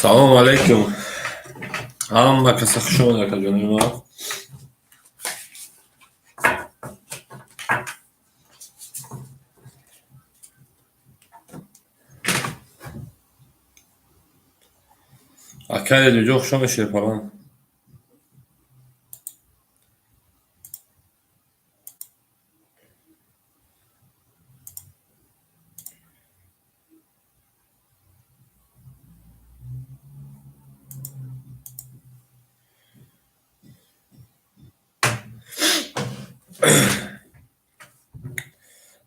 Салому алайкум. Ҳама каса хуш омадед, акаҷонои ман. Акай Редмиҷон, хуш омадед, шерпалан.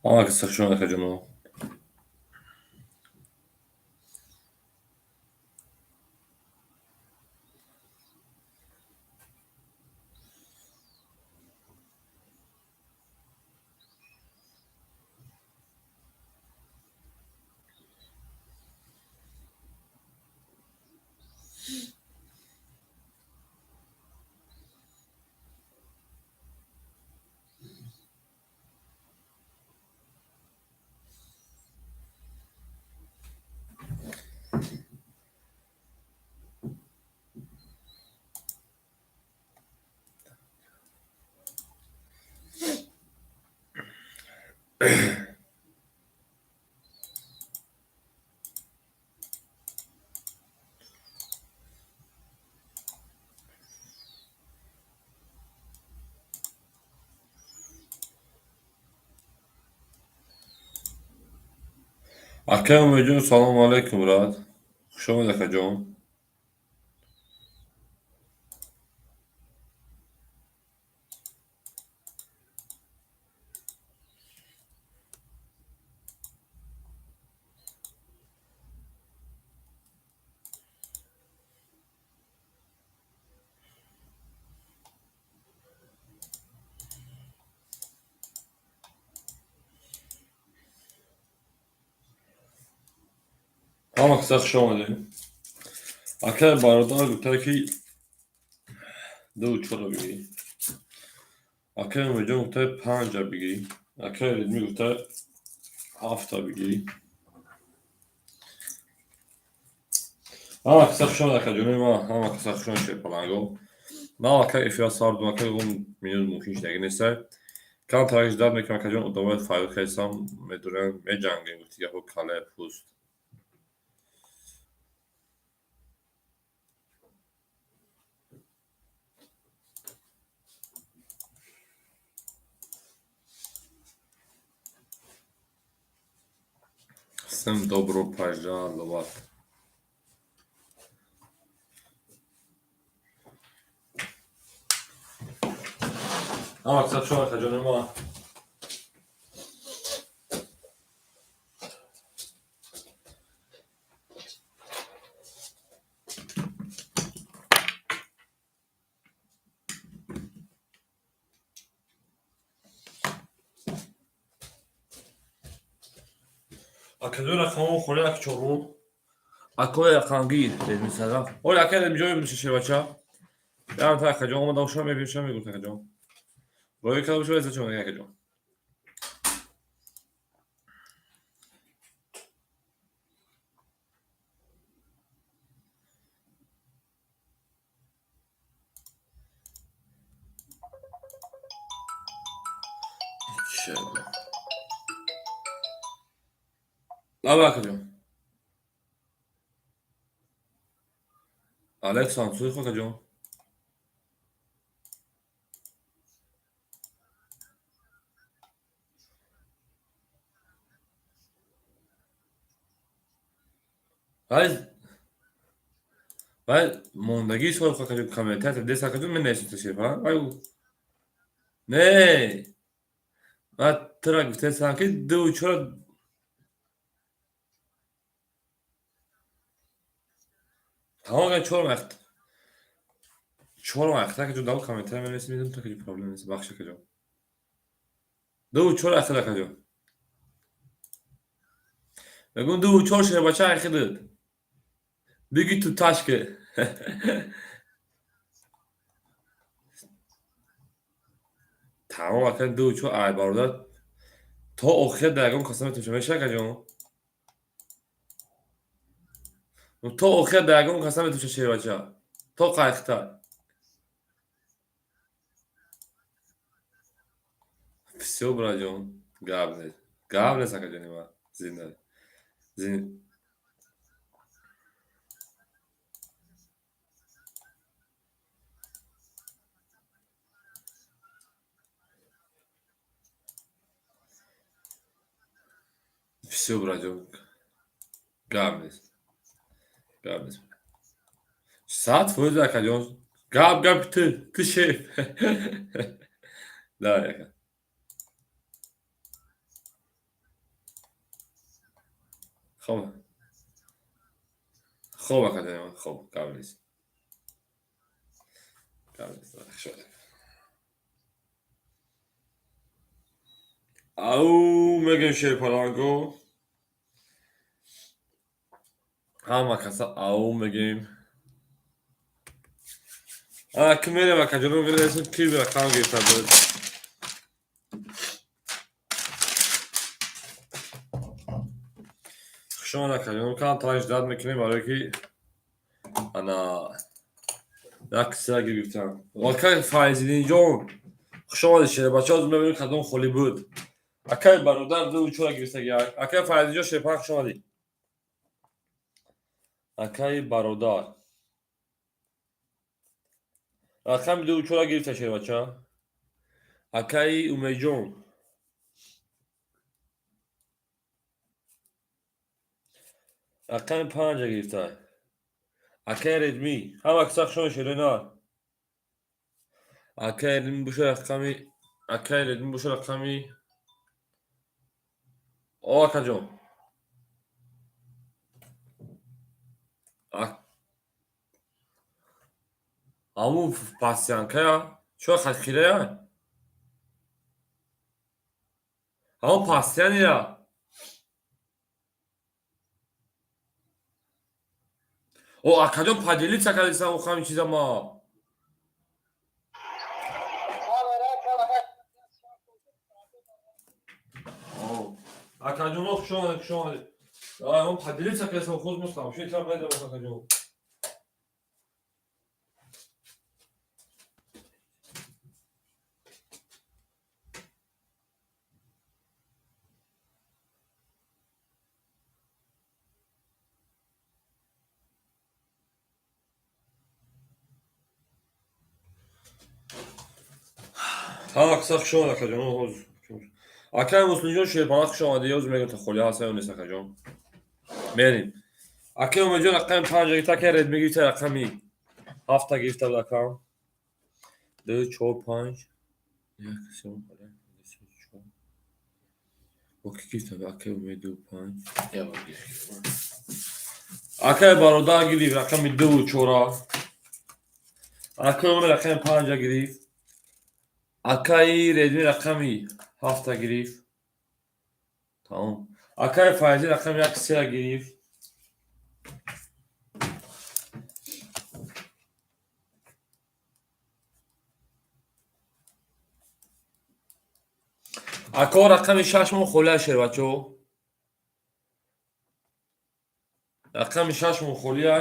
Ҳама каса хуш омадед, акаҷоно. Акай Умедҷон, салому алайкум, брат. Хуш омадед, акаҷон. Ҳама каса хуш омадед. Акай бародар гуфта, ки дуву чорро бигирӣ. Акай Умедҷон гуфта, панҷа бигирӣ. Акай Редмӣ гуфта, ҳафта бигирӣ. Ҳама каса хуш омадед, акаҷонои ман. Ҳама каса хуш омадед, шерпаланго. Ман аллакай эфира сар додам, акай гум минут мумкин шидаги нестай. Камтарак ждать мекунам, акаҷон, одамои файёд кардисам, медурем, меҷангем, гуфти гапо кале пӯст. Всем добро пожаловать. Ҳама каса хуш омадед, акаҷонои ман. Акаҷон, рақамон холи як чорум. Акои рақамгир Редмисара. Оли акай Редмиҷон мебиниши, шербача. Ям та акаҷон омада боша, мебиниша, мегӯфт, акаҷон. Рои карда боша, эса чон, акаҷон. Иншаллоҳ. Лаба, акаҷон. Александр Суйх, акаҷон. Вай вай мондагии соҳиб, акаҷон, комментатор дес, акаҷон, мен несита шерпа. Вай не. Ман тура гуфтесам, ки дуву чора тамом кардем, чор вақт. Чор вақт, акаҷон, даво комментария менависем, медонам, акаҷон, проблема нест, бахш, акаҷон. Дуву чор ахир, акаҷон. Мегӯм, дуву чор шербача ахирд. Биги ту ташке. Тамом, ака, дуву чор ай бародар. То охир дар ягон каса метавонем, меша, акаҷон? То охир да ягон кас наметуша, шербача. То қайхта. Всё, братҷон, гап нест. Гап нест, акаҷони ман. Зинда. Зин. Всё, братҷон. Гап нест. Гап нест. 100%, акаҷон. Гап гапи ту. Ту шеф. Давай, ака. Хоб. Хоб, акаҷони ман. Хоб, гап нест. Гап нест. Хуш. Ау, мегем шерпаланго. Ҳама каса ау мегем. А, ки мерем, акаҷоно, мерасем, ки рақам гирифта буд. Хуш омад, акаҷоно, кам таш дад мекунем, барое ки ана як кисра гирифтам. Акай Файзиддинҷон, хуш омадед, шербача, ҳозир мебинем кадом холӣ буд. Акай бародар ду чора гирифтаги. Акай Файзиддинҷон, шерпаланг, хуш омадӣ. Акай бародар. Рақами ду чора гирифта, шербача. Акаи Умедҷон. Рақами панҷа гирифта. Акаи Редмӣ. Ҳама каса хуш омадед, шерои нар. Акаи Редмӣ боша рақами, акаи Редмӣ боша рақами. О, акаҷон. Ҳамун пасянкая? Чо хатхирая? Ҳамун пасяния? О, акаҷон, поделиться кардисам ҳамин чиза ма. Акаҷоно, хуш омадед, хуш омадед. Ҳамун поделиться кардисам, худ мустам. Ши там медам, акаҷон. Ҳама каса хуш омад, акаҷон. Ҳозир. Акаи Муслимҷон, шерпаланг, хуш омадӣ. Ҳозир мегӯям та холӣ ҳаст ё нест, акаҷон. Мерем. Акаи Умедҷон рақами панҷа гирифта, акаи Редмӣ гирифта, рақами ҳафта гирифта буд акам. Ду, чор, панҷ, як, се, чор. Бо ки гирифта буд? Акаи Умед ду, панҷ. Акаи бародар гирифт рақами дуву чора. Акаи Умед рақами панҷа гирифт. Акаи Редмӣ рақами ҳафта гирифт. Тамом. Акаи Файзӣ рақами як сера гирифт. Ако рақами шаш мо холия, шербачо. Рақами шаш мо холия.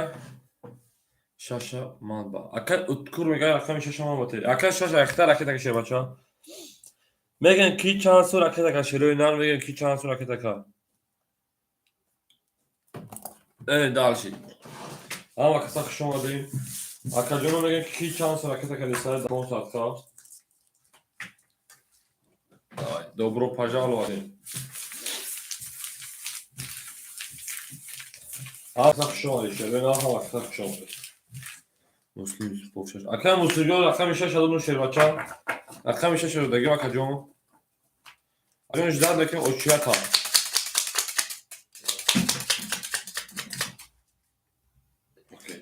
Шаша ман ба. Акай уткур мегӯяд, рақами шаша ман ба. Акай шаш айхта ракета, шербачо. Мегӯянд, ки чанд су ракета ка, шерои нар, мегӯянд, ки чанд су ракета ка. Э, дальше. Ҳама каса хуш омадем. Акаҷоно, мегӯянд, ки чанд су ракета ка десай 500 ка. Давай, добро пожаловать. Ҳама каса хуш омадед, шерои нар, ҳама каса хуш омадед. Муслим Юсупов шаш. Акай Муслимҷон рақами шаш адону, шербача. Рақами шаш дагим, акаҷон. Акаҷон, ждать мекунем очията. Окей.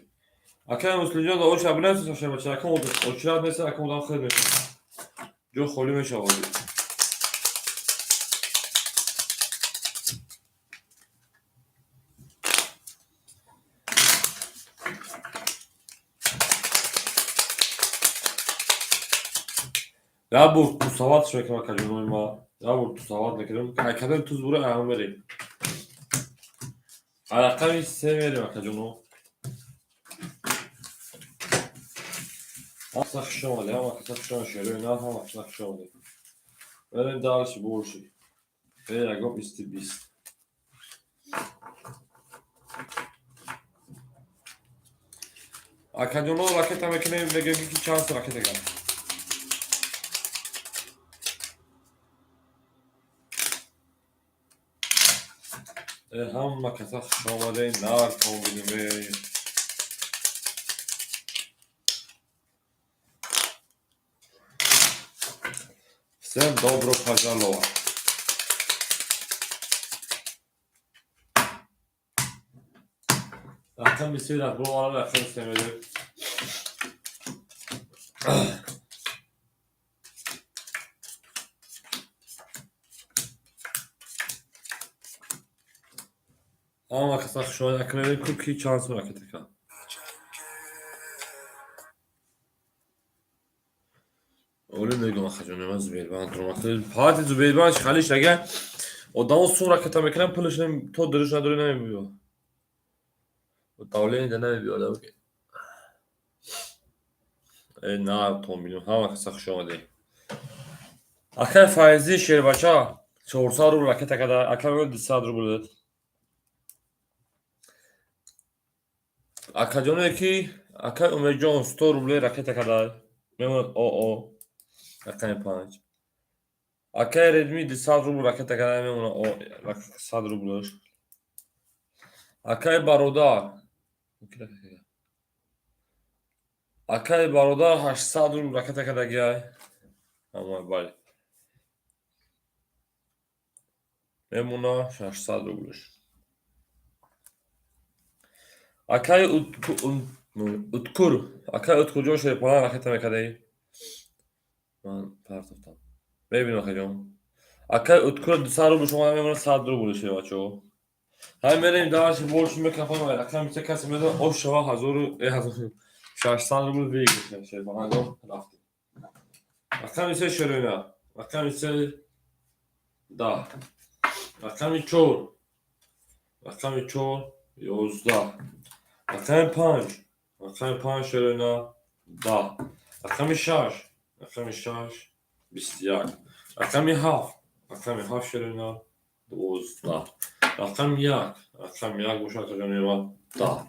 Акай Муслимҷон да оча бинависед, шербача. Акам очият нест, акам одам хел мешавад. Ҷо холӣ мешавад. Як бор тусаватш мекунам, акаҷонои ма. Як бор тусават мекунам. Кадом туз бура, ам мерем. Рақами се мерем, акаҷоно. Ҳама хуш омадед, ҳама каса хуш омадед, шерои нар, ҳама каса хуш омадед. Мерем дальше больше. Ягон исти бист. Акаҷоно, ракета мекунем, мегӯем, ки чанд сум ракета кард. Ҳама каса хуш омадед, нар комбинуме. Всем добро пожаловать. Рақами се рақбо, рақами се медем. Ҳама каса хуш омадед. Акнун ку ки чанд сум ракета кард. Оли мегӯм, ахаҷони ман, Сбербанк фақат Сбербанк халиш, агар одамо сум ракета мекунанд, пулаш то дуриш надори намебиёд. Давление да намебиёд. Э, на томбинум, ҳама каса хуш омадед. Акай Файзи шербача 400 рубл ракета карда, ака мегӯяд 200 рубл дод. Акаҷоне ки акай Умедҷон 100 рубле ракета карда, мемонад ОО рақами панҷ. Акай Редми 200 рубл ракета карда, мемонад О 100 рублаш. Акай Бародар, акай Бародар 800 рубл ракета кардагиай. Ама бале. Мемона 600 рублш. Акай Уткур, акай Уткурҷон шерпалан ракета мекардаи. Ман партофтам. Мебинам, акаҷон. Акай Уткур 200 рубл шумо мемона 100 рубл, шербачаҳо. Ҳай, мерем дальше больше, мекафам рақами се, касе медонад, ош шава ҳазору 600 рубл выигрыш, шерпаланго рафтем. Рақами се, шероина. Рақами се 10. Рақами чор. Рақами чор 11. Рақами панҷ. Рақами панҷ, шероина, 10. Рақами шаш. Рақами шаш 21. Рақами ҳафт. Рақами ҳафт, шероина, 12. Рақами як. Рақами як бошад, акаҷони ман, 10.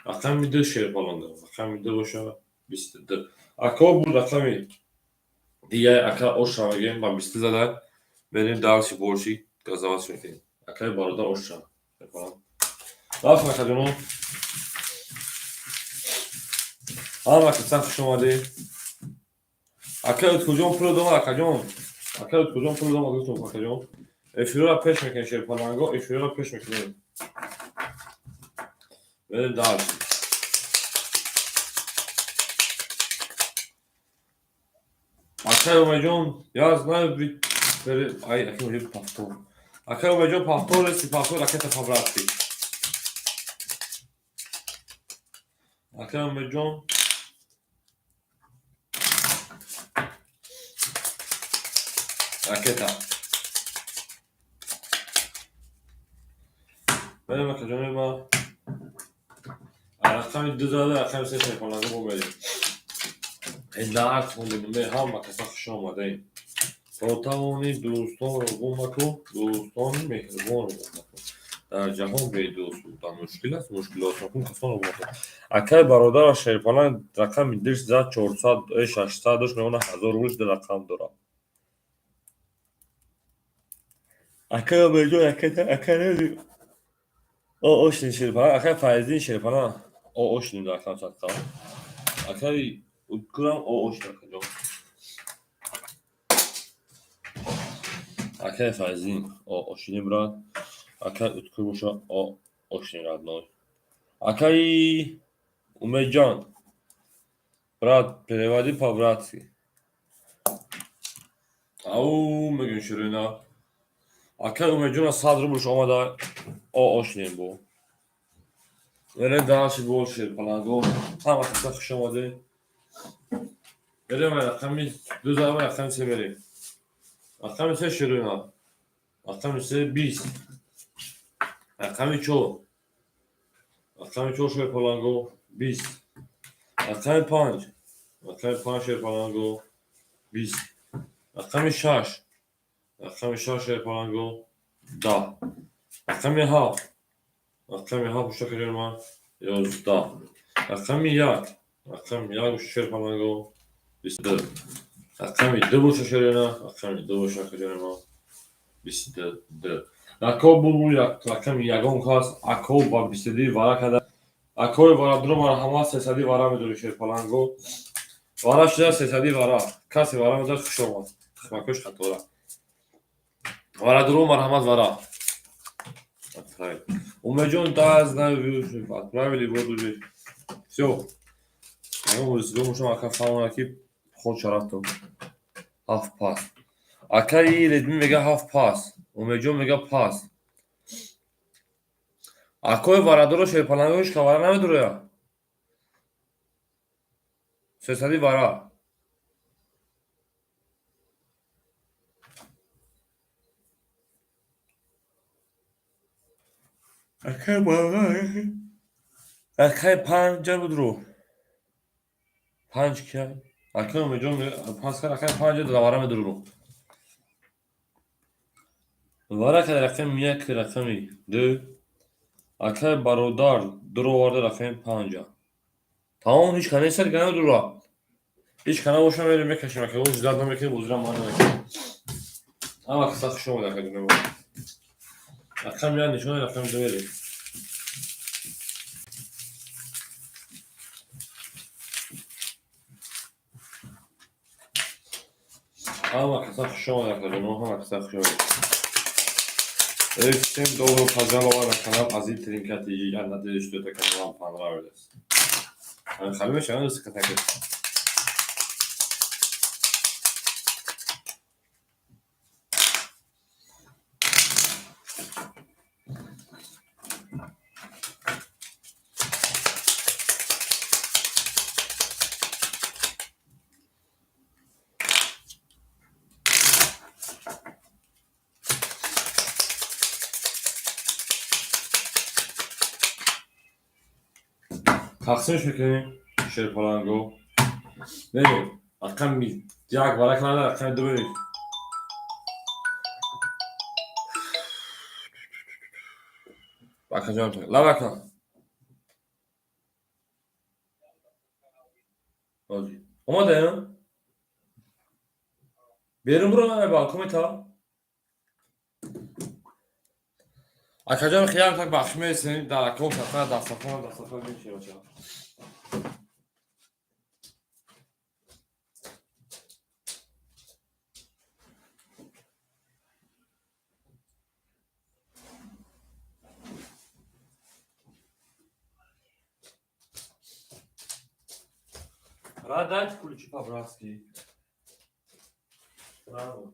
Рақами ду, шерпалонда. Рақами ду бошад 22. Ако буд рақами дигар, ака оша мегӯем, ба бисту зада. Мерем дальше больше, газават мекунем. Акаи Бародар оша. Рафтем, акаҷоно. Ҳама каса хуш омадед. Акаи Уткурҷон пул дом, акаҷон. Акаи Уткурҷон пул дом, гуфтум, акаҷон. Эфирро пеш мекунем, шерпаланго, эфирро пеш мекунем. Мерем дальше. Акаи Умедҷон, я знаю, ай, акаи Умедҷон повтор. Акаи Умедҷон повтор, если повтор, ракета по-братски. Акаи Умедҷон ракета. Мерем, акаҷони ман. Рақами ду зада, рақами се, шерпаланго бо мерем. Нарх мебинем, ҳама каса хуш омадаем. То тавонӣ дӯстонро гум макун, дӯстони меҳрубонро гум макун. Дар ҷаҳон бедӯст будан мушкил аст, мушкилот макун, касонро гум макун. Акай Бародараш шерпаланг рақами диш зад 400, 600 дошт, мемонад 1000 рубл ду рақам дорад. Акай Умедҷон ракета, акай О ошни шерпаланг, акай Файздин шерпаланг О ошни рақам садқа. Акай Уткурам О ошни, акаҷон. Акай Файздин О ошни, брат. Акай Уткур боша О ошни, родной. Акай Умедҷон, брат, переводи по-братски. Ау, мегӯем, ширина. Акай Умедҷона 100 рублш омада, О ошнем бо. Мерем дальше больше, паланго. Ҳама каса хуш омадед. Мерем рақами ду зарба, рақами се мерем. Рақами се, ширина. Рақами се 20. Рақами чор. Рақами чор, шои паланго, 20. Рақами панҷ. Рақами 5 шерпаланго 20. Рақами 6. Рақами 6 шерпаланго 10. Рақами 7. Рақами 7 боша акаҷони ман 11. Рақами 1. Рақами 1 боша шерпаланго 22. Рақами 2 боша шерина. Рақами 2 боша акаҷони ман 22. Ако булбул рақами ягон кас ако ба 22 вара карда. Акои варадро марҳамат 300 вара медори шерпаланго. Вара шуда 300 вара. Касе вара медорад хуш омад. Тухмакош қатора. Варадро марҳамат вара. Отправить. Умеджон, да, знаю, отправили, вот уже. Всё. Ака фаҳмона ки ход шарафтон. Ҳафт пас. Акаи Редми мега ҳафт пас. Умеджон мега пас. Акои варадоро шерпаланго ҳеч ка вара намедороя. Сесади вара. Акаи акаи панҷа будро. Панҷ кия? Акаи Умеджон пас кард, акаи панҷа вара медорро. Вара кард рақами як, рақами ду. Акаи бародар дуроварда рақами панҷа. Тамом ҳеч ка нест, дига намедора. Ҳеч ка набоша мерем мекашем, ака ждать намекунем, бозира ман намекунем. Ҳама каса хуш омад акаҷони ман. Рақами як нишон, рақами ду мерем. Ҳама каса хуш омад акаҷоно, ҳама каса хуш омад. Всем добро пожаловать на канал Азиз Тринка ТВ. Я надеюсь, что это канал вам понравилось. Хали мешавад скатаки. Тақсимш мекунем шерпаланго. Мерем. Рақами як вара канада, рақами ду мерем. Акаҷон, лабака. Омадаем? Берун буро на балкони та. Акаҷон хиям так бахш мересем дар акон сафар дастархон дастархон мешавад. Брат, дайте ключи по-братски. Браво.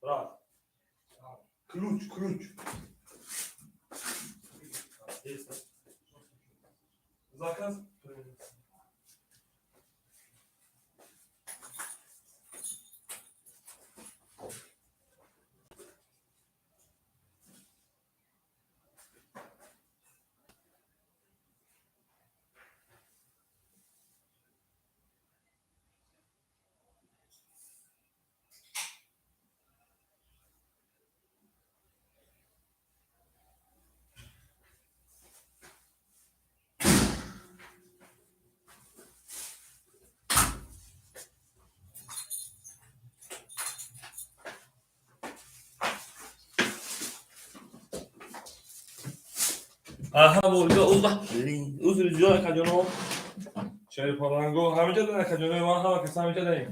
Брат. Ключ, ключ. Заказ. Аҳа, узри зиёд акаҷоно. Шерпаланго ҳамиҷа даем акаҷонои ман, ҳама каса ҳамиҷа даем.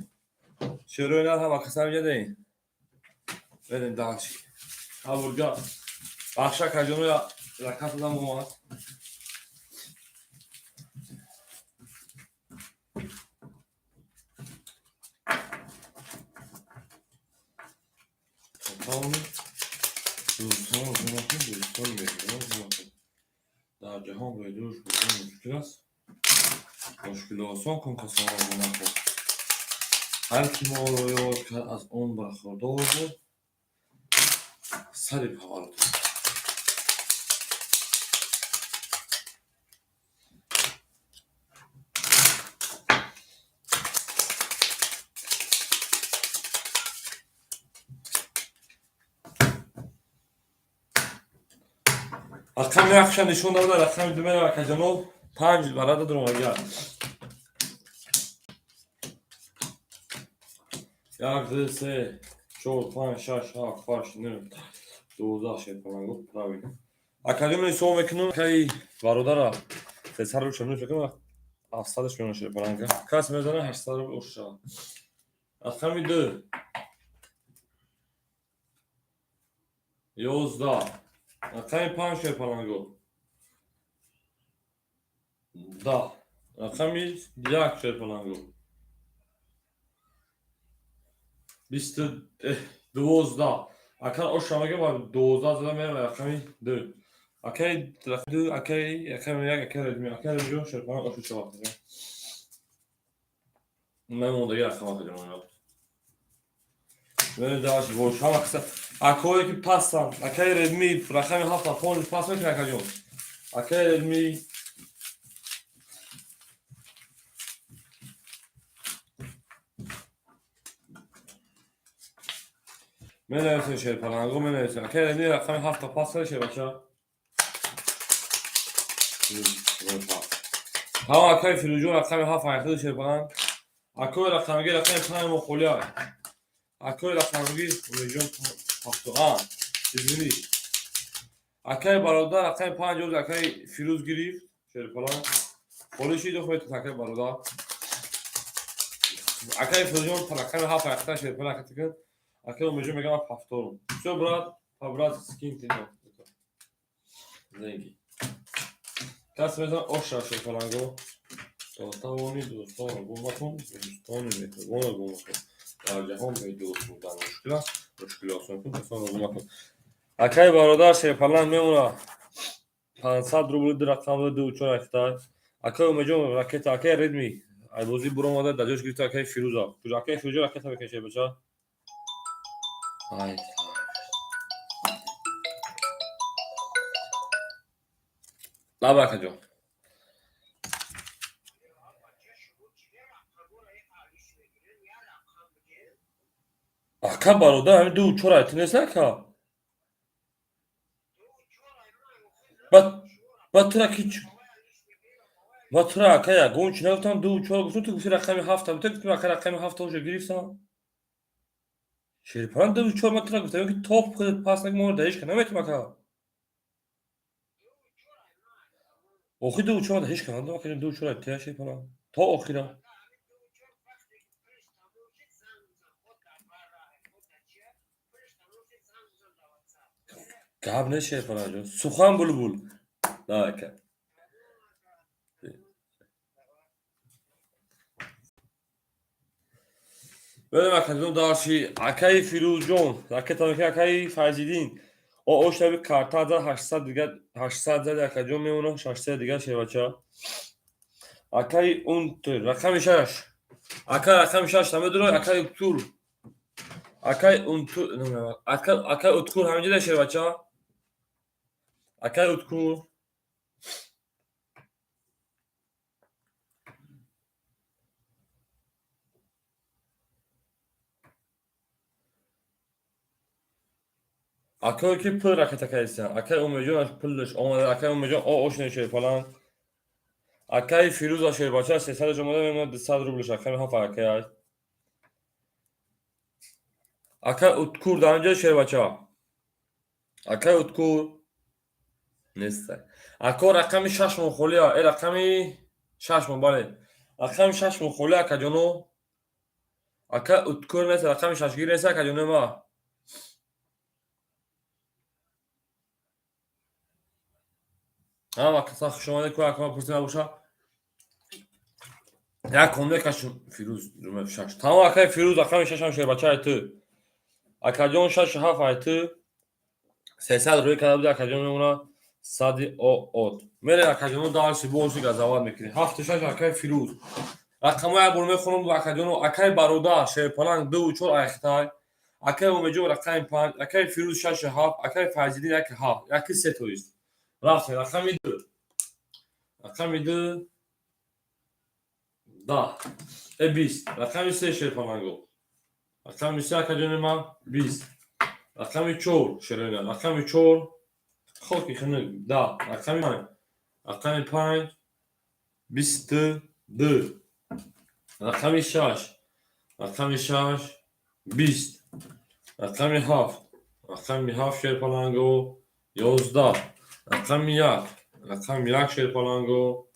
Шерои нар ҳама каса ҳамиҷа даем. Берем дальше. Абурга. Бахша акаҷоно заказ додам омад. Тамоми дӯстон дӯстон меҳрибон дар ҷаҳон бедӯш будан мушкил аст. Мушкило осон кун касонро гунаҳкор. Ҳар ки моро ёд кард, аз он бархӯрдор буд сари поворот. Рақами якша нишон дада, рақами ду мерава, акаҷоно, панҷ барада дуромага. Як, ду, се, чор, панҷ, шаш, ҳафт, ҳашт, нӯҳ, 12 шерпаланго, правильно. Акаҷон, ҳисоб мекунам, акаи бародара 300 рубл шамил мекунам, 700-аш меона шерпаланга. Кас мезана 800 рубл оша. Рақами ду. 11. Рақами панҷ шерпаланго. 10. Рақами як шерпаланго. Бисту 12. Ака оша мега ба 12 зада мерава рақами ду. Акаи ду, акаи рақами як, акаи Раҷми, акаи Раҷмиҷон шерпаланг ошу шавад. Мемондаги рақам акаҷон. Даш бош ҳама каса акое ки пастанд, акаи Редми рақами ҳафта фониш паст мекунад, акаҷон. Акаи Редми менависем, шерпаланго менависем. Акаи Редми рақами ҳафта паст карда, шербача. Ҳама акаи Фирӯзҷон рақами ҳафт айхиди шерпаланг. Акои рақамги рақами панҷ мо холия. Акои рақамги Умедҷон ҳафту. А, извини. Акаи бародар рақами панҷ оз акаи Фирӯз гирифт шерпаланг. Холӣ шид охои акаи бародар. Акаи Фирӯзҷон рақами ҳафт айхида шерпаланг акатикан. Акаи Умедҷон мегам ҳафторум. Всё, брат, по-братски скиньте деньги. Кас мезан оша шерпаланго. То тавони дӯстонро гум макун, дӯстони меҳрубонро гум макун. Дар ҷаҳон бе дӯст будан мушкил аст, мушкили осон кун, касонро гум макун. Акаи бародар шерпаланг мемона 500 рубли ду рақам ду чор айхтай. Акаи Умедҷон ракета, акаи Редми айбозӣ буромада дар ҷош гирифта акаи Фирӯза. Куҷо акаи Фирӯза ракета мекашед, бача? Ай. Лаба акаҷон. Ака бародар, ҳамин ду чор айти нест ака? Ба тура ки ма тура ака ягон чи нагуфтам, ду чор гуфтам, ту гуфти рақами ҳафта бута, гуфтам ака рақами ҳафта уже гирифтам. Шерпаланг ду чор ма тура гуфтам ки топ худат пас наки моро даҳиш ка наметум ака. Охи ду чор даҳиш ка надам ака, ду чор айти шерпаланг. То охира. Гап нест шерпаланг ҷон. Сухан булбул. Да ака. Берем акаҷон дарши акаи Фирӯзҷон, ракета мекунад акаи Файзиддин. О оштаби карта зад 800 дигар 800 зад акаҷон мемона 600 дигар шербача. Акаи Унтер рақами шаш. Ака рақами шаш намедурад, акаи Уктур. Акаи Унтур, ака Уткур ҳаминҷо шербача. Акаи Уткур. Акое ки пул ракета кардистан. Акаи Умедҷон пулш омада, акаи Умедҷон о ошне шерпаланг. Акаи Фирӯза шербача 300 омада мемонад 200 рублш рақами ҳафт акаи аст. Акаи Уткур дар инҷо шербача. Акаи Уткур нест. Ако рақами шаш мон холия, э рақами шаш мон бале. Рақами шаш мон холия акаҷоно. Ака Уткур нест, рақами шашгир нест акаҷоно ма. Ҳама каса хуш омадед, ку акма пурсӣ набоша. Як кон мекашем Фирӯз шаш. Тамом акаи Фирӯз рақами шашам шербача ай ту. Акаҷон шашу ҳафт ай ту. 300 рӯй карда буди акаҷон мемона сади от. Мерем акаҷоно дарси боси газават мекунем. Ҳафту шаш акаи Фирӯз. Рақамҳо як бор мехонам акаҷоно. Акаи бародар шерпаланг ду чор айхтай. Акаи Умедҷон рақами панҷ, акаи Фирӯз шашу ҳафт, акаи Файзиддин яки ҳафт, яки се тоист. Рафтем рақами ду. Рақами ду 10. Э 20. Рақами се шерпаланго. Рақами се акаҷони ман 20. Рақами чор шерина. Рақами чор Хоки хунук 10. Рақами 5. Рақами 5 22. Рақами 6. Рақами 6 20. Рақами 7. Рақами 7 шерпаланго 11. Рақами 1. Рақами 1 шерпаланго.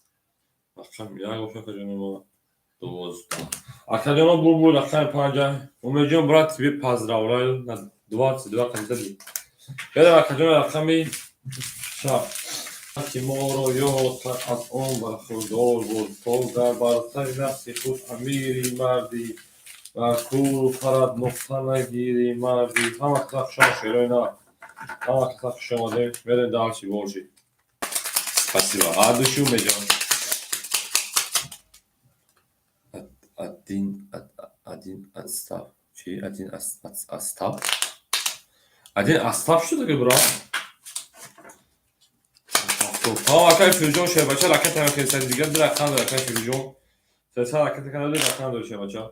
Рақами 1 боша, акаҷони ма, 12. Акаҷоно, бурбур рақами 5. Умедҷон, брат, тебе поздравляю на 22 кандидати. Берем, акаҷон, рақами 6. Ки моро ёд кард, аз он бархурдор буд, то гар бар сари нафси худ амири мардӣ, бар кӯру карат нуқта нагирӣ мардӣ. Ҳама каса хушомад, шерои нар. Ҳама каса хуш омадем. Мерем дальше больше. Спасибо. От души, Умедҷон. Один, один отстав. Чи? Один отстав? Один отстав что такое, брат? Тамом, акай Фирӯзҷон, шербача, ракета мехестад дигар, ду рақам дор, акай Фирӯзҷон. Сесад ракета кана, ду рақам дор, шербача.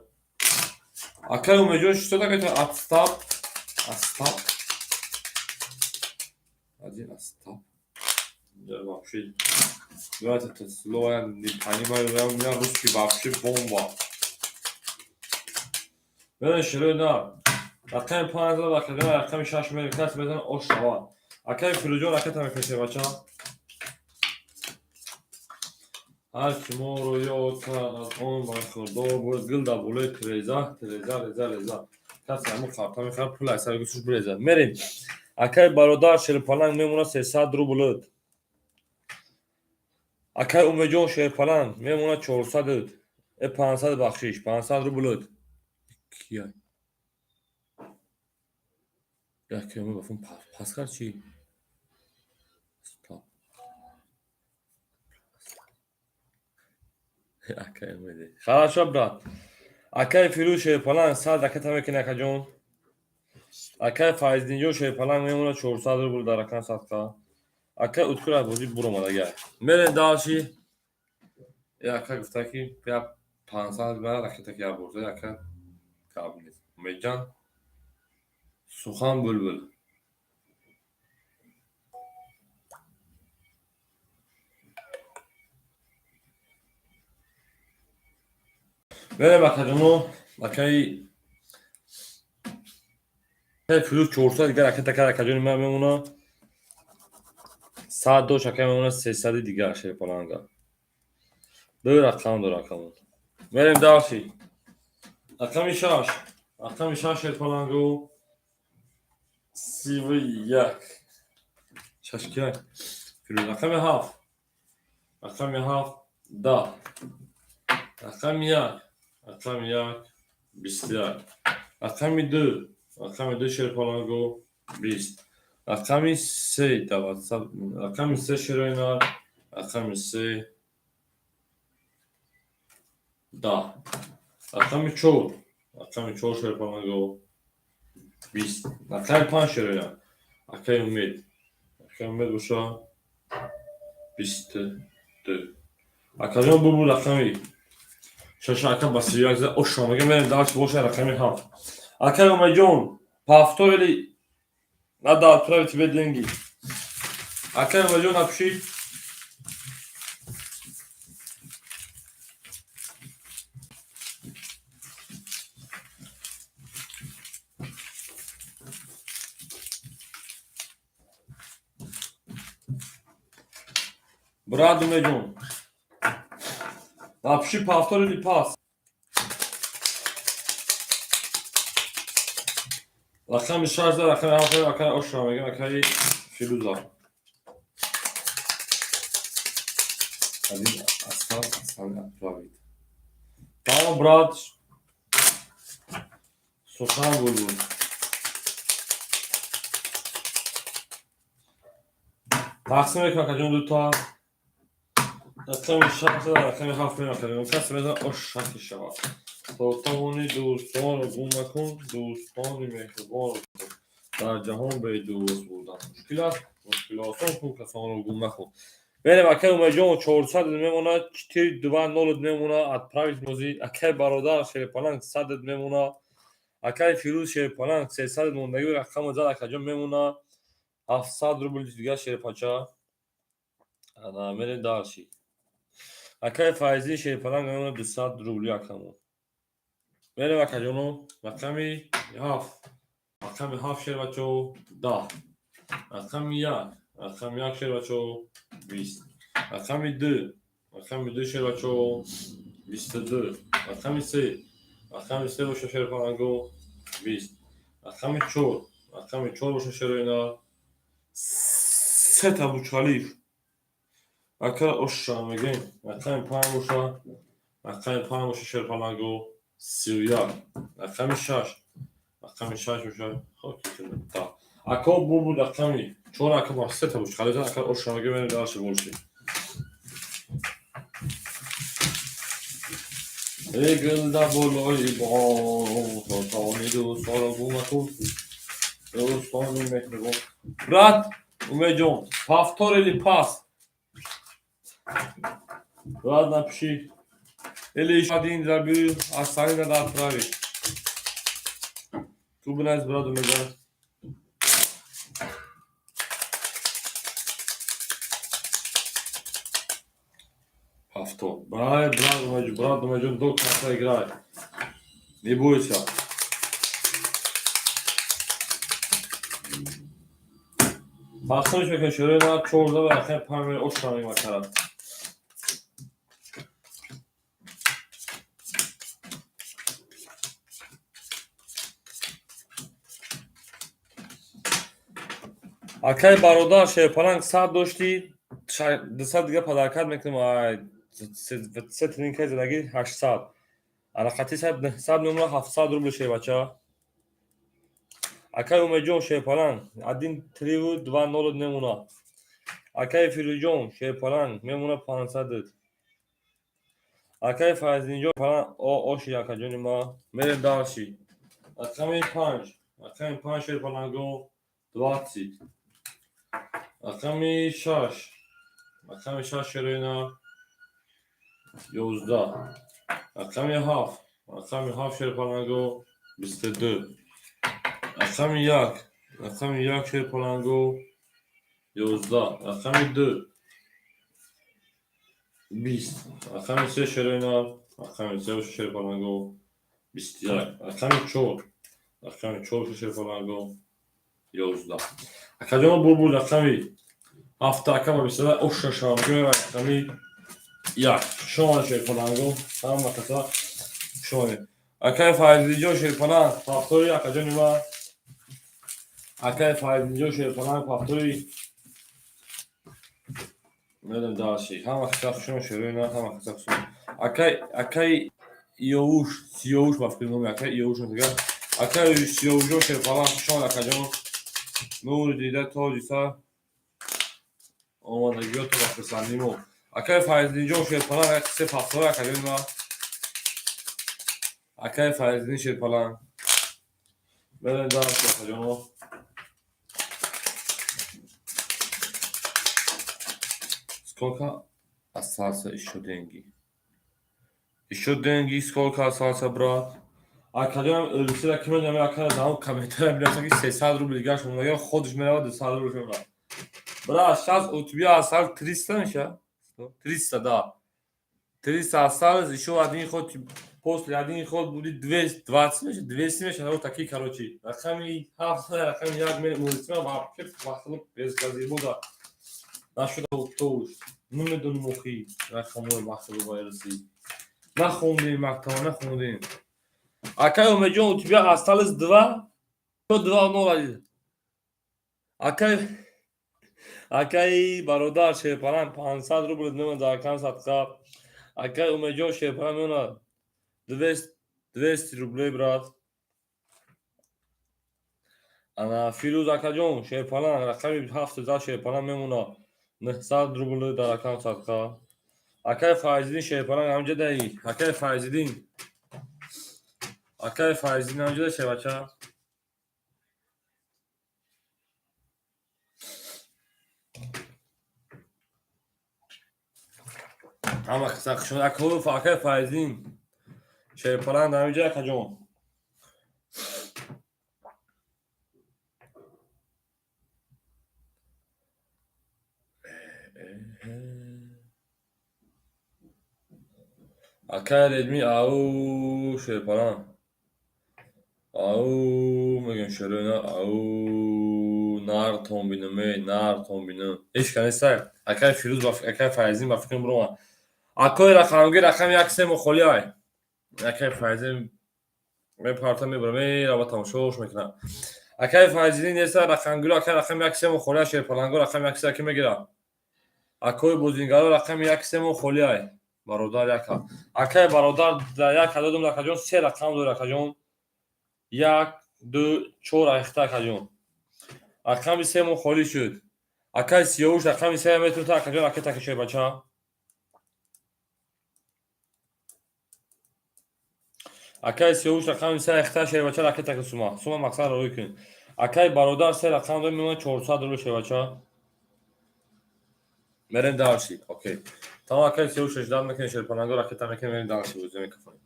Акай Умедҷон, что такое отстав? Отстав? Один отстав. Вообще, давайте это слово я не понимаю, у меня русский вообще бомба. Берем, шерои нар. Рақами 5 зад, акаҷон, рақами 6 мерем, кас мезана ош шавад. Акай Фирӯзҷон, ракета мехестед, бача. Ҳар ки моро ёд кард, аз он бархурдор буд, гул дар болои тиреза, тиреза, реза, реза. Касе ҳамун қарта мехарад, пул аз сари гӯшаш бирезад. Мерем. Акай бародар шерпаланг мемонад 300 рубл. Акай Умедҷон, шерпаланг мемонад 400, 500, бахшиш, 500 рубл. Кия? Яке Умед ба пас кард чӣ? Стоп. Акай Умеде. Хорошо, брат. Акай Фирӯз, шерпаланг 100 ракета мекунӣ, акаҷон. Акай Файздинҷон, шерпаланг мемонад 400 рубл дар ракам садқа. Акай Уткур аз бозӣ буромад агар. Мерем дальше. Ака гуфта ки я 500 бара ракета ки як борза, ака гап нест. Умедҷан, сухан булбул. Мерем, акаҷоно, акаи Фирӯз 400 дигар ракета кард, акаҷони ман мемона. 100 дошт, акай мемона 300 дигар шерпаланга. Ду рақам дор акамон. Мерем дальше. Рақами 6. Рақами 6 шерпалангу 31. Шаш кия? Фирӯз. Рақами 7. Рақами 7 10. Рақами 1. Рақами 1 21. Рақами 2. Рақами 2 шерпалангу 20. Рақами 3 дар WhatsApp. Рақами 3 шерои нар. Рақами 3 10. Рақами 4. Рақами 4 шерпалангу 20. Рақами 5 шерои нар. Акай Умед. Акай Умед боша 22. Акаҷон, бубу рақами 6, ака ба 31 зад. Оша мегам, мерем дальше боша рақами 7. Акай Умедҷон, повтор или надо отправить тебе деньги? Акай Умедҷон, напиши. Брат Умедҷон. Напиши, повтор или пас. Рақами 6 да рақами 7 акай оша мегам, акай Фирӯза. Один остал, остальные отправить. Тамом, брат. Сухан булбул. Тақсим мекунам, акаҷон, дута. Рақами 6 да рақами 7 мекунам, акаҷон. Касе мезанад ош шахи шавад. То тавонӣ дӯстонро гум макун, дӯстони меҳрубонро кун. Дар ҷаҳон бедӯст будан мушкил аст, мушкил осон кун, касонро гум макун. Берем, акай Умедҷон, 400 мемонад, 4 2 0 мемонад, отправить бозӣ. Акай бародар шерпаланг 100 мемонад. Акай Фирӯз, шерпаланг 300 мондагӣ, рақамро зад, акаҷон, мемонад. 700 рубл дига шерпача. Ана мерем дальше. Акай Файзи шерпаланг мемона 200 рубли акамо. Мерем акаҷоно рақами 7. Рақами 7 шербачо 10. Рақами 1. Рақами 1 шербачо 20. Рақами 2. Рақами 2 шербачо 22. Рақами 3. Рақами 3 боша шерпаланго 20. Рақами 4. Рақами 4 боша шероина сета Бурҷ-Халиф. Ака оша мегем. Рақами 5 боша. Рақами 5 боша шерпаланго 31. Рақами 6. Рақами 6 боша. Хоки да. Ако бубуд рақами 4 ака ба сета Бурҷ-Халиф. Ака оша мегем мерем дальше больше. Эй гул дар болои боғ, султони дӯстонро гум макун. Дӯстони меҳрубон. Брат, Умедҷон, повтор или пас? Брат, напиши. Или ещё один забью, остальные надо отправить. Ту бинавис, брат Умедҷон. Повтор. Брат, брат Умедҷон, брат Умедҷон, до конца играй. Не бойся. Тақсимш мекунем шӯрои на 14 ва рақами 5 мери ош намемакарад. Акай бародар шерпаланг 100 доштӣ, 200 дига подаркат мекунем. Ай се тринкаи задагӣ 800. Арақати 100 мемона 700 рубл шербача. Акай Умедҷон шерпаланг один триву два ноль мемона. Акай Фирӯзҷон шерпаланг мемона 500. Акай Файзиддинҷон паланг оши акаҷони ма. Мерем дальше. Рақами 5. Рақами 5 шерпаланго 20. Рақами 6. Рақами 6 шероина 11. Рақами 7. Рақами 7 шерпаланго 22. Рақами 1. Рақами 1 шерпаланго 11. Рақами 2 20. Рақами 3 шероина. Рақами 3 шерпаланго 21. Рақами 4. Рақами 4 шерпаланго 11. Акаҷон бурбур рақами 7 ака ба 22 оша шавам. Рақами 1. Шумо шерпаланго ҳама каса шумо. Акай Файзиддинҷон шерпаланг повтори акаҷони ма. Акай Файзиддинҷон шерпаланг повтори. Мерем дальше. Ҳама каса хушон шероина, ҳама каса хушон. Акай акай Иёвуш, Сиёвуш ба фикр номи акай Иёвуш дигар. Акай Сиёвушҷон шерпаланг хушон акаҷон. Нури дида тоҷи сар омадагиёто ба хурсандӣ мо. Акай Файзиддинҷон шерпаланг як се повтори акаҷони ма. Акай Файзиддин шерпаланг. Мерем дальше акаҷоно. Сколько остался еще деньги? Еще деньги сколько остался, брат? Акаҷон русира ки медонам ака даҳум комментария менависад ки 300 рубл дигар шумо ходиш меравад 200 рубл шумо. Брат, сейчас у тебя осталось 300 меша? 300, да. 300 осталось, еще один ход, после один ход будет 220 меша, 200 меша, вот такие, короче. Рақами 7, рақами 1 мери улица вообще вахло без газибуда. Нашуда тоуш. Намедонам охи рақамҳои вахло вайраси. Нахондем мактаба, нахондем. Акай Умедҷон, у тебя осталось 2, 2 ноль один. Акай бародар шерпаланг 500 рубл мемонад дар акам садқа. Акай Умедҷон шерпаланг мемонад 200 рублей, брат. Ана Фирӯз акаҷон шерпаланг рақами 7 зад шерпаланг мемонад 900 рубл дар акам садқа. Акай Файзиддин шерпаланг ҳамҷа даи. Акай Файзиддин. Акай Файзиддин ҳамҷа да шербача. Ҳама каса хушон. Акай Файзиддин шерпаланг ҳамҷа акаҷон. Акай Редми, ау, шерпаланг. Ау, мегӯем шероина, ау, нартон бинам, эй, нартон бинам. Ҳеч ка нестай. Акай Фирӯз, акай Файзин ба фикрам биромад. Акои рақамгир рақами як се мо холӣ ай. Акай Файзин мепарта мебарам, эй, рава тамошош мекунам. Акай Файзини неста рақамгиро, акай рақами як се мо холӣ ай, шерпаланго рақами як се аки мегира. Акои бозингаро рақами як се мо холӣ ай. Бародар яка. Акай бародар як додум, акаҷон, се рақам дори, акаҷон. Як, ду, чор айхта, акаҷон. Рақами се мо холӣ шуд. Акай Сиёвуш рақами се метавонад, акаҷон, ракета кашед, бача. Акай Сиёвуш рақами се айхта, шербача, ракета ки сума. Сума мақсад роӣ кун. Акай бародар се рақам дори, мемонад 400 рубл, шербача. Мерем дальше. Окей. Тамом, акай Сиёвуш ждать мекунем, шерпаланго ракета мекунем, мерем дальше бозӣ мекунем.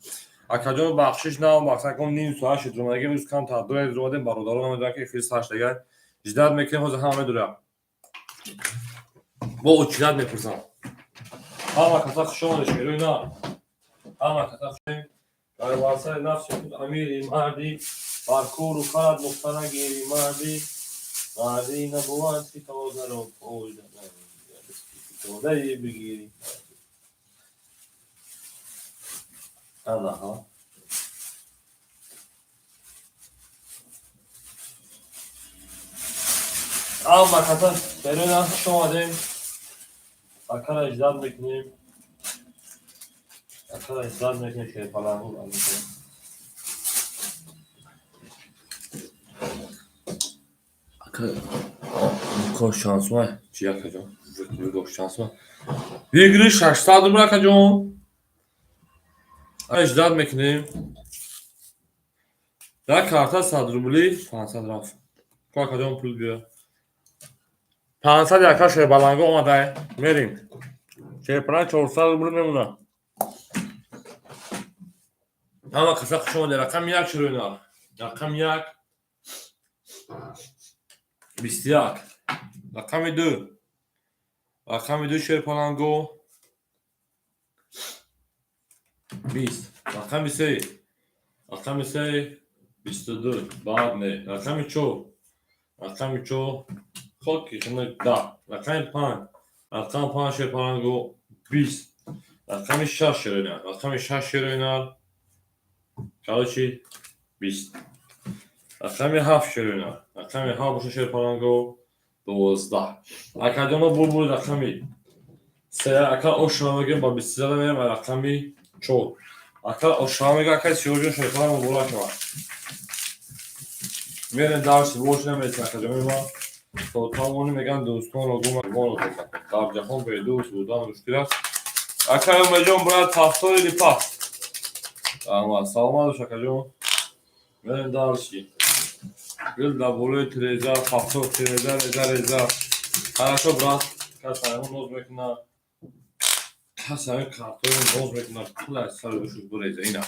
Акаҷон, бахшиш на, мақсад кун ним соат шуд омадагӣ, имрӯз кам тадбир омадем, бародарон намедонам ки эфир сар шудагай. Ждать мекунем, ҳозир ҳама медурам. Бо очередь мепурсам. Ҳама каса хуш омадед, шерои на. Ҳама каса хуш дар варсаи нафси худ амири мардӣ, бар кӯру карат нуқта нагири мардӣ, мардӣ набувад ки тозаро пой бигирӣ. Анаҳа. Ҳама каса шерои на хуш омадем. Акара ждать мекунем. Акара ждать мекунем, шерпалангу мекунем. Ака кош шансма чи, акаҷон? Выигрыш шансма. Выигрыш 600 рубл, акаҷон. Ждать мекунем. Як карта 100 рубли 500 рафт. Ко, акаҷон, пул биё. 500 яка шербаланго омадай. Мерим. Шерпаланг 400 рубл мемонад. Ҳама каса хуш омадед. Рақами як шуруъ. Рақами як 21. Рақами ду. Рақами ду, шерпаланго 20. Рақами се. Рақами се 22. Баъд не. Рақами чор. Рақами чор хоки 10. Рақами панҷ. Рақами панҷ, шерпаланго 20. Рақами шаш шероина. Рақами шаш, шероина. Короче, 20. Рақами ҳафт, шероина. Рақами ҳафт боша, шерпаланго 12. Акаҷоно, бурбури рақами се, ака ошро мегӯем, ба бисту зада мерем рақами чор. Ака ошро мега, акай Сиёҷон, шерпаланг муборак шавад. Мерем дальше, бош намересем, акаҷони ман. То тавонӣ мегӯянд дӯстонро гум дар ҷаҳон бедӯст будан мушкил аст. Акай Умеҷон, брат, ҳафтод или паст? Раҳмат, саломат бош, акаҷон. Мерем дальше. Гул дар болои тиреза, ҳафтод тиреза, реза, реза. Хорошо, брат. Кас ҳайвон ноз мекунад. Кас ҳамин карторо ноз мекунад. Пул аз сари душуш буреза. Ина.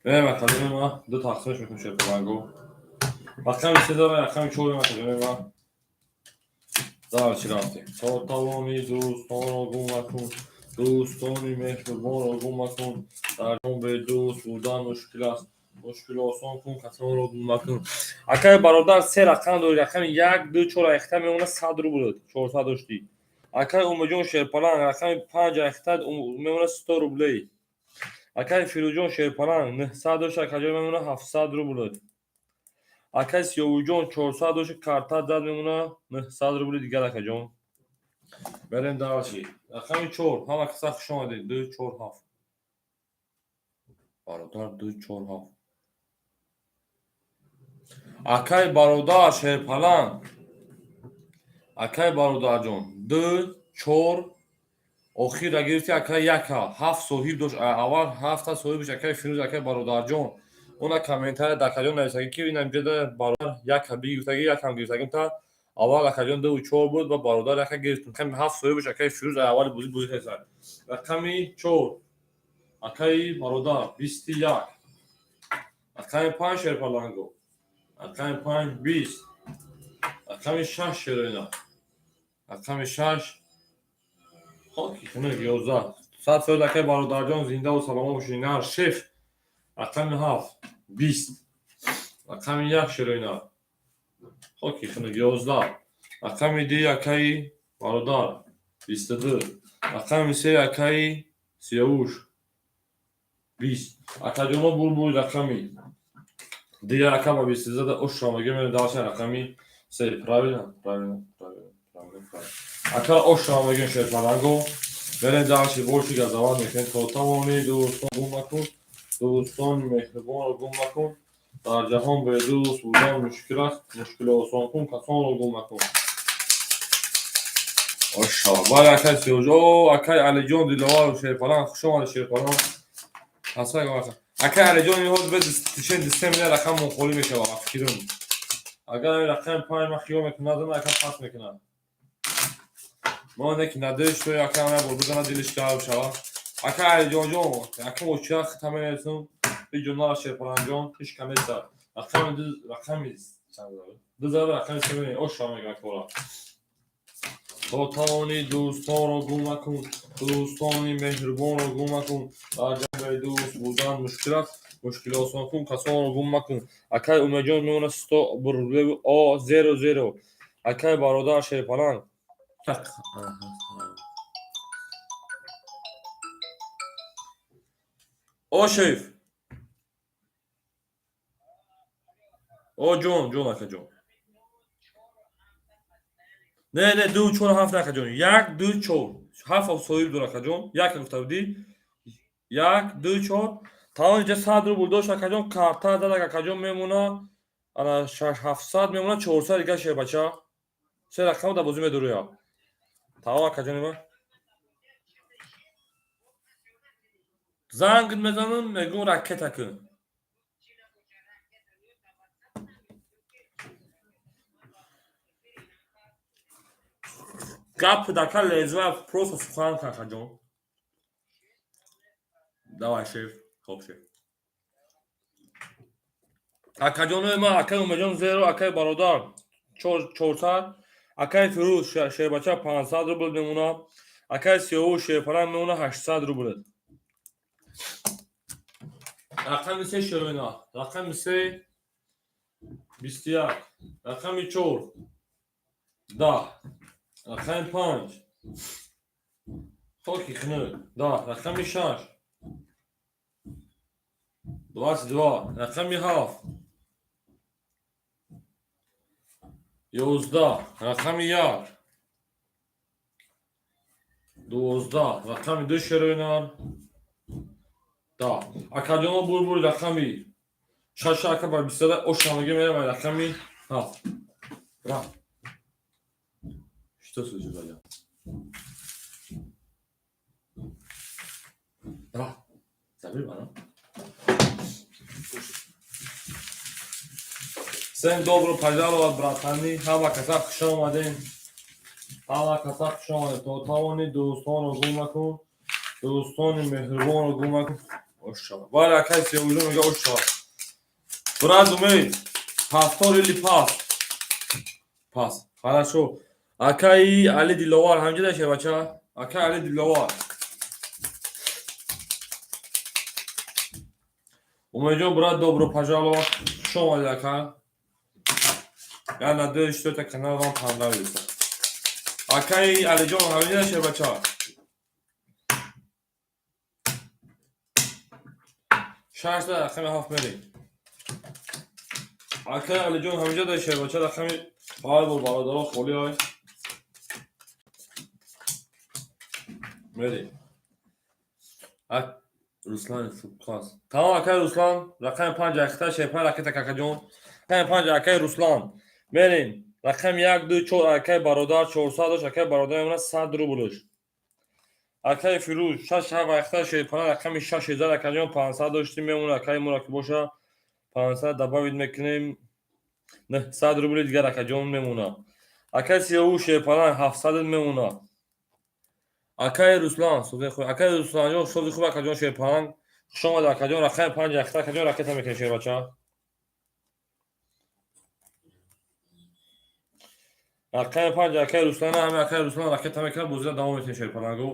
Мерем, акаҷони ман, ду тақсимаш мекунем, шерпаланго. Рақами се дора, рақами чорем, акаҷони ман. Дальше рафтем. То тавони дӯстонро гум макун. Дӯстони меҳрубонро гум макун. Дар ҷаҳон бедӯст будан мушкил аст. Мушкил осон кун, касонро гум макун. Акай бародар, се рақам дори, рақами як, ду, чор айхта мемонад 100 рубл. 400 доштӣ. Акай Умеҷон шерпаланг, рақами панҷ айхта мемонад 100 рублей. Акай Фирӯзҷон шерпаланг, 900 дошт, акаҷон, мемонад 700 рубл. Акай Сиёвуҷон, 400 дошт, карта зад, мемонад 900 рубли дигар, акаҷон. Мерем дальше. Рақами чор. Ҳама каса хуш омадед. Ду, чор, ҳафт. Бародар, ду, чор, ҳафт. Акай бародар шерпаланг. Акай бародарҷон, ду, чор, охирра гирифти, акай, яка. Ҳафт соҳиб дошт. Аввал ҳафта соҳибш акай Фирӯз, акай бародарҷон. Она комментария дар акаҷон нависагӣ, ки ин инҷода бародар яка бигирифтагӣ, якам гирифтагӣ та аввал, акаҷон, дуву чор буд ва бародар яка гирифт. Рақами ҳафт соҳибаш акаи Фирӯз аввали бозӣ бозӣ кардааст. Рақами чор, акаи бародар, 21. Рақами панҷ, шерпаланго. Рақами панҷ 20. Рақами шаш, шероина. Рақами шаш Хоки хунук 11. 100 фоиз, акай бародарҷон, зиндаву саломат бошед. Нар шеф, рақами 7, 20. Рақами 1, шерои нар. Хоки хунук 11. Рақами 2, акаи бародар, 22. Рақами 3, акаи Сиёвуш, 20. Акаҷоно, бурбури рақами 2, ака ба 22 зада ошрамаги мерем дальше рақами 3. Правильно, правильно, правильно, правильно, правильно. Ака ошрамаги шерпаланго. Мерем дальше, больше газоват мекунем. То тамоми дӯстон гум макун, дӯстони меҳрубонро гум макун. Дар ҷаҳон бедӯст будан мушкил аст, мушкил осон кун, касонро гум макун. Ошо, бале, акай Сиёвуш. О, акай Алиҷон Диловар шерпаланг, хуш омадед, шерпаланг. Акай Алиҷон, ин ҳозир тишен дисте мина рақам холӣ мешавад, фикрм. Агар ин рақами 5 ман хиёл мекунам, назана, ака пас мекунад. Мо не ки надои что ака як бор бизана, дилиш гарм шавад. Ака Алиҷонҷон, якум оча хита менависам. Ҳеҷ ҷо шерпалангҷон, ҳеҷ кам неста. Рақами ду, рақами чанд ду зара, рақами се менависам. Оша мегӯяд кора. То тавонӣ дӯстонро гум макун, дӯстони меҳрубонро гум макун. Дар ҷаҳон бедӯст будан мушкил аст, мушкил осон кун, касонро гум макун. Акай Умедҷон мемонад 100 рублеву о зеро зеро. Акай бародар шерпаланг. О шеф. О ҷон, ҷон, акаҷон. Не, не, ду, чор, ҳафт, акаҷон. Як, ду, чор. Ҳафт соҳиб дор, акаҷон. Як гуфта будӣ. Як, ду, чор. Тамом, инҷа 100 рубл дошт, акаҷон, карта задак, акаҷон, мемона. Ана шаш ҳафтсад мемона, 400 дига, шербача. Се рақам дар бозӣ медуроя. Тамом, акаҷони ман. Занг мезанам, мегӯм ракета кун. Гап дака лезва, просто сухан кун, акаҷон. Давай, шеф. Хоб, шеф. Акаҷонои ман, акаи Умедҷон зеро, акаи бародар 400, акаи Фирӯз шербача 500 рубл мемона, акаи Сиёвуш шерпаланг мемона 800 рубл. Рақами се, шероина. Рақами се, 21. Рақами чор, 10. Рақами панҷ, хоки хунук, 10. Рақами шаш, 22. Рақами ҳафт, 11. Рақами як, 12. Рақами ду, шероинар, 10. Акаҷоно, бурбури рақами шаш, ака ба бистада ошамаги мерам рақами ҳафт. Рафт. Что случилось? Давай. Забери банан. Всем добро пожаловать, братани. Ҳама каса хуш омадем. Ҳама каса хуш омадем. То тавонӣ дӯстонро гум макун. Дӯстони меҳрубонро гум макун. Ошава. Бале, акай Сиёвуҷон мега ошава. Брат Умед, повтор или пас? Пас. Хорошо. Акаи Али Диловар, ҳамҷа даше, бача? Акаи Али Диловар. Умедҷон, брат, добро пожаловать. Хуш омадед, ака. Я надеюсь, что это канал вам понравится. Акаи Алиҷон, ҳамҷа даше, бача? Шашта рақами ҳафт мерем. Акаи Алиҷон, ҳамҷа даше, бача? Рақами ҳай бо бародаро холӣ ай. Мерем. Руслан Фукас. Тамом, акаи Руслан, рақами панҷ акита шерпан ракета, какаҷон. Рақами панҷ, акаи Руслан. Мерем. Рақами як, ду, чор, акаи бародар 400 дошт, акаи бародар мемонад 100 рублш. Акаи Фирӯз шаш ҳафт акита шерпана рақами шаш зад, акаҷон, 500 доштим, мемонад, акаи мура ки боша, 500 добавить мекунем, 900 рубли дигар, акаҷон, мемонад. Акаи Сиёвуш шерпана 700 мемонад. Акаи Руслан, сози хуб. Акаи Русланҷон, сози хуб, акаҷон шерпаланг. Хуш омадед, акаҷон, рақами панҷ акита, акаҷон, ракета мекунем, шербача. Рақами 5 акай Руслан, ҳами акай Руслан ракета мекунад, бозиро давом метиҳем шерпаланго.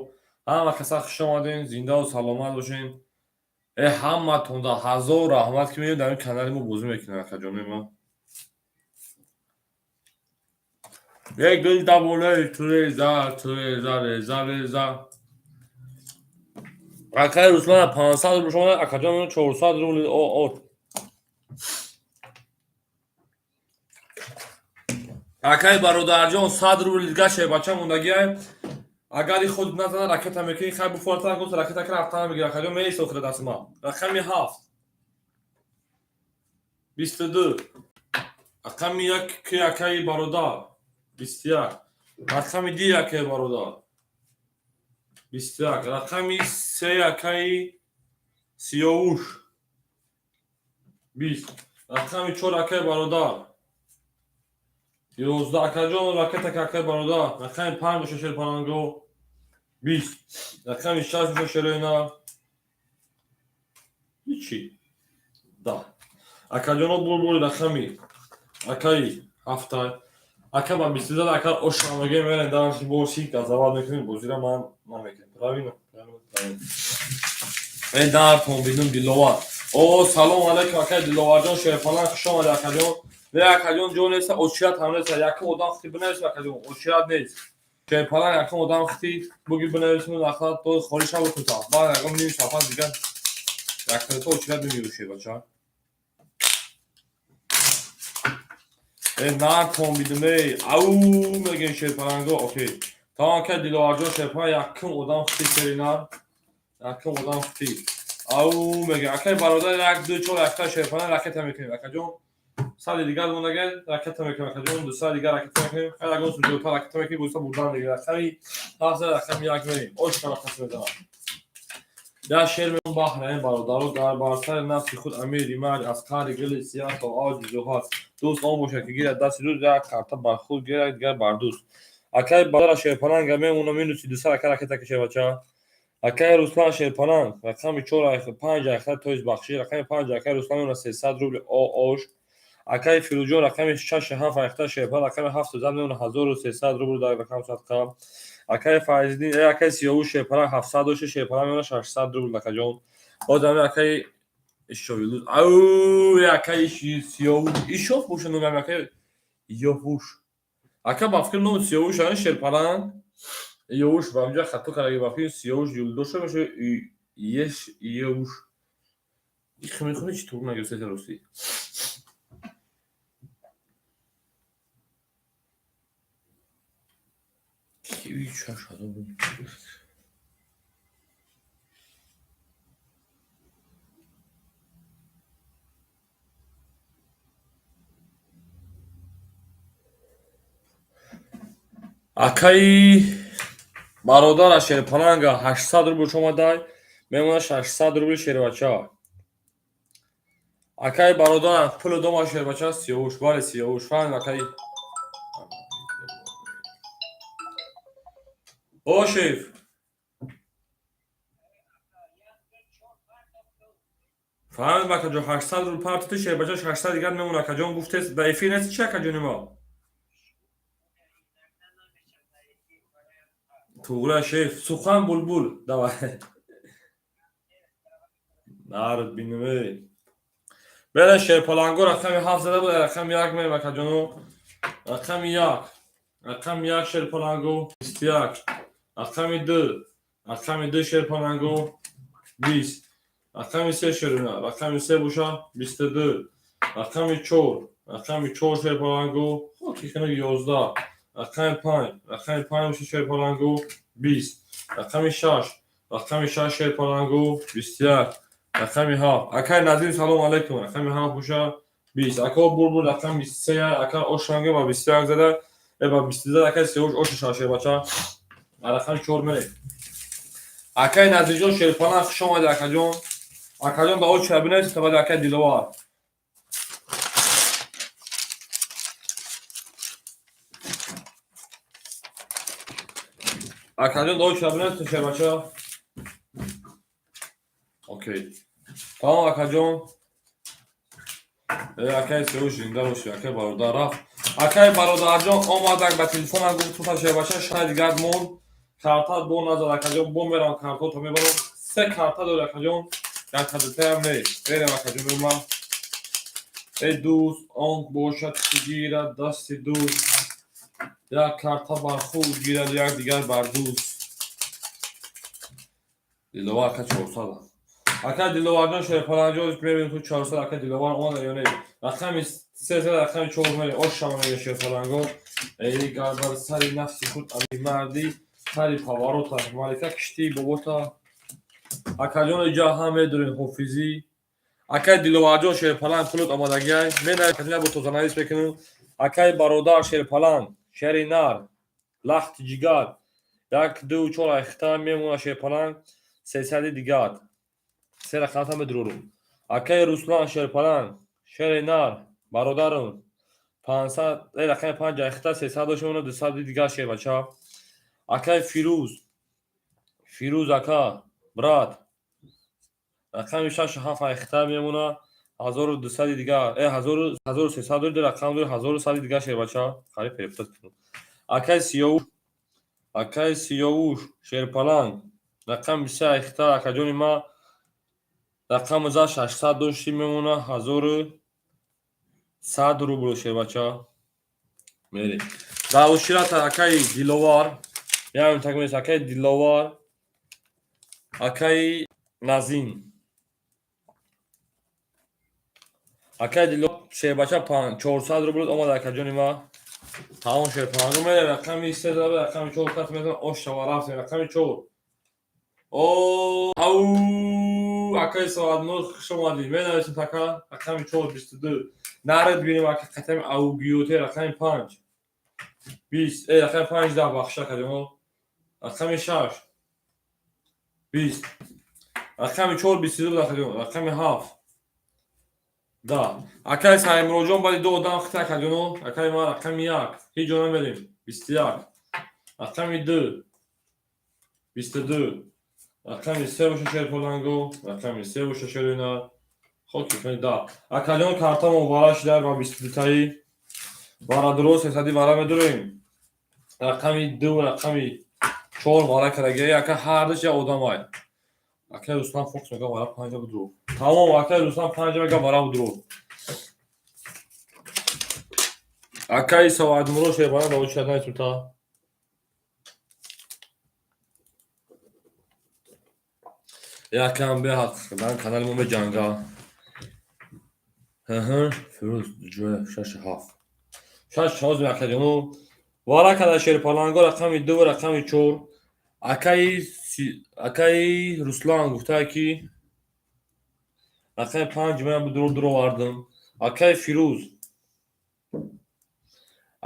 Ҳама каса хуш омадем, зиндаву саломат бошен. Ҳаматонда ҳазор раҳмат, ки меоед дар ин канали мо бозӣ мекунед, акаҷонои ман. Як гул да болои туреза, туреза, реза, реза. Акай Руслан 500 рубл шумо, акаҷон 400 рубл о. Акай бародарҷон 100 рубл дига шербача мондагиай. Агар и худ назана ракета мекунӣ, хай буфорта гуфт ракета ки рафтан мегира, акаҷон меист охира дасти ман. Рақами 7 22, рақами 1 ки акаи бародар 21, рақами 2 акаи бародар 21, рақами 3 акаи Сиёвуш 20, рақами 4 акаи бародар 11, акаҷон ракета ки акаи бародар, рақами 5 боша шерпаланго 20, рақами 6 боша шероина ҳичи 10. Акаҷоно бурбури рақами акаи 7 ака ба бисту зад, ака ошамаге мерен дарши боши газават мекунем, бозира ман намекунем. Правильно? Правильно, правильно. Дартон бидум Диловар. О, салом алейкум, акай Диловарҷон, шерпалан, хуш омади, акаҷон. Не, акаҷон, ҷо нест, очират ҳам нест. Якум одам хити бинависем, акаҷон, очират нест. Шерпалан якум одам хити буги бинависем, нахлат то холӣ шава кута. Баъд ягон ним сафар дигар якта очират бимирӯши, бача. Нартон бидум, эй, ау мегем шерпаланго, окей. Тамом, акай Диловарҷон, шерпалан якум одам хити шеринар. Якум одам хити. Ау мегем, акай бародар 1 2 4 якта шерпалан ракета мекунем, акаҷон. Сади дигар мондаге ракета мекунем, акаҷон, ду сади дигар ракета мекунем. Хай ягон суҷота ракета мекунем, бозита бурдан мегирем. Рақами 7 рақами 1 мерем. Ош рақас мезанам. Я шер меон баҳраин бародаро, дар бар сари нафси худ амири мард аз қаъри гили сиёҳ то авҷи зуҳар. Дӯст он бошад, ки гирад дасти дӯст, як карта бар худ гирад, дигар бар дӯст. Акай бародара шерпаланга мемона минуси 200, ака ракета каше, бача. Акай Руслан шерпаланг рақами 4 5 айхта тоист бахшиш, рақами 5 акай Руслан мемона 300 рубли ош. Акай Фирӯзҷон рақами 6 7 айхта шерпаланг рақами 7 зад мемона 1300 рубл дар рақам садқа. Акай Файзиддин, акай Сиёвуш шерпаланг 700 дошта, шерпаланг мемона 600 рубл, акаҷон. Боз ҳами акай Ишовилуз. Ау, акай Сиёвуш. Ишов боша номи акай Ёвуш. Ака ба фикр номи Сиёвуш ан шерпаланг. Ёвуш ба инҷа хато кардаги, ба фикр Сиёвуш Юлдошев боша, еш Ёвуш. Их мехони чӣ тур нагирифта рости. Акаи бародара шерпаланга 800 рубл омадай, мемона 600 рубли шербача. Акаи бародара пулу дома шербача Сиёвуш, бале Сиёвуш, фаҳмид акаи. О, шеф. Фаҳмид акаҷон, 800 рубл партити шербача 600 дигар мемона, акаҷон гуфтест, дар эфир нест чи акаҷони мо? Туғра шеф, сухан булбул. Давай. Нард бинем эй. Бера шерпаланго рақами 7 зада буд, рақами 1 мерем, акаҷоно. Рақами 1. Рақами 1 шерпаланго 21. Рақами 2. Рақами 2 шерпаланго 20. Рақами 3 шерина. Рақами 3 боша 22. Рақами 4. Рақами 4 шерпаланго хоки хинак 11. Рақами 5. Рақами 5 боша шерпаланго 20. Рақами 6. Рақами 6 шерпаланго 21. Рақами 7. Акай Назим салом алейкум. Рақами 7 боша 20. Ака бурбур рақами 3 ака ошранга ба 21 зада. Ба 22 зада, акай Сиёвуш ош шербача. Рақами 4 мерем. Акай Назирҷон шерпаланг хуш омади, акаҷон. Акаҷон ба очи бинависед, баъд акай Диловар. Акаҷон да очи бинависед, шербача. Окей. Тамом акаҷон. Акай Сиёвуш зинда бошӣ, акай бародар рафт. Акай бародарҷон омадак ба телефонам гуфт тута шербача шай дигар мон карта бо назад акаҷон бо мерам картото мебарам. Се карта дори акаҷон, як кадатаям не. Мерем акаҷон ман. Эй дӯст, он бошад ки гирад дасти дӯст. Як карта бар худ гирад, як дигар бар дӯст. Диловар ака 400. Ака Диловарҷон шерпаланҷон мебинем ту 400 ака Диловар омада ё не? Рақами се рақами чор мере ошама мега шерпаланго. Эй гар бар сари нафси худ ами марди сари поворота малика киштии бобота. Акаҷон иҷа ҳам медорем ҳофизӣ. Акай Диловарҷон шерпаланг пулот омадагиай. Менависем бо тозанавис мекунем. Акай бародар шерпаланг, шери нар, лахти ҷигар. Як ду чор айхта мемона шерпаланг 300 дигар. Се рақамта медурорум. Акай Руслан шерпаланг, шери нар, бародарам. 500 рақами панҷ айхта 300 дошт мемона 200 дигар шербача. Акай Фирӯз, Фирӯз ака, брат. Рақами шашу ҳафт айхта мемона 1200 дигар. 1300 дори рақам дори 1100 дигар шербача. Қариб перепутать кунам. Акай Сиёвуш, акай Сиёвуш шерпаланг. Рақами се айхта акаҷони ма рақами за 600 дошти мемона 1100 рубл шербача. Мерем. Дар оширата акаи Диловар, яъне так акаи Диловар, акаи Назим. Акаи Диловар шербача 400 рубл омада акаҷони ма. Тамом шерпаланг мерем рақами се рақами чор кат метавон ош шава рафтем рақами чор. О, ау, акаи Соатмур хуш омадӣ. Менависем така рақами чор 22. Наред бинем ака қатами аугиёте рақами панҷ. 20, рақами панҷ даҳ бахша акаҷоно. Рақами шаш. 20. Рақами чор 22 акаҷон. Рақами ҳафт. 10. Акаи Саимуроҷон баъди ду одам хита акаҷоно. Акаи ман рақами як. Ҳеҷ ҷо намерем. 21. Рақами ду. 22. Рақами се боша шерпаланго. Рақами се боша шерина. Хоки кунед да. Акаҷон картамон вара шида ба 22таи. Вара дуруст сесади вара медурем. Рақами ду рақами чор вара кардаги. Ака ҳардуш як одамай. Акаи Руслан Фокс мега вара панҷа будуру. Тамом акаи Руслан панҷа мега вара будуру. Акаи Соатмуро шербана ба очи наисута. Якам беҳад дан канали мо меҷанга. Фирӯз ҷоя шашу ҳафт. Шаш ҳозир акаҷоно. Вара када шерпаланго рақами ду ва рақами чор. Акаи Руслан гуфтае ки рақами панҷ ман дуро дуровардам. Акаи Фирӯз.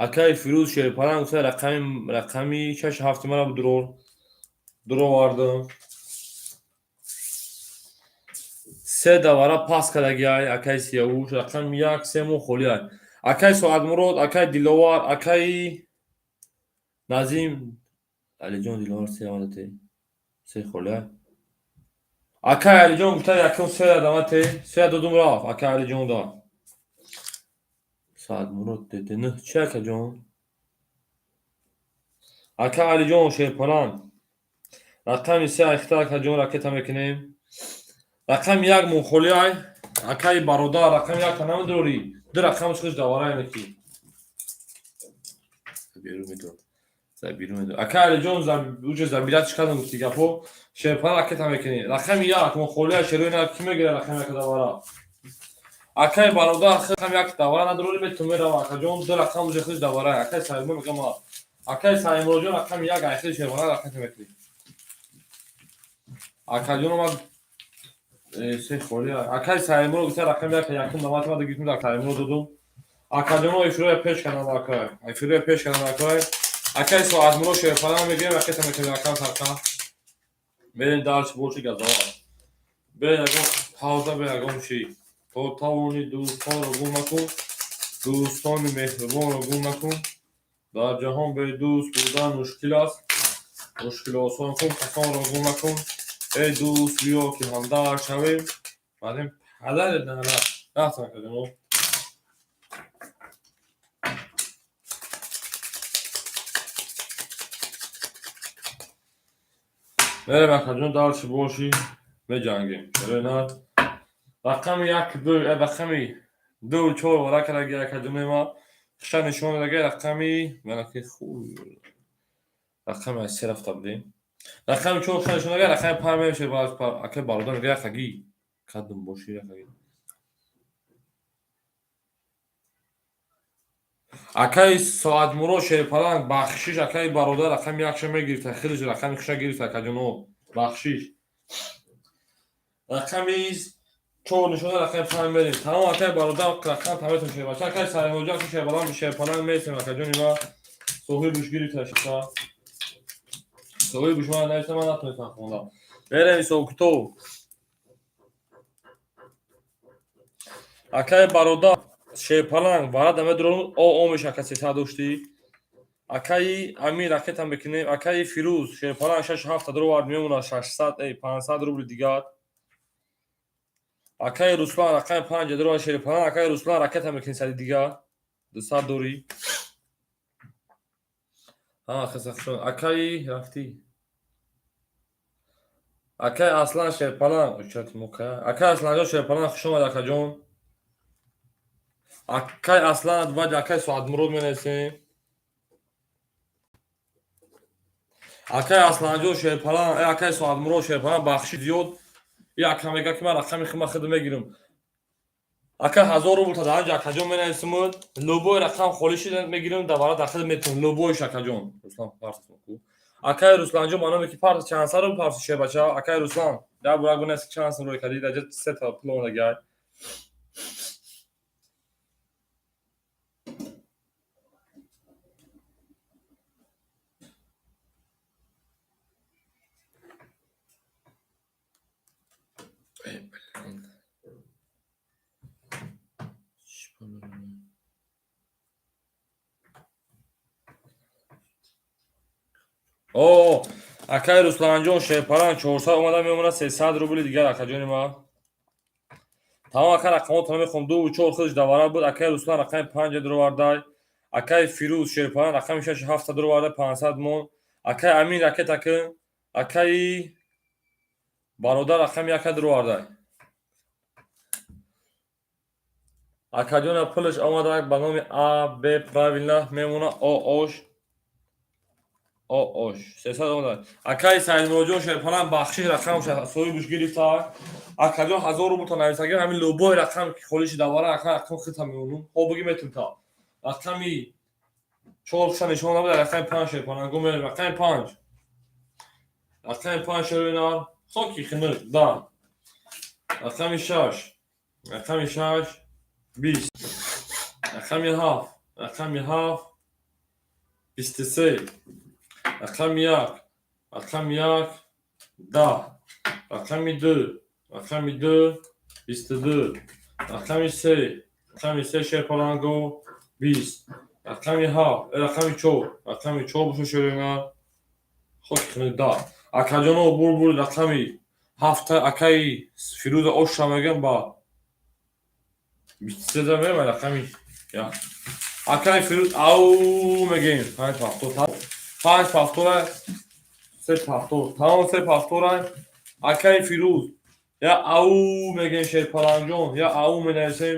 Акаи Фирӯз шерпаланг гуфта рақами шашу ҳафти мана дуровардам. Се давара пас кардагиай акаи Сиёвуш рақами як се мо холиай. Акаи Соатмурод, акаи Диловар, акаи Назим. Алиҷон Диловар се омадате. Се холиай. Акаи Алиҷон гуфта якум се адамате. Се додум рафт акаи Алиҷон да. Соатмурод дете нӯҳ чи акаҷон? Ака Алиҷон шерпаланг. Рақами се айхта акаҷон ракета мекунем. Рақами як мунхолиай. Акаи бародар рақами якта намедорӣ. Ду рақамаш хуш даварай меки. Берун медор. Берун медор. Ака Алиҷон уҷа забират кардам гуфти гапо. Шерпаланг ракета мекунӣ. Рақами як мунхолиай шерои на ки мегирад рақами як давара. Акаи бародар рақами як давара надорӣ мету мерава акаҷон ду рақам уҷа хуш даварай. Акаи Саидмур мегам акаи Саидмурҷон рақами як айхи шерпаланг ракета мекунӣ. Акаҷон омад се холи. Акаи Саидмур гуфта рақами як якум навбат ма гирифтем дар Саидмур додум. Акаҷоно эфироя пеш кардам акай. Эфироя пеш кардам акай. Акаи Соатмуро шерпаланг мегирем ракета мекунем акам тарка. Мерем дарч борчи газава. Бе ягон пауза бе ягон чӣ. То тавони дӯстонро гум макун. Дӯстони меҳрубонро гум макун. Дар ҷаҳон бе дӯст будан мушкил аст. Мушкил осон кун, касонро гум макун. Эй дӯст биё ки ҳамдард шавем. Баъдем падарет на рафтам акаҷоно. Мерем, акаҷон, дальше боши меҷангем. Шерои рақами як, ду, рақами ду, чор вара кардаги, акаҷони ма хиша нишон дадаги. Рақами манаки хуб, рақами аз се рафта будем, рақами чор хиша нишон дадаги, рақами панҷ мешед. Ака бародар мега, якаги кадом боши, якаги. Акаи Соатмуро Шерпаланг, бахшиш, акаи бародар рақами якша мегирифта, хелиш рақами хиша гирифта, акаҷоно, бахшиш. Рақами чор нишона, рақами панҷ мерем. Тамом, акаи бародар, рақам таметон шербача. Акаи Саримоҷон ки Шерпаланг, Шерпаланг месем, акаҷони ма соҳибуш гирифта шиша. Соҳибуш ман нависта, ман натонистам хондам. Мерем ҳисобкитоб. Акаи бародар Шерпаланг варада медурон, о о меша, ака 300 доштӣ. Акаи Амир ракета мекунем. Акаи Фирӯз Шерпаланг шаш ҳафта дуровард, мемонад 600, 500 рубли дигар. Акаи Руслан рақами панҷа дуровард Шерпаланг. Акаи Руслан ракета мекунӣ, сади дигар 200 дорӣ. Акаи рафтӣ. Акаи Аслан Шерпаланг, акаи Асланҷон Шерпаланг, хуш омад, акаҷон. Акай Аслан, баъд акай Соатмурод менависем. Акай Асланҷон Шерпалан, акай Соатмурод Шерпалан, бахши зиёд. И ака мега ки ман рақами хима худ мегирам. Ака, 1000 рубл та дар анҷа, акаҷон, менависимуд. Любой рақам холӣ шида мегирам, дар вара дахил метавон. Любойш, акаҷон. Руслан парс ку. Акай Русланҷон, ба номе ки парс чанд сад рубл парси шербача. Акай Руслан, як бора гунеси чанд сум рӯй кардӣ, дар ҷа се та пул омадагай. Эй, блин. О, акай Русланҷон Шерпаланг 400 омада, мемонад 300 рубли дигар, акаҷони ма. Тамом, ака, рақамотро мехоҳам. Ду чор худаш давара буд. Акай Руслан рақами панҷа дуровардай. Акай Фирӯз Шерпаланг рақами шаш ҳафта дуровардай, 500 мон. Акай Амин ракета кун. Акаи бародар рақами яка дуровардай. Акаҷона, пулаш омада ба номи А, Б, правильно мемона О, Ош. О, Ош. 300 омада. Акаи Саидмуроҷон Шерпаланг, бахшиш, рақамаш соҳибуш гирифта. Акаҷон, 1000 рубл та нависагӣ, ҳамин любой рақам ки холӣ шида вара, ака рақам хита мемонум. Хоб буги метун та. Рақами чор хиса нишон набуда, рақами панҷ Шерпалангу мерем, рақами панҷ. Рақами панҷ шероинар. Хоки хинук, да. Рақами шаш. Рақами шаш 20. Рақами ҳафт. Рақами ҳафт 23. Рақами як. Рақами як 10. Рақами ду. Рақами ду 22. Рақами се. Рақами се Шерпаланго 20. Рақами ҳафт. Рақами чор. Рақами чор боша шероинар. Хоки хинук, да. Акаҷоно, бурбур рақами ҳафта акаи Фирӯза Оша мегӯям, ба 23 мегӯям, рақами як. Акаи Фирӯз ау мегӯем, панҷ пафтор, панҷ пафтора, се пафтор, тамом, се пафтора. Акаи Фирӯз я ау мегӯем, Шерпалангҷон, я ау менависем.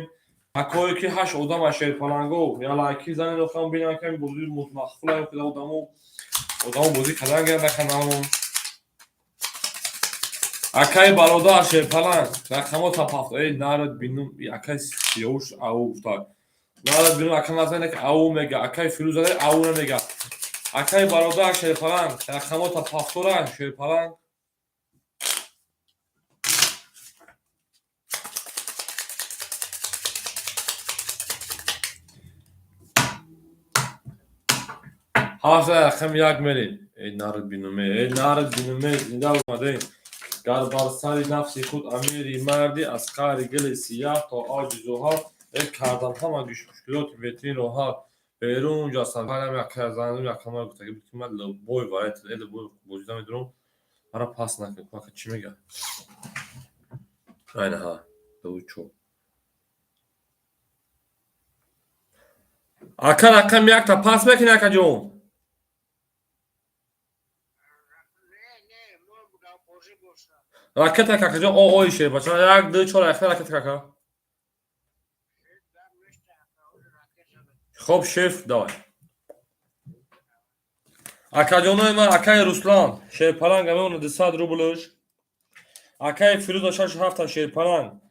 Акое ки ҳашт одам аз Шерпаланго, я лайки занед, охам бинам ки бозӣ махфула одамо бозӣ кардан гиранд каналмон. Акаи бародар Шерпаланг рақамота пафт. Эй, нарад бинум, акаи Сиёвуш ау гуфта. Нарад бинум, ака назане ки ау мега, акаи Фирӯз зада ау намега. Акаи бародар Шерпаланг рақамота пафтора Шерпаланг. Ҳафта рақами як мерем. Эй, нарад бинум, эй, нарад бинум, зинда омадем. Гар бар сари нафси худ амири марди, аз қаъри гили сияҳ то авҷи зуҳал э кардам ҳама мушкилоти ветринро ҳал. Берун ҷастам якзанам якама гуфтаги буд ки ман любой вариант любой бозида медурам, мара пас накун. Ака чӣ мега? Айна ҳа ду чор. Ака, рақами якта пас мекунӣ, акаҷон? Ракета какаҷон, ой шербача, як, ду, чор, ахир ракета кака. Хоб, шеф, давай. Акаҷонои ман, акаи Руслан, шерпаланг мемонад 200 рублш. Акаи Фирӯза 6 7 шерпаланг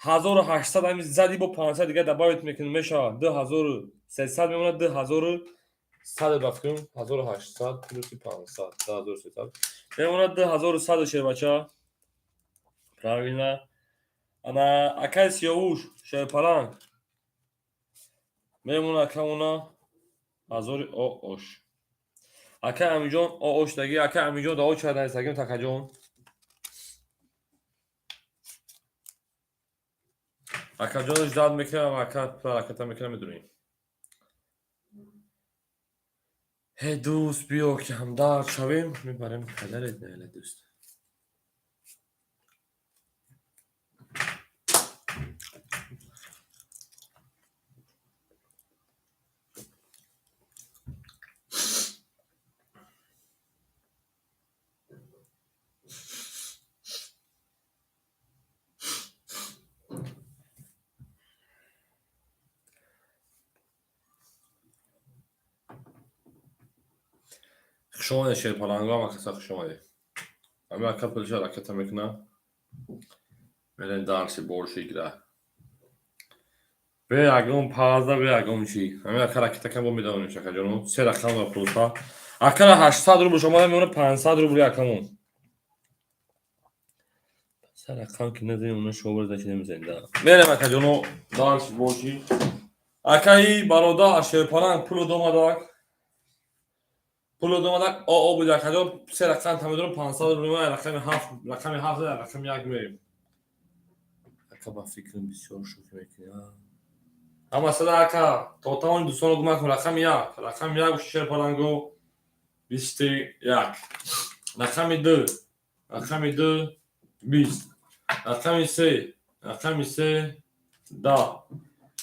1800 ами зади, бо 500 дига добавить мекунем, мешавад 2300 мемонад, 2100 ба фикрам, 1800 плюси 500 2300 мемонад, 2100, шербача, правильно. Ана акаи Сиёвуш шерпаланг мемонад акамона ҳазори оош. Акаи Амиҷон оош даги, акаи Амиҷон дао чара наистагим, такаҷон. Акаҷонаш дад мекунам, ака ракета мекунам, медонӣ. Ҳе дӯст, биё ки ҳамдард шавем, мебарем падарет наела дӯст. Хуш омадед, шерпаланго, ҳама каса хуш омадед. Ҳами ака пулиша ракета мекунам. Мерем дарси борши игра. Бе ягон пауза, бе ягон чӣ. Ҳами ака ракета кам бо медонем, шакаҷоно. Се рақам дора просто. Акара 800 рубл омада мемонад 500 рубли акамон. Се рақам ки назанем, уна шобар зачи намезанем да. Мерем, акаҷоно, дарси борши. Акаи бародар шерпаланг пулу домадак. Пулу домадак оо буд, акаҷон, се рақам тамедорам, 500 рубли ман рақами 7, рақами 7, рақами 1 мерем. Ака, ба фикрам бисёр шӯхӣ мекунӣ. Ҳама сада ака, то тамоми дӯстонро гум накун, рақами 1, рақами 1 шерпаланго 21. Рақами 2, рақами 2 20. Рақами 3, рақами 3 10.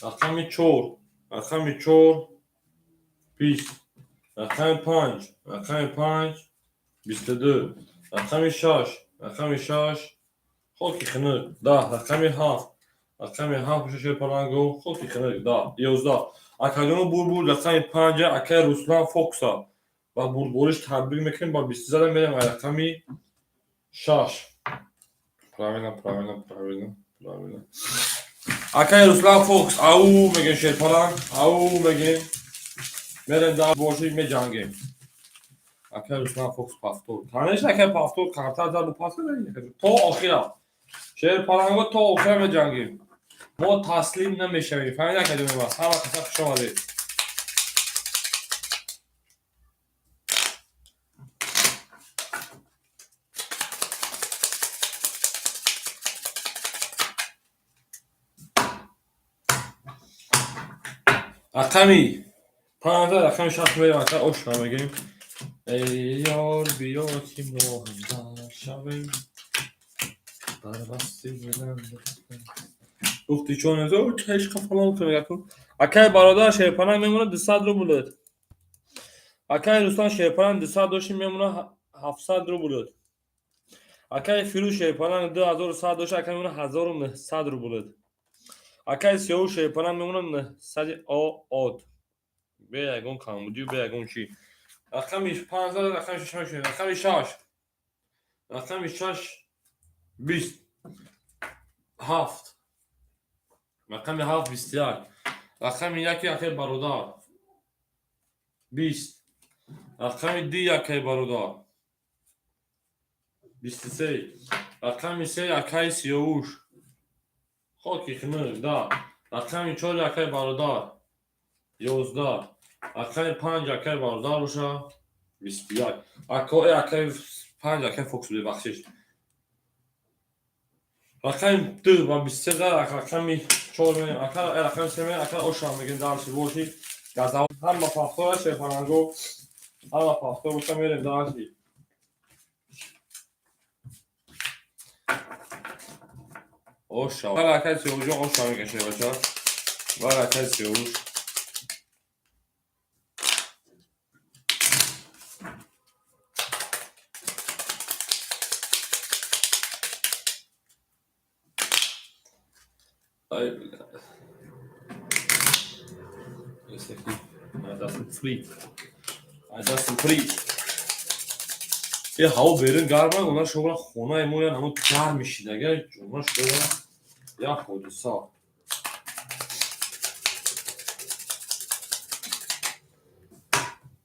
Рақами 4, рақами 4 20. Рақами 5, рақами 5 22. Рақами 6, рақами 6 хоки хунук 10. Рақами 7, рақами 7 боша, шерпаланго хоки хунук 10, 11. Акаҷоно, бурбур рақами 5 акаи Руслан Фокса ба бурдбориш табрик мекунем, ба бисту зада мерем ай рақами 6. Правильно, правильно, правильно, правильно. Акаи Руслан Фокс, ау мегем, шерпаланг, ау мегем. Мерем дар боши меҷангем. Акаи Руслан Фокс повтор. Конечно, акаи повтор карта зад, пас то охира. Шерпаланго то охира меҷангем. Мо таслим намешавем. Фаҳмид, акаҷони ман? Ҳама каса хуш омадед. Рақами 5, рақами 6 мерем, ака, ошна мегирем. Эй ёр, биё ки мо ҳамдар шавем. Бар басти дилам. Гуфти чон ишқа фалон кун якун. Акай бародар шерпаланг мемонад 200 рублет. Акай Руслан шерпаланг 200 дошти, мемонад 700 рублет. Акай Фирӯз шерпаланг 2100 дошти, акай мемонад 1900 рублет. Акай Сиёвуш шерпаланг мемонад 900 од. Бе ягон камбудию, бе ягон чӣ. Рақами 5, рақами 6 мешавем. Рақами 6. Рақами 6 20. 7. Рақами 7 21. Рақами 1 акай бародар 20. Рақами 2 акай бародар 23. Рақами 3 акай Сиёвуш. Хоки хунук 10. Рақами 4 акай бародар 11. Рақами 5 акай бародар боша 21. Ако акай 5 акай Фокс, бахшиш. Рақами 2 ва 23 рақами 4 мерем. Ака рақами 3 мерем. Ака оша мегем дарси боши. Газав ҳама повтора, шерпаланго ҳама повтор боша, мерем дарси. Оша. Вара акай Сиёвушҷон оша мекаше, бача. Вара акай Сиёвуш. Ай, бля. Дастам фри. Ай, дастам фри. Е, ҳаво берун гарма, она шобра хонаи мо ян ҳамо гарм мешидага, она шобра як ҳодиса.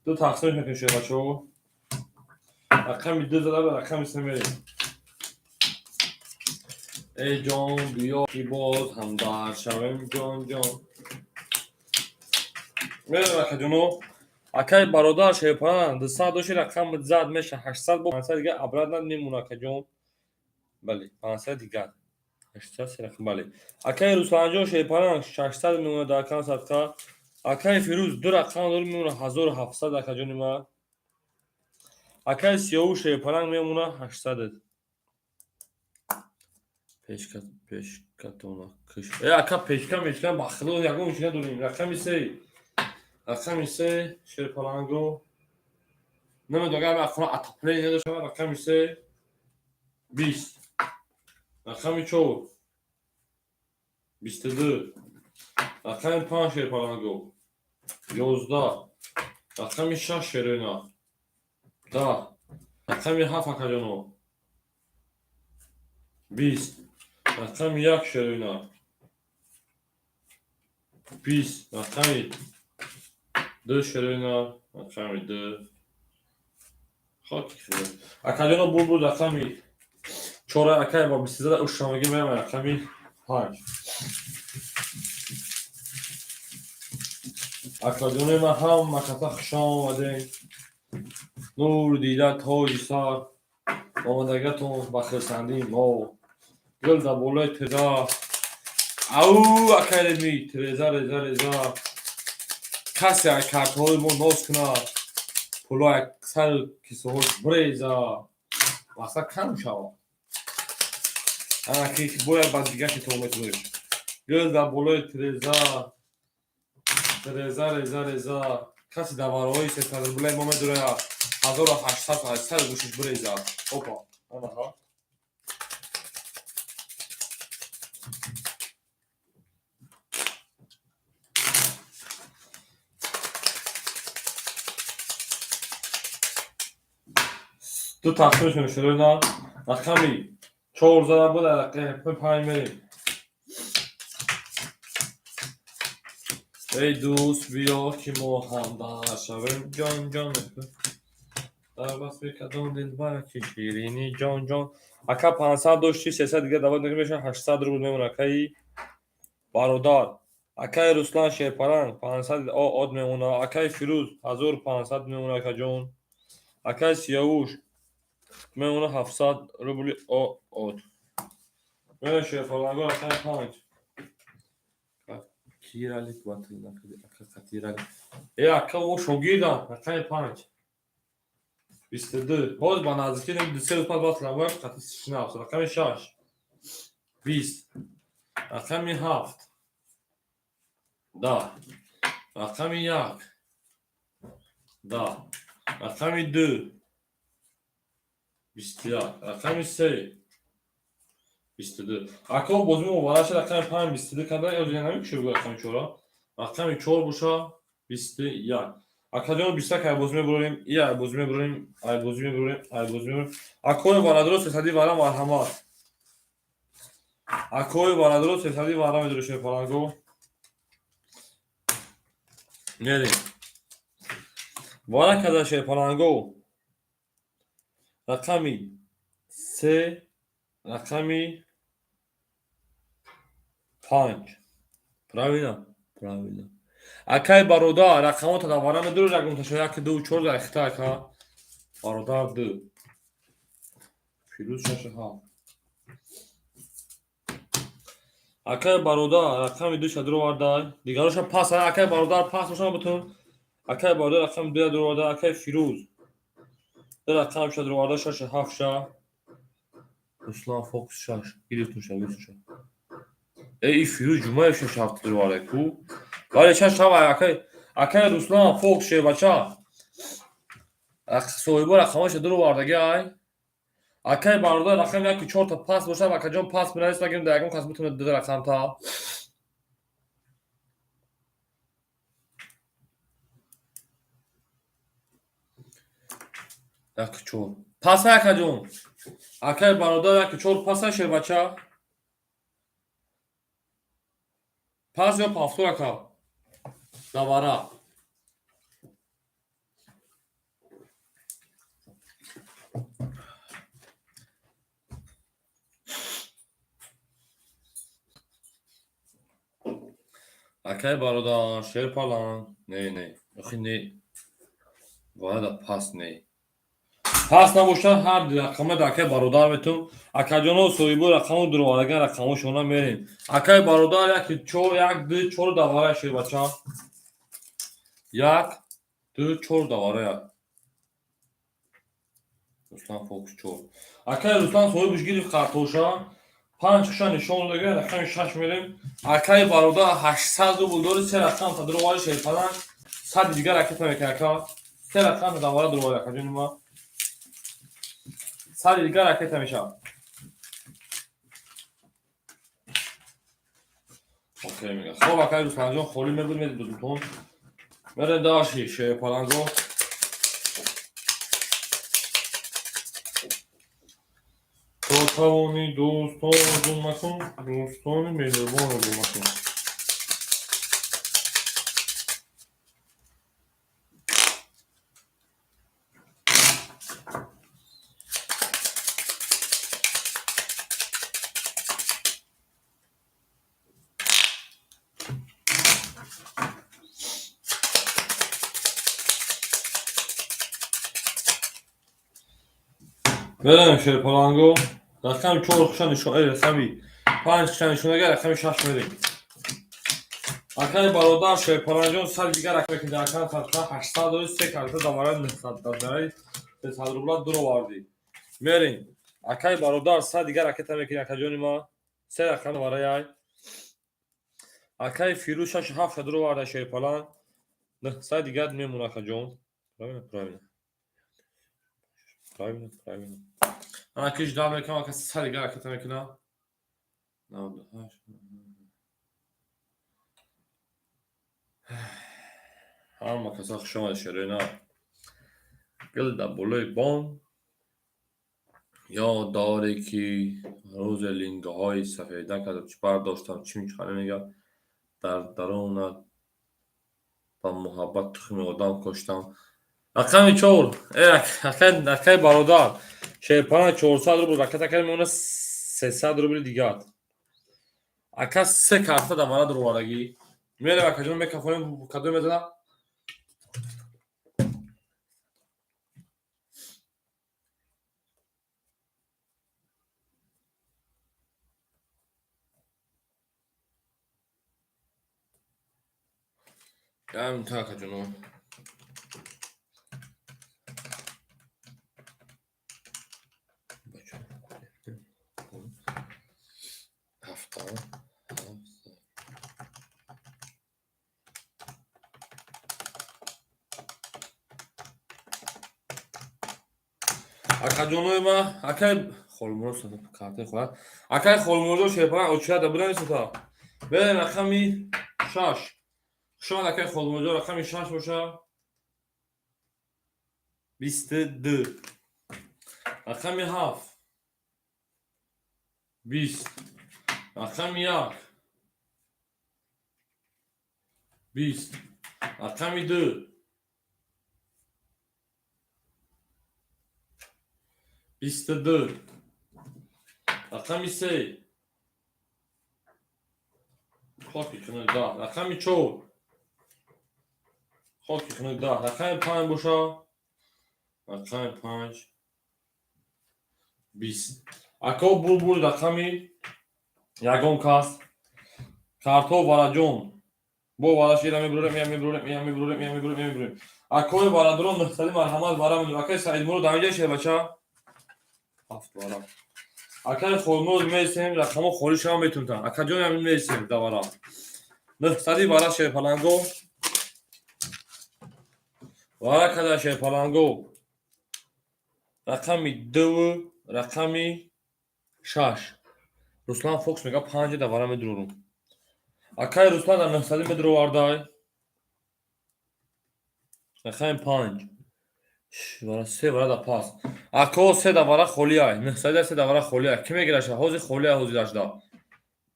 Ду тақсим мекунем, шербачаҳо. Рақами ду зада ба рақами се мерем. Эй ҷон, биё ки боз ҳамдард шавем, ҷон, ҷон. Мерем, акаҷоно. Акай бародар шерпаланг, 200 дошти, рақам зад меша 800, бо 500 дига обратно мемона, акаҷон. Бале, 500 дигар. 800 се рақам, бале. Акай Русланҷон шерпаланг, 600 мемона дар акам садқа. Акай Фирӯз ду рақам дор, мемона 1700, акаҷони ман. Акай Сиёву шерпаланг мемона 800. Пешка, пешкатона киш. Э, ака, пешка мешка, ба худо ягон чи надорем. Рақами се. Рақами се шерпаланго. Намедонам, агар хона отопление надошта, рақами се 20. Рақами чор 22. Рақами панҷ шерпаланго 11. Рақами шаш шерина 10. Рақами ҳафт, акаҷоно, 20. Рақами як шерина 20. Рақами ду шерина, рақами ду. Хоки худо. Акаҷоно, буд рақами чора, акай ба бисту ушамагӣ мерам рақами панҷ. Акаҷонои ман, ҳама каса хуш омадем. Нур дида, тоҷи сар, омадагатон ба хурсандии мо. Гул дар болои тиреза. Ау, акай Реми, тиреза, реза, реза. Касе ай картҳои мо ноз кунад, пуло сари кисаҳош биреза. Мақсад кам шавад. Ана ки бояд ба дигар китоб метавонем. Гул дар болои тиреза, реза, реза, реза. Касе дар варои 300 рублаи мо медурояд, 1800 аз сари гӯшаш биреза. Опа, анаҳа. Ду тақсимш мекунем, шерона. Рақами чор зада буд, рақами панҷ мерем. Эй дӯст, биё ки мо ҳамдард шавем, ҷон, ҷон. Дар васфи кадом дилбар ки ширинӣ, ҷон, ҷон. Ака, 500 дошти, 300 дига давод мешавад, 800 рубл мемонад, акаи бародар. Акаи Руслан шерпаланг, 500 од мемонад. Акаи Фирӯз 1500 мемонад, акаҷон. Акаи Сиёвуш мемонад 700 рубли од. Мерем, шерпаланго, рақами панҷ. Киралик батл накарди, ака, қатиралик. Э, ака, о шогирдам, рақами панҷ. 22. Ҳозир ба наздикӣ 2-3 рӯз пас батл бояд қати шинавс. Рақами шаш. 20. Рақами ҳафт. 10. Рақами як. 10. Рақами ду. 21. Рақами се. 22. Ако бозӣ муборак шуд, рақами панҷ 22 карда, ё дигар намекушед, рақами чора. Рақами чор боша 21. Акаҷон, 21 ай бозӣ мебурем, и ай бозӣ мебурем, ай бозӣ мебурем, ай бозӣ мебурем. Акои бародаро, сесади вара, марҳамат. Акои бародаро, сесади вара медорӣ, шерпаланго. Мерем. Вара карда, шерпаланго. Рақами се, рақами панҷ. Правильно? Правильно. Акай бародар, рақамота дар вара медорӣ, ягонташа як, ду, чор дар ихта, ака. Бародар ду. Фирӯз шашу ҳафт. Акай бародар, рақами ду ша дуровардай. Дигароша пас, акай бародар, пас бошам бутун. Акай бародар рақами ду дуроварда, акай Фирӯз. Ду рақам ша дуроварда, шашу ҳафт ша. Руслан Фокс шаш. Гирифтум ша, гирифтум ша. Э, и Фирӯз Ҷумаев шаш ҳафт дуроварда ку. Бале, шаш ҳафт, акай Руслан Фокс шербача. Соҳибо рақамоша дуровардаги ай. Акай бародар, рақами яку чорта пас бошад, акаҷон, пас бинавис, нагирем, дар ягон кас битонад ду рақамта. Яку чор. Паса, акаҷон. Акай бародар, яку чор паса, шербача. Пас ё повтор, ака. Давара. Акай бародар, шерпаланг. Не, не. Охи не. Варада пас не. Пас набошад, ҳар рақама да акай бародар метум. Акаҷоно, соҳибо рақаму дуровардаган рақамошона мерем. Акай бародар, яки чор, як, ду, чор давара, шербача. Як, ду, чор давара як. Руслан Фокус чор. Акай Руслан соҳибш гирифт картоша. Панҷ хуша нишон дага, рақами шаш мерем. Акай бародар 800 рубл дори, се рақам та дуровари, шерпаланг. 100 дигар ракета мекунад, ака. Се рақам та давара дуровари, акаҷони ма. 100 дигар ракета мешавад. Окей мега. Хоб, акай Русланҷон, холӣ мебуд, медидудутон. Мерем даши шерпаланго. То тавонӣ дӯстонро гум макун, дӯстони меҳрубонро гум макун. Мерем шерпаланго. Рақами чор хуша нишон, рақами панҷ хуша нишон дага, рақами шаш мерем. Акай бародар шерпаланҷон, 100 дигар рақаме ки дар акан карта 800 дори, се карта давара 900 давараи 300 рубла дуровардӣ. Мерем. Акай бародар, 100 дигар ракета мекунӣ, акаҷони ма. Се рақам давараяй. Акай Фирӯз шаш ҳафт дуроварда, шерпаланг. 900 дигар мемон, акаҷон. Правильно, правильно. Правильно, правильно. Ана ки ждал мекунам, ака 100 дигар ракета мекунам. 98. Ҳама каса хуш омадед, шерои нав. Гил дар болои бом ёд дорӣ, ки рӯзе лингаҳои сафеда карда чӣ бардоштам, чӣ мечхане мега, дар дарунат ба муҳаббат тухми одам коштам. Рақами чор, акай бародар, шерпаланг 400 рубл ракета кард, мемонад 300 рубли дигар. Ака се карта дар мара дуровардагӣ. Мерем, акаҷон, мекафонем, кадом мезанам? Ям та, акаҷоно. Ҳафта. Ҳафт. Акаҷонои ма, акай Холмурод картаи хоҳад. Акай Холмуродо, шерпаланг очирада будам истата. Берем рақами шаш. Хуш омад, акай Холмуродо, рақами шаш боша. 22. Рақами ҳафт. 20. Рақами як. 20. Рақами ду. 22. Рақами се. Хоки хунук 10. Рақами чор. Хоки хунук 10. Рақами панҷ боша. Рақами панҷ. 20. Ако булбул рақами ягон кас. Картҳо вараҷон. Бо вараш ира мебурем, я мебурем, я мебурем, я мебурем, я мебурем. Акои варадорон нуҳсади марҳамат вара мебурем. Акаи Саидмурод ҳамиҷа, шербача? Ҳафт вара. Акаи Холмурод месем, рақамҳо холӣ шава метунтан. Акаҷон, ҳамин месем давара. 900 вара, шерпаланго. Вара када, шерпаланго. Рақами дуву рақами шаш. Руслан Фокс мега, панҷа давара медурорум. Акаи Руслан дар 900 медуровардай. Рақами панҷ. Вара се вара да пас. Ако се да вара холиай. Нӯҳсада се да вара холиай. Ки мегираша? Ҳозир холиай ҳозирашда.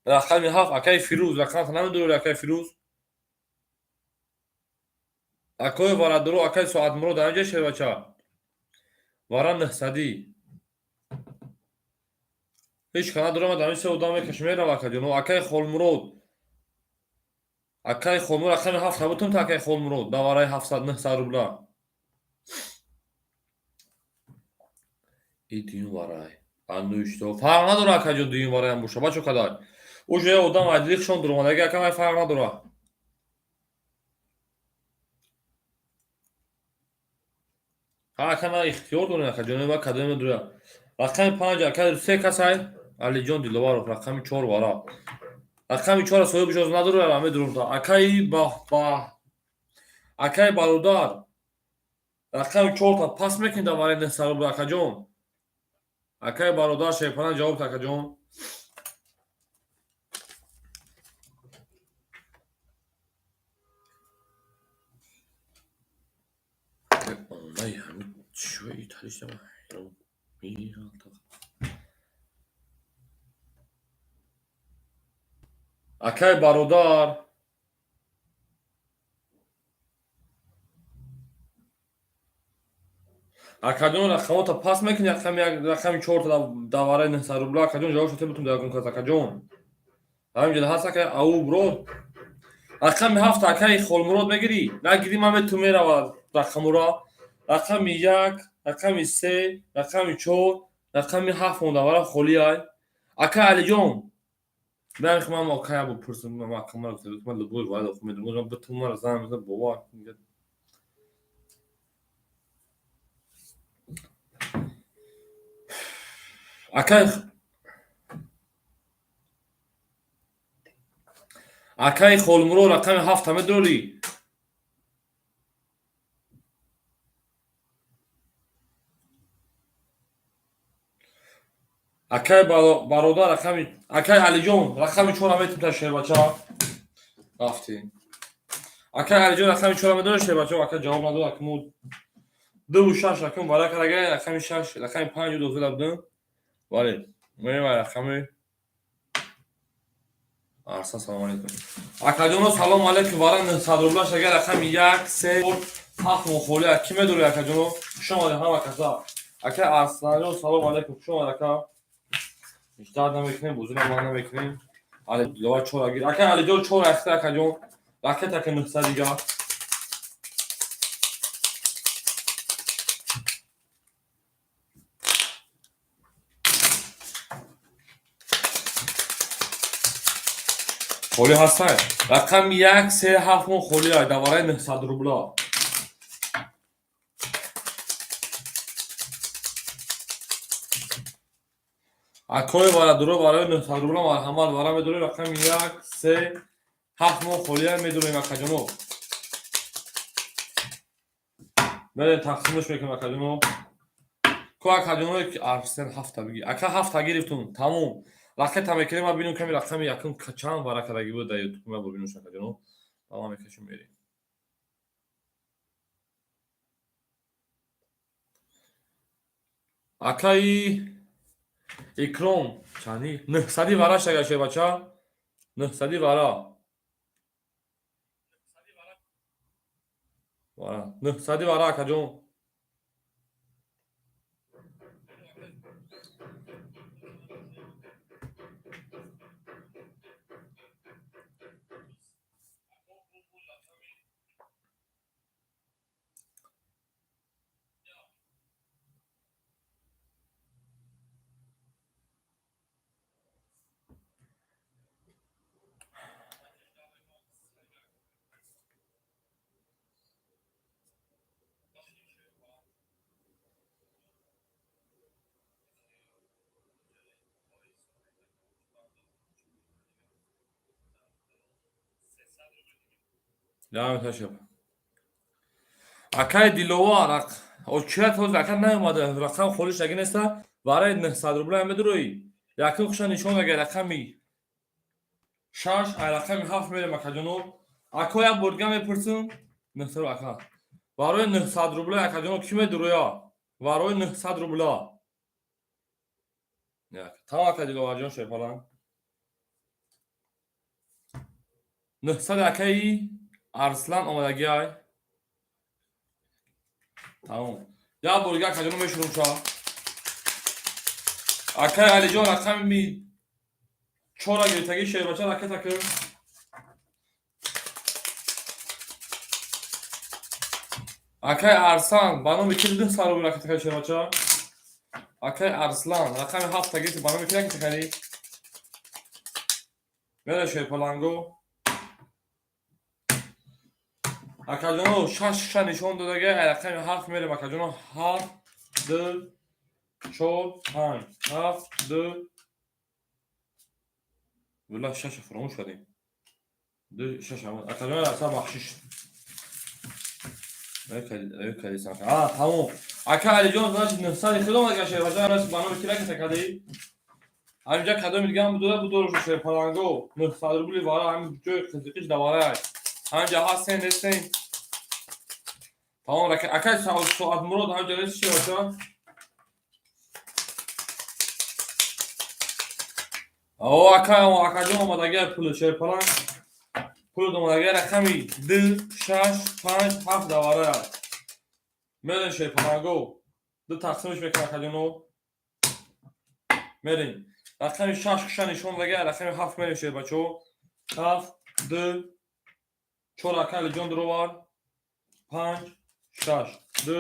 Рақами ҳафт акаи Фирӯз. Рақамата намедорӣ, акаи Фирӯз? Акои варадоро, акаи Соатмурод, дар инҷа шербача. Вара нӯҳсадӣ. Ҳеҷ ка надорам, дар ин се одам мекашем, мерава, акаҷон. Акаи Холмурод. Акаи Холмурод рақами ҳафт бутум та, акаи Холмурод. Да вараи ҳафтсад нӯҳсад рубла. И дуюм варай. А ну что? Фарқ надора, акаҷон, дуюм вараям боша. Бачо кадай. Уже одам айдилихшон дуромадаги, ака, май фарқ надора. Ҳа, ака, на ихтиёр дорем, акаҷон, ма кадоме дура. Рақами панҷ, ака, се касай. Алиҷон Диловаров, рақами чор вара. Рақами чора соҳиб иҷоза надора, медурам. Акаи ба акаи бародар. Рақами чорта пас мекунӣ дар вараи 900 рубл, акаҷон. Акаи бародар Шерпалан, ҷавоб та, акаҷон. Онай ҳамин чӯи талишам меғалта. Акаи бародар. Акаҷон, рақамота пас мекунӣ, рақами як, рақами чорта дар вараи 900 рубла, акаҷон, ҷавоб шуда бутум дар ягон кас, акаҷон. Ҳаминҷода ҳаст акаи Ауброд. Рақами ҳафт, акаи Холмурод, мегирӣ? Нагирӣ, ман мету меравад рақамура. Рақами як, рақами се, рақами чор, рақами ҳафт монда, вара холиай. Акаи Алиҷон. Бях ман акая бупурсам, ман акамара гуфта, ман любой вара дохил медонам, битум мара занг мезанад, бовар кун. Акаи Холмурод, рақами ҳафта медорӣ? Акаи бародар, рақами акаи Алиҷон, рақами чора метум та, шербача. Рафтем. Акаи Алиҷон, рақами чора медорӣ, шербача? Ака ҷавоб надод, акму дуву шаш рақам вара карага, рақами шаш, рақами панҷу дохила будем. Бале, мерем рақами Арсан, салом алейкум. Акаҷоно, салом алейкум. Вара 900 рублаш агар рақами як, се, чор, ҳафт мо холӣ. Ки медорӣ, акаҷоно? Хуш омадед ҳама каса. Ака Арсланҷон, салом алейкум. Хуш омад, ака. Ҳеҷ намекунем, бозира ман намекунем. Али Диловар чор агир. Ака Алиҷон, чор ахта, акаҷон. Ракета ка 900 дига. Холӣ ҳастай. Рақами як, се, ҳафт мо холӣ ай давараи 900 рубла. Акои варадуро барои 900 рубла марҳамат, вара медорем, рақами як, се, ҳафт мо холӣ ай, медорем, акаҷоно. Мерем, тақсимаш мекунем, акаҷоно. Ко акаҷоно, Арсен ҳафта биги. Ака, ҳафта гирифтум, тамом. Ракета мекунем, ман бинем ками рақами якум чанд вара кардаги буд дар ютуб, ман бибинем, акаҷоно. Ман мекашем, мерем. Акаи Икром чанди? Нӯҳсади вара шага, шербача. Нӯҳсади вара. Вара. Нӯҳсади вара, акаҷон. Давом ташаб. Акаи Диловар, очират ҳозир ака наомада, рақам холиш аги неста, барои 900 рубла медуроӣ. Якум хуша нишон агар рақами шаш, ай рақами ҳафт мерем, акаҷоно. Ако, як бор дига мепурсам, 900 ака. Барои 900 рубла, акаҷоно, кӣ медуроя? Барои 900 рубла. Тамом, ака Диловарҷон Шерпаланг. 900 акаи Арслан омадагиай. Тамом. Як бор дига, акаҷоно, мешурум ша. Акаи Алиҷон рақами чора гирифтагӣ, шербача, ракета кун. Акаи Арслан ба номи ки 900 рубл ракета кардӣ, шербача? Акаи Арслан рақами ҳафта гирифти, ба номи ки ракета кардӣ? Мере, шерпаланго. Акаҷоно, шаш нишон додага, рақами ҳафт мерем, акаҷоно. Ҳафт, ду, чор, панҷ, ҳафт, ду. Вилла, шаша фуромӯш кардем. Ду, шаш. Акаҷоно, аса бахшиш. Тамом. Ака Алиҷон, значит, 900 хело омадага, шербача, ба номи ки ракета кардӣ? Ҳаминҷа кадоми дигаам будора, будорошу, шерпаланго. 900 рубли вара ҳамин ҷои қизиқиш даварай. Ҳаминҷа ҳастен, нестен? Тамом, акай Соатмурод ҳаминҷа нест, шербача? О, ака, акаҷон омадагия пули шерпаланг. Пули омадагия, рақами ду, шаш, панҷ, ҳафт даварай. Мерем, шерпаланго. Ду тақсимш мекунам, акаҷоно. Мерем. Рақами шаш куша нишон дага, рақами ҳафт мерем, шербачо. Ҳафт, ду, чор, ака Алиҷон дуровард. Панҷ, шаш, ду,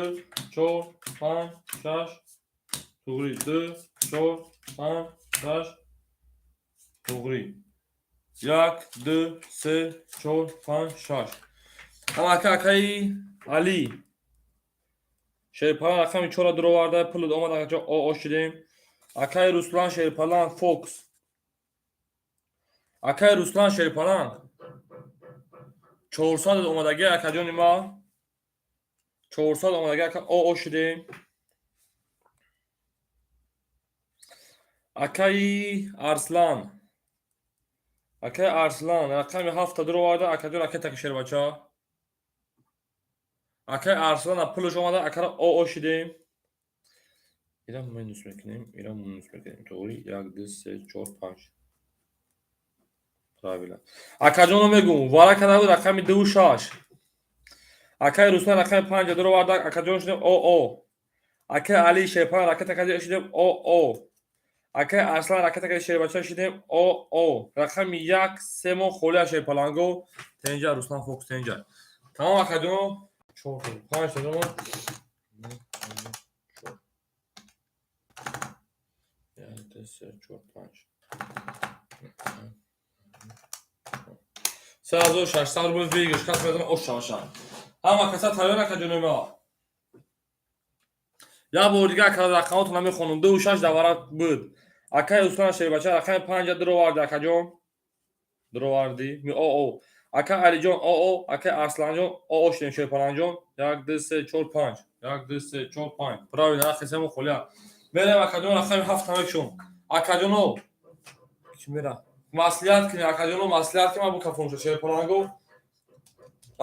чор, панҷ, шаш. Туғри, ду, чор, панҷ, шаш. Туғри. Як, ду, се, чор, панҷ, шаш. Ака, акаи Али. Шерпалан рақами чора дуроварда, пул омад, акаҷон, о шудем. Акаи Руслан Шерпалан Фокс. Акаи Руслан Шерпалан 400 омадагӣ, акаҷони ма. 400 омадагӣ, ака, о шудем. Акаи Арслан. Акаи Арслан рақами ҳафта дуроварда, акаҷон, ракета шербача. Акаи Арслан пулаш омада, акара о шудем. Ира минус мекунем, ира минус мекунем. Тоғри, як, ду, се, чор, панҷ. Правильно. Акаҷоно мегӯм, вара карда буд рақами дуву шаш. Акаи Руслан рақами панҷа дуроварда, акаҷон, шудем о о. Акаи Али Шерпалан ракета карда, шудем о о. Акаи Арслан ракета карда, шербача, шудем о о. Рақами як, се мо холия, шерпаланго. Тенҷа, Руслан Фокс тенҷа. Тамом, акаҷоно, чор, панҷ та. Як, ду, се, чор, панҷ. 3600 рубл выигрыш. Кас медонам ош шаваша. Ҳама каса тайёр, акаҷонои ма? Як бор дига, ака, рақамотро намехонам. Ду шаш давара буд. Акаи Руслан Шербача рақами панҷа дуроварди, акаҷон. Дуровардӣ. О о. Ака Алиҷон о о, акаи Арсланҷон о о шудем, Шерпаланҷон. Як, ду, се, чор, панҷ. Як, ду, се, чор, панҷ. Правильно, рақи семо холия. Мерем, акаҷон, рақами ҳафт мекшум. Акаҷоно. Ки мера? Маслиҳат кунед, акаҷоно, маслиҳат ки ман букафонша, шерпаланго.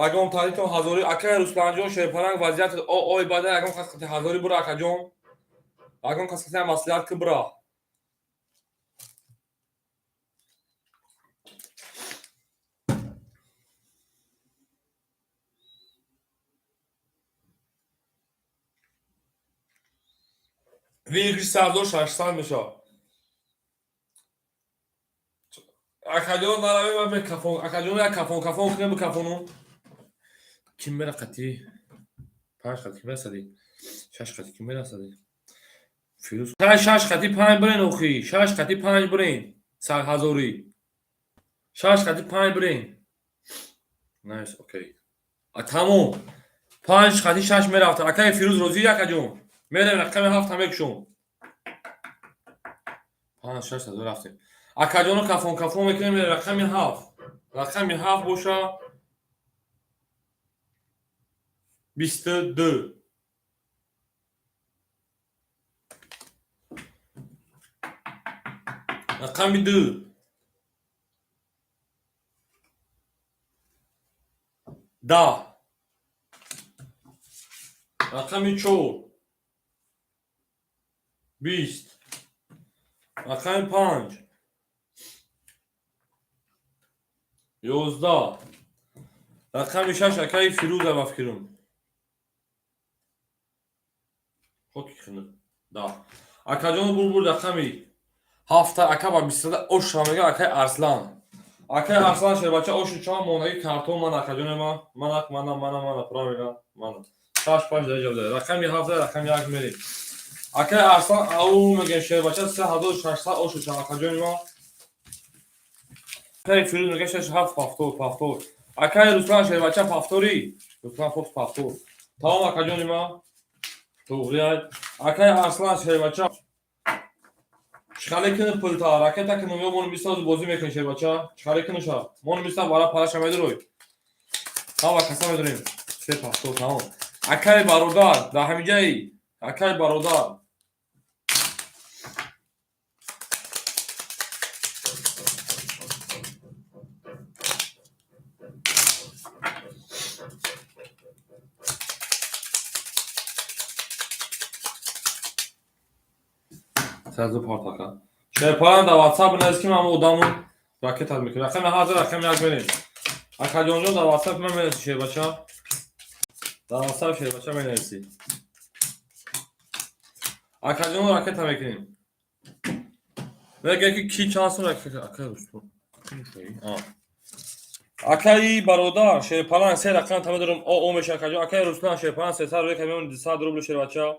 Ягон таърифтон ҳазорӣ, акаи Русланҷон Шерпаланг, вазъияти о ой бада, ягон кас қати ҳазорӣ бура, акаҷон. Ягон кас қати маслиҳат ки бура. Выигрыш 3600 мешавад. Акаҷон, наравем, ман мекафон. Акаҷон, як кафон кафон кунем, бикафонум. Ким мера қати? Панҷ қати ким мерасади? Шаш қати ким мерасади? Фирӯз. Шаш қати панҷ бирен охи. Шаш қати панҷ бирен. Сар ҳазорӣ. Шаш қати панҷ бирен. Nice, окей. Тамом. Панҷ қати шаш мерафта. Акаи Фирӯз розӣ, акаҷон? Мерем, рақами ҳафта мекушом. Панҷ, шаш ҳазор рафтем. Акаҷоно, кафон кафон мекунем, рақами ҳафт. Рақами ҳафт боша 22. Рақами ду. 10. Рақами 4 20. Рақами 5 11. Рақами 6 акаи Фирӯза ба фикрум. Хоки хинук. Да. Акаҷон бурбур рақами 7 ака ба 20 оша мега акаи Арслан. Акаи Арслан шербача ошу чанд монаги картон ман акаҷоне ман. Манак мана мана мана правильно мана. 6 5 дар ҷо. Рақами 7 рақами 1 мерем. Акаи Арслан ау мегем шербача 3600 ошу чанд акаҷони ман. Акаи Фирӯз мега 6 7 повтор повтор. Акаи Руслан шербача повтори. Руслан фокс повтор. Тамом акаҷони ман. Туғрияй. Акаи Арслан шербача чиқале кини пулта ракета кини ё мону бисоз бозӣ мекунӣ шербача. Чиқале киниша. Мону биса бара параша медурой. Ҳама каса медурем. Се повтор тамом. Акаи бародар дар ҳамиҷаи акаи бародар. Сразу портака. Шерпалан дар WhatsApp бинавис ки ман одаму ракета мекунам. Рақами ҳазр рақами 1 мерем. Акаҷонҷон дар WhatsApp ман менависи шербача. Дар WhatsApp шербача менависи. Акаҷон ракета мекунем. Мега ки ки чанд сум ракета акай Рустам. Акаи бародар шерпалан се рақам тама дорам о меша акаҷон. Акаи Руслан шерпалан 300 рубл камон 200 рубл шербача.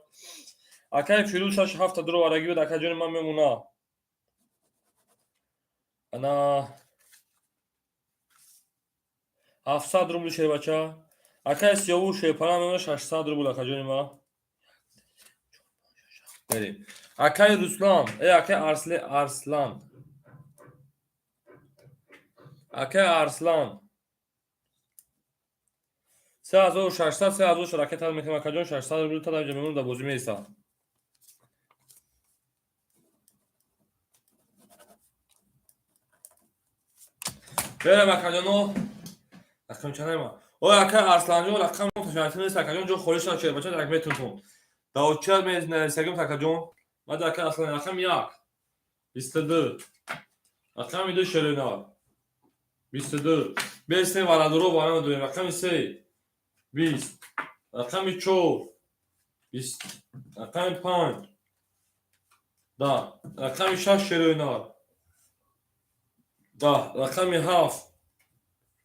Акаи Фирӯз 6 7 дуро вараги буд акаҷони ман мемона. Ана 700 рубл шербача. Акаи Сиёвуш шерпалан мемона 600 рубл акаҷони ман. Мерем. Акаи Руслан, акаи Арсле Арслан. Акаи Арслан. 3600 3000 ракета мекунам акаҷон 600 рубл та дар ҷо мемонам дар бозӣ меистам. Берем акаҷоно. Рақам чанд ма? Ой акаи Арсланҷон рақам ташаккур нест акаҷон ҷо холӣ шуд шербача як метунтон. Давча менависагим акаҷон. Баъд акаи Арслан рақам 1 22 рақами 2 шеринар 22 бесне варадуро вара медорем рақами 3 20 рақами 4 20 рақами 5 10 рақами 6 шеринар 10 рақами 7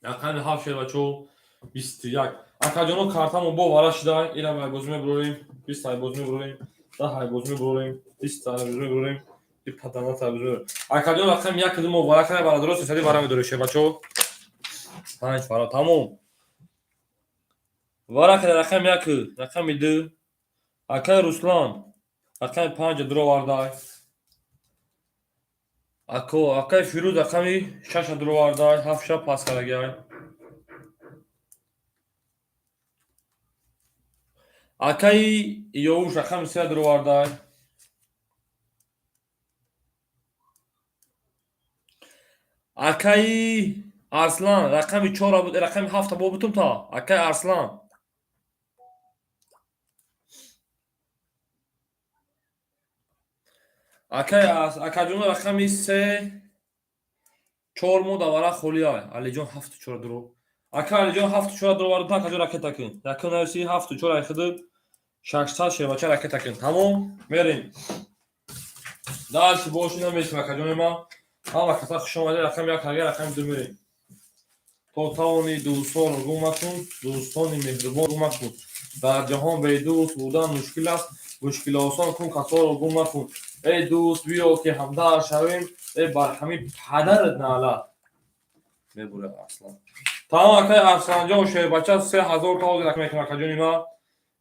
рақами 7 шербачо 21 акаҷоно картамо бо вара шуда ирам айбозӣ мебурорем 20 айбозӣ мебурорем 10 айбозӣ мебурорем 20 айбозӣ мебурорем и паданат айбозӣ мебурорем. Акаҷон рақами 1 мо вара кара барадоро сесади вара медорем шербачо 5 вара тамом. Вара кара рақами 1 рақами 2 акаи Руслан рақами 5 дуро вардай. Ако акаи Фирӯз рақами 6 дуро вардай 7 ша пас карагай. Акаи Ёвуш рақами 3 дуро вардай. Акаи Арслан рақами 4 буд рақами 7 бо бутум та. Акаи Арслан. Акаи акаҷон рақами 3 4 мо давара холӣ ай. Алиҷон 7 4 дуро. Ака Алиҷон 7 4 дуро вард акаҷон ракета кун. Якум нависи 7 4 ай худут 600 шербача ракета кун. Тамом мерем. Дальше боши намесим акаҷони ман. Ҳама каса хуш омадед рақами 1 агар рақами 2 мерем. То тавони дӯстонро гум макун, дӯстони меҳрубон гум макун. Дар ҷаҳон бедӯст будан мушкил аст, мушкилосон кун касоро гум макун. Эй дӯст биё ки ҳамдар шавем, эй бар ҳами падарат наълат. Мебурад Арслан. Тамом акаи Арсланҷон шербача 3000 та ҳозир рақам мекунам акаҷони ман.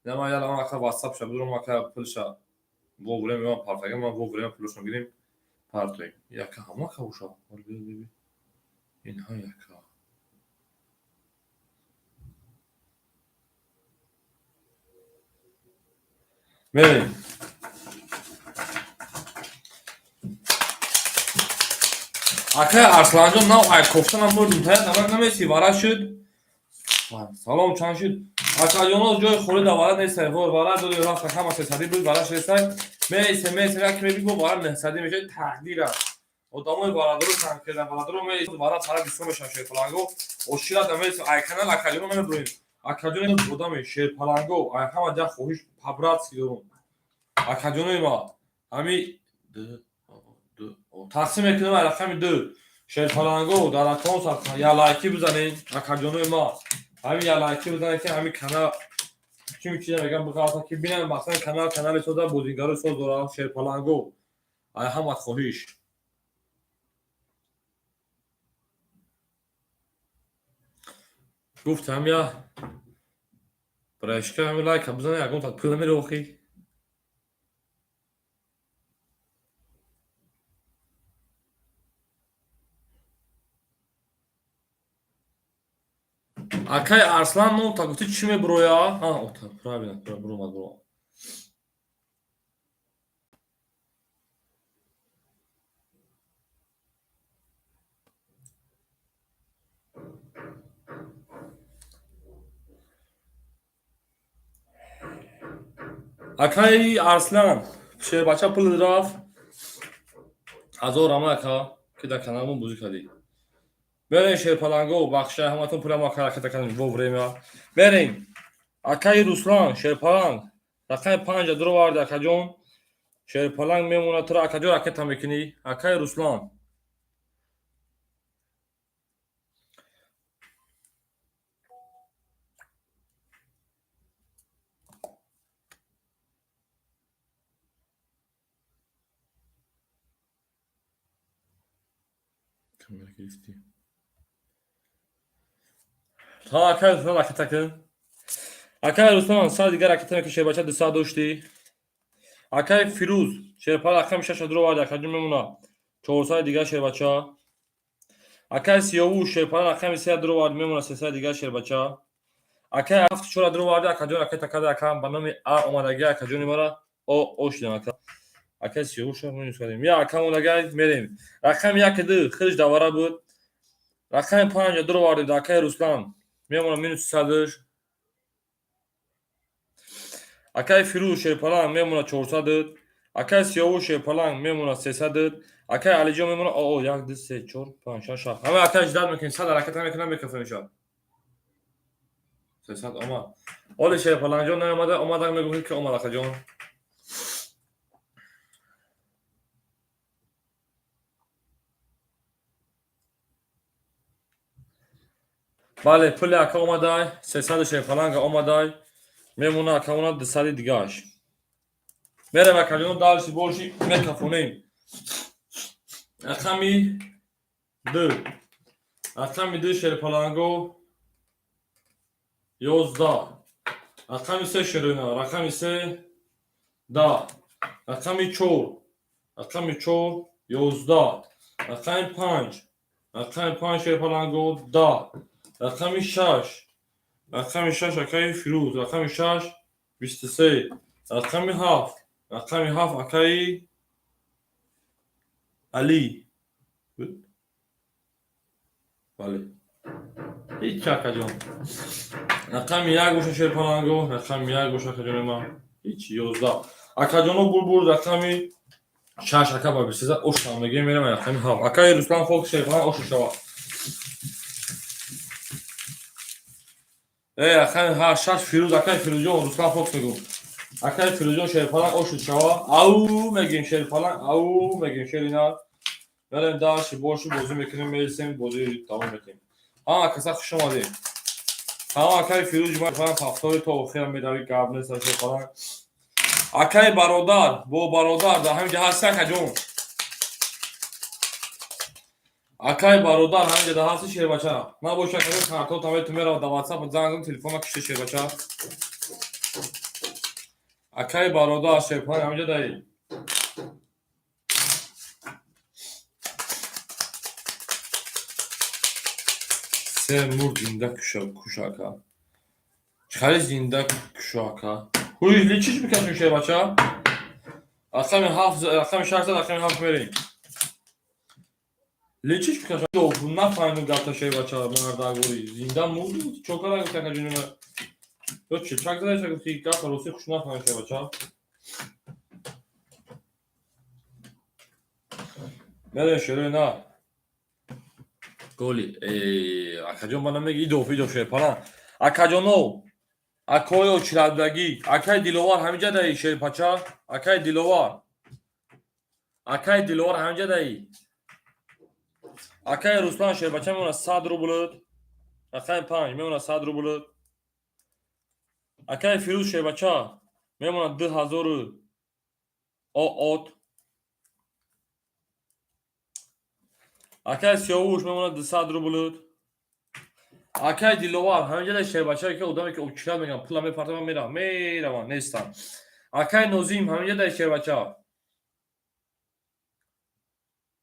Нама яла ман ака WhatsApp ша бидурам ака пулша во время ман партагам ман во время пулашон гирем партоем. Яка ҳама кавуша. Инҳа яка. Мерем. Акаи Арсланҷон нав ай кофтанам мурдум тая намак намеси вара шуд. Салом чанд шуд? Акаҷоно, ҷои холӣ дар вара нестай. Вор вара доди, рафта, ҳама сесадӣ буд, вараш нестай. Меисе, меисе, як меби бо вара несадӣ мешавад. Тақдира одамои варадору танкеда варадору меисе, вара сара бисёр мешавад. Шерпаланго оширада меисе, ай канал акаҷоно намебурем. Акаҷоно, одами шерпаланго, ай ҳама ҷа хоҳиш по-братски дорум. Акаҷонои ма, ҳами тақсим мекунем. Ай рақами ду шерпаланго дар аккаунт я лайки бизанед. Акаҷонои ма, ҳамин я лайки бизанед, ки ҳамин канал чӣ чиза мегам, биқалта ки бинам. Масалан, канал канали соза, бозингарои соз дорад. Шерпаланго, ай ҳамат хоҳиш. Гуфтам, я брешка, ҳамин лайка бизанед, ягон та пул намерохӣ. Акай Арслан ном та гуфти, чӣ мебуроя? Правильно, буромад, буромад. Акаи Арслан, шербача, пул рафт. Ҳазор рама, ака, ки дар каналмон бозӣ кардӣ. Берем, шерпаланго, бахшай ҳаматон, пулама ҳараката кардем во время. Берем, акаи Руслан, шерпаланг, рақами панҷа дуроварди. Акаҷон, шерпаланг мемонад туро. Акаҷон, ракета мекунӣ, акаи Руслан. Камера гирифтӣ. Та акаи Руслан, ракета кун. Акаи Руслан, сар дигар ракета мекунӣ. Шербача, 200 доштӣ. Акаи Фирӯз, шерпаланг, рақами шаша дуроварди. Акаҷон, мемона 400 дигар, шербача. Акаи Сиёвуш, шерпаланг, рақами сея дуроварди, мемона 300 дигар, шербача. Акаи ҳафту чора дуроварди. Акаҷон, ракета карда. Ака ба номи а омадагӣ, акаҷони мара о о шидам. Ака, акаи Сиёвуша минус кардем. Я ака омадагай, мерем. Рақами яки ду хелиш давара буд. Рақами панҷа дуровардем. Акаи Руслан, мемона минус садш. Акаи Фирӯз, шерпаланг, мемона 400. Акаи Сиёвуш, шерпаланг, мемона 300. Акаи Алиҷон мемона о як, ду, се, чор, панҷ, шаш, ҳафт. Ҳама акаи ждать мекунем, сад ҳараката мекунам, мекафа мешавад. 300 омад. Оли шерпалангҷон наомада. Омада мегӯфт, ки омад, акаҷон. Бале, пули ака омадай, 300-у шерпаланга омадай, мемона ака мона 200-и дигааш. Мерем, акаҷон, дальше больше мекафонем. Рақами ду, рақами ду, шерпаланго, 11. Рақами се, шерина, рақами се, 10. Рақами чор, рақами чор, 11. Рақами панҷ, рақами панҷ, шерпаланго, 10. Рақами шаш, рақами шаш, акаи Фирӯз, рақами шаш, 23. Рақами ҳафт, рақами ҳафт, акаи Алӣ. Бале, ҳеҷ, акаҷон. Рақами як боша, шерпаланго, рақами як боша, акаҷони ман. Ҳеҷ, 11. Акаҷоно, бурбур. Рақами шаш, ака, ба 23 ошам мегӯем. Мерам рақами ҳафт. Акаи Руслан Фок, шерпаланг, ошу шава. Э, рақами шаш, Фирӯз, акаи Фирӯзҷон, Руслан Фокс мегӯм. Акаи Фирӯзҷон, шерпаланг, ошуд шава. Ау мегӯем, шерпаланг, ау мегӯем, шерина. Мерем дальше, больше бозӣ мекунем, мересем, бозӣ тамом мекунем. Ҳама каса хуш омадем. Ҳама акаи Фирӯз ҷумаи ҳафтори то охира мерави, гап нест, шерпаланг. Акаи бародар, бо бародар дар ҳамин ҷа ҳасти, акаҷон. Акаи бародар ҳамин ҷа дар ҳасти, шербача. Набоша, акаҷон, картот тамои ту мерава дар WhatsApp, занг зан, телефонма кишта, шербача. Акаи бародар, шерпаланг, ҳамин ҷа даи. Се мурд, зинда куша, ака. Чӣ зинда куша, ака? Ҳуй, лечить мекашем, шербача. Рақами ҳафт, рақами шаш зад, рақами ҳафт мерем. Лечить мекашем. Нафаҳмидум гапта, шербача, мардагори. Зинда мурд, чокара гуфт, акаҷони ман. Ё чилчак задаша гуфти гапа русӣ хуш нафаҳмем, шербача. Мерем, шерои на. Голи. Акаҷон, ба намеги идоф, идоф, шерпалан. Акаҷоно, акоё чирадагӣ, акай Диловар ҳамиҷа даи, шерпача, акай Диловар. Акай Диловар ҳамиҷа даи. Акай Руслан, шербача, мемона 100 рубл. Рақами 5 мемона 100 рубл. Акай Фирӯз, шербача, мемона 2000 оот. Акай Сиёвуш мемона 200 рубл. Акай Диловар ҳаминҷа да, шербача, ки одаме ки обчират мегӯям, пула мепартам, меравам, меравам, нестам. Акай Нозим ҳаминҷа да, шербача,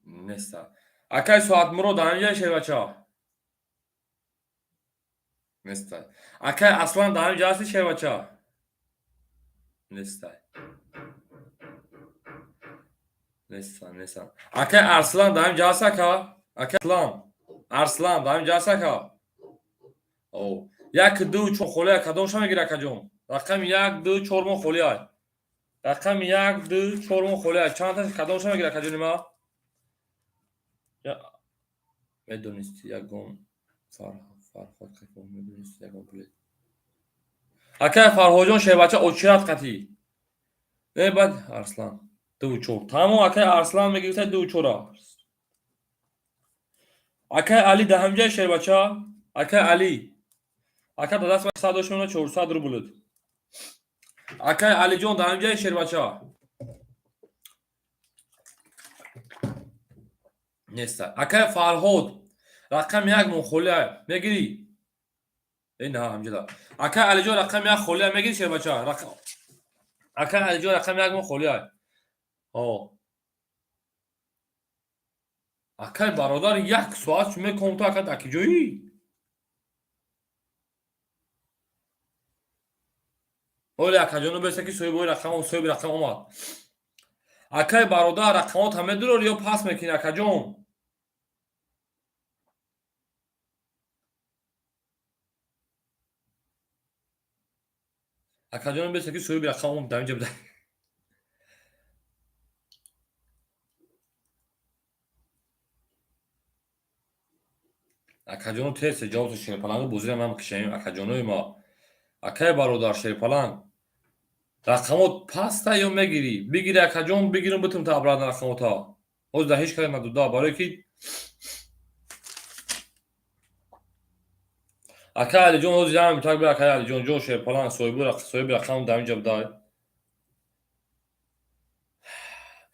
неста. Акай Соатмурод ҳаминҷа, шербача, неста. Акай Аслан дар ҳаминҷа ҳасти, шербача, неста, неста, неста. Акай Арслан дар ҳаминҷа ҳаст, ака? Акай Арслан, Арслан дар ҳаминҷа ҳаст, ака? О, як, ду, чор холия, кадомша мегири, акаҷон? Рақами як, ду, чор мо холия. Рақами як, ду, чор мо холия. Чандташ, кадомша мегири, акаҷони ма? Медонисти ягон Фарҳод медонисти ягон пули. Акай Фарҳодҷон, шербача, очират қатӣ. Не, баъд Арслан. Ду, чор. Тамом, акай Арслан мегирифта ду, чора. Акай Али дар ҳамҷаи, шербача? Акай Али. Ака да даст сад дошт, мемона 400 рубл. Акай Алиҷон дар ҳамҷаи, шербача? Неста. Акай Фарҳод, рақами як мон холия, мегирӣ? Э, на, ҳамҷада. Акай Алиҷон, рақами як холия, мегирӣ, шербача? Акай Алиҷон, рақами як мон холия. О. Акай бародар, як соат меком, ту ака дар киҷоӣ? Оле, акаҷоно, беса ки соҳиби рақам, соҳиби рақам омад. Акай бародар, рақамота медурор ё пас мекунӣ, акаҷон? Акаҷоно, беса ки соҳиби рақам омад, дар инҷа буда. Акаҷоно, тез ҷавоб, шерпалангу бозира намкишем, акаҷонои ма. Акай бародар, шерпаланг, рақамот паста ё мегирӣ? Бигири, акаҷон, бигирам, битум та обратно рақамота. Ҳозир дар ҳеҷ каде надода, барое ки акай Алиҷон ҳозир ям так би, акай Алиҷон ҷо, шерпаланг, соҳиби рақам дар инҷа будай.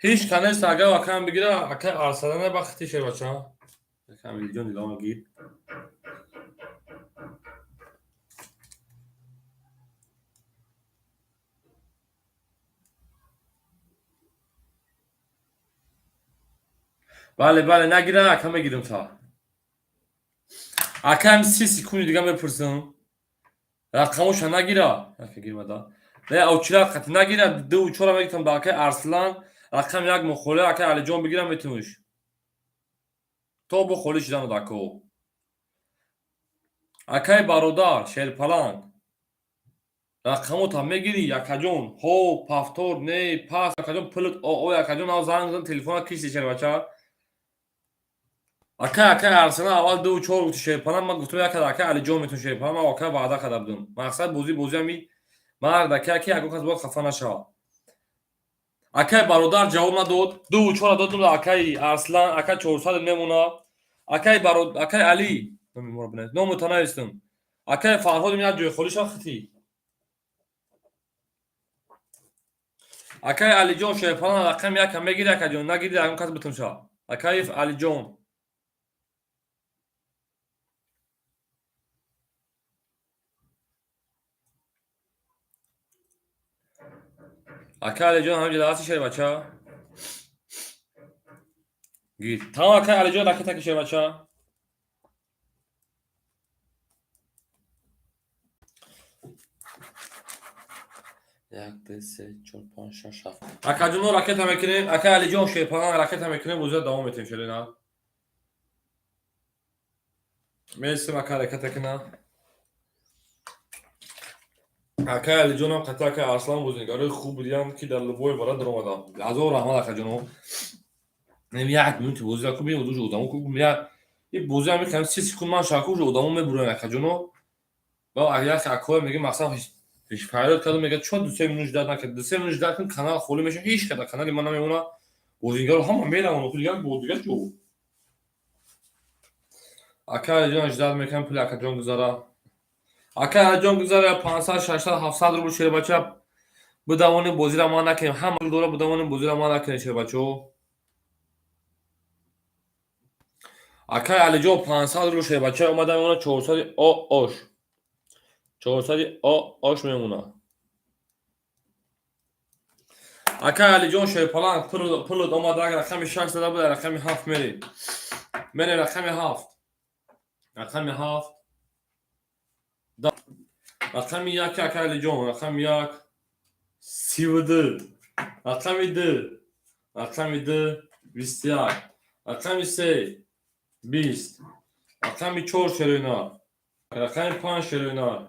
Ҳеҷ ка нест, агар акаам бигира, акай Арсалана бахти, шербача. Акай Алиҷон, дилама гир. Бале, бале, нагира, ака, мегирам та. Акаам, 30 секунди дига мепурсам. Рақамоша нагира. Ака гирмада. Не, очира қати нагира, ду чора мегирам ба акай Арслан, рақам як мо холия, акай Алиҷон бигирам, метумуш. То бо холӣ шидан ако. Акай бародар, шерпаланг. Рақамота мегирӣ, акаҷон? Ҳо, повтор, не, пас, акаҷон, пулт, ой, акаҷон, ав занг зан, телефона кишти, шербача. Акай, акай Арсенал аввал ду чор гуфти, шерпаланг, ман гуфтам як акай Алиҷон метун, шерпаланг, ман акай ваъда карда будам. Мақсад бозӣ бозӣ ами мард акай ки ягон кас бояд хафа нашавад. Акай бародар ҷавоб надод, ду чора додум акай Арслан, акай 400 мемона. Акай барод, акай Али, номута навистам. Акай Фарҳод як ҷои холӣ шав хити. Акай Алиҷон, шерпаланг, рақами якам мегири, акаҷон, нагири, ягон кас битум шав. Акай Алиҷон. Акай Алиҷон ҳамҷа ҳасти, шербача? Гир. Тамом, акай Алиҷон, ракета ки, шербача. Як, ду, се, чор, панҷ, шаш, ҳафт. Акаҷоно, ракета мекунем. Акай Алиҷон, шерпаланг, ракета мекунем, бозиро давом метем, шерина. Мерсим, ака, ракета кина. Акай Алиҷонам қатъи акай Арслан бозигарои хуб будиянд, ки дар любой бара даромаданд. Ҳазор раҳмат, акаҷоно. Як минути бозӣ ку бин, уже одамо ку и бозӣ ҳам мекунам, 30 секунд ман шава ку, уже одамо мебуранд, акаҷоно. Ва як акоя мега, мақсад фарёд карду мега, чо 2-3 минут ждать накард? 2-3 минут ждать кун, канал холӣ мешава, ҳеч кас дар канали ман намемонад, бозигаро ҳама мераванд дигар бо дигар ҷо. Акай Алиҷон, ждать мекунам, пули акаҷон гузара. Акай Алиҷон, гузара, 500, 600, 700 рубл. Шербача, бидавонем, бозиро ман накунем, ҳама дора, бидавонем, бозиро ман накунем, шербачаҳо. Акай Алиҷон, 500 рубл, шербача омада мемонад, 400 ош, 400 ош мемонад. Акай Алиҷон, шерпаланг, пулот омада, рақами 6 зада буда, рақами 7 мерем, мерем, рақами 7, рақами 7, рақами 1. Акай Алиҷон, рақами 1, 32, рақами 2, рақами 2, 21, рақами 3, 20, рақами 4, шероинар, рақами 5, шероинар,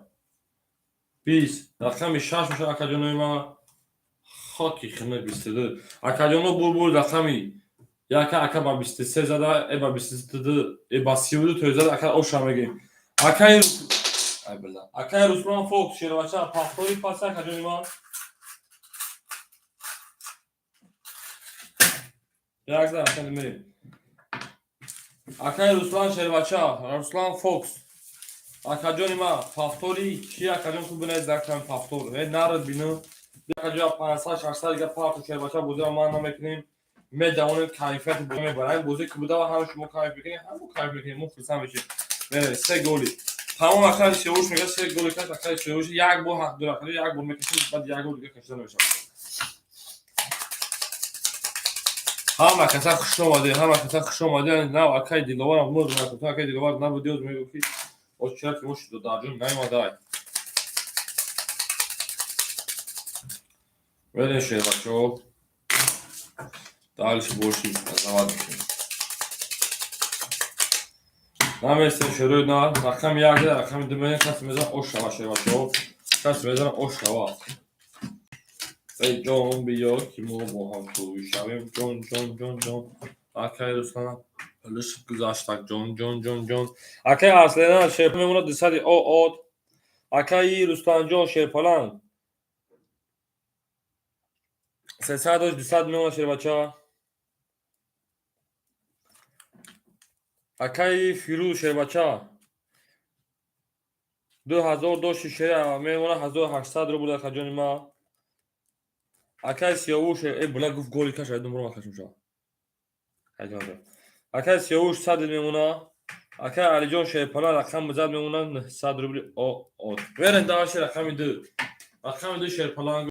20, рақами 6 мешавад, акаҷонои ман, хоки хинак, 22. Акаҷоно, бурбур, рақами 1, ака ба 23 зада, э ба 22, э ба 32 тои зада, ака, оша мегем. Акаи, акаи Руслан Фокс, шербача, пахтори паса, акаҷони ман, як зан ака мерем. Акаи Руслан, шербача, Руслан Фокс, акаҷони ман, пафтори чи, акаҷон, ку бинед, закам пафтор э нарад бину, акаҷон, 500, 600 дига парту. Шербача, бозиро ман намекунем, медавонем, кайфияти бозӣ мебарем. Бозе ки буда, ҳам шумо кайф мекунем, ҳам мо кайф мекунем, мо хурсанд мешем. Мерем, се голи тамом. Акаи Сиёвуш мега, се голи каш. Акаи Сиёвуш як бор ҳақ дора, як бор мекашем, баъд як бор дига кашида намешавад. Ҳама каса хуш омадед, ҳама каса хуш омадед. Нав акаи Диловарам мурд, акаи Диловар набуд, ёд мегӯ ки очира ки мо дарҷон наомадай. Мерем, шербачаҳо, дальше больше завад мекунем. Наместем, шерои на рақами 1, рақами 2 мерем, касе мезанад, ош шава, шербачаҳо, касе мезанад, ош шава. Эй ҷон, биё, ки мо бо ҳам тӯй шавем, ҷон, ҷон, ҷон, ҷон. Акаи Руслан пулиш гузаштак, ҷон, ҷон, ҷон, ҷон. Акаи Арслена, шер мемонад, 200 от. Акаи Рустамҷон, шерпаланг, 300 дошт, 200 мемонад, шербача. Акаи Фирӯз, шербача, 2000 дошти, шер мемонад, 1800 рубл, акаҷони ман. Акаи Сиёвуш, э була гуфт, голи каш, айдумро кашм шава. Акаи Сиёвуш, 100 мемонад. Акаи Алиҷон, шерпала, рақам зад, мемонад, 900 рубли от. Верен дальше, рақами 2, рақами 2, шерпаланг,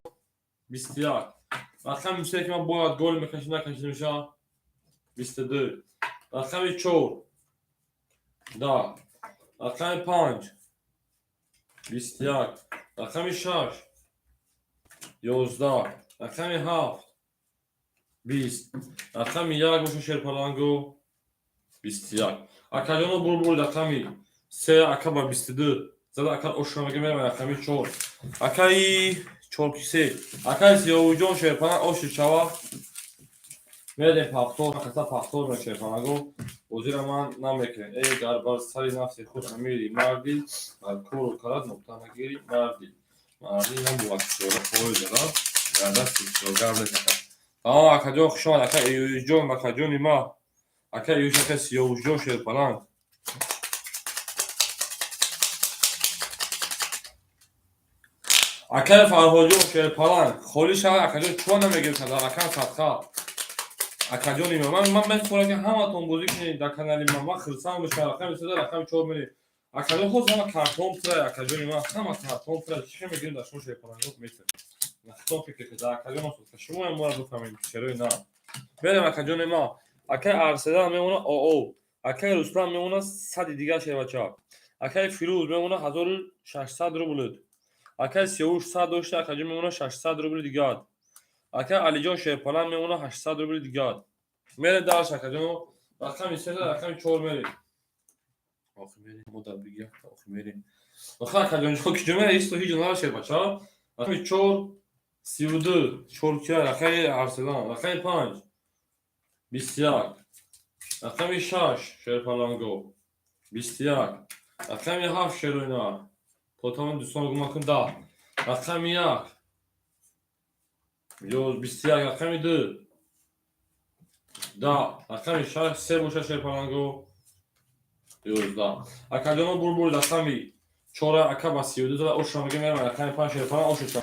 21, рақами 3, ки ман бояд гол мекашид, накашида мешавад, 22, рақами 4, 10, рақами 5, 21, рақами 6, 11, рақами 7, 20, рақами 1 боша, шерпалангу, 21. Акаҷоно, бурбур, рақами 3, ака ба 22 зада, ака ошро мега, мерам рақами 4, акаи 4 ки 3, акаи Сиёвуҷон, шерпаланг, оши шава. Мерем пахтор, каса пахтор ме, шерпалангу, бозиро ман намекунем. Эй, гар бар сари нафси худ амири, марди бар кору карат нуқта нагири, марди марди набувад чора фоизара дар дасти чоргар несака. Тамом, акаҷон, хуш омад, ака Июҷон, акаҷони ма, ака Июш, ака Сиёвуҷон, шерпаланг. Акаи Фарҳодҷон, шерпаланг, холӣ шавад, акаҷон, чӯ намегирифт дар акам садқа. Акаҷони ман, ман мехоҳам, ки ҳаматон бозӣ кунед дар канали ман, ман хурсанд мешавам. Рақами 3, рақами 4 мерем. Акаҷон, хоз ҳама картон пурай, акаҷони ман, ҳама картон пурай, чӣ мегирем дар шумо, шерпалангҳо метавонем. Худо фикр кунед, акаҷон, шумоям бояд бифаҳмед, чарои на. Мерем, акаҷони ман, акаи Арседан мемонад оо, акаи Руслан мемонад 100-и дигар, шербача. Акаи Фирӯз мемонад 1600 рубл. Акаи Сиёвуш 100 дошта, акаҷон, мемонад 600 рубли дигар. Акаи Алиҷон, шерпаланг, мемонад 800 рубли дигар. Мерем дальше, акаҷон, рақами 3, рақами 4 мерем. Охи мерем, мо дар биги якта охи мерем. Охи акаҷон ки ҷо мера исто ҳиҷо нара шербача. Рақами 4 32 4 кия рақами Арселан, рақами 5 21, рақами 6 шерпаланго 21, рақами 7 шероина то тамоми дӯстон гумон кун 10, рақами 1 21, рақами 2 10, рақами 6 3 боша шерпаланго 11. Акаҷоно бурбур рақами 4 ака ба 32 зада оша мега мерам рақами 5 шерпаланг ошиша.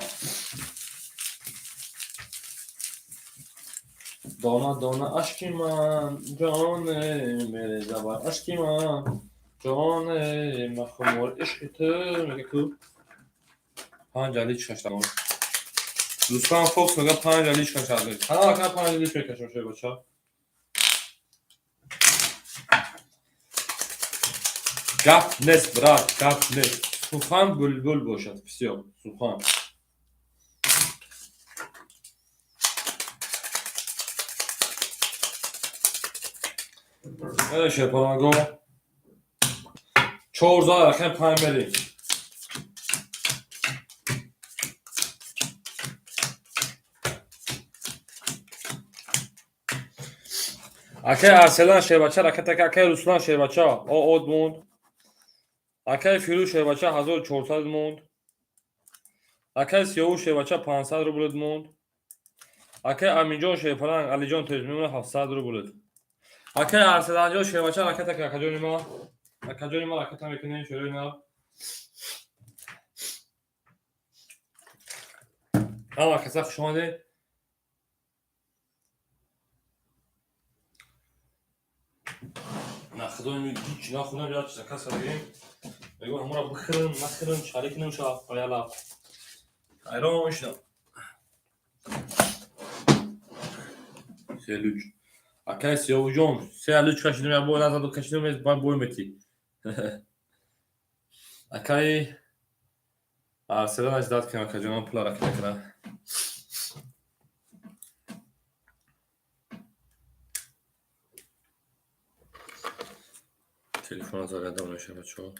Дона дона ашки ман ҷоне мереза бар ашки ман ҷоне махумор ишқи ту мега ку 5 алич кашта. Рустам Фокс мега 5 алич кашта. Ҳа ака 5 алич мекашам шербача. Гап нест, брат, гап нест. Сухан булбул бошад, всё, сухан. Шерпаланго 4 зад рақами 5 мерем. Акай Арселан шербача ракетака, акай Руслан шербача од монд. Акай Фирӯз шербача 1400 монд. Акай Сиёвуш шербача 500 рублет монд. Акай Аминҷон шерпаланг Алиҷон тоҷ мемона 700 рублет. Акай Арселанҷон шербача ракетака, акаҷони ма. Акаҷони ма ракета мекунем шерои нав. Ҳама каса хуш омадед. Нахудои ҳеҷ нахӯрам, як чиза каса бигирем. Мегӯям ҳамонро бихӯрам, нахӯрам, чарӣ кунам ша аяла. Ҳайрон шудам. Се луч. Акай Сиёвуҷон, се луч кашидам, як бой назаду кашидам, баъд бой метӣ. Акай Арселан ждать кунам, акаҷонам пула ракета кунам. Телефона заряда меша бачаҳо.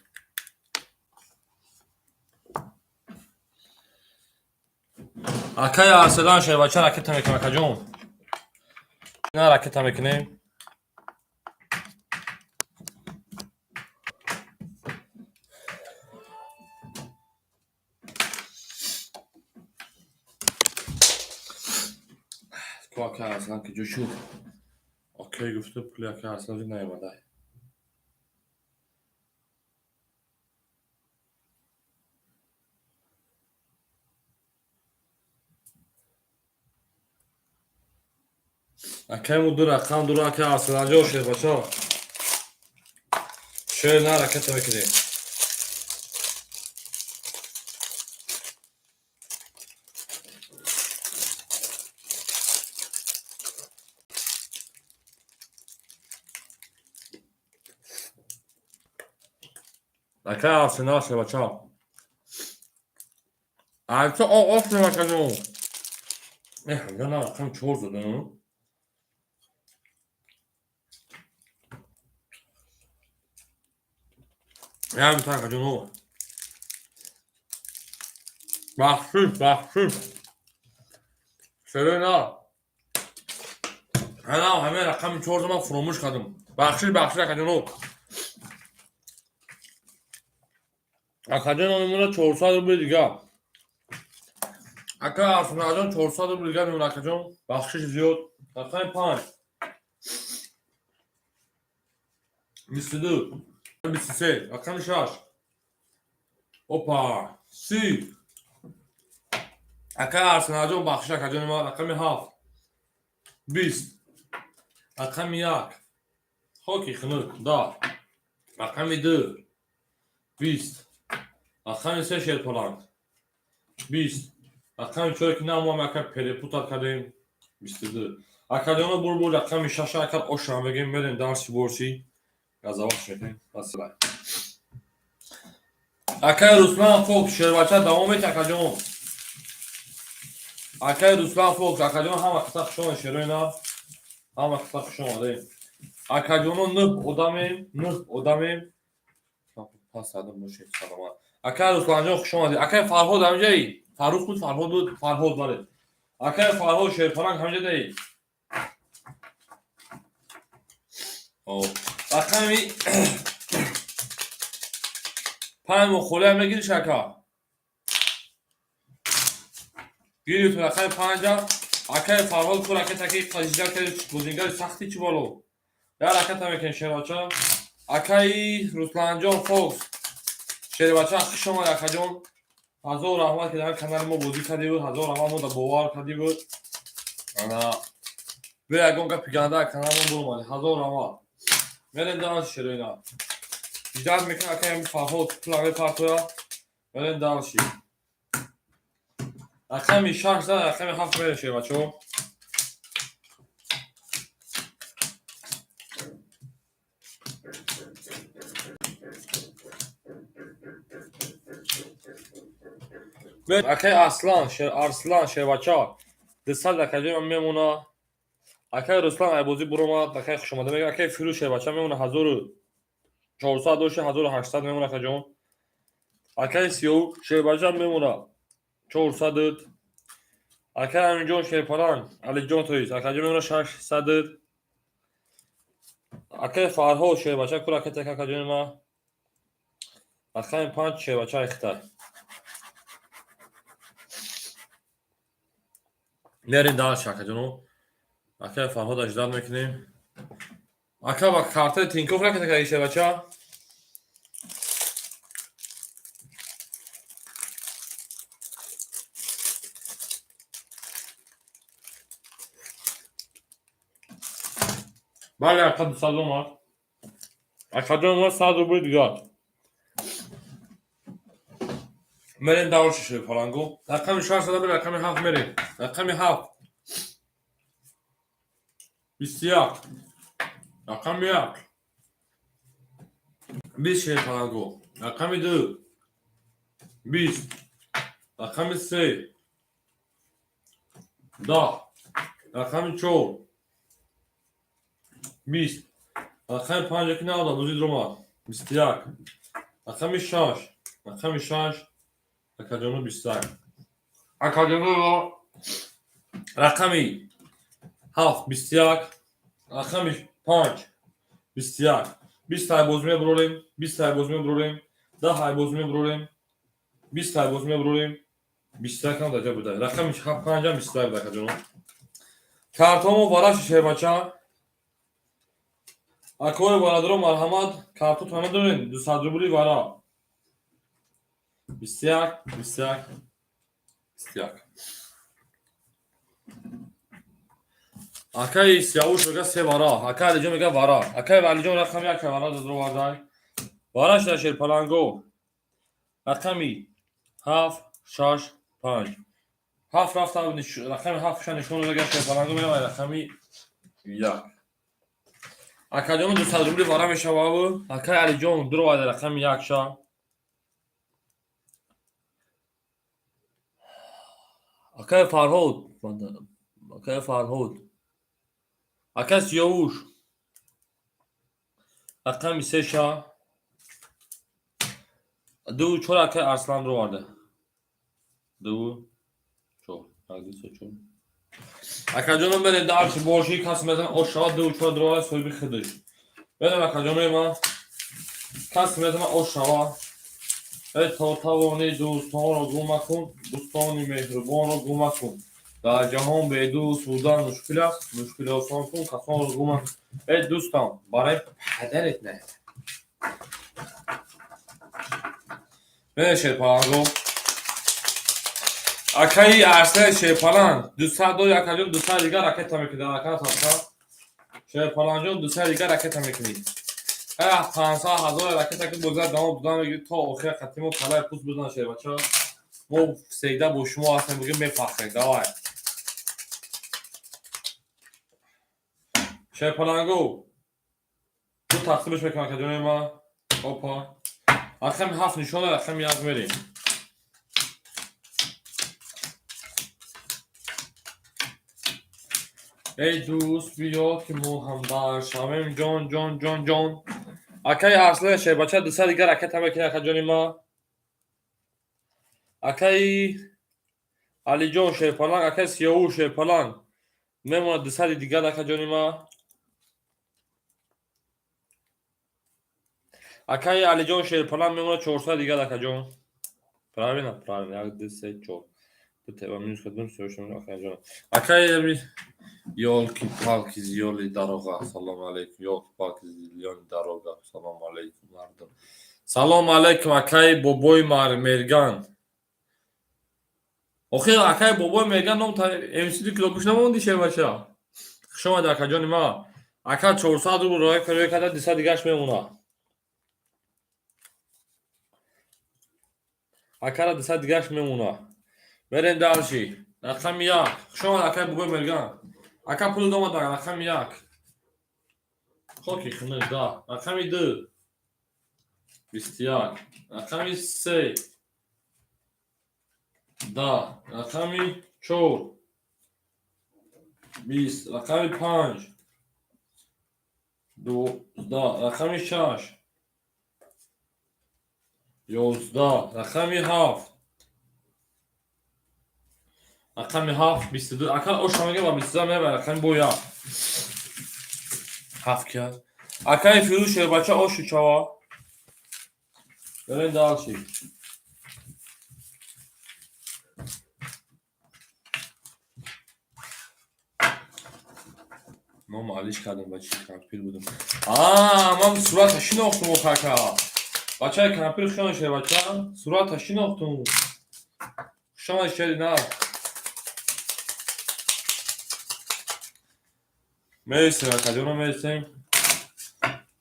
Акай Арселан шербача ракета мекунам, акаҷон. На ракета мекунем. Ку акай Арселан ки ҷо шуд? Окей гуфта пули акай Арселан наомада. Акай ду рақам дуро акай Арселанҷон шербача. Шер на ракета мекунем. Акай Арсенал шербача. Айто оф шербачаҷон. Э, ҳамҷа на рақам 4 задам. Як так, акаҷоно. Бахшиш, бахшиш. Шерои на. Ҳана ҳамин рақами 4 ман фуромӯш кардам. Бахшиш, бахшиш акаҷоно. Акаҷон мемона 400 рубли дига. Ака Арсеналҷон 400 рубли дига мемона акаҷон. Бахшиш зиёд. Рақами 5. 22. 23, рақами 6. Опа, 30. Акай Арсеналҷон бахшиш акаҷони ман, рақами 7. 20. Рақами 1. Хоки хунук, 10. Рақами 2. 20. Рақами 3 шерпаланг. 20. Рақами 4 ки намоам ака перепутать кардем. 22. Акаҷоно бурбур рақами 6 ака ошам бегем мерем дарси борси. Газавош мекунем. Вассалам. Акай Руслан Фокс шербача давом мет акаҷон. Акай Руслан Фокс акаҷон ҳама қисса хуш омадед шерои нав. Ҳама қисса хуш омадед. Акаҷоно 9 одамем, 9 одамем. Пас садам бошед, саломат. Акай Русланҷон, хуш омадед. Акай Фарҳод ҳамҷаи? Фаррух буд, Фарҳод буд, Фарҳод, бале. Акай Фарҳод Шерпаланг ҳамҷа даи? Рақами 5 мухолиам мегириш, ака? Гирифт рақами 5-а. Акай Фарҳод ку ракетаки қажида карди, бозингари сахти чӣ боло. Я ракета мекунем, шербача. Акаи Русланҷон Фокс. Шербача, хуш омад, акаҷон. Ҳазор раҳмат, ки дар канали мо бозӣ кардӣ буд. Ҳазор раҳмат, мо да бовар кардӣ буд. Ана бе ягон гапи ганда канали мо буромадӣ. Ҳазор раҳмат. Мерем дальше, шероина. Ждать мекунам, акаи Фарҳод пула мепартоя. Мерем дальше. Рақами 6 да рақами 7 мерем, шербачаҳо. Акай Аслан, Арслан шербача 200 акаҷон мемона. Акай Руслан айбозӣ буромад, акай хушомада мегӯяд. Акай Фирӯз шербача мемона, 1400 дошта, 1800 мемона, акаҷон. Акай Сиёв шербача мемона, 400. Акай Аминҷон Шерпаланг, Алиҷон тоист, акаҷон мемона, 600. Акай Фарҳод шербача ку ракета, акаҷони ма. Рақами 5 шербача ихтай. Мерем дальше, акаҷоно. Акай Фарҳод аждат мекунем. Ака, ба картаи Тинькофф ракета кардӣ, шербача? Бале, ака, 200 омад. Акаҷон омад, 100 рубли дигар. Мерем дальше, шерпаланго. Рақами 6 зада, рақами 7 мерем. Рақами 7. 21. Рақами 1. 20, шерпаланго. Рақами 2. 20. Рақами 3. 10. Рақами 4. 20. Рақами 5 ки навда бозӣ дуромад. 21. Рақами 6. Рақами 6. Акаҷоно, 21. Акаҷоно, рақами 7 21. Рақами 5 21. 20 тай бозӣ мебурорем. 20 тай бозӣ мебурорем. 10 ай бозӣ мебурорем. 20 тай бозӣ мебурорем. 21 ҳам даҷа буда. Рақами 5 ҳам 21 буда, акаҷоно. Картомо вараши, шербача. Акои бародаро, марҳамат, картотон надорем, 200 рубли вара. 21, 21, 21. Акаи Сиявуш мега се вара. Акаи Алиҷон мега вара. Акаи Алиҷон рақами як вара дадровардай. Вараш дар шерпаланго. Рақами 7, 6, 5. 7 рафта, рақами 7 ша нишон додага, шерпаланго мерава рақами 1. Акаҷон, 200 рубли вара мешававу. Акаи Алиҷон дуроварда рақами 1 ша. Акаи Фарҳод, акаи Фарҳод. Акаи Сиёвуш. Рақами 3 ша. 2 4 акаи Арслан дуроварда. 2 4. 1 2 3 4. Акаҷоно, мерем дальше, боши кас метавонад ош шавад, 2 4 дуроварда соҳиби худаш. Мерем, акаҷонои ман. Кас метавонад ош шавад. Эй, то тавонӣ дӯстонро гум макун, дӯстони меҳрубонро гум макун. Дар ҷаҳон бедӯст будан мушкил аст, мушкил осон кун, касонро гум макун. Эй дӯстам, барои падарет не. Мерем, шерпаланго. Акаи Арсен шерпаланг 200 дори, акаҷон, 200 дигар ракета мекунӣ дар акана тапша. Шерпаланҷон, 200 дигар ракета мекунӣ. 500 ҳазор ракета ки бозиа давом додан мегирӣ то охира, қатъи мо калаи пӯст бизан, шербача. Мо всегда бо шумо ҳастем, бигем мефахрем. Давай. Шерпаланго. Ду тақсимаш мекунам, акаҷони ман. Опа. Рақами 7 нишон дод, рақами 1 мерем. Эй дӯст, биё ки мо ҳамдар шавем, ҷон, ҷон, ҷон, ҷон. Акаи Арслан шербача 200 дигар ракета мекунад, акаҷони ма. Акаи Алиҷон шерпаланг, акаи Сиёвуш шерпаланг мемонад 200 дигар, акаҷони ма. Акаи Алиҷон шерпаланг мемонад 400 дигар, акаҷон. Правильно, правильно. Як, ду, се, чор. Ду минус кардем, акаҷон. Акаи ёлки-палки зиёли дорога. Салом алейкум. Ёлки-палки зиёли дорога. Салом алейкум, мардум. Салом алейкум, акаи бобои Мерган. Охир, акаи бобои Мерган ном МС кило гӯш намонди, шербача. Хуш омадӣ, акаҷони ма. Ака 400 рубл роя карда, 200 дигараш мемонад. Акара 200 дигараш мемонад. Мерем дальше. Рақами як. Хуш омад, акаи бобои Мерган. Ака пул домада, рақами як. Хоки хунук, да. Рақами ду. 21. Рақами се. Да. Рақами чор. 20. Рақами панҷ. 12. Рақами шаш. 11. Рақами ҳафт. Рақами ҳафт 22. Ака оша мега ва 22 меба рақами бо як. Ҳафт ки аст. Акаи Фирӯз шербача ошу чава. Берем дальше. Ном алиш кардем, бачаи кампир будем. Аа, ман сурата шинохтум, охака. Бачаи кампир хушон шербача. Сурата шинохтум. Хуш омадӣ, шери нар. Мересем, акаҷоно, мересем.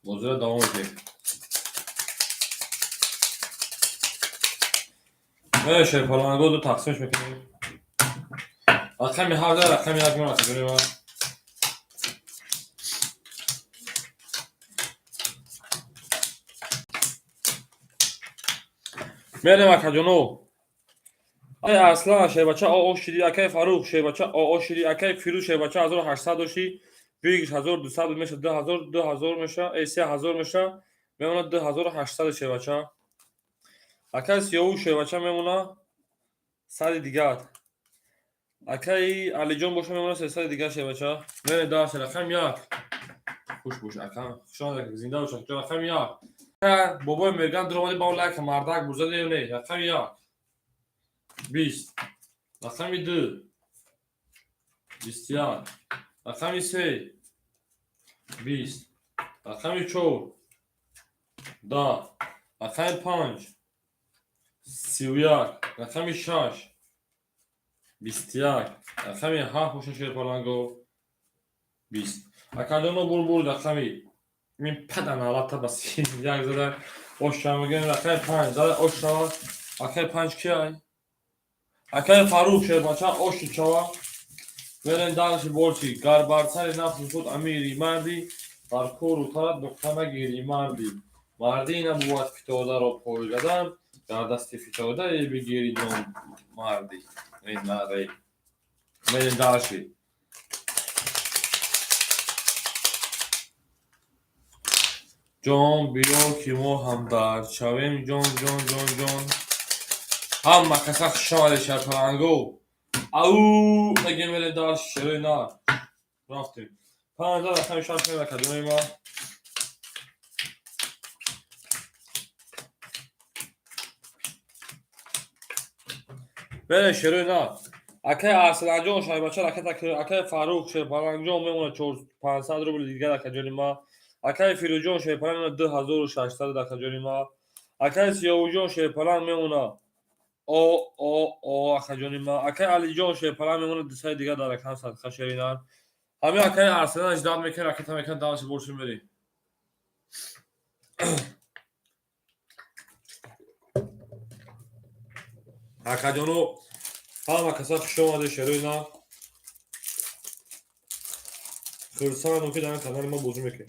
Бозиро давом медиҳем. Мере шерпаланго ду тақсимш мекунем. Рақами ҳафт, рақами як ман, акаҷони ман. Мерем, акаҷоно. Акаи Арслан шербача оо шиди, акаи Фарух шербача оо шиди, акаи Фирӯз шербача 1800 дошти, выигрыш 1200 меша, 2000, 2000 меша, 3000 меша, мемонад 2800 шербача. Акаи Сиёвуш шербача мемона 100 дигар. Акаи Алиҷон боша мемона 300 дигар, шербача. Мерем дальше, рақами як. Хуш бош, ака. Хуш омадед, зинда бош, акаҷон, рақами як. Бобои Мерган дуромади ба лайк мардак бурзади ё не? Рақами як. 20. Рақами ду. 21. Рақами се. 20. Рақами чор. 10. Рақами панҷ. 31. Рақами шаш. 21. Рақами ҳафт боша, шерпаланго. 20. Акаҷоно, бур рақами мин пада налата ба 31 зада. Оша мегӯем, рақами панҷ зада ош шава. Акаи панҷ кияй? Акаи Фарух шербача ошу чава. Мерем дальше больше. Гар бар сари нафси худ амири марди, бар кору тарат нуқта нагири марди. Мардӣ набувад фитодаро пой задан, дар дасти фитодае бигири ном марди. Мерем дальше. Ҷон биё, ки мо ҳамдард шавем, ҷон, ҷон, ҷон, ҷон. Ҳама каса хуш омадед, шарпаланго. Ау мегем, мерем дальше, шерои нар. Рафтем. Панҷ рақами шаш мера, акаҷонои ман. Мерем, шерои нар. Акаи Арсланҷон шайбача ракета, акаи Фарух шерпалангҷон мемонад 500 рубли дигар, акаҷони ман. Акаи Фирӯзҷон шерпаланг мемонад 2600, акаҷони ман. Акаи Сиёвуҷон шерпаланг мемонад о о о, акаҷони ман. Акаи Алиҷон шерпаланг мемонад 200 дигар дар ракам садқа, шери нар. Ҳамин акаи Арселан ждать мекунад, ракета мекунад, дальше больше мерем. Акаҷоно, ҳама каса хуш омадед, шерои нар. Хурсандам, ки дар ин канали мо бозӣ мекунем.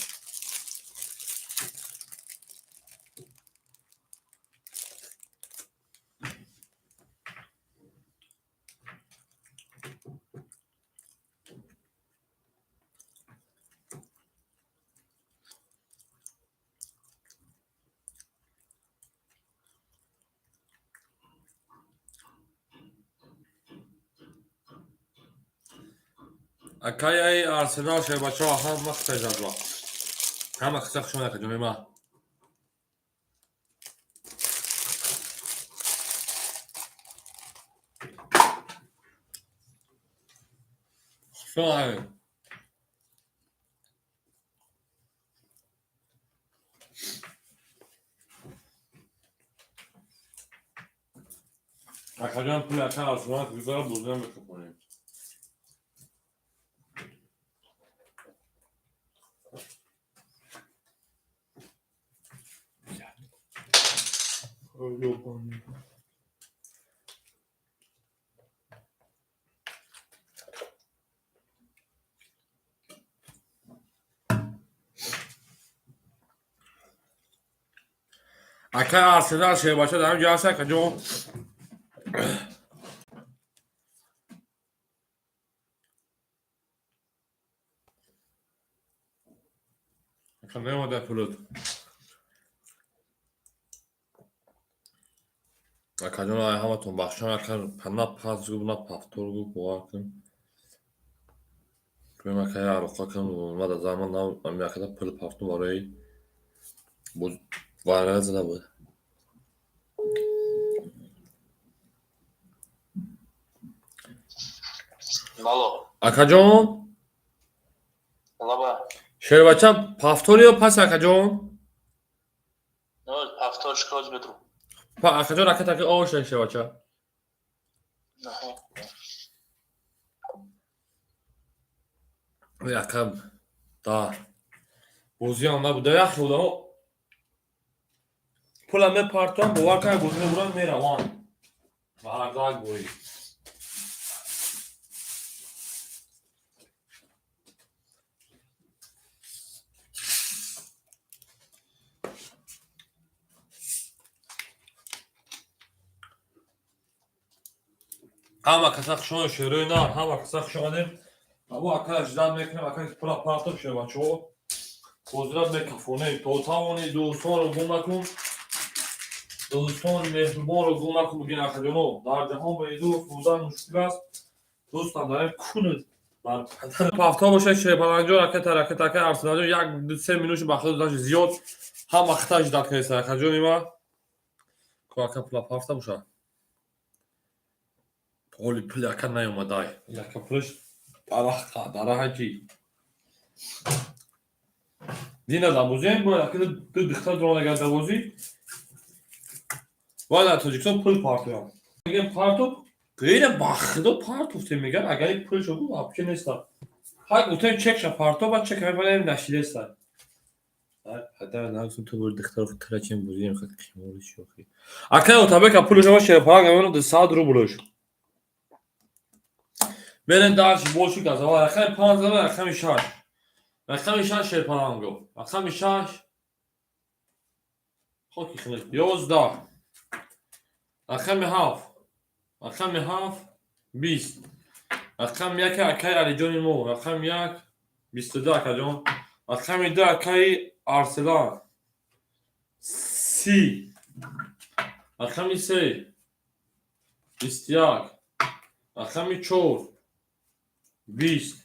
Акаи Арсенал, шербачаҳо, ҳама қисса, ҳама қисса хуш омад, акаҷони ма. Хуш омадед. Акаҷон, пули ака Арсенал гузара, бозиам мекунем. Ёбаный. Акаи Арсенал, шербача, дар ҳамин ҷо ҳаст, акаҷон. Ака, меомада пулот. Акаҷон, ай ҳаматон бахшам, ака, на пас гуфт, на повтор гуфт, бовар кун. Гӯем, ака, як роқа кун, ма дар заман ами акада пул пафтум барои варара зада буд. Алло. Акаҷон? Лаба. Шербача повтор ё пас, акаҷон? Повтор шикоз бедру. Акаҷон, ака таки оша шербача. Ака, да. Бозиам набуда, як хел пула мепартоам, бовар кун, бозӣ мебурам, меравам. Ба ҳар бори. Ҳама каса хуш омадед, шерои нар, ҳама каса хуш омадем. Абу ака ждать мекунем, ака пула партоб, шербачаҳо. Бозира мекафонем, то тавони дӯстонро гум накун. Дӯстони меҳрубонро гум накун, бигин, акаҷоно, дар ҷаҳон бе дӯст будан мушкил аст. Дӯстам дар ин куни бар повтор бошад, шерпаланҷон, ака таракет, ака Арсеналҷон, як ду се минути ба худ дашт зиёд, ҳама хита ждать кардеста, акаҷони ма. Ко ака пула пафта бошад. Оли пули ака наёмадай. Ака пулаш дараха ки. Дина дар бозиам бояд ака ду духтар дурон дар бозӣ. Бояд дар Тоҷикистон пул партоям. Мегӯям партоб, ғайра ба худо партофтем, мегӯям, агар ин пулшо гу вообще неста. Ҳай гуфтем чекша партоб, баъд чек мебарем, нашидеста. Падар нагуфтем ту бори духтар трачем бозием хат қимори шохи. Ака Отабека пулшо шерпаланг мемонад 100 рублш. Берем дальше, больше газова. Рақами 5, рақами 6. Рақами 6 шерпаланго. Рақами 6. Хоки хеле. 11. Рақами 7. Рақами 7 20. Рақами 1 акаи Алиҷони мо. Рақами 1 22, акаҷон. Рақами 2 акаи Арселан. 30. Рақами 3 21. Рақами 4 20.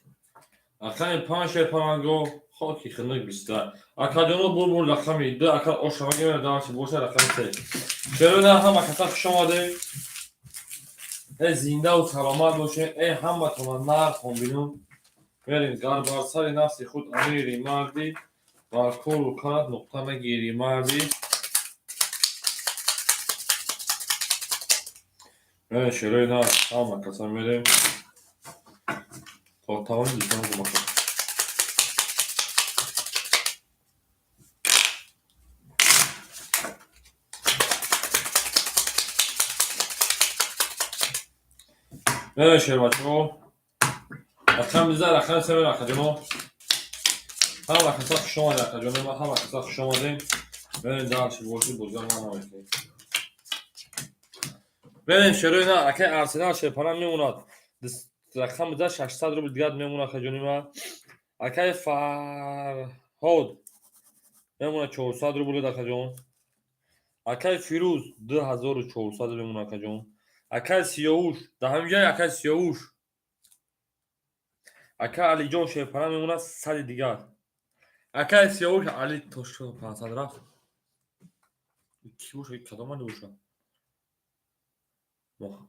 Рақами 5 шерпаланго хоки хинук 20. Акаҷоно, бурбур рақами 2 ака ошамаги дарси боша, рақами 3. Шерода, ҳама каса хуш омадед. Э зиндаву саломат бошед, э ҳаматона нархон бинум. Берин, гар бар сари нафси худ амири марди, бар кору карат нуқта нагири марди. Берин, шерои нар, ҳама каса мерем. То тавони дӯстон гум кун. Берин, шербачаҳо. Рақами 10, рақами 3, акаҷоно. Ҳама каса хуш омадед, акаҷоно, ҳама каса хуш омадем. Берин дальше, боши бозиам ман намекунем. Берин, шерои нар, акаи Арсенал шерпаланг мемонад. Рақами 10 600 рубл дигар мемонад, акаҷони ма. Акаи Фарҳод мемонад 400 рубл, акаҷон. Акаи Фирӯз 2400 мемонад, акаҷон. Акаи Сиёвуш, дар ҳамин ҷай акаи Сиёвуш. Ака Алиҷон шерпаланг мемонад 100-и дигар. Акаи Сиёвуш Али то 500 рафт. Ки боша, кадом Али боша?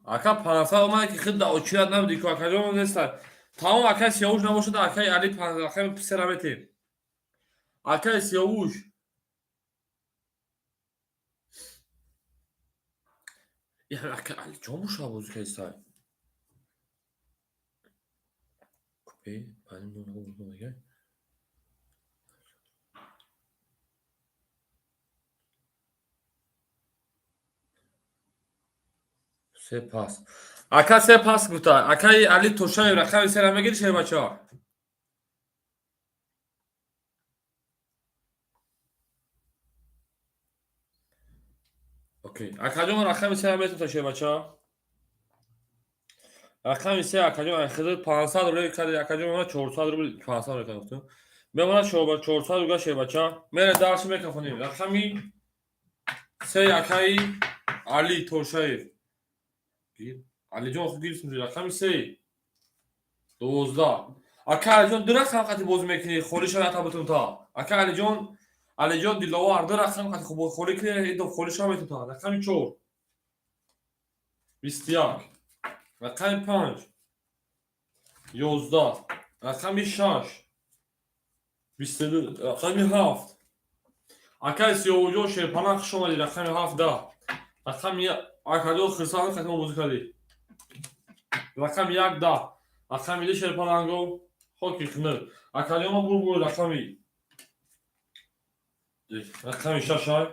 Ака 500 омада ки худ очират набуди ку, акаҷон, неста. Тамом, акаи Сиёвуш набошад, акаи Али рақами сера метем. Акаи Сиёвуш. Ака Алиҷон боша, бозӣ кардистай. Купе, баъди се пас. Ака се пас гуфта. Акаи Али Тошаев рақами сера мегири, шербача? Окей. Акаҷон, рақами сера метута, шербача? Рақами се, акаҷон, хизр 500 рубл карди, акаҷон, мемонад 400 рубл, 500 рубл кардам. Мемонад 400 рубл, шербача. Мере дарси мекафонем. Рақами се, акаи Али Тошаев. Алиҷон, хуб гирифтем, рақами се. 12. Ака Алиҷон, ду рақам қати бозӣ мекунӣ, холиша натабутум та. Ака Алиҷон, Алиҷон Диловар, ду рақам қати хуб холӣ кунӣ, холиша метум та. Рақами 4. 21. Рақами 5. 11. Рақами 6. 22. Рақами 7. Акаи Сиёвуҷон шерпаланг, хуш омадӣ, рақами 7, 10. Рақами акаҷон Хирсанов қати мо бозӣ кардӣ. Рақами 1, 10. Рақами 2, шерпаланго хоки хунук. Акаҷон, бур бур, рақами 6 ай.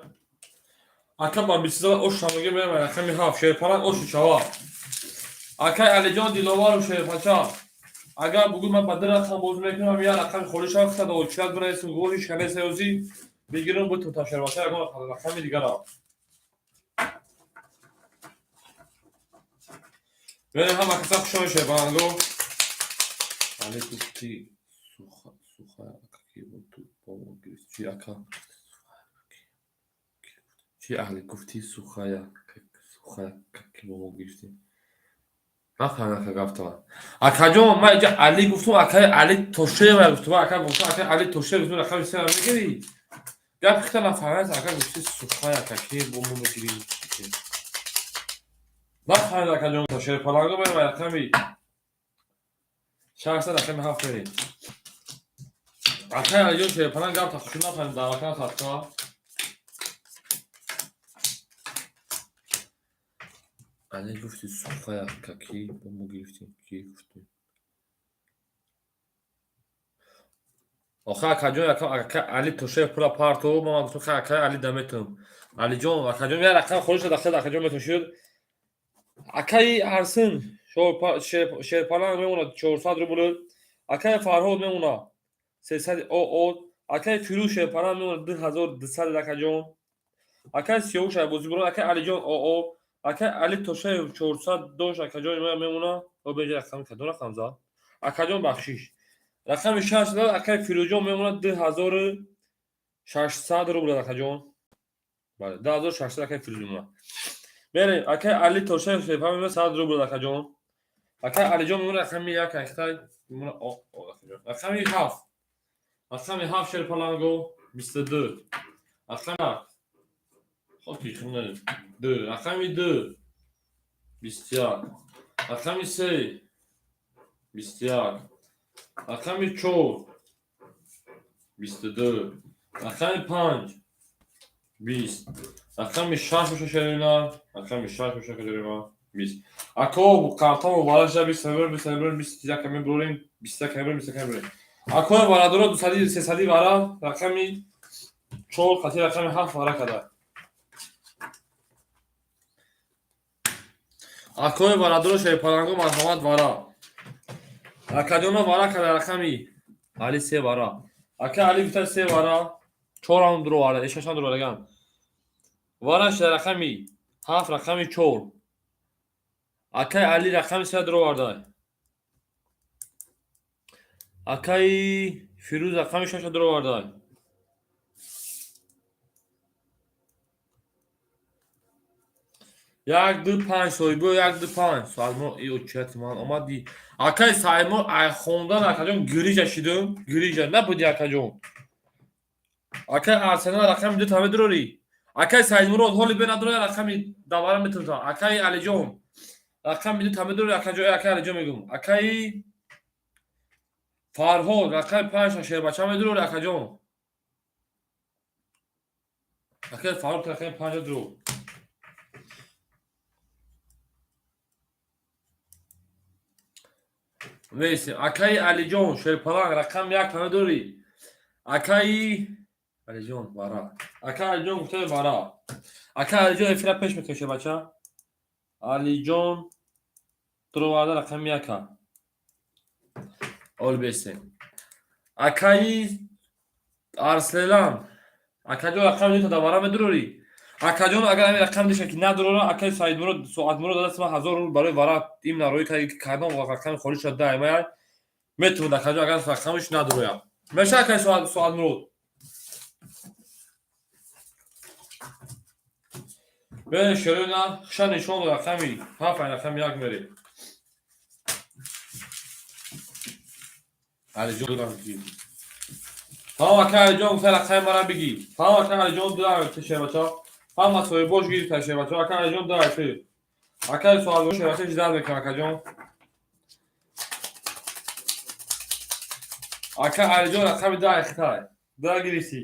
Ака ба 22 ош шамеге мерам, рақами 7 шерпаланг ошу чава. Акай Алиҷон Диловаров шерпача. Агар бугӯ ман ба ду рақам бозӣ мекунам, як рақами холӣ шава, хисада очират бинависем, гӯши шиканесаёзӣ бигирам, бутум та, шербача, ягон рақами дигарам. Мерем, ҳама каса хуш омадед, шерпаланго. Али гуфти суха суха ака ки бо мо гирифт. Чи, ака? Чи, Али гуфти сухая сухая ки бо мо гирифтӣ? Нафаҳмидам, ака, гафтава. Акаҷон, ман инҷа Али гуфтум, акаи Али Тошева гуфтум, ака гуфтум, акаи Али Тошева гуфтум, рақами сера мегирӣ? Гапи хита нафаҳмидам, ака гуфти сухая ки бо мо мегирӣ. Нафаҳмидам, акаҷон, шерпаланго мерем, рақами 600, рақами 7 мерем. Акаи Алиҷон шерпаланг, гапта хушу нафаҳмидам, даъватан садқа. Али гуфти сухая ки бо мо гирифтӣ. Ки гуфтӣ? Охир, акаҷон, ака Али Тошаев пула партов, ман гуфтам, хай, акаи Али да метавам. Алиҷон, акаҷон, як рақам холӣ шуд, ахир акаҷон метавон. Акаи Арсен шерпаланг мемонад 400 рубл. Акаи Фарҳод мемонад 300 оо. Акаи Фирӯз шерпаланг мемонад 2200, акаҷон. Акаи Сиёвуш бозӣ бурад, акаи Алиҷон оо. Акаи Али Тошаев 400 дошт, акаҷон мемонад. О, беҷа рақами кадом рақам зад? Акаҷон, бахшиш. Рақами 6 дод, акаи Фирӯзҷон мемонад 2600 рубл, акаҷон. Бале, 2600 акаи Фирӯз мемонад. Мерем, акаи Али Тошаев шерпаланг мемонад 100 рубл, акаҷон. Акаи Алиҷон мемонад рақами 1, акаи мемонад о, акаҷон. Рақами 7. Рақами 7, шерпаланго 22. Рақами хоки хунук 2. Рақами 2 21. Рақами 3 21. Рақами 4 22. Рақами 5 20. Рақами 6 боша, шерина. Рақами 6 боша, каҷорима 20. Ако картамо вараша 20 мебарем, 20 мебарем, 21 мебарем, 21 мебарем, 21 мебарем. Акои варадоро 200, 300 вара, рақами 4 қати рақами 7 вара када. Акои варадоро шерпаланго, марҳамат, вара. Акаҷоно вара када, рақами Али се вара. Ака Али гуфта се вара, чорам дуро вара, шашам дуро вараган. Вара шуда рақами 7, рақами 4. Акаи Али рақами се дуро варда. Акаи Фирӯз рақами шаша дуро варда. 1 2 5 соҳибо 1 2 5. Соатмо и очияти ман омади. Акай Саидмо ай хондан акаҷон гирижа шидум. Гирижа набуди акаҷон. Акай Арсенал рақами 2 та медурорӣ. Акай Саидмурод ҳоли бе надора рақами давара метунта. Акай Алиҷон рақами 2 та медурорӣ акаҷон, акай Алиҷон мегум. Акай Фарҳод рақами 5 шербача медурорӣ акаҷон. Акай Фарҳод рақами 5 дуро. Мейсем. Акаи Алиҷон шерпаланг рақами 1 та медурорӣ. Акаи Алиҷон бара. Акаи Алиҷон гуфта бара. Акаи Алиҷон эфира пеш мекунӣ шербача. Алиҷон дуроварда рақами 1. Ол бесем. Акаи Арслелан. Акаҷон рақами 2 та давара медурорӣ. Акаҷон агар ҳамин рақам диша ки надурора, акаи Саидмурод Соатмурод дадааст ман 1000 рубл барои вара имна роӣ кард ки кадом рақами холӣ шуд даимая метавонад акаҷон агар рақамаш надурояд. Меша акаи Соатмурод. Бе шерина хуша нишон дод рақами 7 рақами 1 мере. Алиҷон додам ки. Тамом акаи Алиҷон гуфта рақами мара бигӣ. Тамом акаи Алиҷон додам шербача. Ҳама соҳибош гирифта шербача. Акаи Алиҷон дай ту. Акаи Соатмурод шербача ждат мекунам акаҷон. Акаи Алиҷон рақами дай хитай. Дай гирифтӣ.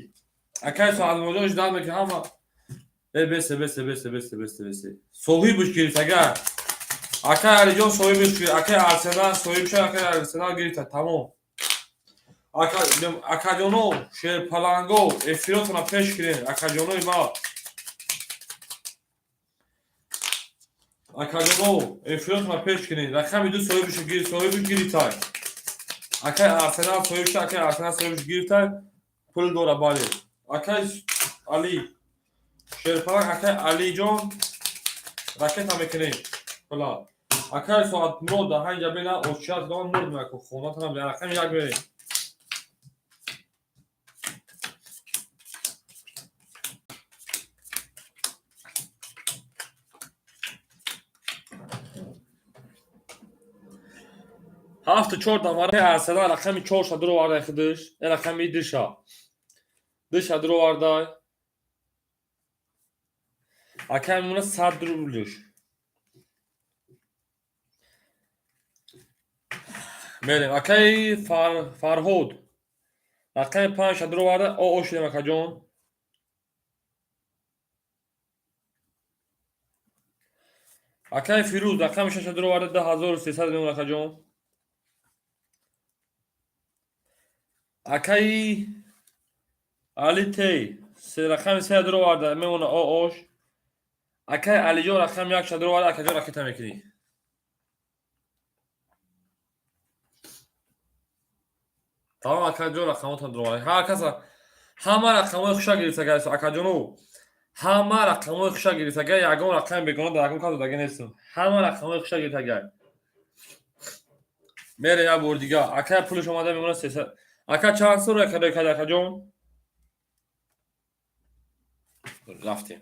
Акаи Соатмуродҷон ждат мекунам ҳама. Бесе, бесе, бесе, бесе, бесе, бесе. Соҳибш гирифт агар. Акаи Алиҷон соҳибш гирифт. Акаи Арсенал соҳибш акаи Арсенал гирифта. Тамом. Акаҷоно, шерпаланго, эфиротона пеш кунед. Акаҷонои ма. Акаҷоно, эфиротона пеш кунед. Рақами 2 соҳибш гирифт, соҳибш гирифтай. Акаи Арсенал соҳибш, акаи Арсенал соҳибш гирифтай. Пул дора, бале. Акаи Али шерпаланг, акаи Алиҷон ракета мекунем. Пула. Акаи Соатмурод дар ҳанҷа бина очият дон мурд мекун. Хонатонам дар рақами 1 мерем. Ҳафту чор давараи Арсенал рақами 4 дуровардай худаш, рақами 2. 2 дуровардай. Акай мемона 100 рублш. Мерем. Акаи Фарҳод рақами 5 дуроварда о шудем акаҷон. Акаи Фирӯз рақами 6 дуроварда 2300 мемона акаҷон. Акаи Али Тей рақами 3 дуроварда мемона ош. Акаи Алиҷон рақами 1 дуроварда акаҷон ракета мекунӣ. Тамом акаҷон рақамотон дуроварда. Ҳар кас ҳама рақамҳои хуша гирифта гай акаҷоно. Ҳама рақамҳои хуша гирифта гай, ягон рақами бегона дар ягон кас додаги нестам. Ҳама рақамҳои хуша гирифта гай. Мере як бор дига. Акай пулаш омада мемона 300. Ака чанд сол ракада кард акаҷон? Рафтем.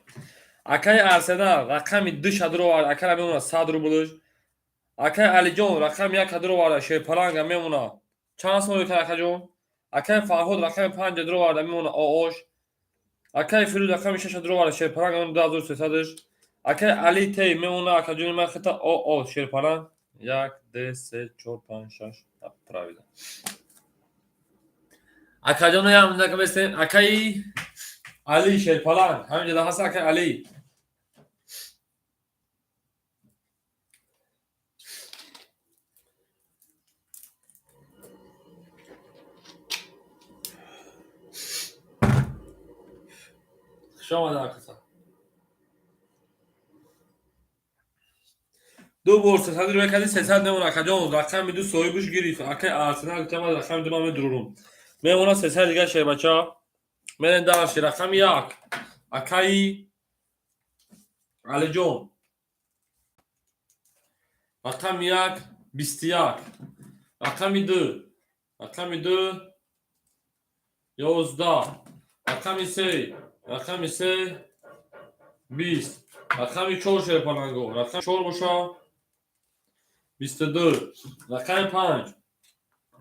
Акаи Арсенал рақами 2 дуровард, акара мемона 100 рублш. Акаи Алиҷон рақами 1 дуровард, шерпаланга мемона. Чанд сол кард акаҷон? Акаи Фарҳод рақами 5 дуровард, мемона оош. Акаи Фирӯз рақами 6 дуровард, шерпаланга мемона 2300-ш. Акаи Али Тей мемона акаҷони ман хита оо шерпаланг 1 2 3 4 5 6 7 правильно. Акаҷоно ям накаместем. Акаи Али шерпаланг ҳаминҷо ҳаст акаи Али. Хуш омада акаса. Ду бор 300 рӯя кардӣ 300 мемона акаҷон. Рақами 2 соҳибш гирифт. Акаи Арсенал гуфта ман рақами 2 ман медурорум. Мемона 300 дига шербача. Мерем дарши рақами 1. Акаи Алиҷон. Рақами 1 21. Рақами 2. Рақами 2 11. Рақами 3. Рақами 3 20. Рақами 4, шерпаланго. Рақами 4 боша 22. Рақами 5,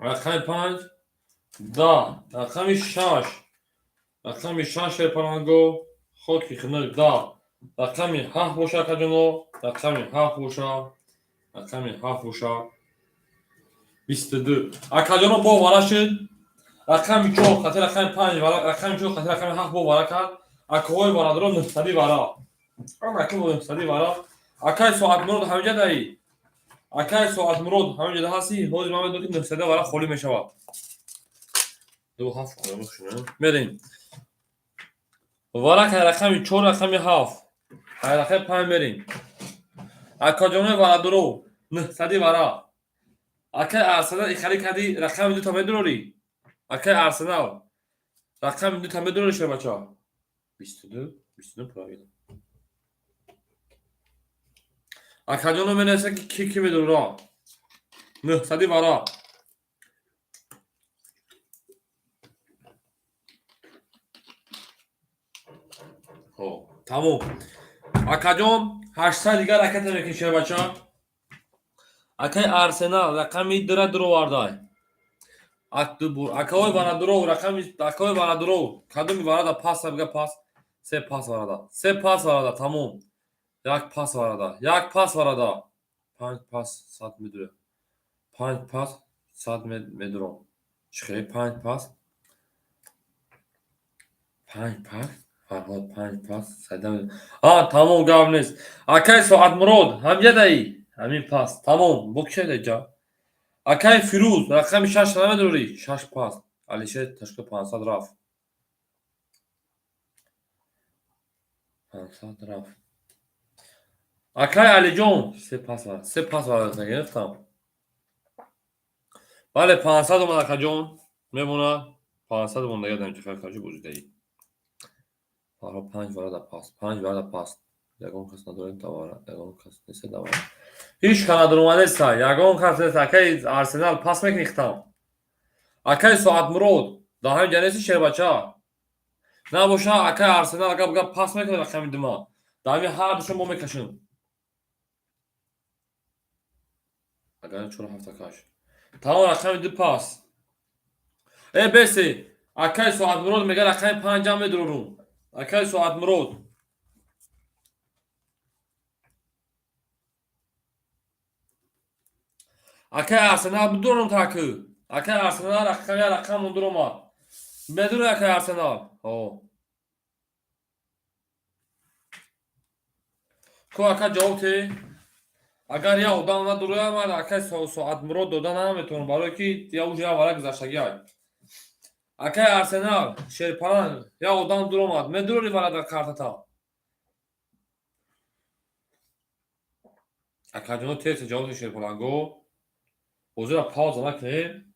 рақами 5 10. Рақами 6, рақами 6, шерпаланго, хоки хунук 10. Рақами 7 боша, акаҷоно, рақами 7 боша, рақами 7 боша 22. Акаҷоно, бо вара шуд. Рақами 4 қати рақами 5, рақами 4 қати рақами 7 бо вара кард. Акоҳои бародаро, 900 вара, аки 900 вара. Акай Соатмурод, ҳамиҷа даи? Акай Соатмурод, ҳамиҷада ҳасти? Ҳозир ман медонам, ки 900 вара холӣ мешавад. Ду ҳафт мерем. Вара кай рақами 4, рақами 7, кай рақами 5 мерем. Акаҷонои бародаро, 900 вара. Акай Арсенал, ихалӣ кардӣ, рақами дута медурорӣ. Акай Арсенал, рақами дута медурорӣ, шербача. 22, 22, правильно. Акаҷоно, менависа, ки ки ки медурора 900 вара. Тамом, акаҷон, 800 дигар ракета мекунӣ, шербача. Акай Арсенал рақами дура дуровардай. Акаои барадуров, рақами акаои барадуров, кадоми варада пас бига? Пас се пас варада, се пас варада, тамом. Як пас варада, як пас варада, панҷ пас сад медура, панҷ пас сад медурам. Чӣ хеле панҷ пас, панҷ пас, Фарҳод, панҷ пас сада. А, тамом, гап нест. Акай Соатмурод, ҳамҷадаи? Ҳамин пас, тамом, бо кишадаҷа. Акай Фирӯз, рақами шаш намедорӣ? Шаш пас. Алишер ташка 500 рафт, 500 рафт. Акай Алиҷон, се пас, се пас гирифтам. Бале, 500 омад, акаҷон, мемонад 500 мондаги. Дамчи бозидаи фарҳо. Панҷ варада пас, панҷ варада пас. Ягон кас надорем давара, ягон кас нест давара, ҳеҷ ка надоромадеста, ягон кас нест. Акай Арсенал, пас мекунихтам. Акай Соатмурод, дар ҳамин ҷа нести, шербача? Набоша, акай Арсенал, агар бигап, пас мекунед рақами дума. Дар ҳамин ҳар душон мо мекашем. Агар чор ҳафта каш, тамом, рақами ду пас. Э, бесе, акай Соатмурод мега, рақами панҷам медурорум. Акай Соатмурод, акай Арсенал, бидурам таки. Акай Арсенал, рақам я рақам дуромад, медури, акай Арсенал? О, ку, ака, ҷавоб те. Агар я одам надурояд, ман акай Соатмурод дода наметавонам, барое ки я уже я вара гузаштагиай. Акай Арсенал, шерпаланг, я одам дуромад, медурори вара дар картата. Акаҷоно, тез ҷавоб, шерпаланго. Ҳозира пауза накунем.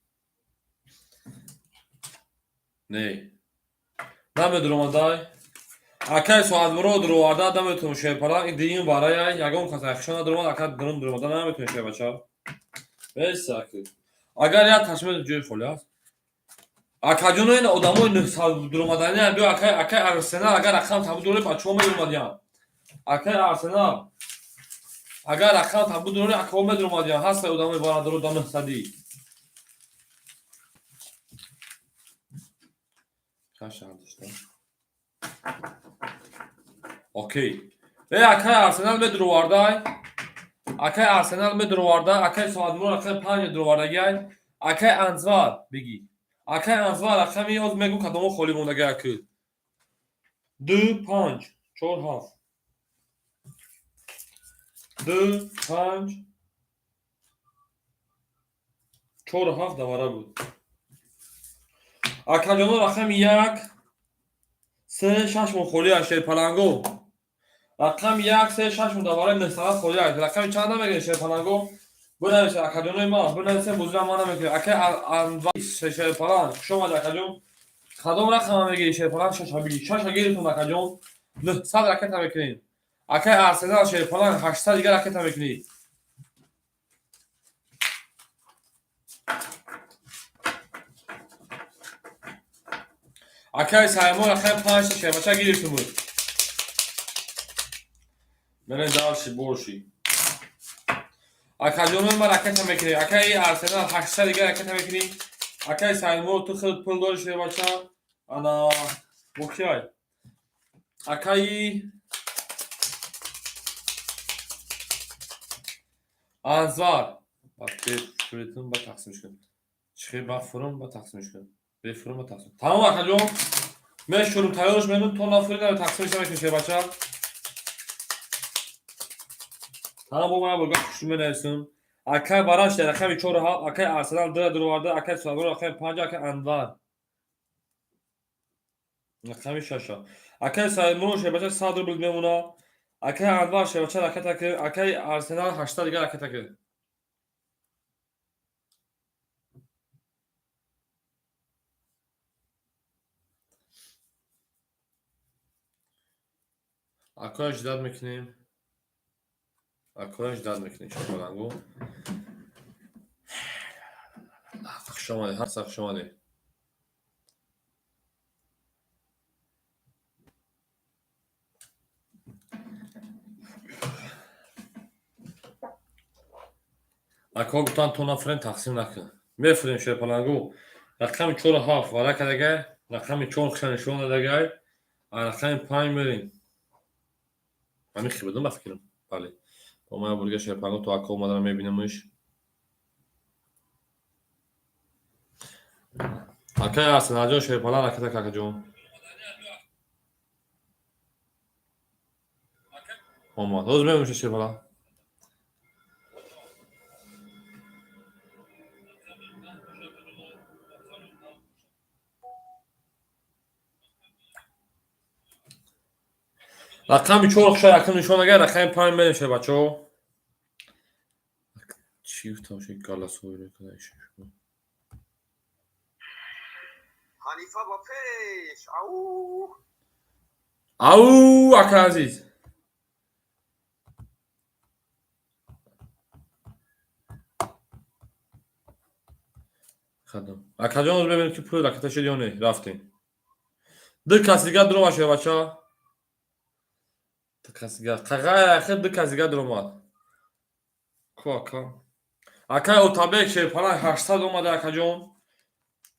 Не, намедуромадай. Акай Соатмурод дуроварда наметавонам, шерпаланг. Ин дуюм вараяй, ягон кас ахшо надуромад. Ака дурум дуромада наметавонем, шербача. Беса, агар як ташме ҷои холӣ аст. Акаҷоно, ин одамои дуромадани биё. Акай, акай Арсенал, агар рақам табу дурори, бачаҳо медуромадиян. Акай Арсенал, агар рақам табу дурори, акаҳо медуромадиян. Ҳаста одамои бародаро да 900-ӣ. Кашардишта. Окей. Э, акай Арсенал медуровардай, акай Арсенал медуроварда. Акай Соатмурод рақами панҷ медуровардагиай. Акай Анзвар, бигӣ. Акай Анзвар, рақами ҳоз мегӯм, кадомо холӣ мондаги. Аки ду, панҷ, чор, ҳафт, ду, панҷ, чор, ҳафт давара буд. Акаҷоно, рақами як, се, шаш мо холӣ аст. Шерпаланго, рақами як, се, шаш мо давараи 900 холӣ аст. Рақами чанда мегиред, шерпаланго? Бинависед, акаҷонои ман, бинависед, бозира ман намекунед. Акай Шерпаланг, хуш омадед, акаҷон. Кадом рақама мегирӣ, шерпаланг? Шаша бигӣ. Шаша гирифтон, акаҷон, 900 ракета мекунед. Акай Арсенал, шерпаланг, 800 дигар ракета мекунӣ. Акай Саймон, рақами панҷта, шербача, гирифтумуд. Мерем дальше больше. Акаҷонои ман ракета мекунӣ. Акаи Арсенал 800 дига ракета мекунӣ. Акаи Саидмурод, ту худ пул дорӣ, шербача. Ана бо киай? Акаи Анзар. Баъд бефуритун ба тақсимш кун. Чихе ба фурум ба тақсимш кун. Бефурум ба тақсим. Тамом, акаҷон. Мешурум, тайёрш менум, то нафурида тақсимш намекунӣ, шербача. Тамом, бо ман бурга хушу менависам. Акай Бараш дар рақами 4 7, акай Арсенал 2 дуроварда, акай Сабур рақами 5, акай Анвар рақами 6. Акай Саидмурод шербача 100 рубл мемона. Акай Анвар шербача ракета ки, акай Арсенал 800 дига ракета ки. Акоя ждать мекунем. Акоя ждать мекунем, шоколангу. Хуш омадед, ҳар хуш омадед. Акҳо гуфтанд, то нафурем тақсим накун. Мефурем, шерпалангу. Рақами 4 7 вара кардагай, рақами 4 хуша нишон дадагай, рақами 5 мерем. Ҳамин хел будам ба фикрам. Бале. Бо ман бурга, шерпалангу, то акҳо омаданам мебинамш. Акай Арсеналҷон, шерпаланг ракета, какаҷон. Омад. Ҳозир мебинем, шерпаланг. Рақами 4 хуша якум нишон агар, рақами 5 мерем, шербачаҳо. Чӣ гуфтам, ши голосовой када. Халифа ба пеш! Ау! Ау, ака азиз. Хадам. Акаҷон, ҳозир мебинем, ки пули ракета шуд ё не. Рафтем. Ду кас дигар дуромад, шербача. Ду кас дигар. Қағай ахир ду кас дигар дуромад. Ку ака? Акай Отабек шерпаланг 800 омада, акаҷон.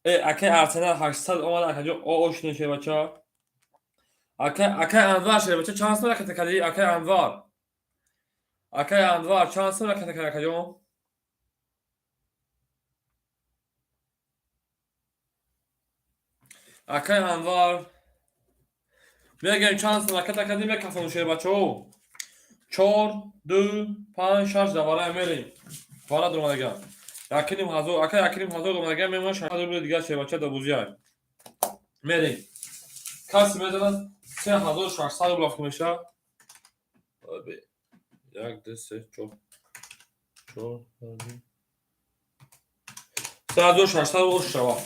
Э, акай Арсенал 800 омада, акаҷон. О, ошине, шербача. Акай Анвар шербача чанд сом ракета кардӣ? Акай Анвар. Акай Анвар чанд сом ракета кардӣ, акаҷон? Акай Анвар. Мегӯем, чанд сом ракета кардӣ, мекафонем, шербачаҳо. 4, 2, 5, 6 давара мерем. Вара дуромадаган. 1,5 ҳазор, акай 1,5 ҳазор омадаган мемонад, 600 рубли дигар, шербача, дар бозиай. Мерем. Касе мезанад, 3600 рубл афт мешавад. Як, ду, се, чор. Чор, 3600 рубл шавад.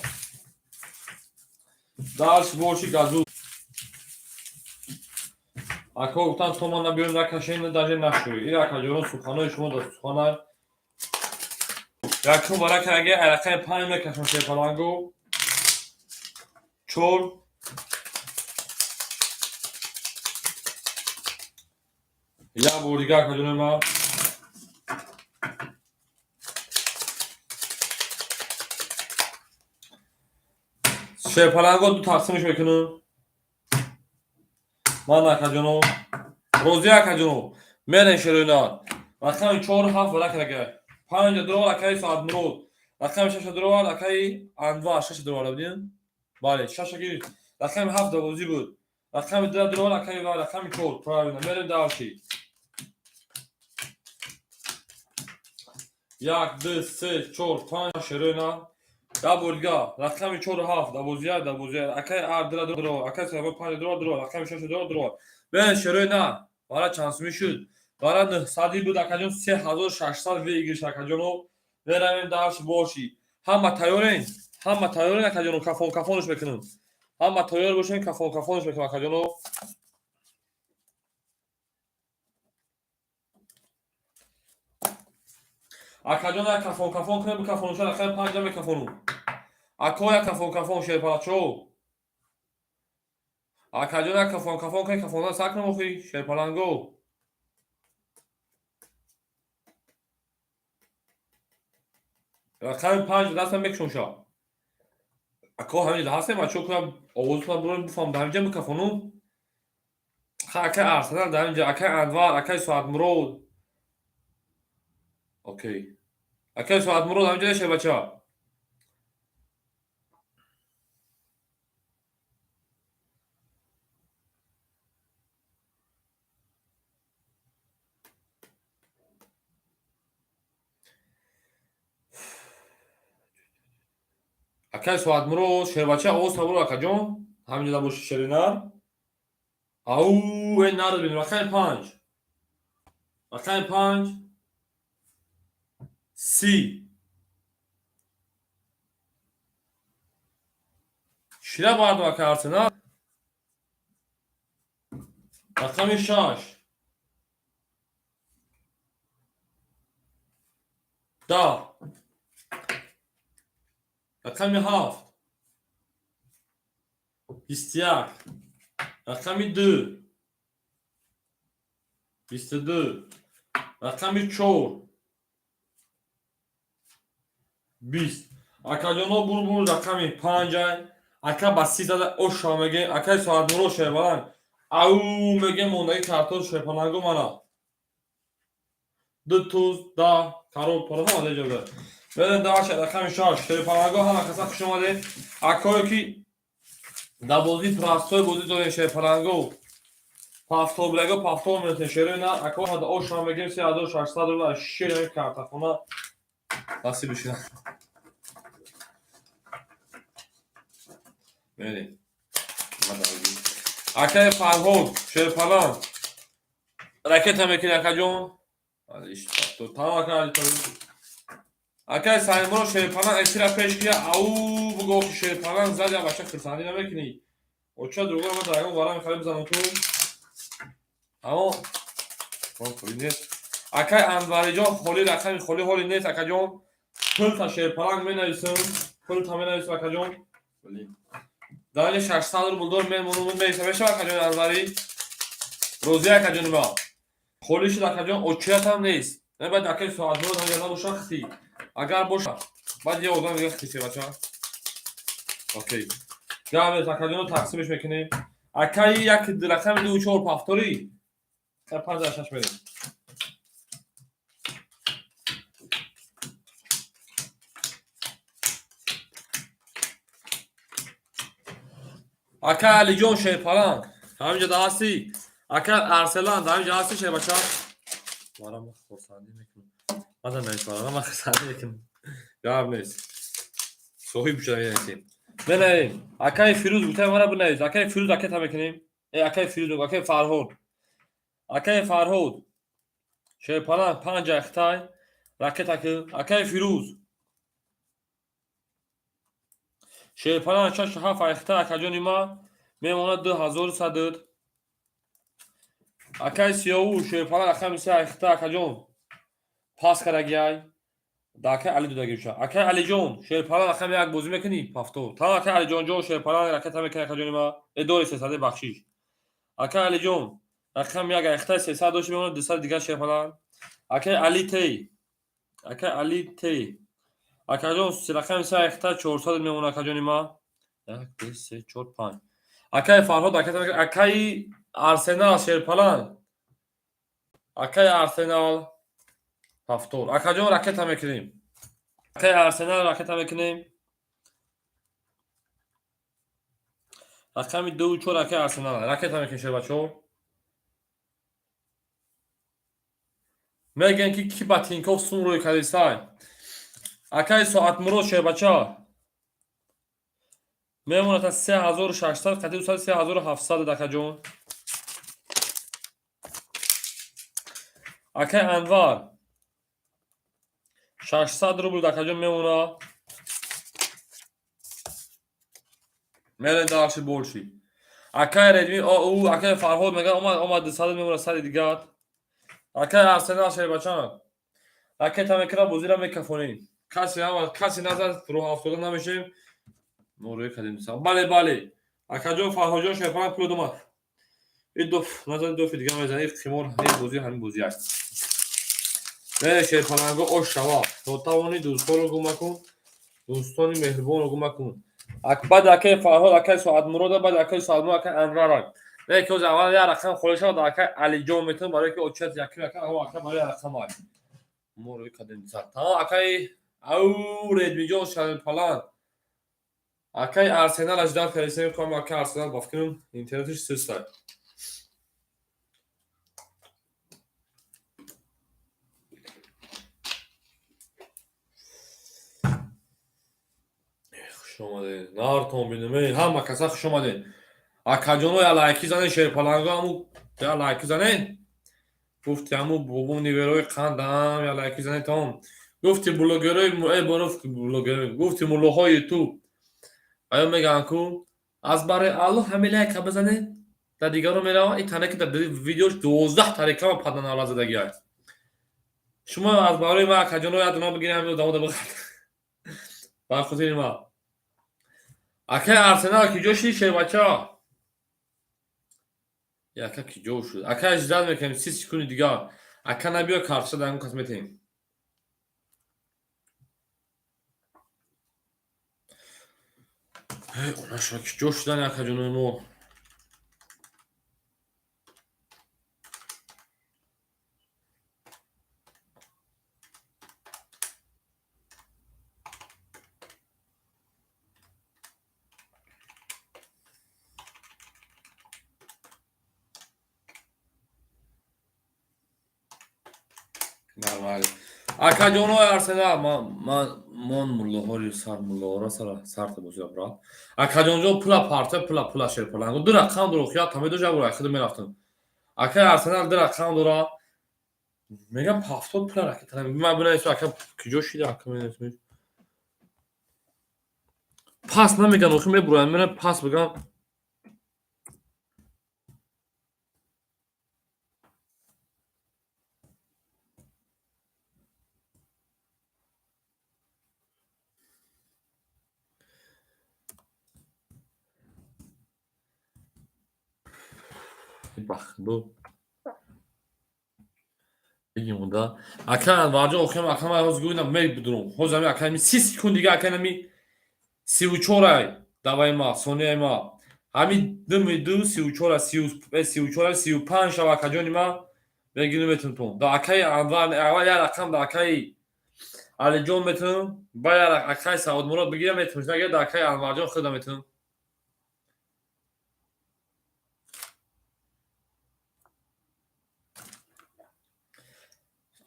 Дальше больше газу. Ако гуфтанд, то ман набиёрем, накашем, даже нашӯӣ. Ин акаҷонон, суханои шумо дар сухана. Якум вара кардаги, рақами 5 мекашам, шерпалангу. Чор. Як бор дигар, акаҷонои ман. Шерпаланго, ду тақсимш мекунам. Ман, акаҷоно. Розӣ, акаҷоно. Мерем, шероина. Рақами 4 7 вара кардаги. 5 дуровар акаи Саадмурод. Рақами 6 дуровар акаи Анвар. 6 дуровар будин? Бале, 6 гирифт. Рақами 7 давозӣ буд. Рақами 2 дуровар акаи ва рақами 4. Правильно. Мерем дальше. Як, ду, се, чор, панҷ, шероина. Як бор дигар. Рақами 4 7 давозия, давозия. Акаи Ар 2 дуровар. Акаи Саадмурод 5 дуровар, дуровар. Рақами 6 дуровар, дуровар. Мерем, шероина. Вара чанд сумӣ шуд? Вара 900 буд, акаҷон, 3600 выигрыш, акаҷоно. Меравем дальше боши. Ҳама тайёрен? Ҳама тайёрен, акаҷоно? Кафон кафонш мекунем. Ҳама тайёр бошен, кафон кафонш мекунем, акаҷоно. Акаҷон, як кафон кафон кунем, бикафонуша, рақами 5 мекафонум. Ако, як кафон кафон, шерпалачо. Акаҷон, як кафон кафон кунем, кафондан сар кунем охи, шерпаланго. Рақами 5 дастам мекушон ша. Ако ҳамин ҳастем, бачаҳо кунам овозатон бурам бифаҳмам дар ҳаминҷа микрофону. Ха акай Арсенал дар ҳаминҷа, акай Анвар, акай Соатмурод. Окей. Акай Соатмурод ҳаминҷа неша бача. Акай Соатмурод, шербача овоз табур акаҷон. Ҳаминҷа боши шеринар. Ау, э нар бин, рақами 5. Рақами 5. 30. Шира бардо акай Арсенал. Рақами 6. 10. Рақами 7. 21. Рақами 2. 22. Рақами 4. 20. Акаҷоно бурбур рақами 5. Ака ба 30 зада оша меге. Акай Соатмурод шербаланд. Ау меге мондаги картон шерпалангу мана. 2 туз, 10, карол пора ҳама ҷода. Берем даша рақами 6. Шерпаланго ҳама каса хуш омадед. Акое ки дар бозии простой бозӣ дорем шерпаланго. Пафтоблаго пафтоб метен шерина. Ако ҳада оша мегем 3600 рубл аз шери картахона насиб бишина. Мерем. Акай Фарҳод шерпаланг. Ракета мекунӣ акаҷон. Тамом ака. Акай Саймуро шерпаланг эфира пеш кия. Ау буго ки шерпаланг зад я бача хирсандӣ намекунӣ. Оча другор ма дар ягон вара мехоҳӣ бизанам ту. Амо он холи нест. Акай Анвариҷон холи рақами холи ҳоли нест акаҷон. Пулта шерпаланг менависам. Пулта менависам акаҷон. Дар инҷа 600 рубл дор мемонум меиса мешава акаҷон Анварӣ. Розӣ акаҷони ма. Холи шуд акаҷон очиятам нест. Не баъд акай Соатмурод ҳамҷа набоша хити. Агар боша баъд я одам дига хити бача. Окей. Гап акаҷоно тақсимш мекунем. Акаи як рақами 2 4 пафтори. 5 6 мерем. Акай Алиҷон шерпаланг. Ҳаминҷа да ҳастӣ. Акай Арселан да ҳаминҷа ҳастӣ шербача. Мара ма хурсандӣ мекунам. Маза намешавам, ман хурсандӣ мекунам. Гап нест. Соҳиб шуда менависем. Бинавем. Акай Фирӯз гуфтаи мара бинавис. Акай Фирӯз акета мекунем. Э акай Фирӯз, акай Фарҳод. Акай Фарҳод. Шерпаланг 5 ахтай. Ракета ки. Акай Фирӯз. Шерпаланг 6 7 ахтай акаҷони ма мемонад 2100. Акай Сиёву шерпаланг рақами 3 ахтай акаҷон. Пас кардагиай. Да акай Али додагиша. Акай Алиҷон шерпаланг рақами 1 бозӣ мекунӣ? Пафтор. Та акай Алиҷонҷон шерпаланг ракета мекунӣ акаҷони ма. Э дори 300 бахшиш. Акай Алиҷон рақами 1 ахтай 300 дошти мемонад 200 дигар шерпаланг. Акай Али Тей. Акай Али Тей. Акаҷон рақами 3 ахтай 400 мемонад акаҷони ма. 1 2 3 4 5. Акай Фарҳод акай Арсенал шерпаланг. Акай Арсенал пафтор. Акаҷон ракета мекунем. Акай Арсенал ракета мекунем. Рақами 2 4 акай Арсенал. Ракета мекунем шербачо. Мегӯянд ки ки ба Тинькофф сум рӯй кардисай. Акай Соатмурод шербача. Мемонад аз 3600 қати 200 3700 акаҷон. Акай Анвар 600 рубл акаҷон мемонад. Мерем дальше больше. Акай Редми, ӯ акай Фарҳод мегӯяд омад омад 200 мемонад 100 дигар. Акай Арсенал шербача. Ракета мекунад бозиро мекафонем. Касе ҳама касе назад роҳ афтода намешем. Мо рӯй кардем. Бале бале. Акаҷон Фарҳодҷон шерпаланг пул омад. И доф назад дофи дигар мезанад. И қимор, ин бозӣ ҳамин бозӣ аст. Не, шерпаланго ош шава. То тавонӣ дӯстонро гум макун, дӯстони меҳрубонро гум макун. Баъд акаи Фарҳод, акаи Соатмурода, баъд акаи Соатмурод, акаи Анвара. Не, ки ҳозир аввал як рақам холӣ шавад, акаи Алиҷон метавон, барое ки очият яким ака, ака барои як рақам ай. Мо рӯй кардем сар. Тамом, акаи ау Редмиҷон шерпаланг. Акаи Арсенал аждат кардем, кам акаи Арсенал ба фикрам интернетиш сустай. Хуш омадед. Нартон бинем, эй, ҳама каса хуш омадед. Акаҷоно я лайки занед, шерпаланго ҳаму я лайки занед. Гуфти ҳаму бобо ниверои қандам я лайки занед тамом. Гуфти блогерои, эй боруф блогерои, гуфти муллоҳои ютуб. Ая мегӯянд ку аз барои Аллоҳ ҳами лайка бизанед, дар дигаро мераванд, ин танаки дар видеош 12 та реклама паданавла задагиай. Шумо аз барои ман акаҷоно як дона бигиред, ҳами одамо да бихаред. Ба хотири ман. Акаи Арсенал ки ҷо шид, шербача? Ака ки ҷо шуд? Ака ждать мекунем 30 секунди дигар. Ака набиё, карточа дар кас метем. Онаша ки ҷо шудан акаҷонои мо? Нормально. Акаҷонои Арсенал, ман мон муллоҳори сар муллоҳоро сарта бозия брат. Акаҷонҷон пула парта, пула пула шерпаланго. Ду рақам дора, хият тамедо жабура, хидо мерафтам. Акаи Арсенал ду рақам дора. Мегам 70 пула ракета. Ман бинависам ака куҷо шида, ака менависам. Пас намеган, охи мебурам, мера пас бигам. Бахду. Бигим да. Ака Анварҷон, охирам ака ман ҳозир гӯям мебудурум. Ҳозир ами ака 30 секунд дига ака ами 34 ай даваи ма, сонияи ма. Ҳами 2 34 34 35 шава акаҷони ма мегирим метунтон. Да акаи Анвар аввал як рақам да акаи Алиҷон метунам, ба як акаи Саудмурод бигирам метунам, нагир да акаи Анварҷон худам метунам.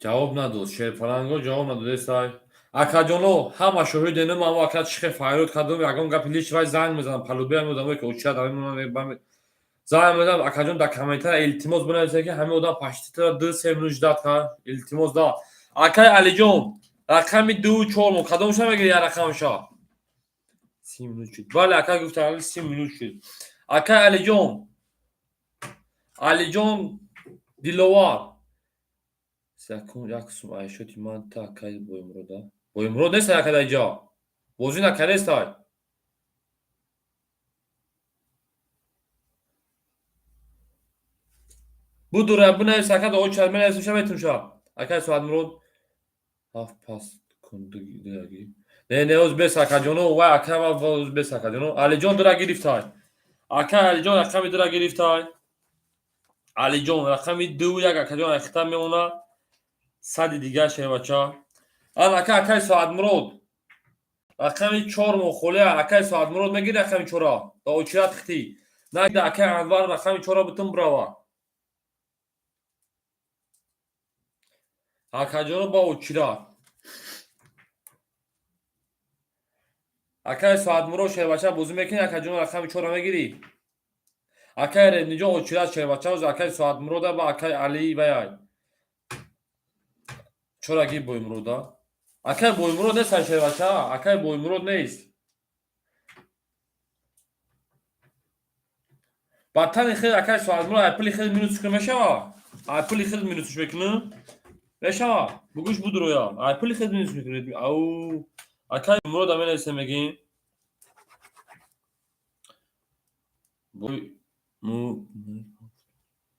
Ҷавоб надод, шерпаланго ҷавоб надод, эсай. Акаҷоно, ҳама шоҳидену ман ака чӣ хел фарёд кардам, ягон гапи лич вай занг мезанам, палубе ҳами одамое ки очият занг мезанам, акаҷон дар комментария илтимос бинависед ки ҳами одам паштитра 2-3 минут ждать кард, илтимос да. Акаи Алиҷон, рақами 2 4 мо кадомша мегири як рақамша? 30 минут шуд. Бале, ака гуфта, 30 минут шуд. Акаи Алиҷон, Алиҷон Диловар. Секунд, як сум айшоти ман та акаи Боимурода. Боимурод нест ака дар иҷо. Бозӣ накардестай. Будура бинавис ака да очар менависам ша метунша. Акаи Соатмурод ҳафт пас кун дураги. Не, не, оз бес акаҷоно, вай ака ма оз бес акаҷоно. Алиҷон дура гирифтай. Ака Алиҷон рақами дура гирифтай. Алиҷон рақами 2 1 акаҷон айхита мемона. Сади дигар шербача. Ан ака акаи Соатмурод. Рақами 4 мо холия акаи Соатмурод мегири рақами 4-а. Да очират хити. На акаи Анвар рақами 4-а бутун брава. Акаҷоно ба очират. Акаи Соатмурод шербача бозӣ мекунӣ, акаҷоно рақами 4-а мегирӣ. Акаи Редниҷон очират шербача, акаи Соатмурода ба акаи Али ваяй. Чора ги Боимурода? Акаи Боимурод нест шербача, акаи Боимурод нест. Ба тани хел акаи Соатмурод ай пули хел минус кунӣ мешава? Ай пули хел минусш мекунӣ? Мешава? Бугӯш будуроя. Ай пули хел минус мекунӣ. Ау, акаи Мурода менависем мегим. Бой му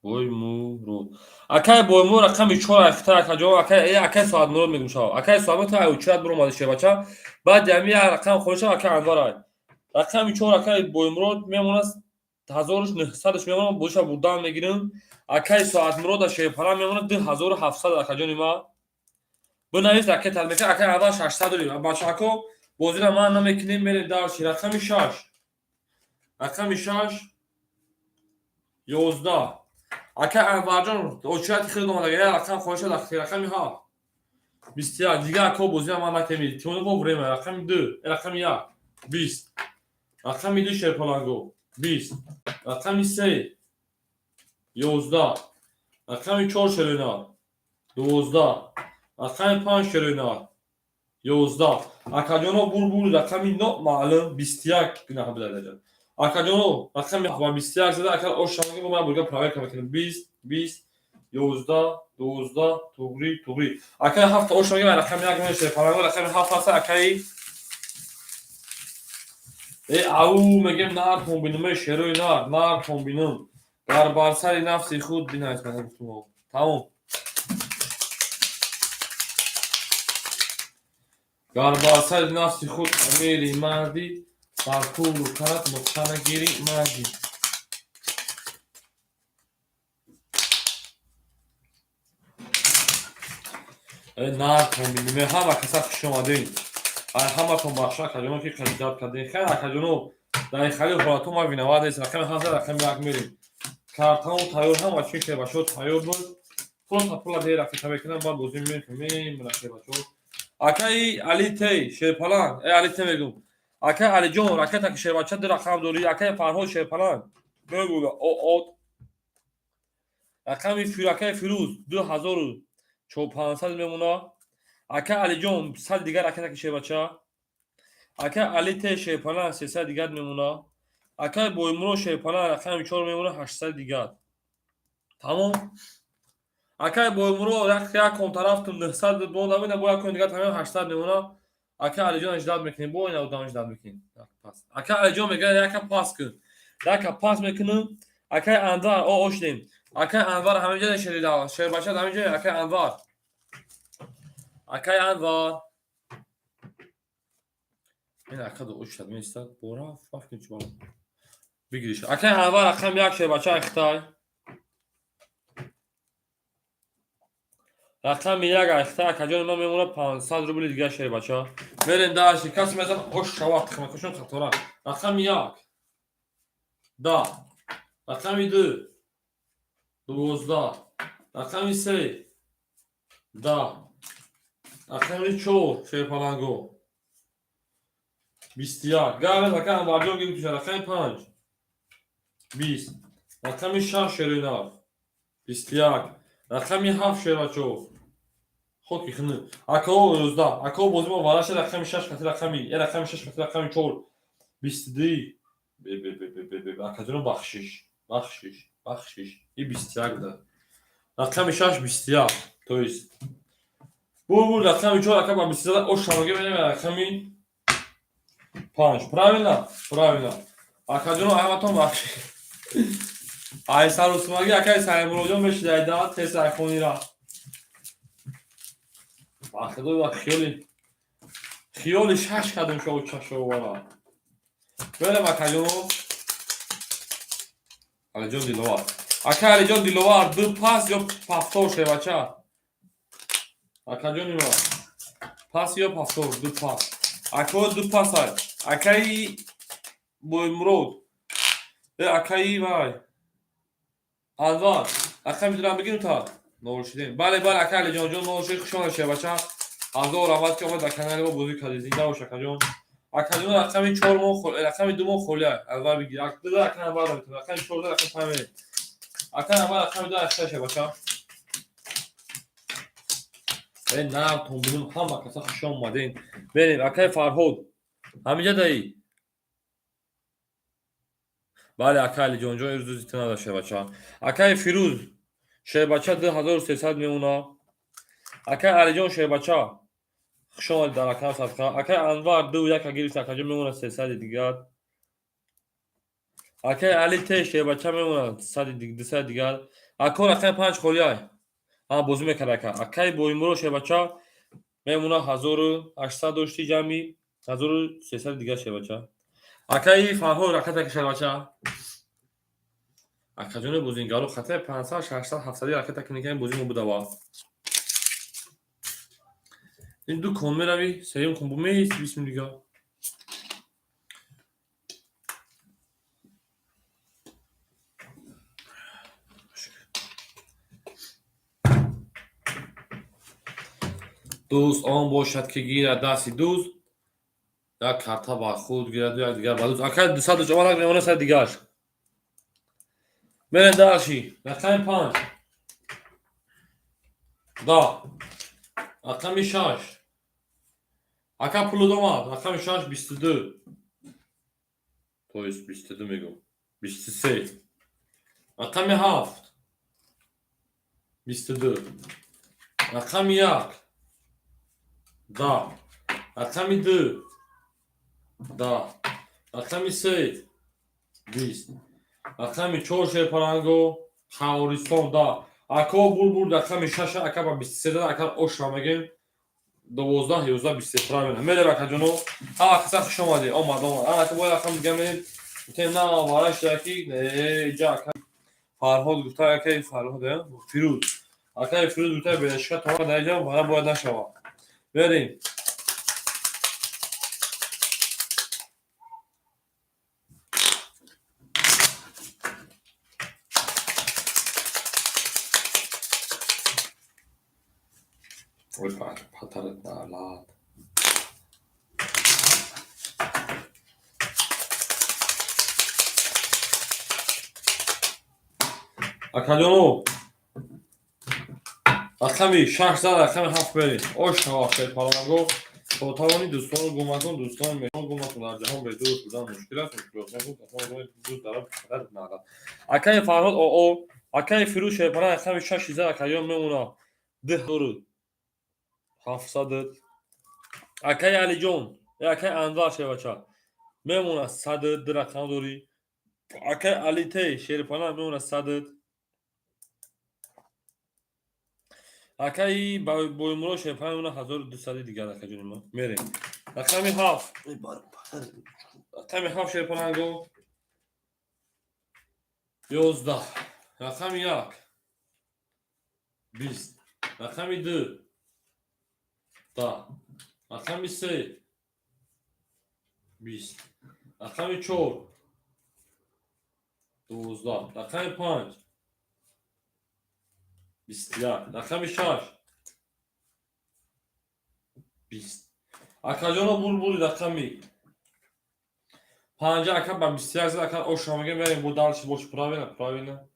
Боймурод. Акай Боймурод рақами 4 айхта акаҷон, акай акай Соатмурод мегум шава. Акай Соатмурод та учрат буромади шербача. Баъд ами як рақам холӣ шава, акай Анвар ай. Рақами 4 акай Боймурод мемонад 1900 мемонад, бозиша бурдан мегирем. Акай Соатмурод шерпара мемонад 2700 акаҷони ма. Бинавис акай талмека, акай Анвар 600 рубл. Бачако бозира ман намекунем, мерем дарси. Рақами 6. Рақами 6 11. Акай Анварҷон очрати хеле омада, як рақам хоҳиш шуд, рақами 7. 21. Дигар ако бозира ман накунем. Тиони бо время. Рақами 2, рақами 1 20. Рақами 2 шерпаланго 20. Рақами 3 11. Рақами 4 шерина 12. Рақами 5 шерина 11. Акаҷоно бур рақами номаълум 21 гунаҳ бидадаҷон. Акаҷоно рақами 21 зада, акар ошамаги мо бурга проверка мекунем. 20 20 11 12 туғри туғри. Акай ҳафта ошамаги рақами 1 мешавад. Паланго рақами 7 ҳаст акай. Ау мегем нар комбинуме шерои нар, нар комбинум. Дар бар сари нафси худ бинавис ман гуфтум. Тамом. Гар бар сари нафси худ амири марди, бар пулу карат нуқса нагири марди. Нар комбинуме ҳама каса хуш омадед. Ай ҳаматон бахша акаҷоно ки қадидат кардем. Хайр акаҷоно дар ин хали ҳолатҳо ма виноват нест. Рақами 7 рақами 1 мерем. Картаон тайёр, ҳама чи шербачаҳо тайёр буд. Просто пула дер рақиқа мекунам, баъд бозӣ мекунем шербачаҳо. Акаи Али Тей шерпаланг, Али Тей мегум. Акаи Алиҷон ракета ки шербача ду рақам дорӣ, акаи Фарҳод шерпаланг. Мегӯ от. Рақами акаи Фирӯз 2400 мемона. Акаи Алиҷон 100 дигар ракета ки шербача. Акаи Али Тей шерпаланг 300 дигар мемона. Акаи Боймурод шерпаланг рақами 4 мемона 800 дигар. Тамом. Акаи Боймурод як ком тарафтум 900 бонда бина, бо як ком дигар тамом 800 мемона. Акаи Алиҷон ждат мекунем, бо ина одам ждат мекунем. Пас. Акаи Алиҷон мегӯяд яка пас кун. Яка пас мекунам. Акаи Анвар о ошдем. Акаи Анвар ҳаминҷа шерида, шербача ҳаминҷа акаи Анвар. Акаи Анвар. Ин ака ду ошад меистад. Бора фаф кун чӣ бигириш. Акаи Анвар рақам 1 шербача айхтай. Рақами 1 айхтай акаҷони ман мемонад 500 рубли дигар шербача. Мерем даши касе мезан ош шава тихмакошон қатора. Рақами 1 10. Рақами 2 12. Рақами 3 10. Рақами 4 шерпаланго 21. Гавез ака Анварҷон гирифтуша. Рақами 5 20. Рақами 6 шеринар 21. Рақами 7 шербачо хоки хни. Акао 11. Акао бози мо вараша рақами 6 қати рақами, рақами 6 қати рақами 4 22. Бе бе бе бе бе бе акаҷоно бахшиш. Бахшиш, бахшиш. И 21 да. Рақами 6 21. То есть бу рақами 4 ака ба 22 ош шамоги менем рақами 5. Правильно? Правильно. Акаҷоно ҳаматон бахшиш. Ай сарусумаги акай Саймуродҷон мешидаида тез айфонира. Бахидо хиёли хиёли шаш кардем шоу чашовара. Берем акаҷоно. Алиҷон Диловар. Акай Алиҷон Диловар ду пас ё пафтор шевача. Акаҷони ма. Пас ё пафтор ду пас. Акао ду пас ай. Акаи Боймурод. Акаи вай. Анвар. Рақами дурам бигирем та. Нол шидем. Бале бале акаи Алиҷон ҷон нол шид. Хуш омадед шевача. Ҳазор раҳмат ки омад ба канали мо бозӣ кардед. Зинда бош акаҷон. Акаҷон рақами 4 мо рақами 2 мо холӣ ай. Анвар бигир. Ду ака Анвар метавонад. Рақами 4 рақами 5 мерем. Ака Анвар рақами 2 айхта шевача. Нар тон бинум ҳама каса хуш омадед. Берем акаи Фарҳод. Ҳаминҷа даи. Бале акаи Алиҷон ҷон ирӯз рӯзи ту надошт шербача. Акаи Фирӯз шербача 2300 мемона. Акаи Алиҷон шербача хуш омадед дар акам садқа. Акаи Анвар 2 1 гирифт акаҷон мемона 300 дигар. Акаи Али Те шербача мемонад 200 дигар. Ако рақами 5 холиай. Ҳа, бозӣ мекард ака. Акаи Боимуро шербача мемона 1800 дошти, ҷамъи 1300 дигар шербача. Акаи Фарҳод ракатаки шербача. Акаҷони бозингаро хатаи 500, 600, 700 ракета ки бозӣ мо будава. Ин ду кон меравӣ, сеюм кон бу меисти 20 минут дигар. Дӯст он бошад, ки гирад дасти дӯст, як карта ба худ гираду як дигар ба дӯст. Акай 200 омадак, мемона 100 дигараш. Мерем дальше. Рақами 5. 10. Рақами 6. Ака пулуд омад. Рақами 6 22. То есть 22 мегӯм. 23. Рақами 7. 22. Рақами 1. 10. Рақами 2. 10. Рақами 3. 20. Рақами 4 шерпаранго Хаористон 10. Ако бур рақами 6, ака ба 23 дад, ака ошра мегем 12 11 23 правильно. Мерем, акаҷоно. Ҳама каса хуш омадед. Омад, омад. Ака бояд рақам дига мерем. Гуфтем на вараш яки, не иҷа ака Фарҳод гуфта, акаи Фарҳод, Фирӯз. Акаи Фирӯз гуфта бенашка тама дар иҷа вара бояд нашавад. Мерем. Ой, патарат налат. Акаҷоно, рақами 6 зад, рақами 7 берем. Ош шава шерпаланго. То тавонӣ дӯстонро гум макун, дӯстон меҳмон гум макун. Дар ҷаҳон бе дӯст будан мушкил аст, мушкилот накун, дӯст дорад падарат надорад. Акаи Фарҳод ОО, акаи Фирӯз шерпаланг рақами 6 зад, акаҷон мемона 2700. Акаи Алиҷон, акаи Анвар шербача мемона 100, ду рақам дорӣ. Акаи Алитей шерпаланг мемона 100. Акаи Боимуро шерпаланг мемона 1200 дигар, акаҷони ма. Мерем. Рақами 7. Рақами 7 шерпаланго 11. Рақами 1 20. Рақами 2 10. Рақами 3 20. Рақами 4 12. Рақами 5 21. Рақами 6 20. Акаҷоно булбули рақами 5, ака ба 21 зад, ака оша мегем, мерем бо дальше больше. Правильно, правильно,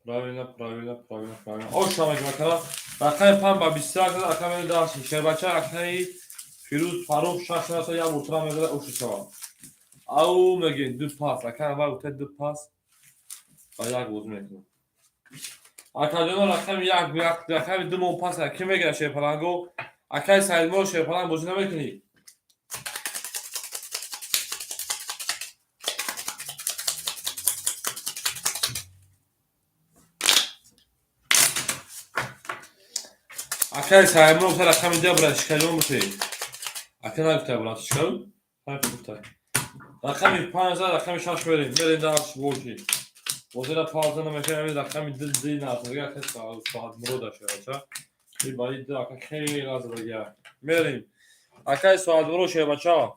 правильно, правильно, правильно, правильно. Оша мегем, ака рақами 5 ба 21 зад, ака мерем дальше. Шербача акаи Фирӯз Фарух 6 наса як бортара мезада, оша шавад. Ау мегем ду пас, ака аввал гуфта ду пас ба як бозӣ мекунам. Акаҷоно рақами 1, рақами 2 мон пас, ки мегирад шерпаланго? Акаи Саидмуро шерпаланг бозӣ намекунӣ? Акаи Саидмуро гуфта рақами 2 братишкаҷон бутед. Ака нагуфта братишка? Ҳамин гуфта. Рақами 5 зад, рақами 6 мерем. Мерем дальше больше. Бозира пауза намекунем, рақами 2 ди назарга ака Соатмурода шербача. И баи ду ака хеле задага. Мерем. Акаи Соатмуро шербача.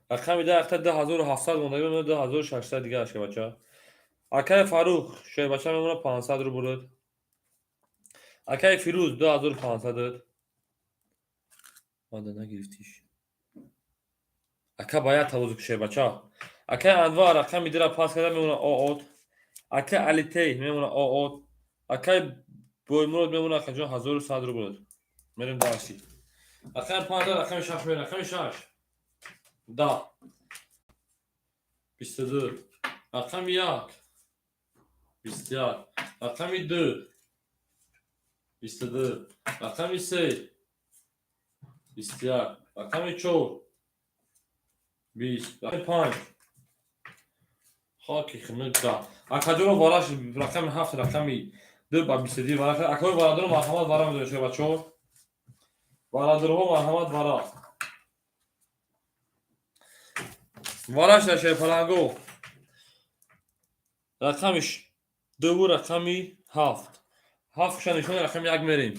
Рақами 2 акта 2700 мондаги, 2600 дигар шербача. Акаи Фарух шербача мемона 500 рубл. Акаи Фирӯз 2500. Мада нагирифтиш. Ака ба як тавозу шербача. Акаи Анвар рақами 2 пас карда мемона ООТ. Акаи Алитей мемона ООТ. Акаи Боимурод мемона акаҷон 1100 рубл. Мерем дальше. Рақами 5, рақами 6 мерем. Рақами 6. 10. 22. Рақами 1. 21. Рақами 2. 22. Рақами 3. 21. Рақами 4. 20, рақами 5, хоки хунук 10. Акаҷоно, вараш рақами 7, рақами 2 ба 22 вара. Акои варадоро, марҳамат, вара медонед, шо бачаҳо. Варадорҳо, марҳамат, вара. Вараш дар шерпаланго. Рақами 2, рақами 7. Ҳафтша нишони рақами 1 мерем.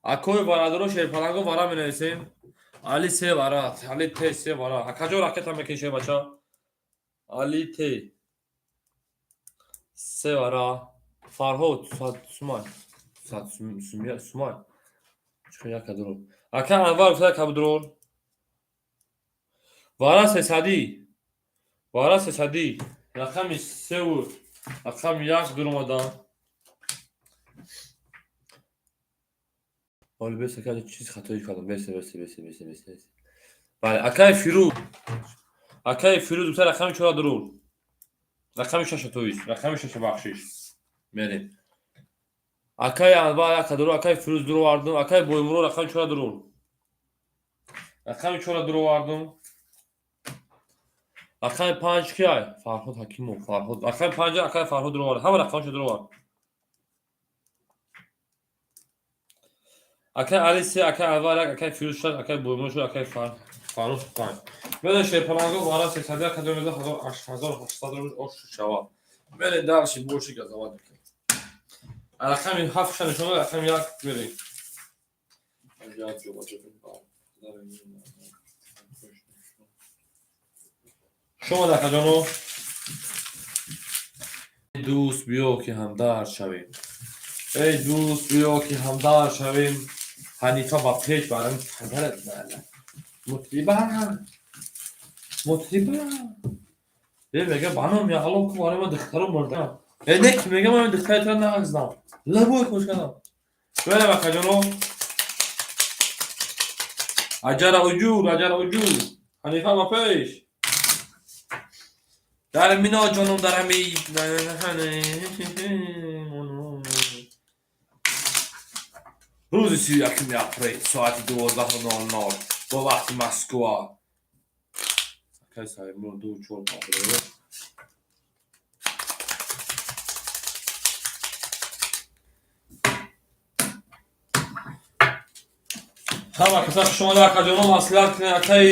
Акои варадоро, шерпаланго, вара менависем. Али се вара, Али Т се вара. Акаҷо ракета мекашед, бача? Али Т се вара. Фарҳод Сумай. Сумай. Чӣ як кадро. Ака Анвар гуфта кабдрор. Вара сесадӣ. Вара сесадӣ. Рақами севу рақами як дуромадан. Оли бесе, ка чиз хатоӣ кардам. Бесе, бесе, бесе, бесе, бесе. Бале, акаи Фирӯз. Акаи Фирӯз гуфта рақами чора дурур. Рақами шаша, тоист. Рақами шаша, бахшиш. Мерем. Акаи Анвар як дурур, акаи Фирӯз дуровардум, акаи Боймурод рақами чора дурур. Рақами чора дуровардум. Рақами панҷ киай? Фарҳод Ҳакимов, Фарҳод. Рақами панҷ акаи Фарҳод дуровард. Ҳама рақамашо дуровард. Акаи Али се, акаи Анвар як, акаи Фирӯз шаш, акаи Боймурод шуд, акаи Фаррух панҷ. Мерем, шерпаланго, вара сесади, акаҷон меза 1800 рубл ош шавад. Мерем дальше, больше газовать мекунем. Рақами ҳафтша нишон, рақами як мерем. Як ҷо. Шумо, акаҷоно, дӯст, биё ки ҳамдард шавем. Эй дӯст, биё ки ҳамдард шавем. Ҳанифа ба пеш барам падарат мутриба, мутриба. Е, мега баном яғло ку, барои ман духтаро мурдам. Э, не, ки мега ман духтари тура нағздам. Лабой хуш кардам. Берем, акаҷоно. Аҷара уҷур, аҷара уҷур. Ҳанифа ба пеш. Дар мино ҷоном, дар ҳами. Рӯзи 31-уми апрел, соати 12:00 бо вақти Москва. Акаи Саидмурод ду чор панҷ. Ҳама каса хуш омада, акаҷоно, маслиҳат кунед, акаи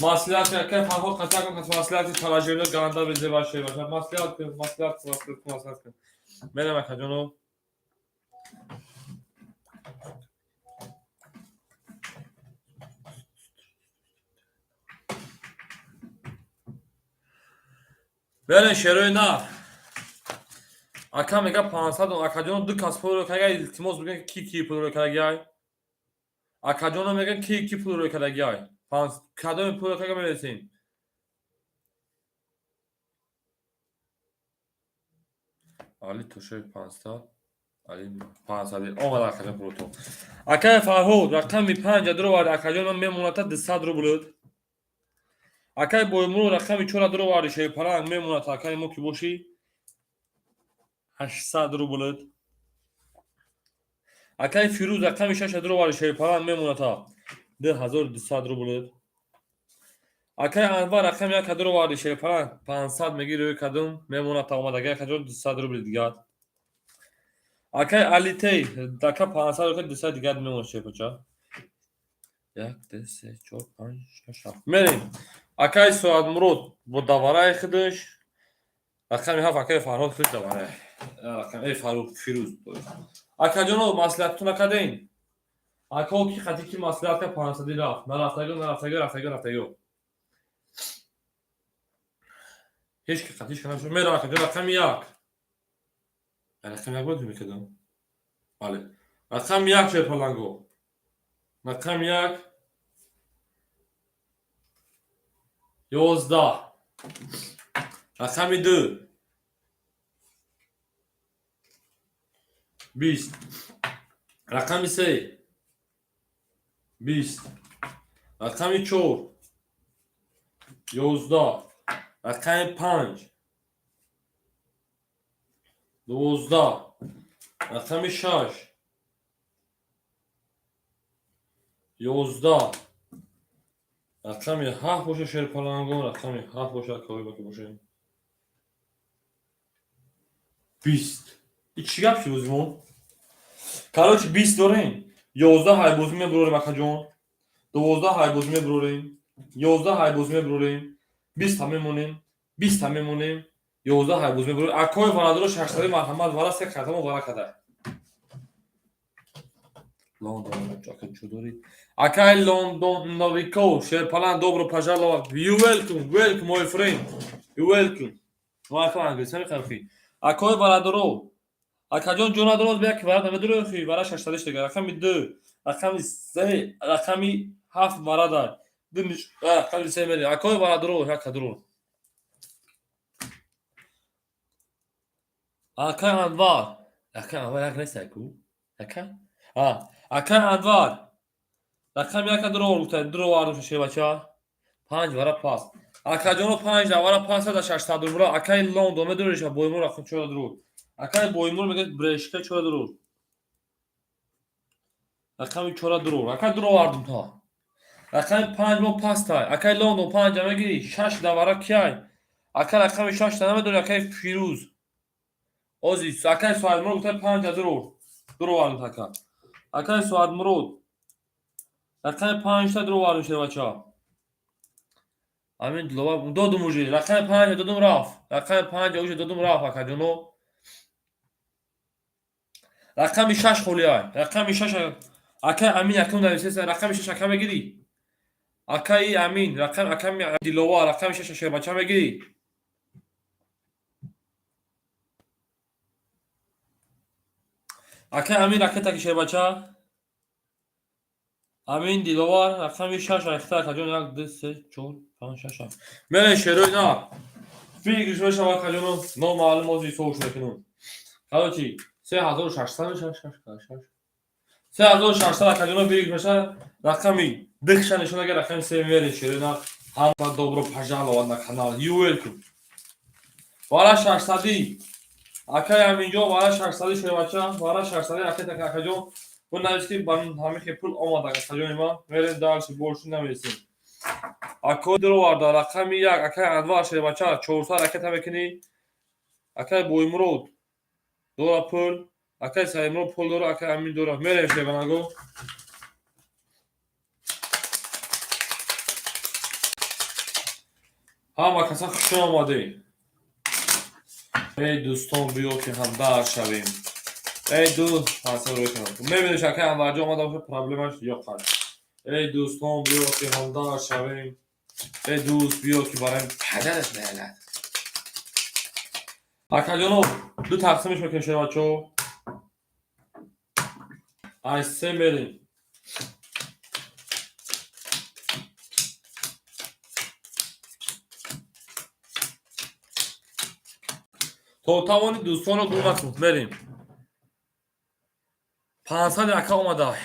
маслиҳат кунед, акаи Фарҳод қатъа кун, кас маслиҳат кунед, талажёрё ганда безеба шева. Маслиҳат кунед, маслиҳат кунед, маслиҳат кунед, маслиҳат кунед. Мерем, акаҷоно. Берем, шерои нар. Ака мега 500, акаҷоно, ду кас пулро карда, илтимос бигӯем, ки ки пулро кардагиай. Акаҷоно, мегӯям, ки ки пулро кардагиай. Кадоми пулро карда мерасем? Али Тошои 500, Али 500 омад, акаҷон, пулото. Акаи Фарҳод рақами панҷа дуровард, акаҷон, ман мемоната 200 рубл. Акаи Боймурод рақами чора дуроварди, шерпаланг, мемонад, акаи мо ки бошӣ, 800 рубл. Акаи Фирӯз рақами шаша дуроварди, шерпаланг, мемоната 2200 рубл. Акаи Анвар рақами яка дуроварди, шерпаланг, 500 меги рӯи кадум мемоната, омадаги, акаҷон, 200 рубли дигар. Акаи Алитей ака 500 рубли 200 дигар мемонад, шерпача. Як, ду, се, чор, панҷ, шаш, ҳафт. Мерем. Акаи Соатмурод бо давараи худаш рақами ҳафт, акаи Фарҳод худаш давараи. Рақами Фарух Фирӯз. Акаҷоно, маслиҳататон накардем? Ако ки хати ки маслиҳат кард, 500 рафт. Нарафтаго, нарафтаго, рафтаго, рафтаго. Ҳеҷ ки қатиш нашуд. Мерам, акаҷон, рақами як. Рақами як бояд мекардам. Бале. Рақами як, шерпаланго. Рақами як, 11. Рақами ду, 20. Рақами се, 20. Рақами чор, 11. Рақами панҷ, 12. Рақами шаш, 11. Рақами ҳафт боша, шерпалангон, рақами ҳафт боша, акои боша. 20. И чӣ гап шуд бозимон? Короче, 20 дорем. 11 ҳайбозӣ мебурорем, акаҷон. 12 ҳайбозӣ мебурорем. 11 ҳайбозӣ мебурорем. 20 та мемонем. 20 та мемонем. 11 ҳайбозӣ мебурорем. Акои варадоро шашсади марҳамат, вара се картамо вара када. Лондон, ака чӣ дорӣ? Акай Лондон Новиков, шерпалан, добро пожаловать. You welcome, welcome, my friend. You welcome. Ма ака англисӣ мехоҳам. Акои варадоро. Акаҷон, ҷо надорад, бия ки варад намедорӣ, хи вара шашсадиш дигар. Рақами ду, рақами се, рақами ҳафт варада. Ду рақами се мери. Акои варадоро, яка дуро. Акай Анвар. Акай Анвар як нест аку? Ака? А, акай Анвар. Рақами яка дуро гуфта, дуро вардуша шербача. Панҷ вара пас. Акаҷоно, панҷ вара пас да 600 рубла. Акай Лондон медориша боймур рақам чора дуро. Акай боймур мегӯяд брешка чора дуро. Рақами чора дуро. Акай дуро вардум та. Рақами панҷ мо пастай. Акай Лондон панҷа мегирӣ, шаш давара кияй. Акай рақами шаш та намедори, акай Фирӯз. Ози акай Соатмурод гуфта панҷа дуро. Дуро вардум ака. Акай Соатмурод. Рақами панҷта дуро вардум, шербача. Амин Диловар додум уже. Рақами панҷа додум, рафт. Рақами панҷа уже додум, рафт, акаҷоно. Рақами шаш холиай. Рақами шаш акай Амин якум нависеса, рақами шаш ака мегирӣ? Акаи Амин, рақам аками Диловар, рақами шаш шербача мегирӣ? Акай Амин ракета ки шербача? Амин Диловар рақами шаш айхта, акаҷон, як, ду, се, чор, панҷ, шаш, ҳафт. Мере шерои на. Фикр мешава, акаҷоно, номаълум ози ҳисобш мекунам. Короче, 3600 мешава, шаш, шаш. 3600, акаҷоно, фикр мешава, рақами дихша нишон агар рақами се мере шерои на. Ҳама добро пожаловать на канал. You welcome. Вара шашсадӣ. Акай Аминҷон, вара шашсадӣ шербача, вара шашсадӣ ракета акаҷон. Бу навис ки ба ҳамин хел пул омад, акаҷони ман. Мерем дальше, больше намересем. Акои дуроварда рақами як, акай Анвар шербача, 400 ракета мекунӣ. Акай Боймурод дора пул, акай Саидмурод пул дора, акай Амин дора. Мерем шербанаго. Ҳама каса хуш омадед. Эй дӯстон, биё ки ҳамдард шавем. Эй дӯст, мебиниш, акай Анварҷон омада боша, проблемаш ёқад. Эй дӯстон, биё ки ҳамдард шавем. Эй дӯст, биё ки барои падарат меалад. Акаҷоно, ду тақсимш мекунем, шербачаҳо. Ай се мерем. То тавони дӯстонро гум накун. Мерем. 500 ака омадай.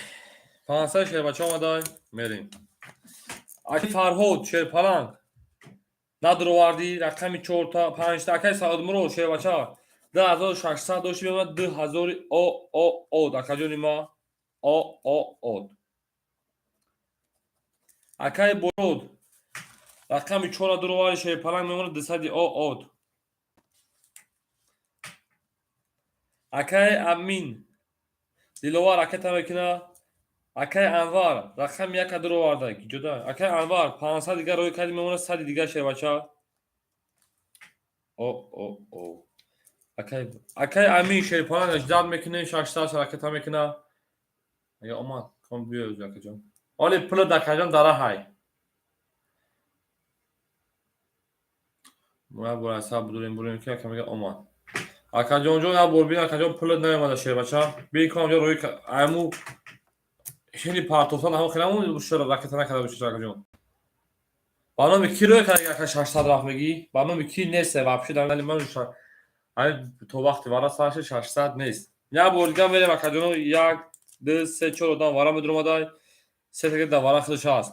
500 шербача омадай. Мерем. Аки Фарҳод шерпаланг. Надуровардӣ рақами чорта, панҷта. Акай Саудмурод шербача. 2600 дошти, мемонад 2000 о о од, акаҷони ма. О о од. Акай Бород рақами чора дуроварди, шерпаланг, мемонад 200 о од. Акай Амин Диловар ракета мекуна. Акай Анвар рақами яка дуроварда. Ҷуда. Акай Анвар 500 дигар рӯй карди, мемонад 100 дигар, шербача. О о о. Акай Амин шерпаланг ждать мекунем, 600 ракета мекуна. Ага омад, ком биё акаҷон. Оли пули дакаҷон дараҳай. Мо як бор асаб будурем, бурем ки ака мега омад. Акаҷонҷон, як бор бин, акаҷон, пулат наомада, шербача. Бин ком ҷо рӯи айму хеле партофтан ҳам хеле шура ракета накарда боши, акаҷон. Ба номи ки рӯй карда, ака, 600 рафт мегӣ? Ба номи ки нест вообще дар ман ай то вақти вара сарши 600 нест. Як бор дигар мерем, акаҷоно, як, ду, се, чор одам вара медуромадай. Се таги дар вара худаш ҳаст.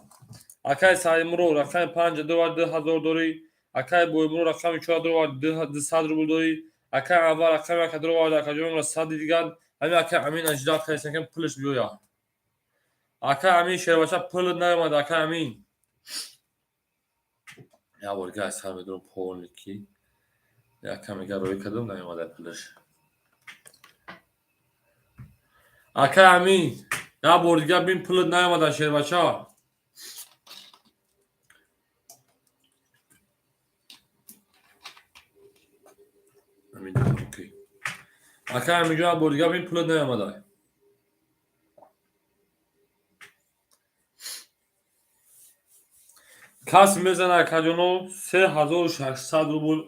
Акай Саидмурод рақами панҷа дувар 2000 дорӣ. Акай Боймурод рақами чора дувар 200 рубл дорӣ. Акай Анвар рақами яка дувар, акаҷон, сади дигар. Ҳамин акай Амин аждат кардем, ки пулаш биёяд. Акай Амин шербача, пулат наомад, акай Амин. Як бор дига аз сар медорам полный, ки як каме роӣ кардам, наомада пулаш. Акай Амин, як бор дига бин, пулат наомада, шербача. Амин, окей. Акай Аминҷон, як бор дига бин, пулат наомада. Кас мезана, акаҷоно, 3600 рубл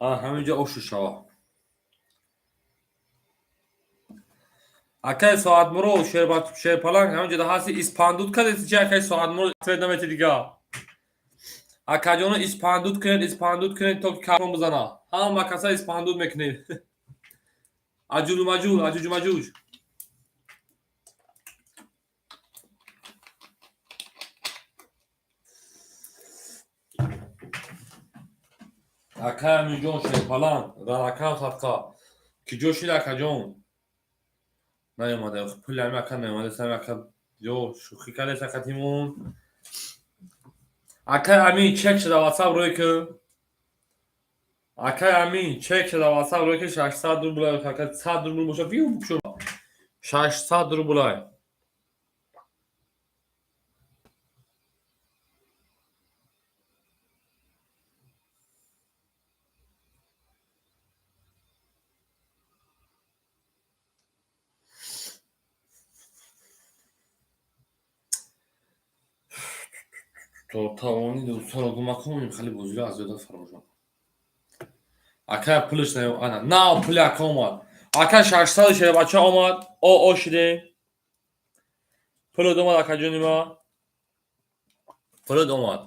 ҳаминҷа ошу шава. Акай Соатмуро, шерпаланг, ҳаминҷода ҳасти, испандуд кардеси чи, акай Соатмуро, ответ намети дига. Акаҷоно, испандуд кунед, испандуд кунед, то ки кафон бизана. Ҳама каса испандуд мекунед. Аҷулу маҷул, аҷуҷу маҷуҷ. Акай Аминҷон, шерпаланг, дар акам садқа. Ки ҷо шид, акаҷон? Наомада пули ҳами ака, наомада сами ака, ё шӯхӣ кардес акатимон. Акай Амин, чек шуда, ватсап рӯй ки. Акай Амин, чек шуда, ватсап рӯй ки, 600 рубл, ака, 100 рубл боша, виу шуд. 600 рублай. То тавони дӯстонро гум макун, хеле бозиро аз ёдат фаромӯш макун. Ака, пулаш наё, ана, на пули ака омад. Ака, 600 шербача омад, о о шидем. Пулат омад, акаҷони ма. Пулат омад.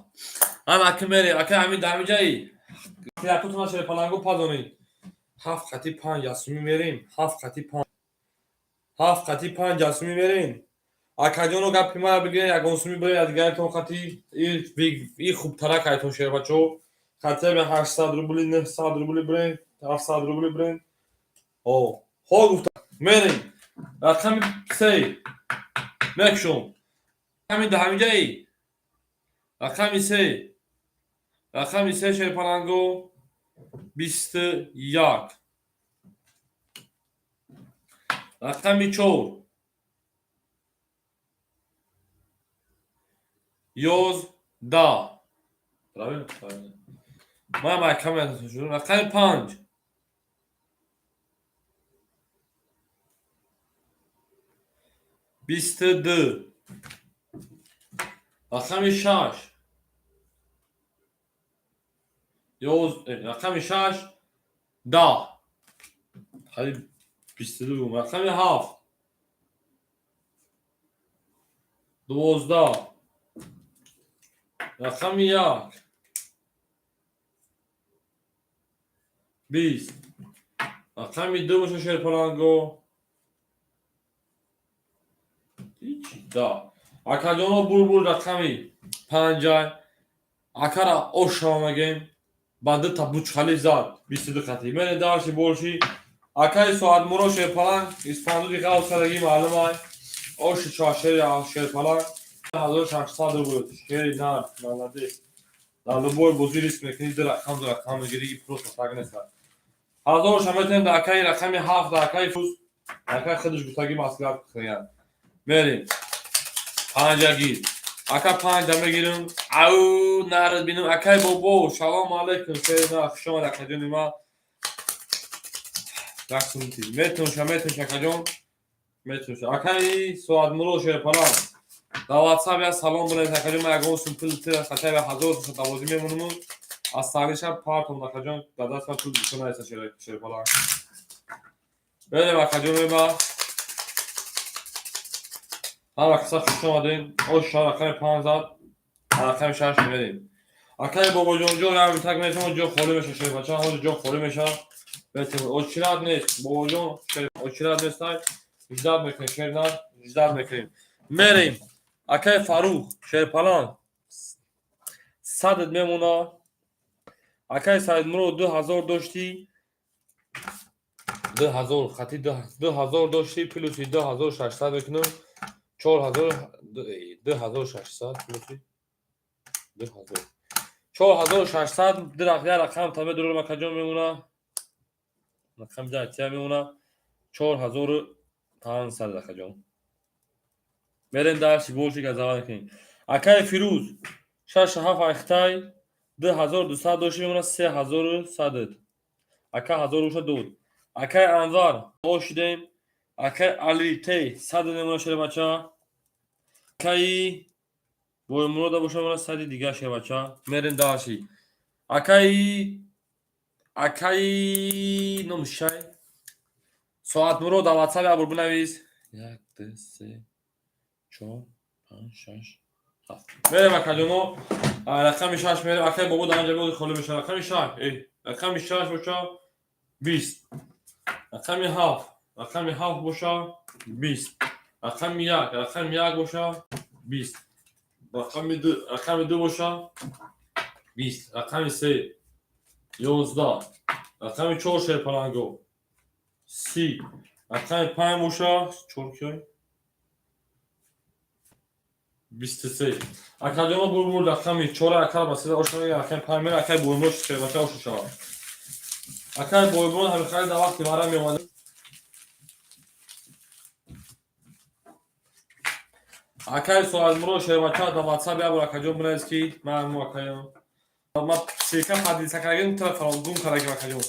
Ана ака мери, ака ҳамин дар ҳамин ҷаи. Якутона шерпалангу пазонед. Ҳафт қати панҷ асуми мерем, ҳафт қати панҷ. Ҳафт қати панҷ асуми мерем. Акаҷоно, гапи мара бигиред, ягон суми биред, дигаретон хати и хубтарак айтон, шербачо. Хотя бы 800 рубли, 900 рубли биред, 700 рубли биред. О, хо гуфта, мерем. Рақами се. Мекшум. Рақами да ҳамин ҷаи. Рақами се. Рақами се, шерпаланго, 21. Рақами чор. 11. Правильно? Правильно. Ман маҳкам шуд. Рақами панҷ. 22. Рақами шаш. Рақами шаш. 10. Хали 22. Рақами ҳафт. 12. Рақами як. 20. Рақами ду боша, шерпаланго. Ҳичи да. Акаҷоно, бурбур рақами панҷай. Акара ошава мегем. Ба дута бучхали зад. 22 қати. Мере дарши болши. Акаи Соатмуро, шерпаланг, испандуди ғавз кардагӣ маълумай. Оши чоа шери шерпаланг. 1600 рубл. Шери нар, молодец. Дар любой бозӣ риск мекунӣ, ду рақам, ду рақам мегирӣ, и просто так нест. Ҳазорша метавонем дар акаи рақами ҳафт, дар акаи фуз, акаи худаш гуфтагӣ маслиҳат кунанд. Мерем. Панҷа гир. Ака, панҷа мегирам. Ау, нарад бинам. Акай бобо, салом алейкум. Шери нар, хуш омад, акаҷони ма. Як сумти. Метунша, метунша, акаҷон. Метунша. Акаи Соатмуро, шерпаланг. Дар ватсап я салом бинед, акаҷон, ман ягон сум пул хотя бы 1000 сум тавозӣ мемонам. Аз сариша партом, акаҷон, дар дастам пул бисёр наеста, шерпаланг. Берем, акаҷон, мема. Ҳама каса хуш омадем. Ош рақами панҷ зад. Рақами шаш мерем. Акаи бобоҷон, ҷо ям так метавон, ҷо холӣ меша, шербача, ҳозир ҷо холӣ меша. Метавон. Очират нест, бобоҷон, очират нестай. Ждать мекунем, шернар, ждать мекунем. Мерем. Акаи Фарух, шерпаланг. Садат мемона. Акаи Саидмурод, 2000 доштӣ. 2000 хати 2000 доштӣ, плюси 2600 мекунам. 4000, 2600 плюси 2000. 4600 як рақам та медурам, акаҷон, мемона рақами датия мемона 4500, акаҷон. Мерем дальше, больше газава накунем. Акаи Фирӯз, шашу ҳафт айхтай, 2200 дошти, мемона 3100. Ака ҳазор боша дод. Акаи Анвар ошидем. Акаи Алитей 100 мемона, шербача. Акаи Боймурода боша, мемона 100-и дига, шербача. Мерем дальше. Акаи номшай Соатмурод, дар ватсап як бор бинавис. Як, ду, се, чор, панҷ, шаш, ҳафт. Мерем, акаҷоно, рақами шаш мерем. Акаи Бобо дар анҷа холӣ мешавад. Рақами шаш, рақами шаш боша 20, рақами ҳафт, рақами ҳафт боша 20, рақами як, рақами як боша 20, рақами ду, рақами ду боша 20, рақами се 11, рақами чор, шерпаланго, 30, рақами панҷ боша, чор киёй, 23. Акаҷоно, бурбур рақами чора акара ба седа ошо, рақами панҷ мера. Акаи Боймурод, шербача, ошо шавад. Акаи Боймурод ҳамихари дар вақти вара меомад. Акаи Соатмурод, шербача, дар ватсап як бор, акаҷон, бинавис, ки ман мо акаён ма ссылка поделиться кардагим, тара гум кардагим. Акаҷон,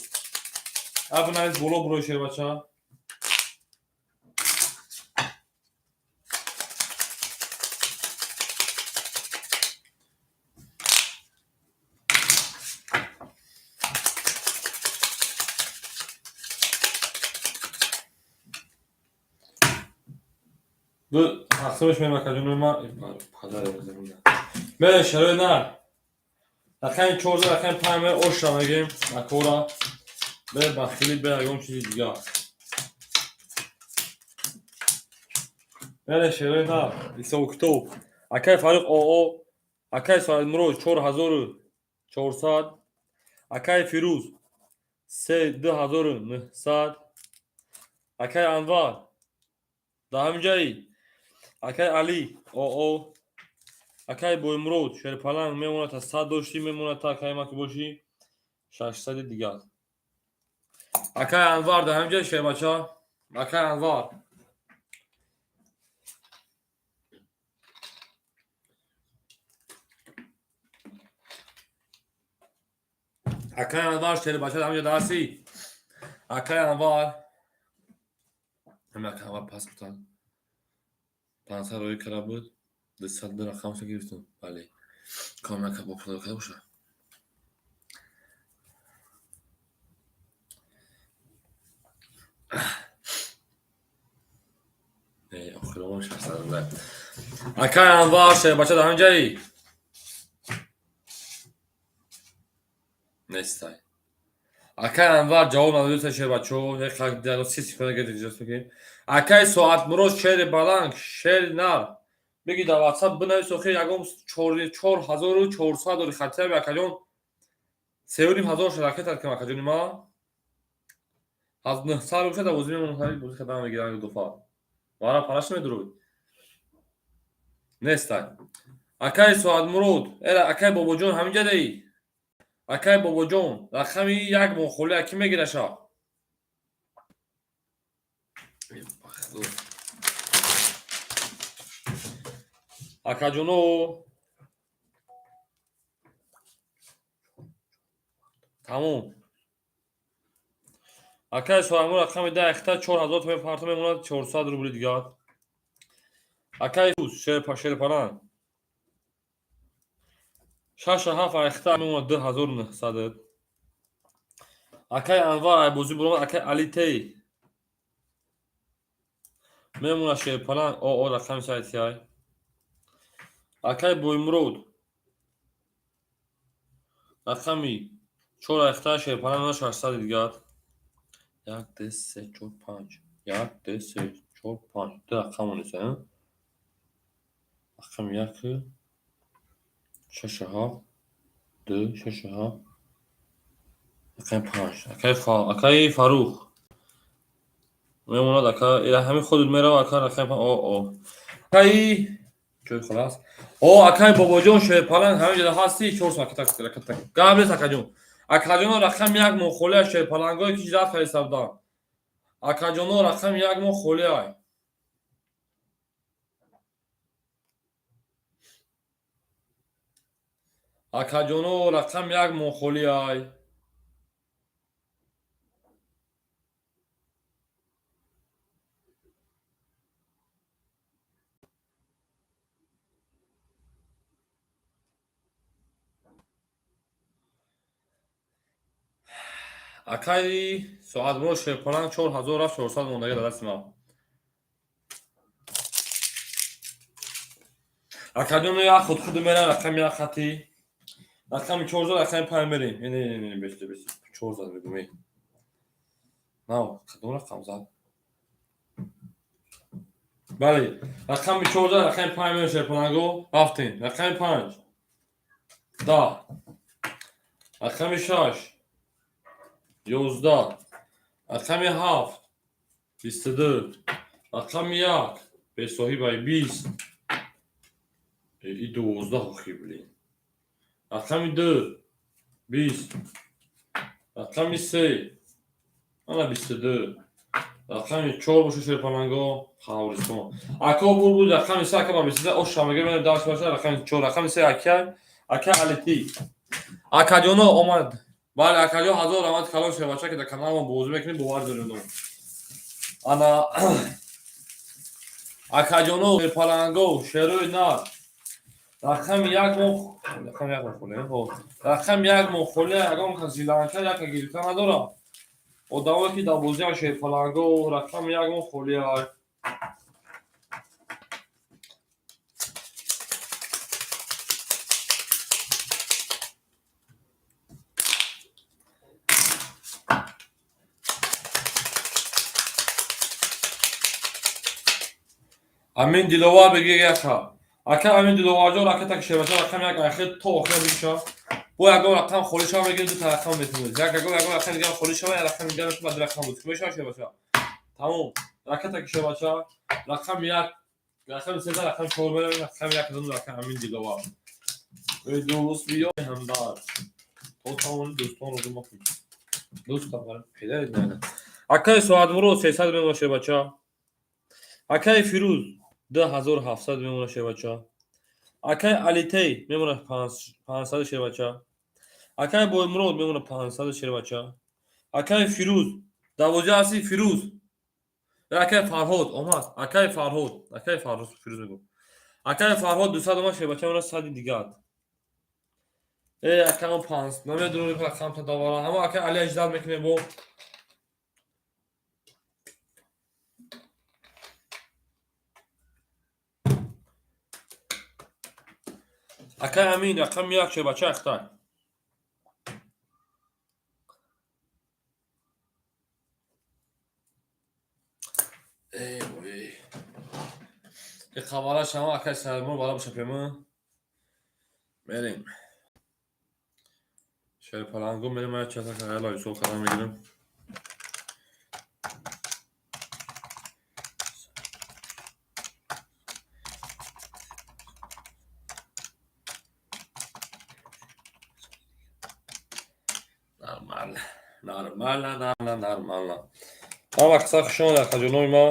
як бинавис, боло бурои, шербача. Ду тақсимаш мерем, акаҷон. Ма мерем шароит на рақами 14, рақами панҷ мер оша мегем акора бе бахилӣ, бе ягон чизи дигар. Мерем шароит на ҳисобу китоб. Акаи Фаруқ оо, акаи Соҳибмурод 4400, акаи Фирӯз се 2900, акаи Анвар дар ҳамин ҷаи, акаи Алӣ оо, акаи Боймурод, шерпаланг мемонад та 100 доштӣ, мемонад та акаи ма ки бошӣ 600-и дигар. Акаи Анвар дар ҳамин ҷаи, шербача, акаи Анвар. Акаи Анвар, шербача, дар ҳамин ҷа даҳастӣ, акаи Анвар? Ҳамин акаи Анвар пас гуфтанд, 500 роӣ карда буд, 200 ду рақамашо гирифтум. Бале, ком ака бо пул карда боша. Охирон 600. Акаи Анвар, шербача, дар ҳамин ҷаи нестай. Акаи Анвар ҷавоб надодиса, шербачо. 30 секунда. Акаи Соатмурод, шери баланг, шери нар, биги, дар ватсап бинавис. Охир ягон 4400 дори хатиаби, акаҷон, 3500 шаракет кам, акаҷони ма. Аз 900 бошад, дар бозӣ мемонад, бозӣ хадам мегиранд дуфа вара параш медуруд. Нестай акаи Соатмурод. Эра, акаи Бобоҷон, ҳамин ҷадаи, акаи Бобоҷон? Рақами як моҳ холӣ аки мегираша. Акаҷоно, тамом. Акаи Соҳибмурод, рақами да ихта, 4000 томан парто мемонад, 400 рубли дигар. Акаи шерпаланг, шашу ҳафт айхта мемонад 2900. Акаи Анвар айбозӣ буромад. Акаи Алитей мемонад, шерпаланг оо, рақами сайтиай. Акаи Боймурод, рақами чор айхта, шерпаланг мемонад 600 дигар. Як, ду, се, чор, панҷ, як, ду, се, чор, панҷ, ду рақам монеса. Рақами як, шашу ҳафт, ду, шашу ҳафт, рақами панҷ. Акаи Фарух мемонад. Ака, ҳамин худут мерава, ака. Рақами о, акаи Ҷои холаст. О, акай Бобоҷон Шерпаланг ҳамин ҷода ҳастӣ? Чор саката. Гап нест, акаҷон. Акаҷоно, рақами як мо холия, шерпалангое ки ҳиҷрат кардиста буданд. Акаҷоно, рақами як мо холиай. Акаҷоно, рақами як мо холиай. Акаи Соатмуро Шерпаланг 4400 мондагӣ дар дасти ман. Акаҷоно, як худ мерам, рақами як хати. Рақами 4, рақами 5 мерем. Не, не, не, беште, беште. 4 зад мегум. На, кадом рақам зад? Бале, рақами 4, рақами 5 мерем, шерпаланго. Рафтем. Рақами 5. 10. Рақами 6. 11. Рақами 7. 22. Рақами 1. Бесоҳибай 20. И 12 охи, блин. Рақами 2. 20. Рақами 3. Ана 22. Рақами 4 боша, шерпаланго, Қабристон. Ако бур буд рақами 3, ака ба 23 оша мега менам даш боша рақами 4, рақами 3 акай, ака Алити. Акаҷоно омад. Бале, акаҷон, ҳазор раҳмат калон, шербача, ки дар каналмо бозӣ мекунем, бовар дорем. Ана акаҷоно, шерпаланго, шерои нар. Рақами як мо, рақами як мо холе. Рақами як мо холе, ягон кас зиланка яка гирифта надорад. Одамое ки дар бозиам, шерпаланго, рақами як мо холиай. Амин Диловар беги яка. Ака Амин Диловарҷон, ракета ки шербача, рақами як ахир то охир бигиша. Бо ягон рақам холӣ шава, мегирем, дута рақам метавонед. Як ягон рақам дигар холӣ шава, як рақам дигар метавонед, рақам буд. Мешава, шербача. Тамом. Ракета ки шербача, рақами як, рақами се, рақами чор меравем, рақами як, рақам Амин Диловар. Эй дӯст, биё ҳамдар. То тамоми дӯстон розӣ макун. Дӯстам, педарит найда. Акаи Соатмурод 300 мемона, шербача. Акаи Фирӯз 2700 мемона, шербача. Акаи Алитей мемона 500, шербача. Акаи Боймурод мемона 500, шербача. Акаи Фирӯз, дарвоза ҳасти, Фирӯз? Акаи Фарҳод омад. Акаи Фарҳод, акаи Фарҳод, Фирӯз мегӯ. Акаи Фарҳод 200 омад, шербача, мемона сади дигар. Э, акаам панс намедонам рақамта давара. Ҳама акаи Али аждад мекунем бо. Акай Амин, рақами як, шербача, ахтай. Эй, ой. Хабара шама, акай Сармур бара бошапема. Мерем. Шерпаланго мерем, ман часа кагала юсол кардам мегирем. Нормально. Нормально, нормально, нормально. Ҳама каса хуш омадед, акаҷонои ма.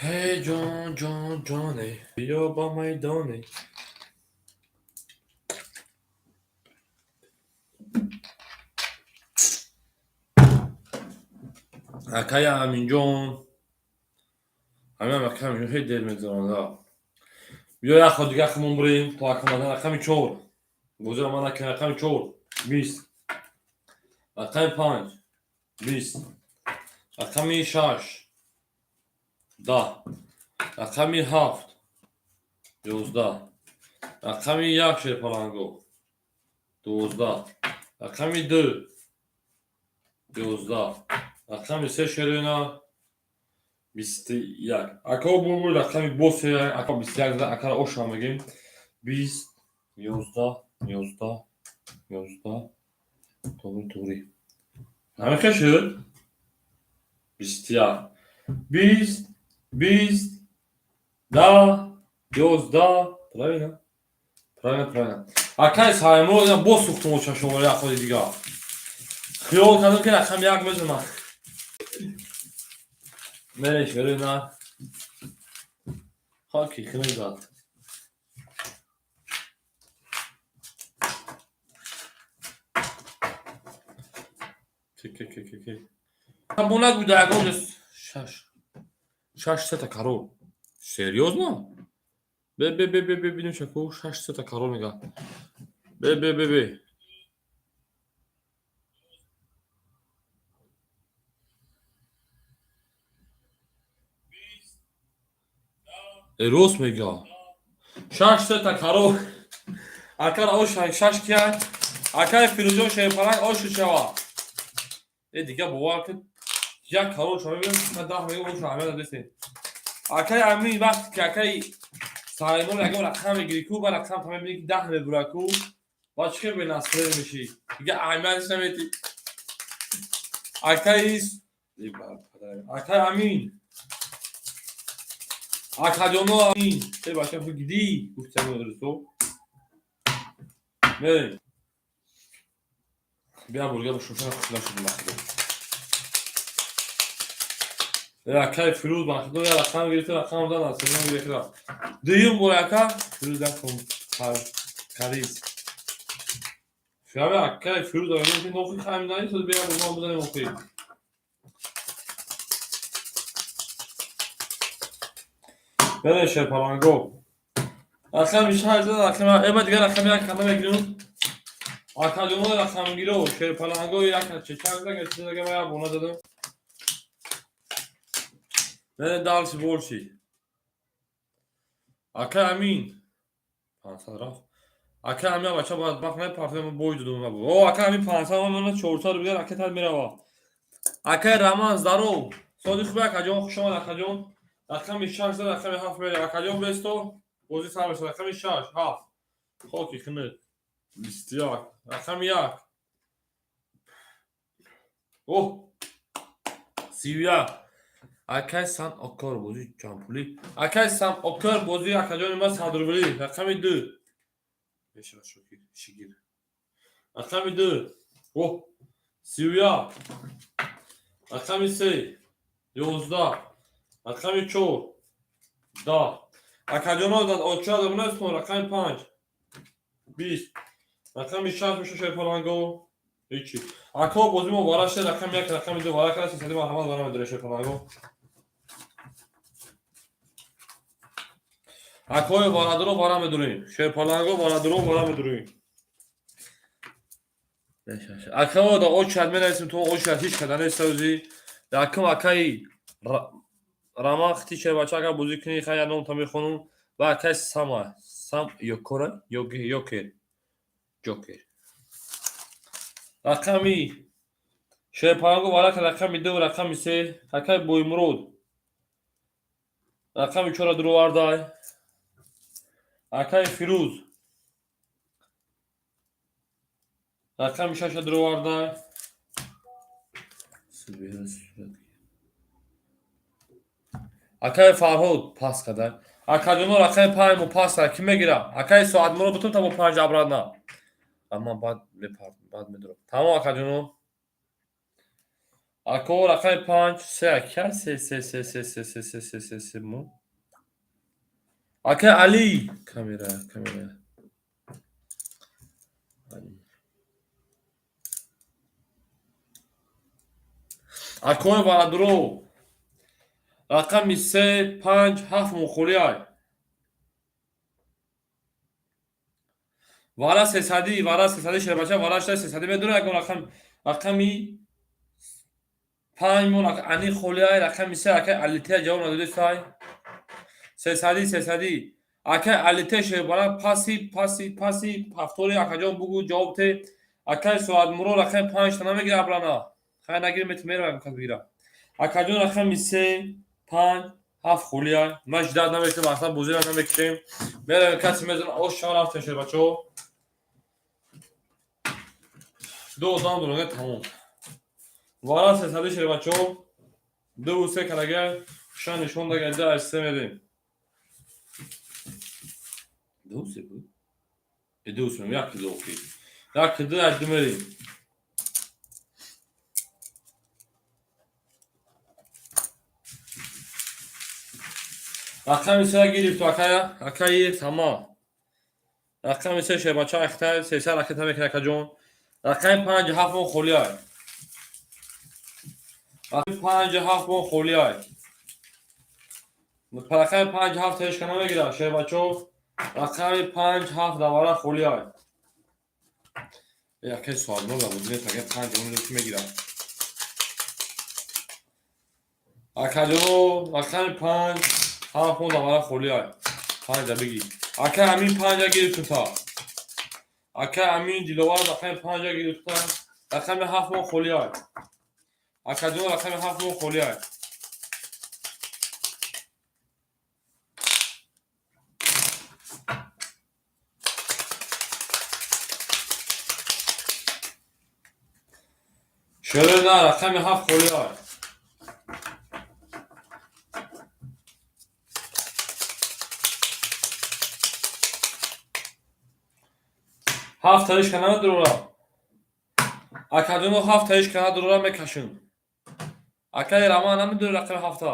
Ҳей ҷон, ҷон, ҷоне, биё ба майдоне. Акаи Аминҷон, ҳаминам акаи Аминҷон хеле дер мегузаронада. Биё як ход дигар хумон бурем то акамадан. Рақами чор. Бозиро ман накунем. Рақами чор 20. Рақами панҷ 20. Рақами шаш 10. Рақами ҳафт 11. Рақами як, шерпаланго, 12. Рақами ду 11. Рақами се, шерина, 21. Ако бурбур рақами бо се, ака 21 зада, акара оша мегем. 20, 11, 11, 11, туғри, туғри. Ҳамин шуд? 21. 20, 20, 10, 11, правильно? Правильно, правильно. Акай Саймурод, ина боз сӯхтум очашомори як ходи дигар. Хиёл кардам, ки рақам як мезанам. Мереш, верӯ на. Хоки хинак зад. Ки, ки, ки, ки, ки. Бо нагӯй, ягон ҷо шаш. Шаш сета король. Серьёзно? Бе, бе, бе, бе, бе, бинем шаку, шаш сета король мега. Бе, бе, бе, бе. Э, рост мега. Шаш сета король. Акар ош шаш кияй. Акай Фирӯзҷон Шерпаланг ошу шава. Э, дига бовар кун, як король шава мебинам, ман 10 мега ошу аҳамият надостем. Акай Амин, вақте ки акай Саймон ягон рақам мегири ку, ба рақам та мебини, ки 10 мебура ку, ба чӣ хел бенасрер мешӣ? Дига аҳамиятш наметӣ. Акай Амин. Акаҷоно Амин. Э, бача гидӣ гуфтам рӯзо. Мерем. Бия бурга ба шушана хушна шуд махдо. Э, акай Фирӯз махдо я рақам гирифта, рақам дан асилан гирифта. Дуюм бор ака Фирӯз якум кариз. Фиами акай Фирӯз мегӯям, ки нохи хайм наистод, бия бурга бизанем охи. Бере Шерпаланго. Рақами шаш зад, рақами э ма дигар рақами як канда мегирем. Акаҷоно рақамгиро Шерпаланго як чечак зад, чиз ма як бона задам. Бере дальше больше. Акай Амин. 500 рафт. Акай Амин бача бадбахт мепартем бой дудум. О, акай Амин 500 ман 400 рубля ракета мерава. Акай Раман, здоров. Соди хуби, акаҷон, хуш омад, акаҷон. Рақами 6 зад, рақами 7 мере. Акаҷон бесто. Бозӣ сар мешавад. Рақами 6, 7. Хоки хинак. 21. Рақами 1. Оҳ. 31. Акай Сан Окор бозӣ чандпулӣ? Акай Сан Окор бозӣ акаҷони ман 100 рублӣ. Рақами 2. Бешава шокир, шигир. Рақами 2. Оҳ. 31. Рақами 3. 11. Рақами 4. 10. Акаҷоно оча бинависон рақами 5. 20. Рақами 6 меша Шерпаланго. Ҳечи. Ако бозӣ мо вара шед, рақами 1, рақами 2 вара кара, сесади марҳамат вара медоре Шерпаланго. Акои варадуро вара медурем. Шерпаланго варадуро вара медурем. Акао да очад менависем, то очад ҳеч када нест ӯзи. Якум акаи Раман хити шербача агар бозӣ кунӣ, хай ном та мехонум ва акаи Сама, Сам Йокора, Йокер. Ҷокер. Рақами Шерпаланго варака рақами 2, рақами 3, акаи Боймурод. Рақами 4 дуровардай. Акаи Фирӯз. Рақами 6 дуровардай. Акаи Фарҳод пас кадай. Акаҷоно рақами 5 мо пас кад. Кӣ мегира? Акаи Соатмурод бутун та бо 5 обратно. Ман баъд мепардам, баъд медурам. Тамом, акаҷоно. Ако рақами 5, 3 ака, 3, 3, 3, 3, 3, 3, 3, 3, 3, 3 мо. Акаи Али, камера, камера. Акои Варадуро рақами 3, 5, 7 мухолиай. Вара сесадӣ, вара сесадӣ шербача, вара шта сесадӣ медура ягон рақам, рақами 5 мо ани холиай, рақами 3 акай Алития ҷавоб надодистай. Сесадӣ, сесадӣ. Акай Алите шербара паси, паси, паси, ҳафтори акаҷон бугу ҷавоб те. Акай Соатмуро рақами 5 та намегира абрана. Хай нагир мет меравам кас бигира. Акаҷон рақами 3, 5, 7 холиай. Ман ждать намекунам, аслан бозиро намекушем. Меравем, касе мезанад, ош шава рафтем шербачаҳо. Ду одам дурунга тамом. Вара сесади шербачо. Дуву се карага шан нишон дага да се мерем. Дуву се буд? Э дуву се, як ду охи. Як ду ду мерем. Рақами се гирифту акая, акаи сама. Рақами се шербача ахта сеса ракета мекунад акаҷон. Рақами панҷ ҳафт мон холӣ ай. Рақами панҷ ҳафт мон холӣ ай. Рақами панҷ ҳафт ҳечка намегирад шербачо. Рақами панҷ ҳафт давара холӣ ай. Акаи соатнол набуд, нест акаи панҷ ки мегирад. Акаҷоно рақами панҷ ҳафт мон давара холӣ ай. Панҷа бигир. Акаи Амин панҷа гирифтута. Акаи Амин Диловар рақами панҷа гирифта. Рақами ҳафт мон холӣ ай. Акаҷон рақами ҳафт мон холӣ ай. Шӯрӣ на рақами ҳафт холӣ ай. Ҳафт таришка намедурора. Акаҷоно ҳафт таришка надурора мекашем. Акаи Раман намедури рақами ҳафта.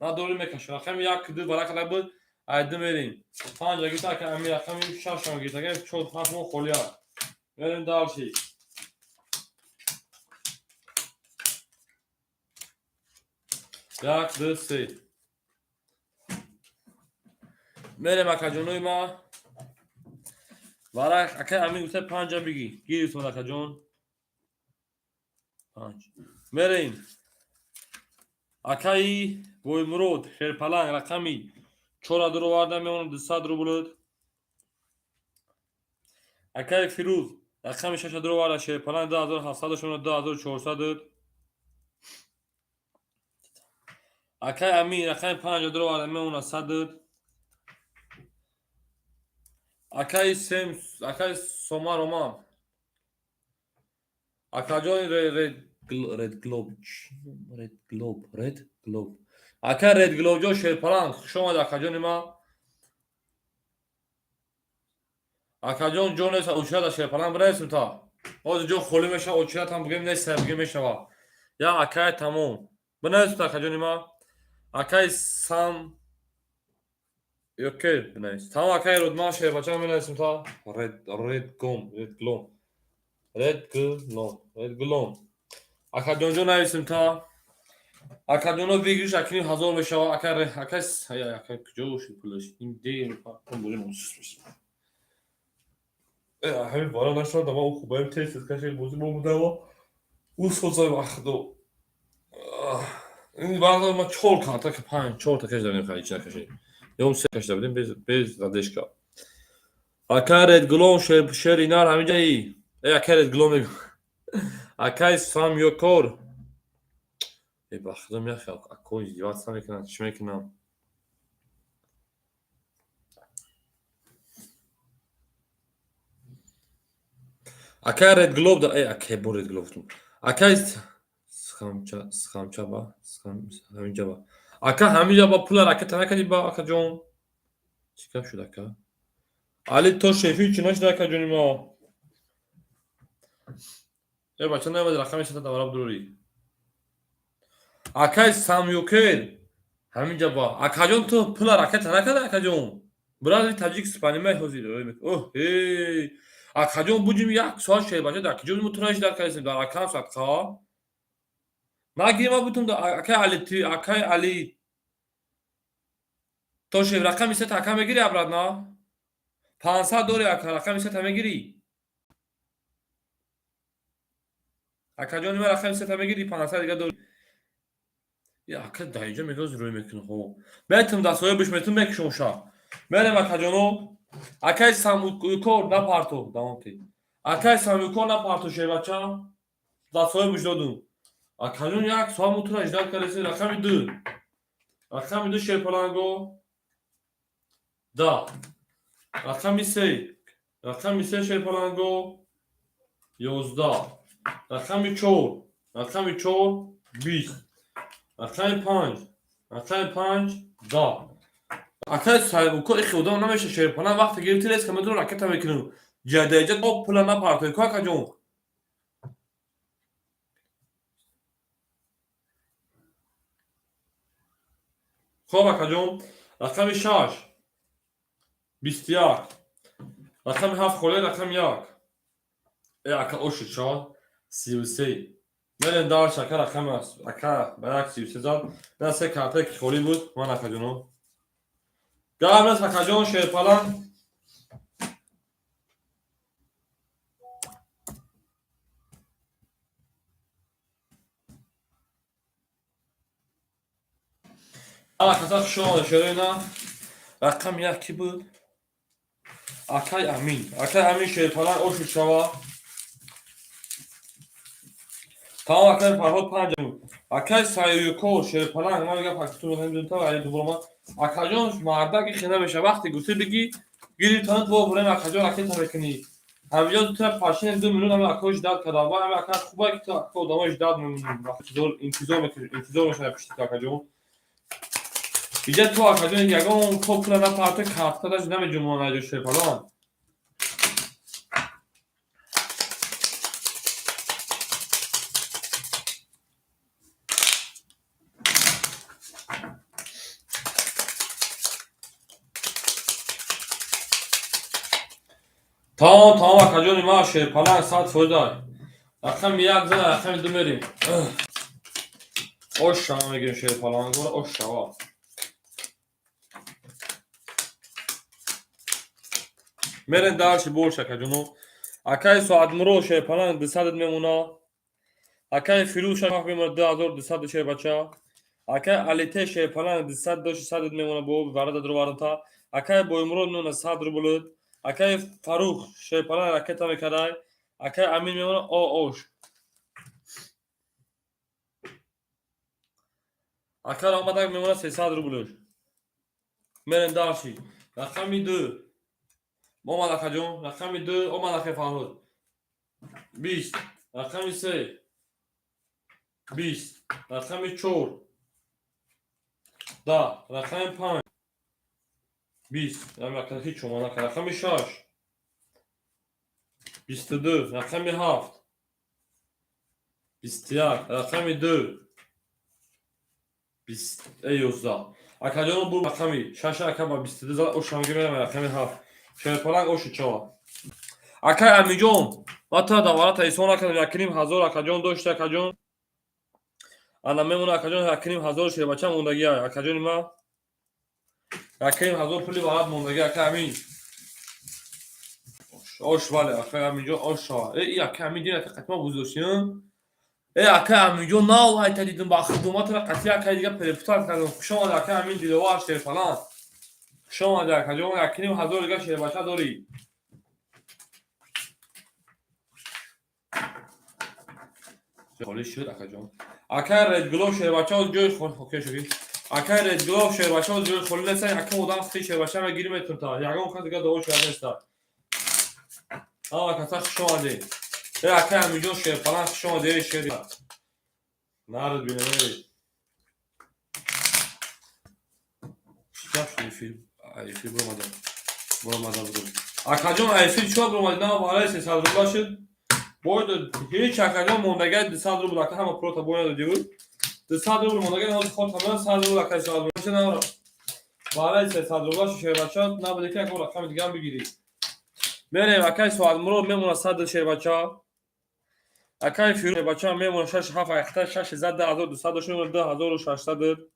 Надури мекашем. Рақами як ду барака буд, ай ду мерем. Панҷа гирифта ака Амир рақами шашам гирифта. Ака чор ҳафт мо холӣ ай. Мерем дальше. Як, ду, се. Мерем акаҷонои ма. Вара акаи Амир гуфта панҷа бигӣ. Гирифтон акаҷон. Панҷ. Мерем. Акаи Боймурод Шерпаланг рақами чора дуроварда меонад 200 рубл. Акаи Фирӯз рақами шаша дуроварда Шерпаланг 2700 шумона 2400. Акаи Амир рақами панҷа дуроварда меонад 100. Акаи Сем, акаи Сома Роман. Акаҷони Ред Глоб, Ред Глоб, Ред Глоб. Ака Ред Глоб ҷон Шерпаланг, хуш омад акаҷони ман. Акаҷон ҷон нест, очирата Шерпаланг бинависем та. Ҳозир ҷон холӣ мешава, очиратам бигем нест, бигем мешава. Я акай тамом. Бинависем та акаҷони ман. Акаи Сам Окей, бинавис. Тамом акаи Рудман Шербача бинависем та. Ред Ред Гом, Ред Глом. Ред Глом, Ред Глом. Акаҷонҷон нависем та. Акаҷоно выигрыш акини ҳазор мешава. Ака ака ака куҷо шуд пулаш? Ин дер пун бурим усус. Э ҳамин бора нашуд, ама хубаем тез тез каши бозӣ мо будаво. Усозай вахдо. Ин баъзан ма чор карта ки панҷ, чор та каш дадем хари чи накаши. Ё се каш дадем без задержка. Ака Ред Глом шер инар ҳаминҷаи. Э ака Ред Глом мегӯ. Акай Самёкор. Э ба худо мехел ако издеваться мекунам, чӣ мекунам? Акай Ред Глоб да э акай бо Ред Глоб гуфтум. Акай схамча схамча ба схам ҳаминҷа ба. Ака ҳаминҷа ба пула ракета накардӣ ба акаҷон? Чӣ гап шуд ака? Али то шефи чӣ нашуд акаҷони мо? Э бача наомади рақами сета давара бидурӣ. Акай Самюкер ҳаминҷа ба. Акаҷон ту пула ракета накарда акаҷон? Бирази таҷик спанимай ҳозир. Оҳ эй акаҷон буҷим як соат шербача дар киҷо мо тураиш дар кардем дар акам садқа. Нагирим бутум акай Али акай Али то шеф рақами сета ака мегирӣ обратно? 500 дори ака рақами сета мегирӣ? Акаҷони ман рақами сета мегирӣ 500 дига дори. Я ака дар инҷо мегӯз рӯй мекунӣ хо. Метум дастҳоя биш метум мекушом ша. Мерем акаҷоно. Акай Самюкор напарто давом ки. Акай Самюкор напарто шербача. Дастҳоя буш додум. Акаҷон як соат мо тура ждать кардем рақами ду. Рақами ду шерпаланго. Да. Рақами се. Рақами се шерпаланго. 11, рақами 4, рақами 4, 20, рақами 5, рақами 5, 10. Акай Сайбуко, ихи одам намеша. Шерпана вақте гирифти, резко медуро ракета мекунем. Ҷадаҷа то пула напартои ку, акаҷон. Хоб, акаҷон, рақами 6, 21, рақами 7 холе, рақами 1. Э, ака, ошуд шавад 33. Мерем дальше, ака, рақами ака ба як 33 зад. На се картае ки холӣ буд ман, акаҷоно. Гап нест, акаҷон, шерпаланг. Акаса хуш омада, шероина. Рақами 1 кӣ буд? Акай Амин. Акай Амин, шерпаланг ошуд шава. Тамом, акай Фарҳод, 5. Акай Саюкор, шерпаланг, ман мегам пактитун та ай дубора. Акаҷон, мардак ихе намеша. Вақте гуфти бигӣ, гирифтанат во бурем, акаҷон, ракета мекунӣ. Ҳамиҷо тура пашини 2 миллион ҳами акош дад кардам. Ва ҳами ака хуба ки ту ака одамош дад интизор мекунӣ, интизор мешавад пишти ту, акаҷон. Иҷа ту, акаҷон, ягон ко пула напарта, картадаш намеҷумон аҷо, шерпаланг. Тамом, тамом, акаҷони ман, шерпаланг 100%. Рақами 1 зана, рақами 2 мерим. Ош шава мегирем шерпалангора, ош шава. Мерем дальше больше, акаҷоно. Акаи Соатмуро, шерпаланг 200 мемона. Акаи Фирӯз шах мемона 2200, шербача. Акаи Алите, шерпаланг 200 доши, 100 мемона бо варада дуроварда. Акаи Боймурод мемона 100 рубл. Акаи Фарух, шерпаланг ракета мекардай. Акаи Амин мемона о ош. Ака Ромадак мемона 300 рубл. Мерем дальше. Рақами 2. Омад, акаҷон, рақами 2 омад, акаи Фарҳод. 20, рақами 3, 20, рақами 4, 10, рақами 5, 20. Ҳеҷ омад накард. Рақами 6, 22, рақами 7, 21, рақами 2, 11. Акаҷоно, бу рақами 6 ака ба 22 зад, ошамги мерам рақами 7. Шерпаланг оши чава. Акай Амиҷон, ма та даварата исон накардам, 1500, акаҷон, дошти, акаҷон. Ана мемона, акаҷон, 1500 шербача мондагия, акаҷони ма. 1500 пули варат мондагӣ, ака Амин. Ош, бале, акай Аминҷон, ош шава. Э, и акай Амин дина қатима буздошти, э, акай Аминҷон, нав айта дидум ба хидматра қатӣ акай дига перепутать кардам. Хуш омад, акай Амин, диловар, шерпаланг. Хуш омадӣ, акаҷон, 1500 дига шербача дорӣ. Холӣ шуд, акаҷон. Акай Редглов, шербача, ҷои окей шуд. Акай Редглов, шербача, ҷои холӣ нест, акам одам хи шербача мегири метун та. Ягон кас дига дуо шуда нест. Ҳама каса хуш омадӣ. Э, акай Амиҷон, шерпаланг, хуш омадӣ, эй шери. Нард бинем, эй. Чӣ гап шуд эфир? Эфир буромадам. Буромадам, буром. Акаҷон, эфир чӣ буромадӣ? На, барои 300 рубла шуд. Бой ҳеҷ, акаҷон, мондагай 200 рубл, ака, ҳама пулота бой надодӣ. 200 рубл мондагай, ҳозир хотам 100 рубл, акай, 100 рубл на. Барои 300 рубла шуд, шербача, набуде ки ягон рақами дигам бигирӣ. Мерем, акай Соатмурод мемона 100, шербача. Акай Фирӯз, шербача, мемона 6 7 ахта 6 зад 2200 дошт, мемона 2600.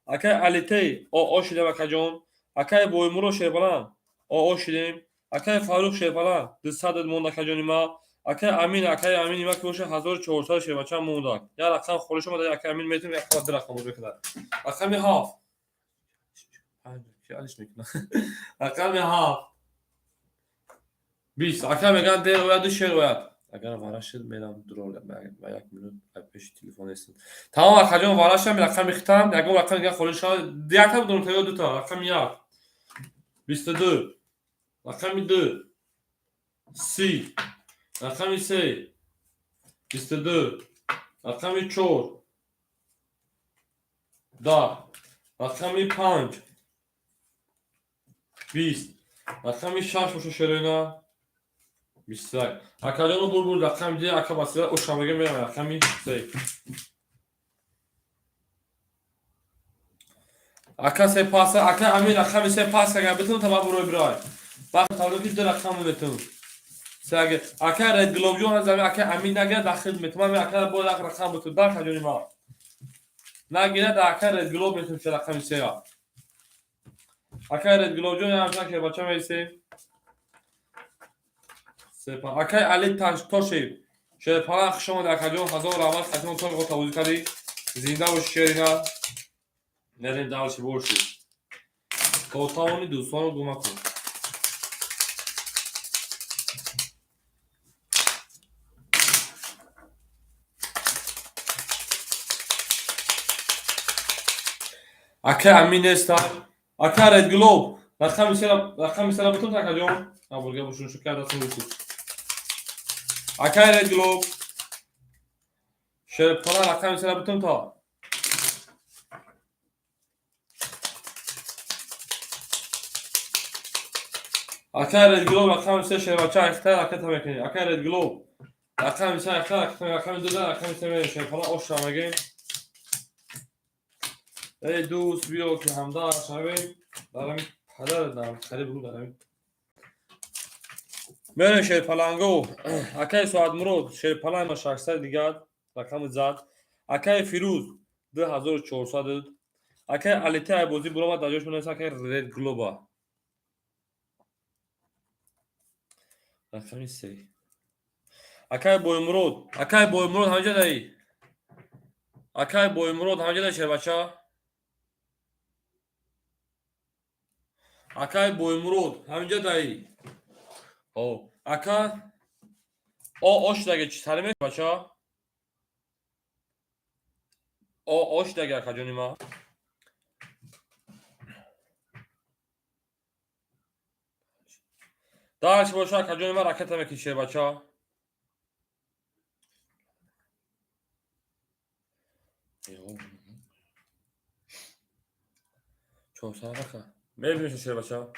Акай Алитей, о шидем, акаҷон. Акай Боймуро, шербаланд, о шидем. Акай Фарух, шербаланд, 200 монда, акаҷони ма. Акай Амин, акай Амини ма ки боша, 1400, шербача, монда. Як рақам холиш омада, акай Амин метавонем як ду рақам боз мекунад. Рақами 7. Алиш мекунад. Рақами 7. 20. Ака мегӯянд дер ояду шер ояд. Агар вара шуд, мерам дуро ба як минут пеши телефон нестам. Тамом, акаҷон, вара шам, рақами хитам, ягон рақами дига холиш шавад. Якта будум та ё дута. Рақами 1. 22. Рақами 2. 30. Рақами се 22. Рақами чор 10. Рақами панҷ 20. Рақами шаш боша, шероина, 21. Акаҷону бурбур, рақами ди ака басира ошамега мерам, рақами се. Ака се паса, ака Амин, рақами се пас агар битун та ба бурой бирай. Вақт тавлид ки ду рақам метун. Се ака Ред Глоб ҷон аз ака Амин нагира дахил метун. Ман ака бо як рақам битун. Да ҷони ма. Нагира да ака Ред Глоб метун че рақами се. Ака Ред Глоб ҷон ям ки бача мейсе. Сепа акай Али Тошев. Шерпала, хуш омад, акаҷон, ҳазор раҳмат, хатимон то тавозӣ кардӣ. Зинда боши, шерина. Мерем дальше больше. То тавони дӯстонро гум накун. Ака Амин неста. Ака Ред Глоб. Рақами сера бутун, акаҷон. Абурга бушун шу кардасин бушун. Ака Ред Глоб. Шерпала, рақами сера бутун то. Ака Ред Глоб, рақами се, шербача, айхта ракета мекунӣ. Ака Ред Глоб. Рақами се айхта ракета, рақами ду рақами се мерем, шерпала, оша мегем. Эй дӯст, биё ки ҳамдар шавем. Дарами падар дам, хари бугу дарами. Мерем, шерпаланго. Акаи Соатмурод, шерпаланг ма 600 дигар рақами зад. Акаи Фирӯз 2400. Акаи Алите Айбозӣ буромад, дар ҷош менависа акаи Ред Глоба. Рақами се. Акаи Боймурод, акаи Боймурод ҳамҷа даи. Акаи Боймурод ҳамҷа даи, шербача. Акаи Боймурод ҳамҷа даи. О, ака о ош даге чи сари бача? О ош даге, акаҷони ма. Дальше боша, акаҷони ма, ракета мекише, бача. Чорсад ака. Мебиниш, шербача.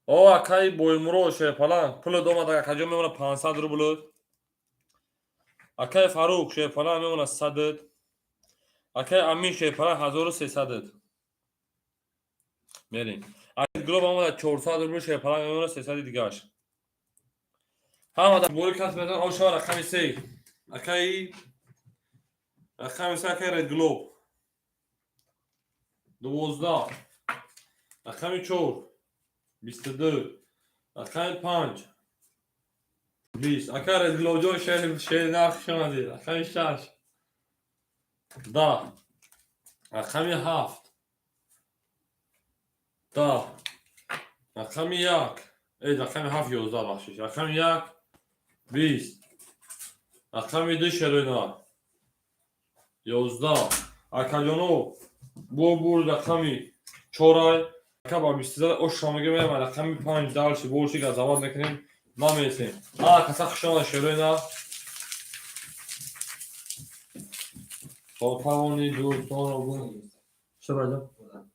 О акаи Боймурод, шерпаланг пулат омад, акаҷон, мемона 500 рублат. Акаи Фаруқ, шерпаланг, мемона 100. Акаи Амин, шерпаланг, 1300. Мерем. Акаи Глоб омада 400 рубл, шерпаланг, мемона 300 дигаш. Ҳама бори кас метон оша рақами се. Акаи рақами се, акаи Ред Глоб. 12. Рақами чор 22. Рақами панҷ 20. Ака Ред Глоб ҷон, шер шер нарх шомадӣ. Рақами шаш 10. Рақами ҳафт 10. Рақами як, рақами ҳафт 11, бахшиш. Рақами як 20. Рақами ду, шероина, 11. Акаҷоно, бо бур рақами чорай. Ака ба бистизада ош шомага мерам, рақами панҷ дальше больше газават мекунем, намересем. А каса хуш омада, шероина. То тавони дӯстонро гум. Что, пойдем?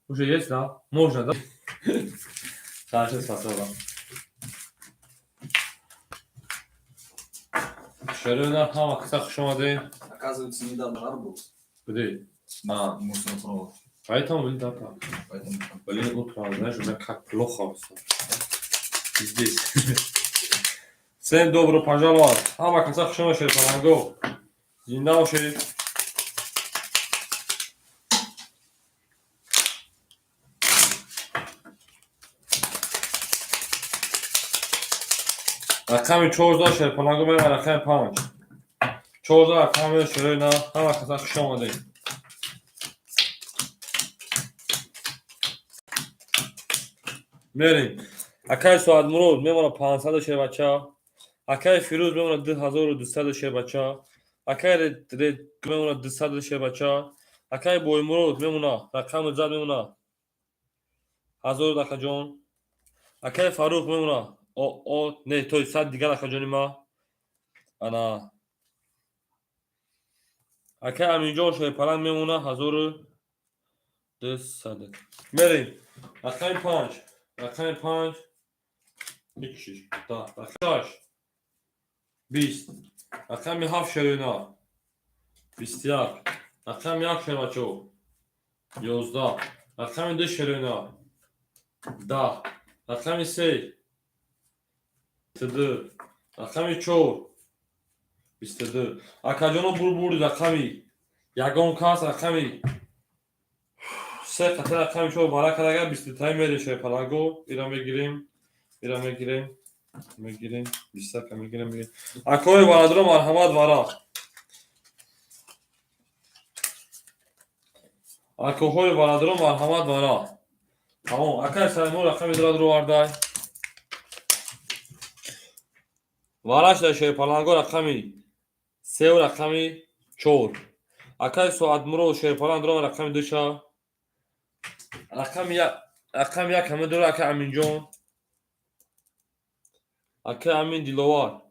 Уже есть, да? Можно, да? Хорошо, спасибо. Шероина, ҳама каса хуш омадем. Оказывается, недавно жар был. Где? А. Мусоропровод. Поэтому, блин, да, так. Поэтому там Блин, утром, знаешь, у меня как плохо все. Здесь. Всем добро пожаловать. Ҳама каса хуш омадед, шерпаланго. Зинда бошед. Рақами 14, шерпаланго, мерам рақами панҷ. 14 рақами шероина, ҳама каса хуш омадед. Мерем. Акаи Соатмурод мемона 500, шербача. Акаи Фирӯз мемона 2200, шербача. Акаи Ред мемона 200, шербача. Акаи Боймурод мемона рақами зад, мемона 1000, акаҷон. Акаи Фаруқ мемона О, не, то сад дигар, акаҷони ма. Ана. Акай Аминҷон, шерпаланг мемона 1200. Мерем. Рақами панҷ. Рақами панҷ. Як, шиш, 10. Рақами шаш. 20. Рақами ҳафт, шерина. 21. Рақами як, шербачо. 11. Рақами ду, шерина. 10. Рақами се. 22. Рақами чор. 22. Акаҷоно, бурбури рақами ягон кас рақами се қатъи рақами чор вара кардага, бистутаи мерем, шерпаланго. Ира мегирем, ира мегирем, мегирем, бистака мегирем, мегирем. Акои варадро, марҳамат, вара. Акоҳои варадро, марҳамат, вара. Тамом. Акай Саймон, рақами дура дуровардай. Вара шуда, шерпаланго, рақами сеу рақами чор. Акай Соатмурод, шерпаланг дура, рақами душа. Рақами як, рақами як ҳама дура, акай Аминҷон. Акай Амин Диловар.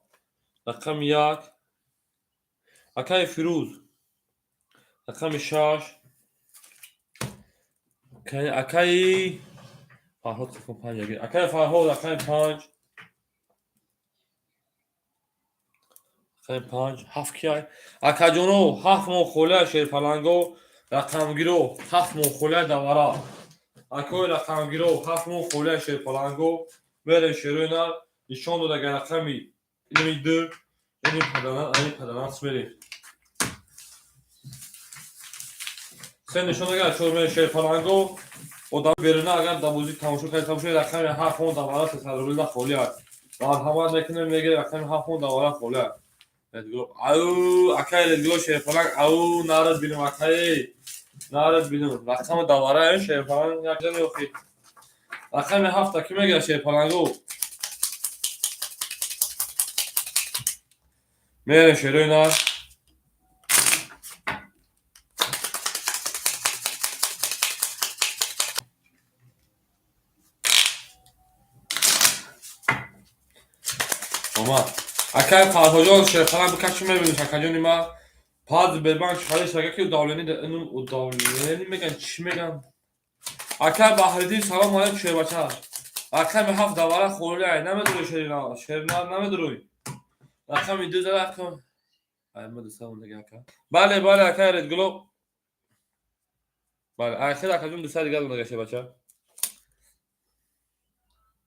Рақами як. Акай Фирӯз. Рақами шаш. Акаи Фарҳод телефон панҷ ягир. Акаи Фарҳод, рақами панҷ. Рақами панҷ. Ҳафт кияй? Акаҷоно, ҳафт моҳ холия, шерпаланго, рақамгиро, ҳафт моҳ холия давара. Акои рақамгиро, ҳафт моҳ холия, шерпаланго, мерем, шерои нар нишон додага рақами ини ду, ини падана, ини паданац мерем. Се нишон дага, чор мерем, шерпаланго. Одам беруна агар дар бозӣ тамошо кард, тамошо, рақами ҳафт моҳ давара 300 рубл холӣ аст. Марҳамат мекунем, мегирем, рақами ҳафт моҳ давара холӣ аст. Ау, акай Редгуло, шерпаланг, ау, нарад бинем, акай. Нарад бинем. Рақами давара шерпаланг як ҷа меохи. Рақами ҳафта ки мегирад, шерпаланго? Мерем, шерои нар. Омад. Акай Фарҳоҷон, шерпаланг бикаши, мебиниш, акаҷони ма. Пад Сбербанк харид шага ки удавление удавление меган, чӣ меган? Акай Баҳриддин, салом алейкум, шербача. Рақами ҳафт давара холӣ ай, намедурӯй, шерина, шерина намедурӯй. Рақами ду зада ака. Ай, ма дуса мондага, ака. Бале, бале, акай Редгуло. Бале, ай хел, акаҷон, дуса дигар мондага, шербача.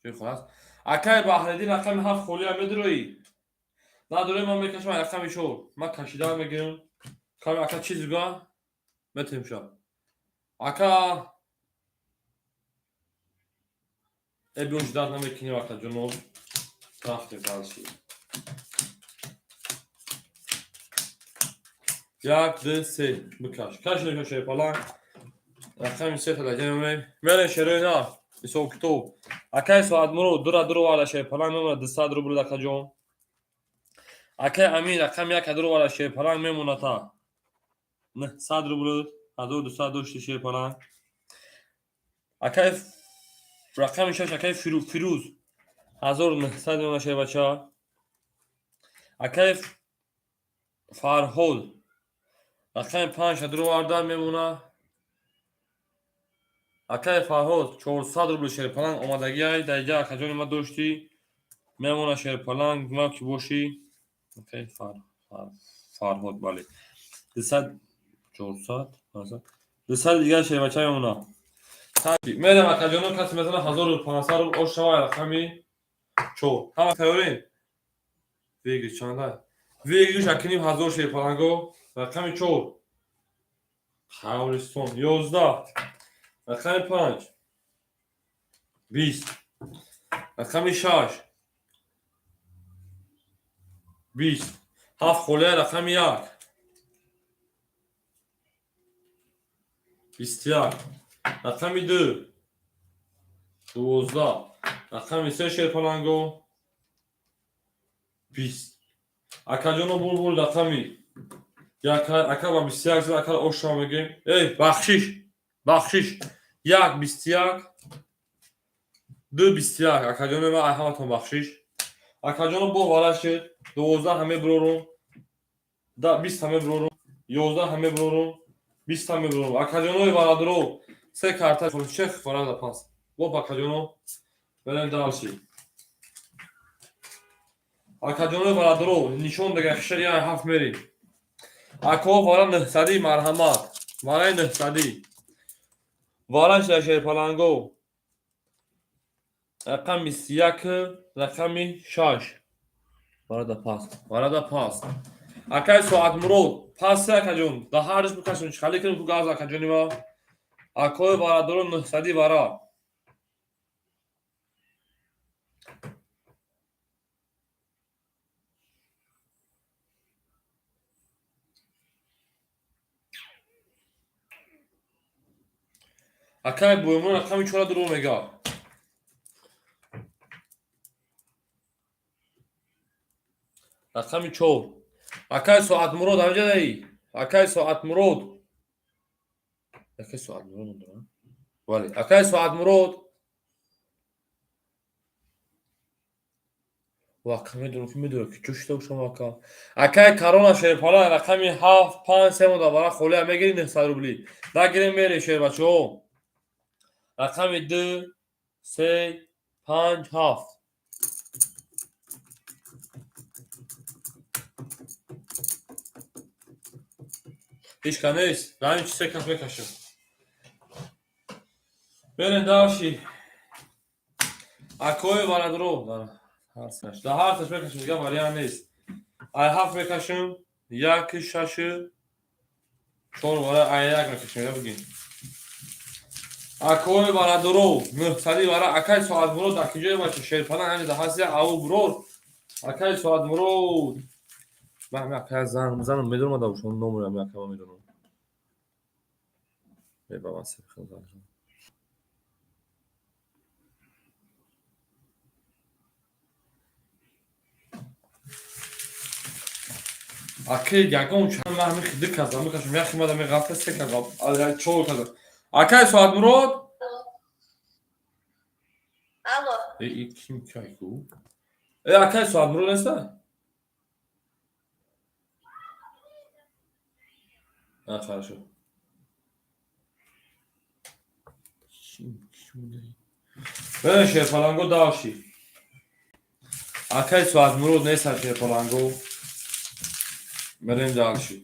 Чӣ хонас? Акай Баҳриддин, рақами ҳафт холӣ ай, медурӯй? Надурӯй, ман мекашам рақами чор. Ман кашида мегирам. Ками ака чиз гӯя? Метем ша. Ака Эбион ждать намекунем, акаҷоно. Рафтем дальше. Як, ду, се. Бикаш. Кашида шерпаланг. Рақами се тадаҷа мемонем. Мерем, шерои на. Ҳисоб китоб. Акай Соатмурод, дура дуроварда, шерпаланг мемонад 200 рубл, акаҷон. Акай Амин, рақами як дуроварда, шерпаланг мемонад та 900 рубл, 1200 дошти, шерпаланг. Акай рақами шаш, акай Фирӯз, 1900 мемонад, шербача. Акай Фарҳод, рақами панҷ дуроварда, мемонад. Акай Фарҳод, 400 рубл, шерпаланг омадагиай даиҷа, акаҷони ма, доштӣ, мемонад, шерпаланг ма ки бошӣ. Акай Фарҳод, бале, 200, 400, 200 дигар, шербача, мемонад. Мерем, акаҷоно, касе мезана 1500 рубл ош шава. Рақами чор, ҳама тайёрем? Выигрыш чанда? Выигрыш акиним ҳазор, шерпаланго. Рақами чор, Қавристон, 11. Рақами панҷ, 20. Рақами шаш, 20. Ҳафт холия. Рақами як, 21. Рақами ду, 12. Рақами се, шерпаланго, 20. Акаҷоно, булбул, рақами як, ака ба 21 зад, ака ошро мегем. Эй, бахшиш, бахшиш, як, 21. 2,21. Акаҷони ман, ай ҳаматон бахшиш. Акаҷоно, бо вара шид. 12 ҳаме бирорум, 20 ҳаме бирорум, 11 ҳаме бирорум, 20 ҳаме бирорум. Акаҷонои бародаро, се карта чех варада пас. Боп, акаҷоно, берем дальше. Акаҷонои бародаро, нишон дега хишари ҳафт мерим. Ако, вара нӯҳсадӣ, марҳамат. Вараи 900-ӣ. Вара шида, шерпаланго. Рақами 31, рақами 6. Варада пас. Варада пас. Акай Соатмурод, пас, акаҷон. Да ҳарш бикашон, чӣ кунем ку газ, акаҷони ма. Акои бародаро, 900-ӣ вара. Акай Боимон, рақами чора дурӯғ мега. Рақами 4. Акай Соатмурод, ҳамҷадаи? Акай Соатмурод. Акай Соатмурод надорам. Бале, акай Соатмурод. Ва ака медонам, ки медонам, ки ҷо шида бошам, ака. Акай Карона, шерпала, рақами 7, 5, 3 монда вара холия мегири 900 рубли. Нагирем, мерем, шербачаҳо. Рақами 2, 3, 5, 7. Ҳеҷ ка нест. Дар ин чи се кас мекашам. Берем дальше. Акои бародаро, дар ҳар саш мекашам, дигар вариант нест. Ай ҳафт мекашам, як, шашу чор вара, ай як мекашам, я бигин. Акои бародаро, 900-ӣ вара, акай Соатмурод, дар киҷое бача шерпана ҳамин дар ҳаст, ау брор. Акай Соатмурод. Ман ҳами акая занг мезанам, медонам, ада шумо номери ҳами ака медонам. Ба ман сеф занг. Акай, ягон чанд ман ҳами ду кас мекашам, як химада меғафта, се кас, чор кас. Акай Соатмурод? Алло. Э, ким кайку? Э, акай Соатмурод неста? А, хорошо. Бе, шерпаланго, дальше. Акай Соатмурод неста, шерпаланго. Мерем дальше.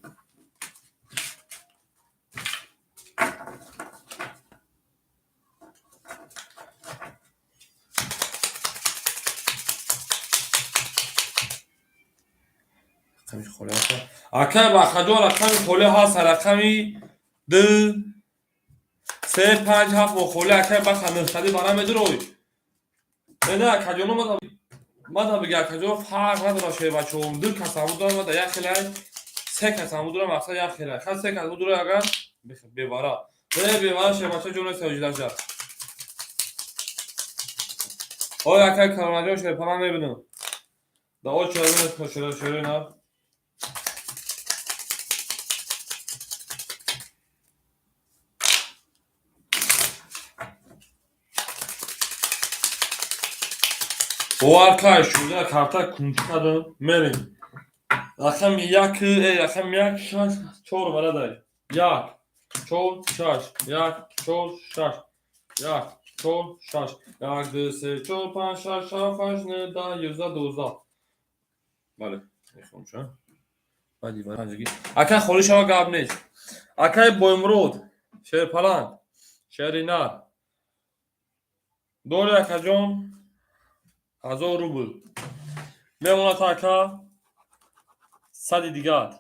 Рақами холӣ ҳаст. Акай Бахаҷон, рақами холӣ ҳаст, рақами 2, 3, 5, 7 бо холӣ, акай Баха, 900-ӣ бара медурой. Не, не, акаҷоно, мада бига, акаҷоно, фарқ надорад, шербачаҳо. Ду кас ҳаму дорам, мада як хелай, се кас ҳаму дорам, мақсад як хелай. Ха, се кас будура агар бевара. Не, бевара, шербача ҷо нест ҳоҷидаша. Ой, акай Каронаҷон, шерпана мебинам. Да о чора шера шера на. Бовар кай шуда карта кунҷ кардам, мерем. Рақами як, рақами як, шаш, чор варадай. Як, чор, шаш, як, чор, шаш, як, чор, шаш, як, ду, се, чор, панҷ, шаш, ҳафт, ҳашт, нӯ, 10, 11, 12. Бале, мехонам. Баъди панҷагӣ. Акай, холӣ шава, гап нест. Акай Боймурод, шерпаланг, шери нар. Дори, акаҷон, 1000 рубл. Мемонад, ака, сади дигар.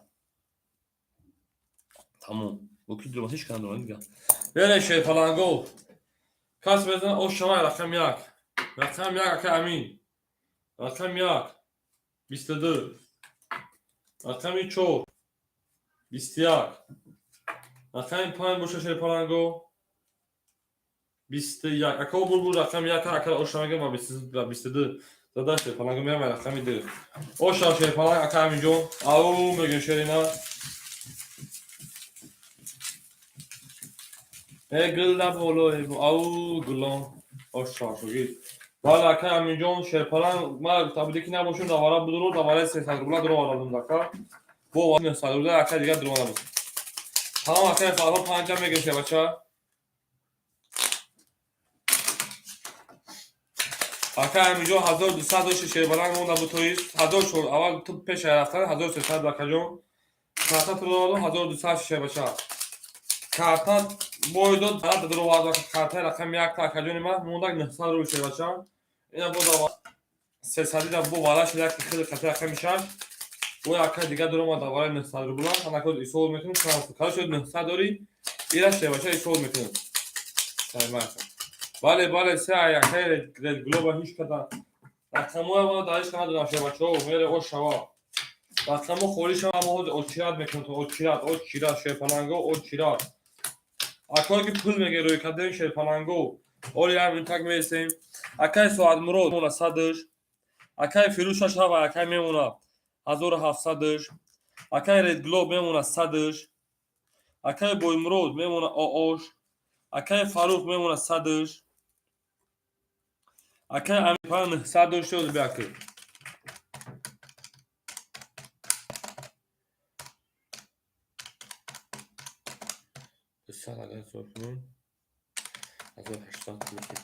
Тамом. Бо ки дуруст, ҳеҷ кана дорад дигар. Бере, шерпаланго. Кас мезана, о шавай, рақами як. Рақами як, ака Амин. Рақами як. 22. Рақами 4. 21. Рақами 5 боша, шерпаланго. 21. Ака, булбул, рақами як, ака оша мега ба 22. Зада, шерпаланго, меам рақами 2. Оша, шерпаланг, ака Аминҷон. Ау мегӯем, шерина. Э, гулда боло, ау гулон. Оша шогирд. Бале, акай Аминҷон, Шерпаланг, ман гуфта будӣ ки набошум, давара будуру, давараи 300 рубла дуровардам ака. Бо 900 рубла акай дигар дуроварда буд. Тамом, акай Фарҳод панҷа мегирифт, бача. Акай Аминҷон 1200 дошти, Шерпаланг монда буд, то ист 1000 аввал ту пеша рафтан 1300 акаҷон. Карта туровардам 1200 шербача. Карта бой дод, дуровардам картаи рақами якта акаҷони ман мондак 900 рубл шербача. Ина бо сесадида бо вара шуда яки хеле қати рақами шаш. Бо акай дигар дуромад давараи 900 рубла. Ҳанакоз исол мекунем. Кадо шуд 900 дорӣ? Ира шербача исол мекунем. Бале, бале, се акай Ред Глоба ҳеч када. Рақамҳоя ма дар ҳеч надодам шербачаҳо, мере ош шава. Рақамҳо холӣ шава, мо ҳозир очират мекунем, очират, очират, шерпаланго, очират. Акое ки пул мегирӣ рӯй кардем шерпаланго. Оли ҳам интак мересем. Акай Соатмурод мемона садш. Акай Фирӯз шаш ҳава акай мемона 1700. Акай Ред Глоб мемона садш. Акай Боймурод мемона оош. Акай Фарух мемона садш. Акай Амирпа 900 дошт шуд биаки. Дусад агар ҳисоб кунем, 1800 плюси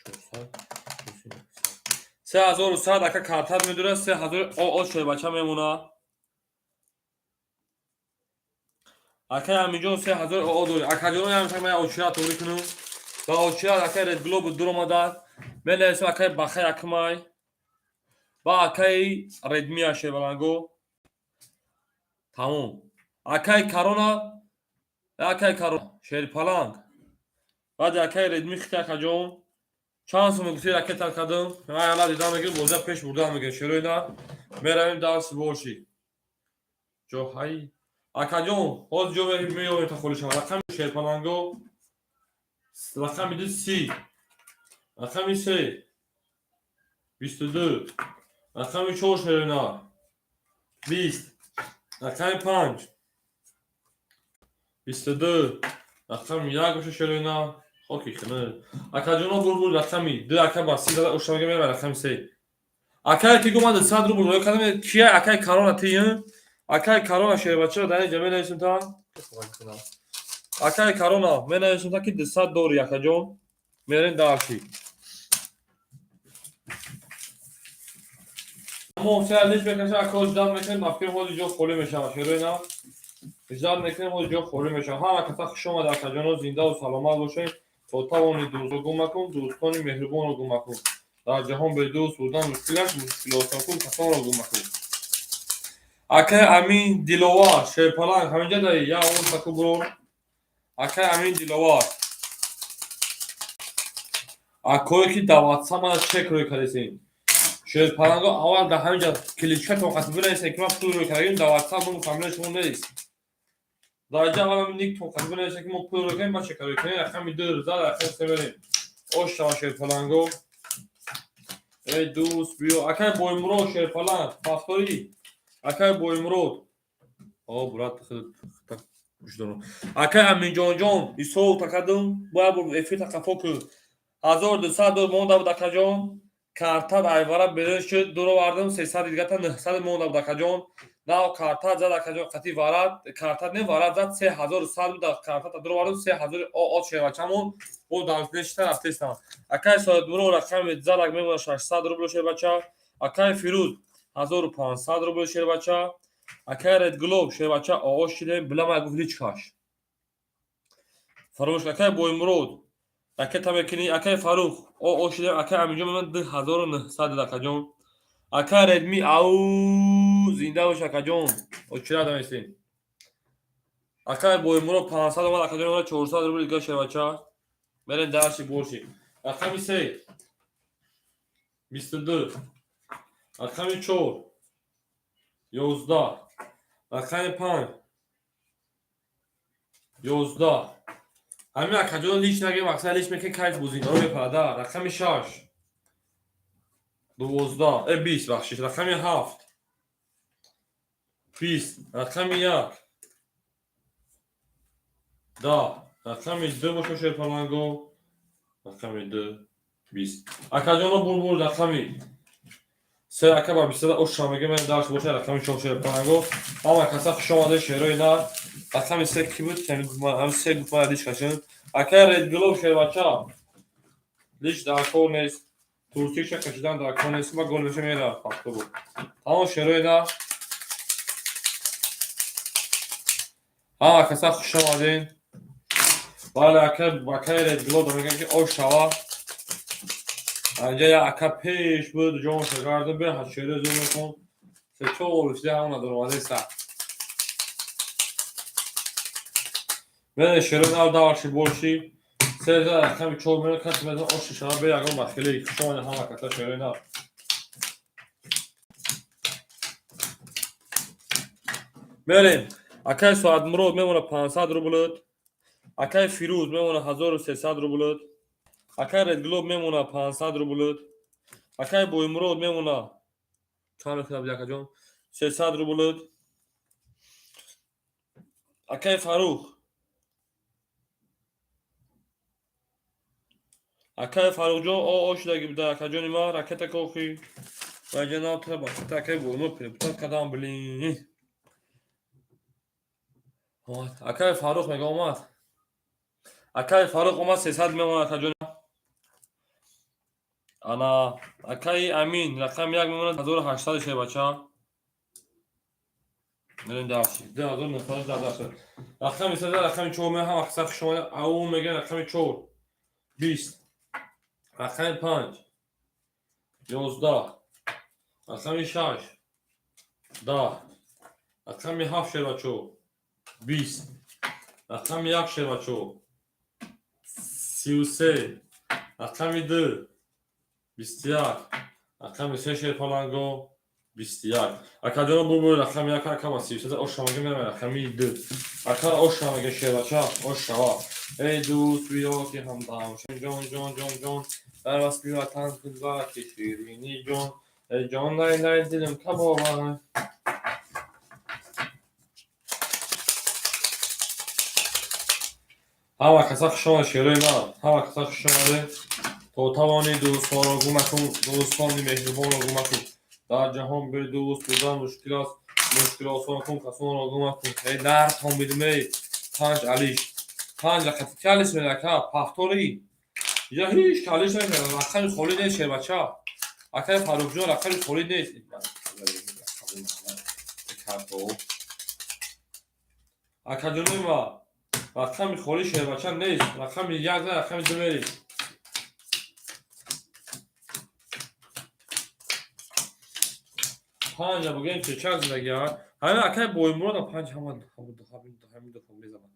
400 плюси 900. 3100 ака картат медурад, 3000 оо шербача мемона. Акай Аминҷон 3000 оо дорӣ. Акаҷон ям шак ман очират тоғри кунам. Ба очират акай Ред Глоб дуромадад. Менависам акай Бахай Акмай. Ба акай Редмия шербаланго. Тамом. Акай Корона, акай Корона, Шерпаланг. Баъди акай Редми хити акаҷон. Чанд сум гуфти ракета кардам. Ман ала дидам мегирам, боза пеш бурдан мегирам. Шероина меравем дарси боши. Ҷо ҳай. Акаҷон, ҳозир ҷо меёбем та холӣ шава. Рақами Шерпаланго рақами ду си. Рақами се 22. Рақами чор шероина 20. Рақами панҷ 22. Рақами як боша шероина. Хоки хина. Акаҷоно бурбур рақами ду ака ба си зада ошамага мерава рақами се. Акае ки гумада 100 рубл рӯй кардам, кия акай Корона ти? Акай Корона шербача дар инҷа менависем та. Акай Корона менависем та ки 200 дори акаҷон. Мерем дарши. Мо се лиш мекашем, ака ждать мекунем, ба фикр ҳозир ҷо холӣ мешавад. Шероина ждать мекунем, ҳозир ҷо холӣ мешавад. Ҳама каса хуш омада акаҷоно, зиндаву саломат бошед. То тавони дӯстро гум макун, дӯстони меҳрубонро гум макун. Дар ҷаҳон бедӯст будан мушкил аст, мушкилосакун касонро гум макун. Акай Амин Диловар, Шерпаланг, ҳаминҷа даи, я он таку буро. Акай Амин Диловар. Акое ки дар WhatsApp мана чек рӯй кардесем. Шерпаланго аввал дар ҳаминҷа кличкатон қати бинависед ки ман пул рӯй кардагим, дар WhatsApp мо фамилияи шумо нест. Дар инҷа аввал никтон қати бинависед ки мо пул рӯй кардем, ман чек рӯй кардем, рақами ду зад, рақами се берем. Ош шава Шерпаланго. Эй дӯст, биё. Акай Боймурод Шерпаланг, повтори. Акай Боймурод. О, брат, так гӯш. Акай Аминҷонҷон, исол такадум, бояд эфир тақафо кун. 1200 дор монда буд акаҷон. Картат айвара берун шуд, дуровардам, 300 дигата 900 монда буд акаҷон. Нав картат зад акаҷон, қати варад, картат не варад зад 3100 буд, картата дуровардам 3000 о шербачамон. Бо дамнешта рафтестам. Акай Соҳибмурод рақами задак мемона 600 рубл шербача. Акай Фирӯз 1500 рубл шербача. Акай Ред Глоб шербача оғоз шидем, билама гуфт личкаш. Фаромӯш акай Боймурод ракета мекунӣ, акай Фарух о шидем, акай Аминҷон мемон 2900 акаҷон. Акай Редми ау зинда бош акаҷон. Очира даместем. Акай Боймурод 500 омад, акаҷон 400 рубл дига шербача. Мерем дарси боши. Рақами се 22. Рақами чор 11. Рақами панҷ 11. Ҳамин акаҷон лич нагем, аксар лич мекунем, кайф бузингаро мепарада. Рақами шаш 12, 20, бахшиш. Рақами ҳафт 20. Рақами як 10. Рақами ду боша шерпаланго. Рақами ду 20. Акаҷоно бурбур рақами се ака ба 20 оша мега мен дарс боша рақами 4 шер панго. Ҳама каса хуш омада шерои нар. Рақами се ки буд? Яъне ҳам се гуфт ман лич кашем. Ака Ред Глоб шербача. Лич дар кор нест. Турсикша кашидан дар кор нест. Ма гол меша мера факто буд. Тамом шерои нар. Ҳама каса хуш омадин. Бале ака акаи Ред Глоб мегӯям ки ош шава. Анҷа я ака пеш буд ҷонша гардон бе ҳашере зур мекун. Се чор шида ҳамона даромадеста. Мене шеро нав даваши боши. Се за рақами 4 мена каси мезан оши шава бе ягон бахили. Хуш омадин ҳама каса шерои нав. Мерем. Акаи Соатмурод мемона 500 рублт. Акаи Фирӯз мемона 1300 рублт. Акаи Редглоб мемона 500 рублт. Акаи Боймурод мемона чанд мекунад буди акаҷон? 300 рублт. Акаи Фарух. Акаи Фарухҷон о шудаги буда акаҷони ман ракета кохи. Ва инҷа навтара ба акаи Боймурод перепутат кардам блин. Омад. Акаи Фарух мега омад. Акаи Фарух омад 300 мемонад акаҷон. Ана акаи Амин рақами 1 мемонад 1800 шербача. Мерем дарси. 2910. Рақами 3 рақами 4 мега ҳама каса хуш омада. Ау мега рақами 4 20. Рақами 5 11. Рақами 6 10. Рақами 7 шербачо 20. Рақами 1 шербачо 33. Рақами 2 21. Рақами 3 шерпаланго 21. Акаҷоно бурбур рақами 1 ака ба 33 ошамага мерам рақами 2. Ака ошамага шербача ошава. Эй дӯст биё ки ҳамдам шем ҷон ҷон ҷон ҷон дар васли ватан дилбар ки ширини ҷон. Эй ҷон най най дилам кабобай. Ҳама каса хуш омад шерои ман. Ҳама каса хуш омаде. То тавонӣ дӯстонро гум макун, дӯстони меҳрубонро гум макун. Дар ҷаҳон бе дӯст будан мушкил аст, мушкил осон кун, касонро гум макун. Эй нартон бидум эй 5 алиш. 5 рақати ки алиш меда ака? Пафтори. Инҷа ҳеҷ ки алиш намекард. Рақами холӣ нест шербача. Акаи Фарухҷон рақами холӣ нест. Акаҷонои ма рақами холӣ шербача нест. Рақами 1 на рақами 2 мерид. Панҷа бугем чечак зиндагӣ а? Ҳамин акаи Боймурод панҷ ҳама ҳамин дафъа мезанад.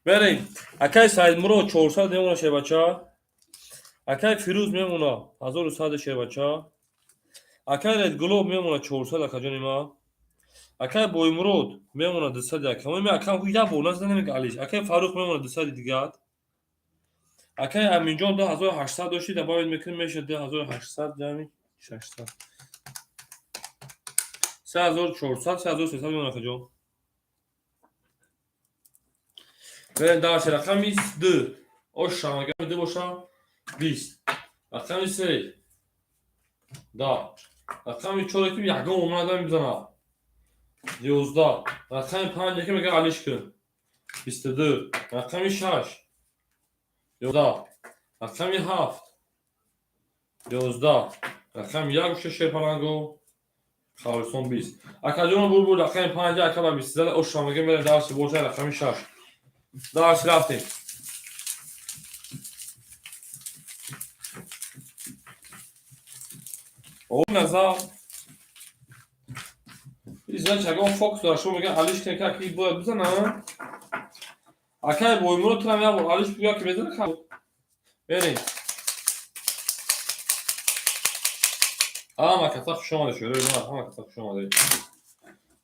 Берем. Акаи Саидмурод 400 мемона шербача. Акаи Фирӯз мемона 1100 шербача. Акаи Редглоб мемона 400 акаҷони ма. Акаи Боймурод мемона 200 ака. Мо акам як бор назада намега алиш. Акаи Фарух мемона 200 дигар. Акаи Аминҷон 2800 дошти, добавить мекунем мешавад 2800 ҷамъи 600. 3400, 3300 мемона акаҷон. Берем дальше. Рақами 2. Оша, рақами 2 боша 20. Рақами 3 10. Рақами 4 ки ягон омада мезанад 11. Рақами 5 ки мега алиш кун 22. Рақами 6 11. Рақами 7 11. Рақами 1 боша шерпаланго Харисон 20. Акаҷон бурбур рақами 5 ака ба 23 оша мега мерем дарси боша рақами 6. Дарси рафтем. О назар. Изначи ягон фокус дора шумо мегӯяд алиш кунед ки бояд бизанам. Акаи Боймурод турам як бор алиш бигӯяд ки мезана ка. Берем. Ҳама каса хуш омадед шерои ман, ҳама каса хуш омадед.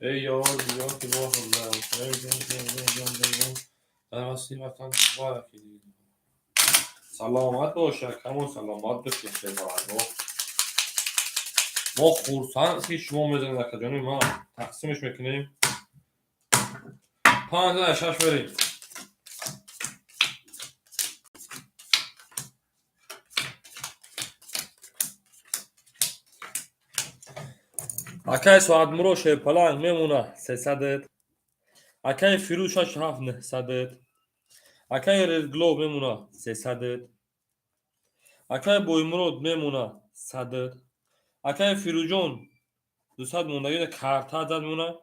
Эй ёр, ёр ки бо ҳамдам. Эй ҷон ҷон ҷон ҷон ҷон ҷон. Дар васли ватан муборак. Саломат бошад, камон саломат бошед шербаланго. Мо хурсанд ки шумо мезанед акаҷони ман. Тақсимш мекунем. 5 на 6 берем. Акаи Соатмуро Шерпаланг мемона 300. Акаи Фирӯз шаш ҳафт 900. Акаи Редглов мемона 300. Акаи Боимурод мемона 100. Акаи Фирӯзҷон 200 мондагӣ карта зад мемона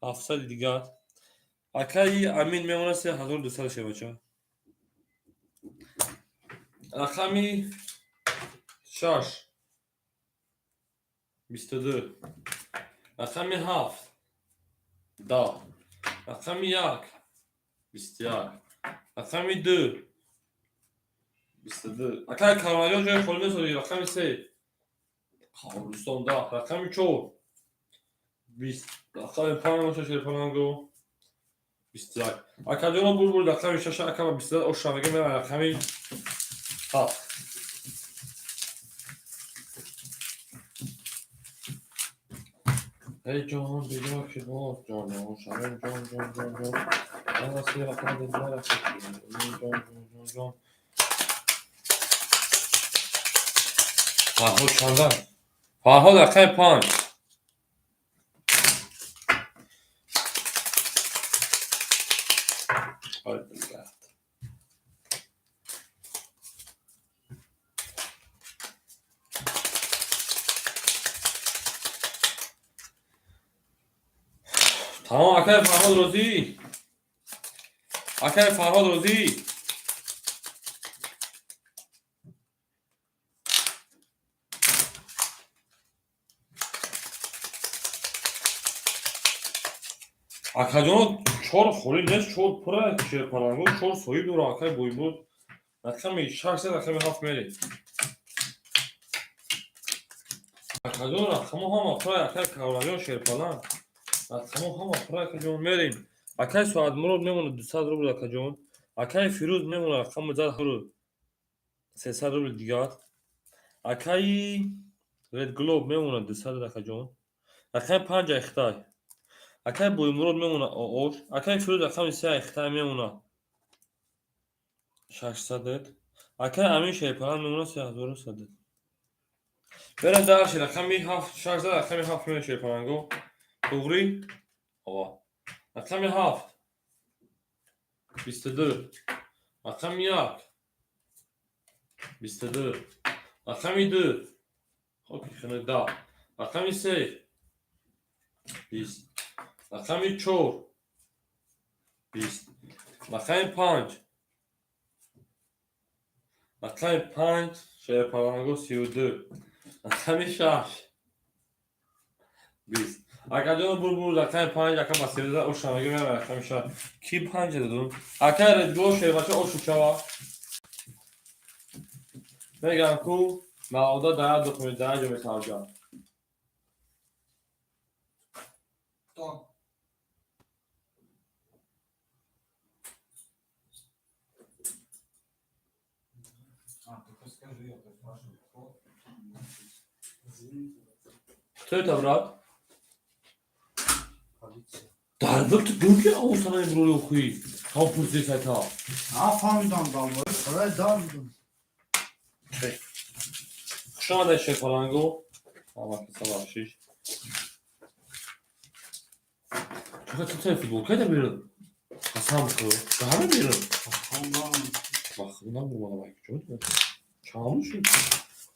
700 дигар. Акаи Амин мемона 3200, шербача. Рақами шаш 22, рақами ҳафт 10, рақами як 21, рақами ду 22. Акаи Кармалиён ҷои холӣ месозӣ. Рақами се Қабристон 10, рақами чор 20, рақами панҷ боша, Шерпаланго, 21. Акаҷоно Булбул рақами шаша ака ба 22 ошамега мера. Рақами ҳафт. Эй ҷон, бедор ки боз ҷонон шавем, ҷон, ҷон, ҷон, ҷон. Ҷон, ҷон, ҷон, ҷон. Фарҳод чанда? Фарҳод рақами панҷ. Ой, блядь. Тамом, акаи Фарҳод розӣ? Акаи Фарҳод розӣ? Акаҷоно, чор холӣ нест, чор пура, Шерпаланго, чор соҳиб дора. Акаи Боимур рақами шаш зад, рақами ҳафт мери. Акаҷон, рақамо ҳама пура, акаи Кавлаҷон Шерпаланг. Рақамо ҳама пура, акаҷон, мерем. Акаи Соатмурод мемонад 200 рубл, акаҷон. Акаи Фирӯз мемонад рақами зад 300 рубл дигар. Акаи Редглоб мемонад 200, акаҷон. Рақами панҷ Айхтай. Акаи Боимурод мемонад оош. Акаи Фирӯз рақами се Айхтай мемонад 600. Акаи Амин Шерпаланг мемонад 3100. Берем дальше, рақами ҳафт, шаш зад, рақами ҳафт мемонад, Шерпаланго. Туғри? Ова. Рақами ҳафт 22, рақами як 22, рақами ду хоки хунук 10, рақами се 20, рақами чор 20, рақами панҷ, рақами панҷ, Шерпаланго, 32, рақами шаш 20. Акаҷон Булбул рақами панҷ, ака ба 13 ошамега мера. Рақами шаш ки панҷ дадум? Акаи Редгло Шербача ошу чава мегам ку навода дая духми дая ҷо метавҷа. Кто? А, ты хоть скажи, я так спрашиваю, кто? Кто это, брат? Полиция. Дар дил ту гум ки овсана имрӯзи охи там пурсид сайта. Нафаҳмидам, давлат, қалай дар будам. Хуш омадед, Шерпаланго. Ҳамакиса бахшиш. Чака ту та футболка да берун? Қасам бихӯр. Даҳама берун. Бахудам бурмадам, чун. Чанд шуд?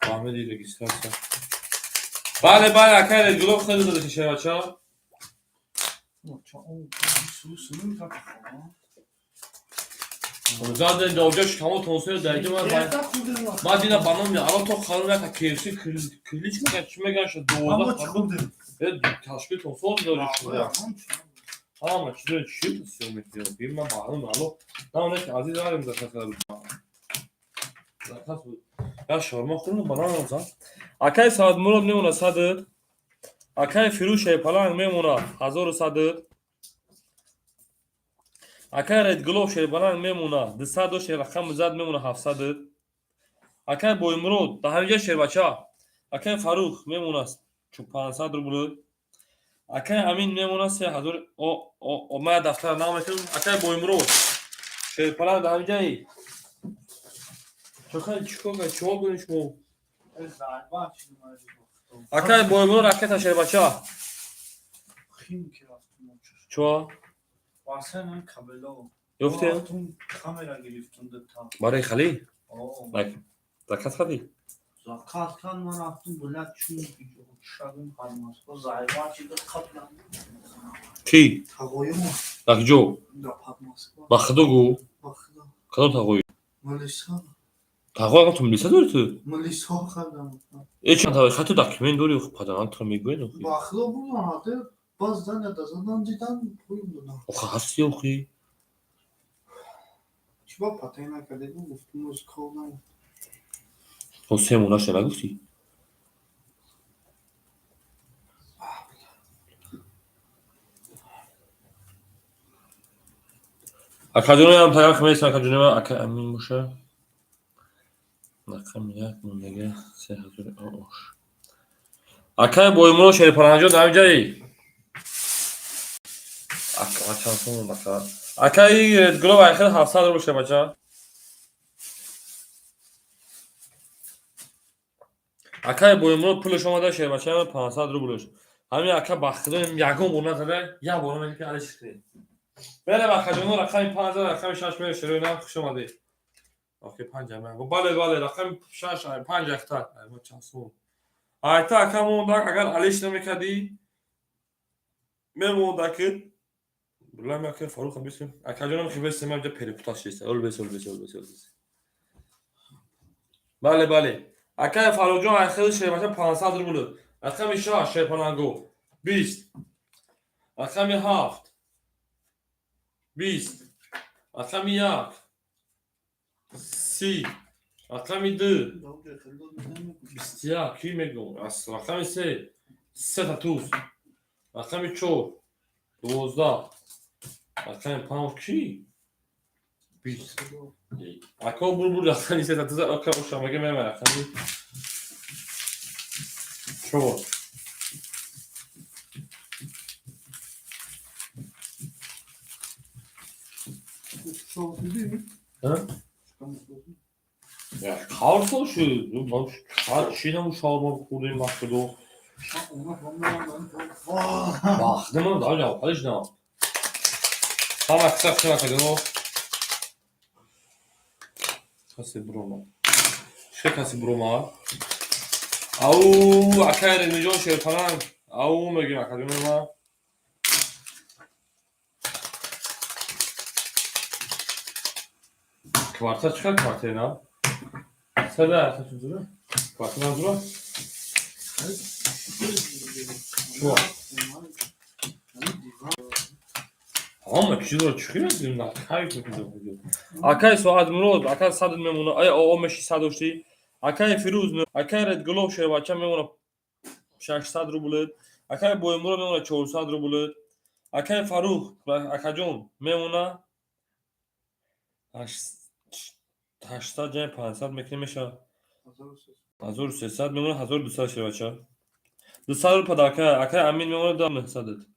Фаҳмиди регистрация. Бале, бале, акай Редгулов хеле додаши, шербача. Заде даоҷа шикамо тонсер даиҷа ман дина ба номи ало то харум яка KFC клич меган, чӣ меган ша 12 ташкил тонсор даоҷа шуда. Ҳама чизои чӣ тасиё метиё. Ман ба номи ало на ки азиз арем заказ карда. Заказ буд. Я шаурма хӯрдам ба номи зан. Акаи Саадмурод мемонад 100. Акаи Фирӯз Шерпаланг мемонад 1100. Акаи Редгулов Шерпаланг мемонад 200 дошт, рақами зад мемонад 700. Акаи Боимурод дар ҳаминҷа, шербача. Акаи Фарух мемонад 500 рубл. Акаи Амин мемонад 3000. Ман дафтара наметавонам. Акаи Боимурод Шерпаланг дар ҳаминҷаи. Чокай чикор кард? Чиҳо кунед шумо? Акаи Боимурод ракета, шербача. Химки рафтум. Чуа? Васен кабело. Ёфти? Рафтум камера гирифтум дта. Барои хали? О. Заказ кардӣ? Заказ кан ман рафтум блядь чун шагум Москва зайва чи қаблан. Кӣ? Тағоюм. Дар куҷо? Дар Москва. Ба худо гӯ. Ба худо. Кадом тағоӣ? Милиса. Тағои ту милиса дори ту? Милиса хардам. Э чанд тағои? Хай ту документ дори падарам туро мегӯяд охи. Ба худо бурдан ҳаде баз дана дазадан дидан пул додам. Охи ҳасти охи. Чӣ ба патай накардем гуфтум оз кор намуд. Хо се монаша нагуфтӣ? Акаҷоноям тагар хмест акаҷоноям ака амин боша. Рақами як мондага 3000 ош. Акай Боимуро Шерипаланҷон дар ҷаи. Ака чанд сом монд ака? Акаи Редгулов айхел 700 рубл шебача. Акаи Боимуро пулаш омада шербача 500 рублш. Ҳамин ака ба худо ягон бор назада, як бор мегӯяд ки алиш кунед. Берем акаҷоно рақами 5 рақами 6 мерем шероинам хуш омадед. Охи 5 ам. Бале бале рақами 6 5 ахта. Ай чанд сом. Айта ака мондак агар алиш намекардӣ мемондак Булам ака Фарух бисем. Акаҷонам хи бесем ам ҷа перепуташ шиста. Ол бес ол бес ол бес ол бес. Бале бале. Акай Фарухҷон айхел шербача 500 рубл. Рақами 6 шерпаланго 20. Рақами 7 20. Рақами 1 30. Рақами 2 21. Кӣ мегӯм? Рақами 3 сета туз. Рақами 4 12. Рақами 5 кӣ? 20. Ако булбул рақами сета туз ака ошамага мема рақами 4. Чор сол шуд. Чӣ нам шаурма хӯрдем ба худо. Ба худо ман дар ҷавоб шудам. Ҳама киса хуш накардо. Касе буромад. Чӣ касе буромад? Ау, акай Ремиҷон Шерпаланг. Ау мегӯям акаҷони ман. Кварта чӣ қадр квартира на? Сада чунзура? Квартира назура? Чуа? Ҳама чизро чӣ хел на кайф мекунад. Акай Соат Мурод, акай сад мемона, ай о меши сад доштӣ. Акай Фирӯз, акай Редгулов Шербача мемона 600 рубл. Акай Боимурод мемона 400 рубл. Акай Фарух, акаҷон мемона 800 ҷамъи 500 мекунем мешавад 1300 мемона 1200 шербача. 200 рубл падака, акай Амин мемона 900.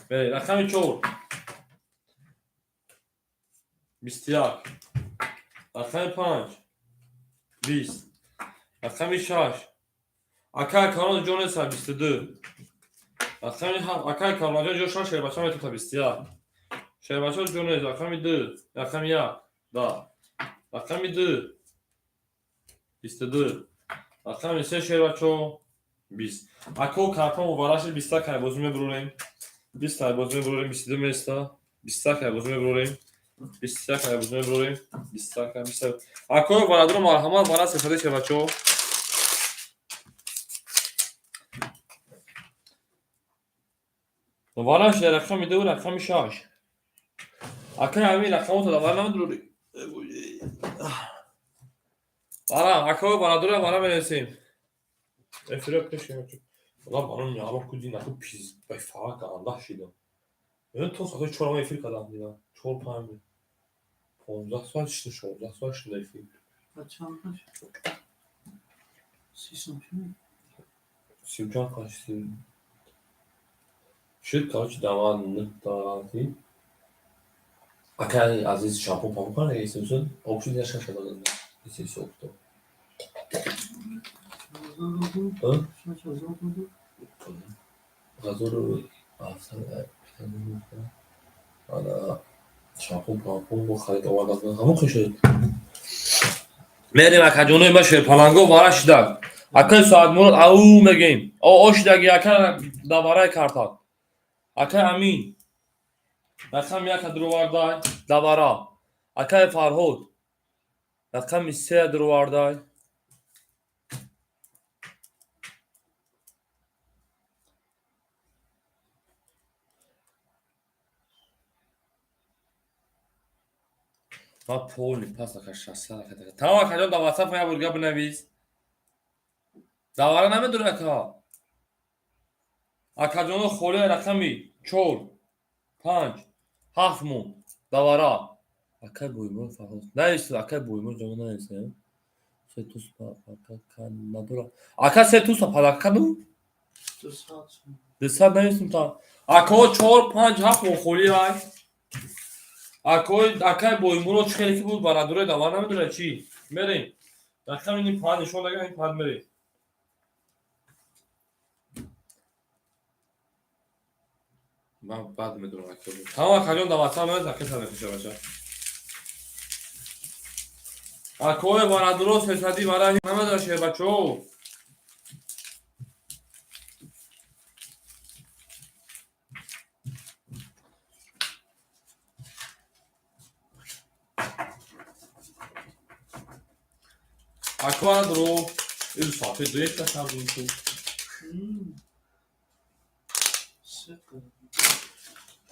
Бале, рақами 4 21. Рақами 5 20. Рақами 6 акай Карон ҷон неста 22. Рақами 7 акай Каронҷон ҷо 6 шербача метота 21. Шербача ҷон нест рақами 2, рақами 1 да. Рақами 2 22. Рақами 3 шербачо 20. Ако карта муборак шуд 20 кай бозӣ мебурорем. 20 кай бозӣ мебурорем 22 места. 20 кай бозӣ мебурорем. 21 кай бозӣ мебурорем. 20 кай 20. Ако бародаро марҳамат бара сефади шербачо. Вараш рақами 2 рақами 6. Акай ҳамин рақамотро давар намедурорӣ. Бара, ако бародаро бара менависем. Эфира пеш Вала баром яро куди наку пиз бай фака анда шидам. Мен то соати 4 ам эфир кардам дидам. 4 5 15 соат шид 16 соат шид эфир. Чанд си Си чанд қашти. Шид короче дама нта Акай азиз шампун пампун кардем, исуsun обшид я шаша додам. Исус обто. 1700. Ана шампун пампун бо харид оварда ҳамон хишуд. Мерем, акаҷонои ма, шерпаланго вара шидак. Акаи Соатмурод, ау мегем. О шидаги, ака, давараи карта. Акаи Амин. Рақами яка дуровардай, давара. Акаи Фарҳод. Рақами се дуровардай. Ма полный пас, ака, 600 ака. Тамом, акаҷон, дар WhatsApp як бор гап бинавис. Давара намедори, ака. Акаҷоно, холии рақами чор, панҷ, ҳафт монд. Давара. Акай Боимон Фарҳод. Нависед, акай Боимон ҷома нависем. Се туз подарка надора. Ака, се туз подарка ду? 200. 200 нависем та. Ако чор, панҷ, ҳафт монд холӣ ай. Акои акай Боимуро чӣ хеле ки буд, барадуре давар намедора чӣ? Мерем. Рақами ин панҷ нишон дага, ин панҷ мерем. Ман баъд медонам, ака. Тамом, акаҷон, дар WhatsApp навис, ака сар мехӯша бача. Акои барадуро сесади вара намедора, шербачо. Ако барадуро ил соати дуекта сабр ту. Се.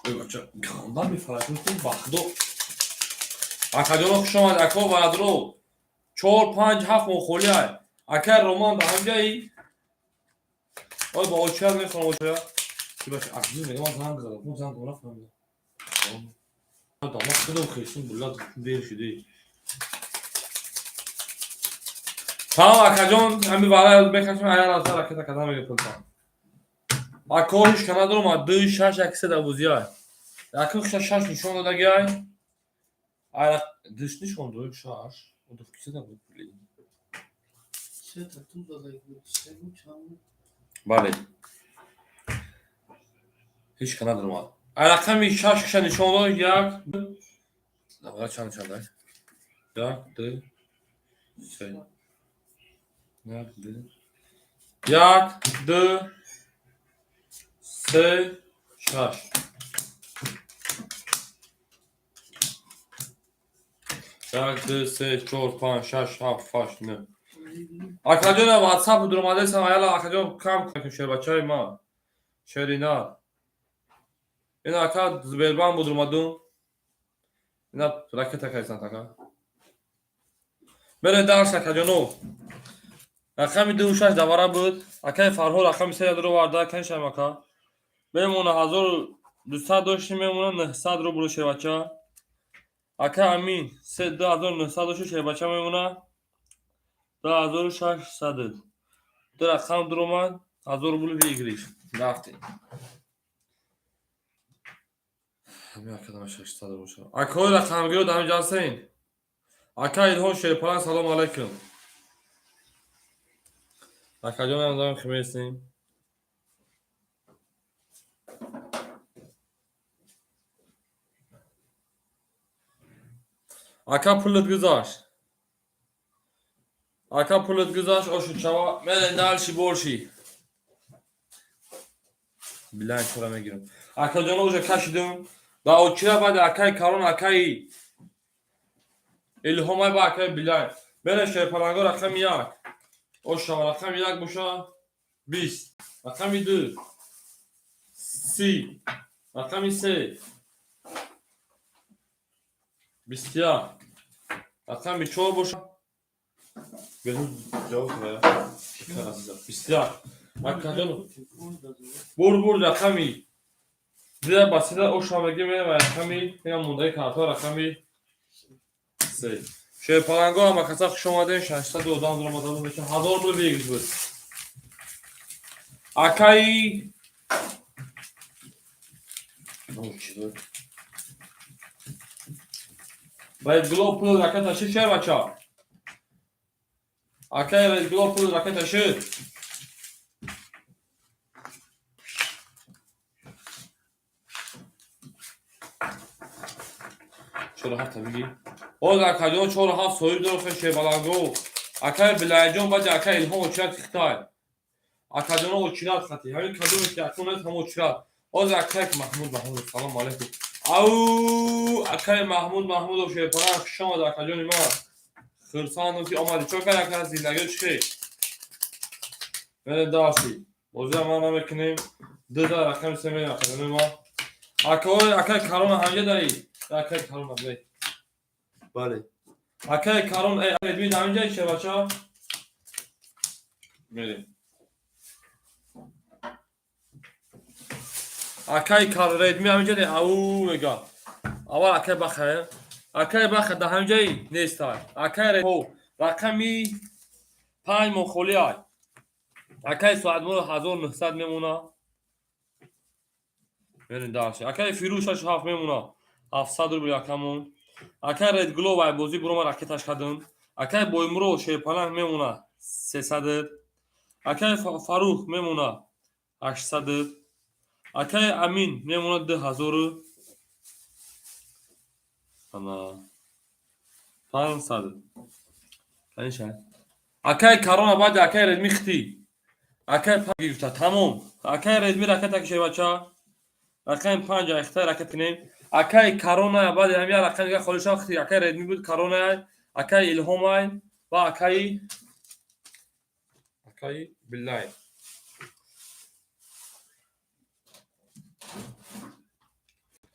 Ой, бача, ганда мефаракун ту, ба худо. Акаҷоно, хуш омад, ако барадуро. Чор, панҷ, ҳафт моҳ холӣ ай. Акай Роман дар ҳамҷаи? Ой, ба очия мехонам, очия. Ки бача, акзу мегам, ман занг задам, ку занг нафаҳмидам. Дама худам хестум, булад дер шуди. Тамом, акаҷон, ҳами вара мекашем, аяр азар ракета када мега пулта. Ако ҳеч ка надорам, а ду, шаш, як, се давозиай. Якум шаш, шаш нишон додагиай. Ай, душ нишон дод, шаш. Удуф кисе да буд, блин. Се та ту дадаги буд. Се буд, чанд буд? Бале. Ҳеч ка надорам. Ай, рақами шаш киша нишон дод, як, ду. Давай чанд чанд ай? Як, ду, се. Як, ду. Як, ду, се, шаш. Як, ду, се, чор, панҷ, шаш, ҳафт, ҳашт, нӯҳ. Акаҷон, WhatsApp дуромадесам, аяла, акаҷон, кам кун, шербачаи ма. Шерина. Ин ака Сбербанк будурмадум. Ина ракета кайсан, ака. Мере дарс, акаҷоно. Рақами ду шаш давара буд. Акаи Фарҳод рақами се дуроварда, каншам, ака. Мемона 1200 доштим, мемона 900 рубл, шербача. Ака Амин се 2900 дошти, шербача, мемона 2600. Ду рақам дуромад, 1000 рубл выигрыш. Рафтем. Ҳамин акадама 600 боша. Акои рақамгиро дар ҳамин ҷалсаин. Ака Илҳом Шерпалан, салому алайкум. Акаҷон, ам химестем. Ака, пулат гузашт. Ака, пулат гузашт, ошу чава. Мерем дальше больше. Билан чора мегирам. Акаҷоно, уже кашидум. Ба очира баъд акаи Карон, акаи Илҳомай ба акаи Билан. Мерем, шерпаланго, рақами як. Ошава, рақами як боша 20. Рақами ду 30. Рақами се 21. Рақами чор боша. Беҳуз ҷавоб куная. 21. Акаҷоно, бур бур, рақами дия басида оша меги, мерем рақами ина мондаи картҳо, рақами се. Шерпаланго, ҳама каса хуш омадем, 600 одам дуромада меша, 1000 рубл выигрыш буд. Акаи чӣ буд? Red Glow пул ракета шид, шербача. Акаи Red Glow пул ракета шид. Чору ҳафта биги. Оз акаҷон чору ҳафт соҳиб дорохе шербаланго. Акай Билайҷон баъди акай Илҳом очират хитай. Акаҷоно очират хати. Ҳамин кадоме ки акун нест, ҳамо очират. Оз акай Маҳмуд Маҳмудов, салом алейкум. Ау, акай Маҳмуд Маҳмудов шерпаланг, хуш омад, акаҷони ман. Хурсандам ки омадӣ. Чо кар ака, зиндагиё чӣ хел? Мерем дарси. Бозиам ман намекунем. Ду да рақами се мерем, акаҷони ман. Акаои акай Карона ҳамҷа дарӣ. Акай Карона бе. Бале. Акай Карон, э, Редми ҳамҷа чӣ бача? Мерем. Акай Кар Редми ҳамҷа де ау мега. Аввал акай Баха. Акай Баха да ҳамҷаи нестай. Акай Редми рақами 5 мо холӣ ай. Акай Соатмуро 1900 мемона. Мерем дальше. Акай Фирӯз 67 мемона. 700 рубл якамон. Акай Редглов ай бозӣ бурома ракеташ кардам. Акай Боймуро шерпаланг мемона 300. Акай Фарух мемона 800. Акай Амин мемона 2000. Ана 500. Каниша. Акай Карона баъди акай Редми хити. Акай панҷ гирифта, тамом. Акай Редми ракета кише бача. Рақами панҷ айхта ракет кунем. Акай Карона баъди ҳам як рақами дига холӣ шав хити. Акай Редми буд, Карона, акай Илҳомай ва акай Биллай.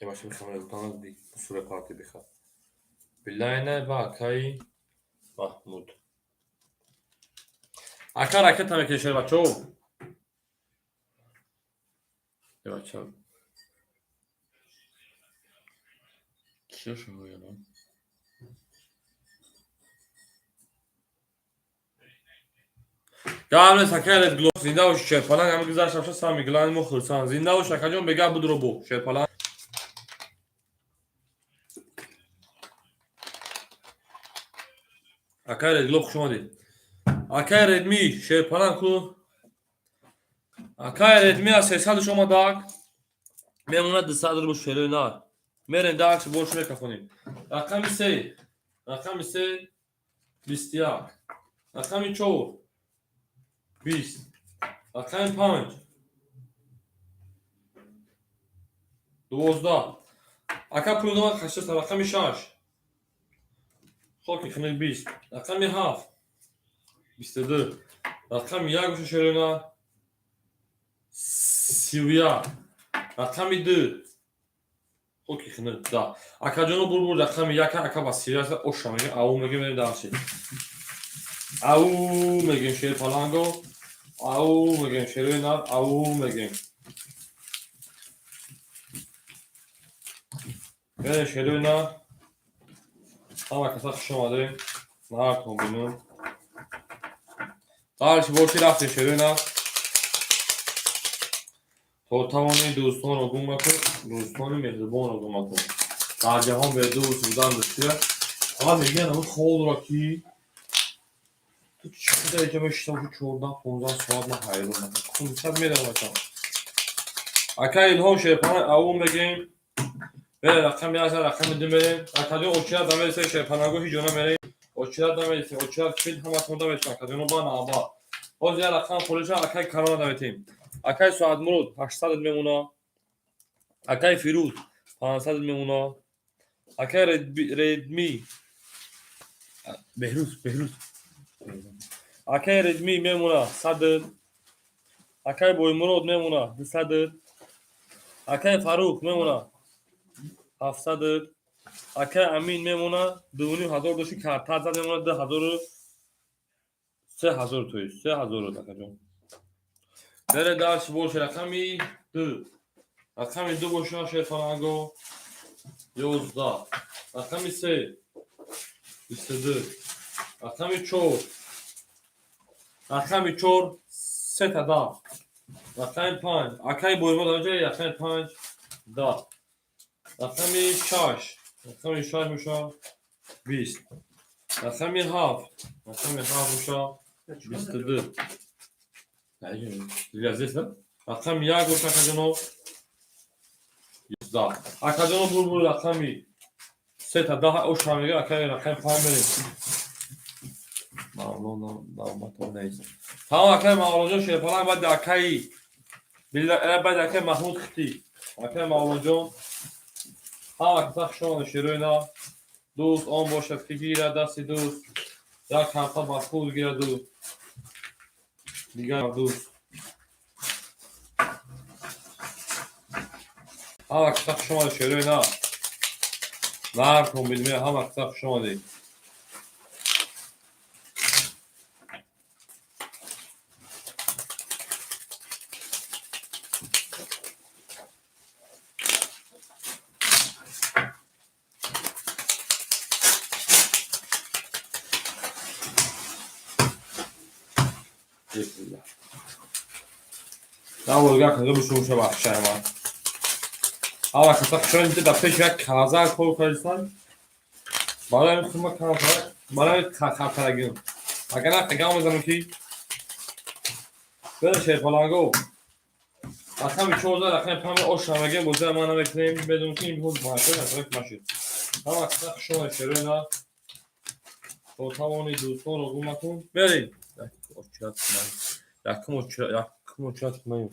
Бача бихам сура парти биха. Биллайна ва акай Маҳмуд. Ака ракета мекешед бачо. Бача. Киё шумояна? Гап нест, акай Редглов, зинда боши шерпаланг, ҳама гузашт рафта сами глани мо хурсанд. Зинда бош акаҷон, бега будро бо шерпаланг. Акай Редглов, хуш омадед. Акай Редми шерпаланг ку. Акай Редми аз 300 омадак. Мемонад 200 рубл шерои нар. Мерем дакс бош мекафонем. Рақами 3. Рақами 3 21. Рақами 4 20. Рақами 5 12. Ака пул номер 83, рақами 6. Хоки хунук 20. Рақами 7 22. Рақами 1 боша шерои 31. Рақами 2 хоки хунук 10. Акаҷоно бурбур рақами 1 ака ба 31 оша мегем, ау мегем, мерем дарси. Ау мегем шери паланго, ау мегем шерои нар, ау мегем. Мерем шерои нар. Ҳама каса хуш омадем. Нартон бинум. Дальше боши рафтем шерои нар. То тавони дӯстонро гум макун, дӯстони меҳрубонро гум макун. Дар ҷаҳон бе дӯст будан душвор. Фақат мегӯянд ҳамун холро ки ту чӣ қадар инҷа мешинам, ки 14-15 соат ман ҳайронам. Кунсад меравам акам. Ака Илҳом шерпана ау мегем. Бере рақами 1, рақами 2 мерем. Акаҷон очират намересем, шерпанагоҳ ҳеҷ ҷо намерем. Очират намересем, очират шид ҳаматон даметем, акаҷоно ба наба. Ҳозир як рақам холӣ шуд, акай Карона даметем. Акай Соатмурод 800 мемона. Акай Фирӯз 500 мемона. Акай Редми Беҳрӯз, Беҳрӯз. Акай Редми мемона 100. Акай Боймурод мемона 200. Акай Фарух мемона 700. Акай Амин мемона 2500 доши картар зад мемона 2000 3000 то есть 3000 акаҷон. Бере дарс боше рақами 2. Рақами 2 боша шерфаранго 11. Рақами 3 22. Рақами 4. Рақами 4 3 та 10. Рақами 5. Акай Боймурод анҷа рақами 5 10. Рақами 6. Рақами 6 боша 20. Рақами 7. Рақами 7 боша 22. Рақами 1 боша акаҷоно 11. Акаҷоно бурбур рақами Сета даҳ оша мега, акай рақами панҷ мерем. Мавлоно навбатон нест. Тамом, акай Мавлонҷон шерпаланг, баъд акаи баъд акай Маҳмуд Хити. Акай Мавлонҷон ҳама каса хуш омадед, шерои нав. Дӯст он бошад, ки гирад дасти дӯст, як ҳарфа ба худ гираду дигар дӯст. Ҳама каса хуш омадед, шерои нав. Наркон билме, ҳама каса хуш омадед. Ҳама каса хуш омадед, дар пеш як калазар кор кардистан. Барои ҳамин хума барои хартарагим. Агар на қигам мезанам ки бера шерпаланго. Рақами 14, рақами 5 ош ҳамагем, бозиро ман намекунем, медонам ки имрӯз машид, насарак машид. Ҳама каса хуш омадед, шерои нав. То тавони дӯстонро гум накун. Берем. Якум очират кунем.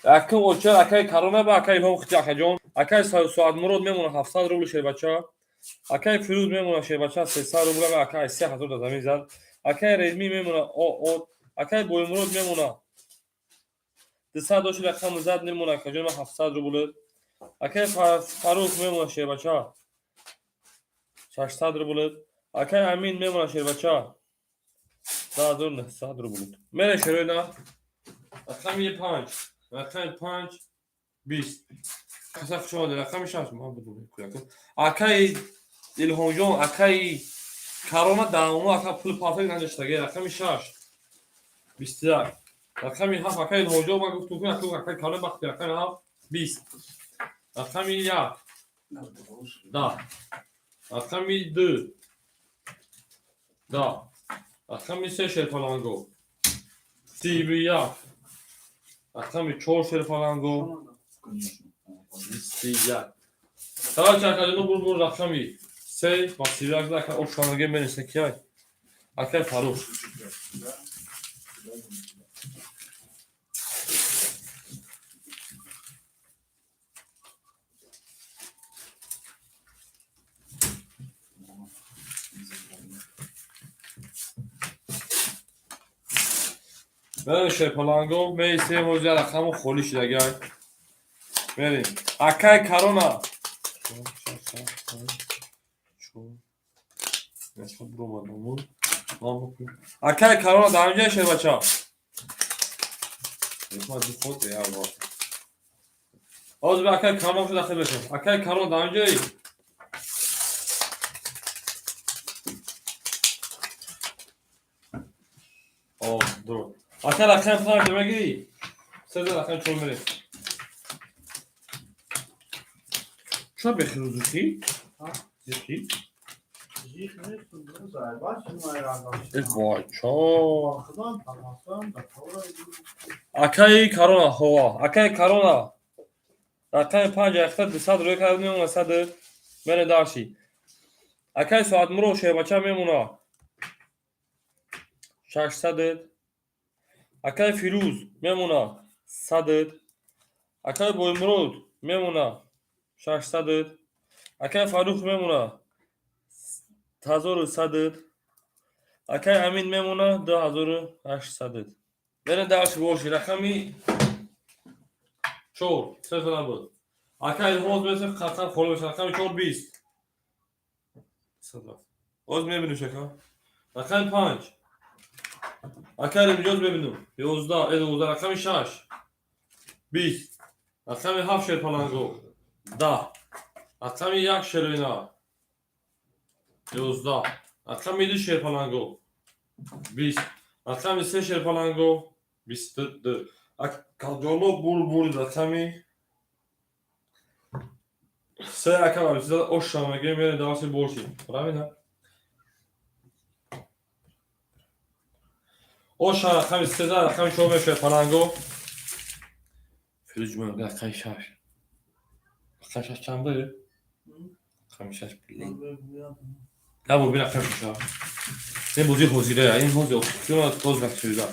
Якум очират акаи Карона ба акаи Илҳом Хити акаҷон. Акаи Соатмурод мемонад 700 рубл шербача. Акаи Фирӯз мемонад шербача 300 рубл ва акаи 3000 дар замин зад. Акаи Резмӣ мемонад от. Акаи Боимурод мемонад 200 дошт рақам зад мемонад акаҷон 700 рубл. Акаи Фарух мемонад шербача 600 рубл. Акаи Амин мемонад шербача 2900 рубл. Мере шерои на. Рақами 5, рақами 5 20. Каса хуш омадед, рақами 6 ман будум. Акаи Илҳомҷон, акаи Карона даъвоно ака пул пафек нагаштаги, рақами 6 21. Рақами 7 акаи Илҳомҷон ман гуфтум ки акаи Карона бахти рақами 7 20. Рақами 1 10. Рақами 2 10. Рақами 3 шерпаланго 31. Рақами 4 шерпаланго 21. Короче, акаҷоно бур рақами 3 ва 31 ака ошанаге менеса кияй. Акай Фарух. Мерем шерпаланго, меистем ҳозир рақаму холӣ шидагай. Мерем. Акай Карона. Акай Карона дар ҳамҷоя шербача. Ҳозир ба акай Карона шуда дахил бешем. Акай Карона дар ҳамҷои? О, дур. Акай рақами 5 мегирӣ? Се рақами 4 мерем. Чаро бехиру зихӣ? Зихӣ? Вой, чо. Акаи Карона, ҳова. Акаи Карона. Рақами 5 яхта 200 рӯй кард мемона 100 мере дарши. Акаи Соатмурод шербача мемона 600. Акаи Фирӯз мемона 100. Акаи Боимурод мемона 600. Акаи Фарух мемона 1100. Акаи Амин мемона 2800. Мерем дарши боши рақами 4 се та набуд. Акаи Илҳом месем қатъан холӣ мешавад. Рақами 4 20. Оз мебинем ака. Рақами 5. Акаи Римҷоз мебинем. 11, 12, рақами 6 20. Рақами 7 шерпаланго 10. Рақами 1 шероина 11. Рақами 2 шерпаланго 20. Рақами 3 шерпаланго 22. Акаҷоно бур рақами 3 ака ва 22 оша мегем мере дарси боши. Правильно? Оша рақами 3 рақами 4 мешавад паланго. Фирӯз мегӯяд рақами 6. Рақами 6 чанд буд? Рақами шаш, блин. Набур, бин рақами шаша. Ин бозии ҳозира, ин ҳози тоз накшуда.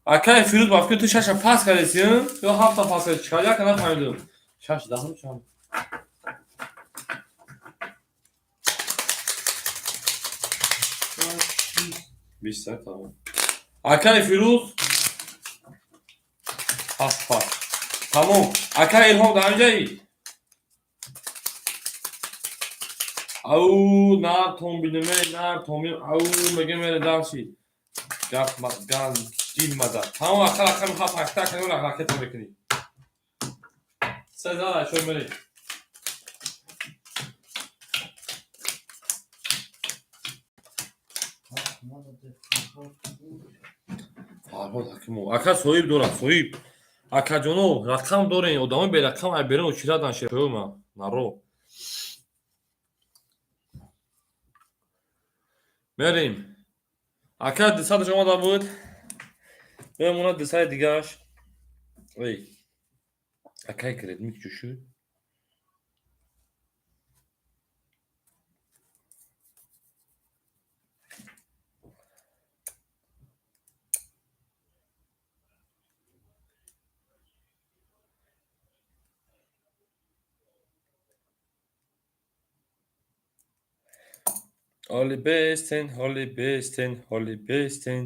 Акай Фирӯз, ба фикр ту шаша пас кардеси, ё ҳафта пас карди, чӣ кардӣ, ака, нафаҳмидум. Шаш даҳум чанд? Бист, тамом. Акай Фирӯз ҳафт пас. Тамом. Акай Илҳом, дар ҳаминҷаи? Ау, нар томбинаме, нар томбин, ау, меге мере дарши. Гап ган дил мада. Тамом, ака, рақами ҳафт, ҳашта, ака, ракета мекунӣ. Се зада, шо мере. Фарҳод Ҳакимов. Ака соҳиб дорад, соҳиб. Акаҷоно, рақам дорем, одамои берақам ай берун очирадан шефома. Наро. Мерем. Ака дусадаш омада буд. Мемонад дусади дигааш. Эй. Акай кредит чӣ шуд? Ҳоли бестен, ҳоли бестен, ҳоли бестен.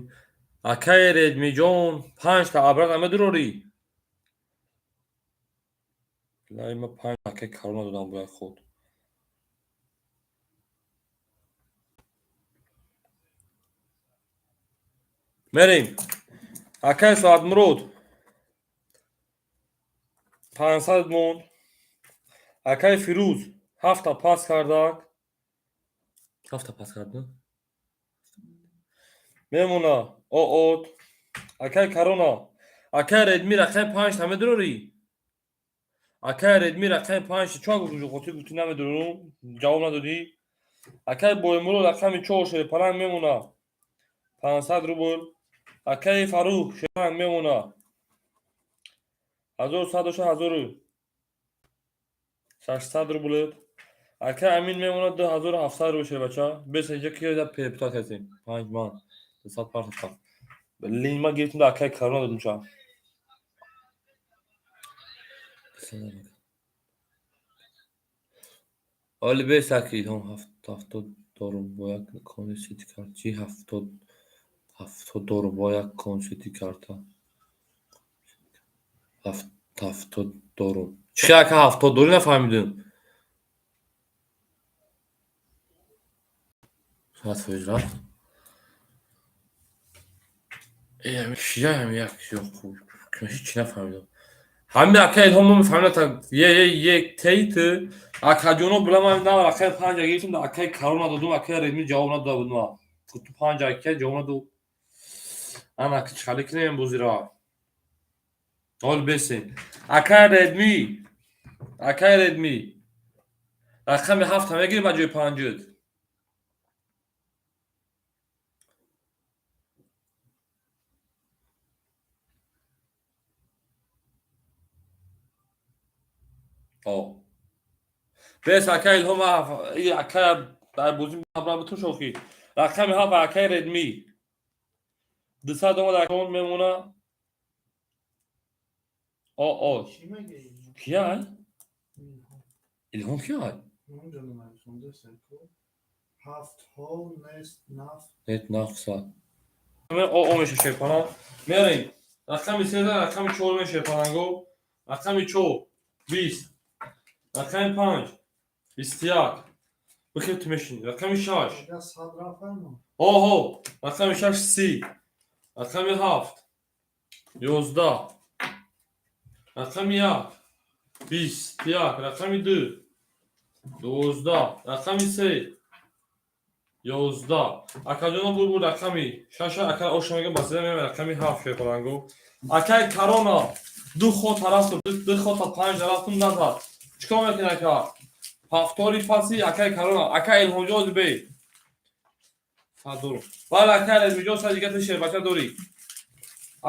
Акай Редмиҷон, панҷта обратно медурорӣ? Лай, ма панҷ акай корона додам бояд худ. Мерем. Акай Соатмурод. 500 монд. Акай Фирӯз ҳафта пас кардак. Ҳафта пас кард, мемона оот. Акай Карона, акай Редми, рақами панҷта медурорӣ? Акай Редми, рақами панҷта чон гуфтӣ, хотир гуфтӣ намедурорум, ҷавоб надодӣ. Акай Боимурод, рақами чор, шерпаланг мемона 500 рубл. Акай Фарух, шерпаланг мемона 1100 доша, 1600 рублет. Акай Амин мемонад 2700 рубл, шербача. Бес инҷа ки да перепутать кардем. Панҷ ман. 200 партофтам. Блин, ма гирифтем да акай корона додум ча. Оли бес аки илҳом 70 дорум бо як кони сити карта. Чӣ 70 дорум бо як кон сити карта? 70 дорум. Чӣ ака 70 дорӣ, нафаҳмидем. 100% рафт. Як ҳеҷ нафаҳмидам. Ҳамин ака Илҳом номи фамилията е е е тейт. Акаҷоно, била, ман на рақами панҷа гирифтам, акаи корона додум, акаи Редми ҷавоб надода буд ма. Гуфту панҷа ака ҷавоб надод. Ана чӣ кунем бозира? Ҳол бесен. Акаи Редми, акаи Редми. Рақами ҳафта мегирӣ ба ҷои панҷат? О. Бес, акаи Илҳом, акая дар бозӣ бутун шохӣ. Рақами ҳафт, акаи Редми. 200 омад, акаон мемона. О, о. Кияй? Илҳом кияй? Нет, нафса. О, о меша шерпаланг. Мерем. Рақами сездаҳ, рақами чор меша шерпаланго. Рақами чор, 20. Рақами панҷ, 21. Бихел, ту мешинӣ. Рақами шаш. Оҳо, рақами шаш, 30. Рақами ҳафт, 11. Рақами як, 21. Рақами ду, 12. Рақами се, 11. Акаҷоно, бур бур рақами шаша, ака оша мегам, басида меем рақами ҳафт, шерпаланго. Акай Карона, ду хота рафтум, ду хота панҷ рафтум, назад. Чикор мекунӣ, ака? Ҳафтори паси, акай Карона, акай Илҳомҷон бе. Садорум. Бале, акай Редмиҷон, са дига ту шербача дорӣ.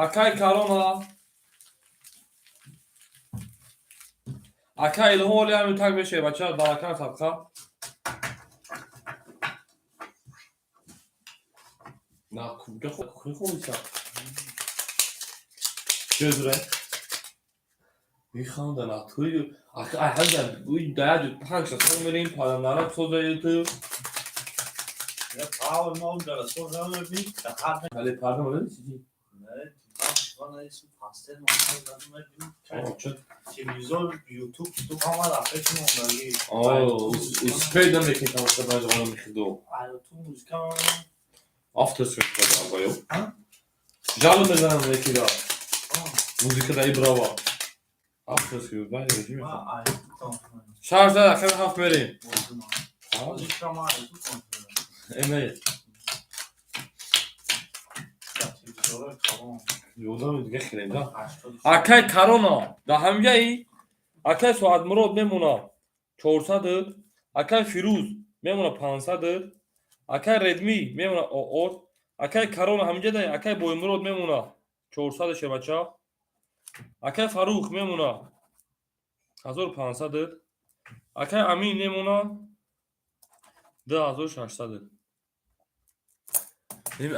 Акай Карона, акай Илҳом, оли ҳамин так бе шербача, баракан садқа. На куҷа хобиса? Чезуре? Механда на туй. Ай ҳамда уй даяд панҷ са мерим паданара соза ту. Я право ма унҷара соза мебин, ҳар Али парда мада чӣ? Телевизор, ютуб, ютуб ҳама рафта чи мондагӣ. Успей намекунӣ тамоша баҷғона мехидо. Ютуб музика. Авторс мехоҳам баё. Жалу мезанам мекида. Музика да ибрава. Авторс баё чӣ мехоҳам? Шаш зад аками ҳафт мерем. Музика ма ютуб тамошо. Эме. Телевизорҳои калон. Ёдам дига хелем да. Акай Корона да ҳамҷаи акай Соатмурод мемона 400, акай Фирӯз мемона 500, акай Редми мемона оот, акай Корона ҳамҷа да, акай Боймурод мемона 400 шебача, акай Фарух мемона 1500, акай Амин мемона 2600.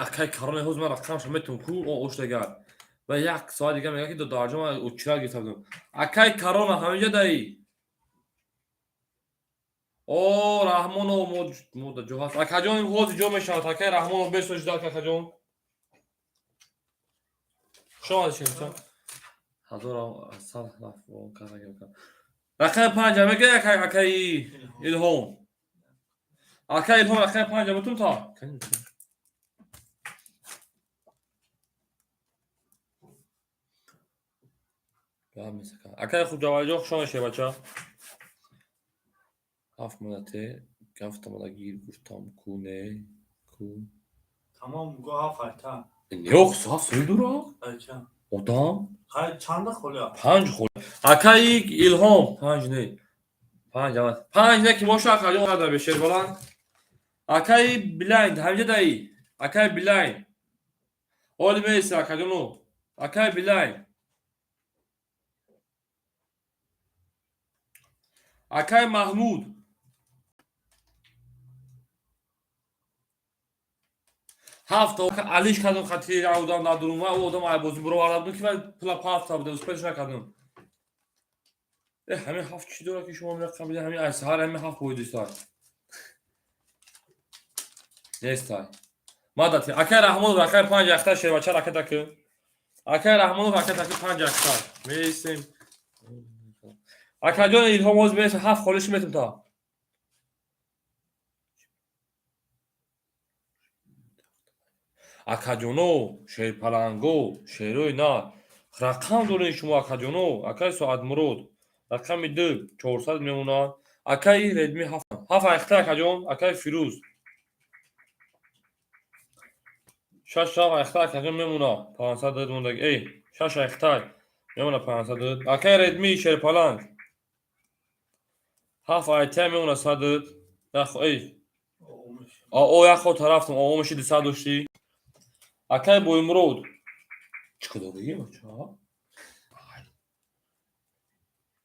Акай Корона ҳоз ман рақамша метум ку оштагар ва як соат дига мега ки дарҷа ман учра гирифта будам. Акай Корона ҳаминҷа даи? О, Раҳмонов мо дар ҷо ҳаст. Акаҷон, ҳозир ҷо мешавад. Акай Раҳмонов бесоҷда, акаҷон. Хуш омадед, шерча. Ҳазор сад рақами панҷа мега акаи Илҳом. Акаи Илҳом рақами панҷа бутум та. Акаи Хуҷавалиҷон, хуш омадед, шербача. Ҳафт монате, гафта мада гир гуфтам ку не ку. Тамом го ҳафт айта. Нех, ҳафт сои дура? Айча. Одам? Хай чанда холия? Панҷ хол. Акаи Илҳом, панҷ не. Панҷ амад. Панҷ не ки боша акаҷон ада бешер баланд. Акаи Билайн, ҳамҷа даи. Акаи Билайн. Оли меиса акаҷону. Акаи Билайн. Акаи Маҳмуд. Ҳафт алиш кардам хати одам надурум ва одам айбозӣ буроварда будам ки ва пула пафта буда успеш накардам. Э ҳамин ҳафт чӣ дорад ки шумо меқабида ҳамин ай саҳар ҳамин ҳафт боидистай. Нестай. Мадати акай Раҳмонов акай панҷ яхта шербача ракета ки. Акай Раҳмонов ракета ки панҷ яхта. Меистем. Акаҷон Илҳом ҳозир меистем ҳафт холиши метум та. Акаҷоно, шерпаланго, шерои на. Рақам доред шумо акаҷоно, акаи Соатмурод. Рақами ду 400 мемонад. Акаи Редми ҳафт. Ҳафт айхта акаҷон, акаи Фирӯз. Шаш ҳафт айхта акаҷон мемона 500 мондаг. Эй, шаш айхта мемона 500. Акаи Редми шерпаланг. Ҳафт айта мемона 100. Эй. О, як ход тарафтам, омиши 200 доштӣ. Акаи Боймурод. Чӣ кадорӣ бача?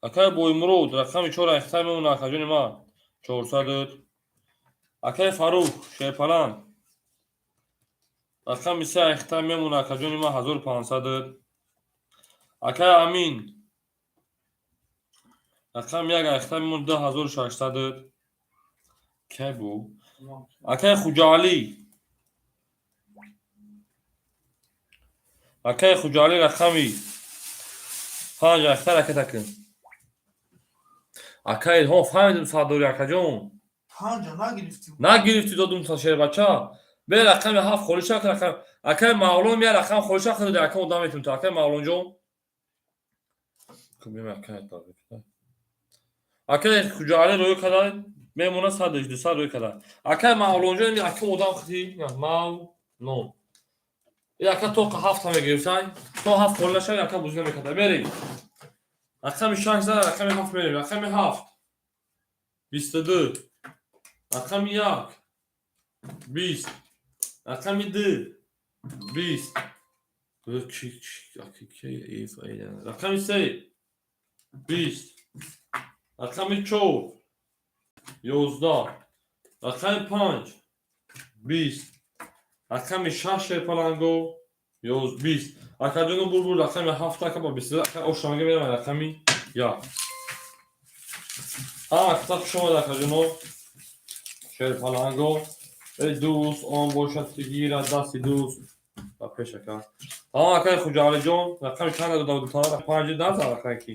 Акаи Боймурод рақами чор айхта мемона акаҷони ман 400. Акаи Фарух шерпаланг. Рақами се айхта мемона акаҷони ман 1500. Акаи Амин. Рақами як айхта мемона 2600. Кай бу? Акаи Хуҷаалӣ. Акаи Хуҷаалӣ рақами панҷ айхта ракета кун. Акаи Илҳом фаҳмидум сардори акаҷон. Панҷа нагирифтӣ. Нагирифтӣ додум та шербача. Бе рақами ҳафт холӣ шак рақам. Акаи Мавлон я рақам холӣ шак дода акам одам метум та акаи Мавлонҷон. Кубим акаи та. Акаи Хуҷаалӣ рӯй када мемона 100 200 рӯй када. Акаи Мавлонҷон акам одам хити Мавлон. Ака то ҳафт мегирифтай. То ҳафт холӣ нашав ака бузӣ намекарда. Мерем. Рақами шаш зада рақами ҳафт мерем. Рақами ҳафт 22. Рақами як 20. Рақами ду 20. Рақами се 20. Рақами чор 11. Рақами панҷ 20. Рақами 6 шерпаланго 20. Акаҷону бурбур рақами 7 ака ба 22 ака ошамага меравад рақами 1. Ҳама каса хуш омад акаҷоно. Шерпаланго. Эй дӯст, он бошад ки гирад дасти дӯст. Ба пеш ака. Тамом акаи Хуҷаалиҷон, рақами чанд дода буд? 5 дар зад акаи ки.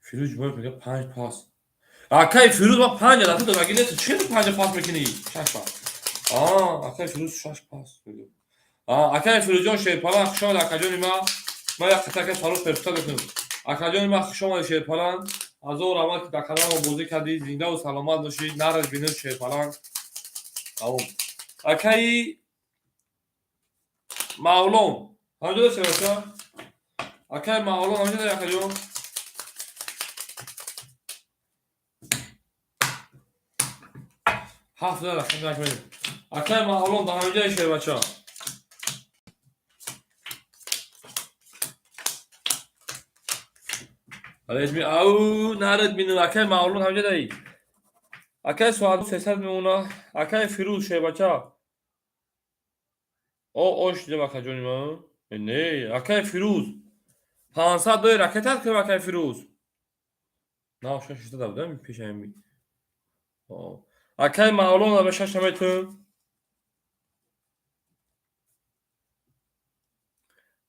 Фирӯз Ҷумаев мегӯяд 5 пас. Акаи Фирӯз ма 5 дафъа додаги нест. Чӣ хел 5 пас мекунӣ? 6 пас. Акаи Фирӯз 6 пас. Акаи Фирӯзҷон шерпалан хуш омад акаҷони ма. Ма як қитъа акаи Фаррух перпута мекунам. Акаҷони ма хуш омадӣ шерпалан. Ҳазор раҳмат ки дар каналмо бозӣ кардӣ. Зиндаву саломат бошӣ. Нараз бинӯз шерпалан. Тамом. Акаи Мавлон. Ҳамҷода шербача? Акаи Мавлон ҳамҷода акаҷон? Ҳафт рақам як мерем. Акаи Мавлон дар ҳамҷои шербача. Редми ау наред бину акаи Мавлон ҳамҷодаи. Акаи Суҳадо 300 мемона. Акаи Фирӯз шербача. О ош дидам акаҷони ман. Не, акаи Фирӯз. 500 дои ракетат кунам акаи Фирӯз. На, 600 будам пешами. Акаи Мавлон ба 6 наметун.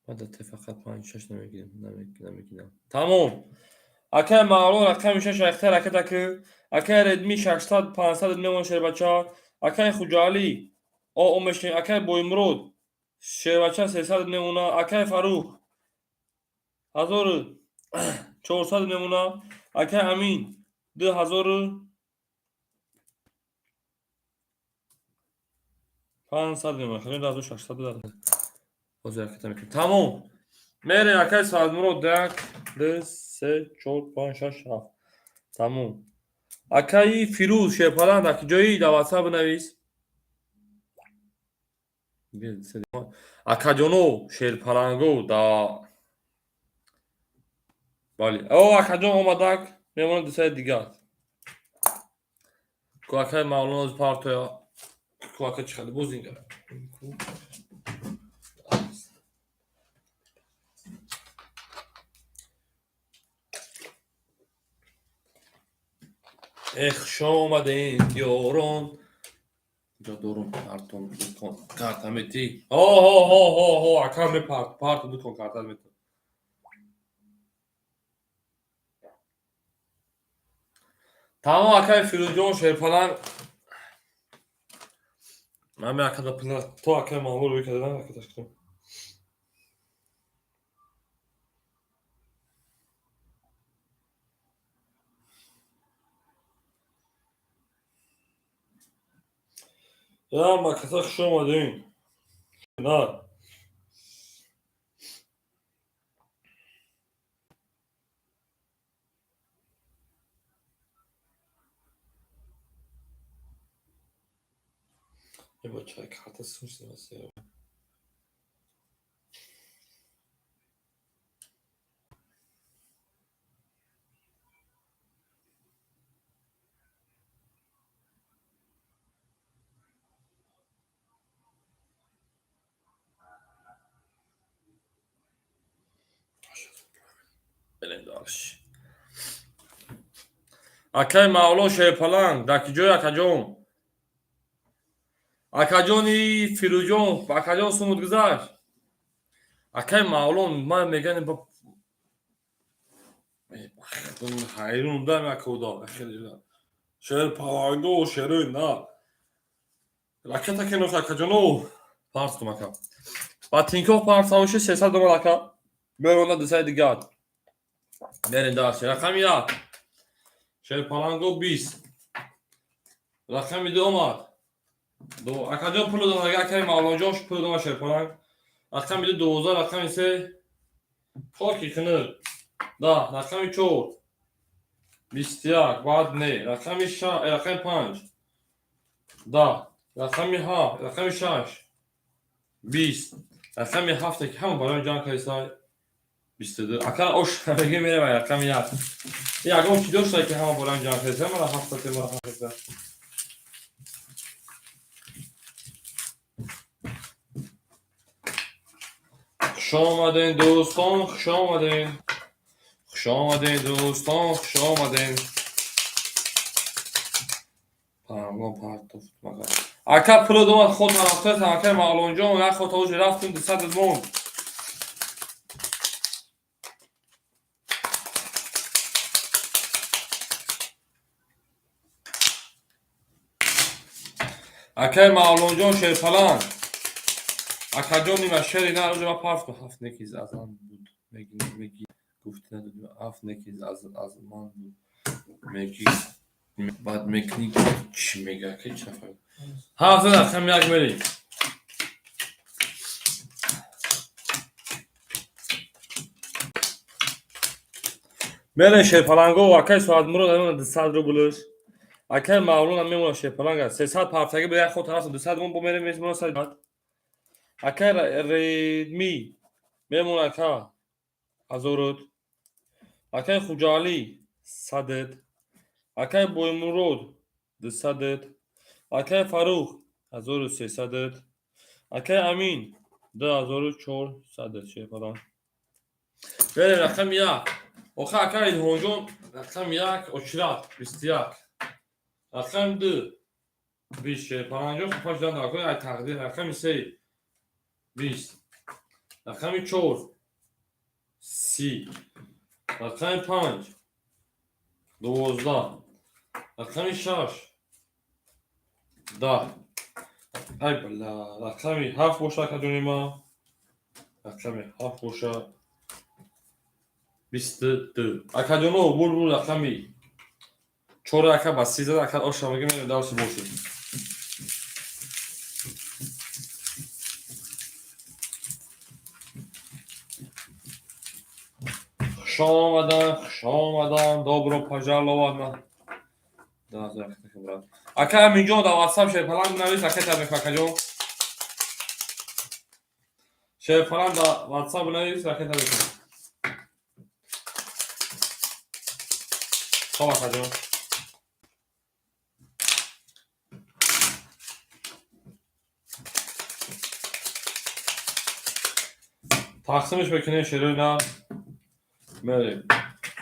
Ман дар фақат 5 6 намегирам, намегирам. Тамом. Акаи Мавлон рақами 6 рахта ракета ки. Акаи Редми 600 500 мемон шербача. Акаи Хуҷаалӣ о мешин. Акаи Боймурод шербача 300 мемона. Акаи Фарух 1400 мемона. Акаи Амин 2500 мемона. Хеле 2600 дод. Ҳозир ракета мекунем. Тамом. Мерем акаи Саидмурод 1 2 3 4 5 6 7. Тамом. Акаи Фирӯз шерпаланд дар ҷои дар WhatsApp бинавис. Акаҷоно шерпаланго да бале. О акаҷон омадак мемонад дусаи дигар. Ку акаи Мавлоно партоя. Ку ака чӣ хеле боз ингара. Эх, хуш омадед ёрон. Куҷо дорум картон дукон. Карта метӣ? Ҳо ҳо ҳо ҳо ҳо ака мепарт, парт дукон карта метӣ. Тамом акаи Фирӯзҷон шерпаланг. Ман акада пула то акаи Мавлон рӯй кардан ракеташ кунам. Я макаса хуш омадем. На. Бача карта сумси. Акаи Мавлон шерпаланг дар ки ҷой акаҷон? Акаҷони Фирӯзҷон, акаҷон сумуд гузашт. Акаи Мавлон ман мегӯям ба ҳайрон дам акуда. Шерпаланго шерои на. Ракета кинох акаҷоно. Парс кун ака. Ба Тинькофф парс ҳавоши 300 доллар ака. Меронда дусаи дигар. Мерем дальше. Рақами 1. Шерпаланго 20. Рақами 2 омад. Ду акаҷон пул дод, акаи Мавлонҷон пул дод шерпаланг. Рақами 2 12, рақами 3 хоки хунук. Да, рақами 4 21, баъд не, рақами 6, рақами 5. Да, рақами 7, рақами 6 20. Рақами 7 ки ҳама барои ҷанг кардисай 22. Ака ош меги меравай рақами 1. Ягон чӣ дошта ки ҳама барои ҷанг кардисай, мара 7 мара 7. Хуш омаден, дӯстон, хуш омаден. Хуш омаден, дӯстон, хуш омаден. Пангон партофт магар. Ака пуло домад худ тарафтар, ака Мавлонҷон, як ход ҳоҷи рафтим 200 монд. Акай Мавлонҷон шерпаланг. Акаҷон нима шери на рӯзи ма парфту ҳафт некиз аз ман буд. Меги меги гуфти надодӣ ҳафт некиз аз ман буд. Меги баъд мекунӣ чӣ мега ки чӣ нафаҳмидам. Ҳафт зада хам як мери. Мерен шерпаланго акай Соатмурод мемона 200 рублш. Акай Мавлона мемона шерпаланга 300 парфтаги ба як ход тараф 200 мон бо мерем мемона 100. Акай Редми мемона ака 1000. Акай Хуҷаалӣ 100. Акай Боймурод 200. Акай Фарух 1300. Акай Амин 2400 шерпаланг. Берем рақами як. Оха акай Илҳомҷон рақами як очират 21. Рақами ду 20 шерпалангҷон хафа шудан дар кор ай тақдир. Рақами се 20. Рақами чор 30. Рақами панҷ 12. Рақами шаш 10. Ай бала рақами ҳафт боша акаҷони ман. Рақами ҳафт боша 22. Акаҷоно бур бур рақами чор ака ба 30 зад ака оша мегем мерем дарси бошед. Хуш омадан, хуш омадан, добро пожаловать. Ака Аминҷон дар WhatsApp шерпаланг навис, ака табрик акаҷон. Шерпаланг дар WhatsApp навис, ака табрик. Хоб акаҷон. Тақсимш мекунем шерои нар. Мерем.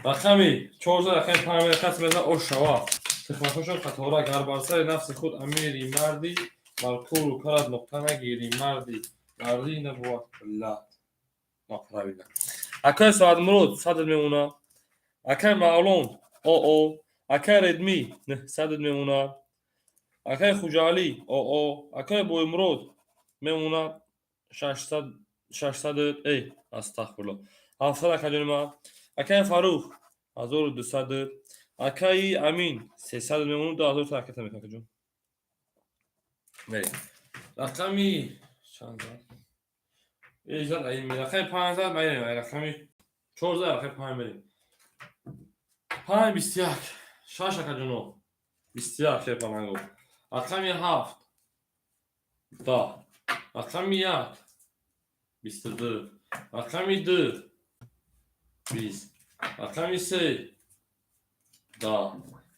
Рақами 14 рақами 5 рақами мезан ош шава. Тухматошон қатора гар бар сари нафси худ амири марди маркуру карад нуқта нагири марди мардӣ набувад лат. Ноправильно. Акай Соатмурод 100 мемона. Акай Мавлон ОО. Акай Редми 900 мемона. Акай Хуҷаалӣ ОО. Акай Боймурод мемона 600 600 эй астағфируллоҳ. 700 акаҷони ман. Акай Фарух 1200. Акаи Амин 300 мемонад 2000 та ракета мекунад акаҷон. Мерем. Рақами чанд зад? Эй зад ай рақами 5 зад мерем. Рақами 4 зад рақами 5 мерем. 5 21. 6 акаҷоно. 21 шерпаланго. Рақами 7 10. Рақами 1 22. Рақами 2 20. Рақами 3 10.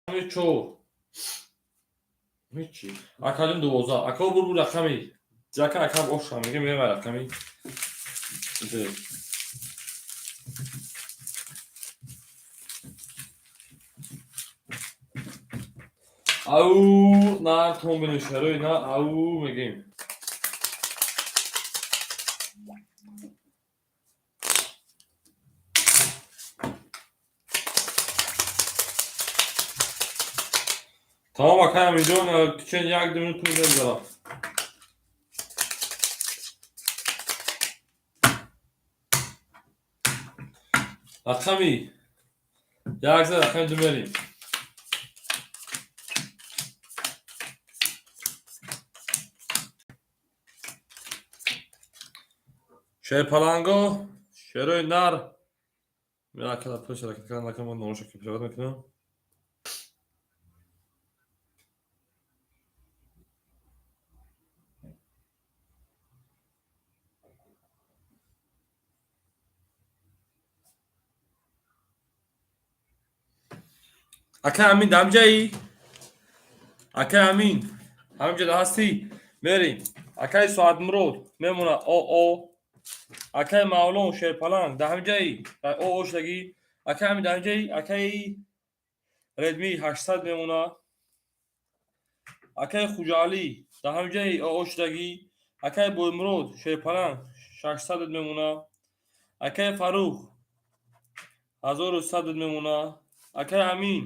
Рақами 4 ҳечи. Акаҷон 12. Ака бур бур рақами ҷака ака оша мегем мерем рақами 2. Ау нар тон бинем шарои на ау мегем. Тамом акай Аминҷон, чен як ду минут пул мегузарад. Рақами як зад рақами ду мерем. Шерпаланго, шерои нар. Акада пул шаракат кардан накунам, ман номоша ки перевод мекунам. Акай Амин дар ҳамҷаи? Акай Амин ҳамҷа ҳастӣ? Мерем. Акай Соатмурод мемона ОО. Акаи Мавлон Шерпаланг дар ҳамин ҷаи о шудагӣ. Акаи Амин дар ҳамин ҷаи, акаи Редми 800 мемона. Акаи Хуҷаалӣ дар ҳамин ҷаи о шудагӣ. Акаи Боймурод Шерпаланг 600 мемона. Акаи Фаррух 1100 мемона. Акаи Амин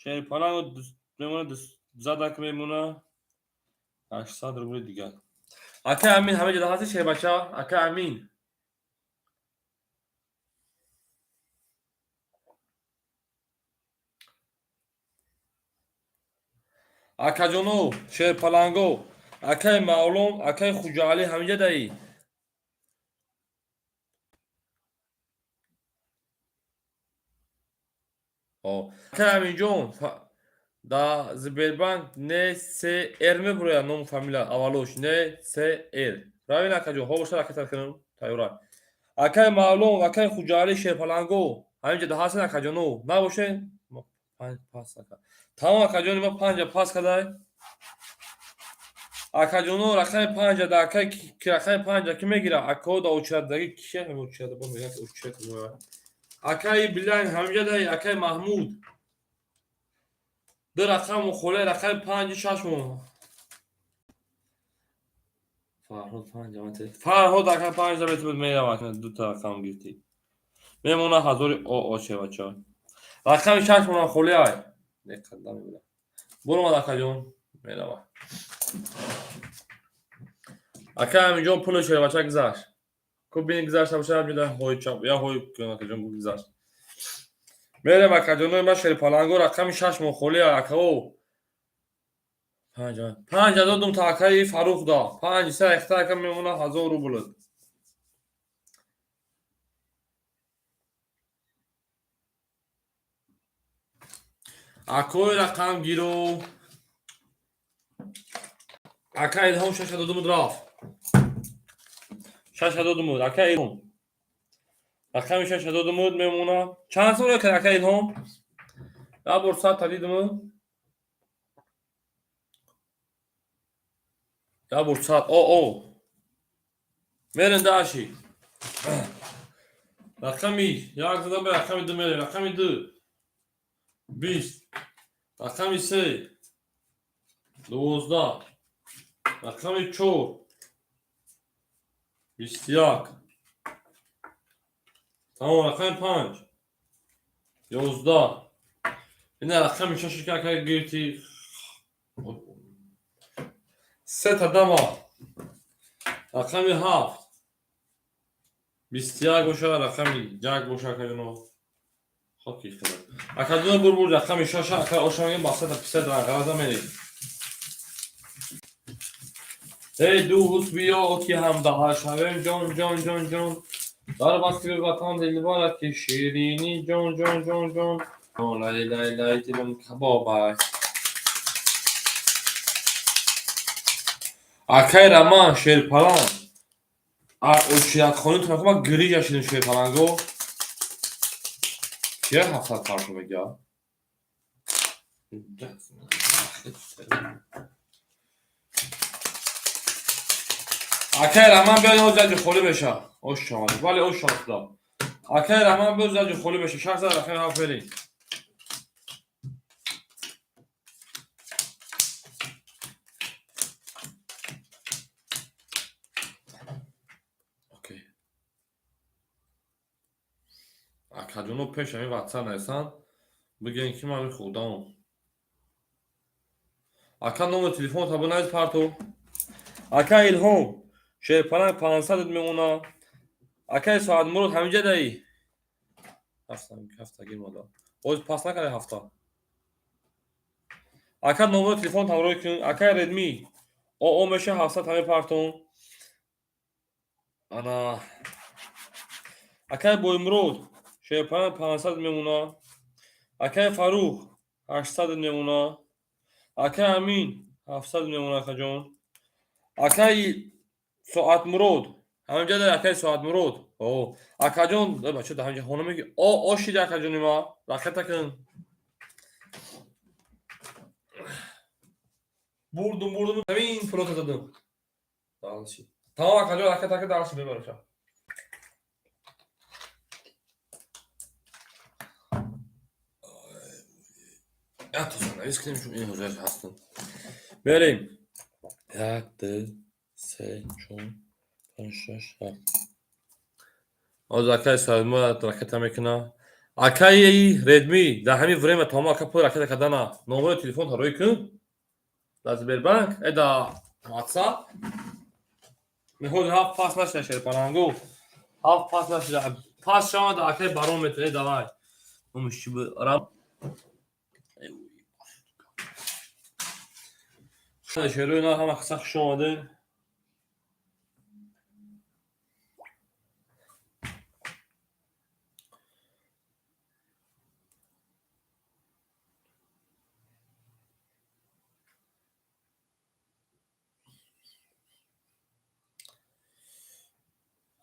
Шерпаланг мемона, задак мемона, 800 рубли дигар. Акаи Амин ҳама ҷода ҳасти, шербача? Акаи Амин, акаҷоно, шерпаланго, акаи Мавлон, акаи Хуҷаалӣ ҳаминҷа даӣ? Акаи Аминҷон, дар Сбербанк НСР мебурояд, ному фамилия аввалош НСР. Равин, акаҷон, ҳо бошад, ракета кунам, тайёра. Акаи Мавлон, акаи Хуҷаалӣ, шерпаланго ҳаминҷа да ҳастен, акаҷоно? Набошед, панҷ пас ака. Тамом, акаҷони ма, панҷа пас кадай. Акаҷоно, рақами панҷа да акаи ки, рақами панҷа ки мегира? Акао да очереддаги кия очередда бо мегӯяд, очередь. Акаи Билайн ҳаминҷа даи? Акаи Маҳмуд, ду рақаму холе, рақами панҷи шаш мо. Фарҳод панҷа, Фарҳод, ака, панҷа бетибуд, меравад, дута рақам гирифтӣ. Мемона ҳазори о шевача. Рақами шаш мона холе ай. Буромад, акаҷон, меравад. Ака Аминҷон, пули шербача гузашт. Ку бини, гузашта боша, ҳамҷода ҳои чап, я ҳои акаҷон гузашт. Мерем, акаҷонои ма, шерпаланго, рақами шаш мо холе акао. Панҷа додум та акаи Фаррух да. Панҷ са ихта ака, мемона 1000 рубл. Акои рақамгиро, ака Илҳом, шаша додумуд, рафт. Шаша додумуд, ака Илҳом. Рақами шаша додумуд, мемона. Чанд сол кард, ака Илҳом? Як бор садта дидумуд. Як бор сад. О, о. Мерем даши. Рақами як задам, ба рақами ду мерем. Рақами ду. 20. Рақами се. 12. Рақами чор. 21. Тамом, рақами панҷ. 11. Ина рақами шаши ки ака гирифти. Сета дама. Рақами ҳафт. 21 боша, рақами як боша, акаҷоно. Хоки хеле. Акаҷоно, бур, бур, рақами шаша, ака оша мегем, ба сета писад ғараза мерем. Эй дӯст, биё ки ҳамдаҳа шавем, ҷон, ҷон, ҷон, ҷон. Дар васфи ватан дилбарад ки ширинӣ, ҷон, ҷон, ҷон, ҷон. Лай, лай, лай, дилам кабоб аст. Акаи Раман шерпаланг. Очиятхонӣ тун ма гирижа шидим, шерпаланго. Кия 700 парто мегӯяд? Акаи Раҳман, биё, ҷаҷи холӣ меша. Ош омад. Бале, ош омад. Акаи Раҳман, биё, ҷаҷи холӣ меша. 600 рақами ҳафт мерем. Окей. Акаҷоно, пеш ҳамин ватсап нависанд, бигӯен ки ман хӯрдам. Ака, номер телефонта бинавис, парто. Ака Илҳом, шерпаланг 500 мемона. Акаи Соатмурод ҳаминҷа даӣ? Ҳафта гирмода. Боз пас накарда ҳафта. Ака, номери телефон ҳамроҳ кун. Акаи Редми ОО меша, 700 ҳамин партон. Ана акаи Боймурод шерпаланг 500 мемона. Акаи Фаррух 800 мемона. Акаи Амин 700 мемона, акаҷон. Акаи Соатмурод ҳаминҷа дар, акаи Соатмурод. О, акаҷон, бача, дар ҳаминҷа хона меги. О, о шиди, акаҷони ма. Ракета кун. Бурдум, бурдум, ҳамин пулота задам. Дальше. Тамом, акаҷон, ракета ка, дальше мебараша. Як то занавис кунем, чун ин ҳозир ҳастанд. Мерем. Як, ду, се, чор, панҷ, шаш, ҳафт. Ҳозир акаи Саидмурод ракета мекуна. Акаи Редми, дар ҳамин время тамом ака пул ракета кардана. Номери телефонта рӯй кун. Дар Сбербанк, дар WhatsApp. Мехоҳ ҳафт пас нашуда, шерпалангу. Ҳафт пас нашуда. Пас шавад, акаи барон метавонад, давай. Номиш чӣ буд? Рам. Шерои на ҳама қисса хуш омадед.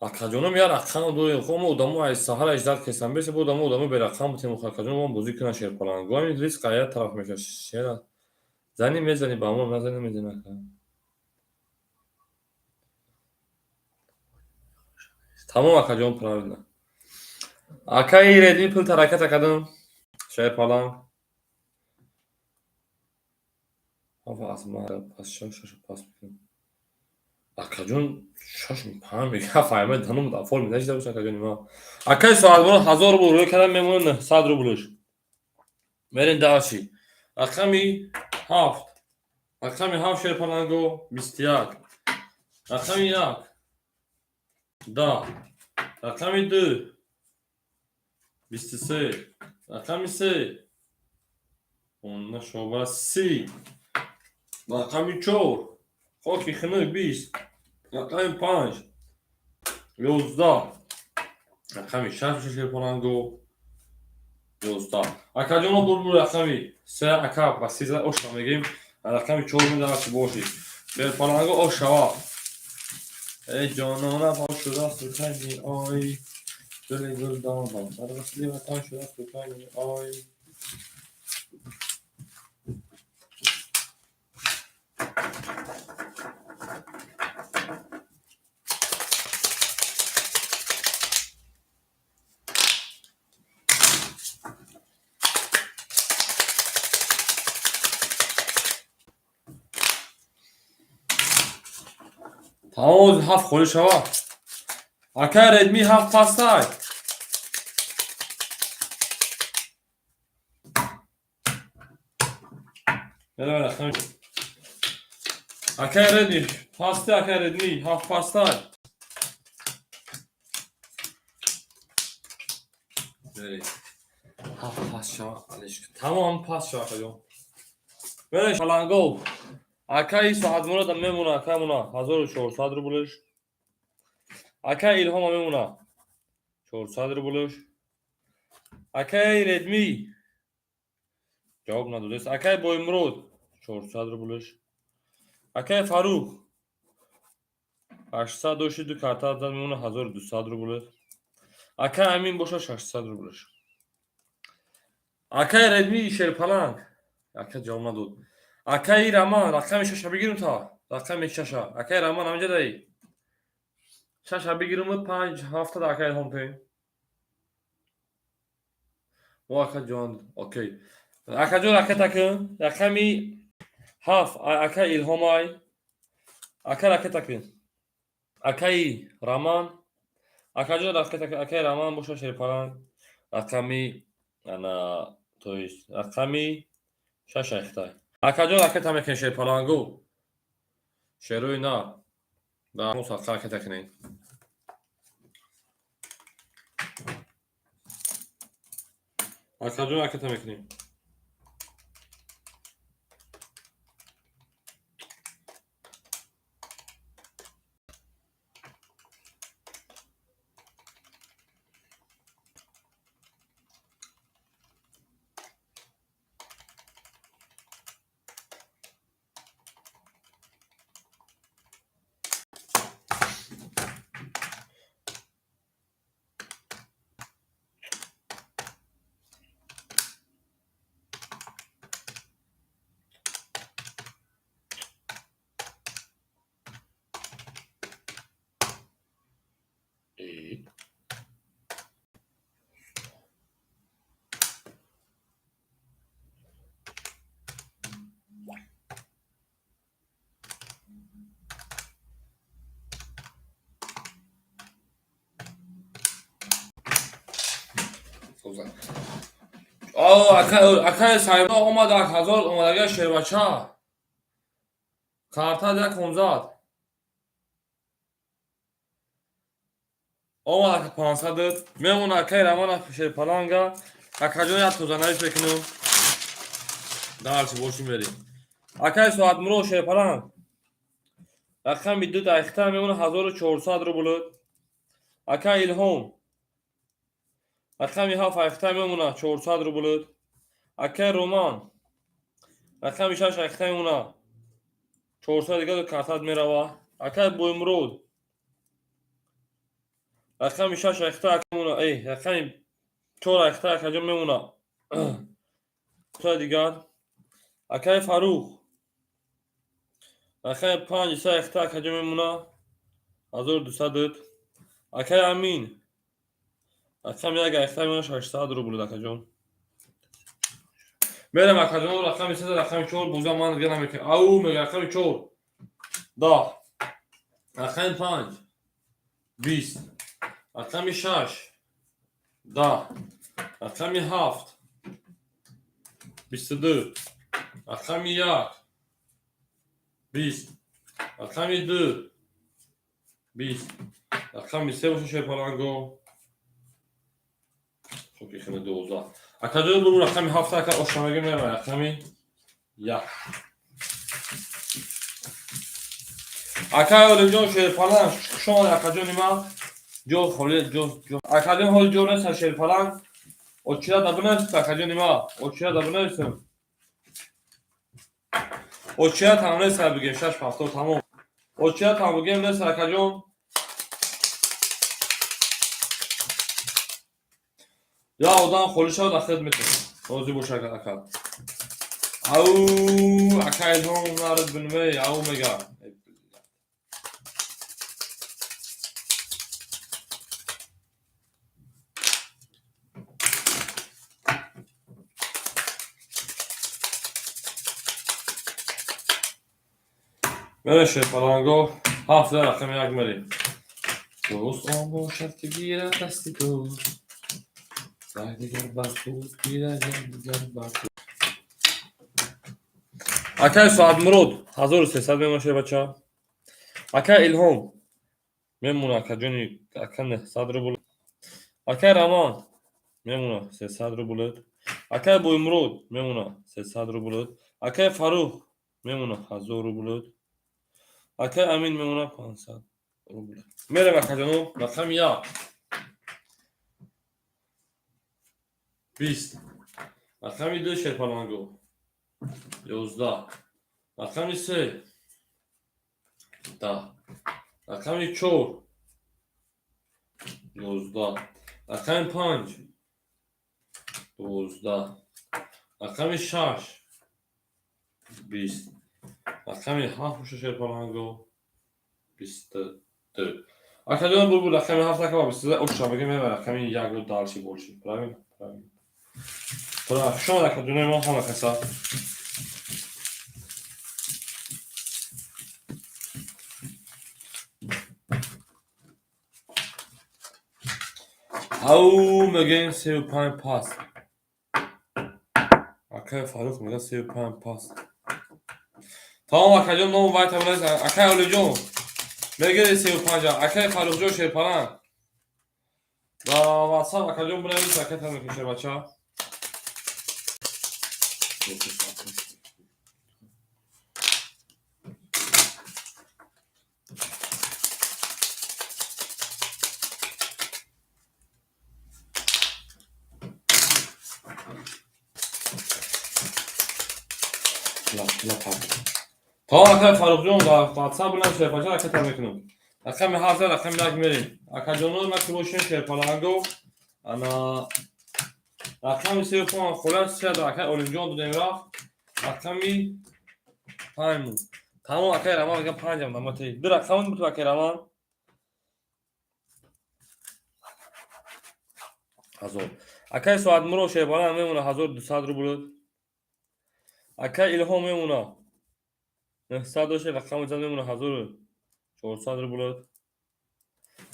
Акаҷоном я рақам дорем. Хо мо одамо аз саҳар аждад кесам. Бесе бо одамо одамо берақам бутем. Акаҷоном мон бозӣ кунан шерпалангу. Ҳамин риск ая тараф мешавад. Шера. Зани мезани ба мо, назани мезани ака. Тамом акаҷон, правильно. Акаи Редми пул тараката кардам. Шерпаланг. Ава аз ма пас шаш шаш пас мекунам. Акаҷон шаш панҷ мега фаҳмед данум да форм нашида бош акаҷони ма. Акаи Соатмурод 1000 рубл рӯй кардам, мемонад 900 рублш. Мерем дальше. Рақами 7. Рақами 7 шерпаланго 21. Рақами 1. 10. Рақами 2. 23. Рақами 3. Онна шоба 30. Рақами 4. Хоки хунук 20. Рақами 5. 11. Рақами 6 шерпаланго 11. Акаҷоно бурбур рақами 3 ака ба 13 оша мегим. Рақами 4 медарад чӣ боши. Шерпаланго ош шава. Эй ҷонона пок шуда сухани ой. Дили гулдонам дар васли ватан шуда сухани ой. Тамом ҳафт холӣ шава. Акай Редми ҳафт пастай. Акай Редми пасти, акай Редми ҳафт пастай. Ҳафт пас шава. Тамом пас шава акаҷон. Береш палангов. Акаи Соатмуродам мемона, акамона 1400 рублш. Акаи Илҳома мемона 400 рублш. Акаи Редми ҷавоб надодест. Акаи Боимурод 400 рублш. Акаи Фарух 800 дошти, ду карта зад мемона 1200 рублш. Акаи Амин боша 600 рублш. Акаи Редми шерпаланг ака ҷавоб надод. Акаи Раман рақами шаша бигирум та. Рақами шаша. Акаи Раман ҳаминҷа даи. Шаша бигирум 5 ҳафта да акаи Илҳом тем. О акаҷон, окей. Акаҷон ракета кун. Рақами 7 акаи Илҳомай. Ака ракета кун. Акаи Раман. Акаҷон ракета кун. Акаи Раман боша шерпаланг. Рақами ана, то есть рақами шаша ихтай. Акаҷон ракета мекунед шерпалангу. Шерои на. Дар ҳамон садқа ракета кунед. Акаҷон ракета мекунем. Тоза. Акай Сайба омад, 1000 омадага шербача. Карта як 500. Омад ака 500. Мемона акай Рамана шерпаланга. Акаҷон як тозанавис мекунам. Дальше больше мерем. Акай Соатмуро шерпаланг. Рақами 2 дақиқа мемона 1400 рубл. Акай Илҳом. Рақами 7 дақиқа мемона 400 рубл. Акай Роман. Рақами 6 дақиқа мемона 400 дига картат мерава. Акай Боймурод. Рақами 6 дақиқа мемона, рақами 4 дақиқа акаҷон мемона 400 дигар. Акай Фарух. Рақами 5 дақиқа акаҷон мемона 1200. Акай Амин. Рақами 1 дақиқа мемона 600 рубл акаҷон. Мерам акаҷон рақами 3 рақами 4 бозам ман дига намекунам. Ау мега рақами 4. 10. Рақами 5. 20. Рақами 6. 10. Рақами 7. 22. Рақами 1. 20. Рақами 2. 20. Рақами 3 боша шерпаланго. Хоб ихина 12. Акаҷон буру рақами 7 ака ошнамага мерам рақами 1. Акай Олимҷон шерпаланг хуш омад акаҷони ман. Ҷо холи ҷо ҷо. Акаҷон ҳоли ҷо нест шерпаланг. Очира да бинависед акаҷони ман. Очира да бинависем. Очира там нест бигем 6 70 тамом. Очира там бигем нест акаҷон. Я одам холи шавад ахират метавонад. Розӣ бош ака. Ау ака Илҳом нарад бинвей ау мега. Мере шерпаланго 7 рақами 1 мерем. Дӯст он бошад ки гирад дасти ту. Як дигар бар худ гирад, як дигар бар ту. Акай Соатмурод 1300 мемона шербача. Акай Илҳом мемона акаҷони ака 900 рубл. Акай Раман мемона 300 рубл. Акай Боймурод мемона 300 рубл. Акай Фарух мемона 1000 рубл. Акай Амин мемона 500 рубл. Мерем акаҷоно рақами 1. 20. Рақами 2 шерпаланго. 11. Рақами 3. 10. Рақами 4. 11. Рақами 5. 12. Рақами 6. 20. Рақами 7 боша шерпаланго. 22. Акаҷон бурбу рақами 7 ака 22 ошша бигем рақами 1 ро дальше больше. Правильно? Правильно. Хуш омад акаҷонои мо ҳама каса. Ау мегӯем 35 пас. Акай Фарух мега 35 пас. Тамом акаҷон ном вай табрез акай Олиҷон мегӯи 35. Акай Фарухҷон шерпаланг. Дар WhatsApp акаҷон бинавис акай тамекун шербача. Тамом акай Фарухҷон дар WhatsApp бинавис шербача ака тамекунам. Рақами 7 рақами 1 мерем. Акаҷоно ма ки бошем шерпаланго. Ана рақами 3 холас 3 акай Олимҷон додем рафт. Рақами 5. Тамом акай Раман мегам 5 ам наматей. Ду рақам буд акай Раман. 1000. Акай Соатмуро шерпаланг мемона 1200 рубл. Акай Илҳом мемона 900 дошт рақами зад мемона 1400 рубл.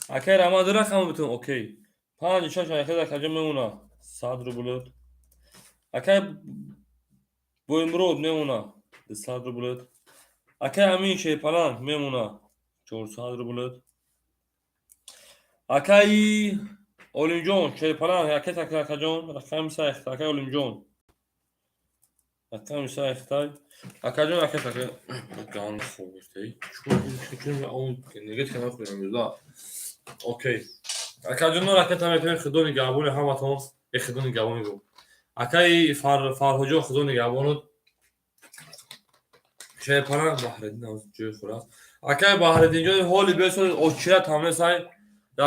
Акай Раман ду рақам бутун окей. 5 6 акай акаҷон мемона 100 рубль. Акай Боимурод мемона 200 рубль. Акай Амин Шерпаланг мемона 400 рубль. Акаи Олимҷон Шерпаланг ракета, акаҷон, рақами сайхта, акаи Олимҷон, рақами сайхтай, акаҷон, ракета. Ган хобустей негет нахӯрем. Окей, акаҷоно, ракета метавонед. Худо нигаҳбони ҳаматон. Э, худо нигаҳбон мегӯ. Акаи Фарҳоҷон, худо нигаҳбонот. Шерпаланг Баҳриддин ҷои хӯрааст. Акаи Баҳриддинҷон, ҳоли бесо очират ҳамлесай,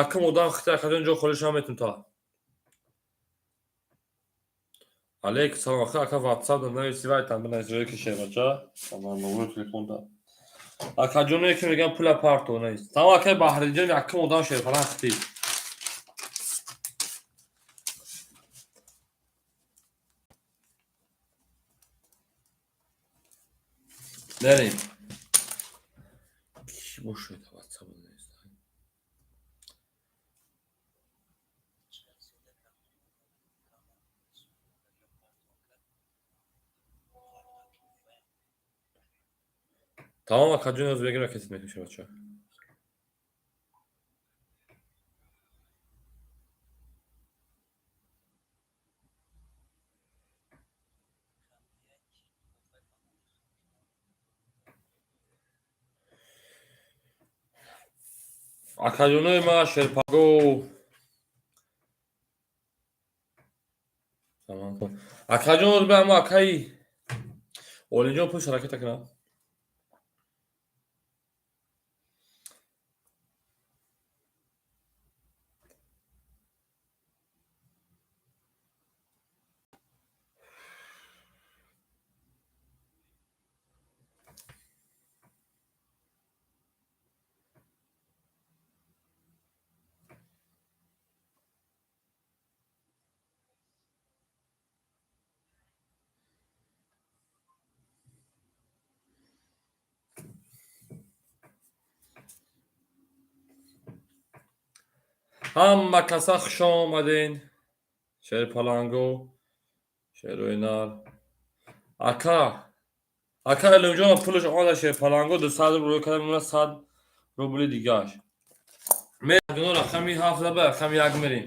якум одам хита. Акаҷон, ҷо холиша метун та. Алейкум салом. Ака, ака, ватсап нависи, вайтан бинавис, ҷое ки шербача номери телефонда. Акаҷоне ки мегӯям, пула парто нест. Тамом, акаи Баҳриддинҷон, якум одам шерпаланг хитӣ. Мерем. Ки бошад, ватсап нест. Тамом, акаҷон, ҳозир мегирам, ракетит мекунем, шербача. Акаҷонои ма шерпаго. Акаҷон, ҳозир ама акаи Олимҷон пуш ракета кунам. Ҳама каса хуш омаден, шерпаланго, шерои нар. Ака Илмҷон, пулаш омада. Шерпаланго 200 рубл рӯй карда, мемонад 100 рубли дигааш. Мегно рақами ҳафт ба рақами як мерем.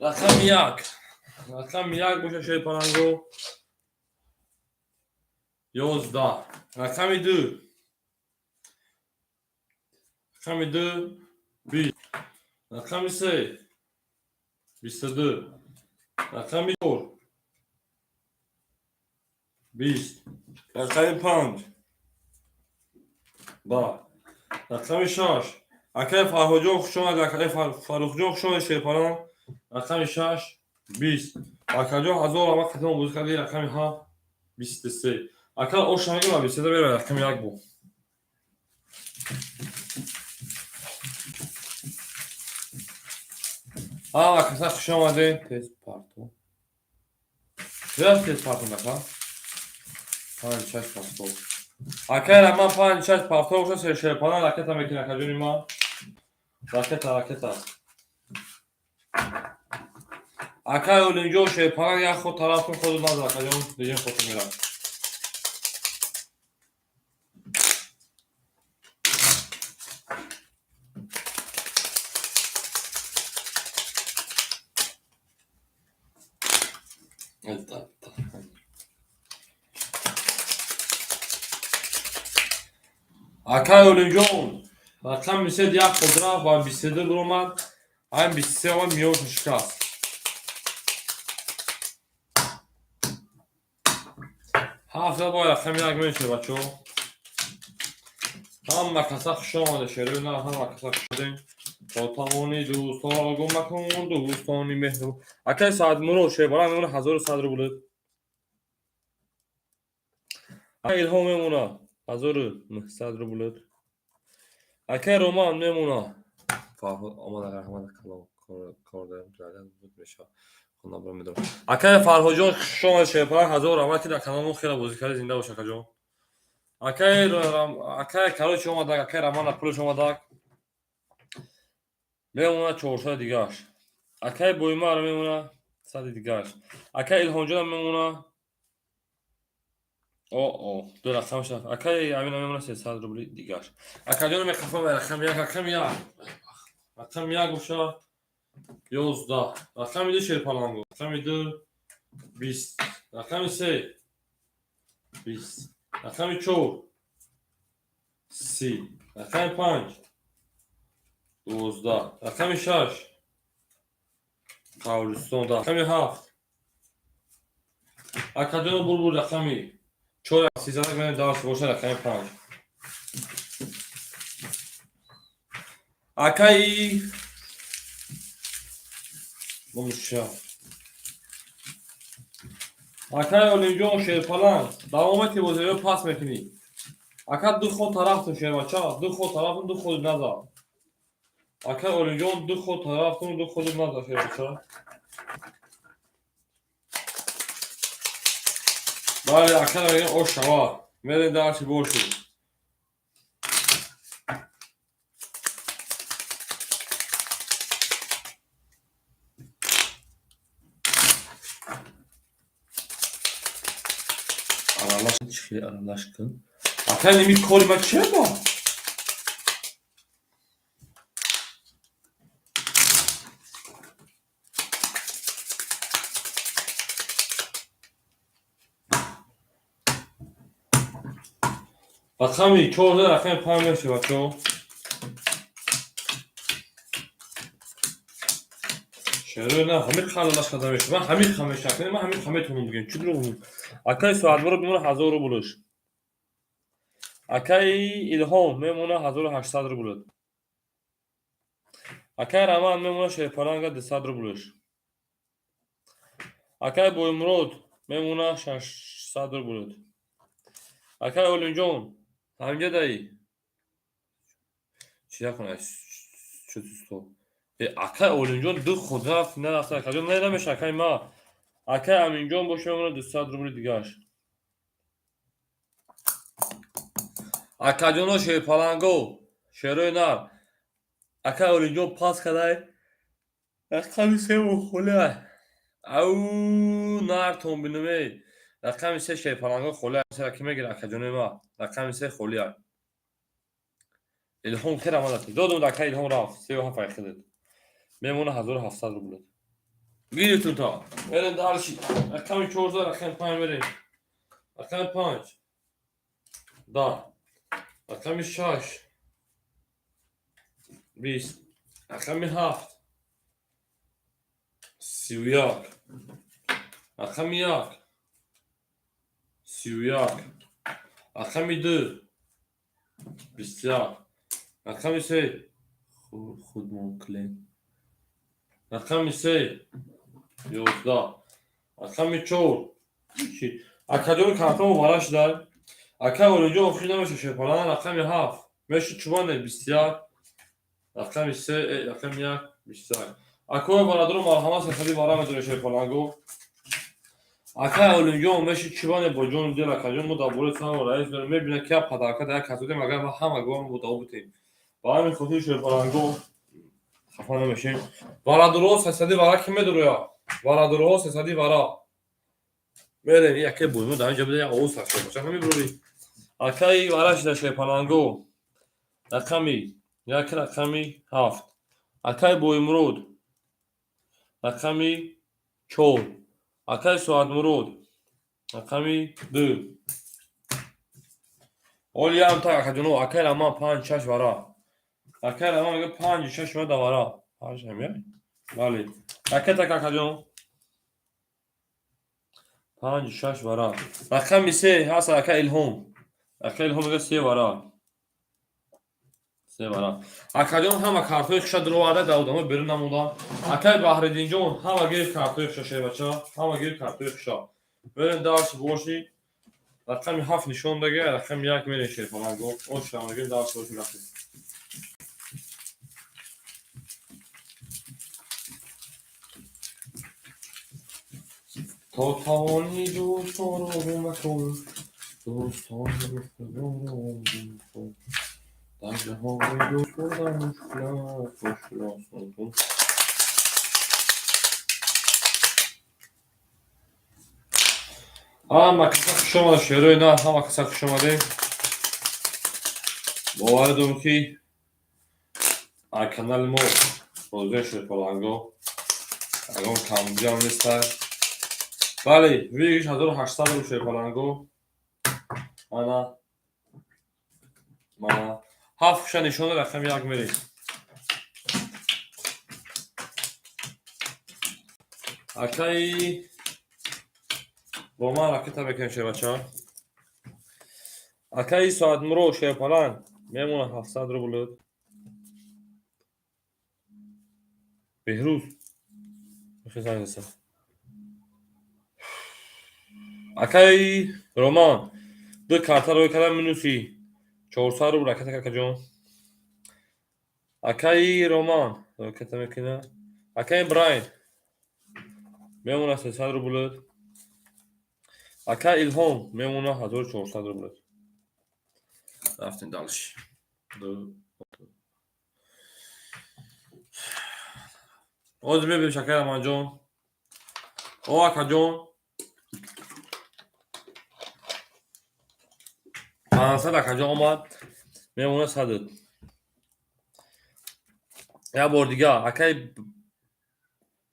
Рақами як, рақами як боша, шерпаланго, 11. Рақами ду, рақами ду 20. Рақами се 22. Рақами чор 20. Рақами панҷ 10. Рақами шаш, акаи Фарҳоҷон, хушомад. Акаи Фаррухҷон, хушомад. Шерпаланг, рақами шаш 20. Акаҷон, ҳазор ама қатимон бозӣ карди. Рақами ҳафт 23. Ака, оша мегӯям, 23 бера. Рақами як бу. Ҳама каса хуш омадем. Тез парто. Бираз тез парто, ака. Панҷ, шаш парто. Акай Раман, панҷ, шаш парто боша, шерпаланг ракета мекунӣ, акаҷони ман. Ракета, ракета. Акай Олимҷон, шерпаланг як ход тараф кун, ходу назар, акаҷон, режим хотун мерам. Это, акай Олимҷон, рақами се як ход рафт ва 22 биромад. Ҳамин 23 омад, миёшо шикаст. Ҳафта бо рақами як мешавад, бачаҳо. Ҳама каса хуш омада, шерои нар, ҳама каса хуш омадем. То тавони дӯстонро гум макун, дӯстони меҳрубон. Акай Саадмурод, шербаланд мемона 1100 рубл. Акай Илҳом мемона 1900 рубл. Акай Роман мемона. Фарҳод омада, раҳмат, кор дорем, буд мешавад. Медорам. Акай Фарҳодҷон, хуш омад, шерпаланг, ҳазор раҳмат, ки дар каналмо хеле бозӣ карди, зинда бош, акаҷон. Акай, короче, омадак, акай Романа пулаш омадак. Мемона 400 дигааш. Акай Боимар мемона Сади дигараш. Акай Илҳомҷонам мемона. О, ду рақам шуд. Акай Амина мемона 300 рубли дигараш. Акаҷонам мехафам рақами як, рақами як. Рақами як боша 11. Рақами ду шерпаланго. Рақами ду 20. Рақами се 20. Рақами чор 30. Рақами панҷ 12. Рақами шаш Қабристон. Рақами ҳафт. Акаҷоно булбул рақами чор 13 менем дарс боша рақами панҷ. Акаи Бомша. Акаи Олимҷон шерпаланг давомати бозиро пас мекунӣ. Ака ду ход тарафтун шербача, ду ход тарафтун, ду ход назар. Акаи Олимҷон ду ход тарафтун, ду ход назар шербача. Бале, ака мегӯям ош шава. Мерем дарси бошу. Аралаш чӣ аралаш кун. Ака ними кори ма чия ба? Рақами чорда рақами панҷ мешавад бачаҳо. Шерои на ҳамин қалалаш карда мешавад. Ман ҳамин ха мешавад. Ман ҳамин ха метавонам бигӯям. Чӣ дурӯғ мегӯям? Акаи Соатборо мемона 1000 рублш. Акаи Илҳом мемона 1800 рубль. Акаи Раман мемона шерпаланга 200 рублш. Акаи Боймурод мемона 600 рубль. Акаи Олимҷон ҳаминҷа даи. Чӣ накунад? Чӣ сто? Акаи Олимҷон ду ход рафт нарафта акаҷон не намеша акаи ма. Акаи Аминҷон боша мемона 200 рубли дигараш. Акаҷоно шерпаланго, шерои нар. Акаи Олимҷон пас кадай. Рақами севу холиай. Ау нартон бинаме. Рақами се шерпаланго холиай. Сера ки мегира акаҷонои ма? Рақами се холиай. Илҳом хел омадат. Додум акаи Илҳом рафт. Севу ҳафт ай хелед. Мемона 1700 рубл. Гирифтум та. Мерем дарши. Рақами чорда, рақами панҷ мерем. Рақами панҷ. 10. Рақами шаш 20. Рақами ҳафт 31. Рақами як 31. Рақами ду 21. Рақами се худмон клен. Рақами се 11. Рақами чор. Акаҷон картон вара шудай. Акаи Олимҷон охир намеша шерпалан. Рақами ҳафт мешуд чубане 21. Рақами се рақами як 21. Акои бародаро марҳамат сесади вара медорем шерпаланго. Акаи Олимҷон мешуд чубане бо ҷону дил акаҷон мо дар бораи сама раис дорем. Мебинад ки як падарка дар як кас додем, агар ма ҳама гова мо даво бутем. Ба ҳамин хотир шерпаланго хафа намешем. Бародаро сесади вара ки медороя? Бародаро сесади вара. Мерем яке боймо дар инҷа буда як овоз сар шуд. Бача ҳамин Акаи вара шуда шерпаланго. Рақами як рақами ҳафт. Акаи Боймурод рақами чор. Акаи Соатмурод рақами ду. Олиям так акаҷоно акаи Раман панҷ шаш вара. Акаи Раман мега панҷ шаш вара да вара. Панҷ ҳамя? Бале. Ака так акаҷон. Панҷ шаш вара. Рақами се ҳаст ака Илҳом. Ака Илҳом мега се вара. Се вара. Акаҷон ҳама картҳои хуша дуроварда дар одамо берун намонда. Акаи Баҳриддинҷон ҳама гирифт картҳои хуша шербача. Ҳама гирифт картҳои хуша. Берем дарси боши. Рақами ҳафт нишон дага, рақами як мерем шерпаланго. Ош шамагир дарси боши рафтем. То тавони дӯстонро гум макун. Дӯстонро гум макун. Дар ҷаҳони дӯст бурдан мушкил аст, мушкил осон кун. Ҳама каса хуш омад, шерои на, ҳама каса хуш омадем. Боварӣ дорам, ки аз канали мо розия шерпаланго ягон камбудиам нестай. Бале, выигрыш 1800 рубл, шерпаланго. Ана мана ҳафт хуша нишона, рақами як мерем. Акаи Роман, ракета мекунем, шербача. Акаи Соатмуро, шерпаланг, мемонад 700 рубл. Беҳрӯз хезанеса. Акаи Роман ду карта рӯй кардам, минуси 400 рубл ракета, какаҷон. Акаи Роман ракета мекунад. Акаи Брайн мемонад 300 рубл. Ака Илҳом мемонад 1400 рубл. Рафтем дальше. Ҳозир мебинем, акаи Раманҷон. О, акаҷон, 500, акаҷон омад, мемонад садат. Як бор дига, акаи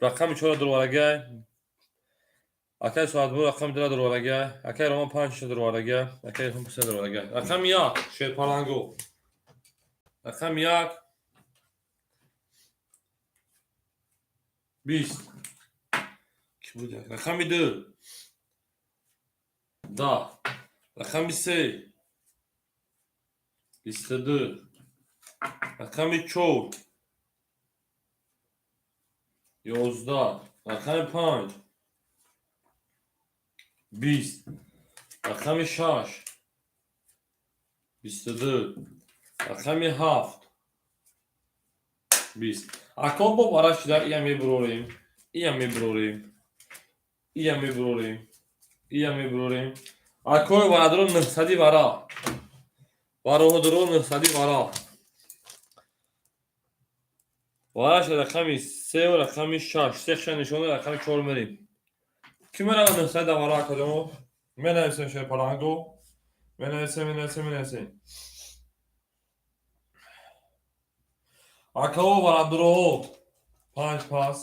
рақами чора дуроварагай. Акаи Соатбур рақами дура дуроварагай. Акаи Роман панҷ шиша дуроварагай. Акаи Илҳом се дуроварагай. Рақами як, шерпаланго. Рақами як, 20. Ки буд? Рақами ду, 10. Рақами се, 22. Рақами чор, 11. Рақами панҷ, 20. Рақами шаш, 22. Рақами ҳафт, 20. Ако бо бара шида, иям мебурорем, иям мебурорем, иям мебурорем, иям мебурорем. Акои варадро, нӯҳсади вара вароҳодро, нӯҳсади вара вараша, рақами сеу рақами шаш, сеша нишона, рақами чор мерем. Ки мерава нӯҳсади вара, акаҷоно? Менависем, шерпаланго, менависем, менависем, менависем. Акао варадроҳо, панҷ пас.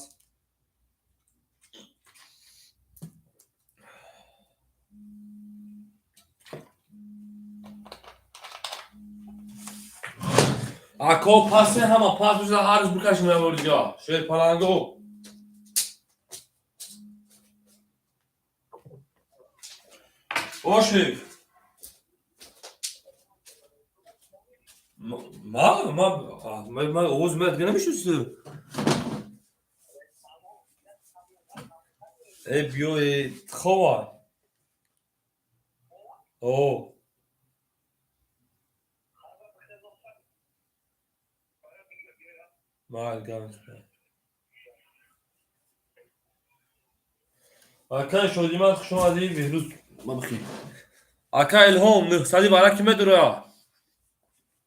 Ако пасе, ҳама пас бошад, ҳар рӯз бикашем як бори дига, шерпаланго. О, шеф, ма овоз ма дига намешносӣ? Э, биё, э, хова. О, майли, гап. Акаи Шодимат, хуш омадӣ. Беҳрӯз, мабихӣ. Ака Илҳом, нӯҳсади вара ки медура?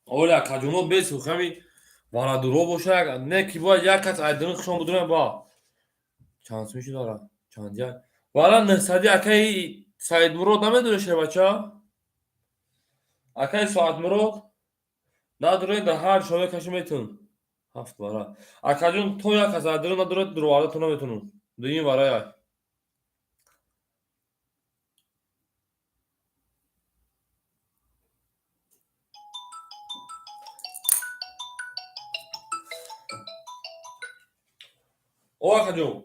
Оли, акаҷоно, бесухами варадуро боша, не ки бояд як кас айдини хушон будура. Ба чанд сум шуд вара? Чанд як вара нӯҳсади? Акаи Саидмурод намедура, шербача? Акаи Соатмурод надуре, дар ҳар шоя каши метун ҳафт вара. Акаҷон, то як кас айдини надура, дуроварда то наметунум. Дуюм вара як. О, акаҷон,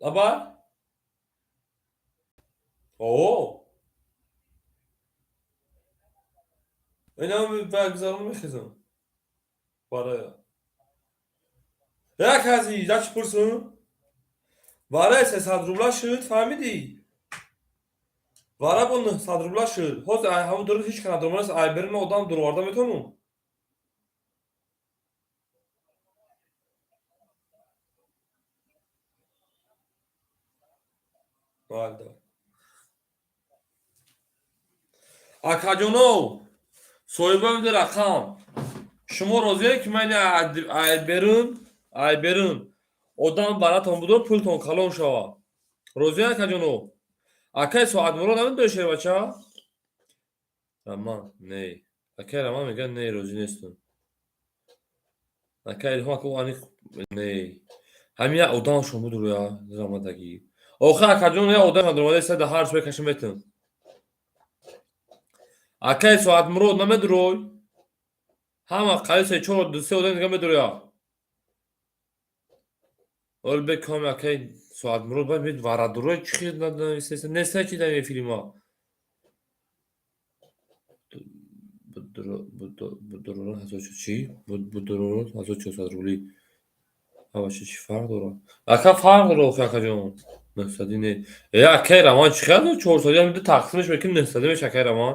лаба. О, инам багзарон мехезам барая. Як азиз, як чӣ пурсум? Вараи 300 рубла шуд, фаҳмидӣ? Вара бо 900 рубла шуд. Ҳозир ай ҳамун дуруст ҳеҷ кана дуроманаст, ай берун одам дуроварда метавонум? Бале. Акаҷоно, соҳибои рақам, шумо розие, ки ман ай берун одам баратон будо, пултон калон шавад? Розиан, акаҷоно? Акай Соатмурод намедои, шербача? Раман не, акай Раман мегӯяд, не, розӣ нестам. Акай Илҳом, ака, аниқ не. Ҳамин як одамшон буд рӯя рамадагӣ. Охир, акаҷон, як одам даромада иста, да ҳар бекаша метам. Акай Соатмурод намедурой? Ҳама қариб се чор се одам дига медуроя. Олбек коми, акай Соатмурод баъд мед варадурой чӣ хел неста чи дар филма. Будурон чӣ? Будурон 1400 рубли. Ҳамаша чӣ фарқ дорад? Ака, фарқ дорад охи, акаҷон. Нӯҳсади не. Э, акай Раман, чӣ хел чорсади ҳам тақсимаш мекунем, 900 меша, акай Раман.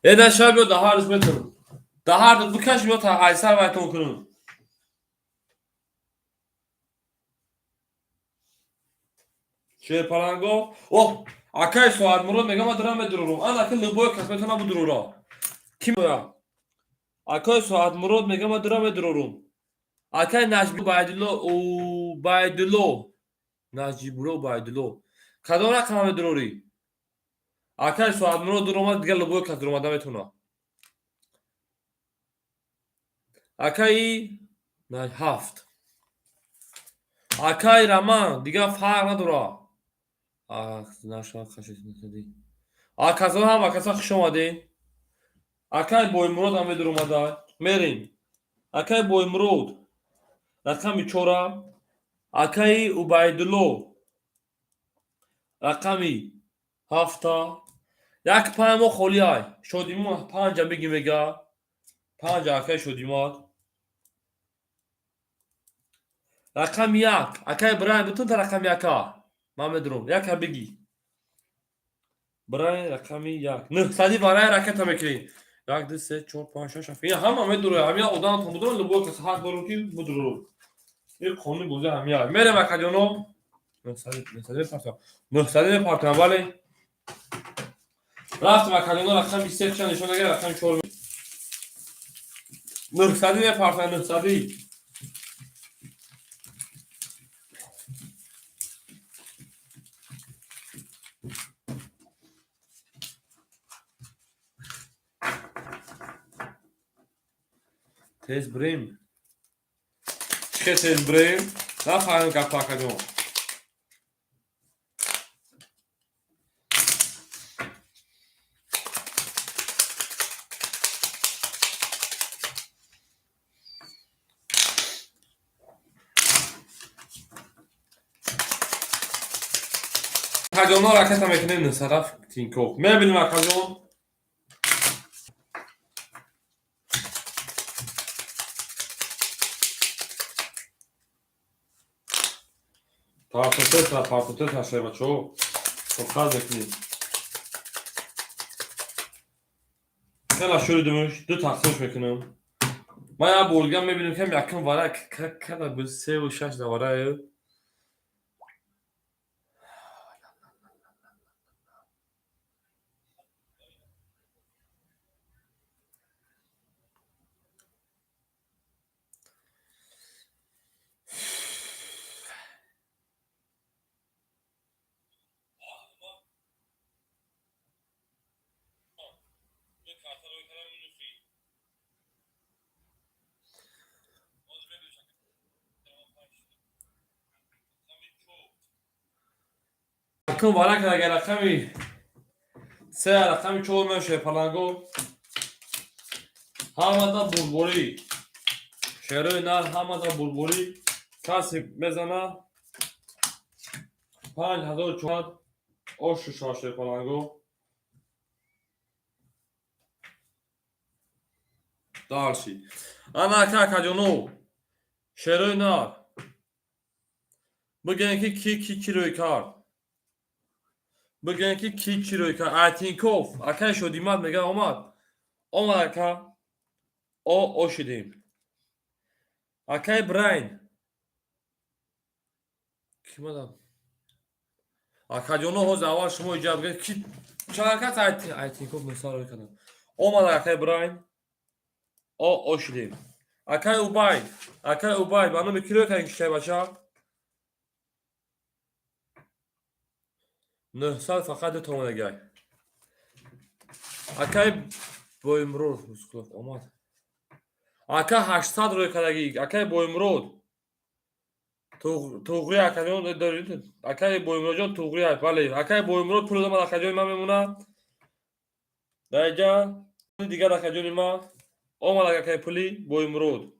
Э, на шаб биё, да ҳар рӯз метавонам. Да ҳар рӯз бикаш, биё, та айсар вайтон кунам. Шерпаланго. Оҳ, акай Соатмурод мегӯяд, ман дорам медурорам. Ана ака, любой кас метавонад будурора. Ки меояд? Акай Соатмурод мегӯяд, ман дорам медурорам. Акай Наҷби Убайдулло, Убайдулло. Наҷибулло Убайдулло. Кадом рақама медурорӣ? Акай Соатмурод дуромад, дигар любой кас дуромада метавонад. Акаи ҳафт. Акай Раман, дигар фарқ надорад. Аказон ҳам, акаса, хуш омадед. Акай Боймурод ҳам медуромада. Мерем. Акай Боймурод рақами чора. Акаи Убайдулло рақами ҳафта. Як панҷ мо холӣ ай. Шодимо панҷа бигӣ мега. Панҷа, акаи Шодимат. Рақами як. Акаи Брайан, бутун та рақами яка. Ман медурам. Яка бигӣ. Брайан рақами як. 900 барай ракета мекунем. Як, ду, се, чор, панҷ, шаш, ҳафт. Ин ҳама медурояд. Ҳамин одаматон будурам, любой кас ҳақ дорам ки будурам. Ин қонуни бозӣ ҳамин як. Мерем, акаҷоно. 900, 900 мепартам. 900 мепартам, бале. Рафтем, акаҷоно, рақами се чанд нишон дагар, рақами чор. 900 мепартам, 900. Тез бирем. Чӣ тез бирем? Нафаҳмем гапа, акаҷон. Акаҷонҳо, ракета мекунем 900 Тинькофф. Мебинем, акаҷон. Партотета, партотета, шайбачо. Тоқат мекунем. Хела шуридимш, ду тақсимш мекунам. Ман як бор дигар мебинем, ки якум варак када буд, севу шаш да вараю. Якум варак агар рақами се, рақами чор мешавад, паланго. Ҳамада бурборӣ. Шерои нар, ҳамада бурборӣ. Касе мезана 5400 ошу шоше, паланго. Дальше. Ана ака, акаҷоно. Шерои нар. Бигӯем ки ки ки ки рӯй кард. Бигӯем ки ки чӣ рӯй кард. Айтинков, акай Шодимат мега, омад. Омад, ака. О ошидем. Акай Брайн. Ки мадам? Акаҷоно, ҳозир аввал шумо иҷа бигӯед ки чанд кас Айтинков нусар рӯй кардам. Омад, акай Брайн. О ошидем. Акай Убайд, акай Убайд, ба номи ки рӯй кардем, кишай бача? 900 фақат ду томонагай. Акай Боимурод Русқулов омад. Ака 800 рӯй кардагӣ. Акай Боимурод. Туғри акаҷон дорид. Акай Боимуродҷон туғри, бале. Акай Боимурод пул додам, акаҷони ман мемонад. Дар инҷа дигар акаҷони ман омад, акай пули Боимурод.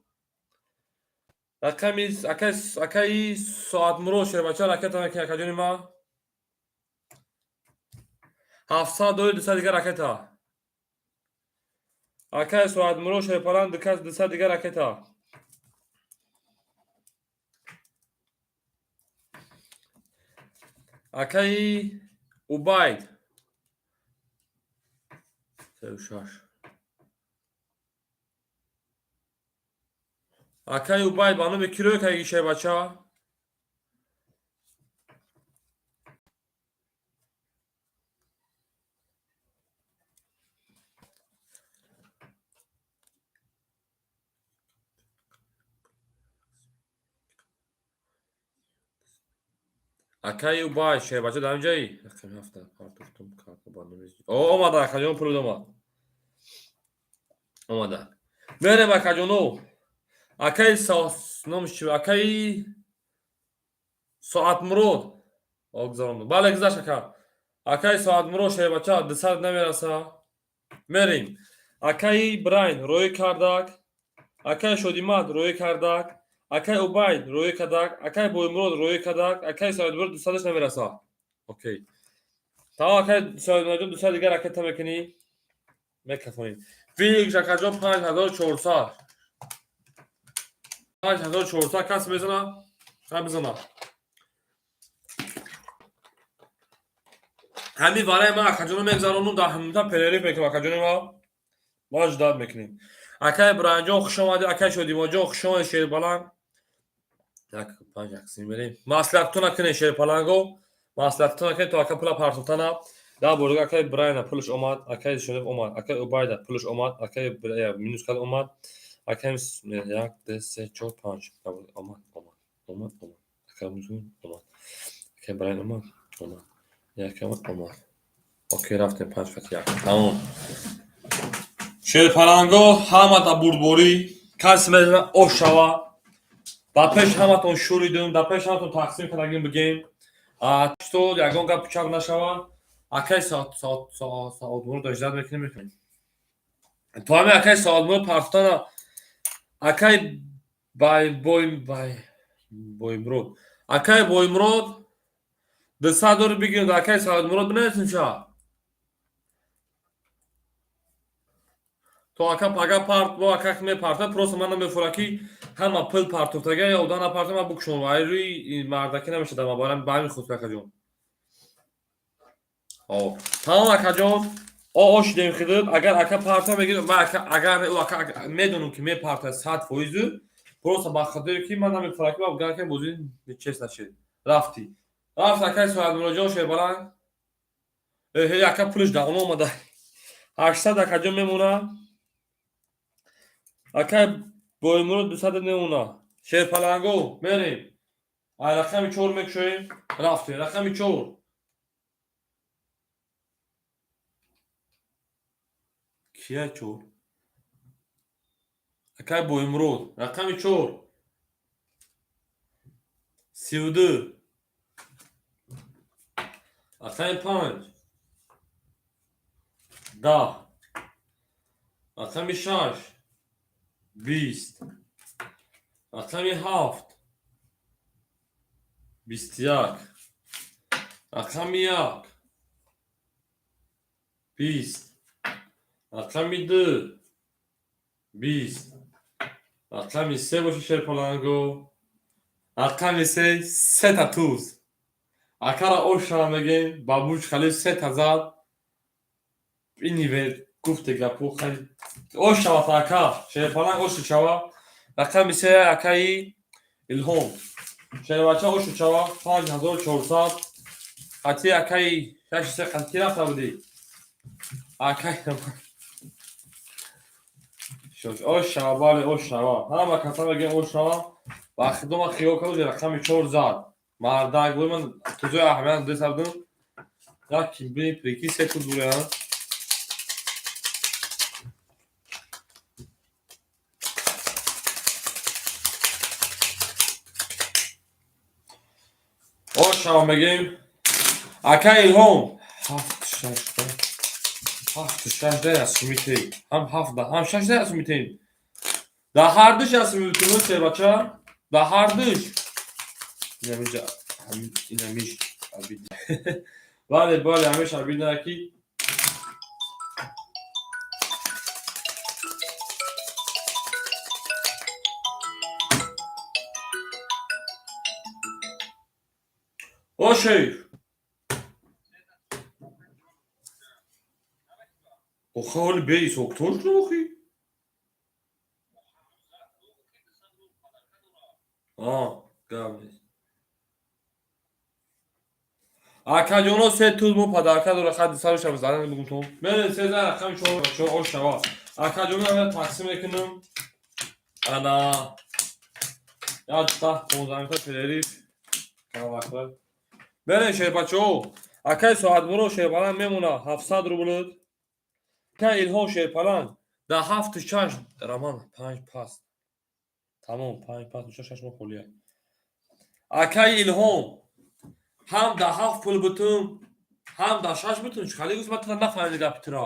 Рақами акаи Соатмурод Шербача ракета мекунад, акаҷони ман. 700 дори, 200 дигар ракета. Акаи Соатмурод Шерпалан 200 дигар ракета. Акаи Убайд. 36. Акаи Убайд ба номи ки рӯй кардаги, шербача? Акаи Убайд шербача дар ҳамин ҷаи? Рақами ҳафта партофтум карта ба номи. Омада акаҷон, пул омад. Омада. Мерем, акаҷоно. Акаи номиш чи? Акаи Соатмурод. Гузарондум. Бале, гузашт, ака. Акаи Соатмурод шербача 200 намераса. Мерем. Акаи Брайн рӯй кардак. Акаи Шодимад рӯй кардак. Акаи Убайд рӯй кардак. Акаи Боимурод рӯй кардак. Акаи Соатмурод 200-аш намераса. Окей. Тамом, акаи Соатмуродҷон, 200 дигар ракета мекунӣ. Мекафонӣ. Филикс акаҷон, 5400. 5400 кас мезана? Ха, бизана. Ҳамин вараи ман акаҷоно мегзаронум, дар ҳамита перерыв мекунам, акаҷони ман. Ма ждать мекунем. Акаи Бранҷон, хуш омадӣ, акаи Шодимоҷон, хуш омадӣ, Шербаланд. Як панҷ яксим мерем. Маслиҳатто накунед, шерпаланго. Маслиҳатто накунед, то ака пула партофтана. Да борга акаи Брайна пулаш омад, акаи Шодим омад, акаи Убайда пулаш омад, акаи минус кард омад. Акаи як, ду, се, чор, панҷ. Омад, омад, омад, омад. Акаи омад. Акаи Брайн омад, омад. Як омад, омад. Окей, рафтем панҷ хати як. Тамом. Шерпаланго ҳама да бурдборӣ, кас мезана ош шава. Ба пеш ҳаматон шуридум, дар пеш ҳаматон тақсим кардагим бигем. Что ягон гап пучак нашава. Акаи Саодмурод ждать мекунем, мекунем. То ҳамин акаи Саодмурод партофтана, акаи бай бой бай Боимурод. Акаи Боимурод 200 дори бигиред, акаи Саодмурод бинависем ча? То ака пага парт бо ака мепарта, просто ман намефура ки ҳама пул партофтага я ода напарта, ман букшон ай рӯи мардаки намешада, ман барам ба ҳамин хотир, акаҷон. О, тамом, акаҷон, о шидем хидиб, агар ака парта мегирам, ман ака агар ӯ ака медонам ки мепарта 100%, просто ба хотире ки ман намефура ки ман гап ки бозӣ чест нашид. Рафтӣ. Рафт акаи Соатмуроҷон Шербаланд. Э, ака пулаш давно омада. 800 акаҷон мемона. Акай Боимурод 200 мемона. Шерпаланго мерем. Ай рақами чор мекушоем. Рафтем. Рақами чор. Кия чор? Акай Боимурод. Рақами чор. 32. Рақами панҷ. 10. Рақами шаш. 20. Рақами ҳафт. 21. Рақами як. 20. Рақами ду. 20. Рақами се боша, шерпаланго. Рақами се, сета туз. Акара ошара мегем, бабуч халиф сета зад. Ини гуфте гапу ош шавад, ака. Шерпаланг ошу шава. Рақами се, акаи Илҳом. Шербача ошу шава, 5400. Қати акаи шаши се қати рафта будӣ? Акаи ош шава, бале, ош шава. Ҳама каса мегем ош шава. Ба хидома хиёл кард, рақами чор зад. Мардак буд, ман тузои аҳамият деса будам. Як бе прикинь, се туз буре, а? Ошава мегем. Ака Илҳом. Ҳафт шаш да. Ҳафту шаш да ясумитем. Ҳам ҳафт да, ҳам шаш да ясумитем. Да ҳардуш ясумитем, шербача. Да ҳардуш. Инамиҷа, инамиш абид. Бале, бале, ҳамеш абид ки О шейх. Охе ҳоли бе исоктор шудам охи? А, гап нест. Акаҷоно, се туз мо подарка дора, хадди сару шава задан бигум то. Мере се зан рақами чор чор ош шава. Акаҷоно, ҳамина тақсим мекунам. Ана як 10-15 минута перерыв. Камакла. Мере шербачаҳо. Акаи Соатмуро шерпаланг мемона 700 рубл. Акаи Илҳом шерпаланг да ҳафту шаш раман панҷ паст. Тамом, панҷ паст меша, шаш мо холия. Акаи Илҳом ҳам да ҳафт пул бутум, ҳам да шаш бутум. Чӣ хали гуфт, ман тура нафаҳмида гапи тура.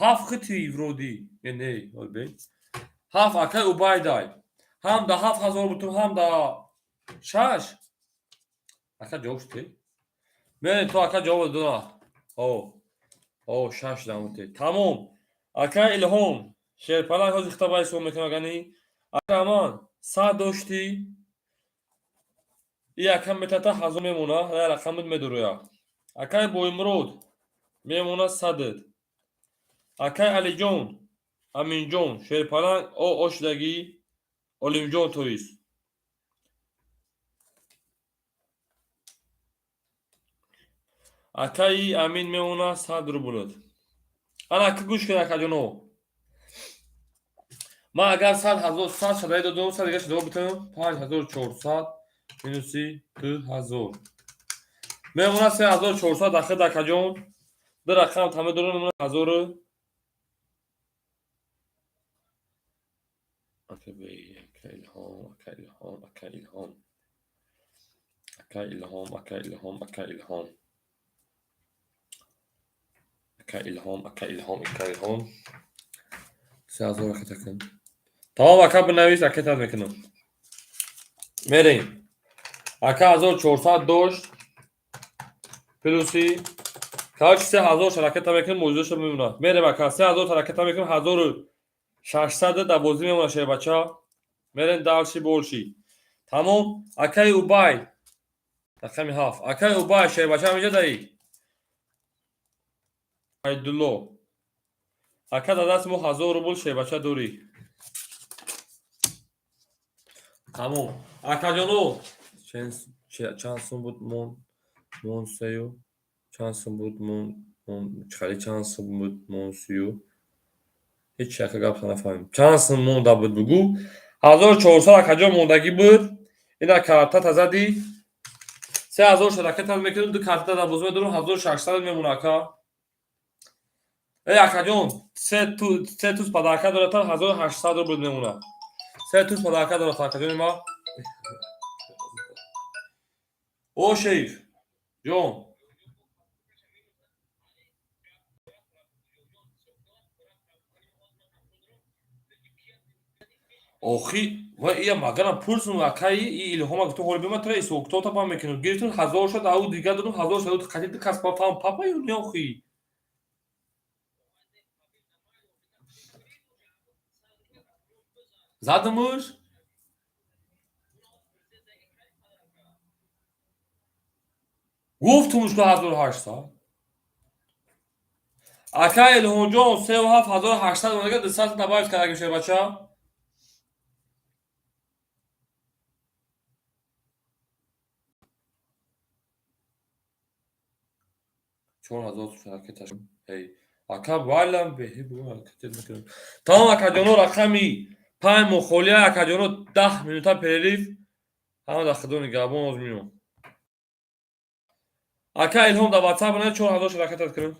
Ҳафт хити вроди. Е не, бе. Ҳафт акаи Убайдай. Ҳам да 7000 бутум, ҳам да шаш. Ака ҷавоб шуд. Мере ту ака ҷавоб дона. О. О, шаш дамуте. Тамом. Ака Илҳом шерпаланг ҳозир хита бай сом мекунам агани. Ака Аман сад дошти. И ака метата ҳазор мемона, я рақамит медуроя. Акаи Боимурод мемона садат. Акаи Алиҷон, Аминҷон шерпаланг о ошдагӣ Олимҷон тоист. Акаи Амин мемона 100 рублат. Ана ака, гӯш кун, акаҷоно. Ман агар сад ҳазор сад шадаи додум, сад дига шуда битам, 5400 минуси 2000. Мемона 3400 дахид, акаҷон. Ду рақам тама дорам, мемона ҳазору ака бей, ака Илҳом, ака Илҳом, ака Илҳом. Ака Илҳом, ака Илҳом, ака Илҳом. Ака Илҳом, ака Илҳом, ака Илҳом. 3000 ракета кун. Тамом, ака, бинавис, акетат мекунам. Мерем. Ака 1400 дошт. Плюси короче 3000 ракета мекунам, мӯҷизаша мемонад. Мерем, ака, 3000 ракета мекунам, 1600 дар бозӣ мемонад, шербача. Мерем дальше больше. Тамом, акаи Убай. Рақами ҳафт. Акаи Убай шербача ҳамиҷа даи. Айдулло. Ака, дар даст мо 1000 рубл шербача дорӣ. Тамом. Акаҷоно, чанд сум буд мон мон сею? Чанд сум буд мон мон чӣ чанд сум буд мон сию? Ҳеч ака гапта нафаҳмидем. Чанд сум монда буд, бугӯ? 1400, акаҷон, мондагӣ буд. Ина картата задӣ. 3000 шаракатат мекунем, ду карта дар бозӣ медорам, 1600 мемона, ака. Эй, акаҷон, се туз подарка дорад, 1800 рубл мемона. Се туз подарка дорад, акаҷони ма. О, шейх. Ҷон. Охи, ва ия магарам пурсум, акаи и Илҳома гуфтум, ҳоли бема тура исоктота пам мекунем. Гирифтум ҳазор шуд, ау дига додум ҳазор шуд, қати ду кас пафам папа ю не охи. Задумуш? Гуфтумуш ку 1800. Ака Илҳомҷон, севу ҳафт 1800 монага 200 добавить кардагим, шербача. 4000 ракета. Эй, ака, валам беҳи бугум ҳаракатет мекунем. Тамом, акаҷоно, рақами панҷ мухолия, акаҷоно, 10 минута перерыв. Ҳама дар худо нигаҳбон, оз миём. Ака Илҳом, дар WhatsApp на 4000 шаракатат кунем.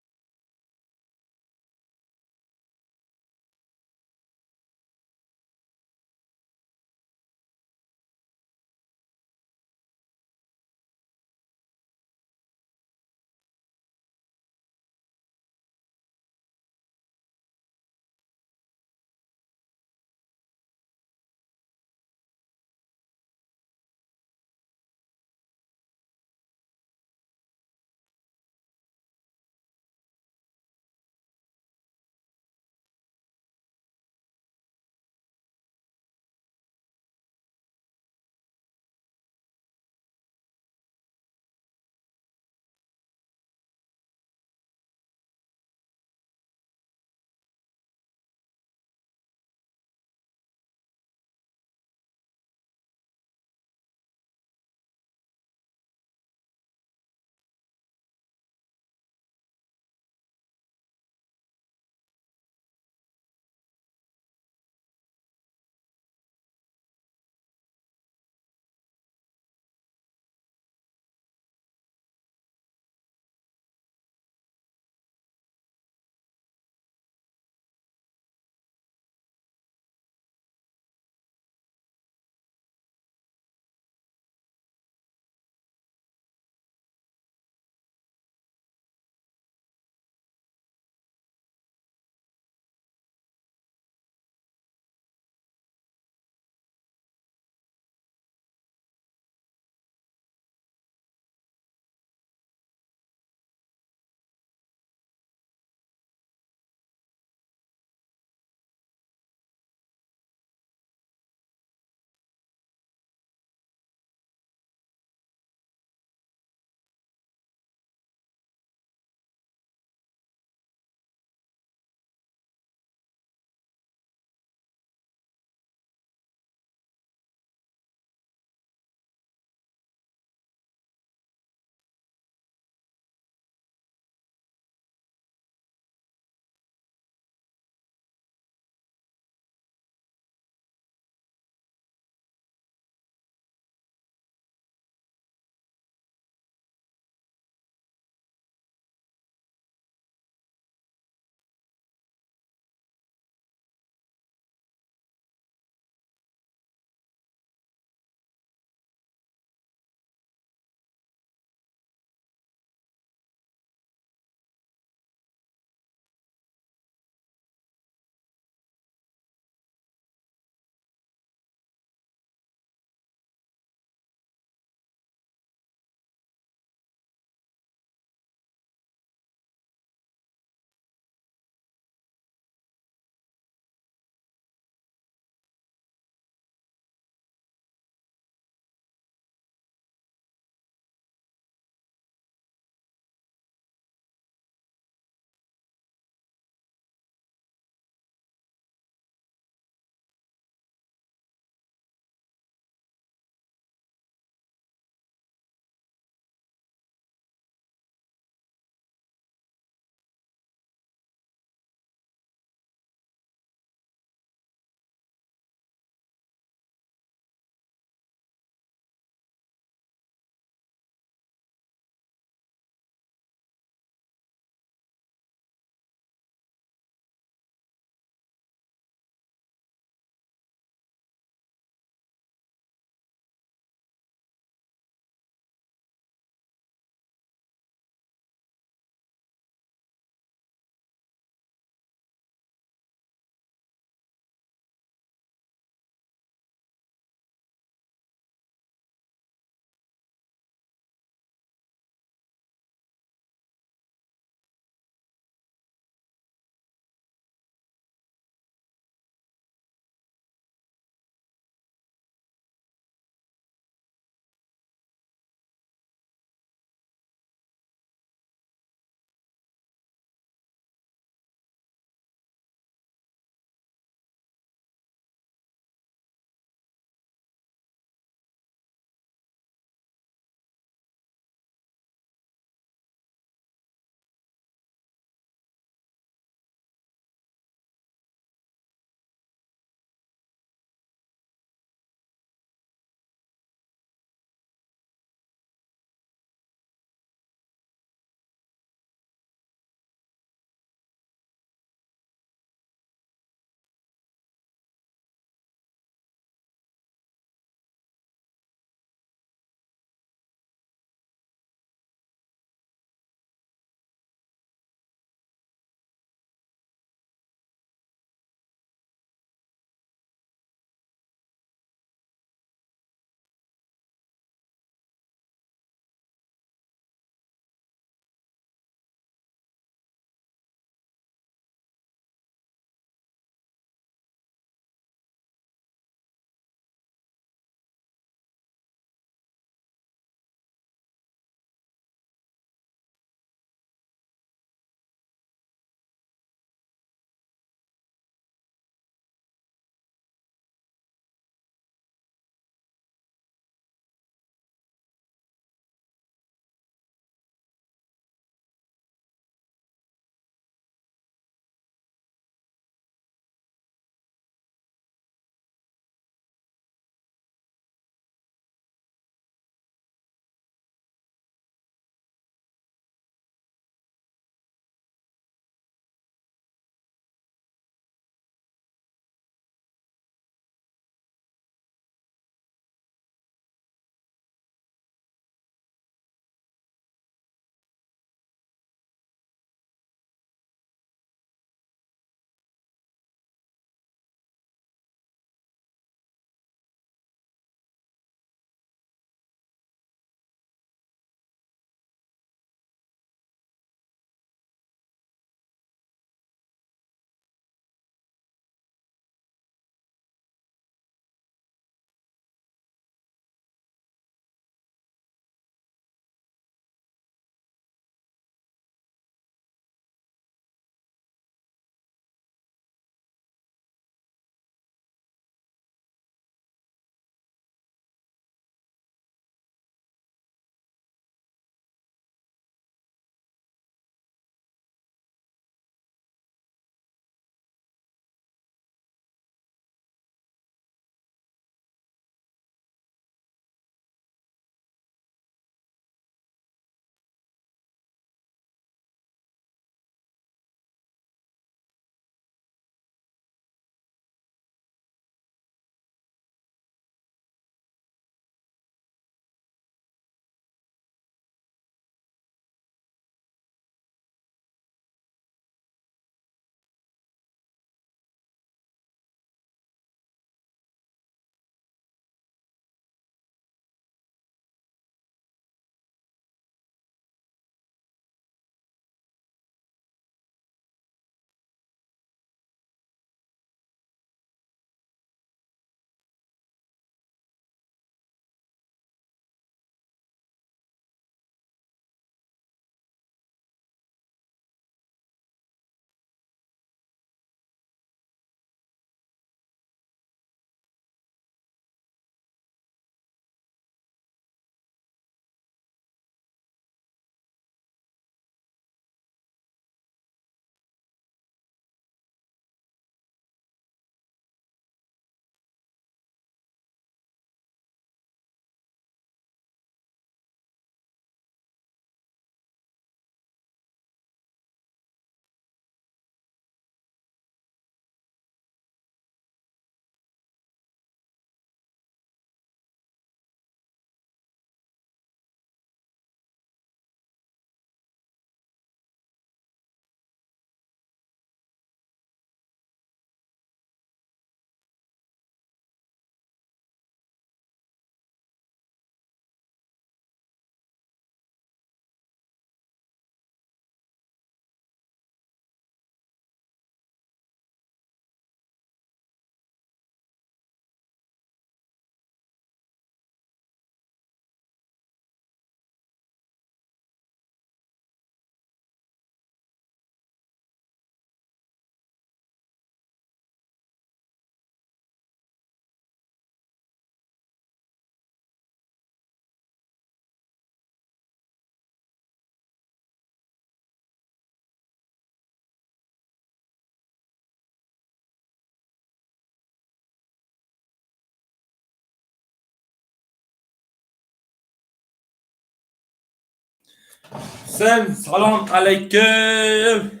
Всем салом алейкум!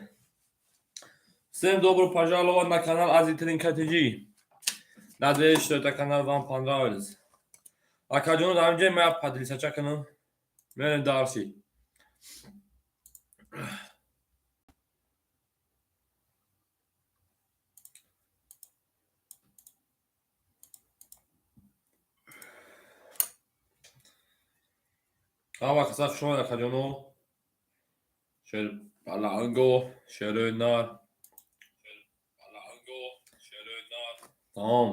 Всем добро пожаловать на канал Азитрин КТГ. Надеюсь, что этот канал вам понравился. Акаҷоно, дар инҷа ман поделиться кунам. Мерем дарси. Ҳама каса хуш омад, акаҷоно. Шер Баланго, шерои нар. Тамом.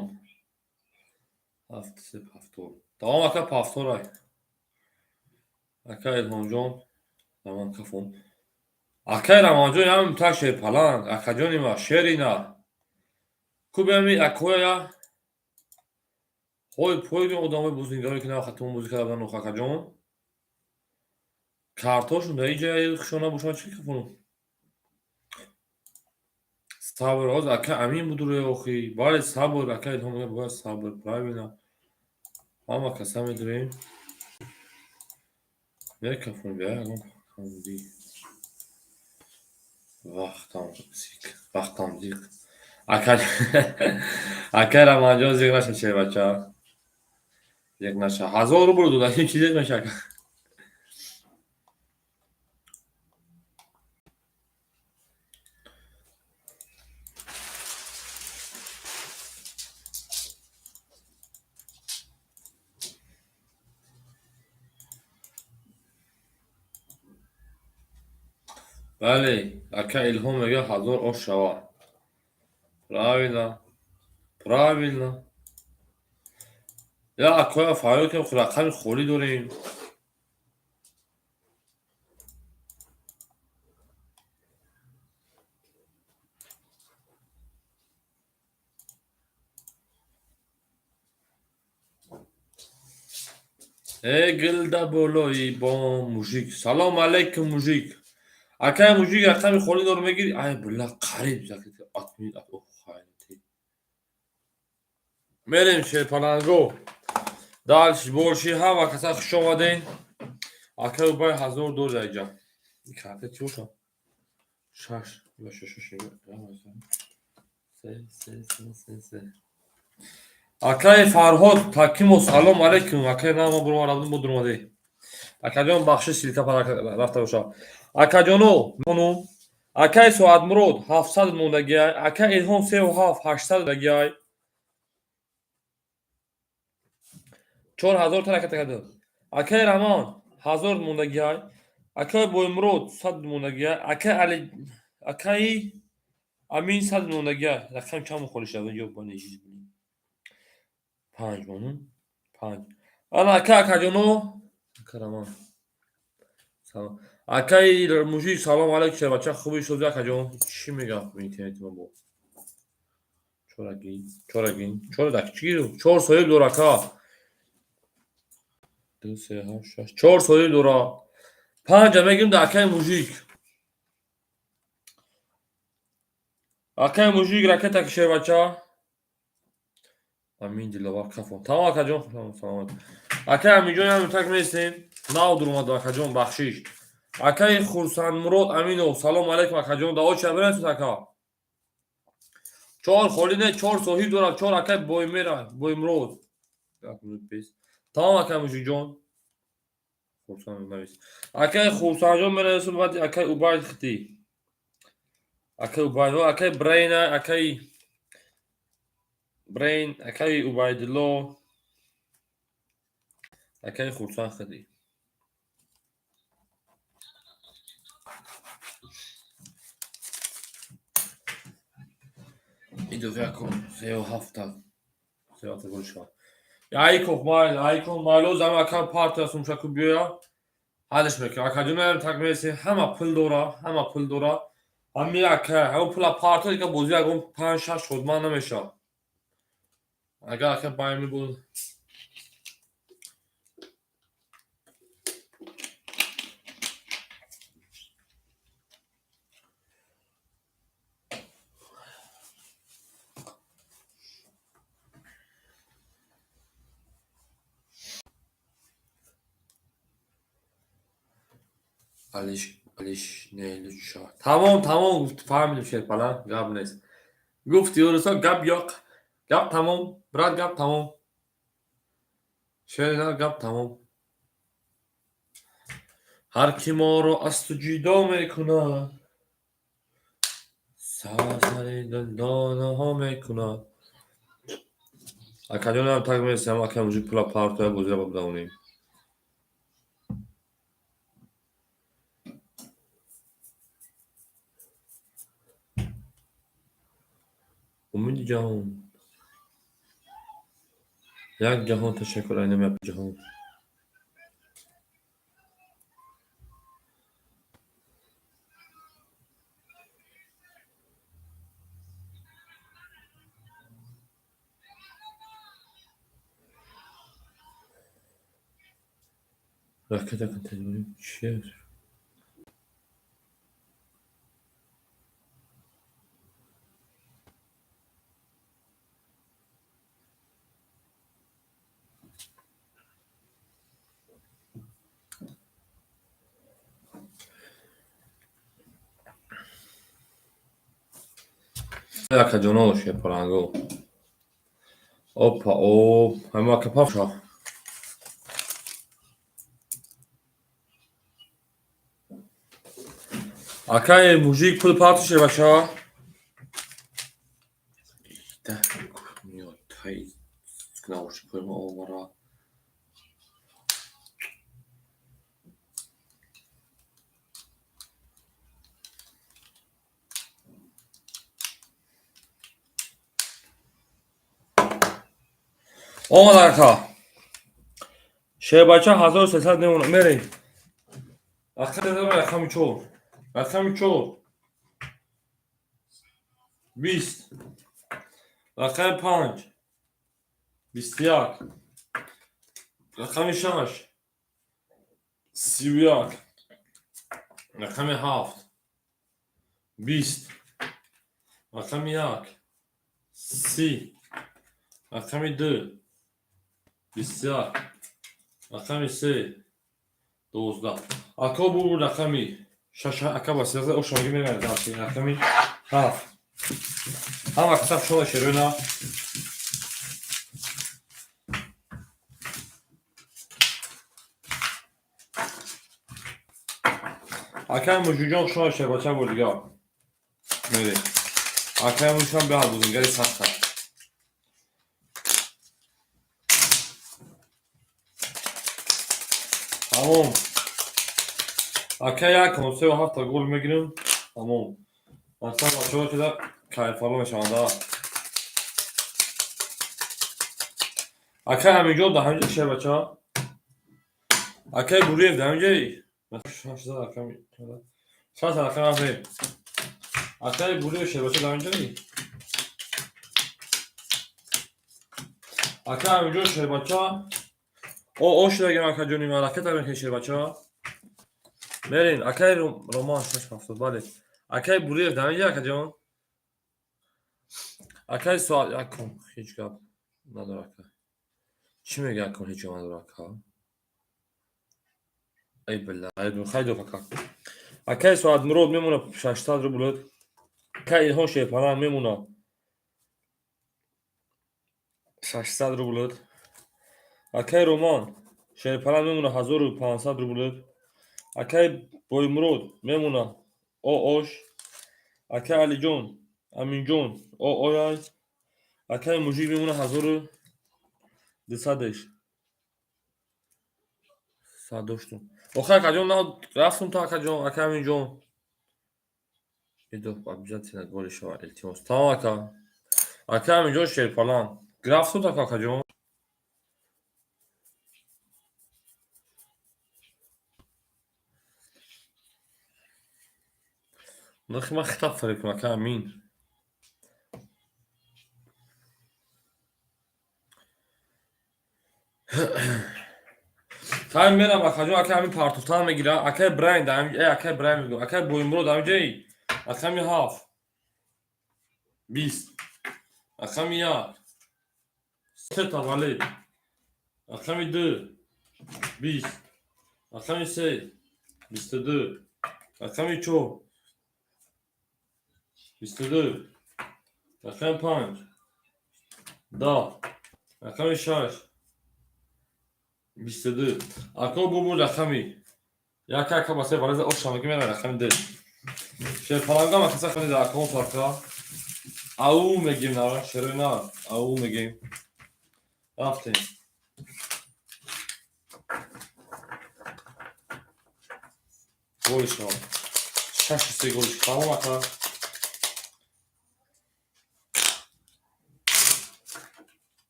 Ҳафт се повтор. Тамом, ака, повторай. Ака Илҳомҷон, Раман кафон. Акай Раманҷон, ям та шер паланг, акаҷони ма шери нар. Кубеми акоя ҳой пойги одамои бузингаре ки навхатон бозӣ карда буданд, акаҷон. Картошун дар иҷа хушона бошад, чӣ кафонум? Сабр, ҳозир ака Амин будуре охи. Бале, сабр, ака Илҳом мегӯяд, бояд сабр, правильно. Ҳама каса медурем. Мекафонем, бия ягон камди. Вақтам зиқ, вақтам зиқ. Ака ака Раманҷон, зиқ наша, шербача. Зиқ наша. 1000 рубл дода, чӣ зиқ меша, ака? Бале, ака Илҳом мегӯяд, 1000 ош шавад. Правильно. Правильно. Я акоя фарёд кардем, рақами холӣ дорем. Э, гилда болои бом, мужик. Салом алейкум, мужик. Акай мужик, рақами холӣ дор, мегирӣ? Ай, била, қариб атмид. Мерем, шерпаланго. Дальше больше. Ҳама каса хуш омаден. Акай Убай 1000 дор дар иҷа. Карта чӣ бошад? Шаш. Шаш, шаш, се, се, се, се, се. Акай Фарҳод Такимов, салом алейкум. Акай, на ма буро равдум, бо дуромадӣ. Акаҷон, бахши, ссылка рафта боша. Акаҷоно, мону акай Соатмурод 700 мондагиай, акай Илҳом сеу ҳафт 800 дагиай. 4000 тараката кардам. Акай Раман 1000 мондагиай, акай Боймурод 100 мондагиай, акай Али, акай Амин 100 мондагиай. Рақам чанд холӣ шава ё бо панҷ монун панҷ. Ана ака, акаҷоно, ака Раман. Салом. Акай мужик, салом алейкум, шербача, хуби, шуди, акаҷон? Чӣ мегӯям, интернети ма бо? Чорагин, чорагин, чора дак чӣ гирифт? Чор соҳиб дор, ака. Ду, се, ҳафт, шаш. Чор соҳиб дора. Панҷа мегирем да акай мужик. Акай мужик, ракета ки, шербача. Амин Диловар кафон. Тамом, акаҷон, саломат. Акай Аминҷон, ям так местем. Нав дуромад, акаҷон, бахшиш. Акаи Хурсандмурод Аминов, салом алейкум, акаҷон. Дао ча бирасед, ака? Чор холӣ не, чор соҳиб дорад, чор акай Боймера, Боймурод. Тамом, акай мужикҷон. Хурсанд навис. Акай Хурсандҷон менависам, баъд акай Убайд хити. Акай Убайд, акай Брейна, акай Брейн, акай Убайдулло, акай Хурсанд хити. Идофа кун, сею ҳафта. 7 гол шавад. Айков майл, айков майло зама ака партия сумшаку биёя. Ҳалш мекунам. Акаҷон, так мересем, ҳама пул дора, ҳама пул дора. Ҳами ака, ҳамон пула партия дига бозӣ ягон панҷ шаш шодман намешавад. Агар ака байми буд. Алиш алиш не лучше. Тамом, тамом, гуфт, фаҳмидем, Шерпалан, гап нест. Гуфти юрусо гап ёқ. Гап тамом, брат, гап тамом. Шерина, гап тамом. Ҳар ки моро аз ту ҷидо мекунад, сарсари дилдонаҳо мекунад. Акаҷонам, так месам, ака мужик пула партоя, бозира бабдавонем. Умиди ҷаҳон. Як ҷаҳон ташаккур, айнам як ҷаҳон. Ракета чия? Акаҷоно, шерпаланго. Опа, о, ҳама ака пафша. Акаи мужик, пул парту, шербача. Ида миёд тай наушникҳои ма омара. Омад, ака. Шербача 1300 мемонад. Мерем. Ака, рақами чор. Рақами чор. 20. Рақами панҷ. 21. Рақами шаш. 31. Рақами ҳафт. 20. Рақами як. 30. Рақами ду. 21. Рақами се. 12. Ако бу рақами шаш, ака, ба сиғза ошонги меравад, рақами ҳафт. Ҳама касаб шода шерӯна. Акай мужиҷон, шода шербача, бор дигар. Мерем. Акай мужикам беҳад бузургари сахта. Тамом. Ака, як сеу ҳафта гол мегирем. Тамом. Масалан, бачаҳо кида кайфало мешаванд. Акай ҳаминҷо, да ҳаминҷо, шербача. Акай Буриев, да ҳаминҷои? Шаш рақам ҳафт. Акай Буриев, шербача, да ҳаминҷои? Ака ҳаминҷо, шербача. О, о шудагим, акаҷони ман, ракета мекунед, шербача. Мерем, акай Роман, шаш ҳафтод, бале. Акай Буриев, да ҳаминҷо, акаҷон? Акай соат якум, ҳеҷ гап надора, ака. Чӣ мега, акун ҳеҷ гап надора, ака? Ай билла, хайдоф, ака. Акай соат Мурод мемона 600 рубл. Акай Илҳом Шерпалан мемона 600 рубл. Акай Роман Шерпалан мемона 1500 рубл. Акай Боймурод мемона оош. Акай Алиҷон, Аминҷон оояй. Акай мужик мемона 1200-еш. Сад доштум. Охир, акаҷон, рафтум то акаҷон, акай Аминҷон. Идо обязательно голи шава, илтимос. Тамом, ака. Акай Аминҷон Шерпалан. Рафтум то акаҷон. Нахи ман хитаб фариб кунам, ака Амин. Тайм мерам, акаҷон, акай Амин партофтан мегира. Акай Брайн, акай Брайн мегӯям. Акай Боймурод ҳаминҷои? Рақами ҳафт. 20. Рақами як. Сета вале. Рақами ду. 20. Рақами се. 22, рақами чор, 22, рақами панҷ, 10, рақами шаш, 22. Ако бубу рақами як ака ба се валеза оша меги мера рақами ду. Шерпаланга ма каса хани дар акон фарқа. Ау мегим нара, шерои на, ау мегим. Рафтем. Голи шумо. Шаши се голи шумо. Тамом ака.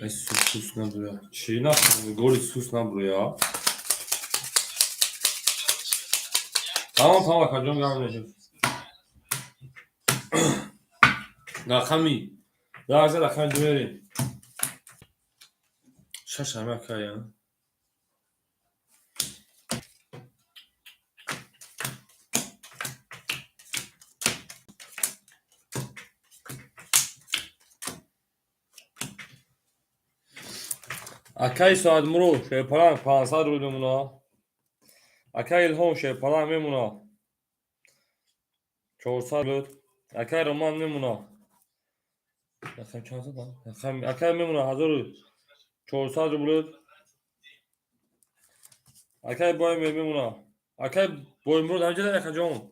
Ай сус набуя. Чӣ нафаҳмидӣ? Голи сус набуя. Тамом, тамом, акаҷон, гап нешуд. Рақами лаҳза рақами ду мерем. Шаш ҳами акая. Акаи Соатмурод шерпаланг 500 рубл мемона. Акаи Илҳом шерпаланг мемона. 400 рубл. Акаи Роман мемона. Рақам чанд задам? Рақам акаи мемона 1400 рубл. Акаи Боймер мемона. Акаи Боймурод ҳамҷа акаҷон.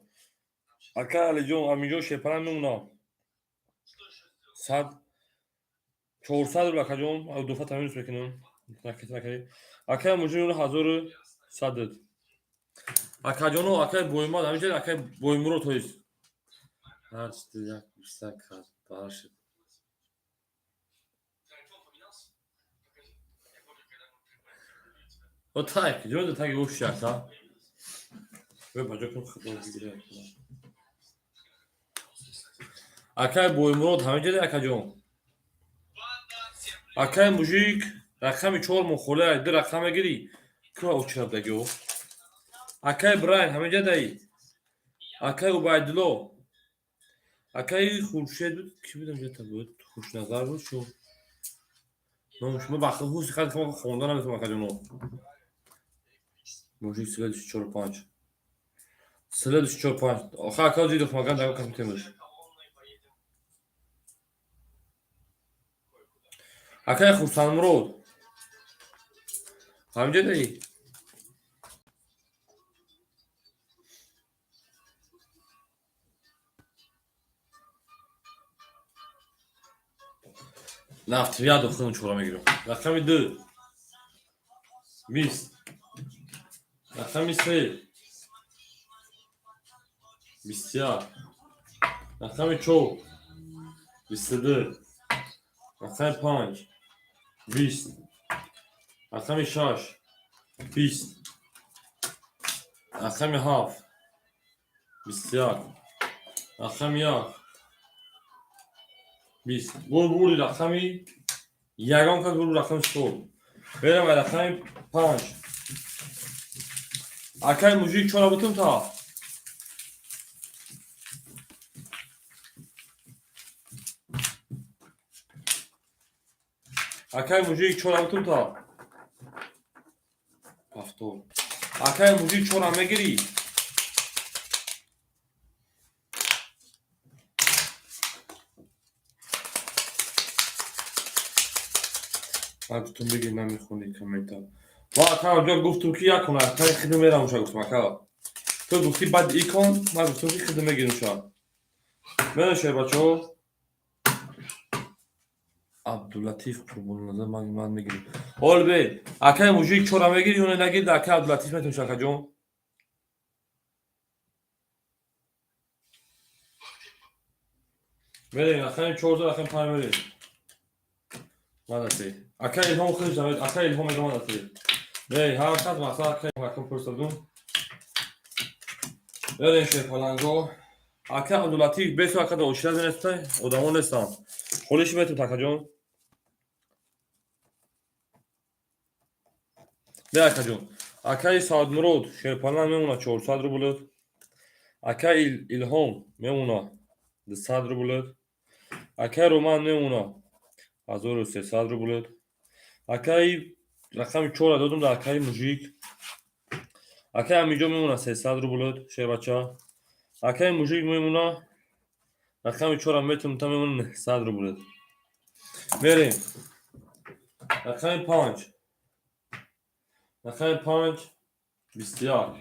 Акаи Алиҷон, Аминҷон шерпаланг мемона. 100 400 рубл акаҷон, дуфа таминус мекунам. Акаи Муҷин 1100. Акаҷоно, акаи Боймад, ҳамҷа акаи Боймурод тоист. Ҳар як бистак баршид. О так, ҷон так гӯш шакта. Ве баҷо кун худо бигирад. Акаи Боймурод ҳамҷа акаҷон. Акаи мужик рақами чор мухолия ду рақам мегирӣ. Куа очирадагио? Акаи Брайн ҳаминҷа даи. Акаи Убайдулло. Акаи Хуршед буд, ки буд ҳаминҷа буд? Хушназар буд шу. Номаш ма бахти ҳуси хад хонда наметавонам акаҷоно. Мужик следующий чор панҷ. Следующий чор панҷ. Оха ака ҷидох маган дар кас метемаш. Акаи Хурсандмурод. Ҳаминҷа даи. Нафт як дохилам чора мегирам. Рақами ду. 20. Рақами се. 21. Рақами чор. 22. Рақами панҷ. 20. Рақами шаш. 20. Рақами ҳафт. 21. Рақами як. 20. Бур бури рақами ягон кас бур рақами чор. Берам рақами панҷ. Акаи мужик чора бутум та. Акаи мужик чора бутум та. Повтор. Акаи мужик чора мегирӣ. Ман гуфтум бигир намехонӣ коммента. Ва ака ҷо гуфтум ки якон акаи хидм мерамуша гуфтум ака. Ту гуфтӣ баъд икон, ман гуфтум ки хидм мегиримша. Меношай бачаҳо. Абдулатиф Қурбонназар ман мегирим. Ҳол бе, акаи мужик чора мегирӣ ё нагирӣ, акаи Абдулатиф метавониш акаҷон. Мерем, рақами чорда, рақами панҷ мерем. Мадати. Акаи Илҳом худаш намед, акаи Илҳом мега мадати. Не, ҳар кас масалан акаи Илҳом пурсадум. Мерем шерпаланго. Акаи Абдулатиф бесу ака да ошира нестай, одамо нестанд. Холиши метавонад акаҷон. Не акаҷон. Акаи Саадмурод шерпалан мемона 400 рубл. Акаи Илҳом мемона 200 рубл. Акаи Роман мемона 1300 рубл. Акаи рақами чора додум дар акаи Мужик. Акаи Амиҷон мемона 300 рубл шербача. Акаи Мужик мемона рақами чора метум та мемона 900 рубл. Мерем. Рақами панҷ. Рақами панҷ 21.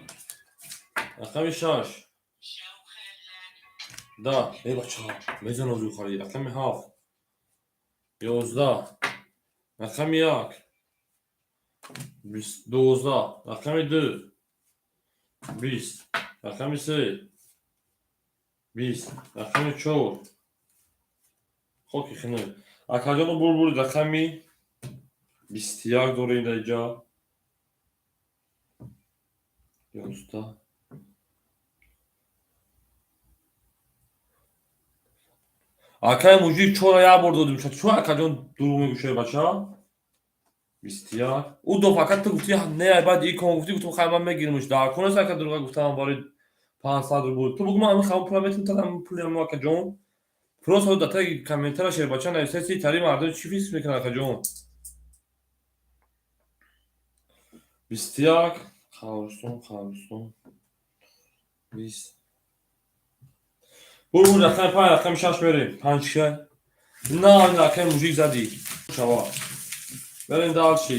Рақами шаш 10. Эй бача, мезанам зуд харид. Рақами ҳафт 11. Рақами як 12. Рақами ду 20. Рақами се 20. Рақами чор хоки хинук. Акаҷону бурбури рақами 21 дорем дар инҷа. 11. Акаи Мужик чора як бор додем. Чо акаҷон дурӯғ мегӯшои бача? 21. Ӯ доф ака ту гуфти не, баъд икон гуфти, гуфтам хай ман мегиримш. Дар кор нест ака дурӯға гуфтам барои 500 рубл. Ту бугу ман ҳамин хабар пула метавонам та ҳамин пули ҳамин акаҷон. Просто дар таги комментария шербача нависаси тари мардум чӣ фикр мекунад акаҷон? 21. Қабристон, қабристон. 20. Бурбур рақами панҷ, рақами шаш мерем. Панҷ кай? На, ин рақами Мужик задӣ. Шава. Мерем дальше.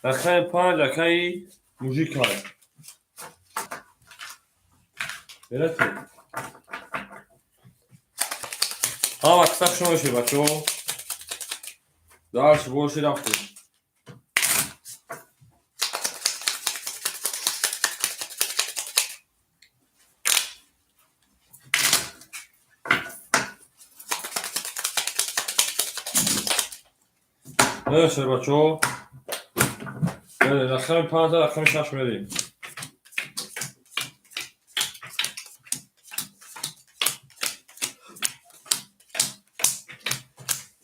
Рақами панҷ, акаи Мужик кай. Берати. Ҳама киса хуш омадед бачаҳо. Дальше больше рафтем. Неше бачаҳо. Рақами панҷ, рақами шаш мерем.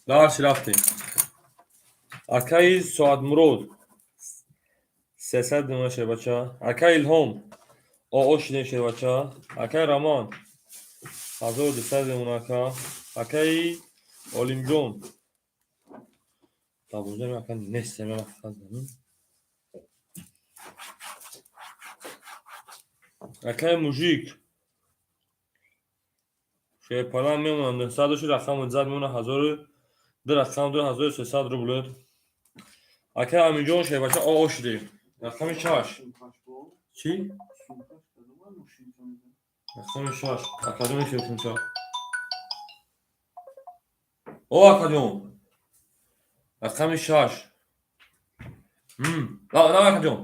Дальше рафтем. Акаи Соатмурод 300 мемона шербача. Акаи Илҳом оо шидем шербача. Акаи Роман 1200 мемона ака. Акаи Олимҷон 12 ака нест мемона. Акаи Мужик шерпалан мемона 900 шуд, рақами зад мемона ҳазору ду рақам ду 1300 рубл. Акаи Амиҷон шербача оо шудем. Рақами шаш. Чӣ? Рақами шаш. Акаҷон мешӯхимча. О акаҷон. Рақами шаш. На, акаҷон.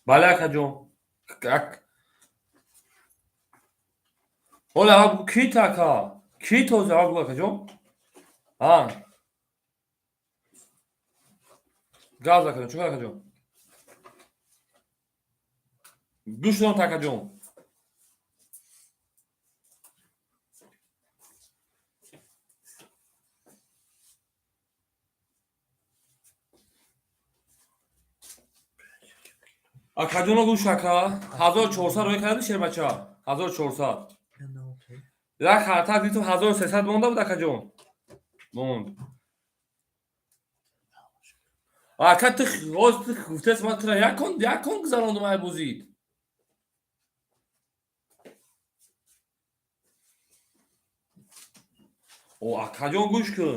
Бале акаҷон. Ола кит ака? Кит ҳозир абгу акаҷон? А. Газ акаҷон, чӣ кор акаҷон? Гӯш дон акаҷон. Акаҷоно гӯш ака, 1400 рӯй карди шербача? 1400. Як хата дидум 1300 монда буд акаҷон. Монд. Ака ту ҳоз ту гуфтаст ман тура як кон гузарондум ай бозид. О акаҷон гӯш кун.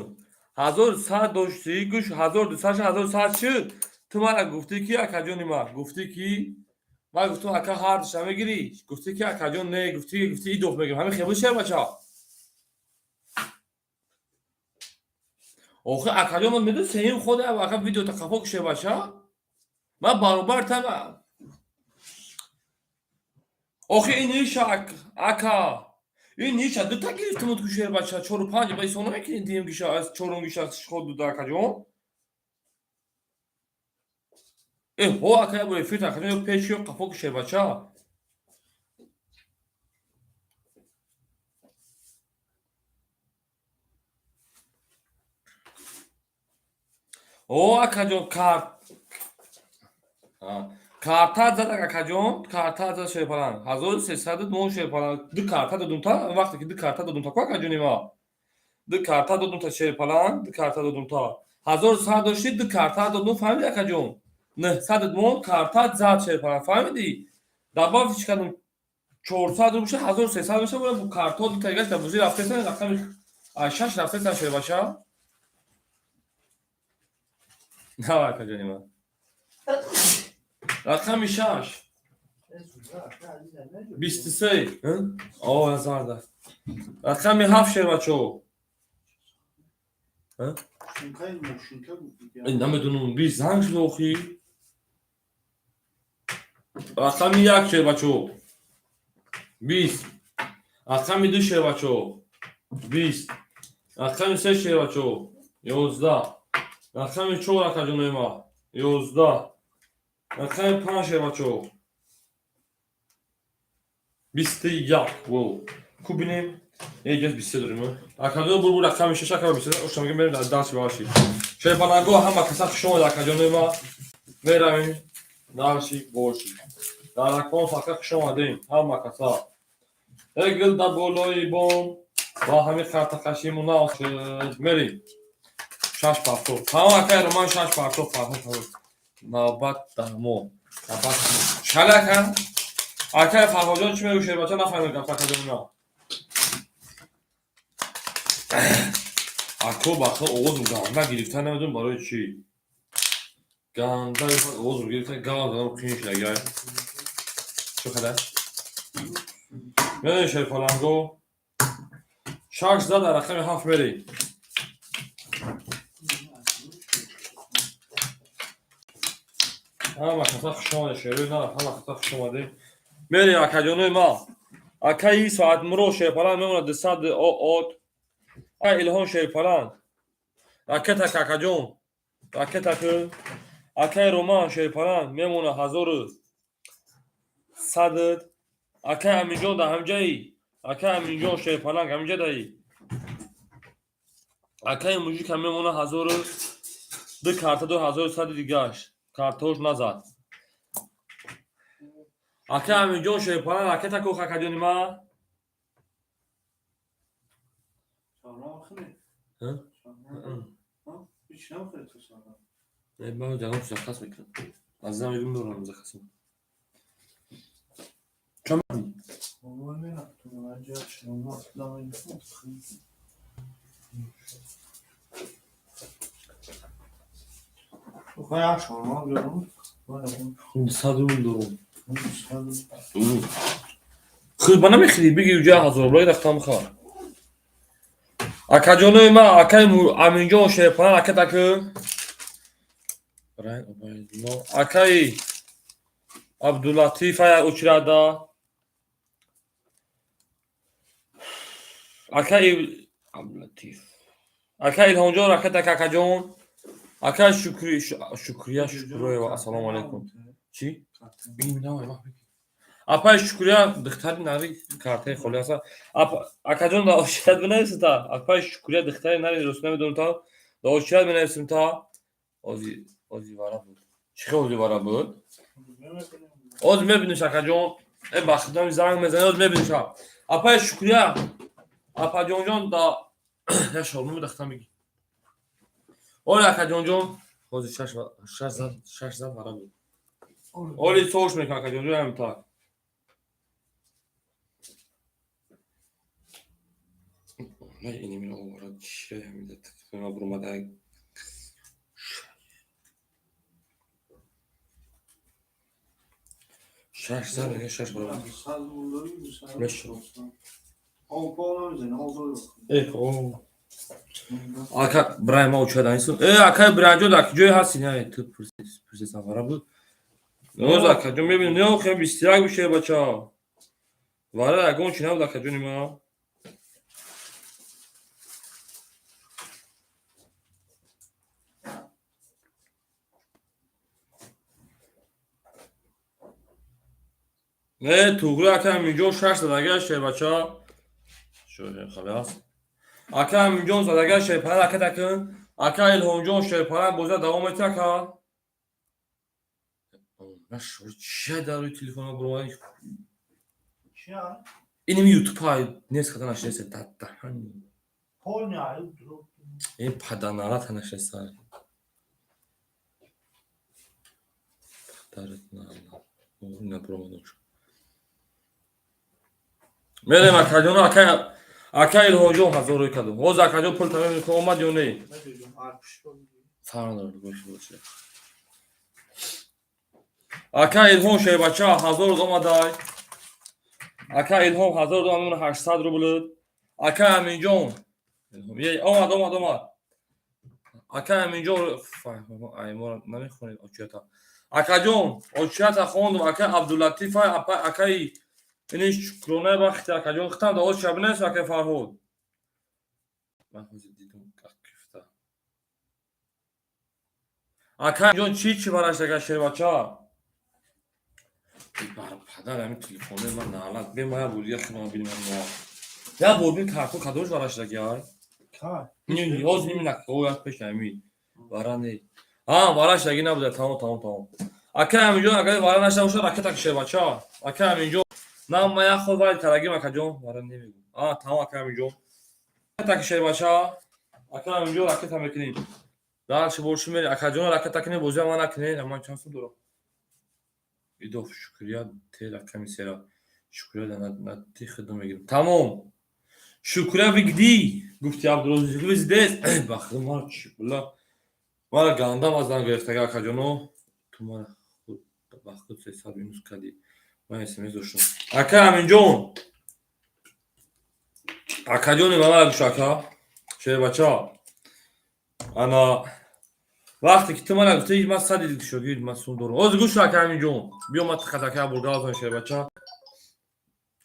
1100 доштӣ, гӯш 1200 1100 шуд. Ту мара гуфтӣ ки акаҷони ман, гуфтӣ ки ман гуфтам ака ҳар душа мегирӣ, гуфтӣ ки акаҷон не, гуфтӣ гуфтӣ идоф мегирам. Ҳамин хебуд шербача? Охи акаҷон ман медон сеюм худ ака видео та қафо шербача? Ман баробар там охи ин иша ака ин иша дута гирифтам ку шербача чору панҷ ба исона мекунӣ диюм гиша аз чорум гиша худ дуда акаҷон. Э, ҳо, ака, як бор эфир акаҷон, ё пеш, ё қафо ки, шербача. О, акаҷон, карт карта зад, акаҷон, карта зад, шерпаланг. 1300 мон, шерпаланг, ду карта додум та вақте ки ду карта додум та ку, акаҷони ма, ду карта додум та, шерпаланг, ду карта додум та. 1100 дошти, ду карта додум, фаҳмиди, акаҷон? 900 мон, карта зад, шерпаланг, фаҳмидӣ? Добавить кардум, 400 рубл шуд, 1300 меша. Бо картҳо ду тагаш дар бозӣ рафтесан, рақами шаш рафтесан, шербаша. На, акаҷони ман, рақами шаш, 23. О, зарда. Рақами ҳафт, шербачо. Намедонам, би занг шуд охи. Рақами як, шербачо, 20. Рақами ду, шербачо, 20. Рақами се, шербачо, 11. Рақами чор, акаҷонои ма, 11. Рақами панҷ, шербачо, 21. Ку бинем, еҷас 23 дорем, акаҷон. Бур, рақами шаш, ака, 23. Ошта мерем дальше баши. Шерпаланго, ҳама каса хуш омад, акаҷонои ма. Меравем дальше боши. Дар акон фақат хуш омадем ҳама каса. Эгил да болои бом ва ҳами картақашиму нашуд. Мерем, шаш партов. Ҳама акай роман, шаш партов. Фарҳод, навбат дар мо, навбат шали, ака. Акай Фарҳодҷон, чӣ мегӯ, шербача? Нафаҳмид гап, акаҷони ма. Ако бахта овозм ганда гирифта, намедонам барои чӣ ганда овозм гирифта, гав задам, қиин шуда. Гай, чӣ хабар? Мерем, шерпаланго, шаш зад, дар рақами ҳафт мерем. Ҳама каса хуш омадед, шерои на, ҳама каса хуш омадед. Мерем, акаҷонои ма. Акаи Соатмуро, шерпаланг, мемонад 200 от. Акаи Илҳом, шерпаланг, ракетак, акаҷон, ракетак. Акаи Роман, шерпаланг, мемонад 1100. Акаи Аминҷон дар ҳамҷаи, акаи Аминҷон, шерпаланг, ҳамҷа даи. Акаи Мужикам мемонад ҳазору ду, карта ду, 1100 дигаш картош назад. Акаи Аминҷон, шерпаланг, ракета кох, акаҷони ма. Ҳа? Ман ҷаноб заказ мекунам. Азизам, мегӯм, дорам заказ. Чамади? Вай мерафтум, аҷаб шумо вақт. Охай, шорма дорум. 100 рубл дорум. Худ ба намехӯрӣ, биги уҷа 1000 рубла рафтам хар. Акаҷонои ма, акаи Аминҷон, шерпаланг, акатаку. Акаи Абдулатиф ая учрада. Акаи Абдулатиф. Акаи Илҳомҷон, ракатак, акаҷон. Акаи Шукри, Шукрия Шукроева, ассалому алайкум. Чӣ? Апаи Шукрия, духтари нари, картаи холи аста. Акаҷон, дар ошият бинависем та. Апаи Шукрия, духтари нари, рост намедонам та. Дар ошият бинависем та. Ози, ози вара буд. Чӣ хел ози вара буд? Оз мебиниш, акаҷон. Э, ба худам занг мезанӣ, оз мебиниш. Апаи Шукрия, апаҷонҷон, да я шорма медахтам, биги. Оли, акаҷонҷон, ҳозир шаш шаш зад, шаш зад, вара буд. Оли сош мекунам, акаҷонҷон, ҳамин так. Инамиро оварад, чия ҳамида буромада. Шаш зад, мега шаш баробар. Мешавад. Э, о. Ака, брай ма учада нестам. Э, акай Бранҷон, дар ҷое ҳасти? Не, ту пурсисам, вара буд. Ноз, акаҷон, мебинем, не, охир 21 бишед, бача. Вара ягон чи набуд, акаҷони ма. Не, туғри, ака Аминҷон шаш задага, шербача. Шо халас. Ака Аминҷон задага, шерпара ракета кун. Ака Илҳомҷон, шерпара боза давом мети, ака. На шор чия дар рӯи телефона буромад? Чия? Иними ютуб ҳай нест хата нашнеса дадаҳани. Полный аю дурӯғ. Ин паданарата нашнеса. Падарат на на буромадам шо. Мерем, акаҷон, ака Илҳомҷон ҳазор рӯй кардум. Ҳозир акаҷон пул тамом мекунам, омад ё не? Медонам, арпишро бигир. Фарқ надорад, гӯш боша. Ака Илҳом, шербача, 1000 рӯз омадай. Ака Илҳом 1000 рӯз омад, 800 рубл. Ака Аминҷон. Омад, омад, омад. Ака Аминҷон, аймора намехонед очията. Акаҷон, очията хондум, ака Абдулатиф, акаи ини шукронаи вақти акаҷон хитам да оз шаб нест, ака Фарҳод. Ман ҳозир дидум кифта. Ака ҷон, чӣ чӣ бараштага, шербача? Бар падар ҳамин телефони ман наалат. Бе ма як бор дига хидмат бинем ма. Як бор бин картон кадомаш бараштаги ай? Кай? Не, ҳозир ними на, о як пеш ҳами. Вара не. А, вараштаги набуда, тамом, тамом, тамом. Ака Аминҷон, агар вара нашта бошад, ракета шербача. Ака Аминҷон, на ма як ход вари талагим, акаҷон, вара намегӯм. А, тамом, ака Аминҷон. Ракета шербача. Ака Аминҷон, ракета мекунем. Дальше больше мери, акаҷон, ракета кунем, бозия ма накунем, ман чанд сум дорам? Идоф шукрия те рақами сера. Шукрия да на ти хидм мегирам. Тамом. Шукрия вигди. Гуфти Абдурозиқ виздес. Бахи мара чӣ була. Мара гандам аз дан гирифтага, акаҷоно. Ту мара худ ба худ 300 минус кардӣ. Ман смс доштам. Ака Аминҷон. Акаҷони мана гӯш, ака. Шербача. Ана вақте ки ту мана гуфтӣ, ман сади шогирд ман сум дорам. Ҳозир гӯш, ака Аминҷон. Биё, ман хатака бургазон, шербача.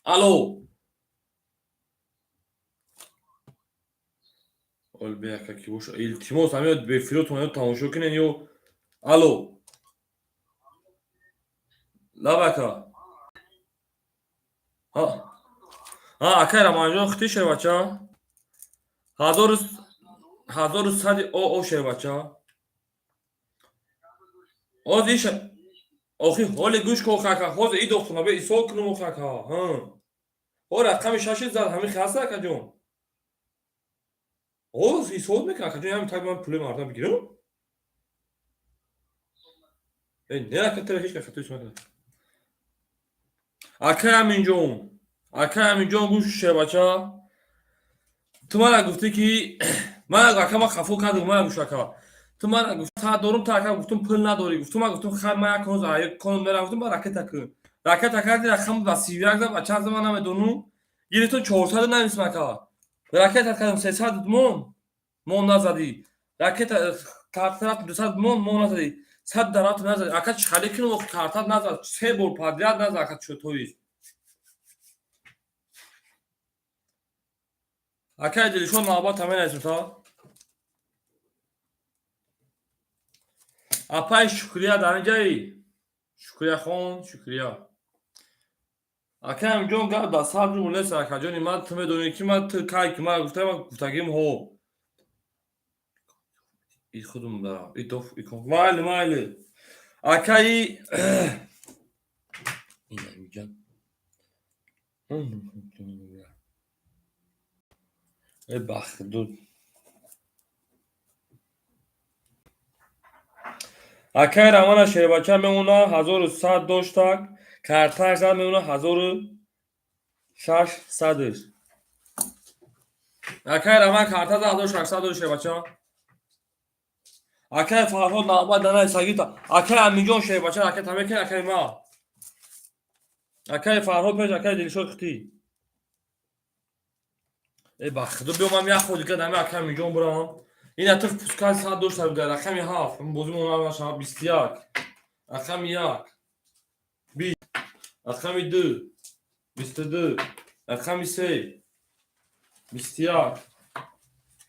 Алло. Ол бе ака ки боша. Илтимос, ҳамин бефиротон ё тамошо кунен ё алло. Лаб ака. Ҳа. Ҳа, акай Рамазонҷон, хити, шербача. Ҳазору сади о шербача. Ҳозир иша охи ҳоле гӯш кун, ака, ҳозир и дохтуна бе исол кунум, охи ака. Ҳа. Ҳо рақами шаши зад ҳамин хаста, акаҷон. Ҳозир ҳисоб мекунам, акаҷон, ҳамин так ман пули мардам бигирам? Э, не, ака, тера ҳеҷ кас хато ҳисоб накард. Акай Аминҷон, акай Аминҷон, гӯш, шербача. Ту мана гуфтӣ ки мана ака ман хафо кардам, мана гӯш, ака. Ту мана гуфт та дорум, та ака гуфтум пул надорӣ. Гуфтум, ман гуфтум хай ман як ҳозир як конум мерам, гуфтум ба ракета кун. Ракета карди, рақам ба 31 зад, ба чанд зад ман намедонам. Гирифтум 400 нависм, ака. Ракета кардам 300 мон, мон назадӣ. Ракета карта рафтум 200 мон, мон назадӣ. 100 дар рафтум назадӣ. Ака, чӣ хале кунам охи картат назад, се бор подряд назад, ака, чо тоист. Акай Дилшод, навбат ҳамин та. Апай Шукрия дар инҷаи? Шукрияхон, Шукрия. Акай Аминҷон, гап дар сар рубл нест, акаҷони ман, ту медонӣ ки ман ту кай ки ман гуфтаам, ман гуфтагим ҳо. И худум дарам. И доф икон. Майли, майли. Акаи ин Аминҷон. Э бахдуд. Акай Рамана шербача мемона 1100 доштак, карташ зад мемона 1600. Акай Раман карта зад 1600 дошт, шербача. Акай Фарҳод навбат данай сагита. Акай Аминҷон, шербача ракета мекунад, акай ма. Акай Фарҳод пеш, акай Дилшод хитӣ. Э бахдуд, биё ман як ход дига дами акай Аминҷон бурам. Ин атиф пускай сад дошта буда рақами ҳафт, бозӣ монашава 21. Рақами як. 20. Рақами ду. 22. Рақами се. 21.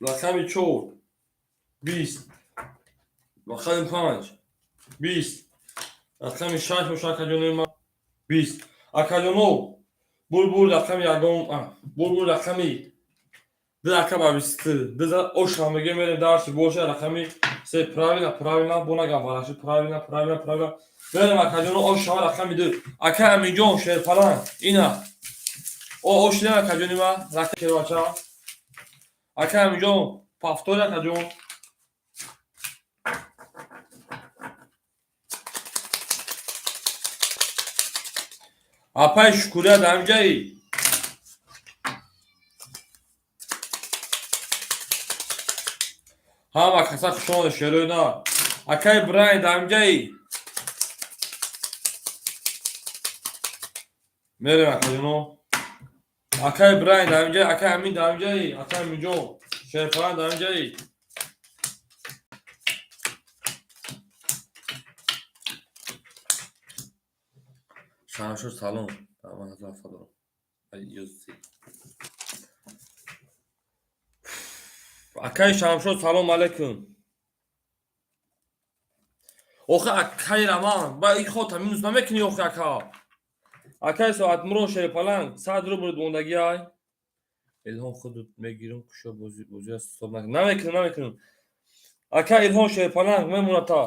Рақами чор. 20. Рақами панҷ. 20. Рақами шаш боша, акаҷони ман. 20. Акаҷоно, булбул рақами ягон, булбул рақами ду, ака, ба 22 за оша меге, мерем дарси боша. Рақами се, правильно, правильно, бо нагам вараши, правильно, правильно, правильно, мерем, акаҷоно. Ош шава рақами ду. Ака Аминҷон, шерпаланг, ина о ошидем, акаҷони ма, рақами шербача. Ака Аминҷон, повтор, акаҷон. Апай Шукурия, дар ҳамҷаи? Ҳама каса хушомада, шерои на. Акай Брайн, дар ҳамҷаи? Мерем, акаҷоно. Акай Брайн, дар ҳамҷаи? Акай Амин, дар ҳамҷаи? Акай Аминҷон, шерпалан, дар ҳамҷаи? Шамшур, салом. Ман 1700 дорам. Юзи. Акай Шамшур, салом алейкум. Охи, акай Раман, ба и хота минус намекунӣ, охи, ака. Акай Соатмуро, шерпаланг, 100 рубл мондагӣ ай. Илҳом, худут мегирам, кушо бози бозиа ҳисоб намекунам, намекунам. Ака Илҳом, шерпаланг мемонад та.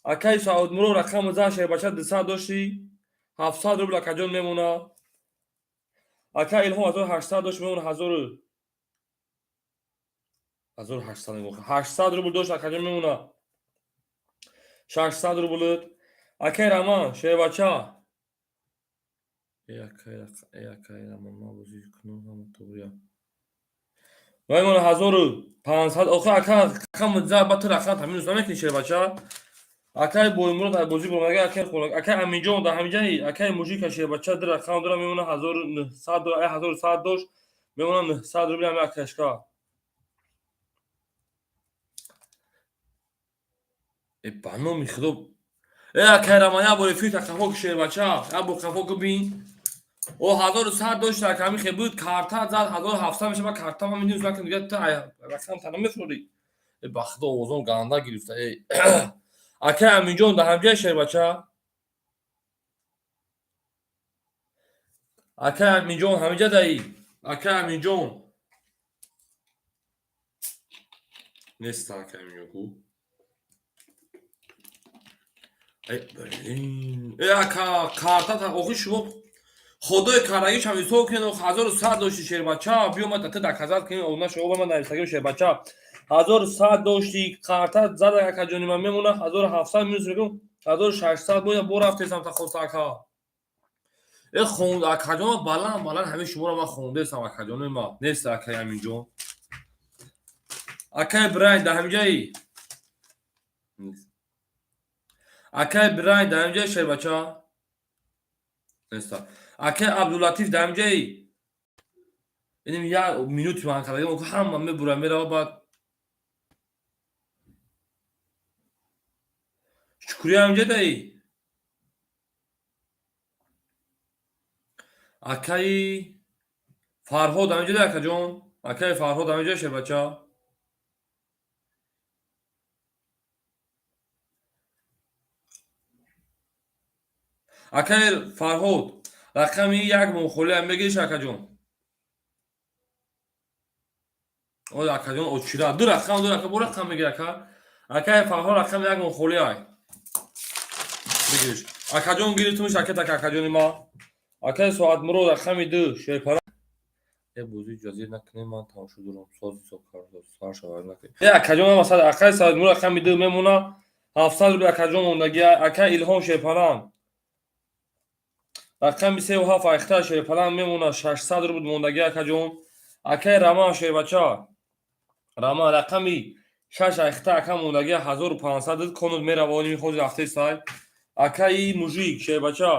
Акай Саудмуро, рақами зан, шербача, 200 дошти, 700 рубл, акаҷон, мемона. Ака Илҳом 1800 дошт, мемона ҳазору 1800, 800 рубл дошт, акаҷон, мемона 600 рублт. Акай Раман, шербача. Э, акай Раман, ман бозӣ кунам, ҳама туғрия мемона 1500. Охи, ака, рақами за ба ту рақам таминус намекунӣ, шербача. Акай Боймурод дар бозӣ бомага, акай Хонак, акай Аминҷон, дар ҳамиҷаи? Акай Мужика, шербача, ду рақам дора, мемона 1900 дора, 1100 дошт, мемона 900 рубли ҳами акашка. Э, ба номи худо, э, акай Раман, як бор эфир қафо ки, шербача, як бор қафо ки, бин. О, 1100 дошт, ака, ҳами хе буд, карта зад, 1700 мешава, карта ма минус накун, дига ту рақам та намефурӣ. Э, ба худо, овозом ганда гирифта. Э, акай Аминҷон, дар ҳамҷаи, шербача? Акай Аминҷон, ҳамиҷа даи? Акай Аминҷон неста, акай Аминҷон ку? Э, ака, карта, охи, шумо худои карагишам ҳисоб кунед. 1100 дошти, шербача, биё, ма ту доказать кунем. Наша, ман нависагим, шербача, 1100 дошти, карта зада, акаҷони ман, мемона 1700, минус мекунам, 1600. Боя бо рафтесам та хоста, ака. Э, хон, акаҷон, баланд баланд ҳамин шуморо ман хондесам, акаҷони ма. Нест акай Аминҷон. Акай Брайн, дар ҳамиҷаи? Акай Брайн, дар ҳамиҷаи, шербача? Неста. Акай Абдулатиф, дар ҳамиҷаи? Иним як минути ман кардагим, ҳама мебура, мерава. Баъд Шукурӣ, ҳамиҷа даи? Акаи Фарҳод, ҳамиҷа даи, акаҷон? Акаи Фарҳод, ҳамиҷа, шербача? Акаи Фарҳод, рақами як монхолиам мегириш, акаҷон? Ой, акаҷон, очира ду рақам, ду рақам, бо рақам мегир, ака. Акаи Фарҳод, рақами як монхолиай бигириш, акаҷон, гирифтумиш, акетак, акаҷони ма. Акаи Соатмурод, рақами ду, шерпара. Э, бозӣ ҷазир накунем, ман тамошо дорам, соз ҳисоб карда сар шавар накунем. Э, акаҷон, масалан, акаи Соатмурод, рақами ду мемона, 700 рубл, акаҷон, мондагӣ. Акаи Илҳом, шерпаран, рақами сеу ҳафт, айхта, шерпалан, мемона 600 рубл мондагӣ, акаҷон. Акаи Раман, шербача, Раман, рақами шаш, айхта, ака, мондагӣ 1500, конут меравоними ҳозир ҳафтаи сай. Акаи Мужик, шербача,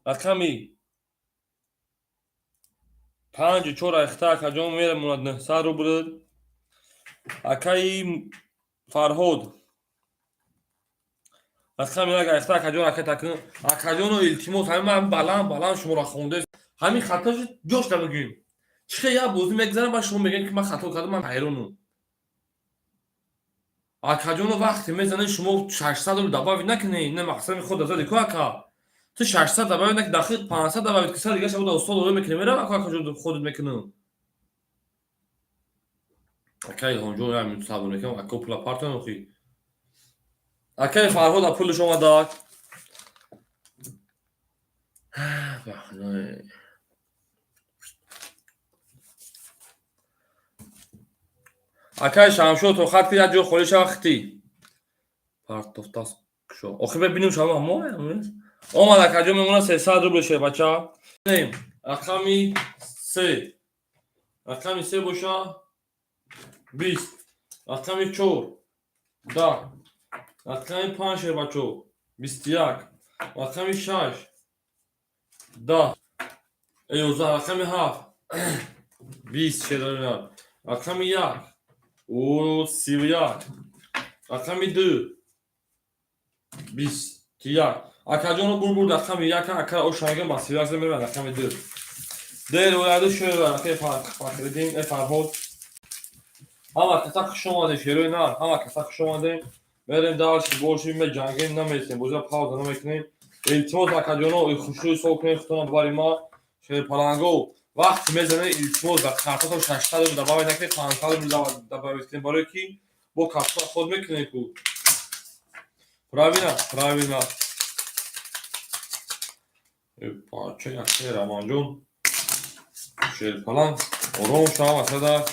рақами панҷу чор, айхта, акаҷон, мемонад 900 рубл. Акаи Фарҳод, рақами як, айхта, акаҷон, акатакун. Акаҷоно, илтимос, ҳамин ман баланд баланд шуморо хонда, ҳамин хатош ҷош намегӯем. Чӣ хел як бозӣ мегзарам, ба шумо мегӯем, ки ман хато кардам? Ман ҳайронам, акаҷоно. Вақте мезанед, шумо 600 рубл добавить накунед, не, мақсади худ азади ку, ака. Ту 600 добавить наки, дахи 500 добавить ки, сал дига шабуда устод оё мекунем, мерам ака акаҷон худат мекунам. Акай Илҳомҷон, як минут сабр мекунам, ака пула партоям охи. Акай Фарҳод пулаш омадак. Акай Шамшод, тоқат ки, як ҷо холӣ шава, хитӣ. Партофтас кушо. Охи бибинем шава мо. Омад, акаҷон, мемона 300 рубл, шербача. Рақами се. Рақами се боша 20. Рақами чор 10. Рақами панҷ, шербачо, 21. Рақами шаш 10. 11. Рақами ҳафт 20, шерона. Рақами як 31. Рақами ду 21. Акаҷоно бурбур рақами як, ака ошанга ба 31 меравад рақами ду. Дер ояду шеро акаи Фахриддин, э Фарҳод. Ҳама каса хуш омадем, шерои нар, ҳама каса хуш омадем. Мерем дальше, больше меҷангем, намесем, боза пауза намекунем. Илтимос, акаҷоно, хушрӯй сол кунем худтона бари ма. Шерпаланго вақт мезанед, илтимос, дар картатон 600 рубл добавить накунед, 500 рубл добавить кунед, барое ки бо картона худ мекунед ку. Правильно, правильно. Пача якши Раманҷон. Шерпаланг ором шава масада.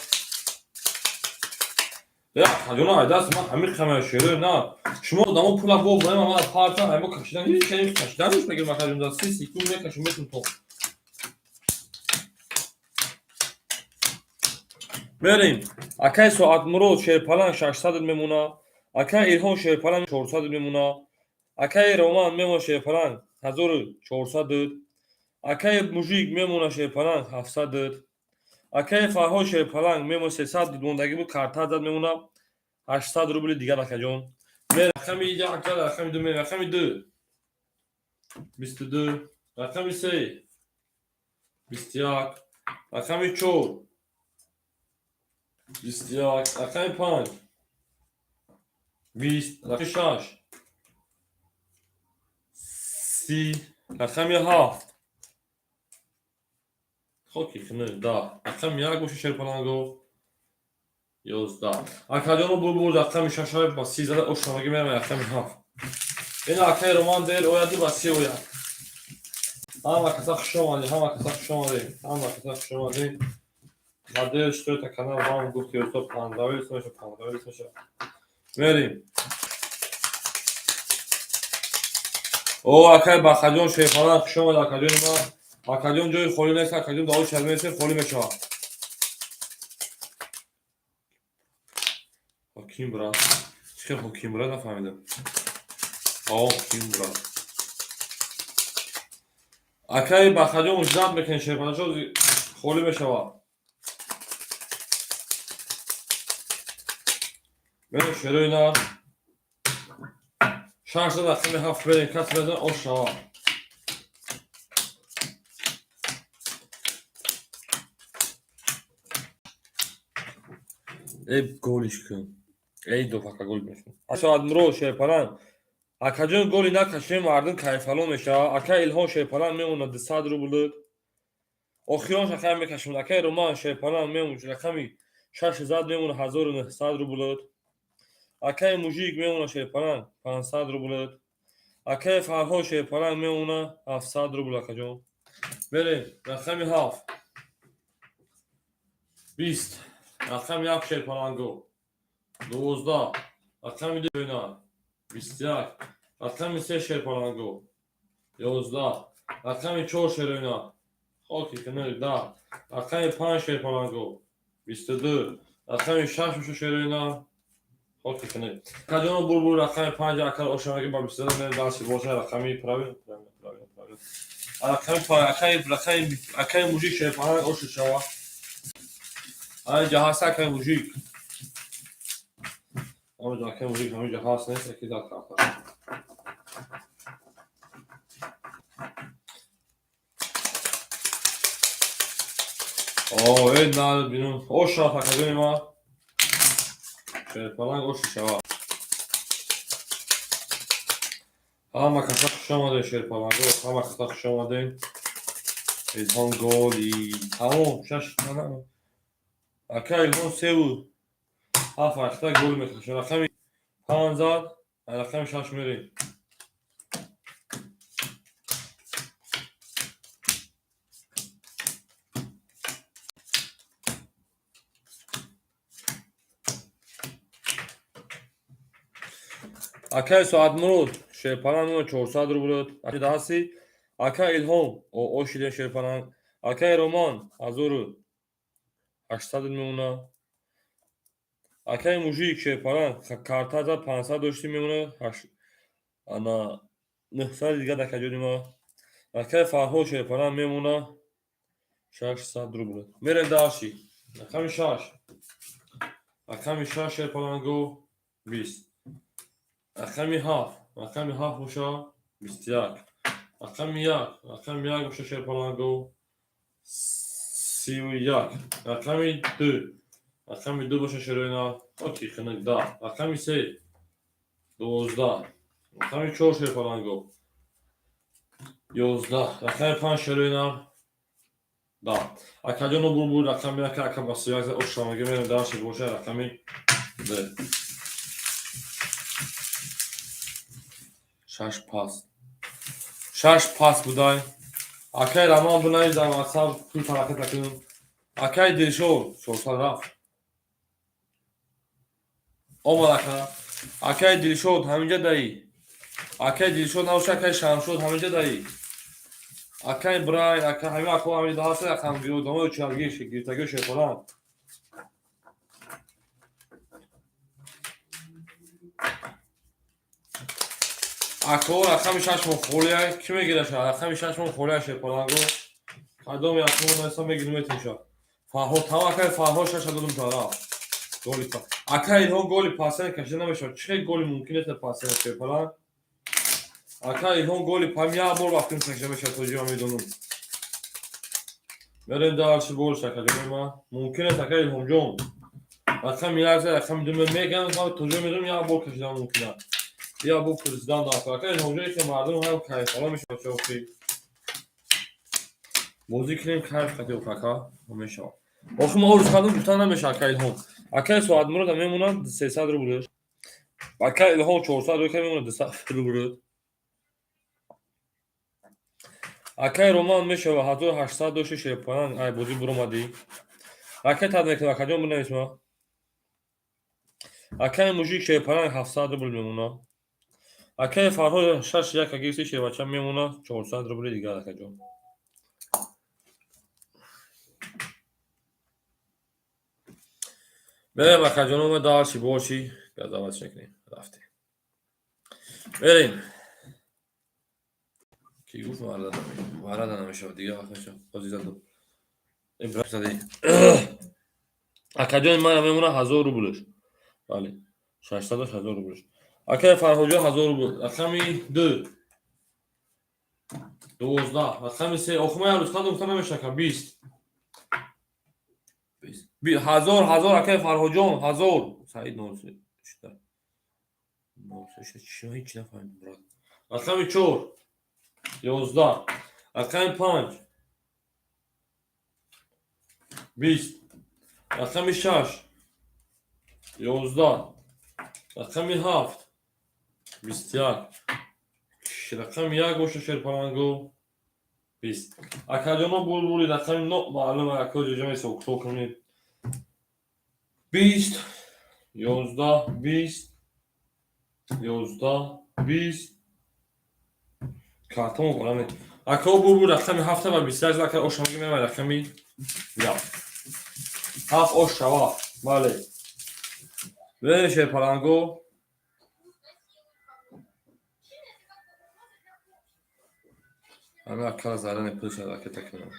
Акаҷоно, айдаст ман ҳамин қамая шерои на. Шумо одамо пула бо боем, ман парта ҳамо кашидан, ҳеҷ чиз кашидан нест, мегирам акаҷон, дар 30 секунд мекашам, метун то. Мерем. Акай Соатмурод шерпаланг 600 мемона. Акай Илҳом шерпаланг 400 мемона. Акай Роман мемона шерпаланг 1400. Акай Мужик мемона шерпаланг 700. Акай Фарҳод шерпаланг мемона 300 мондагӣ буд, карта зад, мемона 800 рубли дигар, акаҷон. Рақами як, рақами ду, рақами ду 22, рақами се 21, рақами чор 21, рақами панҷ 20, рақами шаш 30, рақами ҳафт хоки хинӯ 10, рақами як боша, шерпаланго, 11. Акаҷоно, бурбур рақами шаша ба 30 зада, ошонагӣ мерам рақами ҳафт. Ин акаи Роман дер ояду ба 30 ояд. Ҳама каса хуш омадед, ҳама каса хуш омадед, ҳама каса хуш омадед. Надеюсь, что это канал вам гуфт, ки устод понравился, меша, понравился, меша. Мерим. О, акай Бахаҷон шерпаланг, хуш омад, акаҷони ман. Акаҷон, ҷои холӣ нест, акаҷон, дао шармест, холӣ мешавад. Ҳоким брат. Чӣ хел ҳоким брат, нафаҳмидам. Ҳоким брат. Акаи Бахаҷон, ждать мекунед, шерпаланг холӣ мешавад. Мерем, шерои нар. Шаш зад, рақами ҳафт берем, кас мезан, ош шавад. Эй, голиш кун. Эй, допака гол мешун. Соатмурод шерпаланг. Акаҷон, голи накашем, мардум кайфало мешавад. Ака Илҳом шерпаланг мемонад 200 рубл. Охирон шакай мекашем. Акаи Роман шерпаланг мемонад рақами шаш зад, мемонад 1900 рубл. Акаи Мужик мемонад шерпаланг 500 рубл. Акаи Фарҳод шерпаланг мемонад 700 рубл, акаҷон. Мерем, рақами ҳафт 20, рақами як, шерпаланго, 12, рақами ду 21, рақами се, шерпаланго, 11, рақами чор, шероина, хоки хинӯ, 10, рақами панҷ, шерпаланго, 22, рақами шаш меша, шероина, хоки хинӯ. Акаҷоно, бурбур рақами панҷ, акар ошамаги ба 22 мерем, дальше боша рақами правильно, правильно, правильно, правильно. Рақами панҷ, акаи рақами акаи Мужик шерпаланг ошу шава. Ҳаминҷа ҳаст акаи Мужик. Ҳаминҷа акаи Мужик, ҳаминҷа ҳаст, нест, яки зад карта. О, эй, на, бинум. Ош шава, акаҷони ма. Шерпаланг ошу шава. Ҳама каса хуш омадед, шерпаланго, ҳама каса хуш омадед. Илҳом голи. Тамом, шаш Ака Илҳом 3 7 ҳашта гол мекашад. Рақами 5 зад, рақами 6 мерем. Акаи Соатмурод шерпаланг мемонад 400 рубл. Даҳасти. Ака Илҳом ошида шерпаланг. Акаи Роман 1800 мемонад. Акаи Мужик шерпаланг карта зад, 500 дошти, мемонад ана 900 дигар, акаҷони ма. Акаи Фарҳод шерпаланг мемонад 600 рубл. Мерем дальше. Рақами 6. Рақами 6 шерпаланго 20. Рақами 7. Рақами 7 боша 21. Рақами 1. Рақами 1 боша шерпаланго 31. Рақами 2. Рақами 2 боша шероина оки хинак 10. Рақами 3 12. Рақами 4 шерпаланго 11. Рақами 5 шероина 10. Акаҷоно булбул рақами 1, ака ба 31 ошамаги, мерем дальше, боша рақами 2. Шаш пас. Шаш пас будай. Акай Раман, бинавис дар WhatsApp, пул ҳаракат накунем. Акай Дилшод 400 рафт. Омад ака. Акай Дилшод ҳаминҷа даӣ. Акай Дилшод набоша, акай Шамшод ҳаминҷа даӣ. Акай Брайн, ака ҳамин ако ҳаминҷа ҳаст, акам одамои чаргиш, гирифтагиҳо шерпаланг. Ако рақами шашмон холия, кӣ мегираша? Рақами шашмон холия, шерпаланго. Кадоми акмо наиса мегирим метимша. Фарҳод, там акай Фарҳод шаша додум та рафт. Голи па. Ака Илҳом голи пасен кашида намешавад. Чӣ хел голи мумкин аст пасен, шерпаланг? Ака Илҳом голи пам як бор вақтим кашида мешавад, то ҷои ман медонам. Мерем дальше больше, акаҷони ман. Мумкин аст, ака Илҳомҷон. Рақами як зад, рақами ду меган, то ҷои медонам як бор кашидан мумкин аст. Як бор пурсидан дар ака Илҳомҷон, ки мардум ҳам кайфала мешавад, чоқи. Бозӣ кунем кайф қати ака мешавад. Охи ма орӯз кардам, гуфтан намешавад, ака Илҳом. Акаи Соатмурод мемонад 300 рубл. Ака Илҳом 400 рубл мемонад 200 рубл. Акаи Роман мешава 1800 дошти, шерпаланг, ай бозӣ буромадӣ. Ракет ҳад мекунад, акаҷон, бинавис ма. Акаи Мужик шерпаланг 700 рубл мемонад. Акаи Фарҳод шаш як гирифти, шербача, мемонад 400 рубли дигар, акаҷон. Мерем, акаҷонома, дальше боши газават мекунем. Рафтем. Мерем. Ки гуфт варада намешавад, дигар вақт мешавад. Ҳозир задам. Ибраҳим акаҷони ман мемонад 1000 рублш. Бале. 600 1000 рублш. Акаи Фарҳодҷон 1000 рубл. Рақами 2. 12. Рақами 3. Охи ман як рӯз кардам, гуфтан намешавад, ака 20. 1000, 1000, акаи Фарҳодҷон, 1000. Саид 03 шуда. 03 шуда. Чӣ ҳеҷ нафаҳмидам, брат. Рақами 4. 11. Рақами 5. 20. Рақами 6. 11. Рақами 7. 21. Рақами 1 боша, шерпаланго. 20. Акаҷоно булбули рақами но маълум ака ҷоҷа ҳисоб кунед. 20, 11, 20, 11, 20. Картон қоране. Ака булбул рақами 7 ва 21, ака ошамги мемай рақами 1. 7 ош шава. Бале. Берем, шерпаланго. Ҳами акала заране пулша ракета кунам.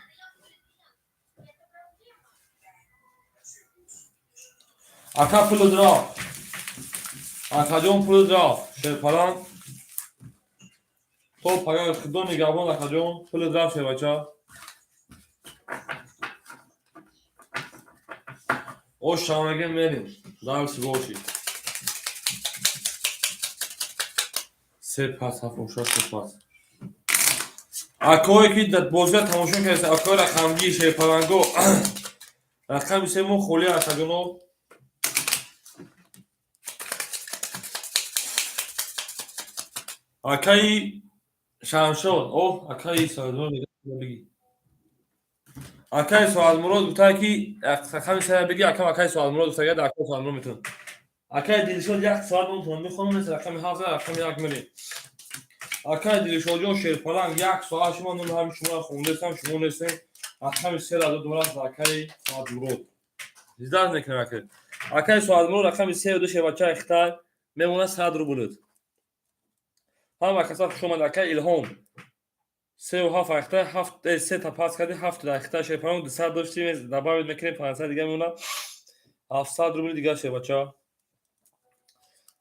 Ака пулут рафт. Акаҷон, пулут рафт. Шерпаланг. То паёи худо нигаҳбон, акаҷон. Пулут рафт, шербача. Ош шаваге, мерем. Дальше боши. Се пас, ҳафт, шаш, се пас. Акое ки бозиро тамошо кардед, акои рақамгир шерпаланго, рақами се мо холӣ аст, акаҷоно. Акаи Шамшод, о, акаи Соатмурод бигӣ. Акаи Соатмурод гуфтае ки рақами сея бигӣ, акам акаи Соатмурод гуфтага, акаи Соатмурод метавонад. Акаи Дилшод як соат монтон мехонам, нест рақами ҳафт, рақами як мерем. Акаи Дилшодҷон шерпаланг як соат шумо номи ҳами шуморо хондастам, шумо нестем. Рақами се ра додум рафт акаи Соатмурод. Ждать мекунем акаи. Акаи Соатмурод рақами се ду шербачаи Хитай мемонад 100 рубль. Ҳама каса хуш омад, акаи Илҳом. Сеу ҳафт ахта ҳафт се та пас кардӣ, ҳафт ахта шерпаланг 200 доштем, добавить мекунем 500 дига мемонад. 700 рубли дига шербача.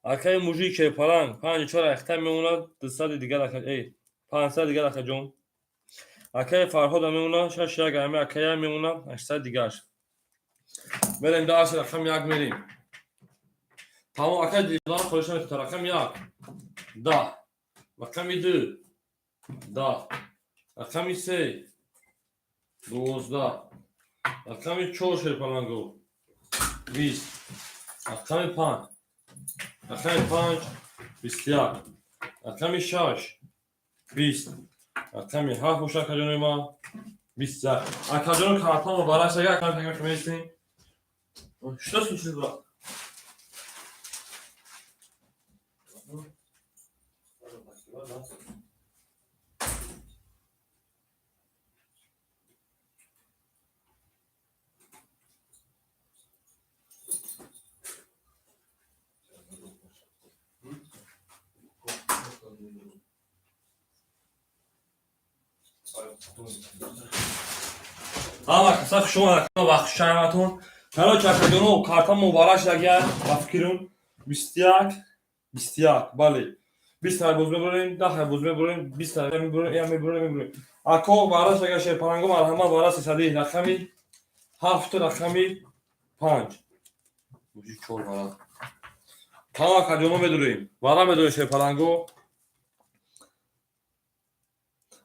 Акаи мужик шерпаланг панҷу чор ахта мемонад 200 дигар ака, эй 500 дигар акаҷон. Акаи Фарҳода мемонад шаш як ами акая мемонад 800 дигарш. Мерем дальше, рақами як мерем. Тамом, акаи Дилшодан хоҳиш мекунам рақами як. 10. Рақами ду. 10. Рақами се. 12. Рақами чор шерпаланго. 20. Рақами панҷ. Рақами панҷ 21. Рақами шаш 20. Рақами ҳафт боша акаҷонои ман 21. Акаҷоно картамо бараш ага акам меистем. Что случилось, брат? Ҳама каса хуш омад, вақт шаматон. Короче, акаҷоно, карта муборак шудагия, ба фикрум 21, 21, бале. 20 ҳай боз мебурем, 10 ҳай боз мебурем, 20 ҳай мебурем, я мебурем, мебурем. Ако бараш ага шерпаланго марҳамат бара сесади рақами ҳафт, рақами панҷ. Мужи чор бара. Тамом акаҷоно медурем. Бара медурем шерпаланго.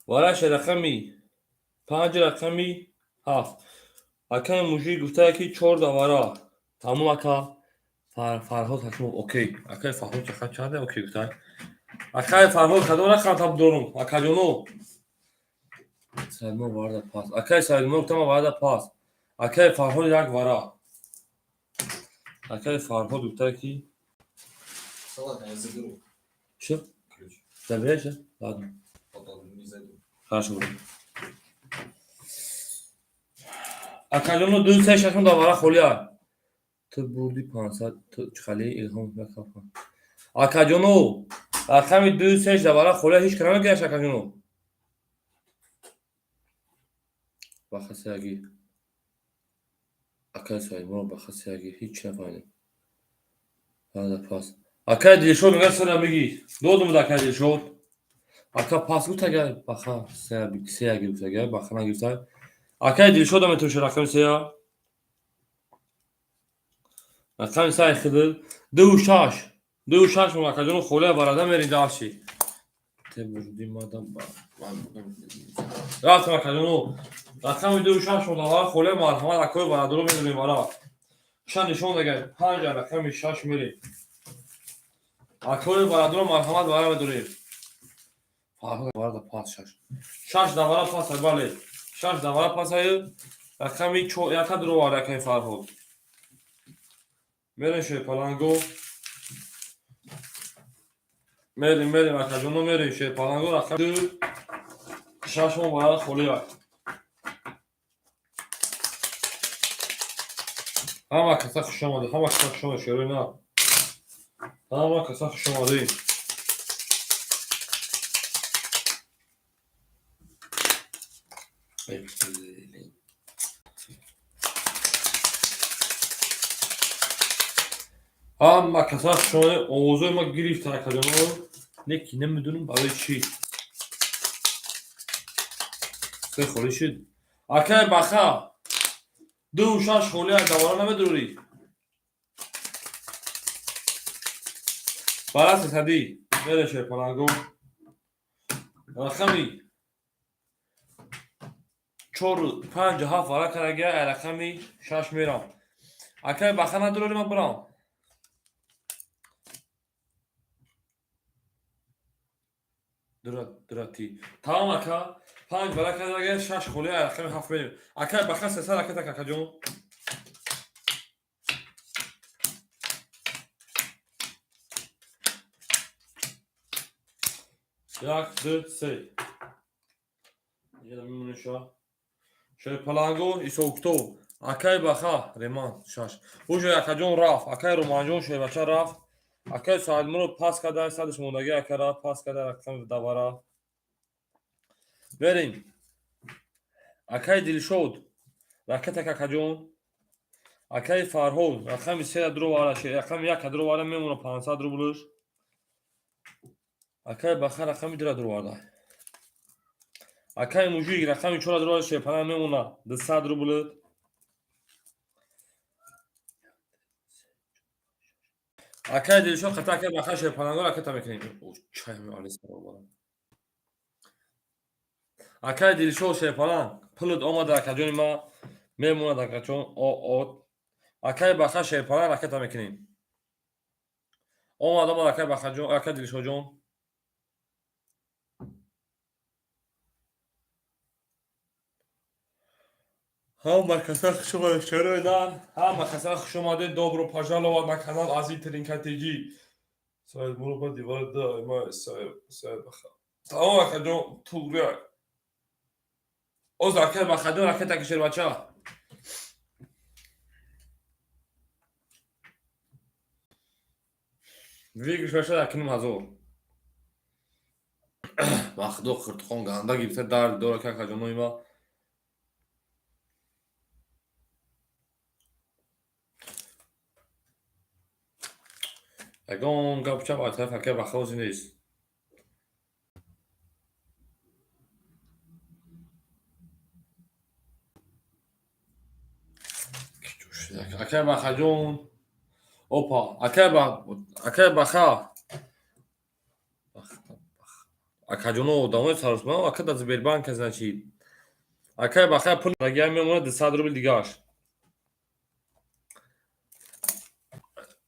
Вараш рақами панҷ, рақами ҳафт. Акаи мужик гуфтае ки чор давара. Тамом ака. Фарҳод Ҳакимов окей. Акаи Фарҳод чақа чанде окей гуфтай. Акаи Фарҳод кадом рақам таб дорум? Акаҷоно. Саидмурод варда пас. Акаи Саидмурод гуфтама варда пас. Акаи Фарҳод як вара. Акаи Фарҳод гуфтае ки Ладно, я заберу Что? ключ. Заберешь, да? Ладно. Потом не зайду. Хорошо. Акаҷоно ду се шашум давара холия. Ту бурди 500, ту чхали Илҳом якафа. Акаҷоно, рақами ду се давара холия ҳеч кара намегираш акаҷоно. Баха сеяги. Акаи Саидмурод баха сеяги ҳеч нафаҳмидем. Баъда пас. Акаи Дилшод мегӯяд сера бигӣ. Додум акаи Дилшод. Ака пас гуфт агар баха сея гирифт агар баха нагирифта. Акаи Дилшода метавонӣ рақами сея. Рақами сея хидр. Ду шаш. Ду шаш мо акаҷоно холия барада мерем дальше. Те бурди мадам рафтам акаҷоно. Рақами ду шаш мо давара холия марҳамат акои барадоро медонем бара. Ша нишон дагар панҷ рақами шаш мерем. Акои барадоро марҳамат бара медорем. Фарҳод варда пас шаш. Шаш давара пас бале. Шаш давара пас ай рақами чор яка дуровард акаи Фарҳод. Мерем шерпаланго. Мерем, мерем акаҷоно мерем шерпаланго рақами ду шаш мо бара холия. Ҳама каса хуш омадед, ҳама каса хуш омадед, шерои на. Ҳама каса хуш омадед. Эй, блин. Ҳама каса хуш омадед, овозои ма гирифта акаҷоно. Не ки намедонам барои чӣ. Се холӣ шуд. Акай Баха, ду шаш холӣ давара намедурӣ. Бара сесадӣ. Мере шерпаланго. Рақами чор, панҷ, ҳафт вара карагия, рақами шаш мерам. Акай баха надорори ман бирам. Дурати. Тамом ака. Панҷ вара карагия, шаш холи, рақами ҳафт мерем. Акай баха сесад ракета какаҷон. Як, ду, се. Яда мемонеша. Шерпаланго исоктов. Акай баха реман шаш. Уже акаҷон рафт. Акай Романҷон шербача рафт. Акай Саидмурод пас када, садаш мондаги ака рафт, пас када рақами давара. Берем. Акай Дилшод. Ракета какаҷон. Акай Фарҳод рақами сера дуровара, рақами яка дуровара мемона 500 рублш. Акай Баха рақами дура дуроварда. Акай Мужик рақами чора дуроварда шерпана мемона 200 рубл. Акай Дилшод қата акай Баха шерпананго ракета мекунем. О, чай алисарабара. Акай Дилшод шерпанан пулут омада акаҷони ма мемонад акаҷон о о. Акай Баха шерпанан ракета мекунем. Омад омад акай Бахаҷон, акай Дилшодҷон. Ҳама каса хуш омадед, шерои нар. Ҳама каса хуш омадед, добро пожаловать на канал Азиз Тринка ТЖ. Саид Мурод дивар да ма Саид Саид Баха. Тамом акаҷон, тугри. Оз акай Бахаҷон ракета ки шербача. Выигрыш бошад акним ҳазор. Вахдо хиртхон ганда гирифта дард дора какаҷонои ма. Ягон гап чап аз тарафи акай Бахози нест. Акай Бахаҷон. Опа, акай ба акай Баха. Акаҷоно одамои саросман, ака да Сбербанка значит. Акай Баха пул дагия мемонад 200 рубл дигаш.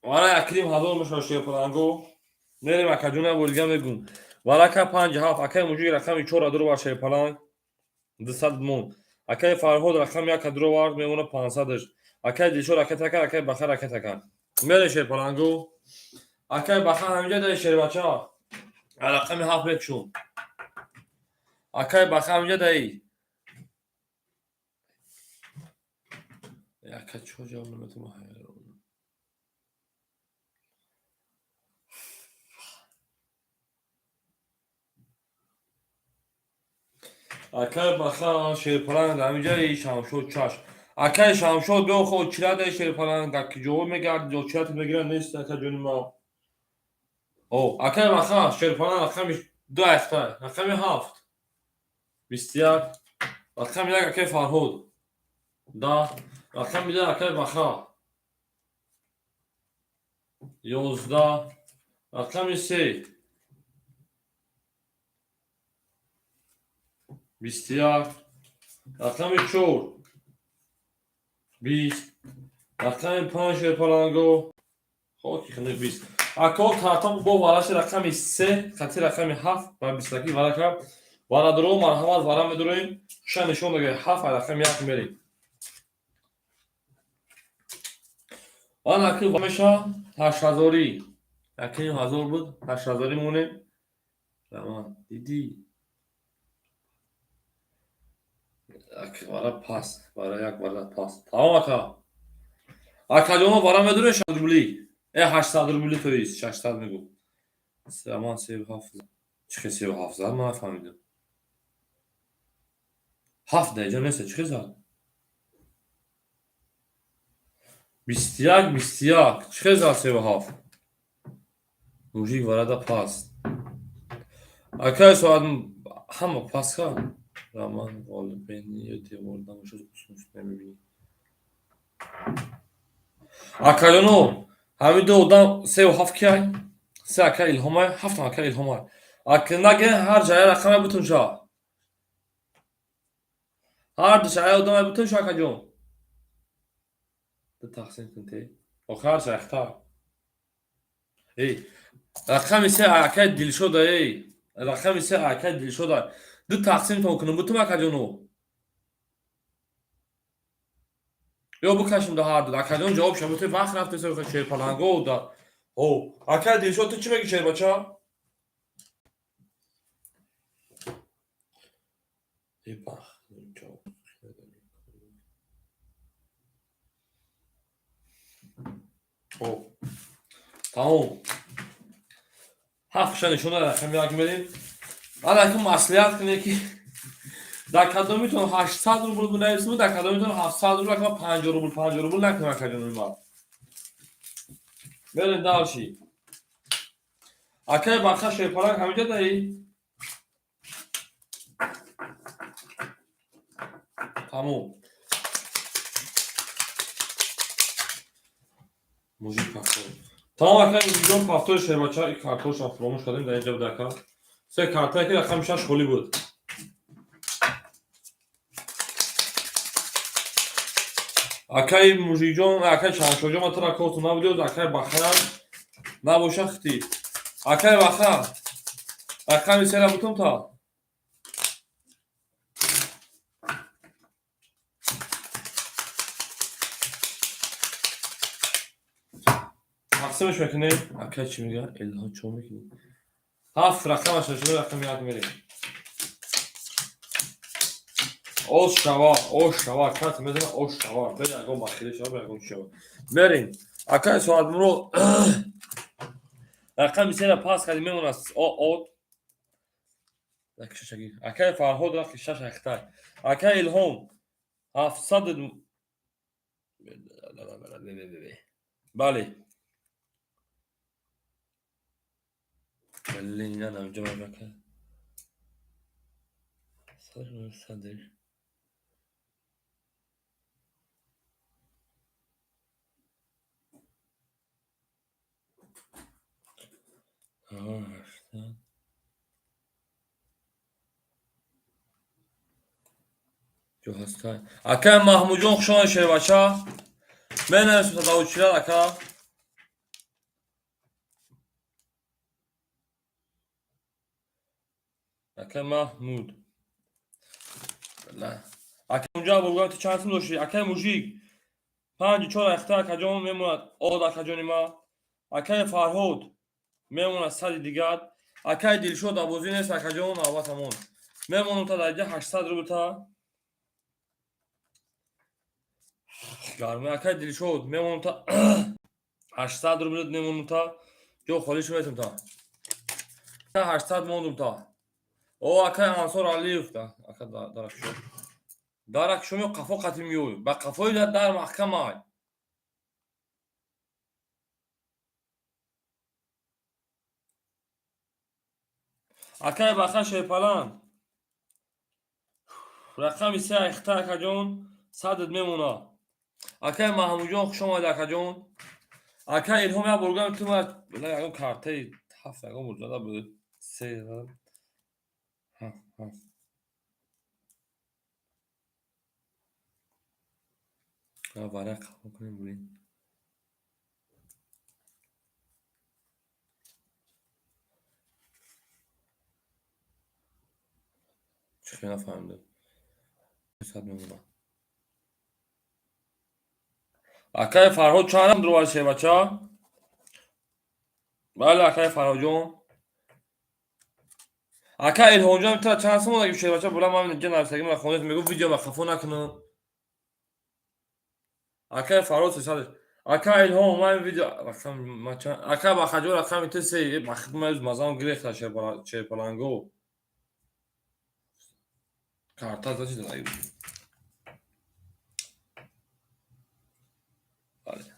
Вара акрим ҳазор мешава шерпаланго. Мерем акаҷона болига мегум. Варака панҷ ҳафт, акай мужик рақами чора дуровар шерпаланг 200 мон. Акай Фарҳод рақами яка дуровар мемонад 500-ш. Акай Дилшод ракета кард, акай Баха ракета кард. Мерем шерпаланго. Акай Баха ҳаминҷа даи шербача. Рақами ҳафт мекушум. Акай Баха ҳаминҷа даи. Ака чо ҷавоб наметавонам ҳайрон. Акай Баха шерпаланг ҳаминҷаи Шамшод чаш. Акай Шамшод биё хо чира даи шерпаланг дар ки ҷо мегард, ҷо чират мегирад нест ака ҷони ма. О, акай Баха шерпаланг рақами ду ҳафта, рақами ҳафт. 21, рақами як акай Фарҳод. 10, рақами ду акай Баха. 11, рақами се. 21, рақами чор. 20, рақами панҷ шерпаланго. Хоки хунук 20. Ако картон бо вараши рақами се, хати рақами ҳафт ва бистаки вара кард. Варадуро марҳамат вара медуроем. Ша нишон дага ҳафт рақами як мерем. Ан аки меша ҳаштҳазорӣ. Якним ҳазор буд, ҳаштҳазорӣ монем. Раман, дидӣ? Вара пас, вара як вара пас. Тамом ака. Акаҷоно вара медуроем 600 рубли. 800 рубли то есть, 600 мегӯ. Раман се ҳафт. Чӣ хел се ҳафт зад, ман нафаҳмидам. Ҳафт даиҷа нест, чӣ хел зад? 21, 21. Чӣ хел зад се ҳафт? Мужик варада пас. Акай соат ҳама пас кард. Раман ғолибени ё девор намошад усун намебинӣ. Акаҷоно, ҳамин ду одам се ҳафт кияй? Се ака Илҳомай, ҳафтам ака Илҳомай. Ак наге ҳар ҷая рақаме бутун ша. Ҳар ду шая одамай бутун ша, акаҷон. Ду тақсим кун те. Охир ҳар шая хта. Эй, рақами се акаи Дилшода, эй. Рақами се акаи Дилшода. Ду тақсим тон кунум бутум, акаҷону. Ё бикашем да ҳар ду. Акаҷон ҷавоб ша бутум, вақт рафтеса шерпаланго да. О, акаи Дилшод, ту чӣ мегӣ, шербача? Э, бах, ҷавоб. Хоб. Тамом. Ҳафт ша нишона рақами як мерем. Баъд акун маслиҳат кунед, ки дар кадомитон 800 рубл бинависему, дар кадомитон 700 рубл, акма 50 рубл, 50 рубл накунем, акаҷони ман. Мерем дальше. Акаи Баха Шерпаланг ҳамиҷа даи? Тамом. Мужик повтор. Тамом, акаи Мужикҷон, повтори шербача, и картошам фуромӯш кардем, дар инҷа буд, ака. Се картае ки рақами шаш холӣ буд. Акаи Мужикҷон, акаи Шаҳаншоҳҷон, ман тура корту набудӣ, акаи Бахаям набоша хити. Акаи Баха, рақами сера бутум та. Тақсимаш мекунем. Акай чӣ мега? Илҳо чо мекунӣ? Ҳафт рақамаш нашуда, рақами як мерем. Ош шава, ош шава, кат мезана, ош шава. Бе ягон бахилӣ шава, бе ягон чӣ шава. Мерем. Акай Соатмуро рақами сера пас кардем, мемонад о от. Шашаги. Акай Фарҳод рақи шаш ахтай. Акай Илҳом 700. Бале. Блин, инам ҷавоб ака. Садр. 800. Ҷо ҳастай. Акай Маҳмудҷон, хуш омадед, шербача. Менависем садавучилар, ака. Акай Маҳмуд. Акай унҷа бургам, ту чанд сум доштӣ? Акай Мужик. Панҷу чор ахта, акаҷон, мемонад од, акаҷони ма. Акай Фарҳод мемонад сади дигар. Акай Дилшод абозӣ нест, акаҷон, навбатамон. Мемонам та дар инҷа 800 рубл та. Гарми, акай Дилшод, мемонам та 800 рубл мемонам та. Ҷо холӣ шуметам та. 800 мондум та. О, акай Ансор Алиев да. Ака даракшо. Даракшо мео қафо қати миёй. Ба қафои дар маҳкамай. Акай Баха Шерпаланд. Рақами се айхта, акаҷон, садат мемонад. Акай Маҳмудҷон, хуш омадед, акаҷон. Акай Илҳом, як боргам ту ма ягон картаи ҳафт ягон бор зада буд. Се ҳафт ҳафт. Варақ қабул кунем, блин. Чӣ хел нафаҳмидам. Сад мемонад. Акай Фарҳод чанд рубл, шербача? Бале, акай Фарҳодҷон. Акай Илҳомҷон, ту чанд сум мондагӣ, шербача? Була ман инҷа нависагӣ, ман хонда мегӯ видео ба хафо накунам. Акай Фарҳод 300. Акай Илҳом, ман видео рақам ма чанд? Акай Бахаҷон, рақами ту се, бахт ма мазам гирехта шерпаланго. Карта за чӣ задагӣ? Бале.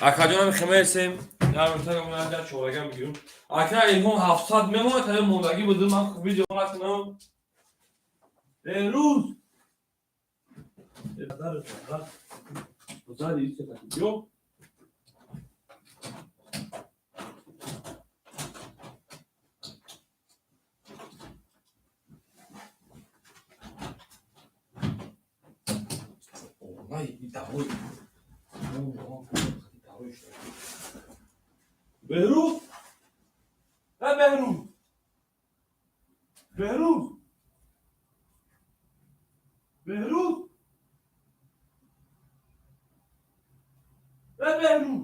Акаҷонам хемесем. Я митагам я чорагам бигирам. Ака Илҳом 700 мемонад, та мондагӣ буд, ман видео накунам. Рӯз. Ё. Беҳрӯз, э Беҳрӯз, Беҳрӯз, Беҳрӯз, э Беҳрӯз,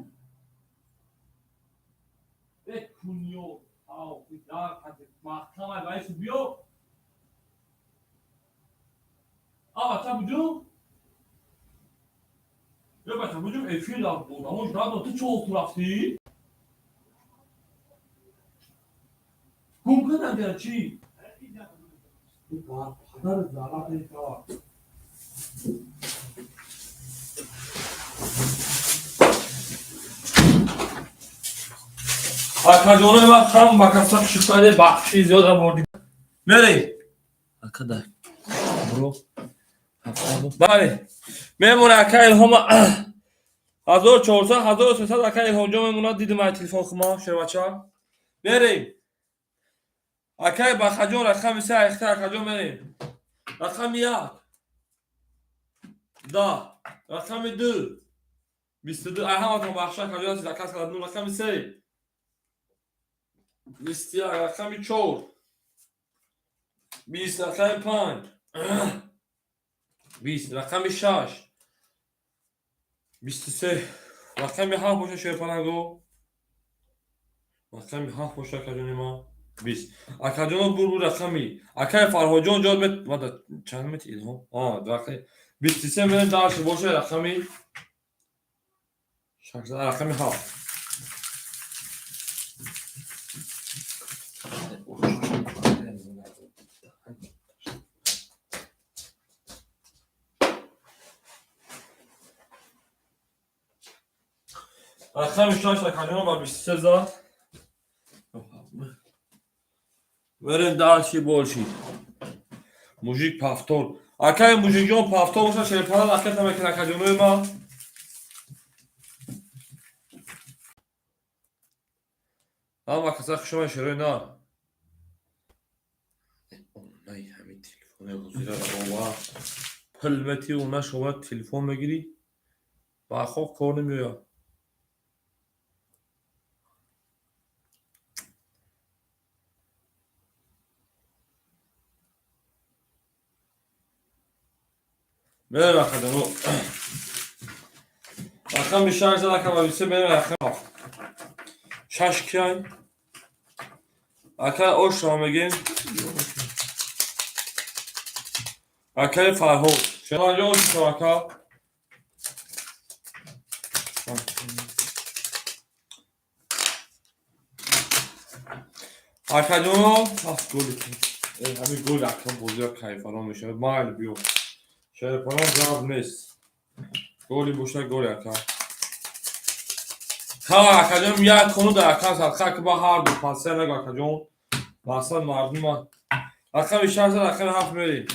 э кунё маҳкамай баису биё. А бача буҷум, ё бача буҷум, эфир одамош радо. Ту чо ту рафтӣ гум кардам дера чӣ? Падар зарар. Акаҷонои ман, ҳам ба каса шукаде, бахши зиёда бурди. Мерем акада бро, бале, мемона. Ака Илҳома 1400, 1300. Ака Илҳомҷон мемонад, дидим ай телефон хума шербача. Мерем, акай Бахаҷон, рақами се айхта. Акаҷон, мерем: рақами як 10, рақами ду 22. Ай ҳаматон бахша, акаҷон, заказ карда. Рақами се 21, рақами чор 20, рақами панҷ 20, рақами шаш 23, рақами ҳафт боша. Шерпанаго, рақами ҳафт боша, акаҷони ман, 20. Акаҷоно, бурбур рақами акай Фарҳоҷон ҷод мет чанд метр. Илҳом, 23 мерем дальше боша. Рақами шаш, рақами ҳафт. Рақами шаш, акаҷоно, ба 23 зад. Мерем дальше больше. Мужик, повтор. Акай мужикҷон, повтор боша, шерпара ракета мекунад, акаҷонои ман. Ҳама каса хушомад, шерои на. Най ҳамин телефони ҳозира бова. Пул мети, уна шумо телефон мегирӣ. Ба хоб кор намеояд. Мерем, акаҷоно. Рақами шаш зад, ака, ба 23. Мерем рақами ҳафт. Шаш кияй? Ака, ошро мегем. Акаи Фарҳод. Шерванҷон, ош ака. Акаҷоно, ҳафт голи. Ҳамин голи акам бозиро кайфарон мешавад. Майли, биё. Шерпарон гап нест. Голи боша, голи, ака. Ха, акаҷон, як кону дар акам садқа ки ба ҳар ду пасия нагу, акаҷон. Мақсад мардума. Рақами шаш зад, рақами ҳафт мерем.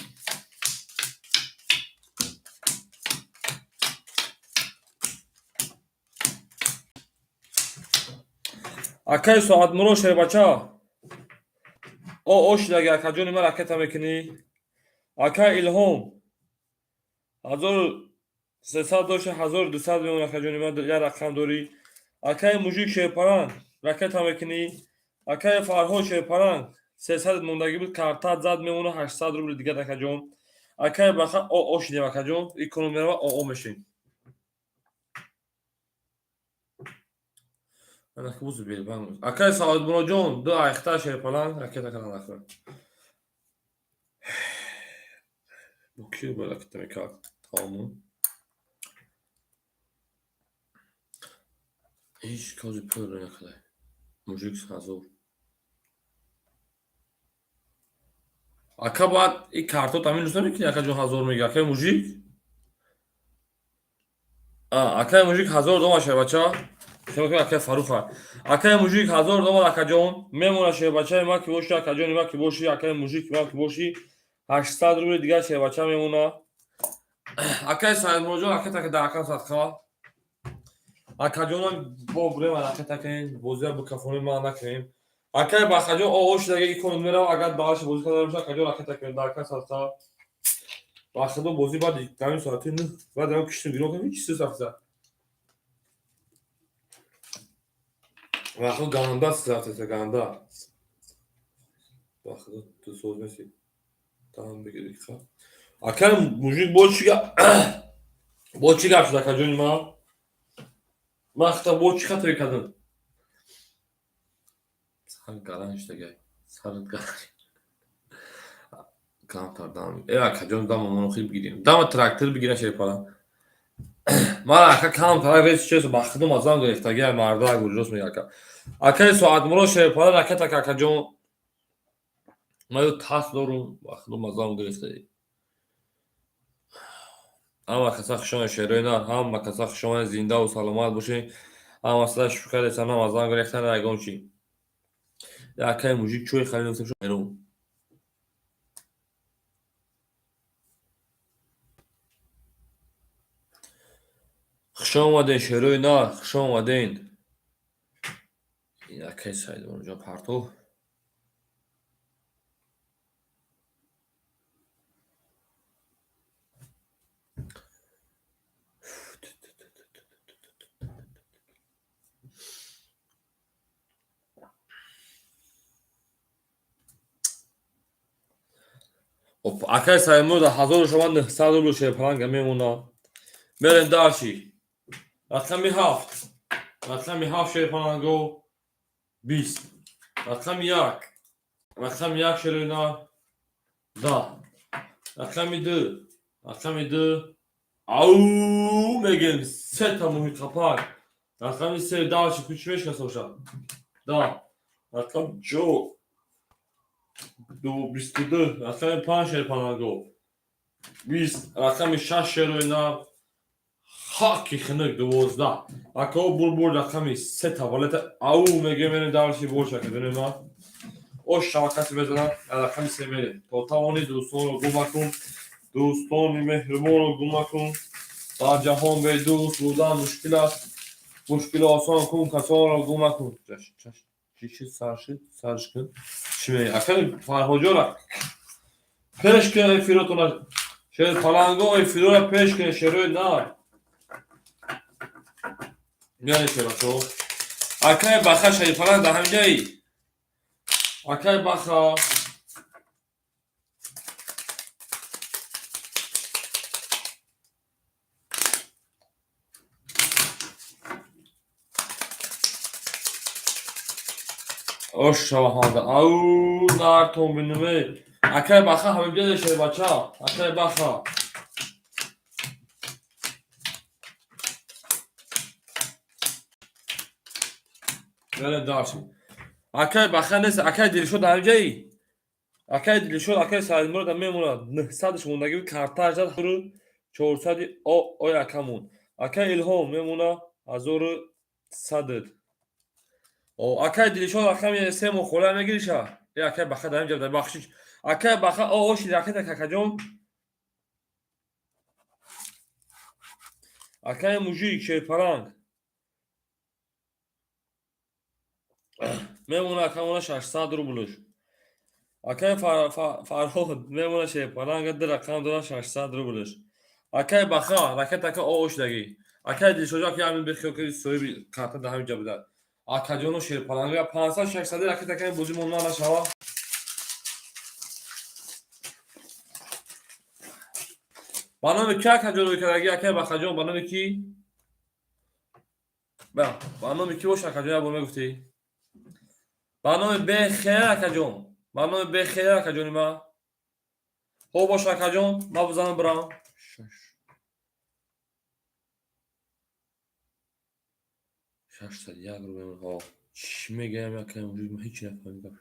Акаи Соатмуро, шербача. О, ошидаги, акаҷони ман, ракета мекунӣ. Акаи Илҳом. 1300 дошта, 1200 мемон, акаҷони ман, як рақам дорӣ. Акаи мужик, шерпаранг, ракета мекунӣ. Акаи Фарҳод, шерпаранг, 300 мондагӣ буд, картат зад, мемона 800 рубли дигар, акаҷон. Акаи Баха, о ошидем, акаҷон, икону мерава, о о мешем. Акаи Саодмуроҷон, ду айхта, шерпаланг, ракета кардан ахир. Бо ки бояд ракета мекард? Тамом. Ҳеҷ кози пул накарда. Мужик 1000. Ака, баъд и картот ҳамин дӯст намекунӣ, акаҷон, 1000 меги, акаи мужик? Акаи мужик 1000 дома, шербача. Акаи Фаруха. Акаи мужик 1000 дома, акаҷон. Мемона, шербачаи ма ки боши, акаҷони ма ки боши, акаи мужик ма ки боши, 800 рубли дигар шербача мемона. Акаи Саидмуроҷон, ака таки дар акам садқа. Акаҷонам бо бурем ракета кунем, бозия бикафонем, ман накунем. Акай Бахаҷон оо шудаги икон мерав, агар дальше бозӣ карда бошад, акаҷон ракета кунем дар кас ҳаста. Бахадо бозӣ баъд дар соати 9 баъд ам киштим гиро кунем, чизи сафта. Бахадо ганда сафта ганда. Бахадо ту соз меси. Там бигири ха. Акай мужик бо чӣ бо чӣ гап шуд акаҷони ман? Ман хата бо чӣ хатое кардам? Сар гаран шудагай. Сарат гаран. Камтар дам. Э акаҷон дама монохил бигирем. Дама трактор бигира шерпала. Ман ака камтар рес чесо ба худум азам гирифтагай марда гулҷос мега ака. Акаи соатмуро шерпала ракета акаҷон. Ман ё тас дорум ба худум азам гирифтагай. Ҳама каса хушомад шерои нар, ҳама каса хушомад, зиндаву саломат бошед. Ҳама сада шукр санам азам гирифтан ягон чӣ. Акаи мужик чой харид берун. Хуш омаден шерои нар, хуш омаден. Ин акаи Саидмуродҷон партов. Акаи Саидмурод 1900 рубл шерпаланга мемонад. Мерем дальше. Рақами 7. Рақами 7 шерпаланго 20. Рақами 1. Рақами 1 шероина 10. Рақами 2. Рақами 2. Ау мегем сета муҳит қапак. Рақами 3 дальше кучи мешкаса бошад. 10. Рақами 4. 22. Рақами 5 шерпаланго 20. Рақами 6 шероина хаки хинук 12. Акао бурбур рақами 3 тавалета ау мегем мерем дальше боша кадунем ма. Ош шавакаси мезанам рақами 3 мерем. То тавони дӯстонро гум макун. Дӯстони меҳрубонро гум макун. Дар ҷаҳон бедӯст будан мушкил аст. Мушкил осон кун, касонро гум макун. Чӣ саршид? Сарш кун. Чӣ мегӯяд? Акаи Фарҳоҷора пеш кун эфиротона. Шер паланго эфирора пеш кун шерои нар. Яъне шерачо. Акаи Баха шерипаланг дар ҳамин ҷаи. Акаи Баха ош шаваҳанда. Ау нартон бинуме. Акаи Баха ҳамин ҷа шербача. Акаи Баха. Мерем дальше. Акаи Баха нест, акаи Дилшод дар ҳамин ҷаи. Акаи Дилшод, акаи Саидмурод мемонад. 900 мондагӣ картааш зад 400 ой акамон. Акаи Илҳом мемонад 1100. О, акаи Дилшод рақами 3 моҳ хола мегириша. Э акаи Баха дар ҳамин ҷа бахшиш. Акаи Баха о оши ракета какаҷон. Акаи мужик шерпаланг. Мемона акамона 600 рублш. Акаи Фарҳод мемона шерпаланга ду рақам дора 600 рублш. Акаи Баха ракета ака о ошдагӣ. Акаи Дилшоҷо ки ҳамин бехиёл ки соҳиби карта дар ҳамин ҷа буда. Акаҷоно шерпаланга 500 600 ракета ака бозӣ монда нашава. Ба номи ки акаҷон рӯй кардагӣ? Акаи Бахаҷон ба номи ки? Ба номи ки боша акаҷон як бор мегуфтӣ? Ба номи Бехер акаҷон. Ба номи Бехер акаҷони ман. Хоб боша акаҷон, ман бизанам бирам. 601 рубл. Ҳо. Чӣ мегӯям акаи мужик, ман ҳеҷ нафаҳмидам.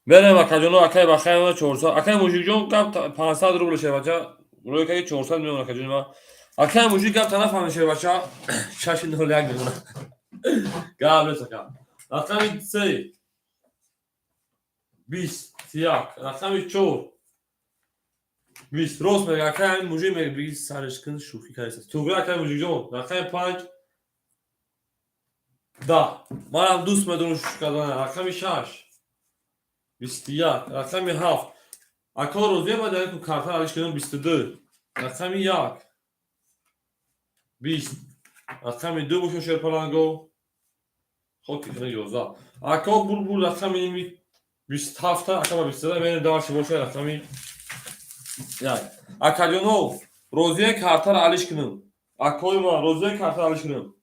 Мерем акаҷоно, акаи Бахаи 400. Акаи мужикҷон гап 500 рубл шербача. Рӯй карди 400 мемонад акаҷони ман. Акаи мужик гап та нафаҳмид шербача. 601 мемонад. Гап нест ака. Рақами 3 21. Рақами 4 20. Рост мега, акай ҳамин мужик мега, биги сариш кун, шӯхӣ кардааст. Туғри, акай мужикҷон, рақами 5, 10. Манам дӯст медорам шӯхӣ кардан. Рақами 6, 21. Рақами 7. Ако розия ба дар ку карта алиш кардам, 22. Рақами 1, 20. Рақами 2 бошад, шерпаланго. Хоки кунад, 11. Ако булбул рақами ними 27, ака ба 22 мерем, дальше бошад рақами 1. Акаҷоно, розия картаро алиш кунам. Акои ман, розия картаро алиш кунам.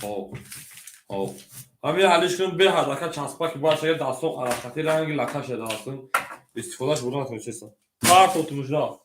Хоб. Хоб. Ҳамин алиш кунам беҳад, ака часпаки баша дастон арақати ранги лака шуда ҳастн. Истифодаш бурда натонистам. Карто тумуш рафт.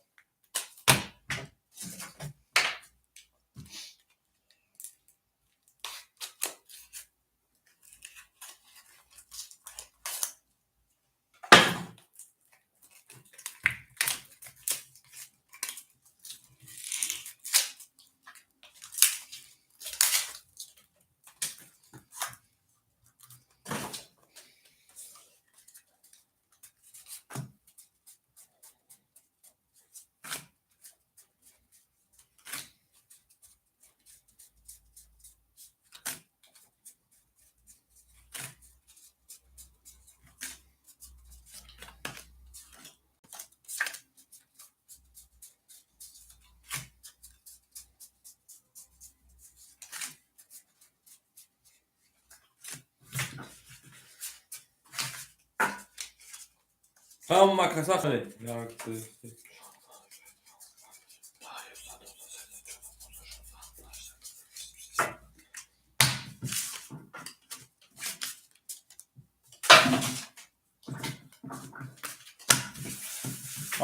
Ҳама каса хеле. Як, ду, се.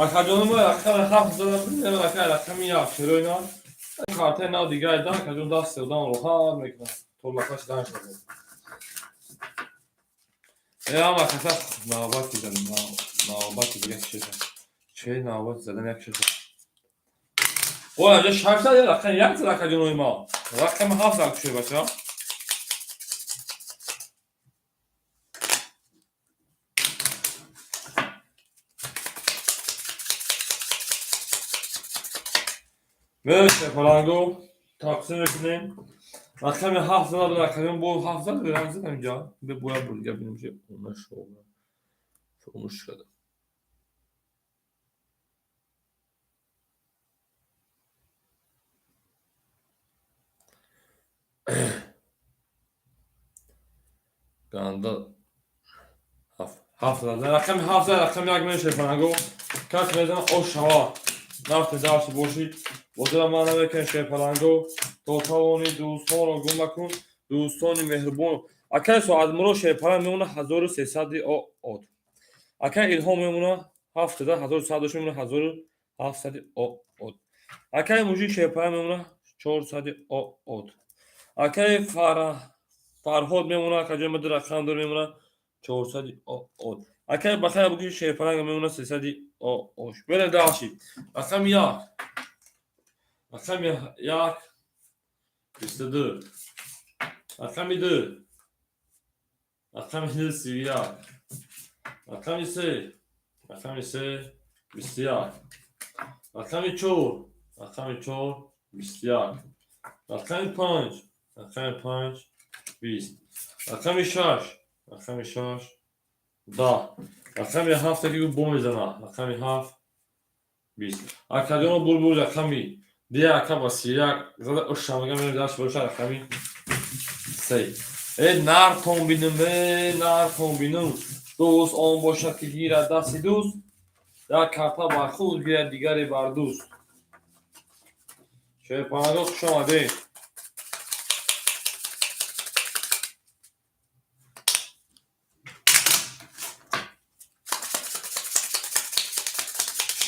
Акаҷонум, рақами 7 зада будем, ака рақами 1 чаро ина? Картаи нав дигаре да, акаҷон, дасти одам роҳат мекунад. То лака шидан шуд. Э, ҳама каса навбати задан, навбати дига чиша. Че навбати задан як чиша. Ой, аҷа 6 зада, рақами 1 зада, акаҷонои ма. Рақами 7 зада кушед, бача. Мерсе фаланго тақсим мекунем. Рақами 7 зада буд, акаҷон, бо 7 зада, рақам задам инҷа. Бе бояд буд, дига бинем, чи она шо. Фаромӯш кардам. Ганда 7. 7 зада. Рақами 7 зада, рақами 1 меше фаланго. Кас мезана ош шава. Нафте дарси бошид. Бозира ман намекунем, шерпаланго. То тавони дӯстонро гум накун. Дӯстони меҳрубон. Акай соатмуро шерпаланг мемона 1300 од. Акай Илҳом мемона 7 зада, 1100 дош мемона 1700 од. Акай мужик шерпаланг мемона 400 од. Акай Фарҳод мемона, акаҷон ма ду рақам дор, мемона 400 од. Акай Бахай буги шерпаланг мемона 300 ош. Берем дальше. Рақами 1. Рақами 1, 22. Рақами 2. Рақами 2, 31. Рақами 3. Рақами 3, 21. Рақами 4. Рақами 4, 21. Рақами 5. Рақами 5, 20. Рақами 6. Рақами 6, 10. Рақами 7 ки бо мезана. Рақами 7, 20. Акаҷоно булбул рақами дия ака ба 31 зада ушша мегам, мерем дальше боша рақами 3. Э, нартон бинам, э, нартон бинам. Дӯст он бошад, ки гирад дасти дӯст, як карта бар худ гирад, дигаре бар дӯст. Шерпаланго, хуш омадед.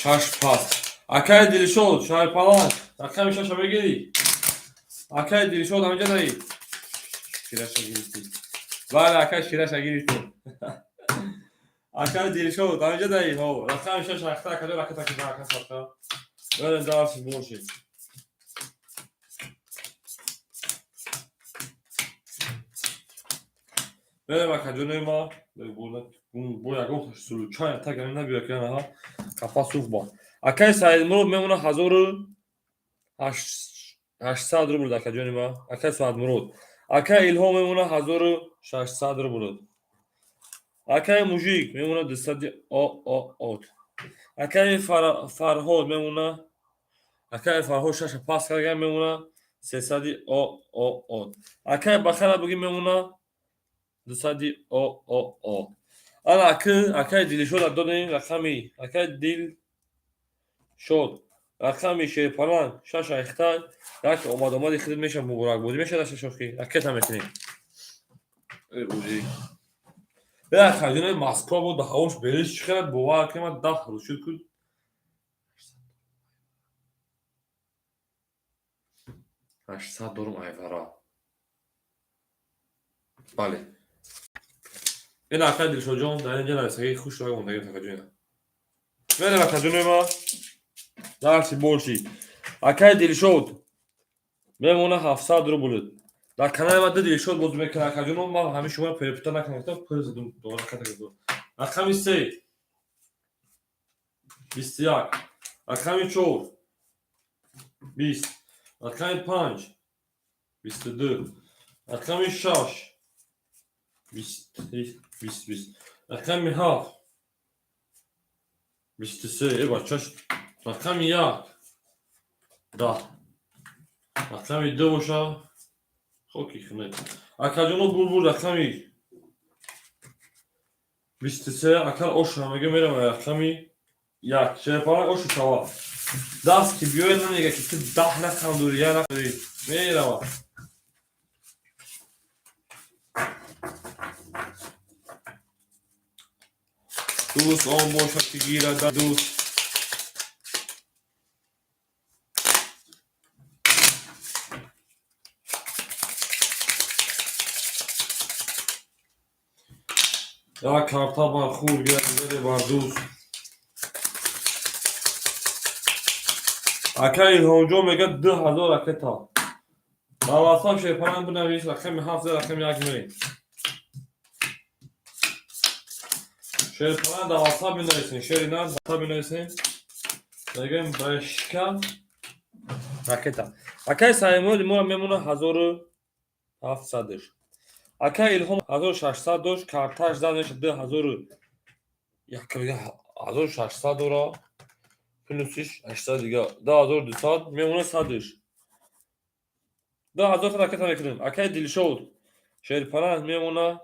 Шаш пас. Акай Дилшод, шерпаланг, рақами шаша бигирӣ. Акай Дилшод, ҳаминҷа даӣ. Шираша гирифтӣ. Бале, акай, шираша гирифтем. Акай Дилшод, ҳаминҷа даӣ. Ҳо, рақами шаш рахта, акаҷо ракета ки ака садқа. Берем дальше бошед. Мерем, акаҷонои ма, бо ягон случай тагами набиёд, ки анаҳа қафа суф ба. Акаи Саидмурод мемона 1800 рубл, акаҷони ма, акаи Саидмурод. Акаи Илҳом мемона 1600 рубл. Акаи Мужик мемона 200 оот. Акаи Фарҳод мемона, акаи Фарҳод шаша пас карда мемона 300 оот. Акаи Бахара буги мемона 200 ооо. Ана акаи Дилшод додем рақами, акаи Дилшод рақами шерпаланг шаша ихта як омад-омади хидмат меша, муборакбодӣ мешавад, шашохи ракета метинем. Акаҷонои Москва буд, ҳавош бериш чӣ хеле, бовар кунед, ман 10 рӯз шуд ку 800 дорум айвара. Бале. Ин акаи Дилшодҷон дар инҷа нависагӣ хуш раг мондагӣ, акаҷони. Мерем, акаҷонои ма, дарси боши. Акаи Дилшод мемона 700 рубл. Дар канали ма ду Дилшод боз мекунад, акаҷоно, ман ҳамин шуморо перепута накунам, пул задум. Рақами се 21, рақами чор 20, рақами панҷ 22, рақами шаш 20 20 20, рақами ҳафт 23, э бачаш, рақами як 10, рақами ду боша хоки хунед. Акаҷоно, булбул рақами 23, акар оша мега, мерам рақами як шерпалак ошу шава. Даст ки биёед, намега ки ту 10 рақам дорӣ, як рақам дорӣ, мерава. Дӯст он бошад, ки гирад дӯст. Як карта бар хур гирад, дигаре бар дӯст. Ака Илҳомҷон мегӯяд 2000 ракета. Дар ватсап шерпаланг бинавис, рақами ҳафт, рақами як мерем. Шерпаланг дар ватсап менависем, шери нар ватсап менависем. Мегӯем башка ракета. Акаи Саидмурод моро мемона 1700-ш. Акаи Илҳом 1600 дошт, карташ зад мешад 2000 як, 1600 дора плюсиш 800 дига 2200 мемона садш. 2000 та ракета мекунем. Акаи Дилшод шерпаланг мемона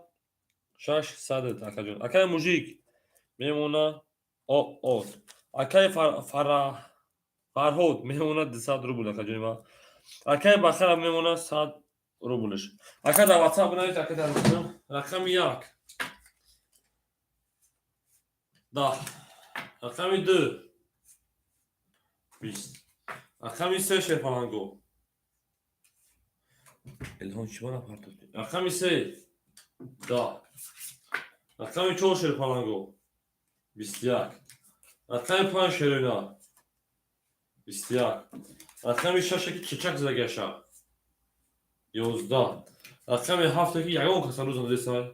600, акаҷон. Акаи Мужик мемона оот. Акаи Фарҳод мемона 200 рубл, акаҷони ма. Акаи Бахара мемона 100 рублш. Ака, дар ватсап бинавис, ака, дар рақами як 10, рақами ду 20, рақами се шерпаланго. Илҳом чӣ бана партофт? Рақами се 10, рақами чор шерпаланго 21, рақами панҷ шерина 21, рақами шаше ки чечак задагаша 11, рақами ҳафте ки ягон каса рӯз надесай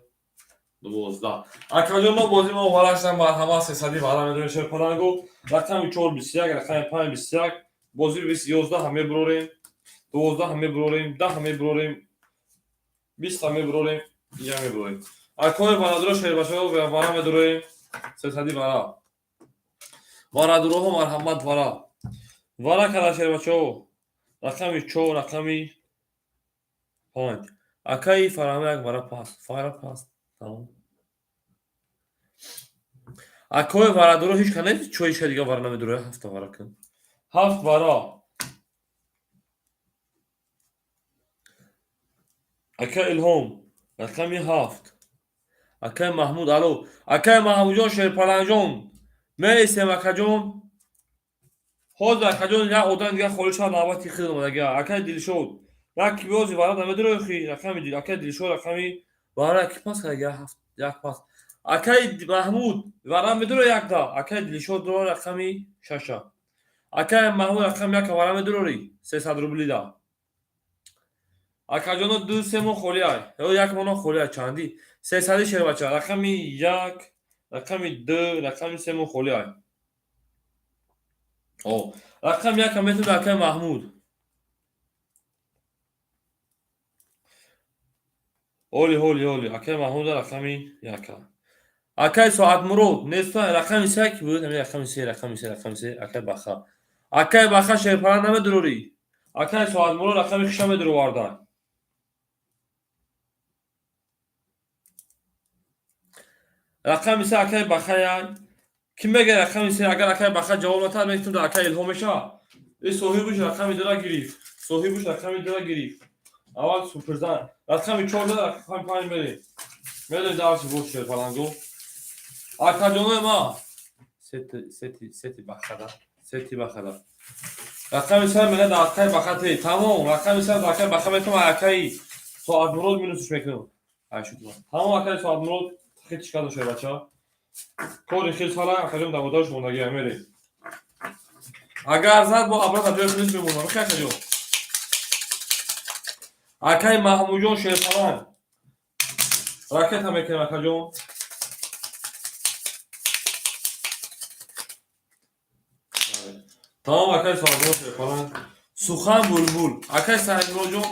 12. Акаҷон, мо бозӣ мо варашдан, марҳамат, сесади вара медорем шерпаланго. Рақами чор 21, рақами панҷ 21, бозӣ 11 ҳам мебурорем, 12 ҳам мебурорем, 10 ҳам мебурорем, 20 ҳам мебурорем, як мебурорем. Акои варадуро, шербачаҳо, вара медорем, сесади вара. Варадуроҳо, марҳамат, вара вара кара, шербачаҳо. Рақами чор, рақами панҷ. Акаи Фарама як вара пас, фара пас, тамом. Акои варадуро ҳеҷ ка нест, чои ша дига вара намедуро, ҳафта вара кун. Ҳафт вара. Ака Илҳом, рақами ҳафт. Акаи Маҳмуд, алло. Акаи Маҳмудҷон, Шерпаланҷон, мересем, акаҷон. Ҳозир, акаҷон, як одам дига холӣ шавад, навбати хид омадага. Акаи Дилшод, як кибиози вара намедуро хи, рақами акаи Дилшод рақами вара ки пас карда, ҳафт як пас. Акаи Маҳмуд вара медуро якта, акаи Дилшод дора рақами шаша. Акаи Маҳмуд рақами яка вара медурори 300 рублида. Акаҷоно, ду се моҳ холиай, ё як моҳ холиай, чанди. Сесади, шербача. Рақами як, рақами ду, рақами сему холӣ ай. О, рақами якам метавонад акаи Маҳмуд. Оли, ҳоли, ҳоли, акаи Маҳмуда рақами яка. Акаи Соатмурод неста, рақами се ки буд, ҳамин рақами се, рақами се, рақами се, акаи Баха. Акаи Баха, шерпаланг намедурорӣ. Акаи Соатмурод рақами хиша медуровардан. Рақами се акаи Бахая. Кӣ мега рақами се? Агар акаи Баха ҷавоб натад, метавонад дар акаи Илҳом мешавад. И соҳибуш рақами дура гирифт. Соҳибуш рақами дура гирифт. Аввал суперзан. Рақами чор да, рақами панҷ мерем. Мерем дарси бош, шерпаланго. Акаҷонои ма. Сети, сети, сети Бахада. Сети Бахада. Рақами се мега дар акаи Баха те. Тамом, рақами се дар акаи Баха метавонам, акаи Соатмурод минусш мекунам. Ай шуд. Тамом, акаи Соатмурод хитиш карда, шербача. Кори хел сала, акаҷон, дар модарш мондагия мерем. Агар зад, бо обратно ҷои худиш мемонам. Хе, акаҷон. Акаи Маҳмудҷон, шерпаланг. Ракета мекунем, акаҷон. Тамом, акаи Соатмурод, шерпаланг. Сухан булбул. Акаи Саидмуродҷон,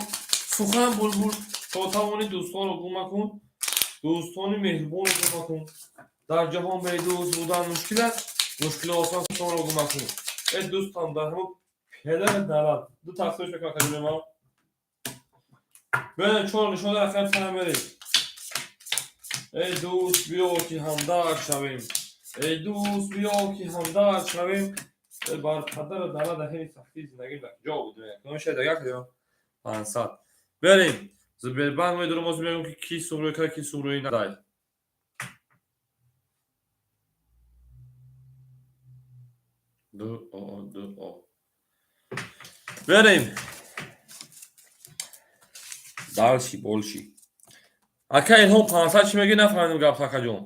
сухан булбул. То тавонӣ дӯстонро гум макун. Дӯстони меҳрубонро гум макун. Дар ҷаҳон бедӯст будан мушкил аст. Мушкили осон дӯстонро гум макун. Э, дӯстам, дар ҳамон педарат нарад. Ду тақсимш мекунам, акаҷони ман. Бена, чор нишона, рақам сара мерем. Эй дӯст, биё ки ҳамдард шавем. Эй дӯст, биё ки ҳамдард шавем. Э, бар падарат нарад, ҳини сахтии зиндагӣ дар куҷо будем? Кунам дага, акаҷон? 500. Берем. Сбербанк медорам, ҳозир мегӯям, ки ки сумрӯй кард, ки сумрӯй надай. Ду о, ду о. Берем. Дальше больше. Ака Илҳом, 500 чӣ мегӯӣ, нафаҳмидам гап, акаҷон.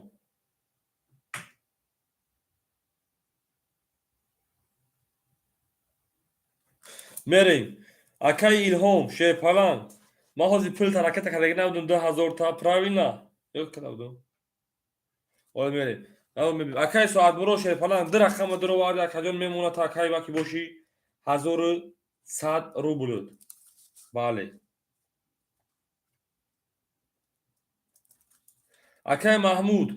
Мерем. Акаи Илҳом, шерпаланг. Ман ҳозир пул ракета кардаги набудам, 2000 та, правильно? Ёд карда будам. Ола мерем. Акаи Соатмурод, шерпаланг, ду рақама дуроварди, акаҷон, мемонад та акаи баки бошӣ 1100 рубл. Бале. Акаи Маҳмуд.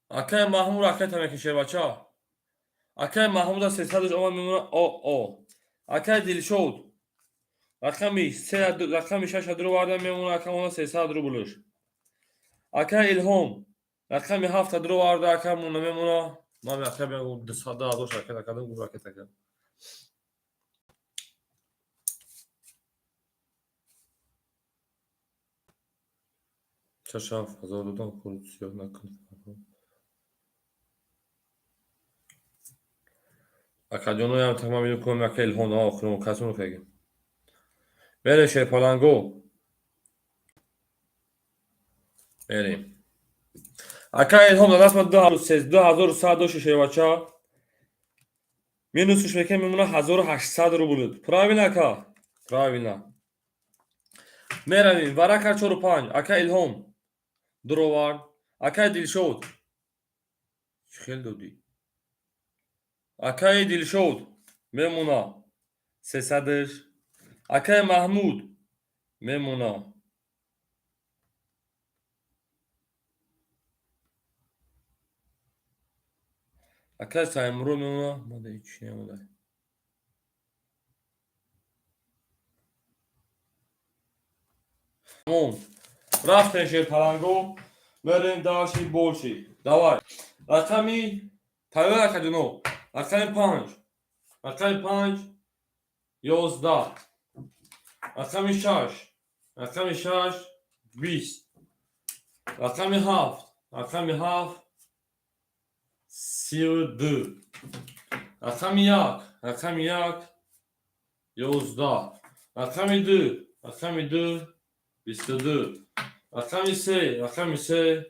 Акаи Маҳмуд ракета мекашед, бача. Акаи Маҳмуда сесадаш омад, мемонад о о. Акаи Дилшод рақами се, рақами шаша дуроварда, мемонад акамона 300 рублш. Акаи Илҳом рақами ҳафта дуроварда, акамона мемона. Ман ака мегӯм, дусад ҳазор ракета кардам, гум ракета кардам. Шаш ҳафт ҳазор додам, худ сиёҳ накун. Акаҷоноям тамам мекунам, ака Илҳом охирон касоно кагим. Берем, шерпаланго. Берем. Ака Илҳом, дар даст ман 2100 дошти, шербача. Минусш мекунем, мемона 1800 рубл. Правильно, ака? Правильно. Меравем. Варака чору панҷ. Ака Илҳом дуровард. Акаи Дилшод. Чӣ хел додӣ? Акаи Дилшод мемона сесадаш. Акаи Маҳмуд мемона. Акаи Саймурод мемона. Мада ҳеҷ намода. Тамом. Рафтем, шерпаланго. Мерем дальше больше. Давай. Рақами тайёр, акаҷоно. Рақами панҷ. Рақами панҷ 11. Рақами шаш. Рақами шаш 20. Рақами ҳафт. Рақами ҳафт 32. Рақами як. Рақами як 11. Рақами ду. Рақами ду 22. Рақами се. Рақами се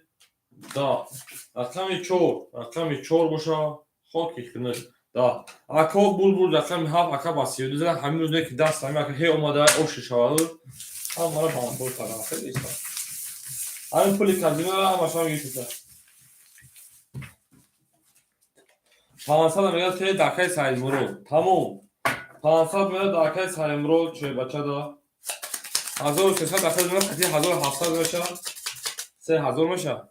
10. Рақами чор. Рақами чор боша хоки хунук 10. Ако булбул рақами ҳафт, ака ба 32 зада, ҳамин рӯзе ки даст ҳамин ака ҳе омада оши шавад. Ҳамаро банкрот кардам, хеле иста. Ҳамин пули казиноро ҳамашон гирифта. 500 мегӯяд, ки дакаи Саидмурод. Тамом. 500 мегӯяд дакаи Саидмурод, шербачада. 1300 дакаи мегӯяд, қати 1700 мешавад. 3000 мешавад.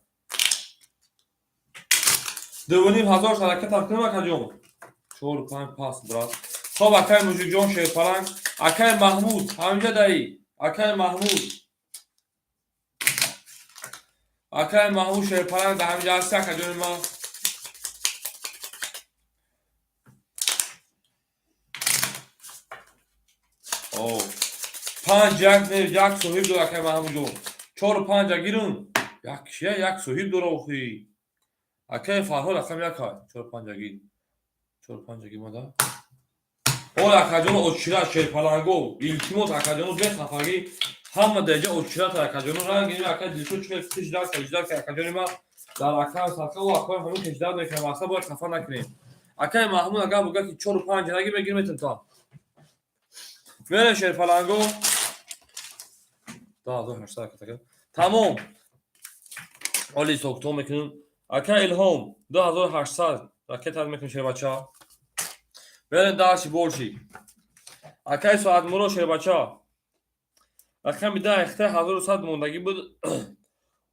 2500 шарака тақдим, акаҷон. Чор панҷ пас, брат. Хоб, акаи Мужикҷон, шерпаланг, акаи Маҳмуд, ҳаминҷа даи. Акаи Маҳмуд. Акаи Маҳмуд шерпаланг дар ҳаминҷа ҳасти, акаҷони ман. Панҷ як не, як соҳиб дор, акаи Маҳмудҷон. Чору панҷа гирун. Як кишия як соҳиб дора охи. Акаи Фарҳод рақами як ҳай. Чору панҷа гир. Чору панҷа гир мада. Ой, акаҷоно, очира шерпаланго. Илтимос, акаҷоно, бехафагӣ. Ҳама дараҷа очирата, акаҷоно. Ранг ин акаи Дилшод чӣ хел тиждар ка, акаҷони ман дар акаам садқа ӯ акаи ҳамин хеждар мекунам. Мақсад бояд хафа накунем. Акаи Маҳмуд агар буга ки чору панҷ наги мегирим, метем та. Мерем шерпаланго. 2800. Тамом. Оли ҳисоб мекунем. Ака Илҳом 2800 ракета мекунем, шербача. Мерем дальше больше. Акаи Соатмуро, шербача. Рақами 10 ихта 1100 мондагӣ буд.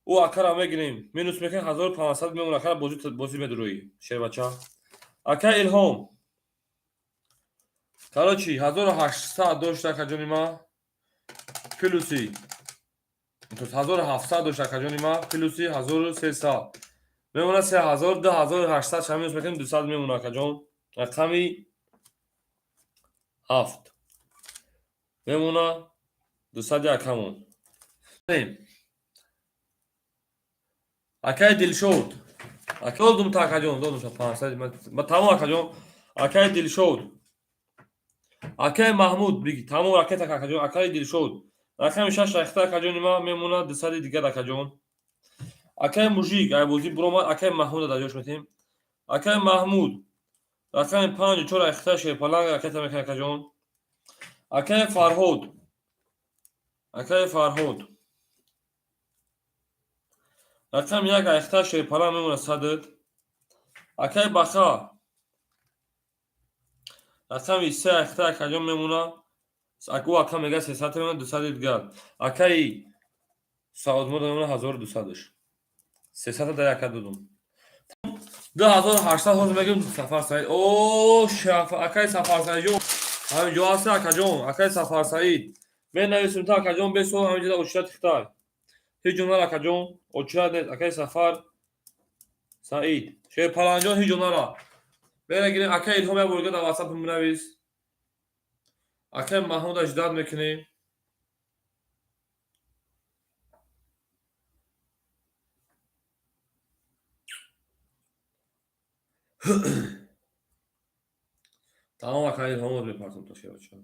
Ӯ акара мегирем. Минус мекунем, 1500 мемон, акара бозӣ медурӯӣ, шербача. Ака Илҳом. Короче, 1800 дошт, акаҷони ман. Плюси 1700 дошт, акаҷони ман, плюси 1300 мемона 3000, 2800 ша минус мекунем, 200 мемона, акаҷон. Рақами 7 мемона, 200 акамон. Акаи Дилшод. Ака додум та, акаҷон, додум та 500. Тамом, акаҷон. Акаи Дилшод. Акаи Маҳмуд биги, тамом ракета, акаҷон, акаи Дилшод. Рақами 6 рахта, акаҷони ман, мемона 200 дигар, акаҷон. Акаи Мужик ай бозӣ буромад, акаи Маҳмуда дар ҷош метем. Акаи Маҳмуд рақами 5 4 рахта шерпаланг ракета мекунад, акаҷон. Акаи Фарҳод. Акаи Фарҳод. Рақами 1 айхта шерпаланг мемона садат. Акаи Баха. Рақами 3 айхта, акаҷон, мемона. Ӯ ака мега 300 мемона, 200 дигар. Акаи Саудмурод мемона 1200-ш. 300 дар яка додум. 2800 ҳозир мегӯем Сафар Саид. О, шаф, акаи Сафар Саидҷон. Ҳамин ҷо ҳасти, акаҷон, акаи Сафар Саид. Менависем та, акаҷон, бесол ҳамин ҷода очират хитай. Ҳеҷ ҷо нара, акаҷон, очират нест, акаи Сафар Саид. Шерпаланҷон, ҳеҷ ҷо нара. Бера гирем, акаи Илҳом, як бор дар WhatsApp бинавис. Акаи Маҳмуда ждать мекунем. Тамом, акаи Илҳом, мепартом то шербача.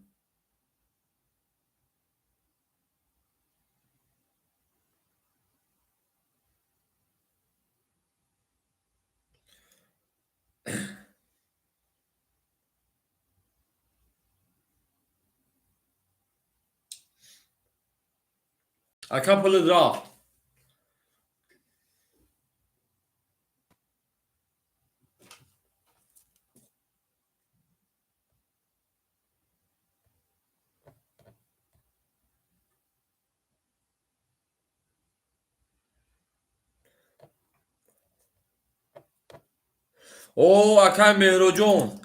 Ака, пулит рафт. О, акаи Меҳроҷон.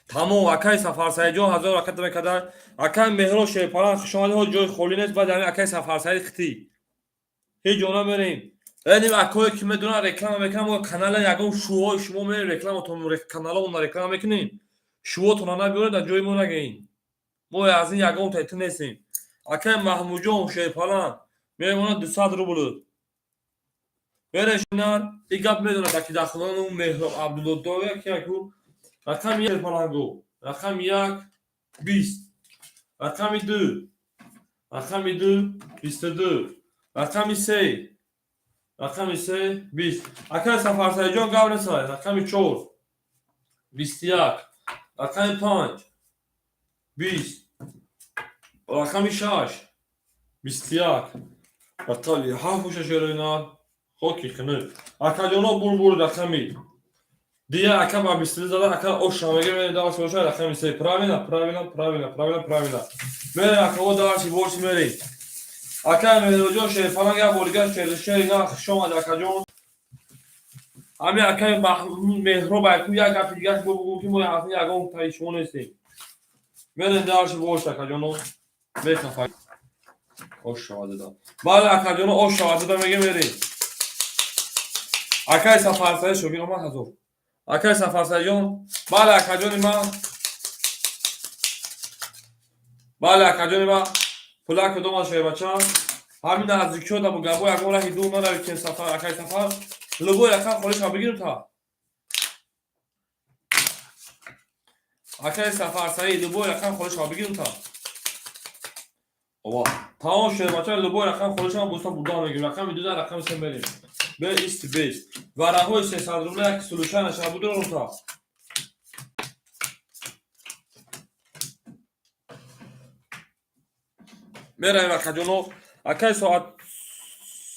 Тамом, акаи Сафарсаидҷон 1000 ракета мекарда. Акаи Меҳро шерпаланг, хушомадӣ, ҳоҷ ҷои холӣ нест, баъд ҳамин акаи Сафарсаид хитӣ. Ҳеҷ ҷо намерем. Янем акое ки медонад реклама мекунам, мо канала ягон шӯҳои шумо мерем рекламатон, каналаонро реклама мекунем. Шӯҳотонро набиёред, дар ҷои мо нагӯед. Мо аз ин ягон тайти нестем. Акаи Маҳмудҷон шерпаланг мемонад 200 рубл. Берешинар, и гап медонад, аки дар хонаи Меҳроб Абдуллодовя ки яку рақами як палангу, рақами як 20, рақами ду, рақами ду 22, рақами се, рақами се 20. Акаи Сафарсаидҷон, гап несай, рақами чор 21, рақами панҷ 20. Рақами 6 21. Рақами 7 боша, шерои нар, хоки хинук. Акаҷоно, бурбур, рақами дия ака ба 22 зада, ака оша мега, мерем дальше боша, рақами 3. Правильно, правильно, правильно, правильно, правильно. Мерем, акао, дальше больше мерем. Ака Меҳроҷон, шерфаланг, як бор дигар шери нар, хуш омад, акаҷон. Ҳамин акаи Меҳроб, айку як гапи дигар бо бугум, ки мо ҳафта ягон таи шумо нестем. Мерем дальше больше, акаҷоно. Мехафа. Ош шавад дада. Бале, акаҷоно, ош шавад дада меге, мерем. Акаи Сафарсаид шогир омад ҳазор. Акаи Сафарсаидҷон, бале, акаҷони ман. Бале, акаҷони ман. Пулак кудом шербача? Ҳамин наздикиҳо да габо ягон раҳи дур наравед, ки сафар, акаи Сафар. Любой рақам холиша бигирем та. Акаи Сафарсаид, любой рақам холиша бигирем та. Ова. Тамом, шербача, любой рақам холиша буста бурда мегирем. Рақами 2, рақами 3 мерем. Бе ист бест. Вараҳои 300 рубла як сулуша наша будурам та. Меравем, акаҷоно. Акаи соат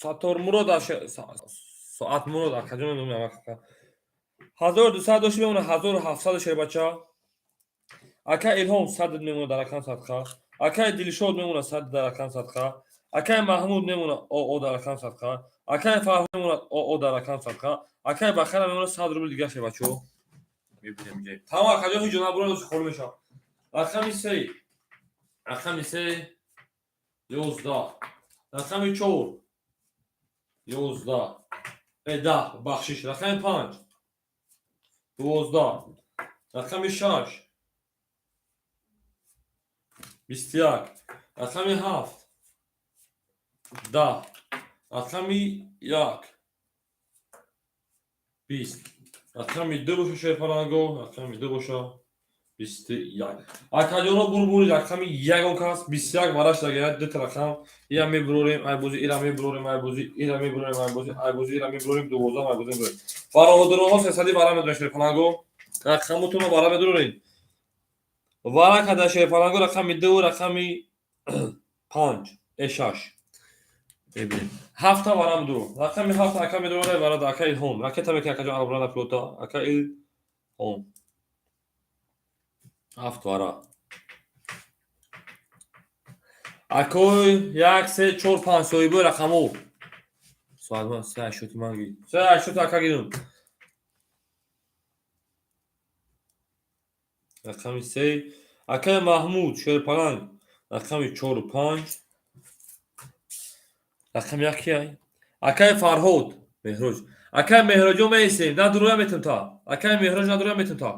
Сатормурод, Соатмурод, акаҷоно, номи ака. 1200 дошти, мемона 1700, шербача. Ака Илҳом 100 мемона дар рақам садқа. Акаи Дилшод мемона 100 дар рақам садқа. Акаи Маҳмуд мемона оо дар рақам садқа. Акаи Фарҳод мемона оо дар рақам садқа. Акаи Бахара мемона 100 рубл дигар, шербачо. Мебинем. Тамом, акаҷон, ҳеҷ ҷо набурад, холӣ мешавам. Рақами 3. Рақами 3 11. Рақами 4 11. 10, бахшиш. Рақами 5 12. Рақами 6 21. Рақами 7 10. Рақами 1 20. Рақами 2 боша, шерпаланго, рақами 2 боша, 21. Акаҷоно, бурбури, рақами ягон кас 21 вараш дагирад, дута рақам ира мебурорем, ай бозӣ ира мебурорем, ай бозӣ ира мебурорем, ай бозӣ, ай бозӣ ира мебурорем, 12 ай бозӣ мебурорем. Бародаронҳо, 300 вара медорем, шерпаланго. Рақамотонро вара медорем. Вара када, шерпаланго, рақами 2, рақами 5, 6. Мебинем. Ҳафта вара медорем. Рақами ҳафта ака медорад вара, ака Илҳом. Ракета мекунад, акаҷон, албрана пилота. Ака Илҳом. Ҳафт вара. Акой як, се, чор, панҷ соҳибои рақамо. Соатман се ҳаштоти ман гир. Се ҳаштоти ака гирум. Рақами 3. Акаи Маҳмуд шерпаланг. Рақами чору панҷ. Рақами як кияй? Акаи Фарҳод. Меҳроҷ. Акаи Меҳроҷон, меистем. Надуроя метум та. Акаи Меҳроҷ, надуроя метум та.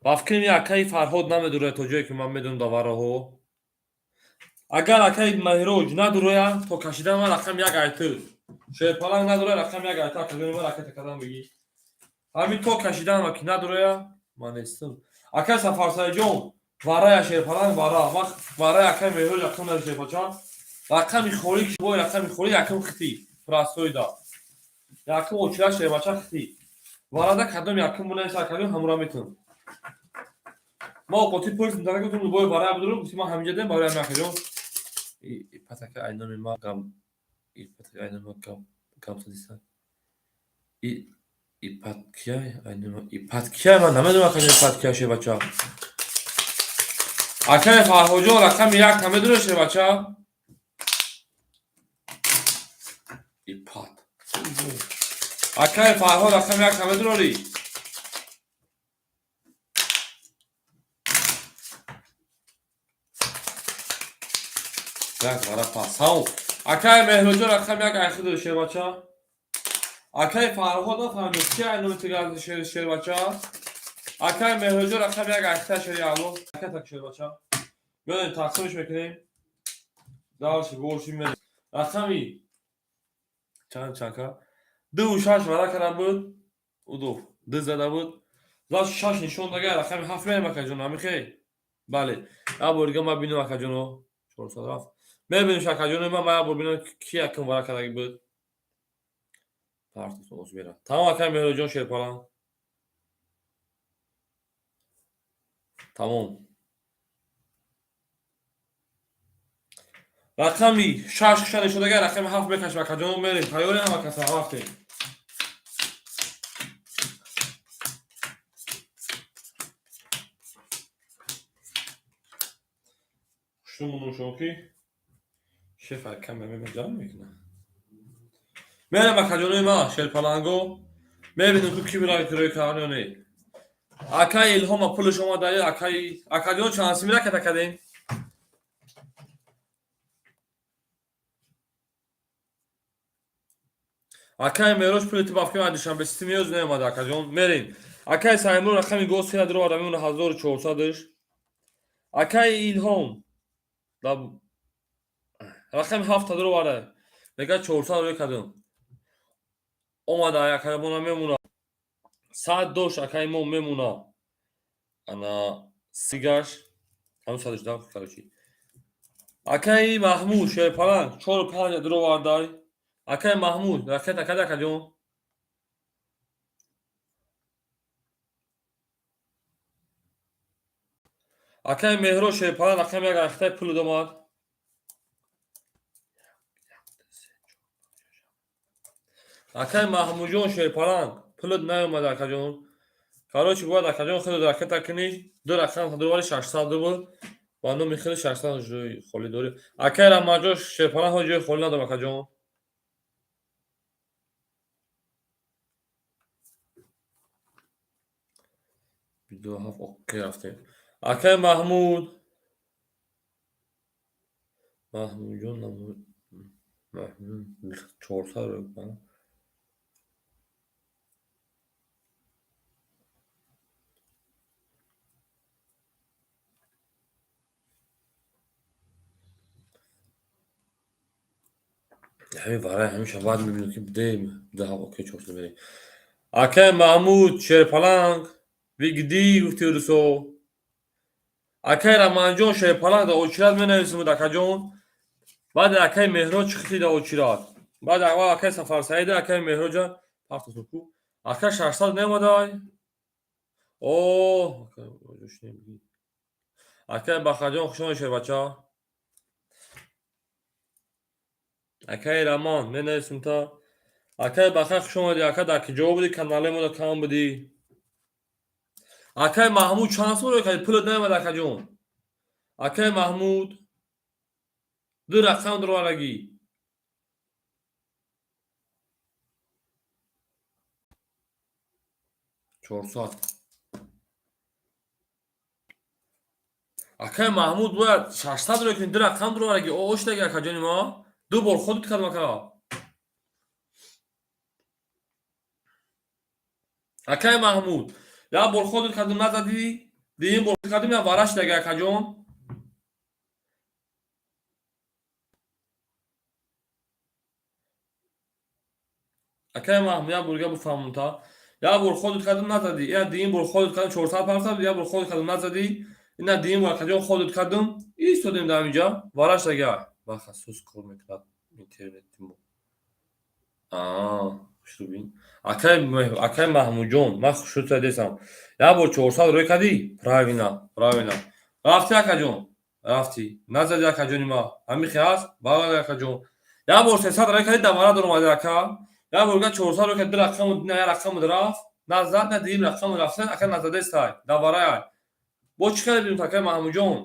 Ба фикрам, акаи Фарҳод намедурояд, то ҷое ки ман медонам дар вараҳо. Агар акаи Меҳроҷ надуроя, то кашидан ман рақами як айту. Шерпаланг надуроя, рақами як айту, акаҷони ман ракета кадан бигӣ. Ҳамин то кашидан ки надуроя, ман нестам. Акаи Сафарсаидҷон, варая шерпаланг вара. Ман варая акаи Меҳроҷ рақам нади, шерпача. Рақами холӣ ки бой, рақами холӣ якум хити. Простой да. Якум очира, шербача, хити. Варада кадом якум бунависа, акаҷон, ҳамура метунам. Ма оқоти полис мутака гуфтум, любой варая бидурум, гуфти ман ҳаминҷа дем барои ҳамин, акаҷон. Ипатака айноми ма гам, ипатака айноми ма гам гамсадиса. Ипаткия айноми ипаткия ман намедонам, акаҷон, ипаткия, шербача. Акаи Фарҳодҷон, рақами як намедонӣ, шербача? Ипат. Акаи Фарҳод, рақами як намедонӣ? Як вара пас. Ҳав. Акаи Меҳроҷон, рақами як айхи дори, шербача? Акаи Фарҳод, нафаҳмидам, ки айноми тига, шербача? Акаи Меҳроҷон, рақами як айхита, шери алло. Ака шербача. Меоем, тақсимш мекунем. Дальше больше мерем. Рақами чанд чанка? Дуву шаш вара кара буд. Удов. Ду зада буд. Зад шаш нишон дага, рақами ҳафт мерем, акаҷон, амихей? Бале. Як бор дига ман бинам, акаҷоно. 400 рафт. Мебинем, акаҷоно, ман як бор бинам, ки якум вара кардаги буд. Партофтон мера. Тамом, акаи Меҳроҷон шерпалан. Тамом. Рақами 6 киша нишондага, рақами 7 мекашем, акаҷон, мерем. Тайёрем, ҳама каса, рафтем. Хушнумонум шумо ки шеф акам ҷамъ мекунад. Мерем, акаҷонои ман, шерпаланго, мебинем ку ки рӯй кардан ё не. Акаи Илҳома пулаш омада, акаи акаҷон чанд сими ракета кардем? Акаи Мерош, пули ту бафки ман Душанбе Сити меёз наомада, акаҷон. Мерем. Акаи Саймур рақами госина дуроварда, мемона 1400-ш. Акаи Илҳом рақами 7-та дуроварда, мега 400 рӯй кардам. Омада, акаи мона мемона. 100 дошт акаи мо, мемона. Ана сигаш ҳамн садш да, короче. Акаи Маҳмуд шерпаланг чору панҷа дуровардай. Акаи Маҳмуд ракета када, акаҷон? Акаи Меҳро шерпаланг рақами 1 ракетаи пул омад. Акаи Маҳмудҷон шерпаланг, пулат наомада, акаҷон. Короче, бояд, акаҷон, хеле ракета кунӣ. Ду рақам дувари 600 рубл. Ба номи хеле 600 ҷои холӣ дорӣ. Акаи Рамаҷон шерпаланг, ҳо ҷои холӣ надорам, акаҷон. Ду ҳафт, окей, рафтем. Акаи Маҳмуд, Маҳмудҷон, Маҳмуд 400 рубл. Ҳамин варай ҳамеша баъд мебинем ки бидем даҳ, окей, 400 мерем. Акаи Маҳмуд шерпаланг вигдӣ гуфти русо. Акаи Раманҷон шерпаланг да очират менависем, акаҷон. Баъд акаи Меҳроҷ чихти да очират. Баъд аввал акаи Сафарсаида, акаи Меҳроҷа партоску. Ака 600 наомадай? О, акаи Бахаҷон, хуш омадед, шербача. Акаи Раман менависем та. Акаи Баха, хуш омадӣ, ака, дар киҷо будӣ, канале мода кам будӣ. Акаи Маҳмуд чанд сол рӯй кардӣ, пулат наомад, акаҷон. Акаи Маҳмуд ду рақам дуроварагӣ. 400. Акаи Маҳмуд бояд 600 рӯй кунӣ, ду рақам дуроварагӣ. О, оштаги, акаҷони ма. Ду бор худут кардам, ака. Акаи Маҳмуд, як бор худут кардам, назадӣ, дуюм бор кардам, як вара шудаги, акаҷон. Акаи Маҳмуд, як бор дига бифаҳмам та. Як бор худут кардам, назадӣ, ина дуюм бор худут кардам, 400 партав, як бор худут кардам, назадӣ, ина дуюм бор, акаҷон, худут кардам, истодем дар ҳаминҷа, вара шудаги. Бахусус кор мекунад интернети мо. Хушрӯбин. Акаи Маҳмудҷон, ман хушрӯ десам. Як бор 400 рӯй кардӣ? Правильно, правильно. Рафтӣ, акаҷон? Рафтӣ. Назадӣ, акаҷони ма. Ҳамин хел ҳаст? Бале, акаҷон. Як бор 300 рӯй кардӣ, дар вара дуромадӣ, ака. Як бор дига 400 рӯй кардӣ, ду рақаму, на як рақаму рафт. Назад, на дуюм рақаму рафтан, ака, назадестай. Дар варай. Бо чӣ кардӣ, акаи Маҳмудҷон?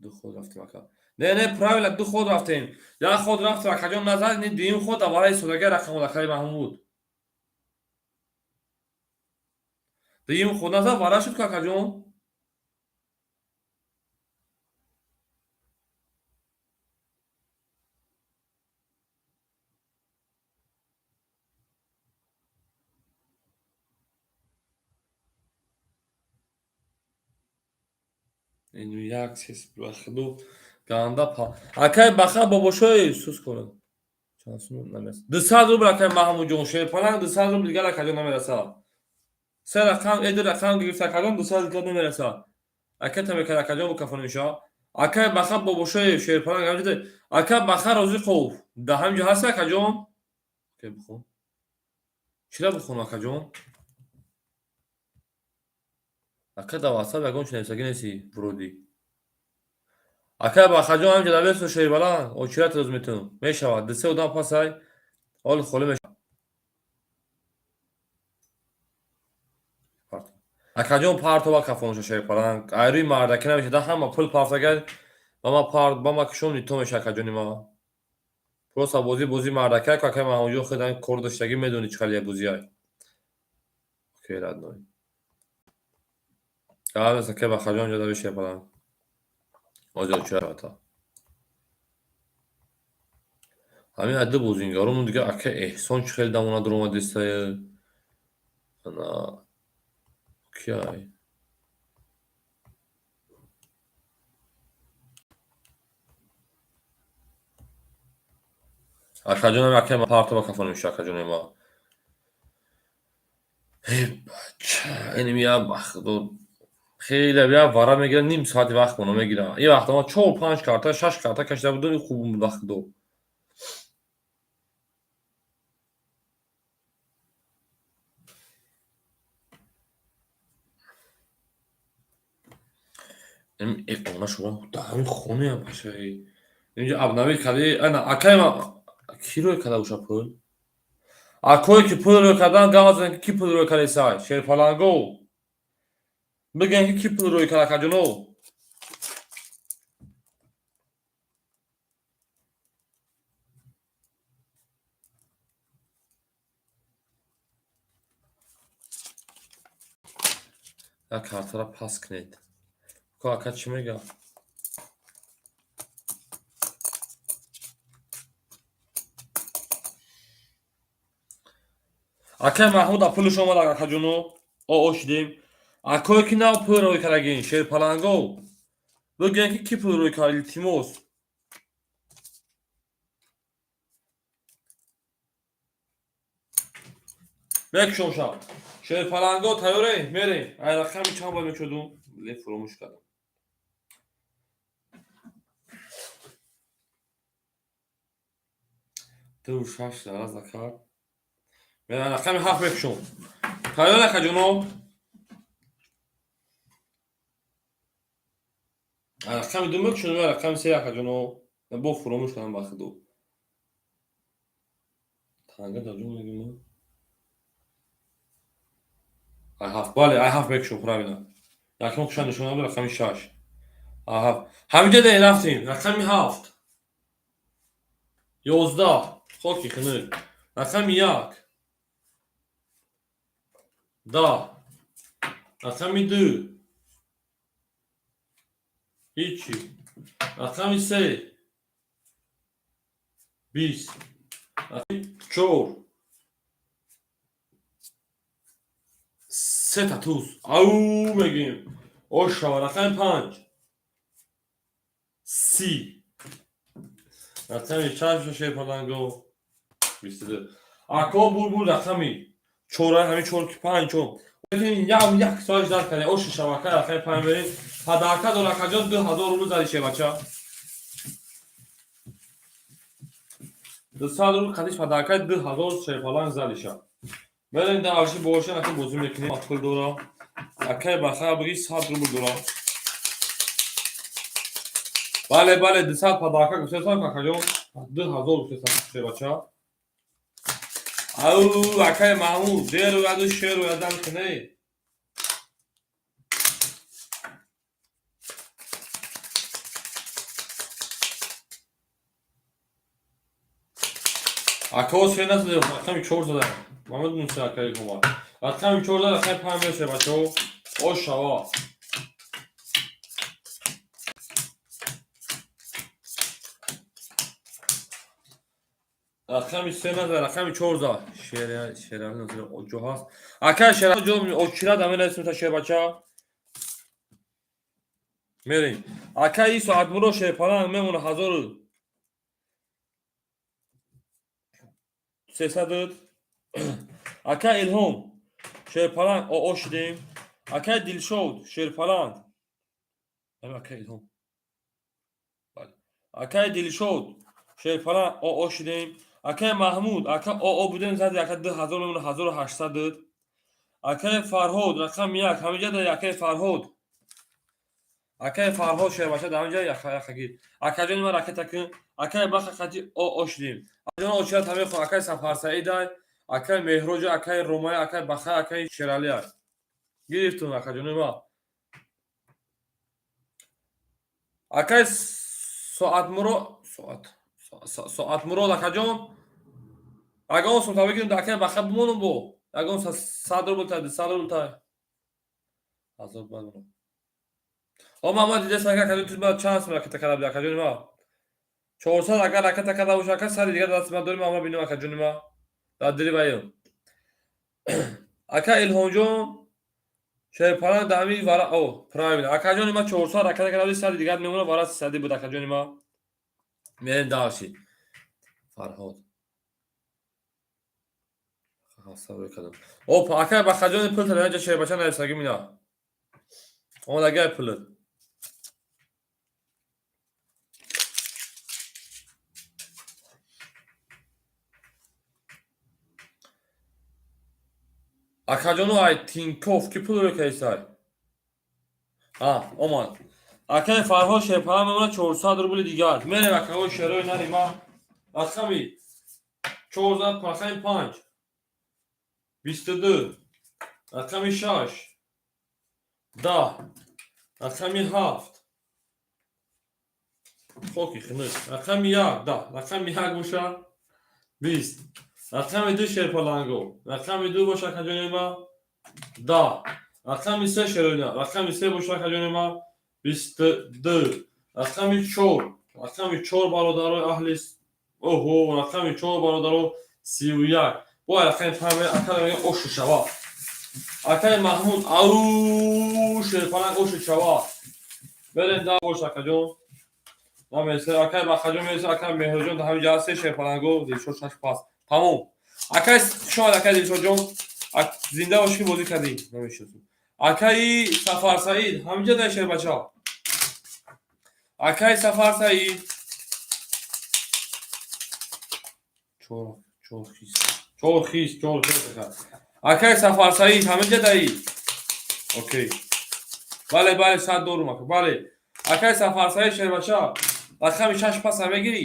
Ду ход рафтем, ака. Не, не, правильно, ду ход рафтем. Як ход рафтем, акаҷон, назад, ни дуюм ход дар вараи истодагӣ рақаму, акаи Маҳмуд. Дуюм ход назад, вара шуд ку, акаҷон. Ину як сес бахду ганда па. Акаи Баха Бобошоев сус кунад. Чанд сум намерасад. 200 рубл, акаи Маҳмудҷон, шерпаланг 200 рубл дигар, акаҷон, намерасад. Се рақам, ду рақам гирифта, акаҷон, 200 дигар намерасад. Ака тамекар, акаҷон, букафон меша. Акаи Баха Бобошоев шерпаланг ҳамҷода. Ака Баха Розиқов дар ҳамҷо ҳасти, акаҷон? Окей, бихон. Чира бихон, акаҷон? Ака, дар WhatsApp ягон чи нависагӣ нести, вроде. Акай Бахаҷон, ҳамҷа давесу шербаланд, очират роз метун. Мешавад. Ду се одам пасай, ҳоли холӣ мешавад. Акаҷон, партова кафонша шерпаланг. Айрӯи мардаки намешада, ҳама пул партагар, ба ма парт, ба ма кушом нито меша, акаҷони ма. Просто бозӣ бозӣ мардака, акай Маҳмудҷон хеле кор доштагӣ, медонӣ чӣ хеле бозиай. Окей, родной. Гап акай Бахаҷон, ҷа дави шерпаланг. Ҳозир очират. Ҳамин адди бозингарон дига, акай Эҳсон чӣ хеле дамона дуромадистае. Ана киай? Акаҷонам, акай партова кафон меша, акаҷони ма. Э бача, инми як вақтдо хеле як вара мегирад, ним соати вақт моно мегирад. Ин вақт ма чор панҷ карта, шаш карта кашида будам, ин хуб буд вақтдо. Она шумо дар ҳамин хонаям бачаи. Инҷо абнавӣ кардӣ, ана акай ма кӣ рӯй карда уша пул? Акое ки пул рӯй кардан, гап занед, ки кӣ пул рӯй кардесай? Шерпаланго. Бигӯен, ки кӣ пул рӯй кард, акаҷоно? Як картаро пас кунед. Ко ака чӣ мега? Акай Маҳмуд, пулш омад, акаҷоно. О шудем. Акое ки нав пул рӯй кардагин, шерпаланго. Бигӯен, ки кӣ пул рӯй кард, илтимос. Мекушом шаб. Шерпаланго тайёре? Мерем. Ай рақами чанд бояд мекушодум? Ле фуромӯш кардам. Ду шаш дараз акар. Мерам, рақами ҳафт мекушом. Тайёр, акаҷоно? Рақами ду мекушом ё рақами се, акаҷоно? Бо фуромӯш кардам ба худо. Танга дар ҷо мегӯм. Ай ҳафт, бале, ай ҳафт мекушом, правильно. Якум кушан нишон надод, рақами шаш. Ай ҳафт. Ҳаминҷа де рафтем, рақами ҳафт. 11. Хоки хунук. Рақами як. 10. Рақами ду. Ҳичи. Рақами се. 20. Рақами чор. Сета туз. Ау мегӯем. Ошава, рақами панҷ. 30. Рақами шаш шерпаланго. 22. Ако булбул, рақами чора, ҳамин чор ки панҷ чор. Ям як соат ждать кардем. Оши шавака, рақами панҷ берем. Подарка дора, акаҷон, 2000 рубл зади шебача. 200 рубл қадиш подарка, 2000 шерпаланг задиша. Мерем дар арши боша, ака бозӣ мекунем, пул дора. Акай баха бигӣ 100 рубл дора. Бале, бале, 200 подарка гуфтесам, акаҷон, 2000 гуфтесам шебача. Ау, акай Маҳмуд, деру яду шеру ядам куней. Ака се назаде, рақами чор зада. Ман медонам, акаи Ҳумар. Рақами чор зада, рақами панҷ меше, бачаҳо. Ошава. Рақами се назад, рақами чор зад. Шерали назар ҷо ҳаст. Ака Шерали ҷо очират ҳамин расм та шербача. Мерем. Ака Исо Адмуро, шерпаланг мемона 1300. Ака Илҳом, шерпаланг оо шудем. Акай Дилшод, шерпаланг. Ака Илҳом. Бале. Акай Дилшод, шерпаланг оо шудем. Акай Маҳмуд, ака оо будем зади, ака 2000 мемона 1800. Акай Фарҳод, рақами як, ҳаминҷа да акай Фарҳод. Акаи Фарҳод шербача дар онҷа яхагир. Акаҷони ман ракета кун. Акаи Баха хати о шудем. Акаҷон очират ҳамехон. Акаи Сафарсаидай, акаи Меҳроҷа, акаи Ромая, акаи Баха, акаи Шералия. Гирифтум, акаҷони ман. Акаи Соатмуро соат Соатмурод акаҷон. Ягон сум та бигирем, акаи Баха бимонум бо. Ягон 100 рубл та, 200 рубл та. Азоб бадонам. О, ман дидестам, акаҷон, ту ба чанд сум ракета карда буди, акаҷони ман? 400 агар ракета карда боша, ака, сари дигар дасти ман дорим, ама бинем, акаҷони ман. Дар дили ваем. Ака Илҳомҷон шерпаланг дар ҳамин вара о, правильно. Акаҷони ман, 400 ракета карда буди, сари дигар мемона, вара 300 буд, акаҷони ман. Мерем дальше. Фарҳод. Сабр кардам. Опа, акай Бахаҷони пул тадаҷа шербача нависагӣ мина. Омадагай пулат. Акаҷону ай Тинков ки пул рӯ кайсай? А, омад. Акай Фарҳод шерпала мемона 400 рубли дигар. Мерем, акаҳои шерои нари ма. Рақами 14, рақами 5. 22, рақами 6, 10, рақами 7, хоки хунук, рақами 1, 10, рақами 1 боша 20, рақами 2 шерпаланго, рақами 2 боша, акаҷони ма, 10, рақами 3 шероина, рақами 3 боша, акаҷони ма, 22, рақами 4, рақами 4, бародарои аҳли оҳо, рақами 4, бародаро, 31. Бо рақами 5 ака мегӯям ошу шава. Акаи Маҳмуд, ау, шерпаланг ошу шава. Берем да бош, акаҷон. Намеса, акаи Бахаҷон мереса, акаи Меҳроҷон дар ҳамин ҷа се шерпаланго, Дилшод шаш пас. Тамом. Акаи шояд, акаи Дилшодҷон, зинда бошӣ ки бозӣ кардӣ. Намешиносам. Акаи Сафарсаид, ҳаминҷа дар шербача. Акаи Сафарсаид. Чор, чор хис. Чор хис, чор хис. Акаи Сафарсаид, ҳаминҷа даи. Окей. Бале, бале, сад дорум, ака. Бале. Акаи Сафарсаид шербача. Рақами шаш паса мегирӣ?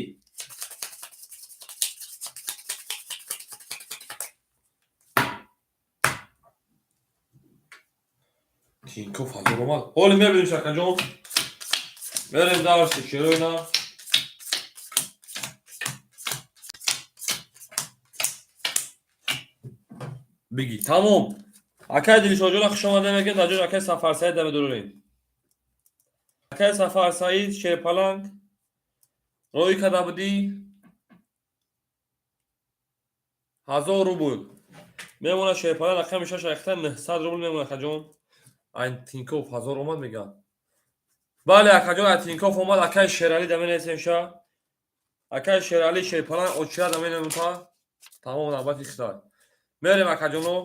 Тинков ҳазор омад. Ҳоли мебинем, шакаҷон. Мерем дальше, шероина. Биги. Тамом. Акай Дилшодҷона, хуш омада мегӯем, дар ҷои акай Сафарсаид медорем. Акай Сафарсаид шерпаланг роӣ карда будӣ 1000 рубл. Мемона шерпаланг рақами шаш ахта 900 рубл мемона, акаҷон. Айн Тинков ҳазор омад мегӯям. Бале, акаҷон, ай Тинков омад, акай Шералӣ да менависем ша. Акай Шералӣ шерпаланг очира да менависем. Тамом, навбати хитай. Мерем, акаҷоно.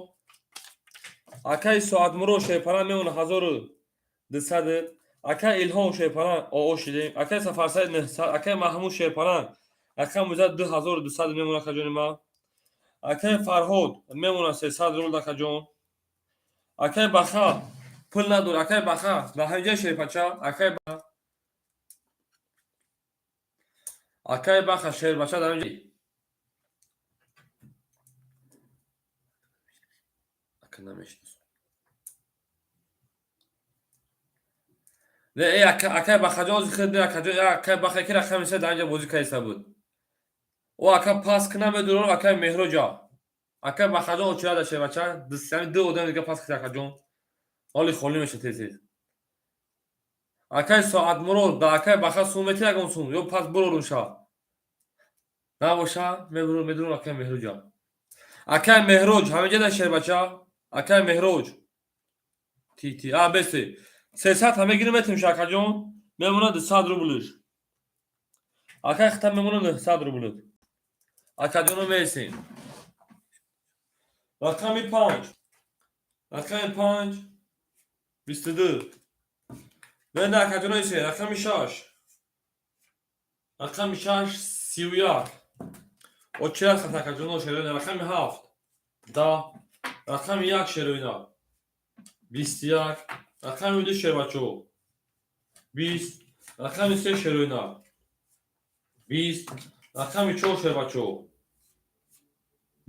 Акаи Соатмуро шерпаланг мемона 1200. Акаи Илҳом шерпаланг оо шидем. Акаи Сафарсаид 900, акаи Маҳмуд шерпаланг рақам мезад 2200 мемона, акаҷони ман. Акаи Фарҳод мемона 300 рубл, акаҷон. Акаи Баха пул надор, акаи Баха дар ҳаминҷа шерпача, акаи Баха шербача дар ҳаминҷа. Ака намешиносам. Не, э, акаи Бахаҷон, ози хел акаҷон, акаи Баха ки рақами се дар инҷа бозӣ кайса буд. О, ака пас ки намедурон, акаи Меҳроҷа. Акаи Бахаҷон очирада шербача, яъне ду одам дига пас кида, акаҷон. Ҳоли холӣ меша тез тез. Акаи Соатмурод, ба акаи Баха сум мети ягон сум, ё пас бурорум ша. Набоша, мебурум, медурум акаи Меҳроҷа. Акаи Меҳроҷ, ҳаминҷа дар шербача, акаи Меҳроҷ. Ти ти, а бесе. 300 ҳа мегирем метем ша, акаҷон. Мемона 200 рублш. Акаи хита мемона 900 рубл. Акаҷоно мересем. Рақами 5. Рақами 5 22. Менда, акаҷоно, исе рақами 6. Рақами 6 31. Очира хат, акаҷоно, шероина рақами 7 10, рақами 1 шероина 21, рақами 2 шербачо. 20, рақами се шероина 20, рақами чор шербачо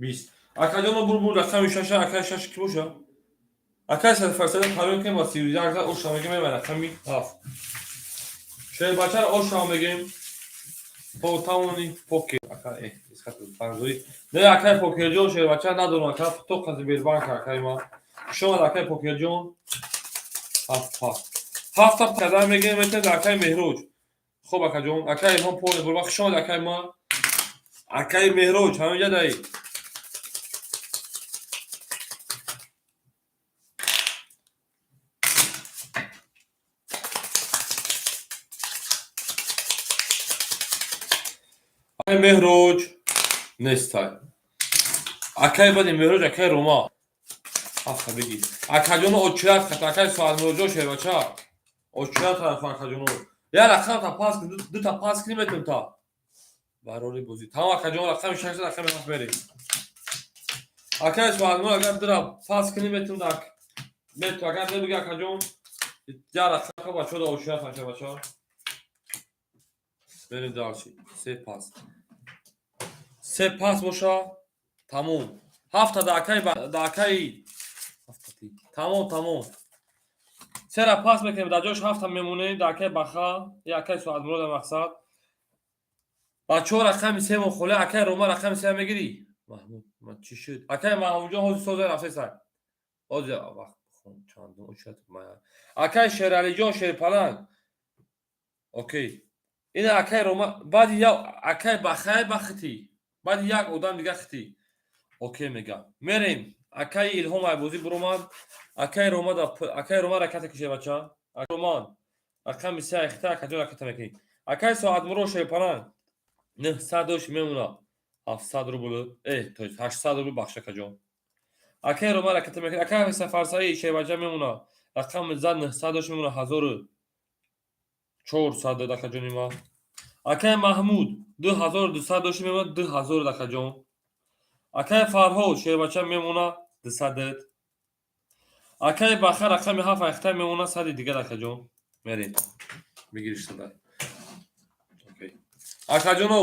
20. Акаҷоно, бурбур рақами шаша. Акаи шаш ки боша? Акаи Сафарсада парён кем ба 31 за оша мегем. Мебай рақами ҳафт шербачаро оша мегем то тавони покер. Ака исхат панҷои не, акаи Покерҷон, шербача надорам, ака, то қази Бербанк. Акаи ма шомад, акаи Покерҷон. Ҳафт ҳафт ҳафта кадар мегем, метавонед акаи Меҳроҷ. Хоб, акаҷон, акаи Илҳом поле бурба. Хушомад, акаи ма, акаи Меҳроҷ, ҳаминҷа даи. Акаи Меҳроҷ нестай. Акаи бади Меҳроҷ, акаи Рома, ҳафта бигир, акаҷоно. Очират хат, акаи Соатмуроҷон, шербача, очират тараф. Акаҷоно, я рақам та пас, дута пас кунӣ, метавон та барори бозӣ тамом. Акаҷон, рақами шаш, рақами ҳафт мерем. Акаи Соатмур, агар дура пас кунӣ, метавон, метавон. Агар небиги, акаҷон, я рақам бачаҳо очират, шербача. Мерем дальше. Се пас, се пас боша, тамом. Ҳафта да акаи, да акаи, тамом, тамом. Сера пас мекунем, дар ҷош ҳафта мемонем, дар акаи Баха я акаи Соатмурода. Мақсад, бачаҳо, рақами семо холе. Акаи Рома, рақами сема мегирӣ? Маҳмуд, чӣ шуд, акаи Маҳмудҷон? Ҳозир соза рафтеса, ҳозир вақт чандум. Акаи Шералиҷон, Шерпаланг, окей. Ина акаи Рома, баъди я акаи Бахай бахтӣ, баъди як одам дига хитӣ, окей мега. Мерем, акаи Илҳом айбозӣ буромад. Акаи Рома, акаи Рома, раката кише, бача. Роман, рақами се айхита. Акаҷон, раката мекунӣ. Акаи Соатмуро, Шерпаланг, 900 дош мемона, 700 рубл, то есть 800 рубл, бахш, акаҷон. Акаи Рома раката мекунӣ. Акаи Сафарсаид, шербача мемона, рақами зад, 900 дош мемона, 1400 дод, акаҷони ма. Акаи Маҳмуд, 2200 дошт мемона, 2000, акаҷон. Акаи Фарҳод, шербача мемона, 200. Акаи Баха, рақами ҳафт айхта мемона, сади дигар, акаҷон. Мерем, бигириш садай. Акаҷоно,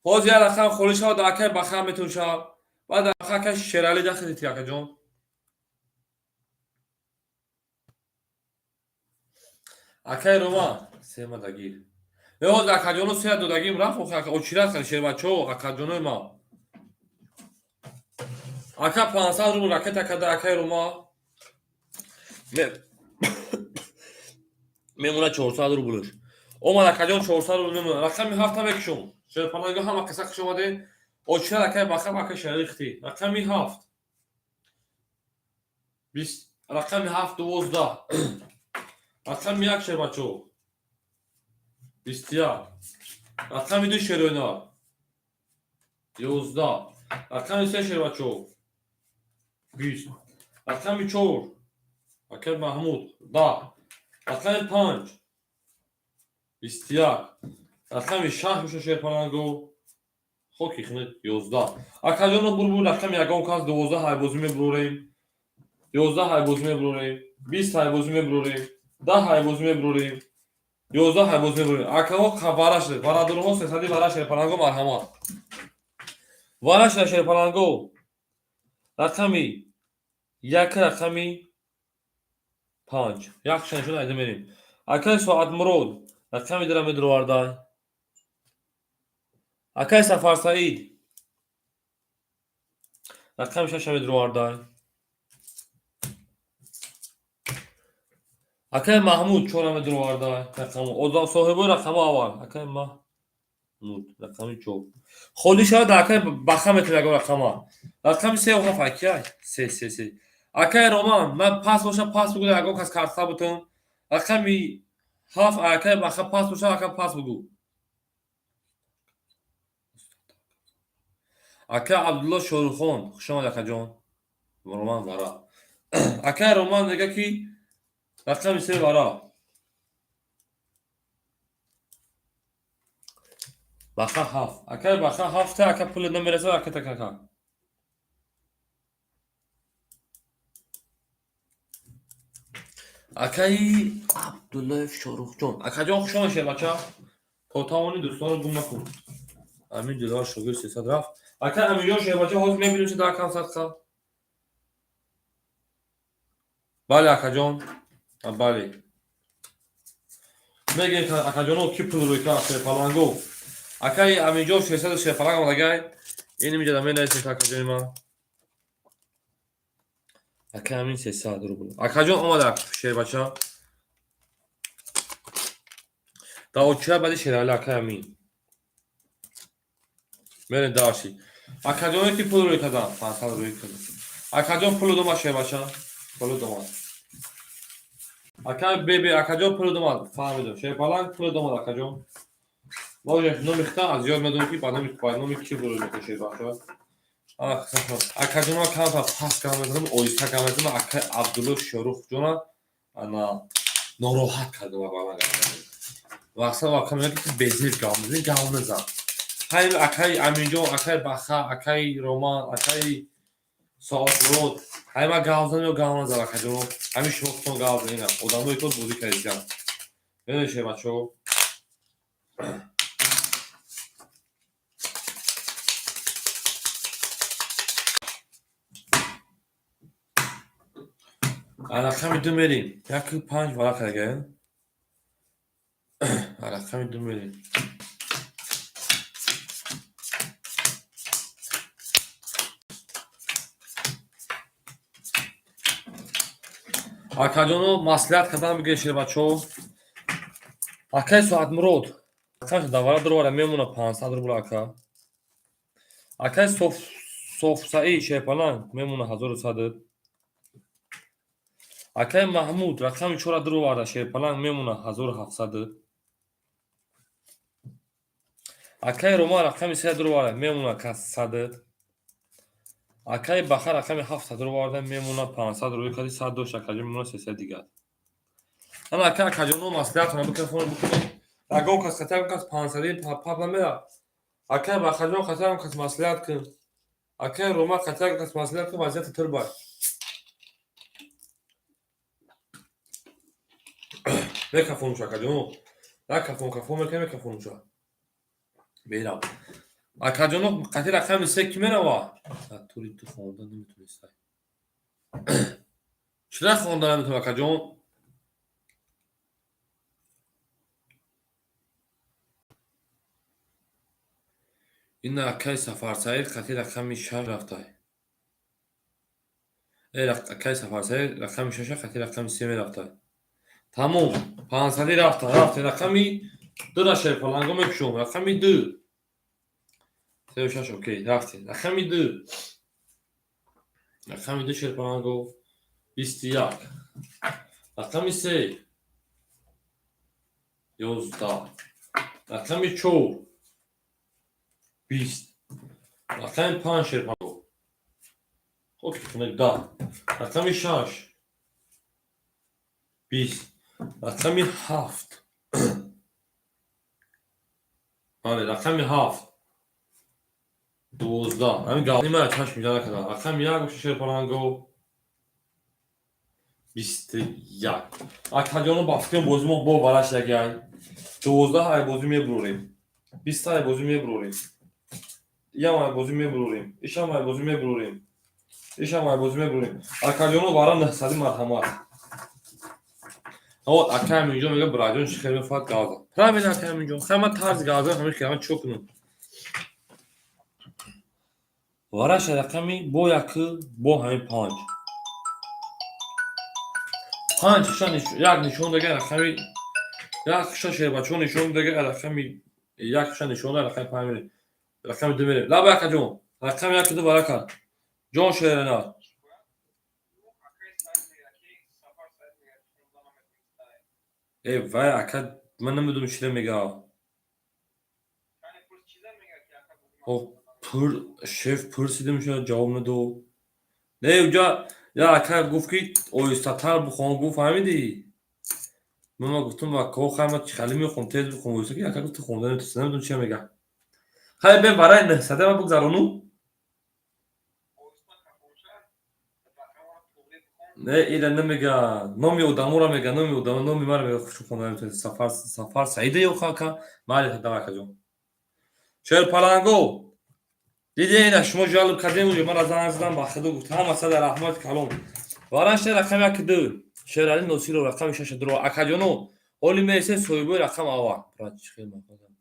ҳозир як рақам холӣ шавад, акаи Баха метавон шавад. Баъд акаи Шералӣ дахидити, акаҷон. Акаи Рома, сема дагир. Ҳозир, акаҷоно, сея додагим рафт. Очират шербачаҳо, акаҷонои ма. Ака, 500 рубл ракета када. Акаи Рома мемона, 400 рублш омад, акаҷон, 400 рубл мемона. Рақами ҳафта мекушом. Шерпаланго, ҳама қисса хуш омадед. Очират, акаи Баха, акаи Шералӣ. Рақами ҳафт 20, рақами ҳафт 12, рақами як, шербачо, 21, рақами ду, шероина, 11, рақами се, шербачо, 20, рақами чор, акаи Маҳмуд, 10, рақами панҷ 21, рақами шаш боша, шерпаланго, хоки хунед, 11. Акаҷоно, бурбур рақами ягон кас. 12 ҳайбозӣ мебурорем, 11 ҳайбозӣ мебурорем, 20 ҳайбозӣ мебурорем, 10 ҳайбозӣ мебурорем, 11 ҳайбозӣ мебурорем. Акаҳо, вараш варадорҳо, сесади вара, шерпаланго, марҳамат. Вараш, шерпаланго, рақами як, рақами панҷ, як шаншон айда мерем. Акаи Соатмурод, рақами дара медуровардай. Акаи Сафарсаид, рақами шаша медуровардай. Акаи Маҳмуд, чора медуровардай. Рақаму одам соҳибои рақаму аввал, акаи Маҳмуд, рақами чор холӣ шавад, акаи Баха метавон ягон рақама. Рақами се ҳафт, акай се, се, се. Акаи Роман, ман пас боша, пас бугӯ, ягон кас карта бутун. Рақами ҳафт, акаи Баха, пас боша, ака, пас бугӯ. Ака Абдулло Шорухон, хушомад, акаҷон. Роман вара, акаи Роман мега, ки рақами се вара. Баха ҳафт, акаи Баха ҳафта. Ака, пуле намерасад, ака, такака. Акаи Абдуллоев Шоҳрухҷон. Акаҷон, хуш омадед, шербача. То тавонӣ дӯстонро гум накун. Амин Диловар шогирд 300 рафт. Ака Аминҷон, шербача, ҳозир мебинем, чи дар кам садқа. Бале, акаҷон. Бале. Мегем, акаҷоно, ки пул рӯй кард шерпаланго. Акаи Аминҷон 600 шерпаланг омадагай. Ин инҷа менависем, акаҷони ман. Ака Амин 300 рубл. Акаҷон омада, шербача. Даоча баъди Шерали ака Амин. Мерем дарши. Акаҷоне ки пул рӯй кардан, 500 рӯй кардан. Акаҷон, пулу дома, шербача. Пулу дома. Ака бебе, акаҷон, пулу дома, фаҳмидам. Шерпаланг пулу домад, акаҷон. Може номи хита аз ёд медонам, ки ба номи ки пул рӯй мекунад, шербача. Акаҷон, камтар пас гап мезанам, оҳиста гап мезанам. Акаи Абдулло Шоҳрухҷона ана нороҳат кардам ба ман гап мезанам. Вақта вака мегӯяд, ки безеб гап мезанӣ, гап назан. Ҳай, акаи Аминҷон, акаи Баха, акаи Роман, акаи Соатмурод, ҳай, ман гап занам ё гап назанам, акаҷоно? Ҳамин шумо худтон гап занед, одамое ки бозӣ кардисиям. Медонед, шербачаҳо? Рақами ду мерем. Яку панҷ варақа ага. Рақами ду мерем. Акаҷоно, маслиҳат кардан бигиред, шербачаҳо. Акаи Соатмурод, рақамша давара дуровара, мемона 500 рубл, ака. Акаи Софсаид шерпаланг мемона 1100. Акаи Маҳмуд рақами чора дуроварда, шерпаланг мемона 1700. Акаи Роман рақами се дуроварда, мемона 100. Акаи Баха рақами ҳафта дуроварда, мемона 500 рӯй карди, 100 дошт, акаҷон, мемона 300 дигар. Ана, ака, акаҷоно, маслиҳатона микрофон бикунед. Ягон кас хати, ягон кас пансади пап намера. Акаи Бахаҷон, хати ягон кас маслиҳат кун. Акаи Рома, хати ягон кас маслиҳат кун, вазъияти тирбай. Мекафонуш, акаҷоно. Як кафон кафон мекунем, мекафонуша. Мерам. Акаҷоно, қати рақами се ки мерава? Тури ту хонда наметонистай. Чира хонда наметонам, акаҷон? Ина, акаи Сафарсаид қати рақами шаш рафтай. Э, акаи Сафарсаид рақами шаша қати рақами се мерафтай. Тамом, пансади рафта, рафте рақами дура шерпаланго мекушом, рақами ду. Сею шаш, окей, рафтем. Рақами ду. Рақами ду, шерпаланго, 21. Рақами се 11. Рақами чор 20. Рақами панҷ, шерпаланго. Хоб, 10. Рақами шаш 20. Рақами ҳафт. Бале, рақами ҳафт 12. Ҳамин гапи мара чашм ҷа накардам. Рақами як боша, шерпаланго, 21. Акаҷоно, ба фикрам, бозӣ мо бо вараш ягай. 12 ай бозӣ мебурорем. 20 ай бозӣ мебурорем. Ям ай бозӣ мебурорем. Ишам ай бозӣ мебурорем. Ишам ай бозӣ мебурорем. Акаҷоно, вара нӯҳсади, марҳамат. Вот ака Аминҷон мега: «Бираҷон, чӣ хел мефоҳад гавза?» Правильно, ака Аминҷон. Хай, ман тарзи гавза ҳамин хел, ман чико кунам? Вараша рақами бо яку бо ҳамин панҷ. Панҷ ша як нишон дага рақами як ша, шербачо, нишон дага рақами як ша, нишон дага рақами панҷ мерем. Рақами ду мерем. Лаба, акаҷон. Рақами яку ду варака. Ҷон, шерена. Э вай, ака, ман намедонам, чиро мега. Пур шеф пурсидем, шояд ҷавоб надод. Не, уҷа я ака гуфт, ки оҳистатар бихон, гуфт, фаҳмидӣ? Ман гуфтам: «Ко, хай, ман хеле мехонам, тез бихон, оҳиста», ки ака гуфт, хонда наметавонӣ. Намедонам, чия мега. Хай, бе барои нӯҳсада ман бигзарону. Не, ира намега, номи одаморо мега, номи одамо, номи маро мега, хушу хонда наметавонед. Сафар, Сафар Саида ё хака? Майли, давай, акаҷон. Шерпаланго. Дидед, ина шумо ҷалб кардем, уже мара занг задан, ба худо гуфт, ҳама сада раҳмат калом. Варан шер рақами як ду. Шерали Носиров рақами шаш дуро. Акаҷоно, ҳоли мересем соҳибои рақам аввал. Брат, чӣ хел мақозам.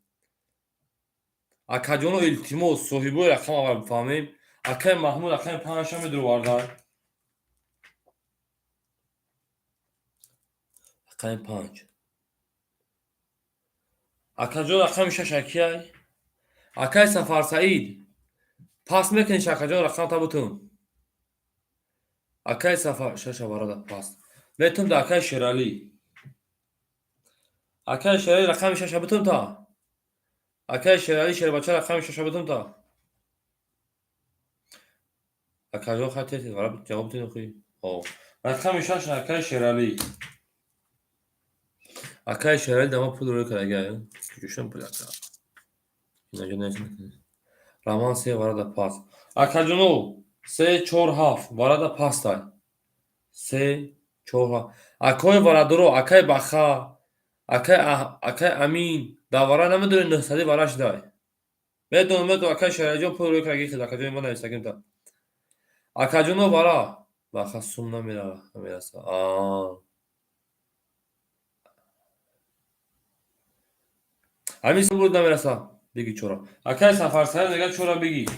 Акаҷоно, илтимос, соҳибои рақам аввал бифаҳмем. Акаи Маҳмуд рақами панҷша медуровардан. Рақами панҷ. Акаҷон, рақами шаш акияй. Акаи Сафарсаид. Пас мекуниш, акаҷон, рақамта бутун. Акаи Сафар шаша варада пас. Метум да акаи Шералӣ. Акаи Шералӣ рақами шаша бутун та. Акаи Шералӣ шербача рақами шаша бутун та. Акаҷон, хай тез вара ҷавоб дин охи. О. Рақами шаш акаи Шералӣ. Акаи Шералӣ дама пул рӯй карда. Куҷошам пул ака? Инаҷо нест. Раман се варада пас. Акаҷоно, се чор ҳафт варада пастай. Се чор ҳафт. Акои варадоро, акаи Баха, акаи Амин, дар вара намедони нӯҳсади вара шудай. Медонам, медонам, акаи Шералиҷон пул рӯй карда гихел, акаҷони ма нависагим та. Акаҷоно вара. Баха сум намераса. Аа. Ҳамин сум буд намераса. Биги чора. Акаи Сафарсаид мега чора биги.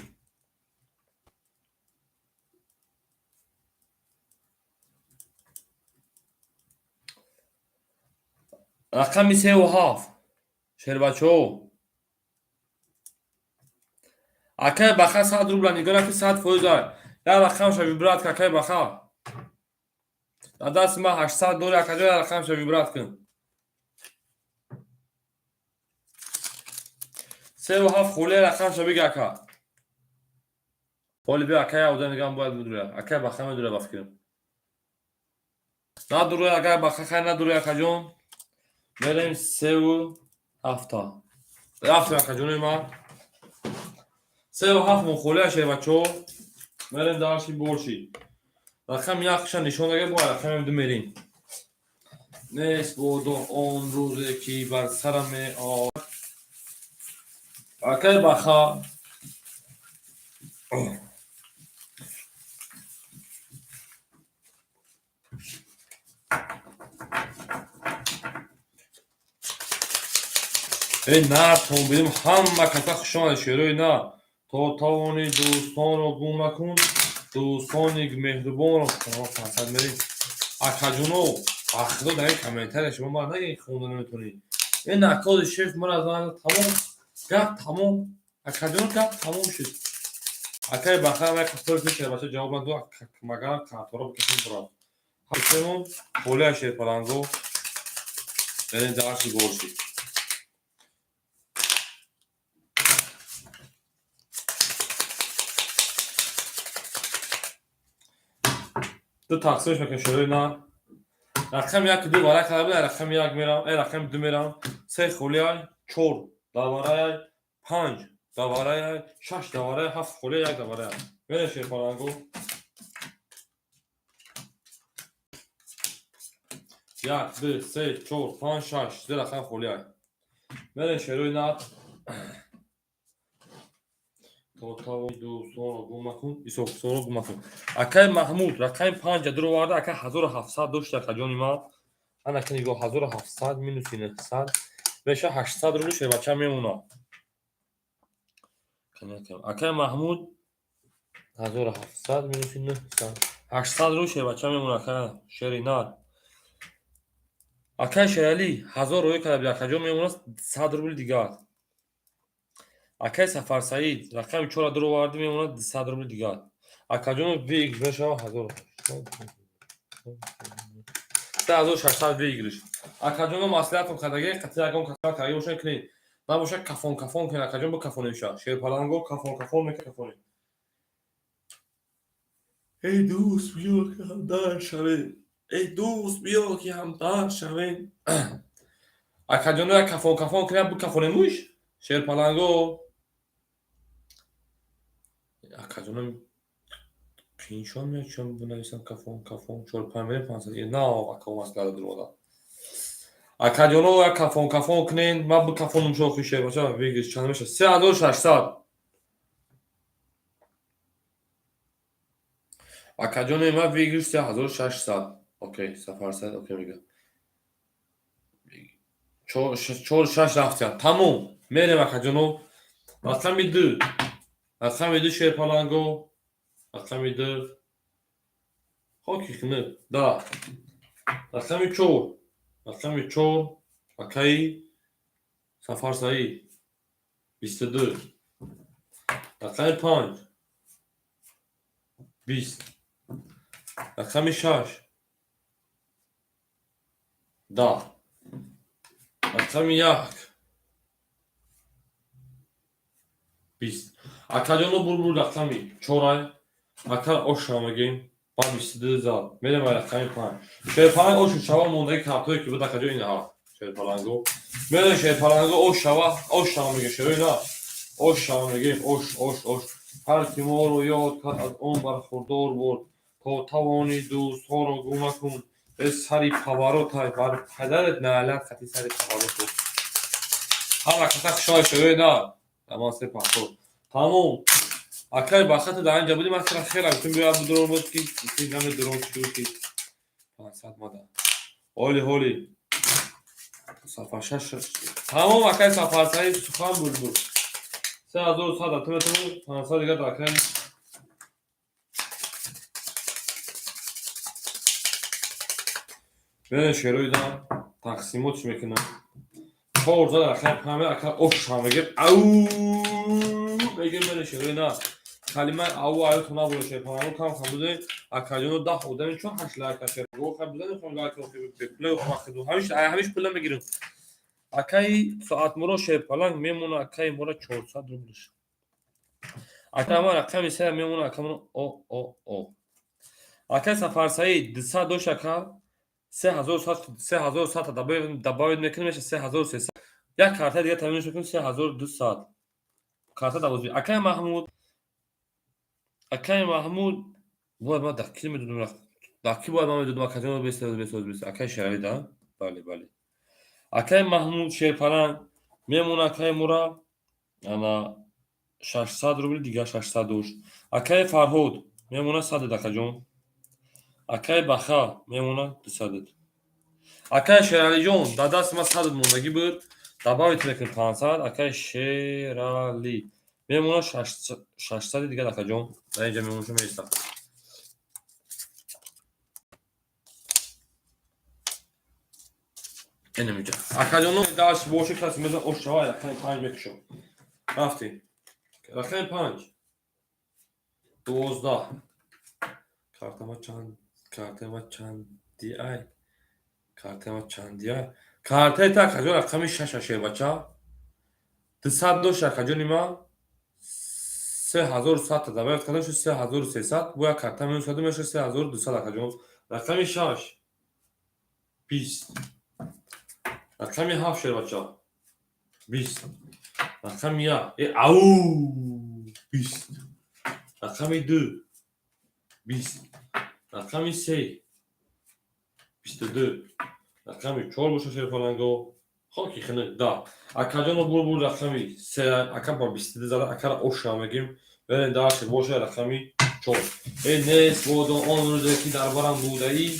Рақами севу ҳафт. Шербачаҳо. Акаи Баха 100 рубла нигоҳ ки 100% ай. Як рақамша вибрат кун, акаи Баха. Дар дасти ман 800 дори, акаҷон, як рақамша вибрат кун. Севу ҳафт холия рақамша биги, ака. Холи би акаи одам дигам бояд бидуря. Акаи Баха медуря ба фикрам. Надуруя, акаи Баха, хай надуруя, акаҷон. Мерем севу ҳафта. Рафтем, акаҷонои ман. Севу ҳафт мон холия шербачаҳо. Мерем дарши борши. Рақами якша нишон дага, бо рақами ду мерем. Нест бодо он рӯзе ки бар сарам меояд. Акаи Баха. Эй нар тон бидим ҳама каса хуш омадед шерои нар. То тавони дӯстонро гум накун, дӯстони меҳрубонро пансад мерем. Акаҷоно, ба худо дар ин комментария шумо мара нагин хонда наметавонед. Ин акоди шеф мара занг тамом, гап тамом. Акаҷоно, гап тамом шуд. Акаи Баха вай қафтори пеш бача ҷавоб надод, магарам қаҳторо бикашем бурав. Ҳамсемон холия шерпаланго. Мерем дарши борши. Ду тақсимш мекунем шерои нар. Рақами як ду вара карда буд, рақами як мерам, рақами ду мерам. Се холияй, чор давараяй, панҷ давараяй, шаш давараяй, ҳафт холияй, як давараяй. Мерем шерпаланго. Як, ду, се, чор, панҷ, шаш, се рақам холияй. Мерем шерои нар. То тавони дӯстонро гум накун, исоқсонро гум накун. Акаи Маҳмуд рақами панҷа дуроварда, ака 1700 дошт, акаҷони ман. Ана ки нигоҳ, 1700 минуси 900 меша 800 рубли шербача мемонад. Акаи Маҳмуд 1700 минуси 900 800 рубли шербача мемонад, ака шери нар. Акаи Шералӣ 1000 рӯй карда буд, акаҷон мемонад 100 рубли дигар. Акаи Сафарсаид рақами чора дуроварди мемонад 100 рубли дигар. Акаҷон выигрыш мешавад ҳазор 3600 выигрыш. Акаҷоно маслиҳатон кардаги қатъи ягон каса кардаги бошад кунед. Набошад кафон кафон кунед, акаҷон бо кафонем ша. Шерпаланго кафон кафон мекафонем. Эй дӯст, биё ки ҳамдард шавем. Эй дӯст, биё ки ҳамдард шавем. Акаҷоно як кафон кафон кунед, бикафонемуш. Шерпаланго. Акаҷоно Қииншон меяд, чун бинависам кафон, кафон, чор панҷ мерем, 500. На, ака, маслиҳат дурмода. Акаҷоно, як кафон кафон кунен, ман бикафонум шохи шербача, выигрыш чанд мешавад? 3600. Акаҷони ман, выигрыш 3600. Окей, Сафарсаид окей мега. Чор шаш рафтиян. Тамом. Мерем, акаҷоно. Рақами ду. Рақами ду, шерпаланго. Рақами ду. Хоки хинук. Да. Рақами чор. Рақами чор. Акаи Сафарсаид. 22. Рақами панҷ. 20. Рақами шаш. 10. Рақами як. 20. Акаҷоно, булбул рақами чорай. Ака, оша мегем. Ба 22 зад. Мерем ба рақами панҷ. Шерпаланг ошу шава, мондаги картое ки буд, акаҷо, инаҳа. Шерпаланго. Мерем, шерпаланго, ош шава, ош шава мегем, шерои на. Ош шава мегем, ош, ош, ош. Ҳар ки моро ёд кард, аз он бархурдор буд. То тавони дӯстҳоро гум накун. Э, сари паваротай, бар падарат наълат, хати сари павароту. Ҳама каса хушҳол, шерои на. Даман се пахтор. Тамом. Акай Бахата, дар инҷа будӣ, ман хела хела гуфтем, биё будурон буд ки намедурон, чӣ ки 500 мада. Ҳоли ҳоли. Сафар шаш. Тамом, акай Сафарсаид, сухан булбул. 3100 ту метавонӣ, 500 дига акай. Бинед, шероида тақсимот чӣ мекунам? Чор зад акай паме, ака оша мегем. Ау мегем, бинед, шерои на. Калимаи ау аётон набуд, шерпаланго кам кам буде. Акаҷоно, 10 одами чун ҳашт лайка, шерпаланго хай бизанем, хом лайка бепула вақт ҳамиш ҳамиш пула мегирем. Акаи Соатмуро, шерпаланг мемона, акаи мора 400 рублш. Ака ма рақами се мемона, акамон о о о. Акаи Сафарсаид 200 дошт, ака 3100 добавить мекунем, меша 3300. Як карта дига тамин мекунем, 3200. Карта давози. Акаи Маҳмуд, акаи Маҳмуд, бояд ман дар ки медодам? Дар ки бояд ман медодам, акаҷон? Бесоз, бесоз, бесоз. Акаи Шерали да? Бале, бале. Акаи Маҳмуд шерпаланг мемона, акаи мура ана 600 рубл, дига 600 дошт. Акаи Фарҳод мемона 100, акаҷон. Акаи Баха мемона 200. Акаи Шералиҷон, дар дасти ман 100 мондагӣ буд, добавить мекунем 500. Акаи Шералӣ мемона 600 дига, акаҷон. Дар инҷа мемонашо меистам. Инамиҷа. Акаҷоно, даш боши, каси мезан ош шава, рақами панҷ мекушам. Рафтем. Рақами панҷ. 12. Картама чанд, картама чанди ай? Картама чанди ай? Картаи та, акаҷон, рақами шаш, шербача. 200 дошт, акаҷони ман. 3100 добавить кардам, шуд 3300. Бо як карта минус кардам, мешуд 3200, акаҷон. Рақами шаш. 20. Рақами ҳафт, шербача. 20. Рақами як. Э, ау! 20. Рақами ду. 20. Рақами се. 22. Рақами чор боша, шерпаланго. Хоки хинук, да. Акаҷоно, булбул рақами се, ака ба 22 зада, акара оша мегим. Берем дальше, боша рақами чор. Э, нест бодо он рӯзе ки дар барам будаӣ,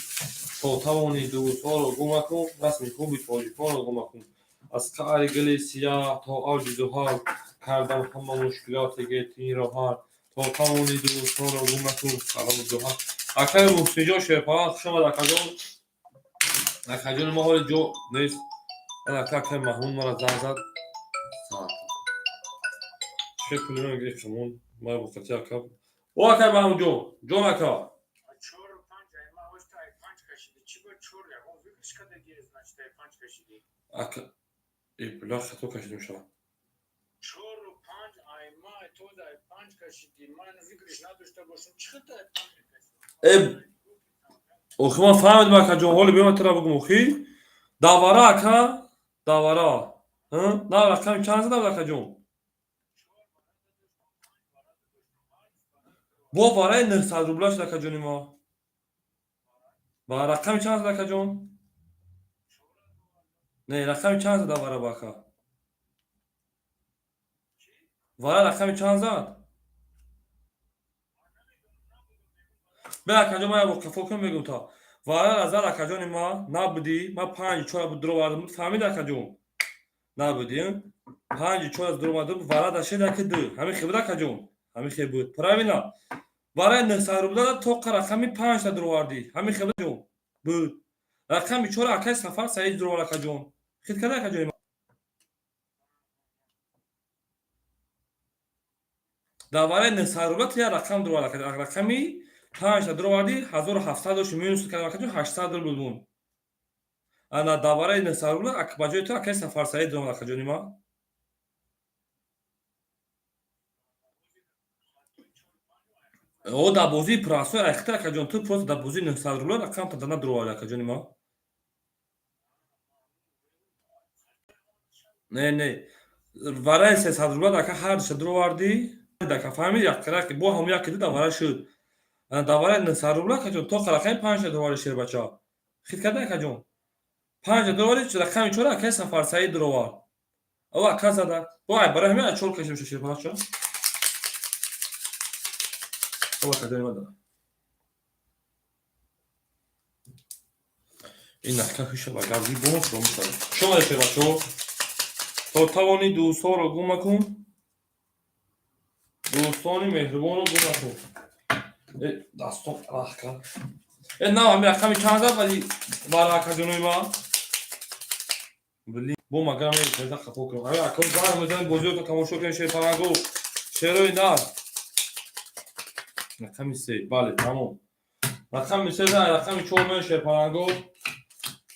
то тавони дӯстҳоро гум накун, расми хуби тоҷиконро гум накун. Аз қаъри гили сияҳ то авҷи зуҳал кардам ҳама мушкилоти гетиро ҳал. То тавони дӯстҳоро гум накун. Салому зуҳал. Акаи Муҳсинҷон шерпаланг, хуш омад, акаҷон. Акаҷони мо ҳоли ҷо нест. Ака, акаи Маҳмуд мара занг зад. Саат. Чӣ пули мегири хамон? Ма бухати ака. О, акаи Маҳмудҷон, ҷон ака. Чору панҷ ай ма ошта ай панҷ кашидӣ. Чӣ ба чор ягон выигрыш кардагӣ, значит, ай панҷ кашидӣ. Ака, э, бля, хато кашидим шава. Чору панҷ ай ма то ай панҷ кашидӣ. Ман выигрыш надошта бошам. Чӣ хел ай панҷ мекашӣ? Э, охи ман фаҳмидам, акаҷон, ҳоли биёма тура бугум, охи. Давара, ака, давара. На, рақами чанд задам, акаҷон? Бо вараи 900 рубла шуд, акаҷони мо. Ба рақами чанд зад, акаҷон? Не, рақами чанд зада вара ба ака? Вара рақами чанд зад? Бе, акаҷон, ман як бор қафо кун мегум та. Варара зад, акаҷони ма, набудӣ, ма панҷи чора буд дуровардам, фаҳмиди, акаҷон? Набудӣ, панҷи чора дуровардам, вара дашед яки ду. Ҳамин хел буд, акаҷон? Ҳамин хел буд. Правильно? Вараи 900 рубла тоқа рақами панҷта дуровардӣ. Ҳамин хел буд, буд. Рақами чора акаи Сафар Саид дуровард, акаҷон. Хит карда, акаҷони ма? Дар вараи 900 рубла ту як рақам дуровард, рақами панҷта дуровардӣ, 1700 дошти, минус кардам, акаҷон, 800 рубл буд. Ана дар вараи 900 рубла ба ҷои ту акаи Сафар Саид дуровард, акаҷони ма. О, дар бозии простой айхта, акаҷон, ту просто дар бозии 900 рубла рақамта дана дуроварди, акаҷони ма. Не, не, вараи 300 рубла ака ҳардуша дуровардӣ, ака, фаҳмиди? Яққирак бо ҳам яке ду дар вара шуд. Дар вараи 900 рубла, акаҷон, тоқа рақами панҷта дуроварди, шербача. Хит карда, акаҷон? Панҷта дуроварди, рақами чора акаи Сафар Саид дуровард. О, ака зада. Бо ай барои ҳамин чор кашида меша, шербача. О, акаҷони ма, ин ака хиша ба гап бонус ро мешавад. Шумо, шербачо, то тавони дӯстҳоро гум макун, дӯстони меҳрубонро гум макун. Э, дастон аҳ кард. Э, на, ҳами рақами чанд зад вали вара, акаҷонои ма? Блин, бо магар меза хато кунам. Ами ака занг мезанем, бозиёто тамошо кунем, шерпаланго, шерои нар. Рақами се, бале, тамом. Рақами се зан, рақами чор меён, шерпаланго.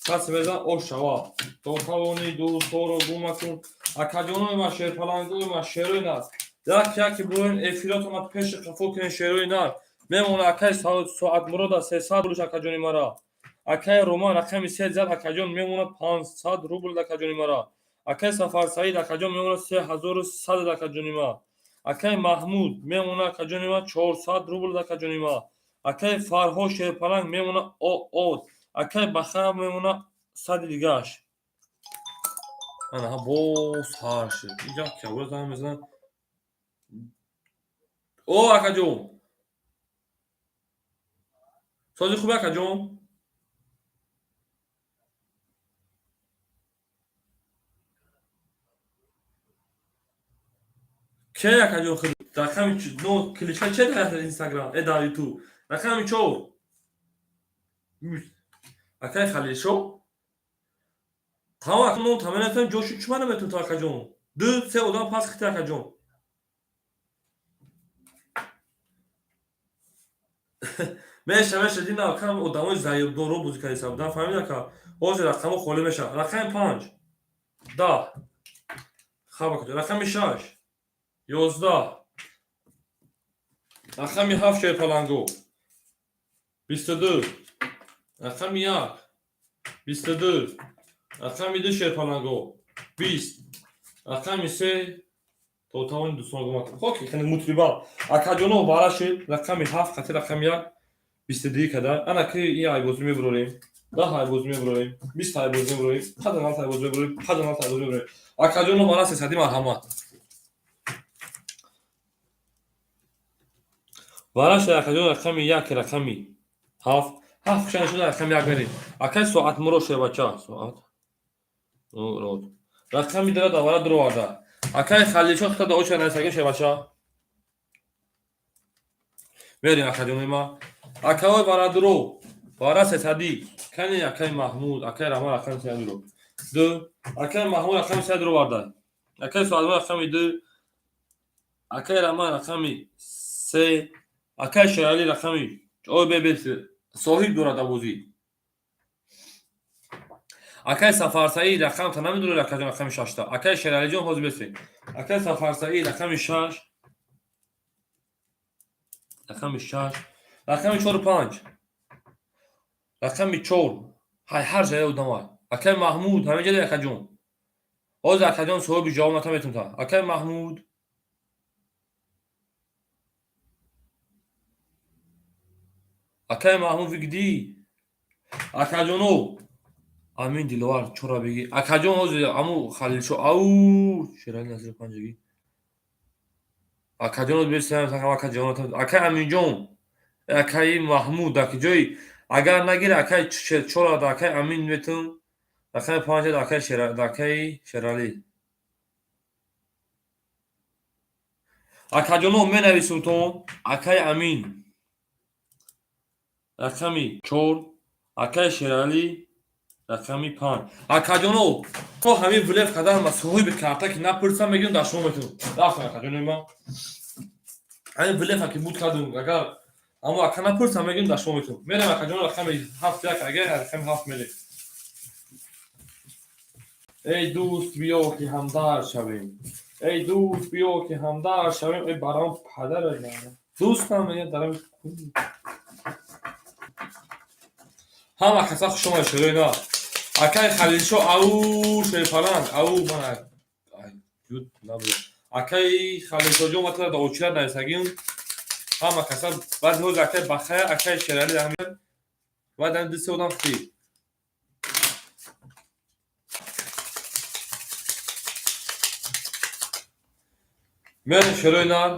Касе мезан, ош шава. То тавони дӯстҳоро гум макун. Акаҷонои ма, шерпалангои ма, шерои нар. Як яке буроен, эфиротона пеши қафо кунем, шерои нар. Мемона акаи Соатмурода 300 рубл, акаҷони мара. Акаи Роман рақами се зад, акаҷон, мемона 500 рубл, акаҷони мара. Акаи Сафарсаид, акаҷон, мемона 3100, акаҷони ма. Акаи Маҳмуд мемона, акаҷони ма, 400 рубл, акаҷони ма. Акаи Фарҳод шерпаланг мемона от. Акаи Баха мемона сади дигааш. Ана боз ҳар шуд. Инҷа кябура занг мезанад. О, акаҷон, сози хуби, акаҷон? Ке, акаҷон, худ рақами но кличка че дар Инстаграм, э, дар Ютуб? Рақами чор, акаи Халилшо, тамом, ака, ном таменатон ҷошу чума наметон то, акаҷон, ду се одам пас хити, акаҷон. Меша, меша, дина акам одамои заёбдоро бозӣ кардиса будан, фаҳмид, ака? Ҳозир рақамо холӣ мешавад. Рақами панҷ 10, хаб, акаҷон. Рақами шаш 11, рақами ҳафт, шерпаланго, 22, рақами як 22, рақами ду, шерпаланго, 20, рақами се. То тавони дӯстон гумак хоки хеле мутриба, акаҷоно, бара шид. Рақами ҳафт қати рақами як 22 када. Ана ки ин айбозӣ мебурорем, 10 айбозӣ мебурорем, 20 айбозӣ мебурорем, паданат айбозӣ мебурорем, паданат айбозӣ мебурорем, акаҷоно, бара сесади, марҳамат. Бара шид, акаҷон, рақами як, рақами ҳафт, ҳафт шана шуда, рақами як мерем. Акай Соатмуро, шербача, соат род рақами дара давара дуроварда. Акай Халилшо хита оча нарасаги, шербача, мерем, акаҷонои ма. Акаой барадуро, бара сесадӣ кани. Акаи Маҳмуд, акаи Раман рақами се дуро ду, акаи Маҳмуд рақами се дуроварда, акаи Соатмуро рақами ду, акаи Раман рақами се, акаи Шералӣ рақами ой бе соҳиб дорад бозӣ. Акаи Сафарсаид рақамта намедонед, акаҷон, рақами шашта. Акаи Шералиҷон, ҳозир бесед. Акаи Сафарсаид рақами шаш, рақами шаш, рақами чору панҷ, рақами чор. Ҳай, ҳар ҷая одамай. Акаи Маҳмуд ҳамин ҷа, акаҷон, ҳозир, акаҷон, соҳиби ҷавоб ната метунта. Акаи Маҳмуд. Акай Маҳмуд вигдӣ. Акаҷоно, Амин Диловар чора бигӣ. Акаҷон, ҳозир аму Халилшо ау Шерали Насир панҷагӣ. Акаҷон, бесам акаҷон, акай Аминҷон, акаи Маҳмуд, дар ҷои агар нагир, акай чора да акай Амин метум, рақами панҷа да акай Шера, да акаи Шералӣ. Акаҷоно, менависумтон: акаи Амин рақами 4, акаи Шералӣ рақами 5. Акаҷоно, то ҳамин влеф кардан ма соҳиби карта ки напурсам, мегирам, дар шумо метунам. Рафтам, акаҷонои ман. Ҳамин влефа ки буд кардум, агар аммо ака напурсам, мегирам, дар шумо метунам. Мерам, акаҷоно, рақами 7 як, агар рақами 7 мерем. Эй дӯст, биё ки ҳамдард шавем. Эй дӯст, биё ки ҳамдард шавем. Эй барам падара дӯстам мега дарам. Ҳама каса хуш омадед, шерои на. Акаи Халилшо, ау Шерпаланг, ау ман ют набуда. Акаи Халилшоҷон, ватара да очират нависагим. Ҳама каса баъд ҳозир акаи Бахая, акаи Шерали ҳамин баъд ҳамин ду се одам хти. Мерем, шерои нар,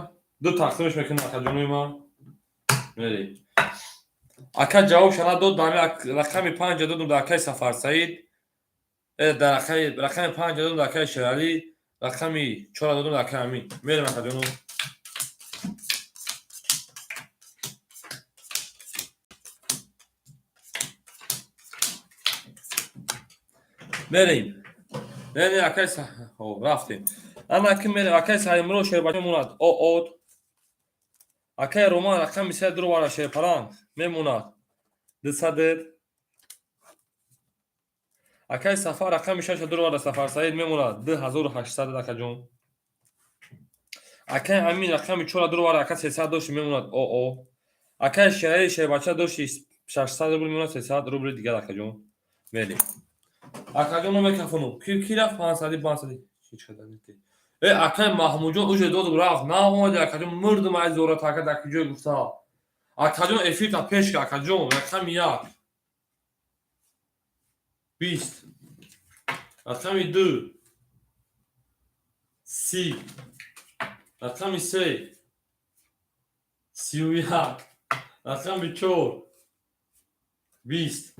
ду тақсимаш мекунем, акаҷонои ман. Мерем. Ака ҷавобша надод, дар рақами 5 додум дар акаи Сафарсаид, дар рақами 5 додум дар акаи Шералӣ, рақами 4 додум дар акаи Амин. Мерем, акаҷоно. Мерем. Не, не, акаи, хоб, рафтем. Ана ки мерем, акаи Саимро шербача мемонад. О од. Акаи Роман рақами 3 дуровара, Шерпаланг мемонад. 200. Акаи Сафар рақами 6 дуровара, Сафарсаид мемонад. 2800, акаҷон. Акаи Амин рақами 4 дуровара, ака 300 дошти, мемонад. О о. Акаи Шерали шербача дошти 600 рубл мемонад, 300 рубли дигар, акаҷон. Мерем. Акаҷон, мекафонум. Ки рафт 500 500? Ҳеҷ када нете. Э, акаи Маҳмудҷон уже додум, рафт. Наомади, акаҷон, мурдум ай зорат, ака дар куҷое гуфта. Акаҷон, эфирта пеш ка, акаҷон, рақами 1. 20. Рақами 2. 30. Рақами 3. 31. Рақами 4. 20.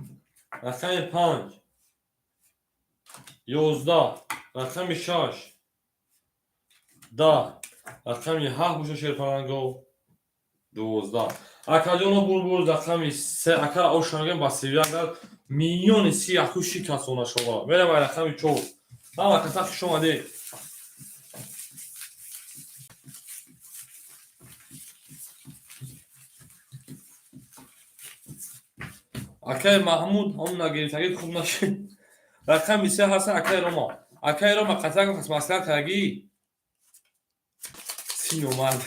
Рақами 5. 11. Рақами 6. 10. Рақами 7 боша, шерпаланго. 12. Акаҷоно, бурбур рақами 3, ака ошангем ба 31 дад миллиони си яку шикасона шова. Мерам ай рақами 4. Ҳама каса хуш омадед. Акаи Маҳмуд ҳамун нагирифтагӣ хуб нашид. Рақами 3 ҳаста акаи Рома. Акаи Рома, қатъан маслиҳат кардагӣ син омад.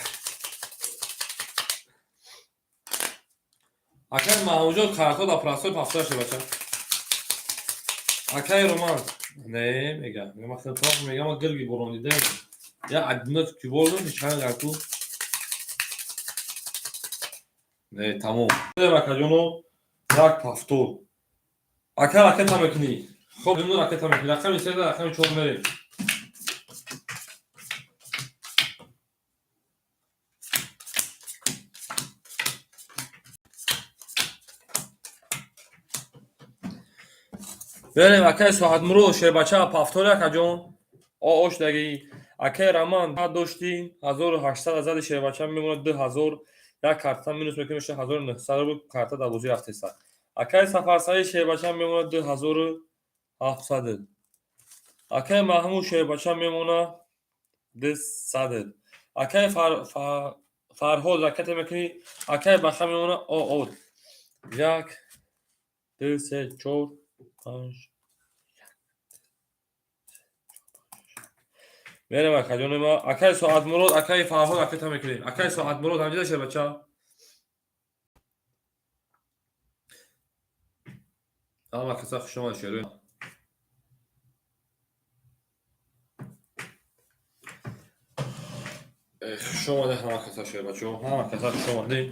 Акаи Маҳмудҷон, картҳо дар простой пафта шуд, бача. Акаи Роман не мега. Мега ман мега ман гирги борон дидем. Я одиночки бордум, чанд гаку. Не, тамом. Акаҷоно, як пафтор. Ака ракета мекунӣ. Хоб, имрӯз ракета мекунӣ. Рақами 3, рақами 4 мерем. Берем, акаи Соатмурод шербача пафтори, акаҷон. О ошдаги. Акаи Роман дошти 1800 зади, шербача мемонад 2000, як карта минус мекунем, меша 1900 рубл, карта дар бозӣ рафтеса. Акаи Сафарсаид шербача мемонад 2700. Акаи Маҳмуд шербача мемонад 200. Акаи Фарҳод ракета мекунӣ, акаи Баха мемонад о од. Як, ду, се, чор, панҷ. Мерем, акаҷони ма. Акаи Соатмурод, акаи Фарҳод ракета мекунем. Акаи Соатмурод ҳамҷида, шербача. Ҳама каса хуш омад, шерои. Хуш омадед ҳама каса, шербачаҳо. Ҳама каса хуш омадед.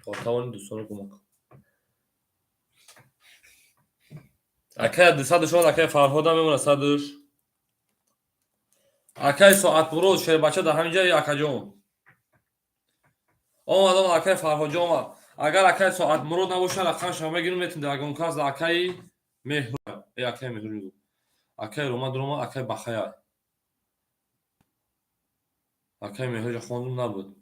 То тавони дӯстонро гум накун. Акай 200 шуд, акай Фарҳодам мемонад 100. Акай Соатмурод шербача дар ҳамин ҷа, акаҷон. Омад, омад, акай Фарҳодҷон омад. Агар акай Соатмурод набошад, рақамашро мегирем, метавонем дар ягон кас акаи Меҳр, акаи Меҳр мегӯ. Акаи Роман дуромад, акаи Бахая. Акаи Меҳрҷа хондум, набуд.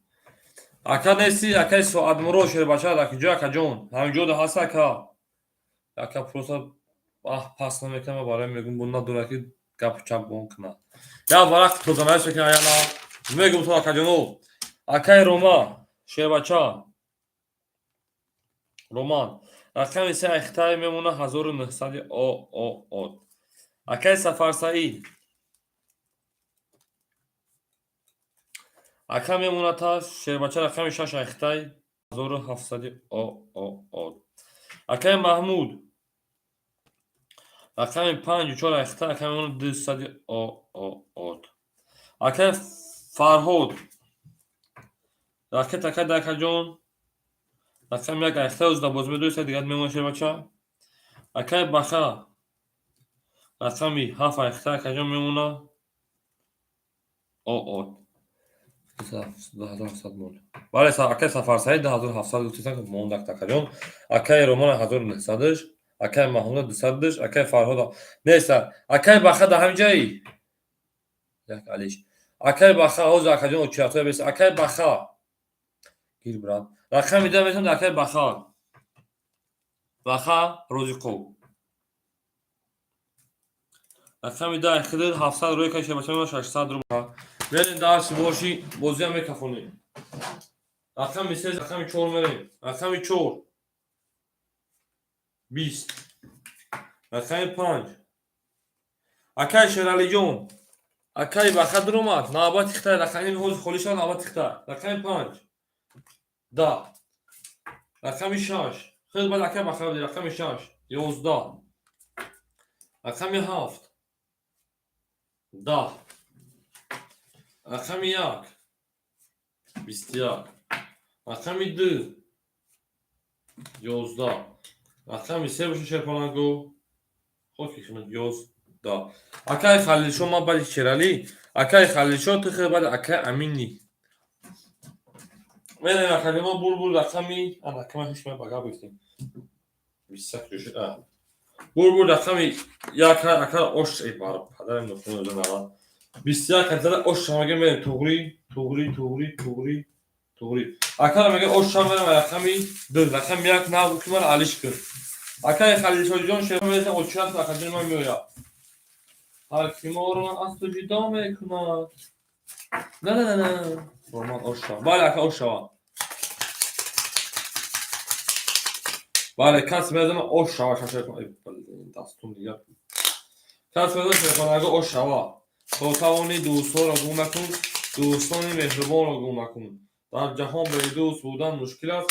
Ака нести, акаи Соатмурод шербача дар куҷо, акаҷон? Ҳамин ҷо ҳаст, ака. Ака просто пас намекунам, барои мегӯм, бо надорад ки гапу чап гон кунад. Як варақ тозанавис мекунам, яна мегӯм то акаҷоно. Акаи Рома шербача Роман рақами се айхтай мемона 1900 о о о. Акаи Сафарсаид ака мемона та шербача рақами шаш айхтай 1700 о о о. Акаи Маҳмуд рақами панҷу чор айхтай ака мемона 200 о о о. Акаи Фарҳод ракет ака дакаҷон рақами як айхтай ӯзда боз медоиста, дигар мемона шербача. Акаи Баха рақами ҳафт айхтай акаҷон мемона о о. 2700 монд. Бале, акаи Сафарсаид 2700 гуфтесан, монд акаҷон. Акаи Роман 1900-ш, акаи Маҳмуда 200-ш, акаи Фарҳод неста. Акаи Баха дар ҳамин ҷаи? Як алиш. Акаи Баха ҳозир акаҷон очиятҳоя бест. Акаи Баха гир, брат. Рақами да метавонад акаи Баха. Баха Розиқов. Рақами да хидр 700 рӯй каши бача 600 рубл. Мерем дарси боши, бозиам мекафонем. Рақами се, рақами чор мерем. Рақами чор 20. Рақами панҷ. Акаи Шералиҷон. Акаи Баха дуромад. Навбати хитай рақами ҳозир холӣ шавад, навбати хитай. Рақами панҷ. 10. Рақами шаш. Хеле баъд акаи Баха буди. Рақами шаш. 11. Рақами ҳафт. 10. Рақами як. 21. Рақами ду. 11. Рақами се боша шерпаланго. Хоки хинат 11. Акаи Халилшо ман баъди Шералӣ. Акаи Халилшо ту хеле баъди акаи Аминӣ. Мерем акаи мо булбул рақами ана кама ҳеч ба гап гирифтем. 21 ҷо шуд. Булбул рақами як ака ош эй бар падарам нохуна занава. 21 зада ош шамага мерем туғри, туғри, туғри, туғри, туғри. Акара мега ош шамага рақами ду, рақами як нав ки мара алиш кун. Акаи Халилшоҷон шер мересам очият акаҷони ман меояд. Ҳар ки моро аз ту ҷудо мекунад. На на на на. Роман ош шава. Бале, ака, ош шава. Бале, кас мезана ош шава шашак. Дастум дигар. Кас мезана шерхонага ош шава. То тавони дӯстҳоро гум накун, дӯстони меҳрубонро гум накун. Дар ҷаҳон бедӯст будан мушкил аст,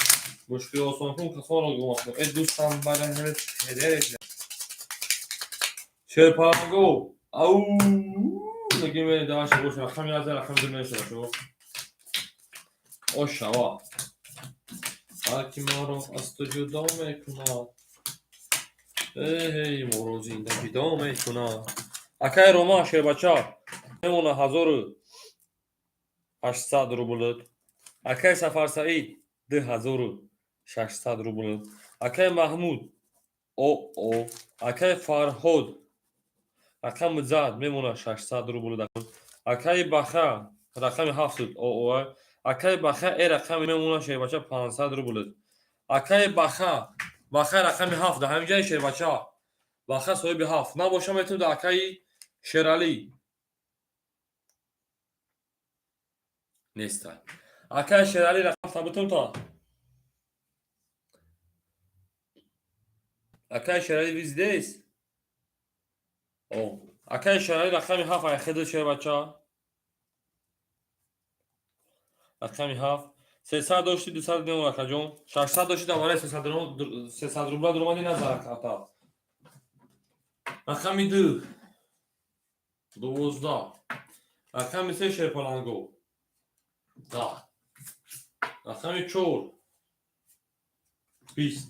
мушкил осон кун, касонро гум накун. Э дӯстам баре шерпаланго. Ау неги мери даша боша рақами як, рақами ду мешава шо. Ош шава. Ҳар ки моро аз ту ҷудо мекунад. Эй, моро зинда ҷудо мекунад. Акаи Роман шербача мемона 1800 рублт. Акаи Сафарсаид 2600 рублт. Акаи Маҳмуд о о. Акаи Фарҳод рақами зад мемона 600 рубл. Акаи Баха рақами ҳафт о о. Акаи Баха э рақами мемона шербача 500 рубл. Акаи Баха, Баха рақами ҳафт дар ҳамин ҷаи шербача. Баха соҳиби ҳафт набоша метавонад акаи Шералӣ неста. Акаи Шералӣ рақам табитум та. Акаи Шералӣ вы здесь? О, акаи Шералӣ рақами ҳафт айхеду шербача. Рақами ҳафт. 300 дошти, 200 мемон акаҷон. 600 дошти, дар барои 300 рубла дуромадӣ назар аката. Рақами ду. 12. Рақами се шерпаланго. 10. Рақами чор. 20,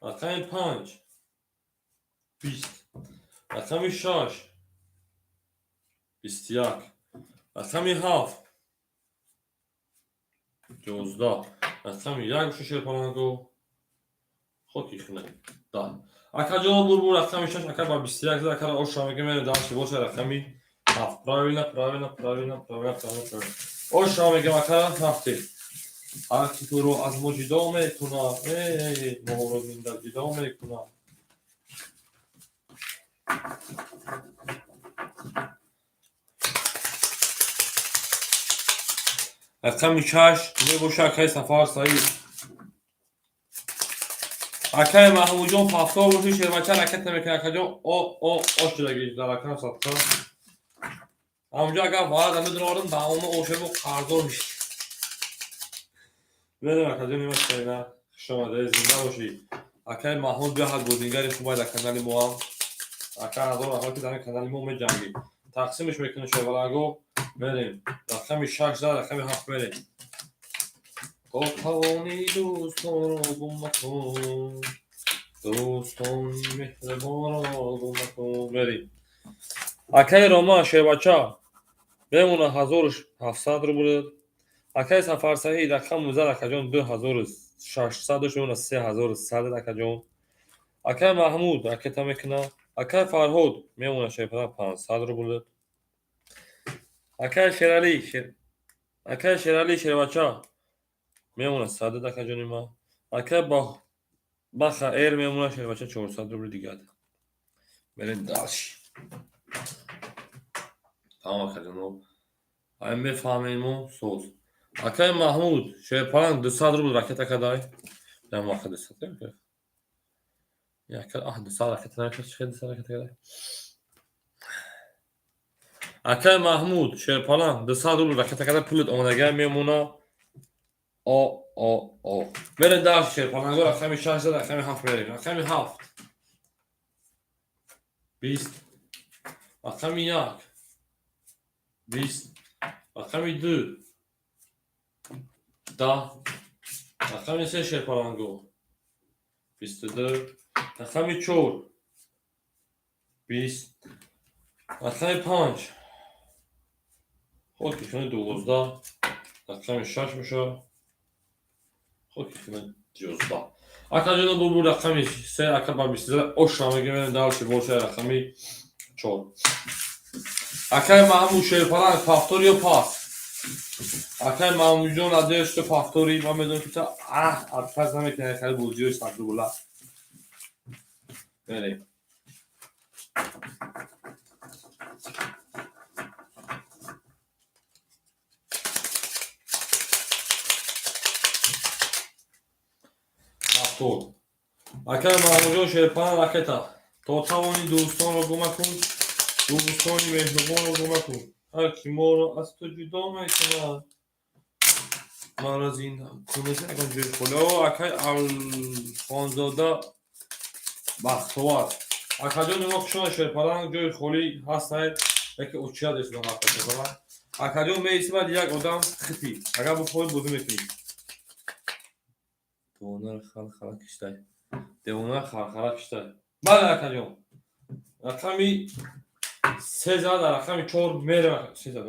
рақами 5, 20, рақами 6, 21, рақами 7, 11, рақами 1 боша, шерпаланго, хоки хина 10. Акаҷон, бурбур, рақами 6, ака ба 21 зад, акара оша мегем, мерем дальше. Боша, рақами 7. Правильно, правильно, правильно, правильно, правильно, правильно. Оша мегем, акара, рафтем. Ҳар ки туро аз мо ҷудо мекунад, моро зинда ҷудо мекунад. Рақами 6 мебоша, акаи Сафар Саид. Акаи Маҳмудҷон, повтор боши, шербача ракет намекунад, акаҷон. О о о шудаги дар рақам садқа. Ҳамҷо агар варада медуровардам, давома ошебо қарздор мешид. Мерем, акаҷон, нимашайна, хушомадед, зинда бошӣ. Акаи Маҳмуд биёҳад, бозингари хубай дар канали моам. Ака, ҳазор раҳмат, ки дар канали мо меҷангӣ. Тақсимш мекунем, шербаланго, мерем. Рақами 6 зад, рақами 7 мерем. То тавонӣ дӯстонро гум макун, дӯстони меҳрибонро гум макун. Мерем. Акаи Роман, шербача мемона, 1700 рубл. Акаи Сафарсаид, рақам зад, акаҷон, 2600 дошт, мемона 3100, акаҷон. Акаи Маҳмуд ракета мекунад. Акаи Фарҳод мемона, шерпара, 500 рубл. Акаи Шералӣ, шербача мемона 100, акаҷони ман. Акаи Баха Эр мемона, шербача, 400 рубли дигар. Мерем дальше. Тамом, акаҷоно, ай мефаҳмему соз. Акаи Маҳмуд, шерпаланг, 200 рубл ракета кадай. Ямаха 200 яка, аҳ, 200 ракета намекард, чӣ 200 ракета кадай. Акаи Маҳмуд, шерпаланг, 200 рубл ракета кадай, пулит омадагай, мемона. О о о мерем дальше, шерпаланго, рақами 6 зад, рақами 7 мерем. Рақами 7, 20, рақами 1, 20, рақами 2, 10, рақами 3, шерпаланго, 22, рақами 4, 20, рақами 5, хоки хина, 12, рақами 6 боша, хоки хина, 11. Акаҷоно, бубур, рақами 3, ака ба 23 оша мегирем. Дальше боша, рақами 4. Акаи Маҳмуд, шерпаланг, повтор ё пас? Акаи Маҳмудҷон, надеюсь, что повтори. Ман медонам, ки та аҳ отказ намекунӣ, хеле бозиҳои 100 рубла. Мерем. Повтор. Акаи Маҳмудҷон, шерпаланг, ракета. То тавонӣ дӯстонро гум макун, дӯстони меҳрубонро гум макун. Ҳар ки моро аз ту ҷудо мекунад, маро зинда кунад, ягон ҷои холӣ. О, акаи Алхонзода Бахтовар. Акаҷон, мо хушона, шерпаланг, ҷои холӣ ҳастад, яке очият эсудам ҳаққа, шерпаланг. Акаҷон, меиси, баъд як одам хити. Агар бихоҳӣ, бозӣ мекунӣ. Девонаро халхала киштай. Девонаро халхала киштай. Бале, акаҷон. Рақами 3 зад, рақами 4 мерем. 3 зад.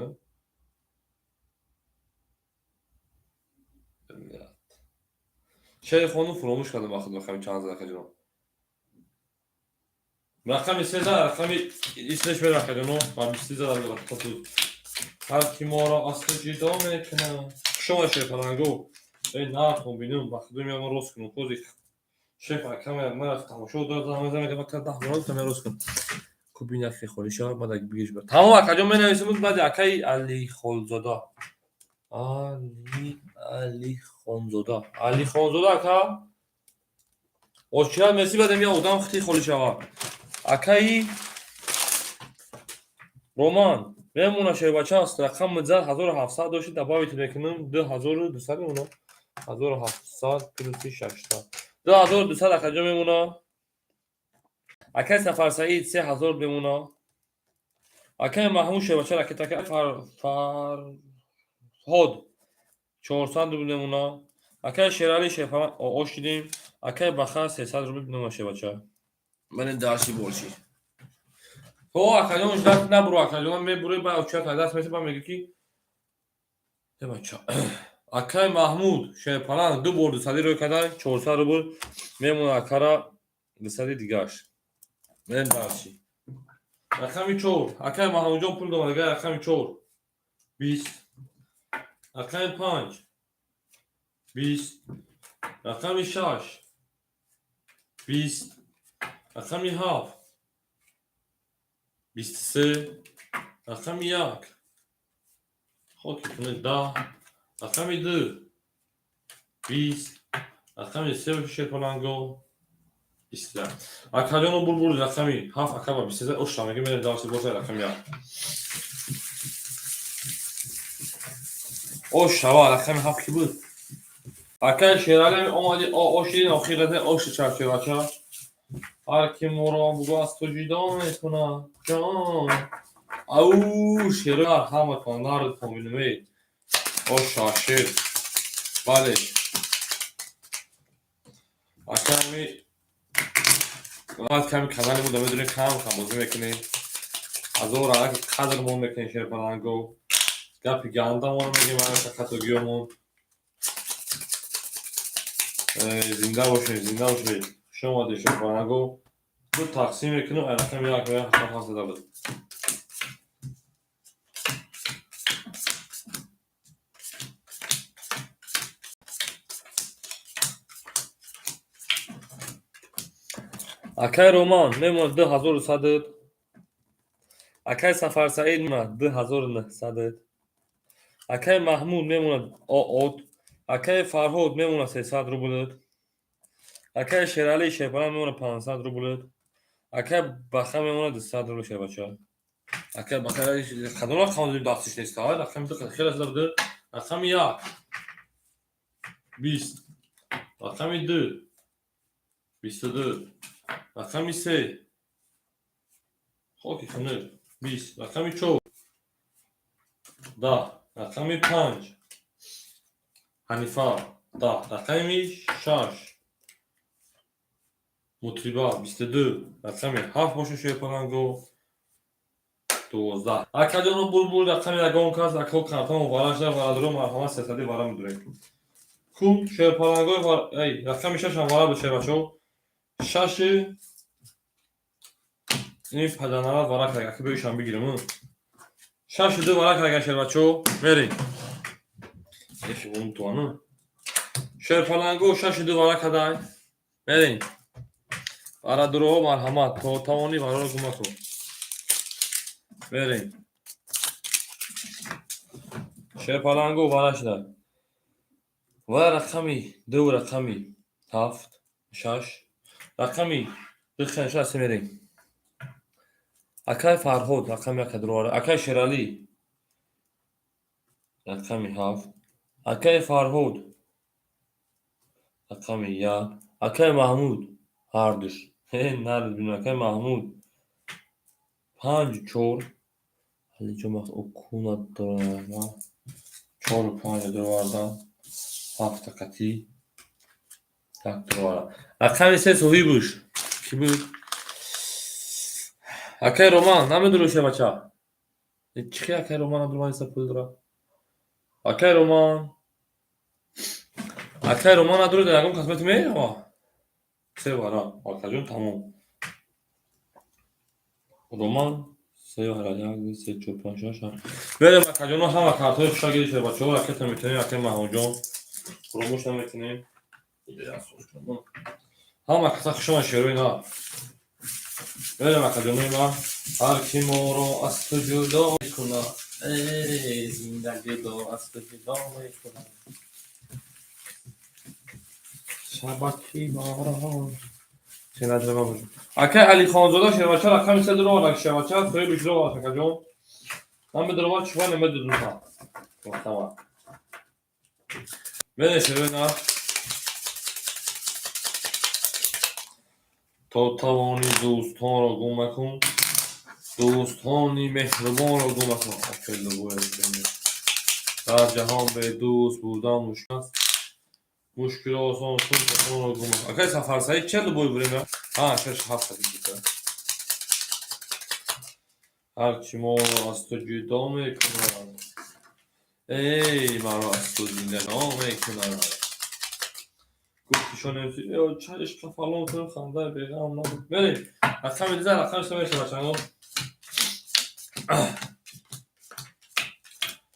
Шери хонум, фуромӯш кардам ба худ, рақами чанд зад, акаҷон. Рақами 3 зад, рақами ислеш мерем, акаҷоно. Ба 23 зад. Ҳар ки моро аз ту ҷудо мекунад. Хушомад, шерпаланго. Эй, нахон бинум, ба худо меям, рост кунум. Хози шеф акама мара тамошо дорад, заман мекунам, 10 бор гуфтам, рост кун. Кубин як холӣ шавад, баъд бигириш. Тамом, акаҷон, менависем, баъди акаи Алихонзода. Алихонзода. Алихонзода ака. Очират меси, баъд я одам хити холӣ шавад. Акаи Роман мемона, шербача аст, рақам зад, 1700 дошти, добавить мекунам, 2200 мемона. 1700 плюси 600, 2200, акаҷон, мемона. Акаи Сафарсаид, 3000 мемона. Акаи Маҳмуд, шербача, ракета, Фарҳод, 400 рубл мемона. Акай Шерали шерпаланг ош дидем. Акай Баха 300 рубл нома шебача. Ман дарси борчи. О, акаҷон, ждат набуро, акаҷон, мебуре, ба оча даст меса, ба меги ки. Бача. Акай Маҳмуд шерпаланг ду бор 200 рӯй када, 400 рубл мемона акара 200 дигаш. Мен дарси. Рақами 4. Акай Маҳмудҷон пул дорад, агар рақами 4. 20. Рақами 5. 20. Рақами 6. 20. Рақами 7. 23. Рақами 1. Хоки кунед 10. Рақами 2. 20. Рақами 3 шерпаланго. 23. Акаҷоно булбул рақами 7 ака ба 23 ошта меги мерем дарси боса рақами 1. Ош шава рақами 7 ки буд? Акай Шерали омади оши охирате оши чарчевача. Ҳар ки моро бугу аз ту ҷудо мекунад ҷон. Ау шер ҳаматон нардтон бинумед. Оша шер. Бале. Аками баъд ками канали мо медонем кам кам бозӣ мекунем. Азор аки қадр мо мекунем шерпаланго. Гапи гандамон мегем хатогиёмон. Зинда бошед, зинда бошед. Хуш омадед шерпаланго. Ду тақсим мекунем, ай рақами як ва ҳафтод ҳафт зада буд. Акай Роман мемонад 2100. Акай Сафарсаид мемонад 2900. Акай Маҳмуд мемонад от. Акай Фарҳод мемонад 300 рубл. Акай Шерали шерпаланг мемонад 500 рубл. Акай Баха мемонад 200 рубл шербача. Акай Баха кадом рақам додем дастиш нест? Рақами ду хеле зада буд. Рақами 1 20. Рақами 2 22. Рақами 3 хоки хунук 20. Рақами 4 10. Рақами 5 Ҳанифа 10. Рақами 6 Мутриба 22. Рақами 7 боша шерпаланго 12. Акаҷоно булбул рақами ягон кас ако картон варашда варадро марҳамат 300 вара медурем. Ку шерпалангои ай рақами 6 ҳам вара буд шербачо. 6 ин паданава вара кард, аки бигишам бигирем. 6 ду вара кард шербачо. Мерем. Еши бун туану. Шерпаланго 6 ду вара кардай. Мерем. Вара дуро марҳамат то тавони вараро гум накун. Мерем. Шерпаланго вара шуда. Ва рақами 2 рақами 7 6 рақами 2 хенша аст мерем. Акай Фарҳод рақами 1 дуровара. Акай Шерали рақами 7. Акай Фарҳод рақами 1. Акай Маҳмуд ҳардуш. Нард бинем акай Маҳмуд 5 4. Алиҷон вақт окуна дорам. 4 5 дуровардан. 7 қати 1 дуровардан. Рақами 3 соҳибуш. Ки буд? Акай Роман намедонӣ шебача. Чӣ акай Роман надорам иса пул дора? Акай Роман. Акай Роман надорад ягон кас метме? Се вара. Акаҷон тамом. Роман се вара 1 2 3 4 5 6 7. Берем акаҷоно ҳама картҳои хуша гирифт шебачаҳо ракета метавонем акай Маҳмудҷон. Фуромӯш наметавонем. Ҳама каса хушомад шерои на. Берем акаҷонои ман. Ҳар ки моро аз ту ҷудо мекунад, эй зиндагиро аз ту ҷудо мекунад. Шабаки моро акай Алихонзода шербача рақами 3 дуровард шербача соҳиби дуровард акаҷон. Намедонам чӣ намедонам. Тамом. Берем шерои на. То тавони дӯстонро гум макун, дӯстони меҳрубонро гум макун. Дар ҷаҳон бедӯст будан мушкил аст. Мушкил осон шуд. Акай Сафарсаид, ча любой время? А, шаш ҳафт дақиқа. Ҳарчи моро аз ту ҷудо мекунад, эй, маро аз ту зиндано мекунад. Гуфти шонем, ча ишқа фалон кунем, хандаи беғам набуд. Мерем. Рақами диза, рақами се меша, бачаҳо.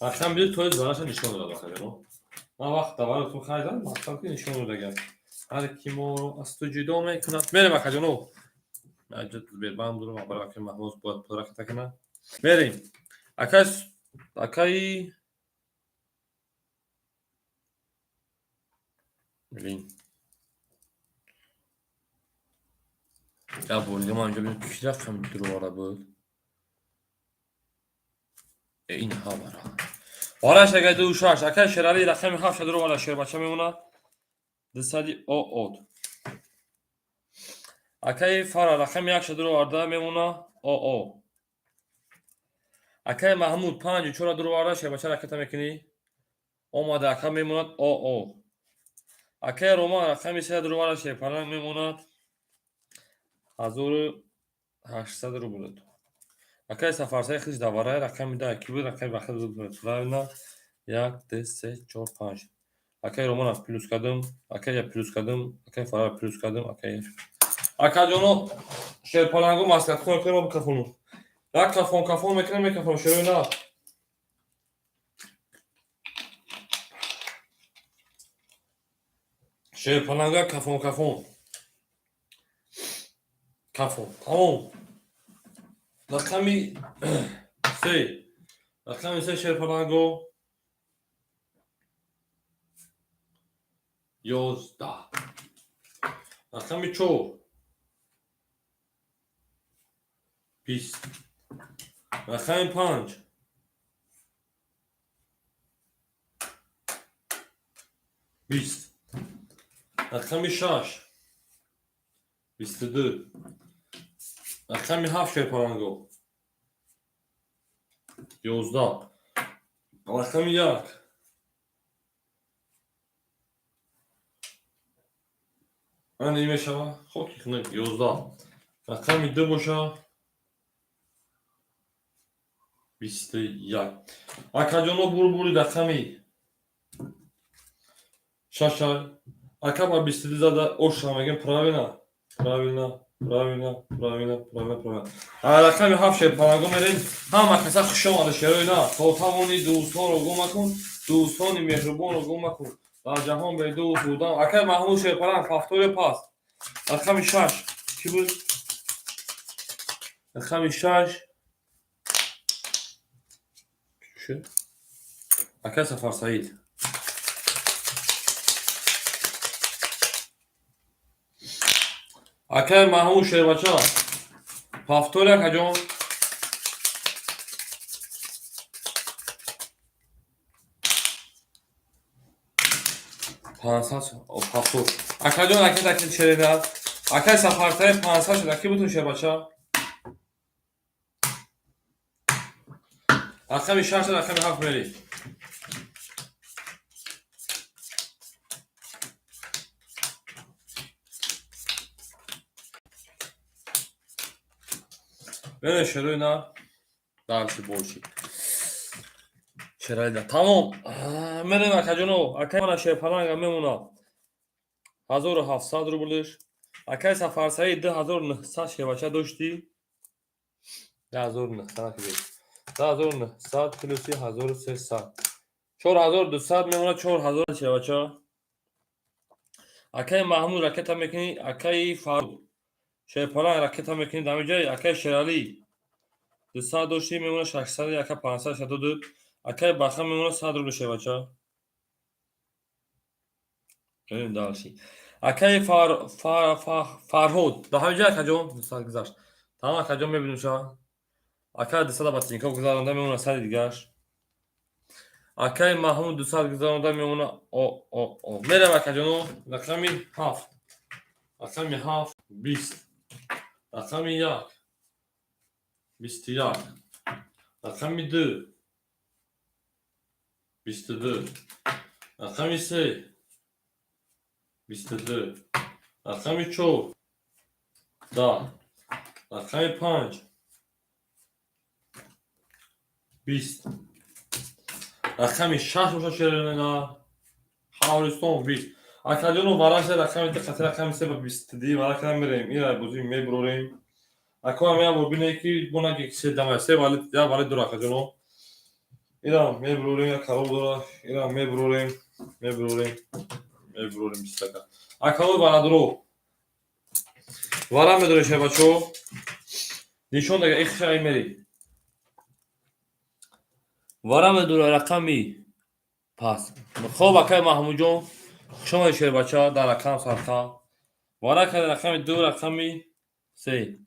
Рақами ди тои зараша нишон додад, бачаҳо. Ман вақт даваротон харидам, мақсад ки нишон додагам. Ҳар ки моро аз ту ҷудо мекунад. Мерем, акаҷоно. Бербанд дурам, бараки Маҳмуд бояд пурраката кунад. Мерем. Акай, акай, блин. Я бор дига ман инҷо бинам, ки рақам дуровара буд. Ин ҳамара. Ораш агай ду шаш, акай Шерали рақами ҳафт дуровара, шербача мемонад. Дусади оот. Акаи Фара рақами як дуроварда мемона оо. Акаи Маҳмуд панҷу чора дуроварда, шербача ракета мекунӣ. Омада, ака, мемонад оо. Акаи Роман рақами се дуроварда, шерпаланг мемонад 1800 рубл. Акаи Сафарсаи хиш даварай рақами да ки буд, рақами бахт буд, правильно? Як, ду, се, чор, панҷ. Акаи Романа плюс кардам, акаи я плюс кардам, акаи Фара плюс кардам, акаи акаҷоно шерпалангу маслиҳатхон мекунем, бикафону. Як кафон кафон мекунем, мекафон шерои на. Шерпаланга кафон кафон. Кафон. Тамом. Рақами се. Рақами се шерпаланго 11. Рақами чор 20. Рақами панҷ 20. Рақами шаш 22. Рақами ҳафт шерпаланго 11. Рақами як ана ин мешава, хоки хунук, 11. Рақами ду боша 21. Акаҷоно, бурбури рақами шаша. Ака ба 22 зада оша мегем, правильно? Правильно, правильно, правильно, правильно, правильно. Рақами ҳафт шерпаланго мерем. Ҳама каса хуш омада, шерои на. То тавони дӯстонро гум макун, дӯстони меҳрубонро гум макун. Дар ҷаҳон бедӯст будан. Акай Маҳмуд шерпаланг ҳафтои пас. Рақами шаш кӣ буд? Рақами шаш шуд? Акай Сафарсаид. Акай Маҳмуд шербача. Повтори, акаҷон. 500 повтор. Акаҷон, акай такил шерида. Акай Сафарсаид 500 шуда. Ки бутун шербача? Рақами шаш, рақами ҳафт мери. Мере, шерои на. Дальше больше. Шерои на. Тамом. Мерем, акаҷоно. Акай мана шерпаланга мемона. 1700 рублиш. Акай Сафарсаид 2900 шербача доштӣ. 2900 ки 2900 плюси 1300. 4200 мемона, 4000 шербача. Акай Маҳмуд ракета мекунӣ, акаи Фаруқ. Шерпаланг ракета мекунӣ дар ҷай, акаи Шералӣ. 200 доштӣ, мемона 600, ака 500 шадоду. Акаи Баха мемона 100 рубл, шербача. Мерем дальше. Акаи Фарҳод. Дар ҳамин ҷай, акаҷон, 200 гузашт. Тамом, акаҷон, мебинем ша. Акаи 200 ба Тинькофф гузаронда мемона 100 дигаш. Акаи Маҳмуд 200 гузаронда мемона о о о. Мерем, акаҷоно, рақами ҳафт. Рақами ҳафт 20. Рақами як 21. Рақами ду 22. Рақами се 22, рақами 4 10, рақами 5 20, рақами 6 боша шерина Ҳавристон 20. Акаҷоно, вараша рақами қати рақами 3 ба 22 вара када мерем. Ира бозӣ мебурорем. Ако ам я бор бинед, ки бона ки се дама се вали я вали дора, акаҷоно. Ира мебурорем, я корол дора, ира мебурорем, мебурорем, мебурорем бистака. Акао варадро. Вара медорем, шебачо. Нишон дага ихша мери. Вара медора рақами пас. Хоб, акай Маҳмудҷон, хушомадед, шербача, дар рақам сарха. Вара када рақами 2, рақами 3.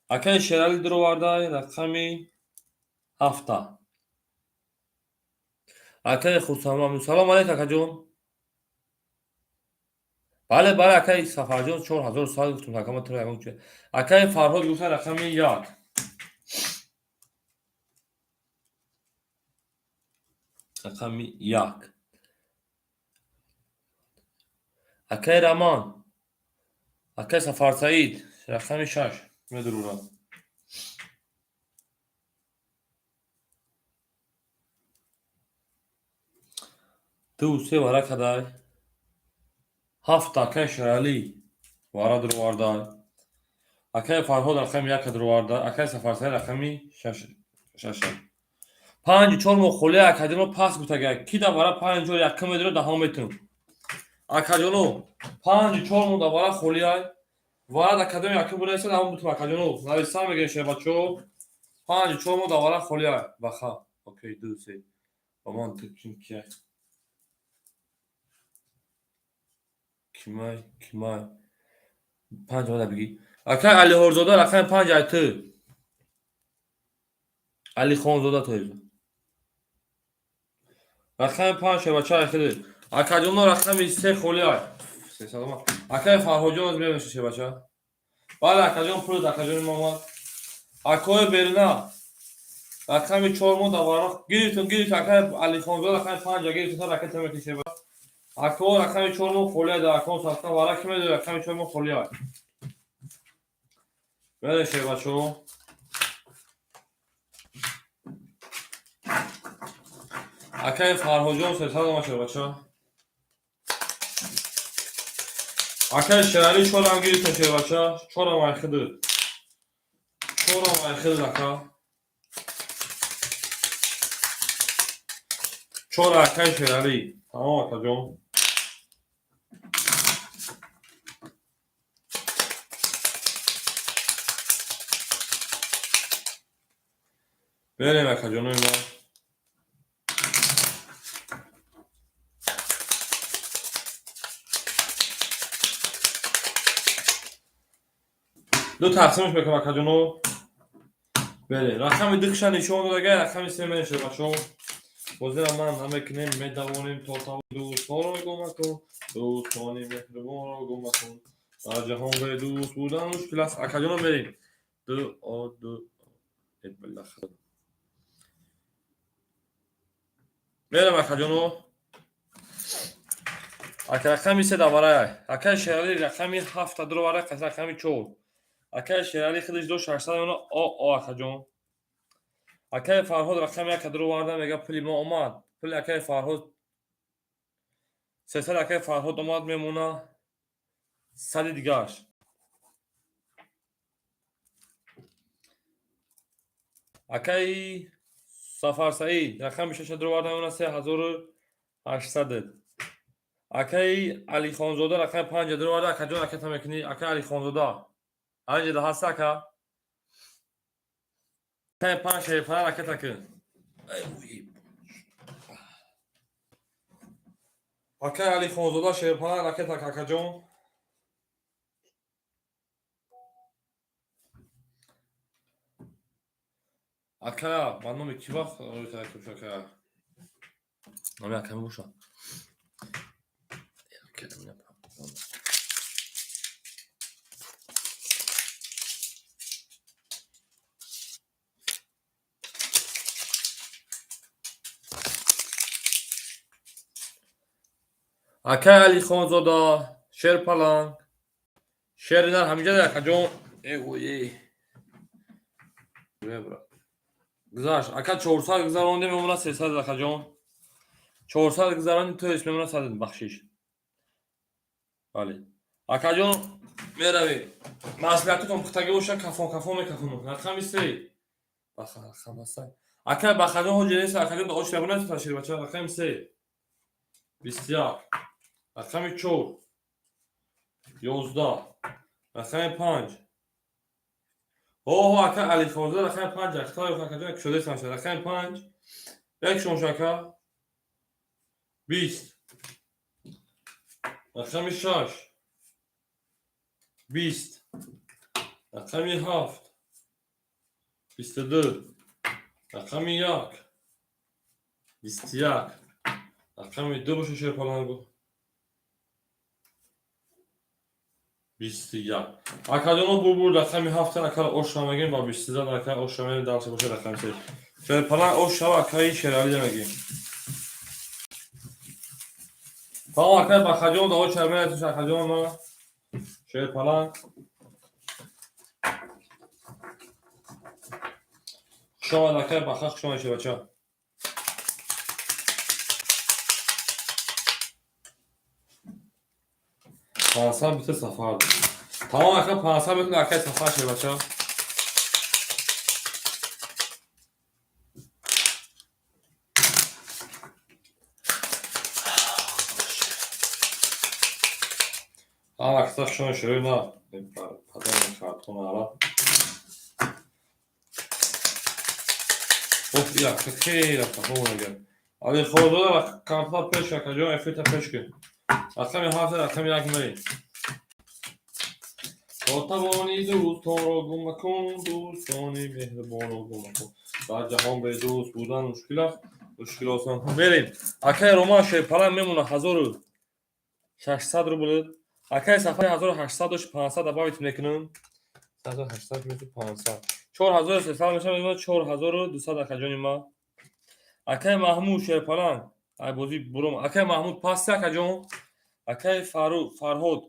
Акаи Шерали дуровардай рақами 7-та. Акаи Хурсанд, салом алейк, акаҷон. Бале, бале, акаи Сафарҷон, 4100 гуфтум, акама туро ягон чи. Акаи Фарҳод гуфта рақами 1. Рақами 1. Акаи Раман, акаи Сафарсаид, рақами 6 медурурад. Ду се вара кадай. Ҳафт, акаи Шералӣ вара дуровардай. Акаи Фарҳод рақами 1 дуровардай. Акаи Сафарсаид рақами шаша. Панҷу чор мо холия, акаҷоно, пас гуфтага. Ки да вара панҷу чор якум медиро даҳон метунам. Акаҷоно, панҷу чор мо да вара холияй. Вара да кадом якум бунаиса даҳон бутум, акаҷоно. Нависан мегирем, шербачо. Панҷу чор мо да вара холияй. Баха. Окей, ду се. Ба ман ту ким кияй? Кимай, кимай? Панҷ омада бигӣ. Акай Алиҳорзода рақами 5 ай ту. Алихонзода то рақами 5, шербача, ай хиди. Акаҷоно, рақами 3 холияй. Салома. Акаи Фарҳодҷон аз мебоши, шербача. Бале, акаҷон, пулит, акаҷони Муҳаммад. Акои Берна рақами 4 мо даваро гирифтум, гирифт, акаи Алихонзода рақами 5 гирифтум, та ракета мекунӣ, шербача. Ако рақами 4 мо холия да акон сафта вара ки медои рақами 4 мо холия. Бале, шербачо. Акаи Фарҳодҷон, салома, шербача. Акаи Шералӣ, чорам гирифтем, шербача. Чорам айхиди. Чорам айхиди, ака. Чора акаи Шералӣ. Тамом, акаҷон. Берем, акаҷонои ман. Ду тақсимш мекунам, акаҷоно. Бере. Рақами духша нишон додага, рақами 3 менешад, бачо. Бозира ман намекунем, медавонем то тав. Дӯстонро гум макун, дӯстони меҳрубонро гум макун. Дар ҷаҳон бе дӯст будан мушкил аст. Акаҷоно, мерем. Ду о ду э билахара. Мерем, акаҷоно. Ака рақами 3 даварай. Акаи Шералӣ рақами 7 дуроварай, қати рақами 4. Акаи Шералӣ худаш до 600 меона о о, акаҷон. Акаи Фарҳод рақами 1 дуроварда, мега пули мо омад. Пули акаи Фарҳод 300, акаи Фарҳод омад, мемона 100-и дигааш. Акаи Сафарсаид рақами 6 дуроварда, мемона 3800. Акаи Алихонзода рақами 5 дуроварда, акаҷон, аката мекунӣ, акаи Алихонзода. Анҷа ҳаста, ака? Рақами 5 шерифана ракета кун. Акаи Алихонзода, шерифана ракета, акаҷон. Ака, ба номи ки вақт ака? Номи ака мебоша. Акаи Алихонзода, Шерпаланг. Шери нар ҳамиҷа акаҷон. Эгои. Гузашт. Ака 400 гузарондем, мемона 300 акаҷон. 400 гузарондем, то есть мемона 100 бахшиш. Бале. Акаҷон меравӣ. Маслиҳатикон пухтагӣ боша, кафон кафон мекафонам. Рақами 3. Баха, рақам аста. Ака Бахаҷон ҳоҷи нест, акаҷон ош набуна ташир бача. Рақами 3. 21. Рақами 4. 11. Рақами 5. Оҳо, ака Алихонзода рақами 5 ахта ёфт акаҷон кушода самша. Рақами 5. Як шонш ака. 20. Рақами 6. 20. Рақами 7. 22. Рақами 1. 21. Рақами 2 боша шерпалангу. 21. Акаҷоно бурбур рақами 7 акара ош мегем ва 22 ака ош мегем дарси боша рақами 3. Шерпаланг ош шава акаи Шерали мегем. Тамом акаи Бахаҷон да ош мегем акаҷон ма. Шерпаланг. Хуш омад акаи Баха, хуш омад шербача. Пансад бите сафар. Тамом ака 500 бите акаи сафар шербача. Ама акса хуш омад шерои на. Падарам картон ара. Оф, ия, хеле хафо мегӯяд. Али Хозода карта пеш акаҷон эфирта пеш кун. Рақами 7 рақами 1 мерем. То тавони дӯстонро гум макун, дӯстони меҳрубонро гум макун. Дар ҷаҳон бедӯст будан мушкил аст, мушкил осон. Мерем. Акаи Роман шерпаланг мемона 1600 рубл. Акаи Сафари 1800 дошт, 500 добавить мекунам. 1800 плюс 500. 4300 мешавад, мемона 4200 акаҷони ма. Акаи Маҳмуд шерпаланг. Ай бозӣ буром. Акаи Маҳмуд паст акаҷон. Акаи Фарҳод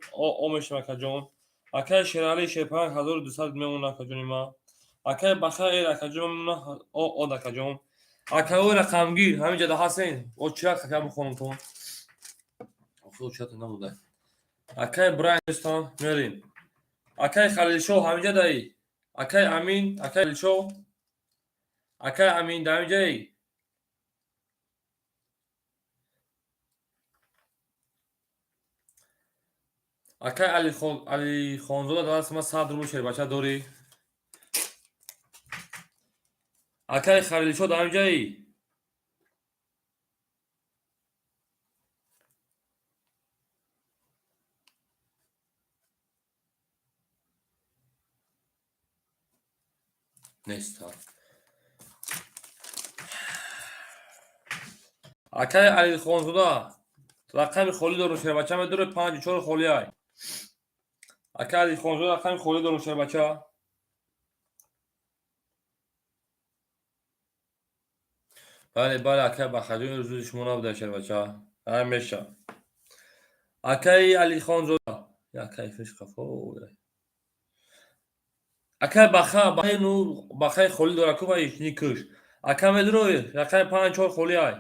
о мешавад акаҷон. Акаи Шерали шерпаланг 1200 мемона акаҷони ма. Акаи Баха эр акаҷон мемона о од акаҷон. Акаҳои рақамгир ҳамин ҷада ҳастен. Очирак ака бихонамтон. Охир очират набуда. Акаи Брайан дӯстон мерем. Акаи Халилшоҳ ҳамин ҷадаи. Акаи Амин, акаи Халилшоҳ. Акаи Амин дар ҳамин ҷаи. Акаи Алихонзода дар дасти ман 100 рубл шербача дорӣ. Акаи Халилшоҳ дар ҳамин ҷаи. Нест. Акаи Алихонзода рақами холӣ дорум шербача медорӣ 5 4 холӣ ай. Акаи Алихонзода рақами холӣ дорум шербача. Бале, бале, акаи Бахаҷон рӯзи шумо набуда шербача. Ҳамеша. Акаи Алихонзода, акаи фиш қафо. Акаи Баха, Бахаи ну, Бахаи холӣ дора ку вай никуш. Ака медорӣ рақами 5 4 холӣ ай.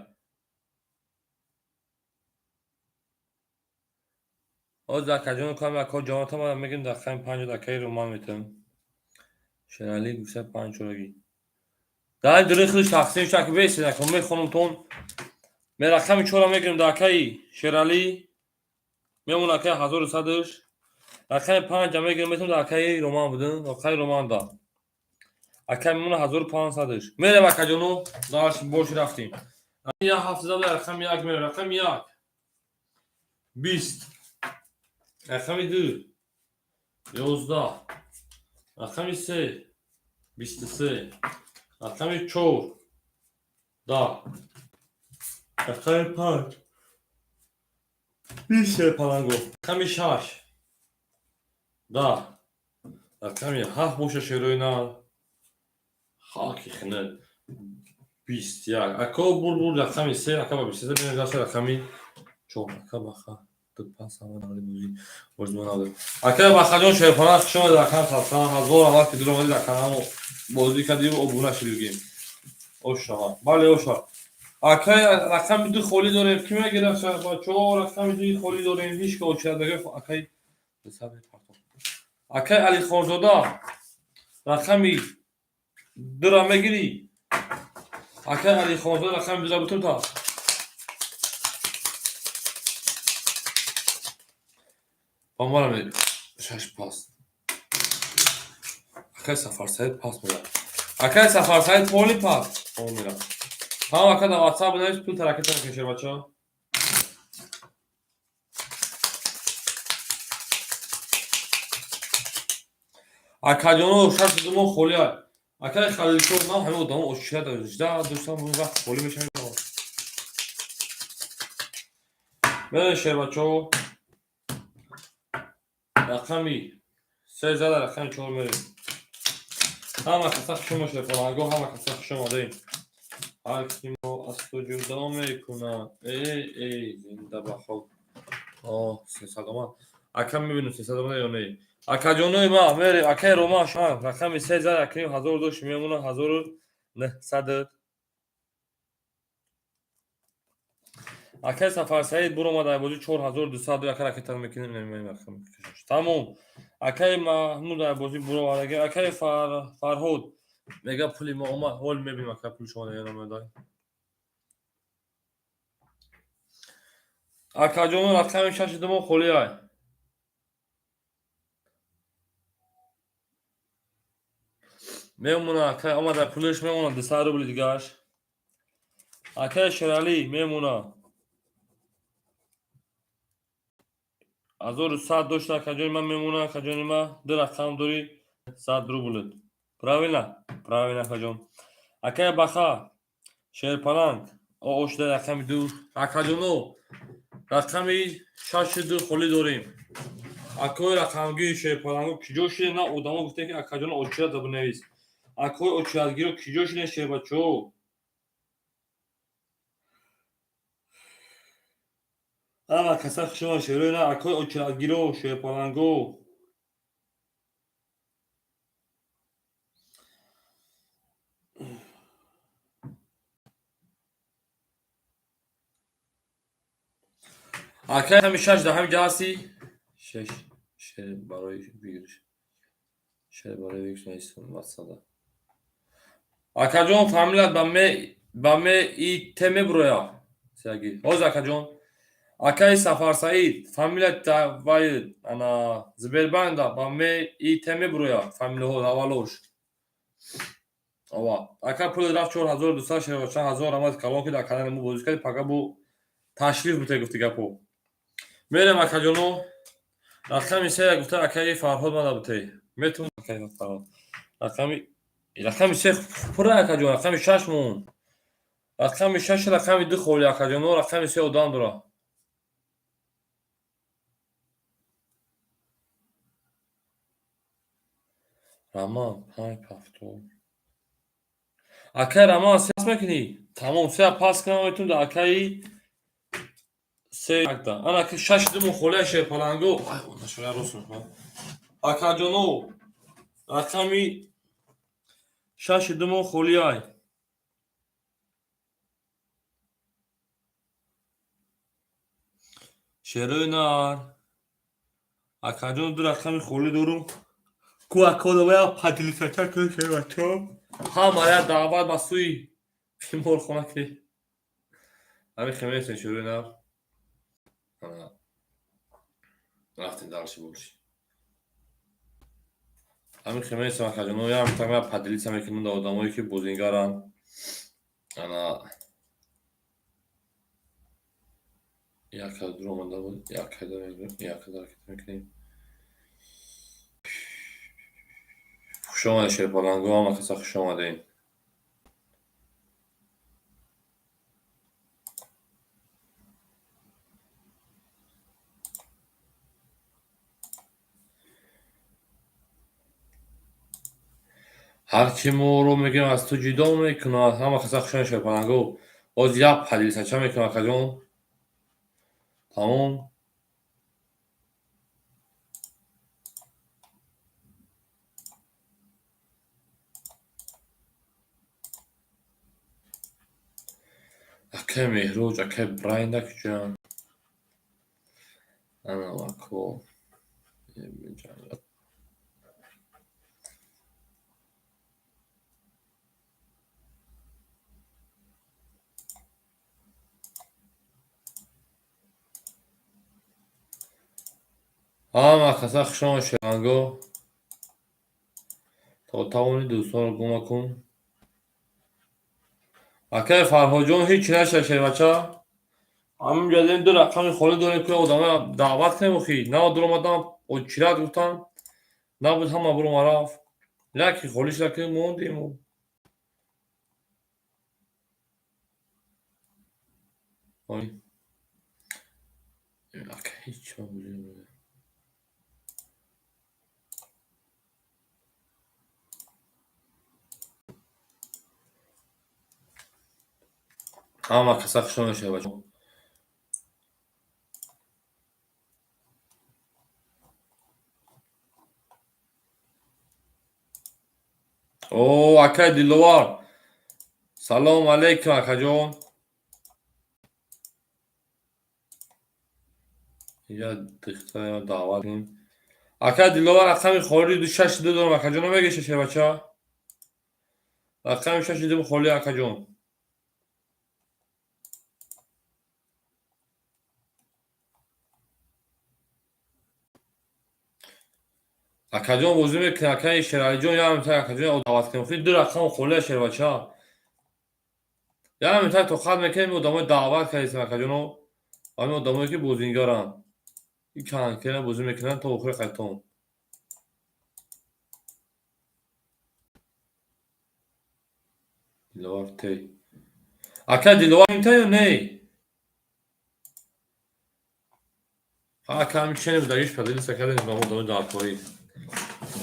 Ҳозир акаҷон кам ака ҷонатам ман мегӯям рақами 5 акаи Роман метавам. Шерали гуфта 5 чораги. Дар дурӣ худаш тақсим шак бесед ака мехонамтон. Мен рақами 4 мегирам дар акаи Шерали. Мемона акаи 1100-ш. Рақами 5 мегирам метавам дар акаи Роман будам. Акаи Роман да. Акаи мемона 1500-ш. Мерем акаҷоно, дарш бош рафтем. Я ҳафт зада рақами 1 мерем, рақами 1. 20. Рақами 2. 11. Рақами 3. 23. Рақами 4. 10. Рақами 5. 20 паланго. Рақами 6. 10. Рақами 7 боша шерои нар. Хаки хина. 21. Ако бур рақами 3, ака ба 23 бинем даша рақами 4. Ака баха. Ду пас ҳама наври бозӣ. Боз мо наври. Акай Бахаҷон Шерпаланг, хуш омадед, акам Сасан. Ҳазор раҳмат, ки дур омадед, аканамо бозӣ кардию обуна шудигем. Ошава. Бале, оша. Акай, рақами ду холӣ дорем. Ки мегирад, бачаҳо? Рақами дуи холӣ дорем. Ҳеҷ ка очират нагирифт. Акай, акай Алихонзода, рақами дура мегирӣ? Акай Алихонзода, рақами дура бутун та. Ба мара шаш пас. Акай Сафарсаид пас мерад. Акай Сафарсаид поли пас. О мерад. Тамом, ака, дар WhatsApp бинавис, пул таракета мекунем, бачаҳо. Акаҷоно, шаш мо холӣ. Акай Халилшоҳ, ман ҳамин одамо очират жда доштам, вақт холӣ мешавам. Мерем, шербачаҳо. Рақами се зада, рақами чор мерем. Ҳама каса хуш омадед, фалангоҳ, ҳама каса хуш омадед. Ҳар ки мо аз ту ҷудо мекунад, эй, эй, зинда ба хок. О, 300 омад. Ака, мебинем, 300 омада ё не. Акаҷонои ма, мерем, акаи Рома, рақами се зада, акаи ҳазор дошт, мемона 1900. Акаи Сафарсаид буромада бозӣ, 4200. Ака, ракета мекунем. Тамом, акаи Маҳмуд бозӣ буромада. Акаи Фарҳод мега, пули мо омад. Ҳол мебинем, ака, пули шумо омада. Акаҷоно, рақами шаши думо холӣ ай. Мемона, акай омада, пулиш мемона, 200 рубли дигааш. Акаи Шералӣ мемона. 1100 дошта, акаҷони ман, мемона. Акаҷони ман, ду рақам дорӣ, 100 рублит. Правильно, правильно, акаҷон. Акаи Баха Шерпаланг ошда, рақами ду. Акаҷоно, рақами шаши ду холӣ дорем. Акои рақамгири шерпаланго киҷо шиде? На одамо гуфте, ки акаҷоно, очират бинавис. Акои очиратгиро киҷо шиде, шербачаҳо? Ҳама каса хушомад, шерои на, акои очиратгиро, шерпаланго. Акай, ҳами шаш дар ҳами ҷа ҳастӣ? Шеш шер барои выигрыш, шер барои выигрыш нависам ватсада. Акаҷон, фамилият ба ме и т мебуроя сяги ҳозир. Акаҷон, акаи Сафарсаид, фамилият вай ана Сбербанкда ба ме и т мебуроя, фамилияҳо аввалош. Ова, ака, пули рафт, 4200. Шервачан, ҳазор рамад калон, ки дар канали мо бозӣ кардӣ, пага бо ташриф буте, гуфти гапо. Мерем, акаҷоно, рақами се гуфта, акаи Фарҳод мада буте. Метавон, акаи Фарҳод, рақами се пура, акаҷон, рақами шаш мон. Рақами шаш, рақами ду холи, акаҷоно. Рақами се одам дора. Раман панҷ ҳафтод. Акаи Раман, се мекунӣ? Тамом, се пас кунам, метун да акаи се акта. Ана ки шаш думо холия, шерпаланго. Нашоя, рост мекунам. Акаҷоно, рақами шаши думо холиай. Шерои нар, акаҷон, ду рақами холӣ дорум ку. Акодовая поделиться кун, шербачо. Ҳамая даъват ба сӯи қиморхона, ки ҳамин хемесен, шерои нар. Рафтем дальше больше. Ҳамин хемесем, акаҷоно, ям тама поделиться мекунем да одамое, ки бозингаранд. Ана як дур омада буд, якада ҳаракат мекунем. Хуш омадед, шерпаланго, ҳама каса хуш омадед. Ҳар ки моро мегӯем, аз ту ҷудо мекунад. Ҳама каса хуш омадед, шерпаланго. Боз як поделиться мекунам, акаҷон. Тамом. Акай Меҳроҷ, акай Брайнда куҷоянд? Ана ако. Ҳама каса хушомад, шеранго. То тавонӣ дӯстонро гум кун. Акай Фарҳодҷон, ҳеҷ чи нашуда, шербача. Ҳамин ҷадем ду рақами холӣ дорем, ки одамоя даъват кунем охи. На дуромадам, очират гуфтам. Набуд, ҳама бурома рафт. Яке холӣ шуда, ки мондем. Ака ҳеҷ ҳама каса хушомад, шербача. О, акай Диловар. Салом алейкум, акаҷон. Я дихтара даъват кунем. Акай Диловар, рақами холӣ 262 дорам, акаҷон, намегеша, шербача? Рақами 62 холӣ, акаҷон. Акаҷон бозӣ мекунад, акаи Шералиҷон, як минута, акаҷон, даъват кунем. Хи ду рақам холия, шербача. Як минута тоқат мекунем, одамои даъват кардем, акаҷоно. Ҳамин одамое ки бозингаранд. Ин канкера бозӣ мекунанд то охири қайтон. Диловар тей. Ака Диловар минта ё не? Ака ҳамин ченем дагиш падилиса кардем ба одамои даркорӣ.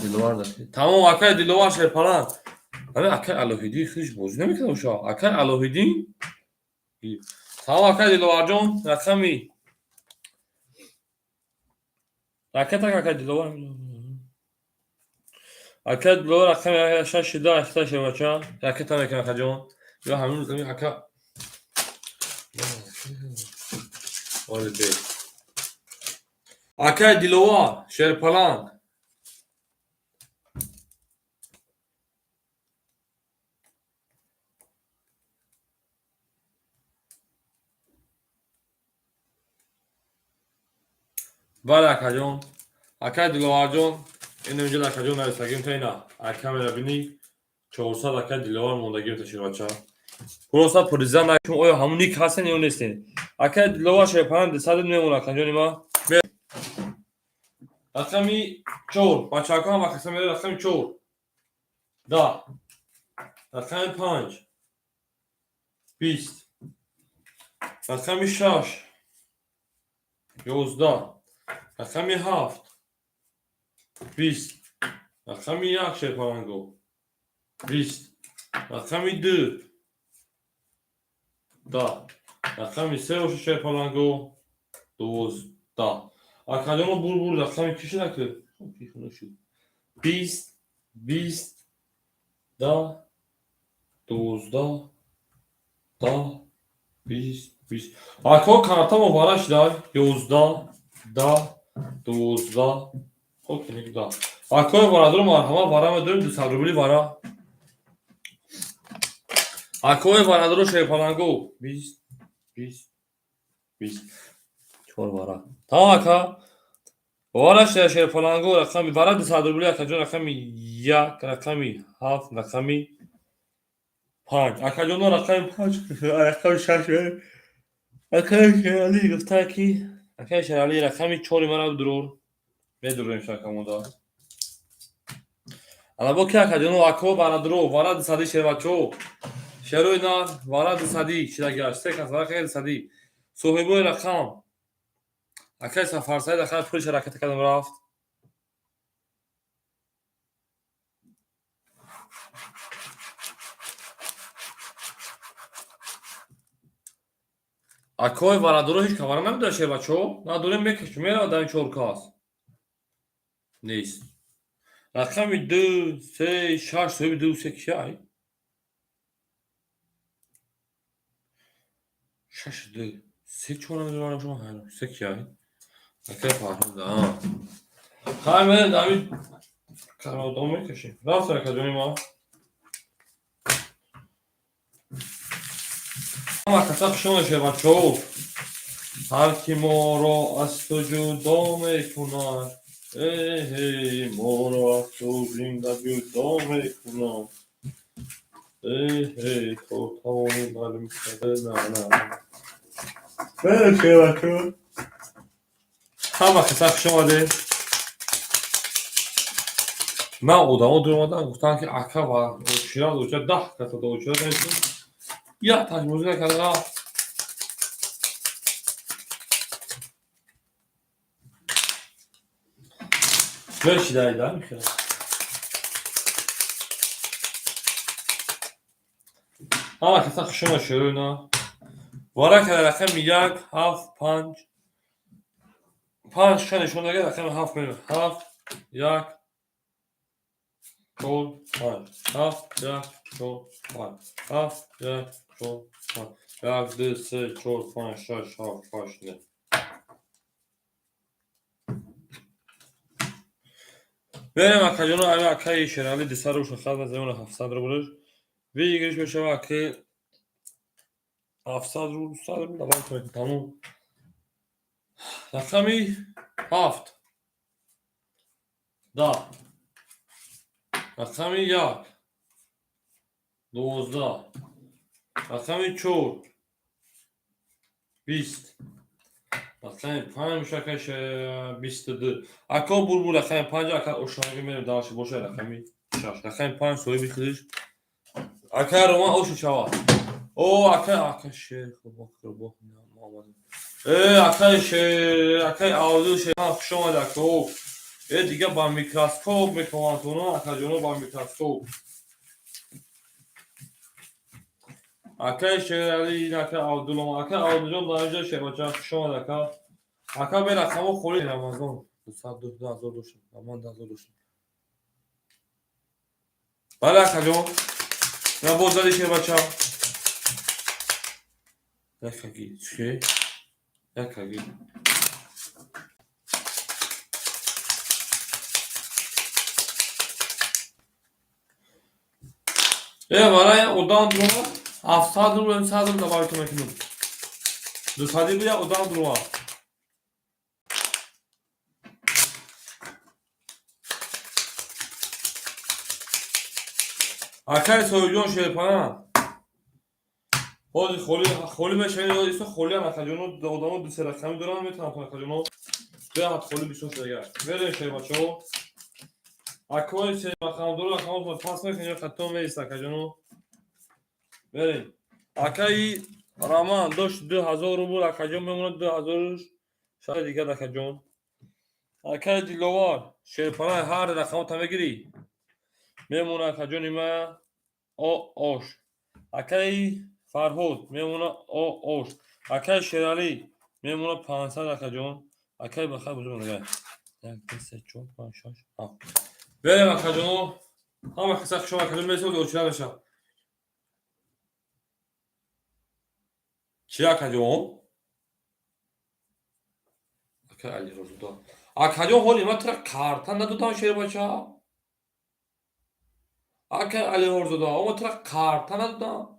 Диловар тамом, акай Диловар шерпаланд. Ҳамин акай Алоҳиддин худаш бозӣ намекунад оша. Акай Алоҳиддин. Тамом, акай Диловарҷон, рақами ракета, акай Диловар. Акай Диловар рақами 6 2 8, шербача. Ракета мекунад, акаҷон. Ё ҳамин рӯз ака. Оли бе. Акай Диловар шерпаланд. Бале, акаҷон. Акай Диловарҷон, ин инҷо акаҷон нависагим та ина. Ай камера бинӣ 400 акай Диловар мондагим та, шербача. Просто пуриза накун, оё ҳамун ник ҳастен ё нестен. Акай Диловар шерпаланд дусад мемонад, акаҷони ма. Рақами 4, бачаҳако, ҳама каса мере рақами 4. 10. Рақами 5. 20. Рақами 6. 11. Рақами 7. 20. Рақами 1, шерпаланго. 20. Рақами 2. 10. Рақами 3 боша, шерпаланго. 12. Акаҷоно, бур рақами ки шуда ки? Шуд. 20, 20, 10, 12, 10, 20, 20. Ако картамо вара шуда 11, 10, 12, хоб ки 10. Акои варадор, марҳамат, вара медорем, 200 рубли вара. Акои варадоро, шерпаланго, 20, 20, 20. Чор вара. Тамом, ака. Вара шуда, шерпаланго, рақами вара 200 рубли, акаҷон, рақами 1, рақами 7, рақами 5. Акаҷоно, рақами 5, рақами 6. Акаи Шералӣ гуфта ки акаи Шералӣ рақами 4 мара дурур. Медурем шакамода. Ана бо ки, акаҷоно, ако варадро, вара дусадӣ, шербачо. Шерои нар, вара дусадӣ шидагаш. Се кас вара дусадӣ. Соҳибои рақам. Акаи Сафарсаид, акаи пулиша ракета кардам рафт. Акои варадоро ҳеҷ кавара намедонад, шербачо. Надорем, мекашем, меравад дар ин чор кас. Нест. Рақами 2, 3, 6, соҳиби 2 3 кияй? Шаш, ду, се, чор намедонам, шумо ҳайрон. Се кияй? Акай Фарҳод, а. Хай, мен ами кародом мекашем. Рафтем, акаҷони ма. Ҳама каса хуш омадед, бачаҳо. Ҳар ки моро аз ту ҷудо мекунад, эҳей, моро аз ту зинда ҷудо мекунад. Эҳей, то тавонӣ маълум карда на на. Бачаҳо. Ҳама каса хуш омадед. Ман одамо дур омадан, гуфтанд, ки ака ва очират очират 10 каса до очират мешуд. Як ташбозӣ накарда рафт. Мешидаида михел. Ҳама каса хуш омад шерӯна. Варака рақами 1, 7, 5. 5 ша нишон дагар рақами 7 меояд. 7, 1, 4, 5. 7, 1, 4, 5. 7, 1, 4, 5. 1, 2, 3, 4, 5, 6, 7, 8, 9. Берем, акаҷоно, ами акаи Шерали 200 рубл шуд, хад замона 700 рублш. Выигрыш мешава аки 700 рубл, 100 рубл, давай кунед, тамом. Рақами 7. 10. Рақами 1. 12. Рақами 4. 20. Рақами 5 мешава 22. Ако бурбур рақами 5, ака ошонаги мерем дальше боша рақами 6. Рақами 5 соҳиби худиш. Ака Роман ошу чава. О, ака, ака шер, хуб, хуб, Муҳаммад. Э, ака шер, ака Авду шер, хуш омад, ака. Э, дига ба микроскоп мекунанд туно, ака ҷоно, ба микроскоп. Акаи Шерали, ака Абдулло, ака Абдуҷон дар инҷо шербача, хуш омад, ака. Ака бе рақамо холи Рамазон 202 ҳазор доштем, ман 10 000 доштем. Бале, акаҷон. На боз зади шербача. Якаги, чӣ? Якаги. Э, варай одам дурума 700 рубл, 100 рубл добавить мекунем. Дусади бия одам дурума. Акай Соҳибҷон Шерпана. Ҳозир холи холи мешавед, исто холиам акаҷоно, одамо ду се рақами дорам, метавонам акаҷоно. Беҳад холи бисёр шудага. Мерем шербачаҳо. Акои се рақам дору рақамо пас мекунед, хато меист акаҷоно. Мерем. Акаи Роман дошт 2000 рубл, акаҷон мемонад 2000 шаҳри дигар акаҷон. Акаи Диловар Шерпана ҳар рақамота мегирӣ. Мемонад акаҷони ма о ош. Акаи Фарҳод мемонад о ош. Акаи Шералӣ мемонад 500 акаҷон. Акаи бахай бузург нигар. 1, 2, 3, 4, 5, 6, 7. Берем акаҷоно. Ҳама каса хуш омад, акаҷон месоз очира мешавад. Чӣ акаҷон? Акаи Алирозуда. Акаҷон, ҳоли ман тура карта надодам, шербача. Акаи Алиҳорзода, ман тура карта надодам.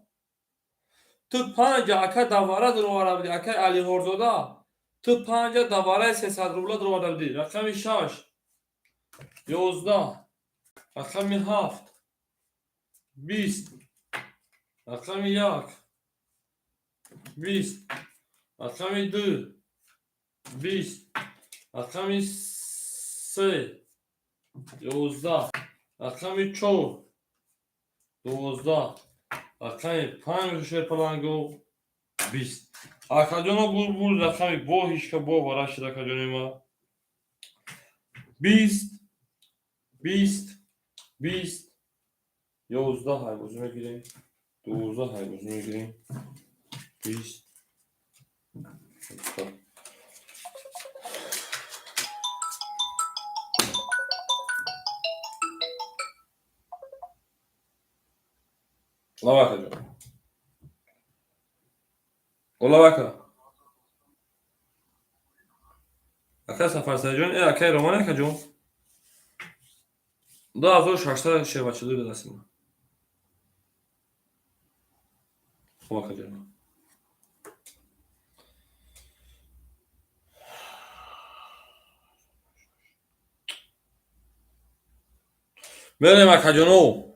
Ту панҷа ака давара дуроварда будӣ, акаи Алиҳорзода. Ту панҷа давараи 300 рубла дуроварда будӣ. Рақами 6. 11. Рақами 7. 20. Рақами 1. 20. Рақами 2. 20. Рақами 3. 11. Рақами 4. 12. Рақами 5 шерпаланго 20. Акаҷоно булбул рақами бо ҳичка бо вара шид акаҷони ма. 20, 20, 20, 11 ҳайбозӣ мегирем. 12 ҳайбозӣ мегирем. 20. Лава акаҷон. Ола ака. Ака Сафарсаидҷон, э акаи Роман акаҷон. 2600 шербача дур дастим. Хуб акаҷон. Мерем акаҷоно.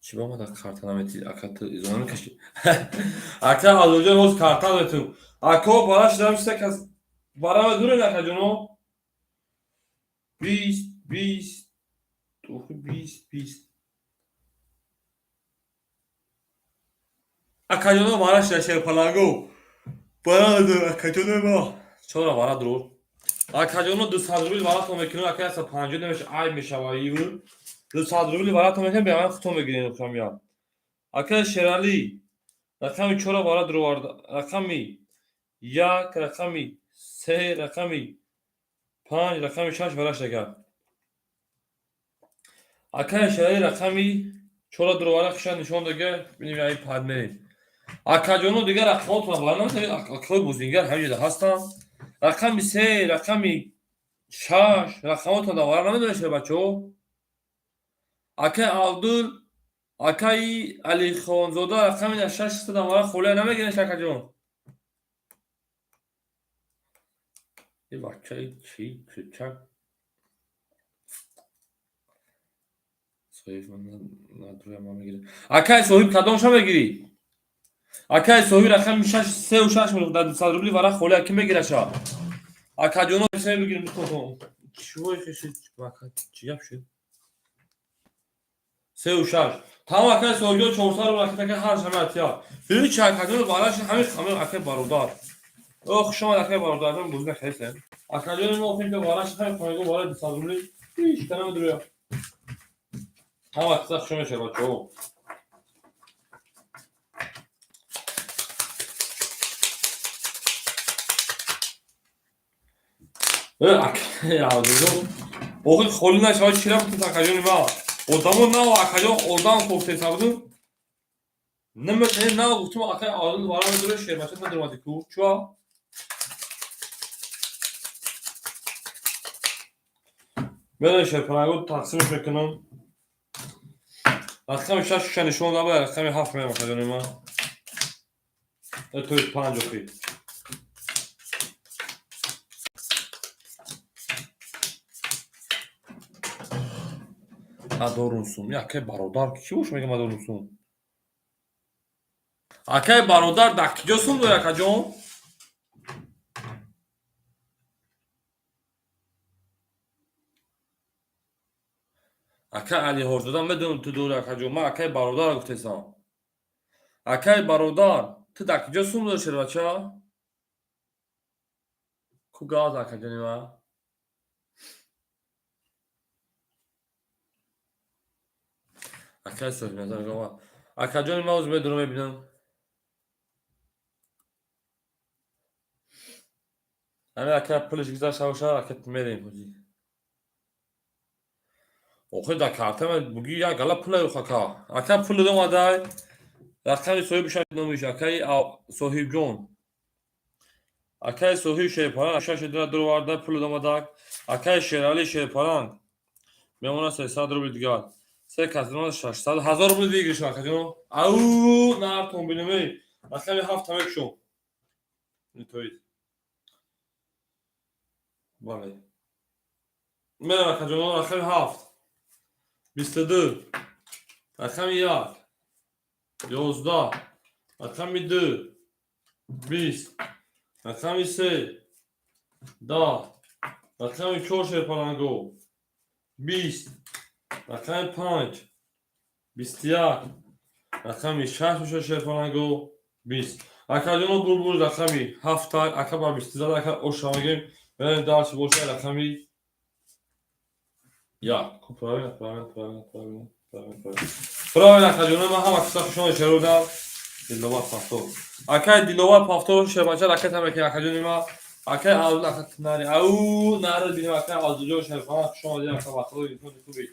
Чӣ ба омада карта наметӣ? Ака ту изо намекашӣ. Ака Азоҷон ҳоз карта мету. Ако бара шидам се кас бара дурен акаҷоно. 20 20 охи 20 20. Акаҷоно бара шида шерпаланго. Бара дур акаҷоно ма. Чора бара дур. Акаҷоно 200 рубл баратон мекунем, ака 150 намеша айб мешава иву. 200 рубли баратон мекунем, беаман худтон мегирем хамия. Ака Шералӣ рақами чора бара дуроварда, рақами як, рақами се, рақами панҷ, рақами шаш бараш ака. Акаи Шералӣ рақами чора дуроварда хиша нишон дага, бинем ай пад мерем. Акаҷоно дигар рақамотон бара наметавонед, акаҳои бозингар ҳаминҷода ҳастанд. Рақами се, рақами шаш, рақамотон давара намедонед шербачаҳо? Акаи Абдул, акаи Алихонзода рақами шаш давара холия намегиред акаҷон. И бачаи чи чучак соҳиб надруя ма мегирад. Акаи соҳиб кадомша мегирӣ? Акаи соҳиб рақами шаш сеу шаш дар 200 рубли вара холия ки мегираша? Акаҷоно се бигирем духтотон. Чивой хеши чи гап шуд? Сеу шаш. Тамом акаи соҳибҷон 400 рубл акаи така ҳар шами атия. Бибин чи акаҷоно бараши ҳамин ҳамин акаи бародар. О хуш омад акаи бародар, ман бозина хелсем. Акаҷони мо охир ки бараши ҳамин хонагоҳ барои 200 рубли ҳеч ка намедуря. Ҳама киса хуш мешавад бачаҳо. Э акаи Абдулло охир холӣ нашавад чӣ рафтед акаҷони ма? Одамо нав акаҷон одам кофтеса будум. Наметавонем нав гуфтум акаи Абдулло бара медура шербача надуромади ку. Чуа? Мерем шерпаранго тақсимш мекунам. Рақами шаш шуша нишон даб, рақами ҳафт мерам акаҷони ма. То есть панҷ охир. Надорум сум. Акай бародар чӣ бош мегам надорум сум? Акай бародар дар киҷо сум дори акаҷон? Акай Алиҳорзода медонам ту дори акаҷон. Ман акай бародар гуфтесам. Акай бародар, ту дар киҷо сум дори шербача? Ку газ акаҷони ман? Акай соҳибназар мегӯям. Акаҷони ман ҳозир медонам мебинам. Ҳамин ака пулиш гузашта бошад, ака мерем ҳоҷӣ. Охир дар карта ман буги як гала пул аюх ака. Ака пул омадай. Рақами соҳиб номиш акаи соҳибҷон. Акаи соҳиб шерпаранг шаш дина дуроварда пул омадак. Акаи Шералӣ шерпаранг мемонад 300 рубл дигар. Се кас мемонад 600 1000 рубл выигрыш акаҷон. Ау нартон бинем эй. Рақами ҳафт мекушом. Тоид. Бале. Мерам акаҷон рақами ҳафт. 22. Рақами як. 11. Рақами ду. 20. Рақами се. 10. Рақами чор шерпаланго. 20. Рақами панҷ. 21. Рақами шаш бошад шерпаланго. 20. Акаҷоно бурбур рақами ҳафта, ака ба бисту зад, ака оша мегирем. Мерем дарси бошад рақами як. Ку правильно, правильно, правильно, правильно, правильно, правильно. Правильно, акаҷоно, ман ҳама киса хушони шерудам. Диловар Пафтор. Акай Диловар Пафтор шербача ракета мекунад акаҷони ма. Акай Абдул ака нари. Ау нари бинем акай Абдулҷон шерпаланг хуш омадед ака вақтҳои инсони хуби.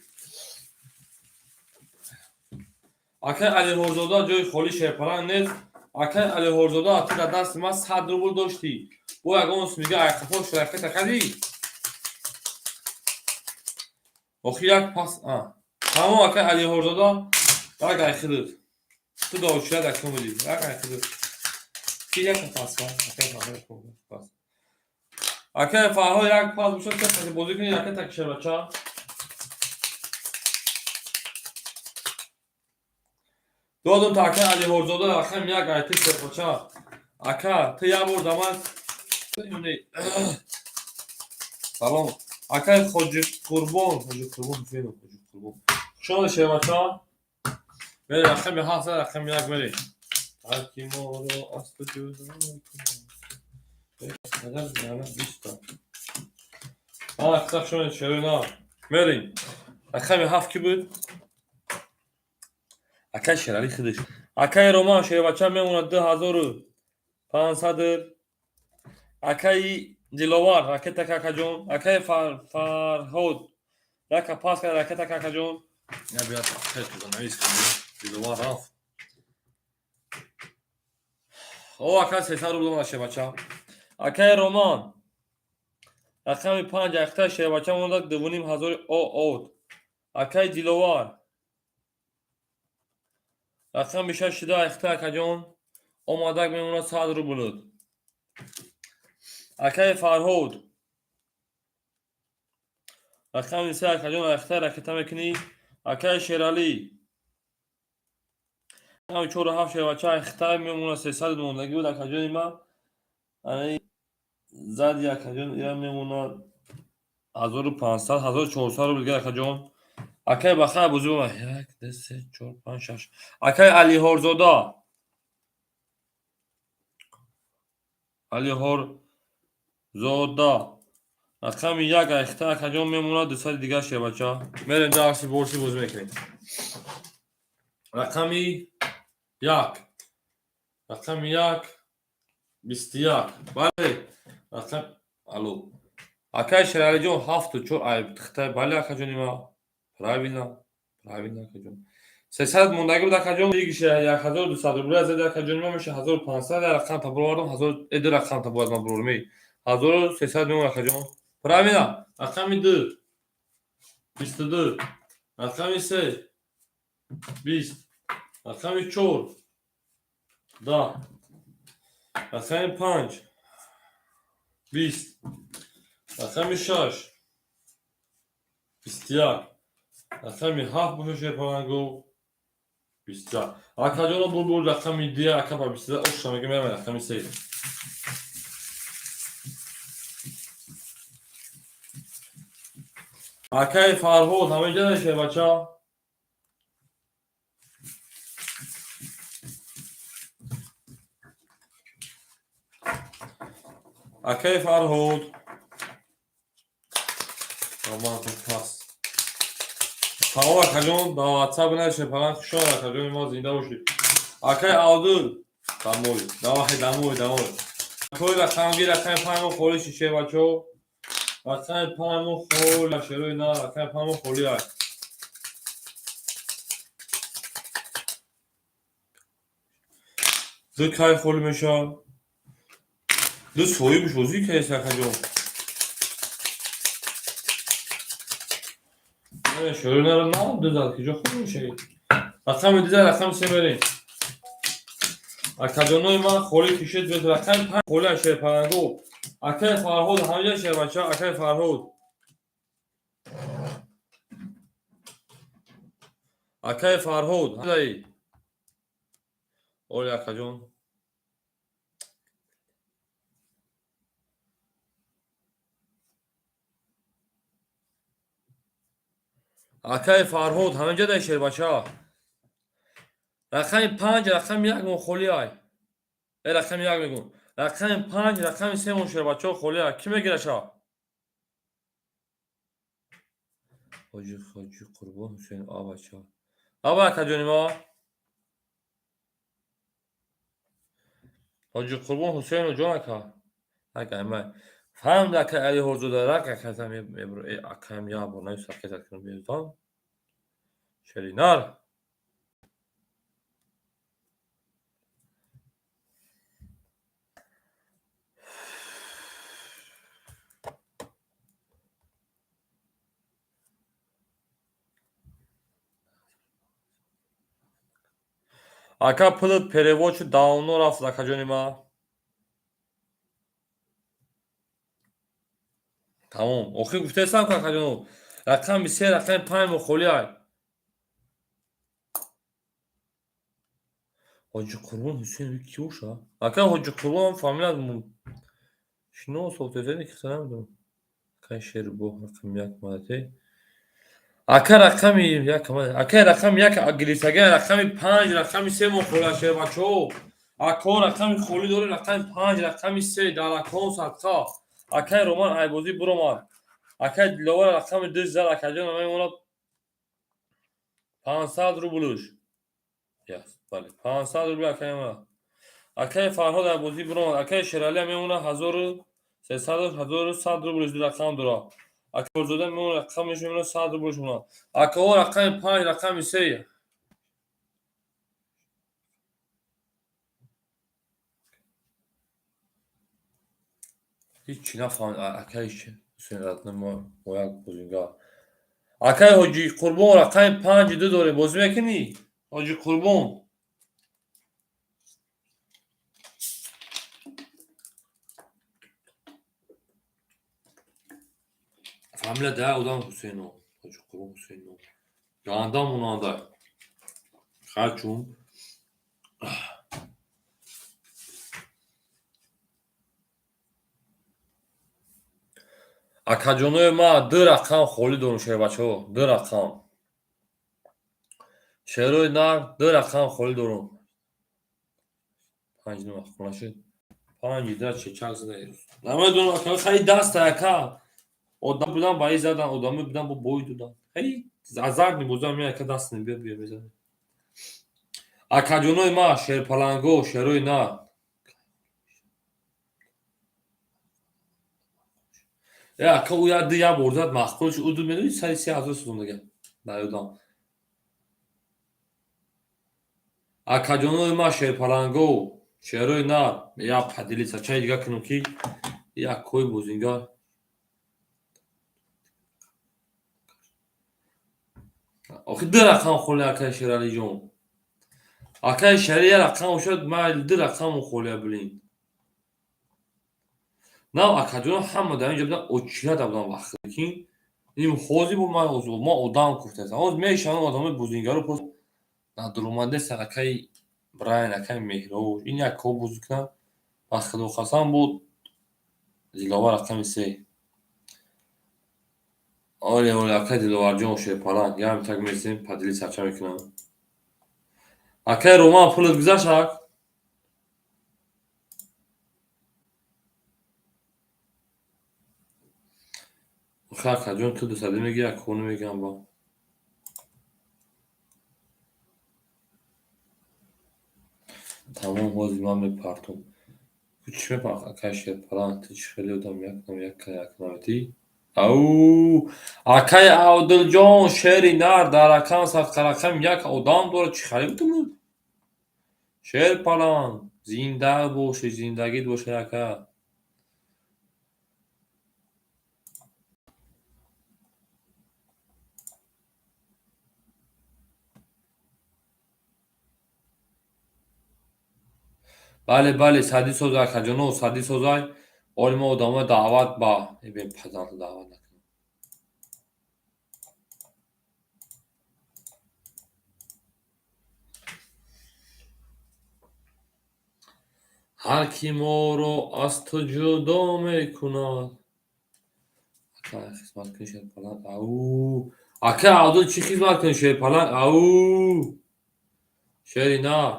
Акай Алиҳорзода ҷои холӣ шерпаланг нест. Акай Алиҳорзода, ту дар дасти ман 100 рубл доштӣ. Бо ягон мига айқафо ракета кардӣ? Охи як пас. Тамом, акай Алиҳорзода, як айхидит. Ту довчира дакун будӣ. Як айхидит. Ки як пас акай Фарҳод пас. Акай Фарҳод як пас бошад, ки бозӣ кунӣ ракета кишабача. Додум та акай Алиҳорзода рақам як айти шербача. Ака, ту як бор да ман салом. Акай Хоҷи Қурбон, Хоҷи Қурбон, Ҳусейнов, Хоҷи Қурбон. Хуш омадӣ, шербача. Мери рақами ҳафт, рақами як мери. Ҳар ки моро аз ту ҷудо кунад. Биста. Ана қиса хуш омадӣ, шерои нав. Мерим. Рақами ҳафт кӣ буд? Акай Шералӣ худаш. Акай Роман шербача мемонад 2500. Акаи Диловар ракета какаҷон. Акаи Фарҳод яка пас кард ракета какаҷон. Я биёд навис Диловар рафт. О, ака 300 рубл омад шербача. Акаи Роман рақами панҷ ахта шербача монда 2500 од. Акаи Диловар рақами шаш шида ахта акаҷон омадак мемонад 100 рублд. Акаи Фарҳод рақами се акаҷон ахта ракета мекунӣ. Акаи Шералӣ рақами чору ҳафт шербача ахта мемонад 300 мондагӣ буд акаҷони ман. Анаи зади акаҷон ира мемонад 1500, 1400 рубл дигар акаҷон. Акай бахайр бозӣ бомад. Як, ду, се, чор, панҷ, шаш. Акай Алиҳорзода. Алиҳорзода. Рақами як айхта акаҷон мемонад 200 дигар шербача. Мерем дарси борси бозӣ мекунем. Рақами як. Рақами як. 21. Бале. Рақам алло. Акай Шералиҷон ҳафту чор ай тихта. Бале акаҷони ма. Правильно. Правильно акаҷон. 300 мондагӣ буд акаҷон. Игише 1200 рубля зад акаҷони ма меша 1500 рақам та бировардам 1000 ду рақам та бояд ман бирорам. 1300 мемон акаҷон. Правильно. Рақами ду. 22. Рақами се. 20. Рақами чор. 10. Рақами панҷ. 20. Рақами шаш. 21. Рақами ҳафт боша шерпаланго. 21. Акаҷоно бурбур рақами ду ака ба 22 оша мега мерам рақами се. Акаи Фарҳод ҳамеҷа шербача. Акаи Фарҳод. Роман пас. Тамом акаҷон, ба WhatsApp навише паланг хуш омад акаҷони мо зинда бошед. Акаи Авдул дамой, давай дамой, дамой. Акои рақамги рақами панҷ холи шише бачо. Рақами панҷ холи шерои на рақами панҷ холи ай. Ду кай холи меша. Ду соҳибш бозӣ кардест акаҷон. Шерои наро на ду зад киҷо хуб мешавӣ. Рақами ду зад рақами се мерем. Акаҷонои ман холӣ кишед бед рақами панҷ холи ай шерпаланго. Акаи Фарҳод ҳамиҷа шербача, акаи Фарҳод. Акаи Фарҳод ҳамиҷаи. Оли акаҷон. Акаи Фарҳод ҳамиҷа дай шербача. Рақами панҷ рақами як мон холӣ ай. Э рақами як мегӯм. Рақами панҷ рақами се мон шербачаҳо холӣ ай. Кӣ мегираша? Ҳоҷи Ҳоҷи Қурбон Ҳусейн абача. Аба акаҷони ма. Ҳоҷи Қурбон Ҳусейну ҷон ака. Ака май. Фаҳмда ака Алиҳорзода рак аката мебро. Э акаям як бор навис ракета кунам беётон. Шеринар. Ака, пулат перевод шуд, давно рафт, акаҷони ман. Тамом. Охир гуфтаестам, ки акаҷоно, рақами се, рақами панҷ мухоли ай. Ҳоҷи Қурбон Ҳусейн ки боша? Ака Ҳоҷи Қурбон фамилия шинос офтезани ки намедонам. Акай Шербо рақами як мадате. Ака рақами як, акай рақами як гирифтага, рақами панҷ, рақами се мухоли шербачаҳо. Ако рақами холӣ дорем, рақами панҷ, рақами се, дар акон садқа. Акай Роман айбозӣ буромад. Акай Диловар рақами ду зад, акаҷон мемонад 500 рублш. Бале, 500 рубл акай мемонад. Акай Фарҳод айбозӣ буромад. Акай Шералия мемонад 1300, 1100 рублш, ду рақам дорад. Акай Орзода мемонад, рақамеш мемонад 100 рублш мемонад. Акаҳо рақами панҷ, рақами се. Ҳичи нафаҳмид акай Ҳусейн мо як бозингар. Акай Ҳоҷи Қурбон рақами панҷи ду дорем, бозӣ мекунӣ? Ҳоҷи Қурбон. Фамилия да одам Ҳусейнов. Ҳоҷи Қурбон Ҳусейнов. Ганда монанда. Харчун. Акаҷонои ман, ду рақам холӣ дорум, шербачаҳо, ду рақам. Шерои нар, ду рақам холӣ дорум. Панҷ ним нашуд. Панҷ да чечак зада. Намедонам, ака, хай даста ака. Одам будан ба и задан, одамӣ будан бо бой додан. Хай азарт мебозам, я ака даст небия бия мезанем. Акаҷонои ман, шерпаланго, шерои нар. Э, ака, ӯ як ду як бор зад, маъқул шуд. Ӯ ду медонӣ сари 3000 сӯзон дага. Дар ёдам. Акаҷонои ман, шерпаланго, шерои нар, як поделиться чай дига кунам ки як кой бозингар. Охи ду рақам холӣ акай Шералиҷон. Акай Шерали як рақам бошад, майли ду рақам холия блин. На акаҷон ҳама дар инҷо будан, очирада будан вақт ки ин ҳозир бо ман ма одам гуфтаам. Ҳозир мешавам одамои бозингаро просто надуромадеста акай Брайан, акай Меҳроб, ин як кор бозӣ кунад. Ба худо қасам буд Диловар рақами се. Оле, оле, акай Диловарҷон шерпаланг, ям так месем, падили сарча мекунам. Акай Роман пулат гузашт ак? Охи акаҷон ту дусадӣ мегӣ, як кор намегӯям ба. Тамом, ҳозир ман мепартом. Ту чӣ мепартӣ, акай шерпаланг, ту чӣ хеле одам як нам як як наметӣ? Ау, акай Абдулҷон шери нар дар рақам садқа рақам як одам дорад, чӣ хеле бутуму? Шерпаланг, зинда бошӣ, зиндагит бошад ака. Бале, бале, садӣ созай, акаҷоно, садӣ созай. Оли мо одамои даъват ба бе падарро даъват накунем. Ҳар ки моро аз ту ҷудо мекунад. Ака хизмат кунӣ шерпаланг. Ау! Ака Абдул чӣ хизмат кунӣ шерпаланг? Ау! Шери нар.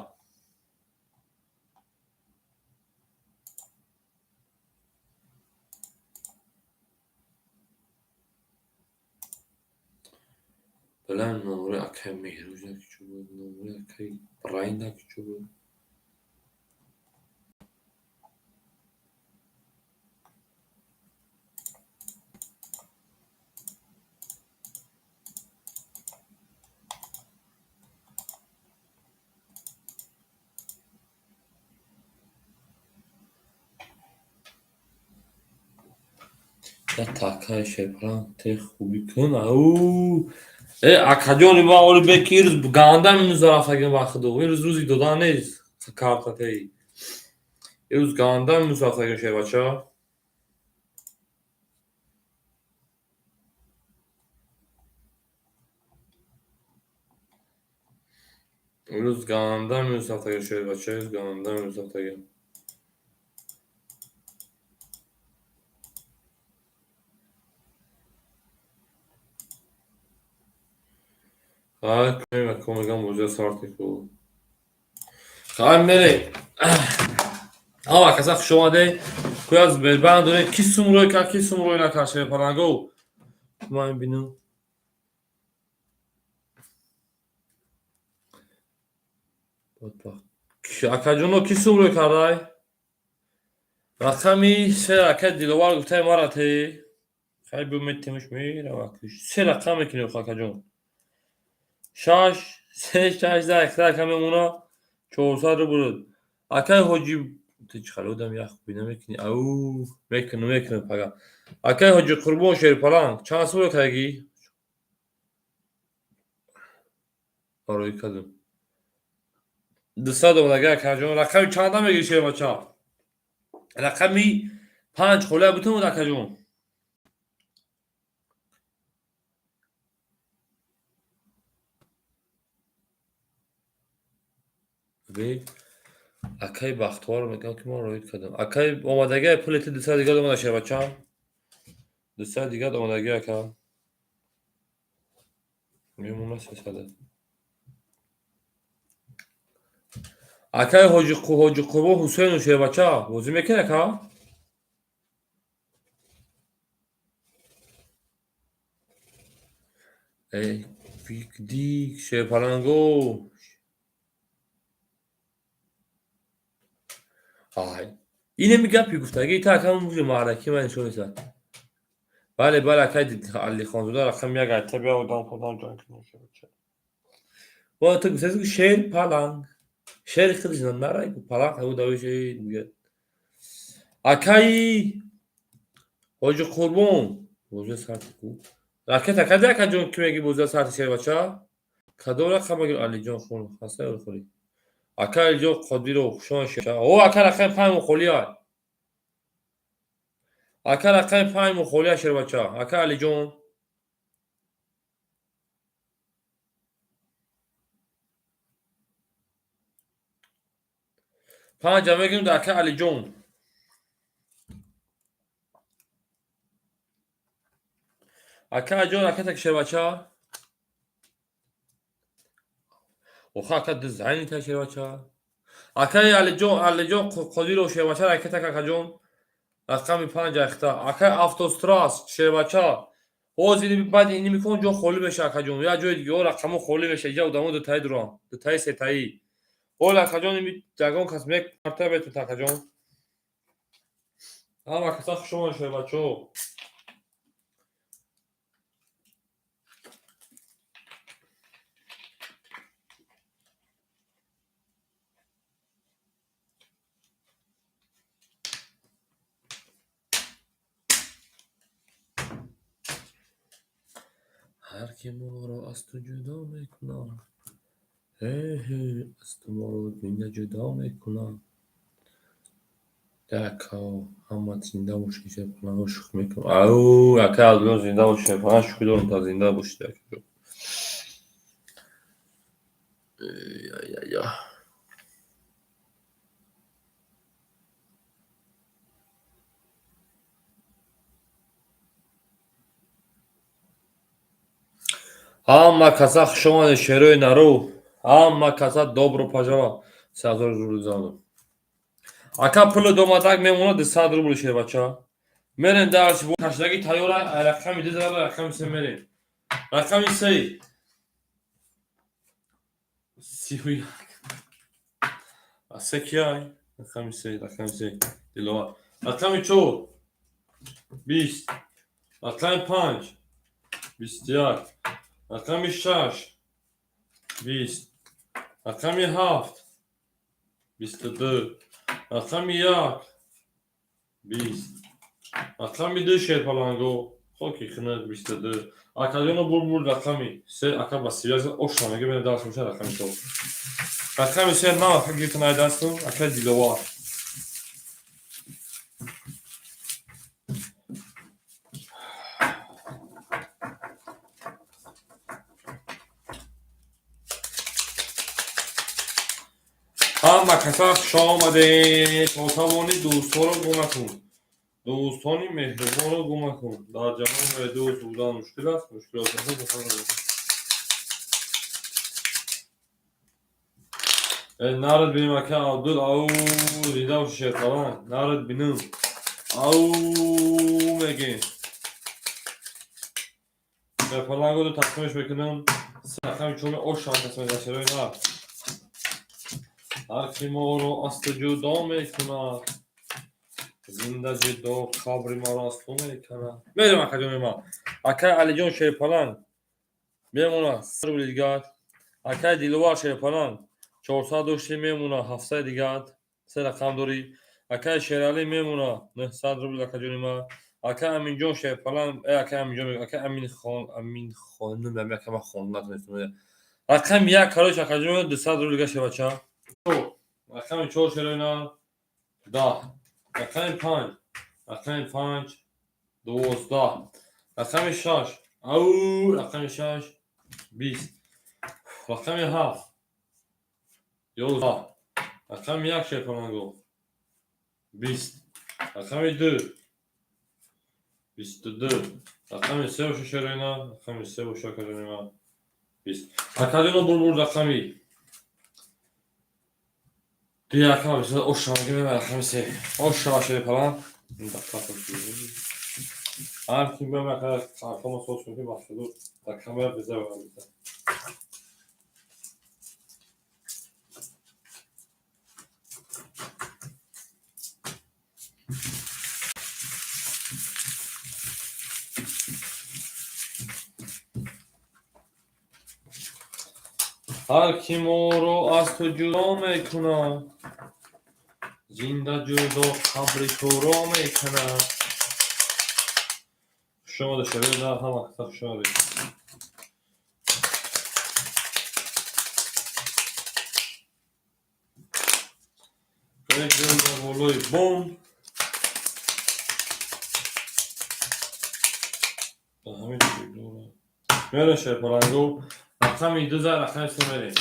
Билам номери акай Меҳрӯз ки чӣ буд, номери акай Брайна ки чӣ буд. Як такаи шерпаланг те хубӣ кун. Ау! Акаҷони ма оли беки ирӯз ганда минус рафтагим ба худо. Ирӯз рӯзи додан нест картатаи. Ирӯз ганда минус рафтагим, шербача. Ирӯз ганда минус рафтагим, шербача, ирӯз ганда минус рафтагим. Хай, мегам бозия сарти ку. Хай, мерем. Ама каса хуш омаде. Куяз бербанд дорем. Ки сум рӯй кард, ки сум рӯй накард, шерпаланго. Ман бинам. Акаҷоно, ки сум рӯй кардай? Рақами се, ака Диловар гуфтай мара те. Хай, бу метемш мерава. Се рақам мекунем, акаҷон. Шаш, се, шаш, да, ихта ака мемона 400 рубл. Акай Ҳоҷи, ту чӣ хеле одам ях бина мекунӣ? Ау, мекунам, мекунам пага. Акай Ҳоҷи Қурбон шерпаланг, чанд сум рӯй кардагӣ? Рӯй кардам. 200 омадагӣ, акаҷон. Рақами чанда мегирӣ, шербача? Рақами 5 холия бутун, акаҷон. Акаи Бахтовар мегӯям, ки ман роид кардам. Акаи омадагӣ, пули ту 200 дигар омада, шербача. 200 дигар омадагӣ, ака. Мемона 300. Акаи Ҳоҷи Қурбон Ҳусейну шербача, бозӣ мекунӣ, ака? Эй, дик шерпаланго. Ай. Инеми гапи гуфтагӣ та ака муҷи маъраки ман нишон месад. Бале, бале, акай Алихонзода рақами як айта бия одам худам ҷон кунем, шербача. Ва ту гуфтаси ки шер паланг. Шери худаш нарай паланг ҳабу дави шер мегӯяд. Акаи Ҳоҷи Қурбон бозия сарти ку. Ракета каде, акаҷон, ки меги бозия сарти, шербача? Кадом рақам мегир, Алиҷон хон хаста ё хӯри? Ака Алиҷон Қодиров, хушомад, шербача. О, ака, рақами 5 мухолия. Ака, рақами 5 мухолия, шербача. Ака Алиҷон. Панҷа мегирем дар ака Алиҷон. Ака Алиҷон, ракета ки, шербача? Оха, ака, дизайни та, шербача. Акаи Алиҷон, Алиҷон Қодиров, шербача, ракета, акаҷон. Рақами 5 ахта. Акаи Автострас, шербача. Ҳозир баъд ини микон ҷо холӣ меша, акаҷон. Як ҷои дига рақамо холӣ меша. Иҷа одамо дутаи дурам. Дутаи сетаи. Ҳол, акаҷон, ими ягон кас мек карта бетут, акаҷон. Ҳама каса хуш омадед, шербачаҳо. Ҳар ки моро аз ту ҷудо мекунад, ҳе-ҳе, аз ту моро зинда ҷудо мекунад. Ака, ҳама зинда бошед, шерпаланго, шӯхӣ мекунам. Ау, ака Абдулло, зинда бошед, шерпаланг, шӯхӣ дорам, та зинда бошед, акаҷон. Я. Ҳама каса хуш омадед, шерои нару. Ҳама каса добро пожаловать. 3000 рубл занам. Ака, пули домадак мемонад 200 рубл, шербача. Мерем дарси кашдагӣ тайёра, рақами 2 зара, рақами 3 мерем. Рақами 3. 31. Се кияй? Рақами 3, рақами 3. Диловар. Рақами 4. 20. Рақами 5. 21. Рақами 6. 20. Рақами 7. 22. Рақами 1. 20. Рақами 2, шерпаланго. Хоки хинак 22. Акаҷоно бур рақами се, ака ба связь ошна мега бена даст меша рақами чор. Рақами се на ака гирифта най дасту, ака Диловар. Ҳама каса хуш омадед. То тавонӣ дӯстҳоро гум накун. Дӯстони меҳрубонро гум накун. Дар ҷаҳон бе дӯст будан мушкил аст, мушкилотро бафармоед. Нарад бинем ака Абдул, ау зинда боши шерқалан. Нарад бинем. Ау мегем. Шерқаланго ду тақсимеш мекунам. Се рақами чорми ошам кас мезашерои нар. Ҳар ки моро аз ту ҷудо мекунад, зинда ҷудо қабри маро аз ту мекунад. Мерем акаҷони ман. Акай Алиҷон Шерпаланг мемонад рубли дигар. Акай Диловар Шерпаланг 400 дошти мемонад 700 дигар. Се рақам дорӣ. Акай Шералӣ мемонад 900 рубл акаҷони ман. Акай Аминҷон Шерпаланг, акай Аминҷон, акай Аминхон, Аминхонум, ака ман хонда натонистам. Рақами як короче акаҷони ман 200 рубл дигар шебача. Рақами чор шероина 10. Рақами панҷ, рақами панҷ 12. Рақами шаш, ау рақами шаш 20. Рақами ҳафт 11. Рақами як шерпаланго 20. Рақами ду 22. Рақами се боша шероина, рақами се боша акаҷони ман 20. Акаҷоно бур рақами ду рақама бисёр ошамаги мебарад рақами се. Ошама шерпаланг. Ҳар ки мемакара картома соз кун ки мақсаду дар камера беза. Ҳар ки моро аз ту ҷудо мекунад, зинда ҷудо қабри туро мекунад. Хуш омадед шабир, на ҳама каса хуш омадед. Беҷон ба болои бом. Ба ҳамин чизро. Мерем шерпаланго. Рақами ду зад, рақами се мерем.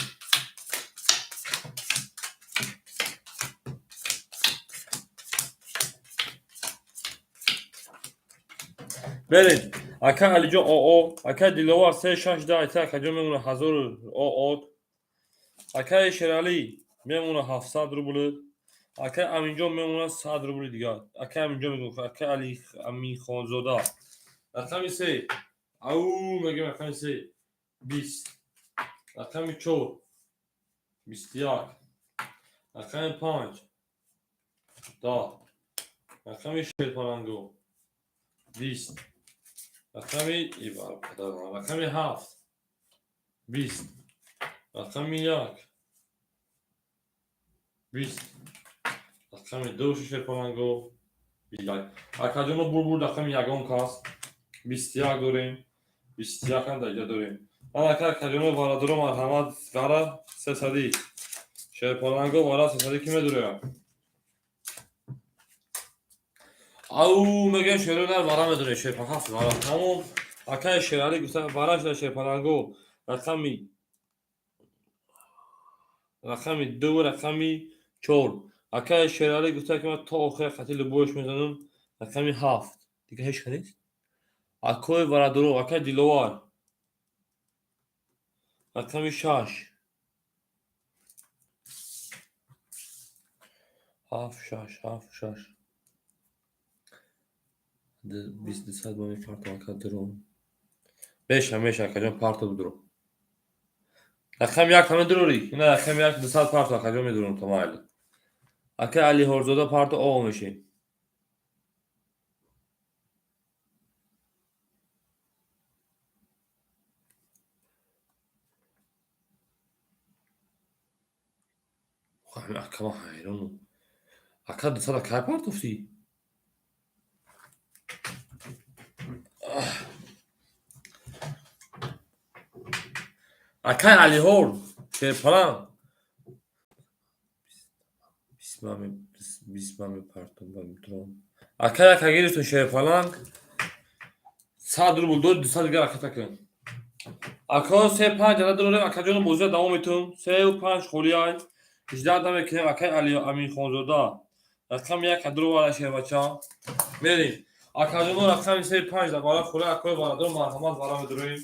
Беред. Ака Алиҷон ОО, ака Диловар 3 6 10 айта акаҷон мемона 1000 ОО. Акаи Шералӣ мемона 700 рубл. Акаи Аминҷон мемона 100 рубли дигар. Акаи Аминҷон мегӯм, акаи Али Аминхонзода. Рақами се. Ау мегӯем рақами се 20. Рақами чор 21. Рақами панҷ 10. Рақами шерпаланго 20. Рақами рақами ҳафт 20. Рақами як 20. Рақами ду шерпаланго 21. Акаҷоно бур рақами ягон кас 21 дорем. 21 ҳам дар инҷа дорем. Ман ака акаҷоно варадоро марҳамат вара сесадӣ. Шерпаланго вара сесадӣ ки медуроям? Ау мегӯям шерои нар вара медурем шерпа ҳафт вара. Тамом. Акаи Шералӣ гуфта вара шуда шерпаланго рақами ду рақами чор. Акаи Шералӣ гуфта ки ман то охира хати любоиш мезанам рақами ҳафт. Дигар ҳеч нест? Акои варадоро, акаи Диловар рақами шаш. Ҳафт шаш, ҳафт шаш. Бист дусад ба мепартам ака дуром. Меша, меша акаҷон парто бидуром. Рақами як ҳама дурорӣ? Ина рақами як 200 парто акаҷон медуром то майли. Ака Алиҳорзода парто о мешем. Ака ман ҳайронам. Ака 200 кай партофтӣ? Акай Алиҳор Шерпаланг бисма мепартом ба метрон. Акай ака гирифту Шерпаланг 100 рубл дод, 200 дигар аката кун. Ако се панҷ ада дорем, акаҷону бозия давом метун. Сеу панҷ холиай. 18 намекунем. Акай Али Аминхонзода рақами як адровара шербача. Мерем. Акаҷоно рақами се панҷ да бара холӣ, акои барадор марҳамат, вара медурем.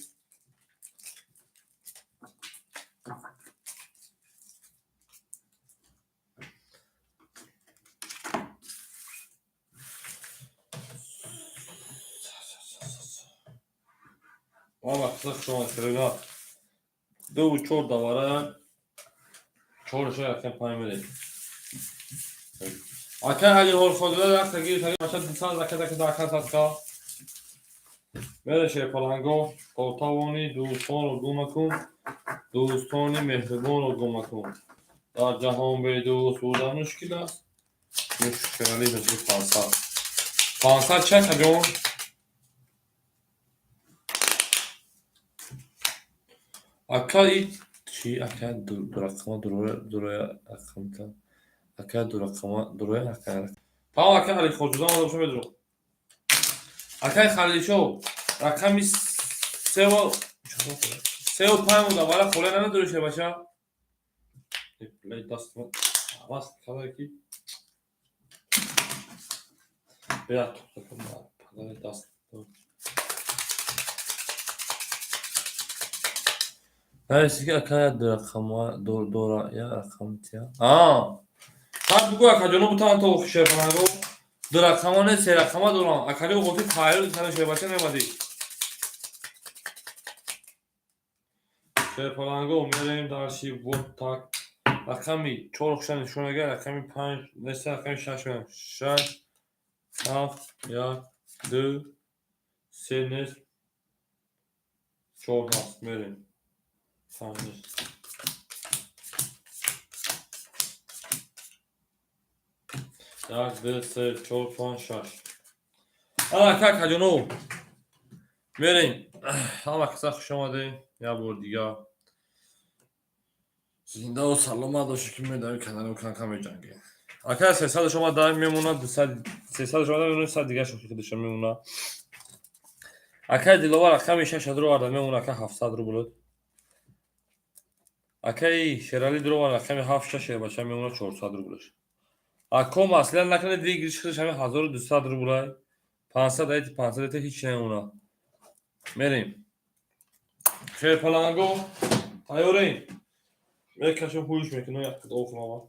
Ама қисса шумо ширина. Ду чор давара чор шо якем панҷ мерем. Акай Али Ҳорхонзода як тагир тагир баша 200 ака дака дака садка. Мере Шерпаланго, то тавони дӯстонро гум макун, дӯстони меҳрубонро гум макун. Дар ҷаҳон бедӯст будан мушкил аст. Мушкилали мисли 500. 500 чӣ акаҷон? Ака и чӣ ака дурақама дуроя рақамта. Ака дурақама дуроя ака. Тамом, ака Али Хоҷзода омада боша медурам. Акай Халилшо рақами севу панҷ буда вара холе намедури шербача. Даст ҳавас када ки бея даст. Наиси ки ака дурақама дора я рақамтия. Аа. Ҳар бугӯ акаҷоно бутан то шерпаланго дурақама не, серақама дорам. Акали оғоти тайёр кана шербача мемадӣ. Шерпаланго мерем дарси вот так. Рақами чор хуша нишон мегирад, рақами панҷ неста, рақами шаш мерам. Шаш, ҳафт, як, ду, се нест, чор ҳаст, мерем. Панҷ нест. Як, ду, се, чор, панҷ, шаш. Ана ака акаҷоно мерем. Ҳама каса хуш омадем. Як бор дигар. Зиндаву саломат бошед, ки медавем каналу кам-кам меҷангем. Ака 300 шума дар мемонад, 200 300 шума мемонад, 100 дигар шохи худша мемонад. Акай Диловар рақами шаш дроварда мемонад, ака 700 рубл. Акай Шерали дровар рақами ҳафт шаш шербача мемонад 400 рублш. Ако маслиҳат накунед, выигрыш худаш ҳами 1200 рублай. 500 айти 500 айти ҳеч намемонад. Мерем. Шерпаланго тайёрем. Мекашам, ҳуш мекунам, як қидо хӯрам.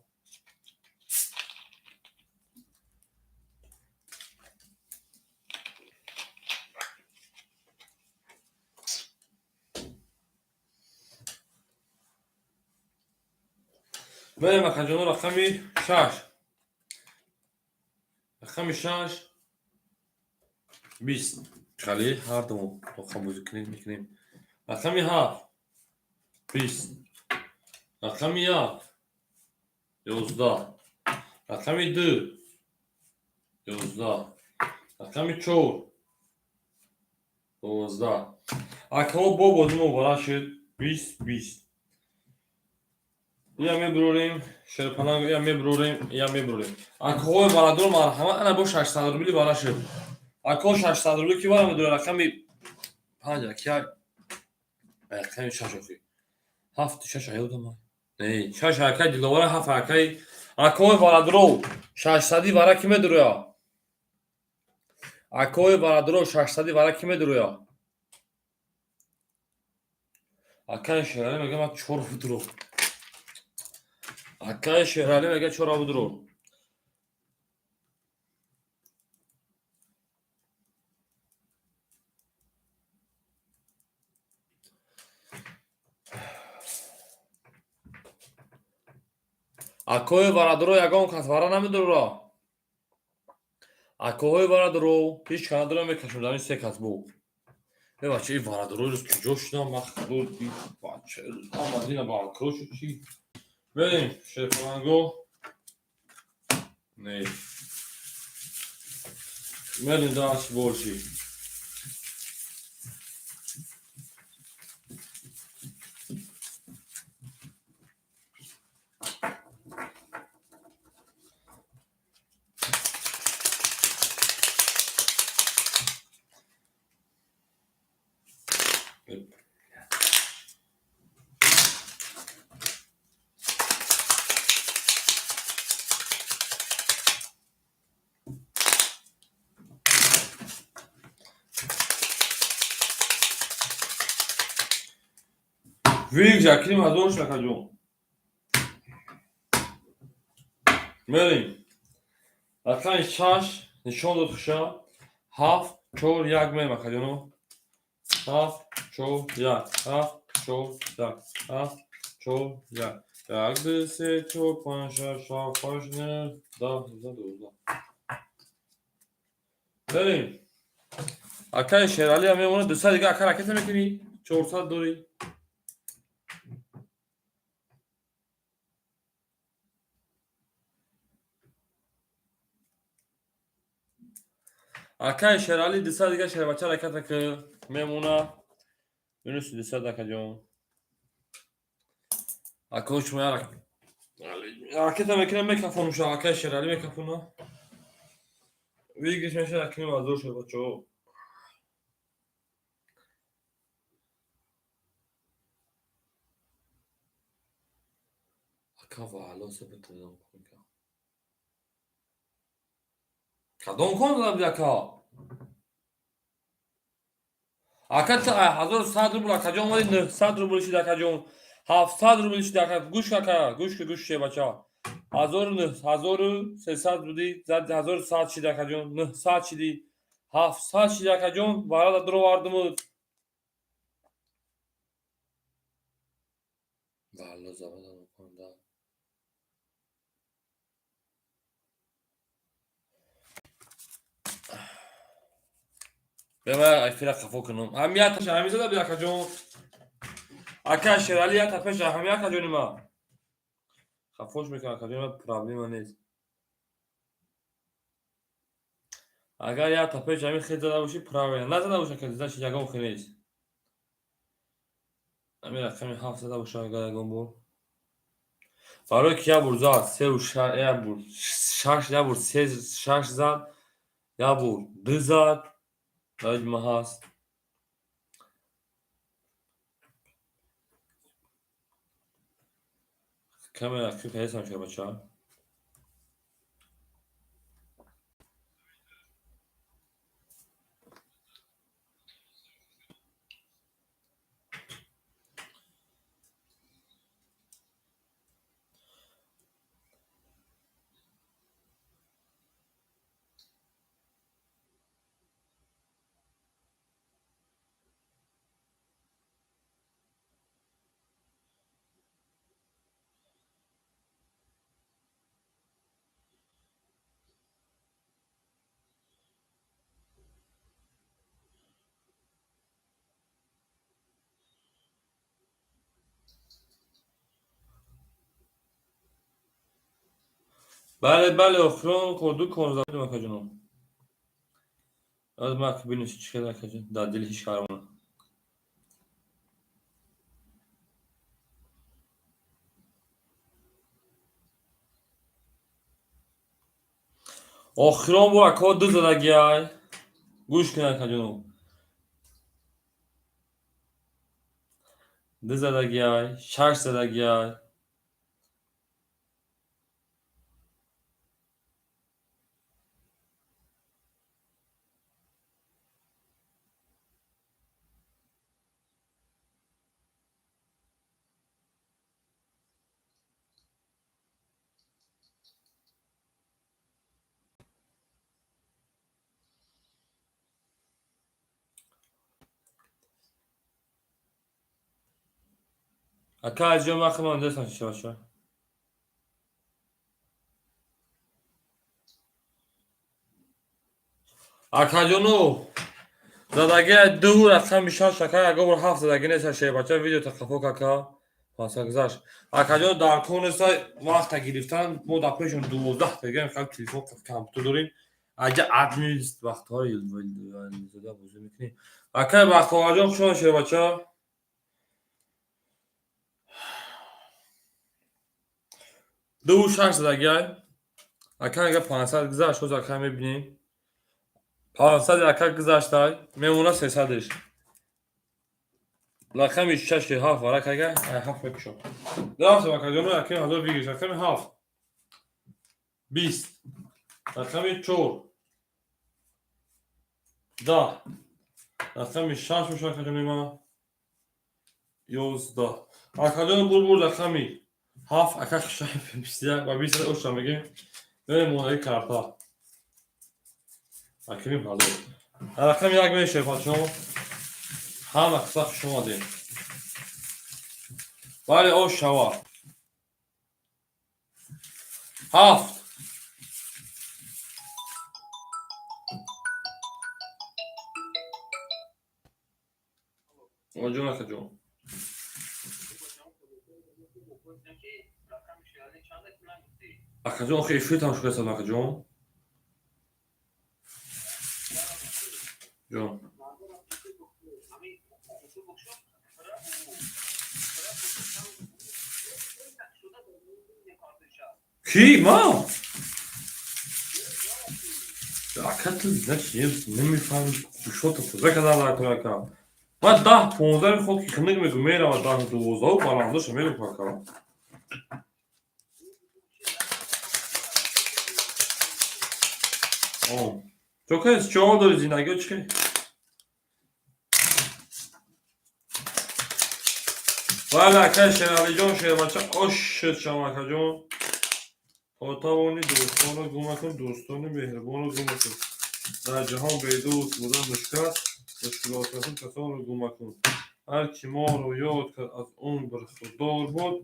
Мерем акаҷоно рақами шаш. Рақами шаш бист. Хали ҳар ду рақам бозӣ кунем мекунем. Рақами ҳафт бист. Рақами як 11. Рақами ду 11. Рақами чор 12. Акаҳо бо бозӣ муборак шуд. Бист бист. Я мебурорем Шерпаланг, я мебурорем, я мебурорем. Акаҳои барадор марҳамат, ана бо 600 рубли бара шуд. Акаҳо 600 рубли ки бара медорад? Рақами панҷ ака, рақами шаш охи. Ҳафт шаш аёдам. Не, шаш акай Диловара, ҳафт акай. Акаҳои барадоров 600 вара ки медуроя? Акаҳои барадоров 600 вара ки медуроя? Акай Шерали мега ман чор будро. Акай Шерали мега чор будро. Акои барадоро ягон кас вара намедурра. Акоҳои барадоро ҳеҷ кас надора, мекашем дар ин се кас бу. Э бача, ин барадоро рӯз куҷо шудам? Ман худо, ин бача ҳама дина банкрот шуд чӣ? Мерем Шерпаланго. Не. Мерем дальше больше. Вик жакрим ҳазор шакаҷон. Мерем. Рақами 6 нишон дод хуша. 7 4 1 мерем, акаҷоно. 7 4 1 7 4 1 7 4 1 1 2 3 4 5 6 7 8 9 10 11 12. Мерем. Акаи Шералӣ ҳам мемонад 200 дига, ака, ракета мекунӣ? 400 дорӣ. Акаи Шералӣ, 200 дига, шербача, ракета ки мемона. Юнуси 200, акаҷон. Ако шумо ракета мекунам, мекафонуша, акаи Шералӣ мекафона. Выигрыш мешавад акним ҳазор шербачаҳо. Ака, ваало себетадам кунка. Кадом кон зада буди, ака? Ака, 1100 рубл, акаҷон, омади, 900 рубл шид, акаҷон. 700 рубл шид, ака. Гӯш, ака, гӯш ки, гӯш, шебача. 1300 буди, зад 1100 шид, акаҷон, 900 шиди, 700 шид, акаҷон, барада дуровардимуд. Валло завадам кунда. Бема эфира хафо кунам. Ҳамияташ ҳамин зада буди, акаҷон. Ака Шералӣ, як пеш ҳамин, акаҷони ма. Хафош мекунам, акаҷони ма, проблема нест. Агар як пеш ҳамин хел зада бошӣ, правильно. Назада боша, ака, значит, ягон хел нест. Ҳамин рақами 7 зада боша агар ягон бор. Барои ки як бор зад, сеу як бор шаш, як бор се шаш зад, як бор ду зад, дар ма ҳаст. Камера актив кардесам, шербача. Бале, бале, охирон ду кон задем, акаҷоно. Аз ма бинем чӣ хел, акаҷон, дар дили ҳеҷ карона. Охирон бор акаҳо ду задагиай. Гӯш кун, акаҷоно. Ду задагиай, шаш задагиай. Ака, аҷо вақт мондасам, шошо. Акаҷоно, задаги ду рақами шаш, ака, ягон бор ҳафт задаги нест, шербача, видео қафо кака. Паса гузашт. Акаҷон, дар кор неста вақта гирифтан, мо дар пешон 12 дигар хел телефон, компютер дорем. Аҷа админ вақтҳои зада бозӣ мекунем. Ака Бахтоварҷон, хуш омадед, шербача. Ду шаш задагиай. Ака, ага 500 гузашт, ҳозир, ака, мебинем. 500 ака гузаштай, мемона 300-ш. Рақами шаши ҳафт варақ ага, ай ҳафт мекушам. Рафтем, акаҷоно, рақами ҳазор бигириш, рақами 7. 20. Рақами 4. 10. Рақами шаш боша, акаҷони ман. 11. Акаҷон, бур рақами ҳафт, ака хушайб, 21 ва 20 оша мегем. Берем монаги карта. Акимим ҳазор. Рақами як мерем, шерпачо. Ҳама қисса хуш омадем. Бале, ош шава. Ҳафт. Ҷон, акаҷон. Акаҷон, охи эфир тамошо кардам, акаҷон. Ҷон. Ки? Ма? Ака, ту значи намефаҳми шота тоза кардан дар кор, ака. Ман 10 15 меход ки хунук мегӯ, мерава 10 12 баландаша мегӯ, ака. Чо кардӣ? Чӣ ҳол дорӣ, зиндагиҳо чӣ хел? Бале, акай Шералиҷон, шербача, ош шуд шам, акаҷон. То тавонӣ дӯстонро гум накун, дӯстони меҳрубонро гум накун. Дар ҷаҳон бедӯст будан мушкил аст, мушкилотрасо касонро гум макун. Ҳар ки моро ёд кард, аз он бархурдор буд.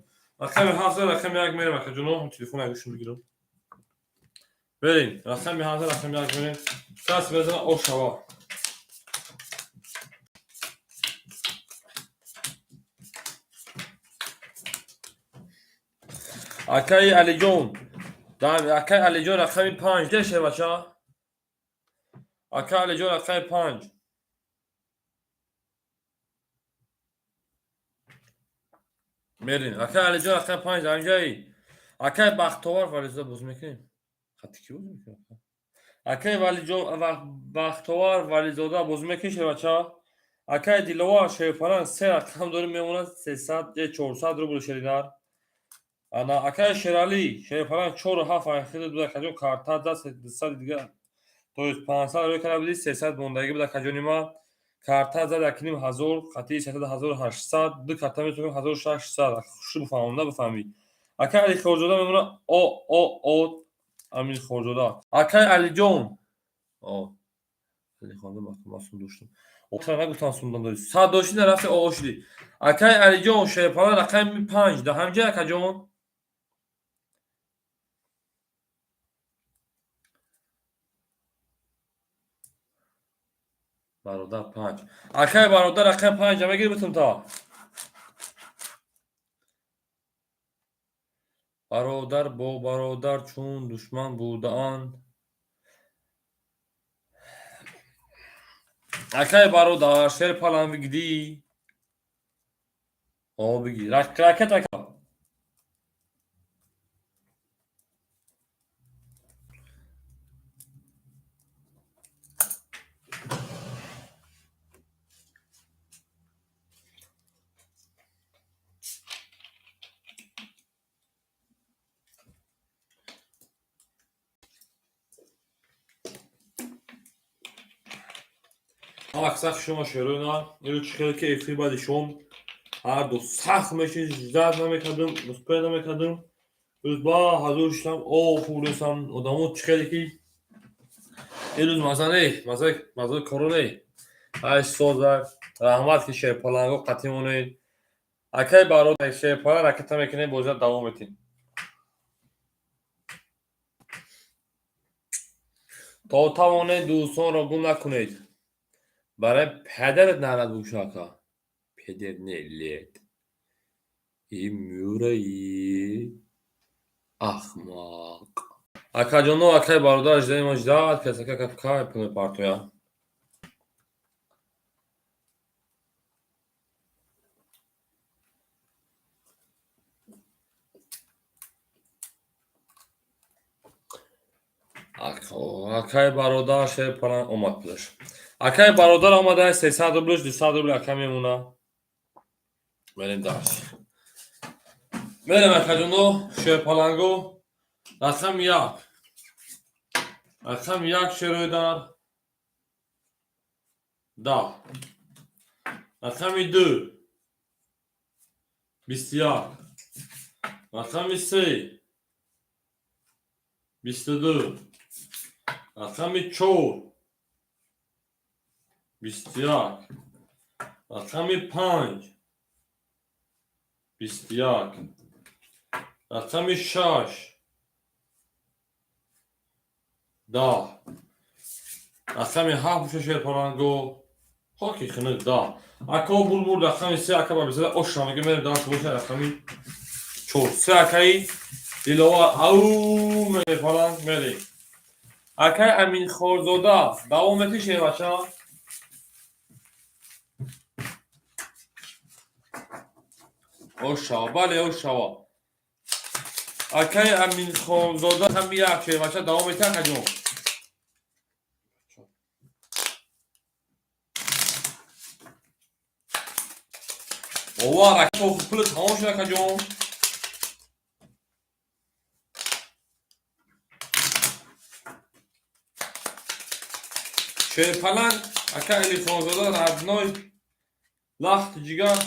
Рақами ҳафта, рақами як мерем, акаҷоно, телефон як гӯшам бигирам. Берем, рақами ҳафта, рақами як мерем. Кас мезана, ош шава. Акаи Алиҷон, акаи Алиҷон, рақами панҷ, де шербача? Акаи Алиҷон, рақами панҷ. Мерем. Акаи Алиҷон, рақами панҷ, анҷаи. Акаи Бахтовар Вализода боз мекунем? Хати ки боз мекунем? Акаи Валиҷон, Бахтовар Вализода боз мекунӣ, шербача? Акаи Диловар Шерпаланг се рақам дорем, мемонад 300, 400 рубл, шеринар. Ана акаи Шералӣ Шерпаланг чору ҳафт айхида буд, акаҷон, карта даст 200 дига, то есть 500 рӯй карда будӣ, 300 мондагӣ буд, акаҷони ма. Карта зад якним ҳазор, қатъии 300 1800, ду карта метавонем 1600. Хушу бифаҳмам, набифаҳмӣ. Акаи Али Хорҷода мемонад о о о Амир Хорҷода. Акаи Алиҷон. О. Алихонда масум доштам. Охира нагуфтам сумдан дорӣ. Сад доштӣ, нарафти оғо шудӣ. Акаи Алиҷон Шерпаланг рақами панҷ. Да ҳамҷа, акаҷон? Бародар панҷ. Акаи бародар, рақами панҷ мегири битум та. Бародар бо бародар чун душман будаанд. Акаи бародар Шерпаланг бигидӣ? О, бигӣ. Ракет, ака. Ҳама сахт шумо, шерои на. Иро чӣ хеле ки эфир баъди шом ҳар ду сахт мешид, ждать намекардам, успеть намекардам. Рӯз ба ҳазор шудам, о хӯрдесам, одамо чӣ хеле ки ирӯз маза не, маза мазаи коро не. Ай соза, раҳмат ки шерпаланго қатъӣ монед. Акай бародар Шерпаланг ракета мекунем, бозиро давом метем. То тавонед дӯстонро гум накунед. Барои падарат лаънат бикушо, ака. Педер не лет. И мюраи ахмақ. Акаҷоно, акаи бародар ждаи мо ждать, кас ака кай пул мепартоя. Акаи бародар Шерпаланг омад пулаш. Акаи бародар омада, 300 рублш, 200 рубл ака мемона. Мерем дарс. Мерем, акаҷоно, шерпаланго. Рақами як. Рақами як, шерои дар. 10. Рақами ду. 21, рақами се, 22, рақами чор, 21, рақами панҷ, 21, рақами шаш, 10, рақами ҳафт боша, шерпаланго, хоки хунук, 10. Ако булбул, рақами се, ака ба бисада оша мега, мерем даш боша, рақами чор, се, акаи Диловар, ау мепаланг, мерем. Акаи Аминхорзода, давом мети, шербача? Ошава, бале, ошава. Акаи Аминхонзода, рақами як, шербача, давом мети, акаҷон? Овар, ака, пули тамом шуд, акаҷон. Шерпаланг, ака Элихонзода, родной, лахт ҷигар,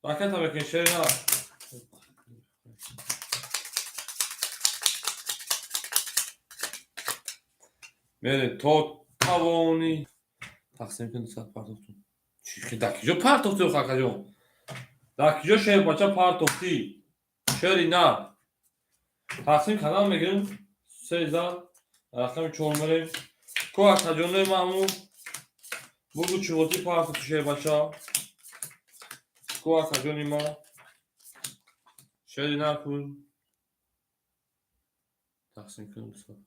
ракета мекунӣ, шерина. Мерем то тавони тақсим кун, 200 партофтум. Чи дар киҷо партофтӣ, акаҷон? Дар киҷо, шербача, партофтӣ? Шери на. Тақсим кардан мегирем, се зад, рақами чор мерем. Ко акаҷонои маъму бугу, чиғотӣ партофтӣ, шербача? Ко акаҷони ма? Шери накун. Тақсим кун, 200.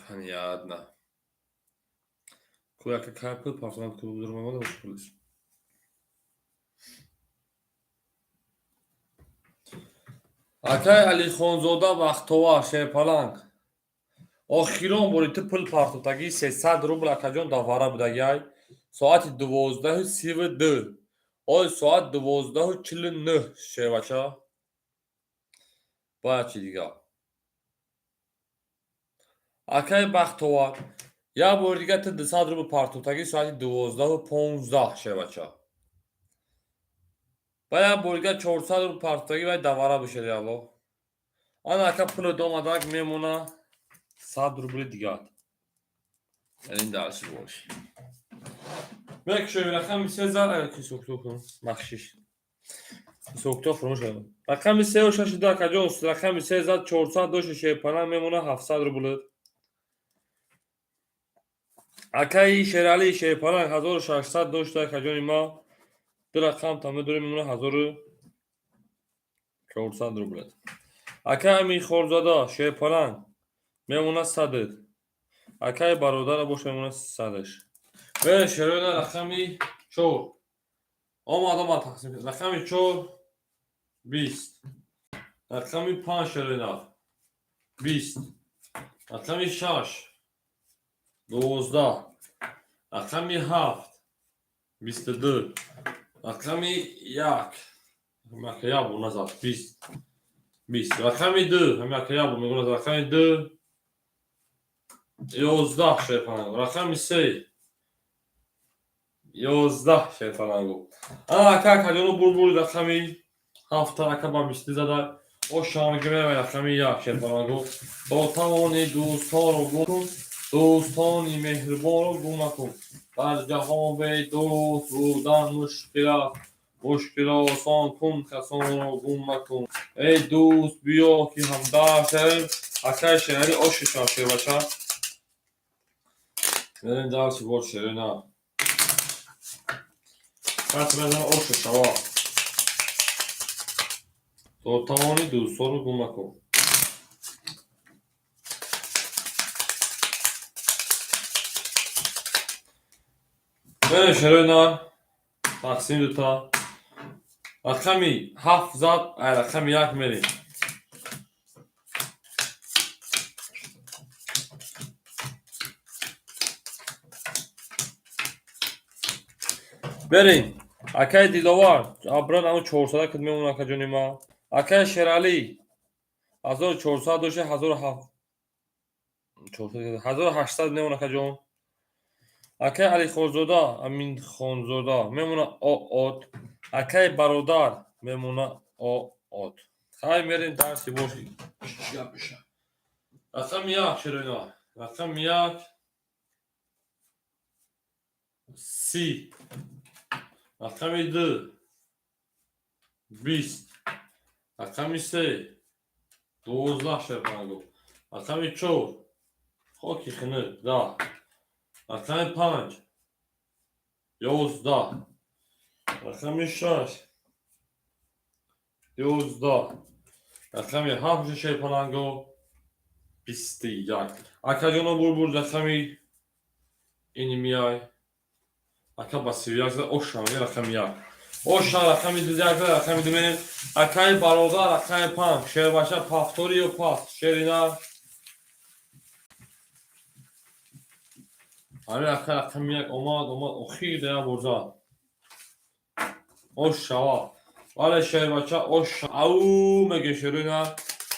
Понятно. Ко яка кай пул партонад, ку будурмамада пулиш. Акай Алихонзода Бахтовар, шерпаланг. Охирон бори ту пул партотагӣ 300 рубл, акаҷон, давара будагиай. Соати 12:32. Ой, соат 12:49, шербача. Бояд чи дигар? Акай Бахтовар, як бори дигар ту 200 рубл партотагӣ соати 12:15, шербача. Ба як бори дигар 400 рубл партотагӣ, вай давара бишед, ялло. Ана, ака, пулот омадак, мемона 100 рубли дигар. Ин дарси бош. Мекушоем рақами се зар, ҳисобкитоб кун, бахшиш. Ҳисобкитоб фуромӯш кардам. Рақами сеу шашу ду, акаҷон, рақами се зад, 400 дошти, шерпаланг, мемона 700 рублит. Акаи Шералӣ, шерпаланг, 1600 дошта, акаҷони ма. Ду рақам та медорем, мемона 1400 рублит. Акаи Амирхорзода, шерпаланг, мемона садит. Акаи бародара боша, мемона садаш. Бере, шероина, рақами чор. Омад, омад, тақсим. Рақами чор, 20. Рақами панҷ, шероина, 20. Рақами шаш, 12. Рақами ҳафт, 22. Рақами як. Ҳамака як бор назад, 20. 20. Рақами ду, ҳамака як бор мегӯ, рақами ду, 11, шерпаланг. Рақами се, 11, шерпалангу. Ана, ака, акаҷону бурбури, рақами ҳафта, ака ба бисту зада. Ошамги меравад, рақами як, шерпалангу. То тавони дӯстонро гум кун, дӯстони меҳрубонро гум макун. Дар ҷаҳон бедӯст будан мушкил аст. Мушкил осон кун, касонро гум макун. Эй дӯст, биё ки ҳамдард шавем. Акаи Шералӣ, ошишам, шербача. Мерем дарси бор, шерина. Кас мезан, ошу шава. То тавони дӯстонро гум макун. Берем, шерина. Тақсим дута. Рақами ҳафт зад, ай рақами як мерем. Берем. Акаи Диловар, абран ҳамун 400 куд мемона, акаҷони ма. Акаи Шералӣ, 1400 дошта, 1800 мемона, акаҷон. Акай Алихонзода, Аминхонзода мемона оот. Акай бародар мемона оот. Хай, мерем дарси боши. Гап меша. Рақами як, шероина. Рақами як 30. Рақами ду 20. Рақами се 12, шерпанго. Рақами чор, хоки хинук, 10. Рақами панҷ 11. Рақами шаш 11. Рақами ҳафт шерпаланго 21. Акаҷоно, бурбур, рақами инимияй. Ака ба 31 зада, оша рақами як. Оша, рақами ду як зада, рақами ду мерем. Акаи бародар, рақами панҷ. Шербаша, повтори ё пас. Шерина. Ҳамин ака рақами як омад, омад, охир да як бор зад. Ош шава. Бале, шербача, ош. Ау меге шерина.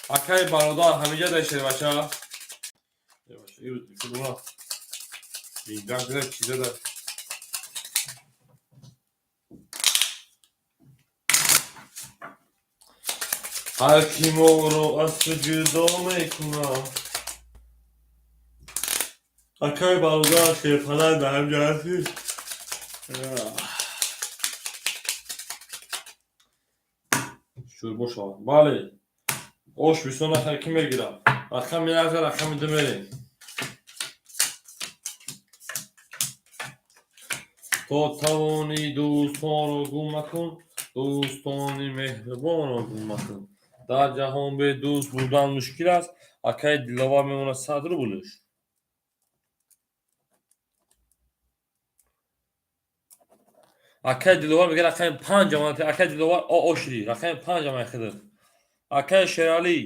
Акаи бародар ҳамиҷа да шербача. Шербача, ир Динҷак зада, чӣ зада. Ҳар ки моро аз ту ҷудо мекунад. Акаи бародар, шерпаланд дар ҳамҷа ҳастӣ? Шӯрбо шавад. Бале. Ош бисёр нахар, кӣ мегирад? Рақами як, рақами ду мерем. То тавонӣ дӯстонро гум макун, дӯстони меҳрубонро гум макун. Дар ҷаҳон бе дӯст будан мушкил аст. Акаи Диловар мемонад 100 рублш. Акаи Диловар мега рақами панҷ амонат. Акаи Диловар ошиди. Рақами панҷ амонат хидр. Акаи Шералӣ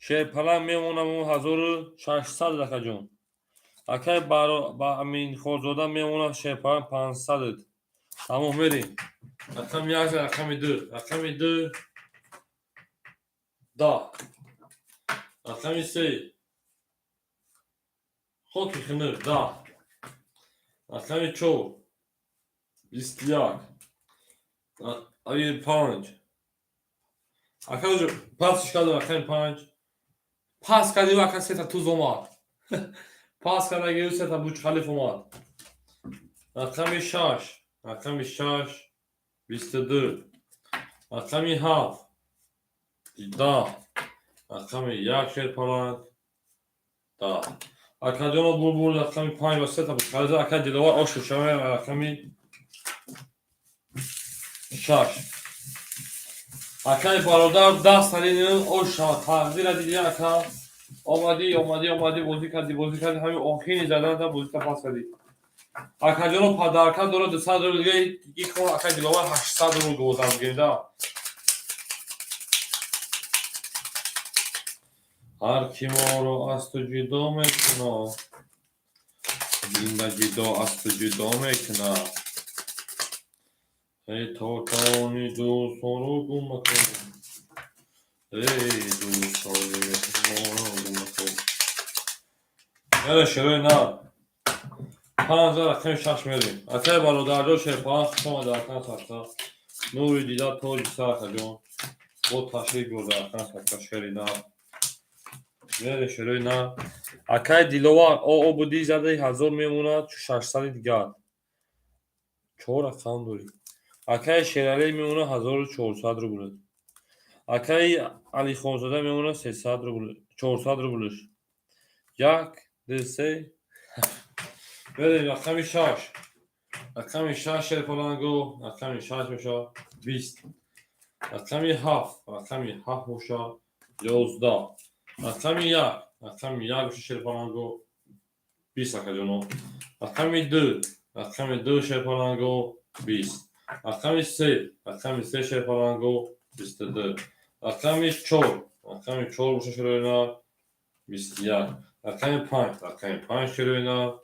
шерпаланг мемонад 1600, акаҷон. Акаи Аминхонзода мемонад шерпаланг 500. Тамом, мерем. Рақами як, рақами ду. Рақами ду 10. Рақами се, хоки хинук, 10. Рақами чор 21. Рақами панҷ. Ака пасш кардам, рақами панҷ. Пас кардим, ака, сета туз омад. Пас кардагию сета Бурҷ-Халиф омад. Рақами шаш. Рақами шаш 22. Рақами ҳафт 10. Рақами як, шерпаланг, 10. Акаҷоно, булбул, рақами панҷ ва сета Бурҷ-Халиф. Ака Диловар ошу шава, рақами шаш. Акаи бародар даст салини ош шава. Тақдира диди, ака. Омадӣ, омадӣ, омадӣ, бозӣ кардӣ, бозӣ кардӣ, ҳамин охири заданта бозита пас кардӣ. Акаҷоно, подарка дорад 200 рубл дига икон. Акаи Диловар 800 рубл гозам гирда. Ҳар ки моро аз ту ҷудо мекунад, зинда ҷудо аз ту ҷудо мекунад. Эй, то тавонӣ дӯстонро гум макун. Эй, дӯстони меҳрубонро гум макун. Яна шерои нав. Панҷ, рақами шаш мерем. Акаи бародарҷон шерпаланг, хуш омада, акан сахта. Нури дида, тоҷи сар, акаҷон. Бо ташриф бурда, акан сахта, шери нав. Мерем, шерои нав. Акаи Диловар оо будӣ задаи 1000 мемонад 600 дигар. Чор рақам дорӣ. Акаи Шералӣ мемонад 1400 рубл. Акаи Алихонзода мемонад 300 рубл, 400 рублш. Як, ду, се. Мерем рақами шаш. Рақами шаш, шерпаланго, рақами шаш бошад 20. Рақами ҳафт, рақами ҳафт бошад 11. Рақами як, рақами як бошад, шерпаланго, 20, акаҷоно. Рақами ду, рақами ду, шерпаланго, 20. Рақами се, рақами се, шерпаланго, 22. Рақами чор, рақами чор бошад, шероина, 21. Рақами панҷ, рақами панҷ, шероина,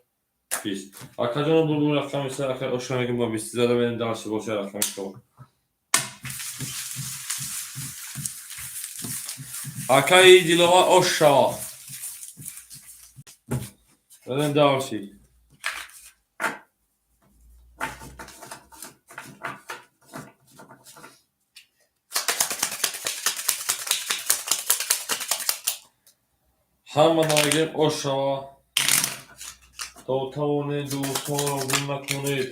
20. Акаҷоно, булбул, рақами се, ака ошо мегӯм ба 20 зада мерем дарси боша, рақами чор. Акаи Диловар ош шава. Берем дарси. Ҳама намегем ош шава. То тавонед дӯстонро гум накунед.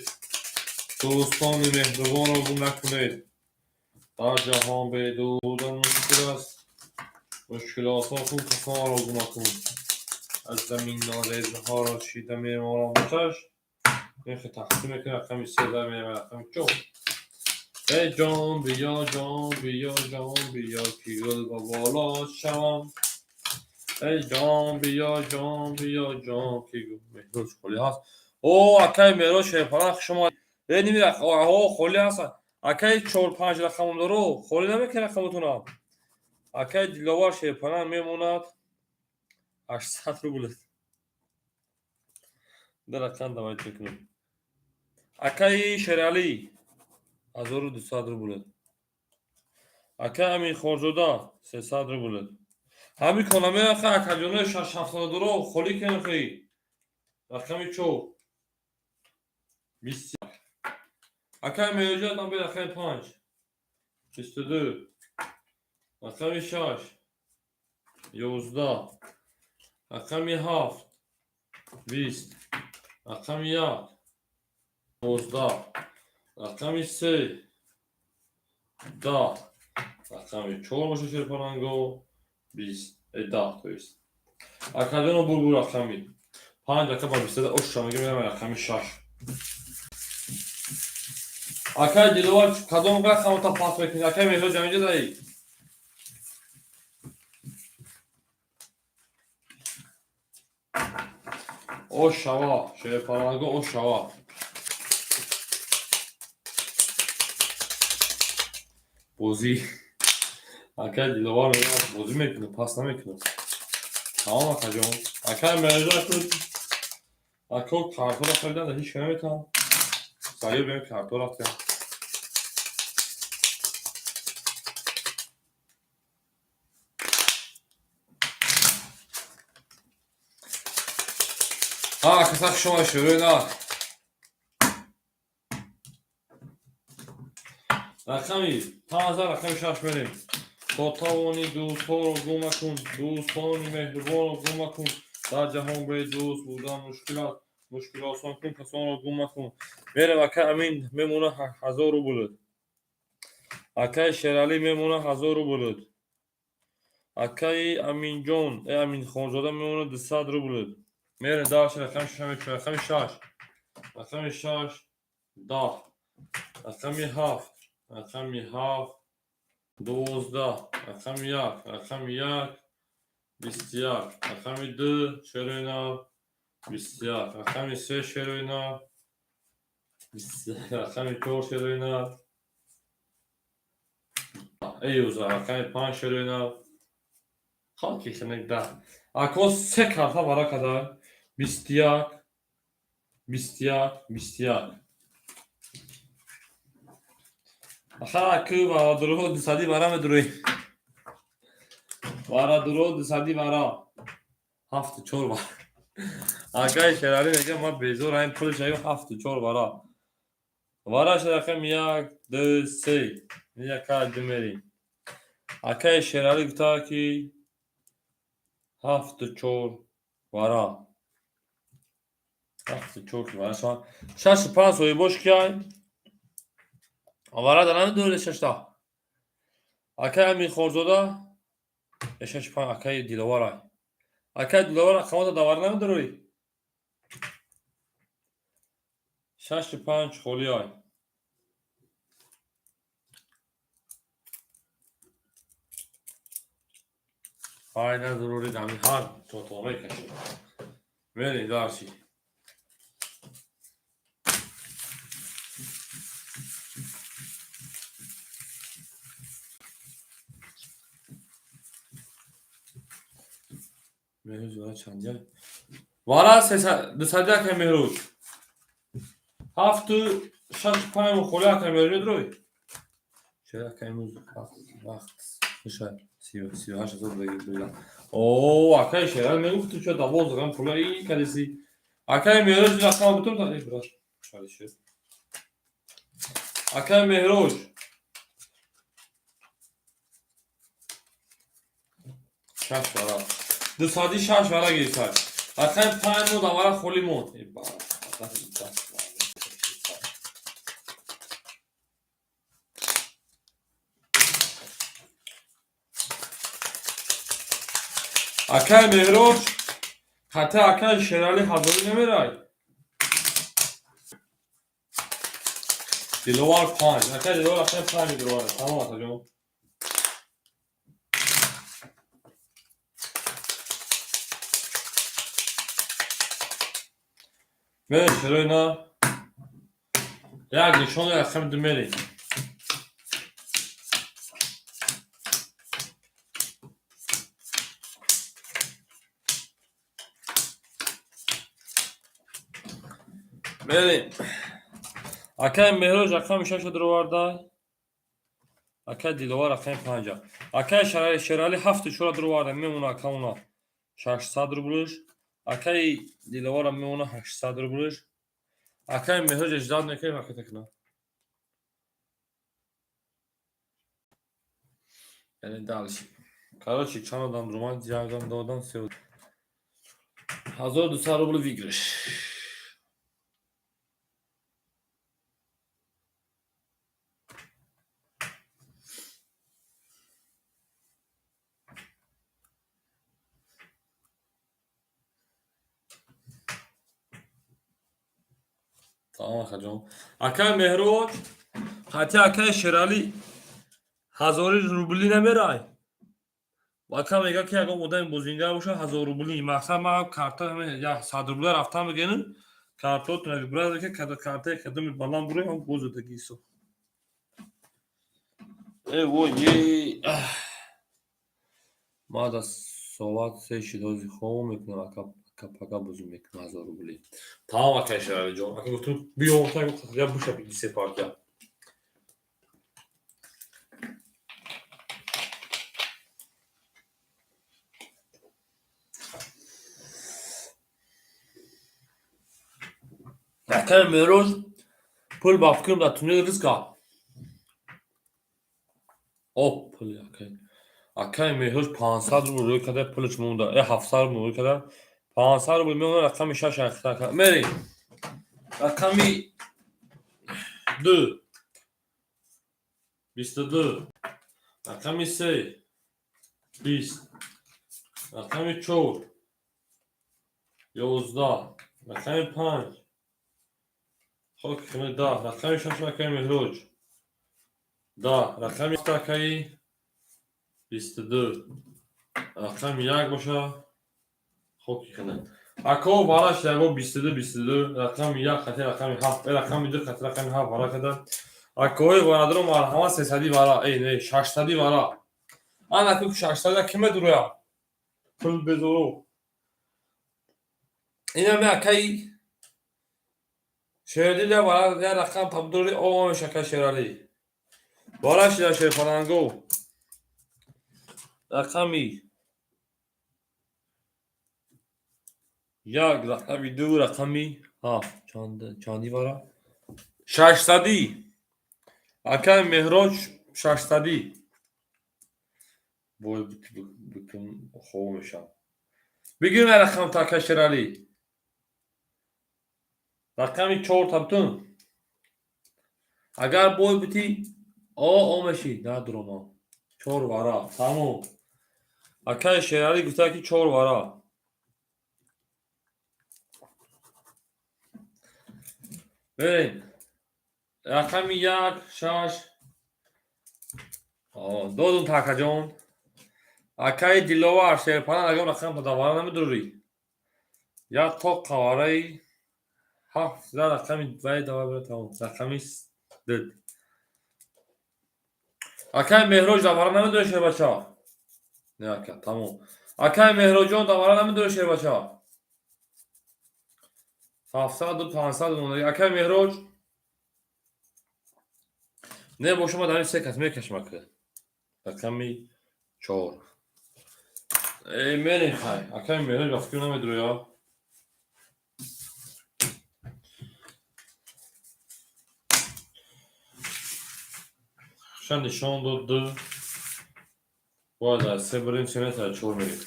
Дӯстони меҳрубонро гум накунед. Дар ҷаҳон бедӯст будан мушкил аст. Мушкил осон кун, касонро гум накун. Аз замин норезаҳоро чида мемолам ба чашм. Нирхи тақсим мекунем, рақами се дар меравад, рақами чор. Эй ҷон биё, ҷон биё, ҷон биё, ки гул ба боло шавам. Эй ҷон биё, ҷон биё, ҷон ки гул. Меҳроз холӣ ҳаст. О, акаи Меҳроз Шерпаланг, хуш омад. Э, ними о, холӣ ҳаст. Акаи чор панҷ рақамон доро, холӣ намекунед рақамотонам. Акаи Диловар Шерпаланг мемонад 800 рубл. Ду рақам давайт мекунем. Акаи Шералӣ 1200 рубл. Акаи Аминхорзода 300 рубл. Ҳамин конамеаха акаҷонои шаш ҳафтода доро холӣ кунем хи. Рақами чор. 21. Акаи Меҳроҷон там рақами панҷ. 22. Рақами шаш. 11. Рақами ҳафт. 20. Рақами як. 19. Рақами се. 10. Рақами чор боша шерпаланго. 20. 10, то есть. Акаҷоно бурбур рақами. Панҷ ака ба бистада ош мега мерам рақами шаш. Акаи Диловар кадом рақамота пас мекунӣ? Акаи Меҳроҷ ҳаминҷо даи? Ош шава, шерпаланго ош шава. Бозӣ. Акаи Диловар мегӯяд бозӣ мекунад, пас намекунад. Тамом акаҷон. Акаи Меҳроҷ ако картҳоро харидан ҳеҷ ка наметавонам. Саёб бем картҳо рафтем. А, каса хуш омадед, шӯрои нар. Рақами панҷ, рақами шаш мерем. То тавонӣ дӯстҳоро гум накун, дӯстони меҳрубонро гум накун. Дар ҷаҳон бедӯст будан мушкил аст. Мушкил осон кун, касонро гум накун. Мерем, акаи Амин мемона 1000 рубл. Акаи Шералӣ мемона 1000 рубл. Акаи Аминҷон, э Аминхонзода мемона 200 рубл. Мерем дальше, рақами шаш мекунем, рақами шаш. Рақами шаш, 10. Рақами ҳафт, рақами ҳафт, 12. Рақами як, рақами як, 21. Рақами ду, шерои нав, 21. Рақами се, шерои нав, 21. Рақами чор, шерои нав, э 11. Рақами панҷ, шерои нав, халки хинек 10. Ако се карта вара када, 21, 21, 21. Аха, ку варадуро дусади вара медурои. Варадуро дусади вара. Ҳафту чор вара. Акаи Шералӣ мегӯяд ман безор ҳамин пул шавем ҳафту чор вара. Вара шуд рақами як, ду, се. Яка ду мерем. Акаи Шералӣ гуфта ки ҳафту чор вара. Ҳафту чор ки вара шавад. Шашу панҷ соҳибош кияй? Вара дар намедонед шашта. Акаи Амирхонзода шашу панҷ акаи Диловар. Акаи Диловар рақамота дар вара намедорӣ? Шашу панҷ холӣ ай. Ай надурорид ҳамин ҳар тотома мекашид. Мерем дарси. Меҳрӯз вара чандия? Вара дусади акай Меҳрӯз. Ҳафту шашу панҷ холӣ акай Меҳрӯз медурой? Чера акай имрӯз вақт мешавад? 38 000 бигирам. О, акай Шералӣ мегуфт ту чо 12 пула ин кадиси. Акай Меҳрӯз рақам бутум та брат. Шалишер. Акай Меҳрӯз. Шаш вара. Дусади шаш вара гирифта. Рақами панҷ монд, аввала холӣ монд. Акай Меҳроҷ, хата акай Шералӣ ҳазорӣ намерай. Диловар панҷ. Акай Диловар акай панҷ диловар. Тамом, акаҷон. Мерем шерои на. Як нишон рақами ду мерем. Мерем. Акай Меҳроҷ рақами шаша дуроварда. Акай Диловар рақами панҷа. Акай Шералӣ ҳафту чора дуроварда, мемона акамона 600 рублш. Акай Диловара мемона 800 рублш. Акай Меҳроҷ ждать мекунем, акай такна. Яъне дальше. Короче, чанд одам дурумад? Як одам, ду одам, се одам. 1200 рубл выигрыш. Тамом, акаҷон. Акай Меҳроҷ, хати акай Шералӣ ҳазори рублӣ намерай. Ака мега, ки ягон одами бозингар боша, 1000 рублӣ. Мақсад, ман карта 100 рубля рафтам бигирам, картотона выбрать, ки картаи кадоми баланд буре, ҳам бозадаги ҳисоб. Э вой, е. Ман да соат 3 шид, ҳозир хоб мекунам, ака, пага бозӣ мекунам 1000 рублӣ. Тамом, акай Шералиҷон. Ака гуфтум, биё, я буша биги се партия. Акай Меҳроҷ пул ба фикрам дар туннел риска. Оп, пули акай. Акай Меҳроҷ 500 рубл рӯй карда, пулаш монда. Э, 700 рубл рӯй карда. 500 рубл мемона рақами шаш ака. Мерем. Рақами ду. 22. Рақами се. 20. Рақами чор. 11. Рақами панҷ. Хок 10. Рақами шаш, акаи Меҳроҷ. 10. Рақами акаи 22. Рақами як боша. Хоки хина. Ако вараш яго 22 22 рақами як хати рақами ҳафт, рақами ду хати рақами ҳафт вара када. Акои варадро марҳамат, сесади вара, э не, шашсади вара. Ана ку шашсади ки медуроя? Пул безоро. Инаме акаи Шердил вара я рақам табдури омеш, акаи Шералӣ. Вара шида шерпаланго. Рақами як, рақами ду, рақами ҳафт. Чанди вара? Шашсадӣ. Акаи Меҳроҷ шашсадӣ. Бой бутун хоб мешавам. Бигир на рақам та, акаи Шералӣ. Рақами чор табтун. Агар бой бутӣ, о мешӣ. Надуромам. Чор вара. Тамом. Акаи Шералӣ гуфта, ки чор вара. Берем. Рақами як, шаш. Додум та, акаҷон. Акаи Диловар шерпана ягон рақам та вара намедурӣ. Як тоқ қавараи ҳафт за рақами вай давай бира, тамом. Рақами ду. Акаи Меҳроҷ давара намедурӣ, шербача? Не, ака, тамом. Акаи Меҳроҷон давара намедурӣ, шербача? 700-у 500 мондаги. Акаи Меҳроҷ не боша, ма дар ин се кас мекашам, ака. Рақами чор. Э, мерем, хай. Акаи Меҳроҷ ба фикр намедурӣ, я? Ша нишон дод ду. Бояд аз се бирем, се метр чор мерем.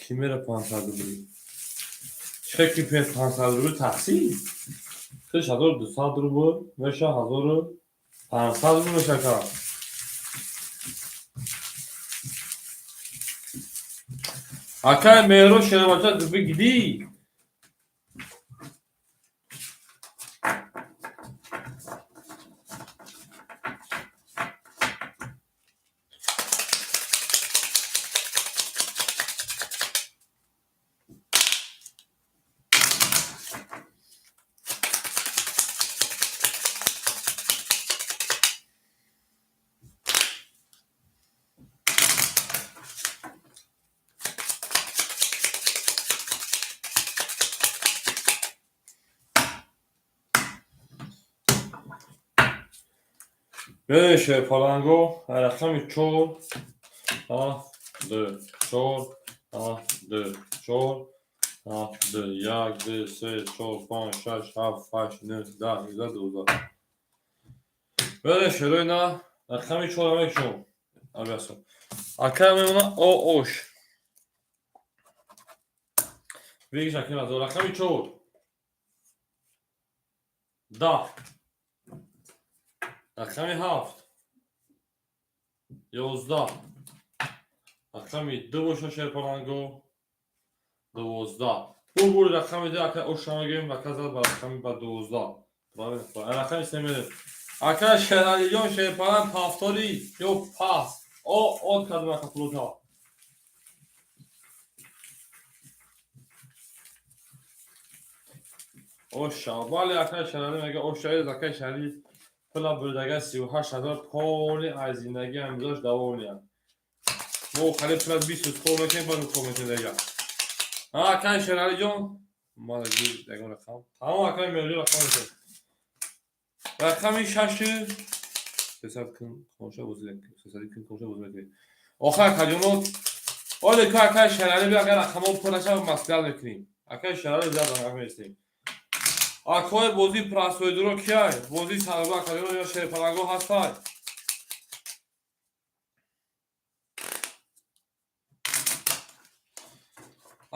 Ки мера 500 рубли? Чӣ ки 500 рубли такси? Хиш 1200 рубл меша, 1500 рубл меша ка. Акай Меҳро шербача бигидӣ. Бе шерпаланго рақами 4, 7, 2, 4, 7, 2, 4, 7, 2, 1, 2, 3, 4, 5, 6, 7, 8, 9, 10, 11, 12. Бе шерои на рақами 4 мекшум. Абясо. Ака мемона о ош. Бигиш аким аз рақами 4. 10. Рақами 7. 11. Рақами 2 боша шерпаланго. 12. Бу бури рақами 2 ака оша мегӯем, ака зад ба рақами ба 12. Правильно. Рақами 3 мерем. Ака Шералиҷон шерпаланг ҳафтори ё пас. О от кардем ака пулота. Оша. Бале ака Шерали мега оша ака Шерали пула бурдага 38 000 поли аз зиндагӣ ҳамгузашт даволия. Мо халиб пула 20 рӯз кор мекунем, баъд кор мекунем дега. Акай Шералиҷон, малаги ягон рақам. Тамом акай Меҳрҷон рақам мекунем. Рақами 6 сесад кун конша бозӣ сесад кун конша бозӣ мекунем. Охир акаҷоно, оле ку акай Шерали бия агар рақамҳо пур нашавад маслиҳат мекунем. Акай Шерали бия рақам мерасем. Акои бозии простойдуро кияй? Бозии сарба акаҷоно ё шерпаланго ҳастай?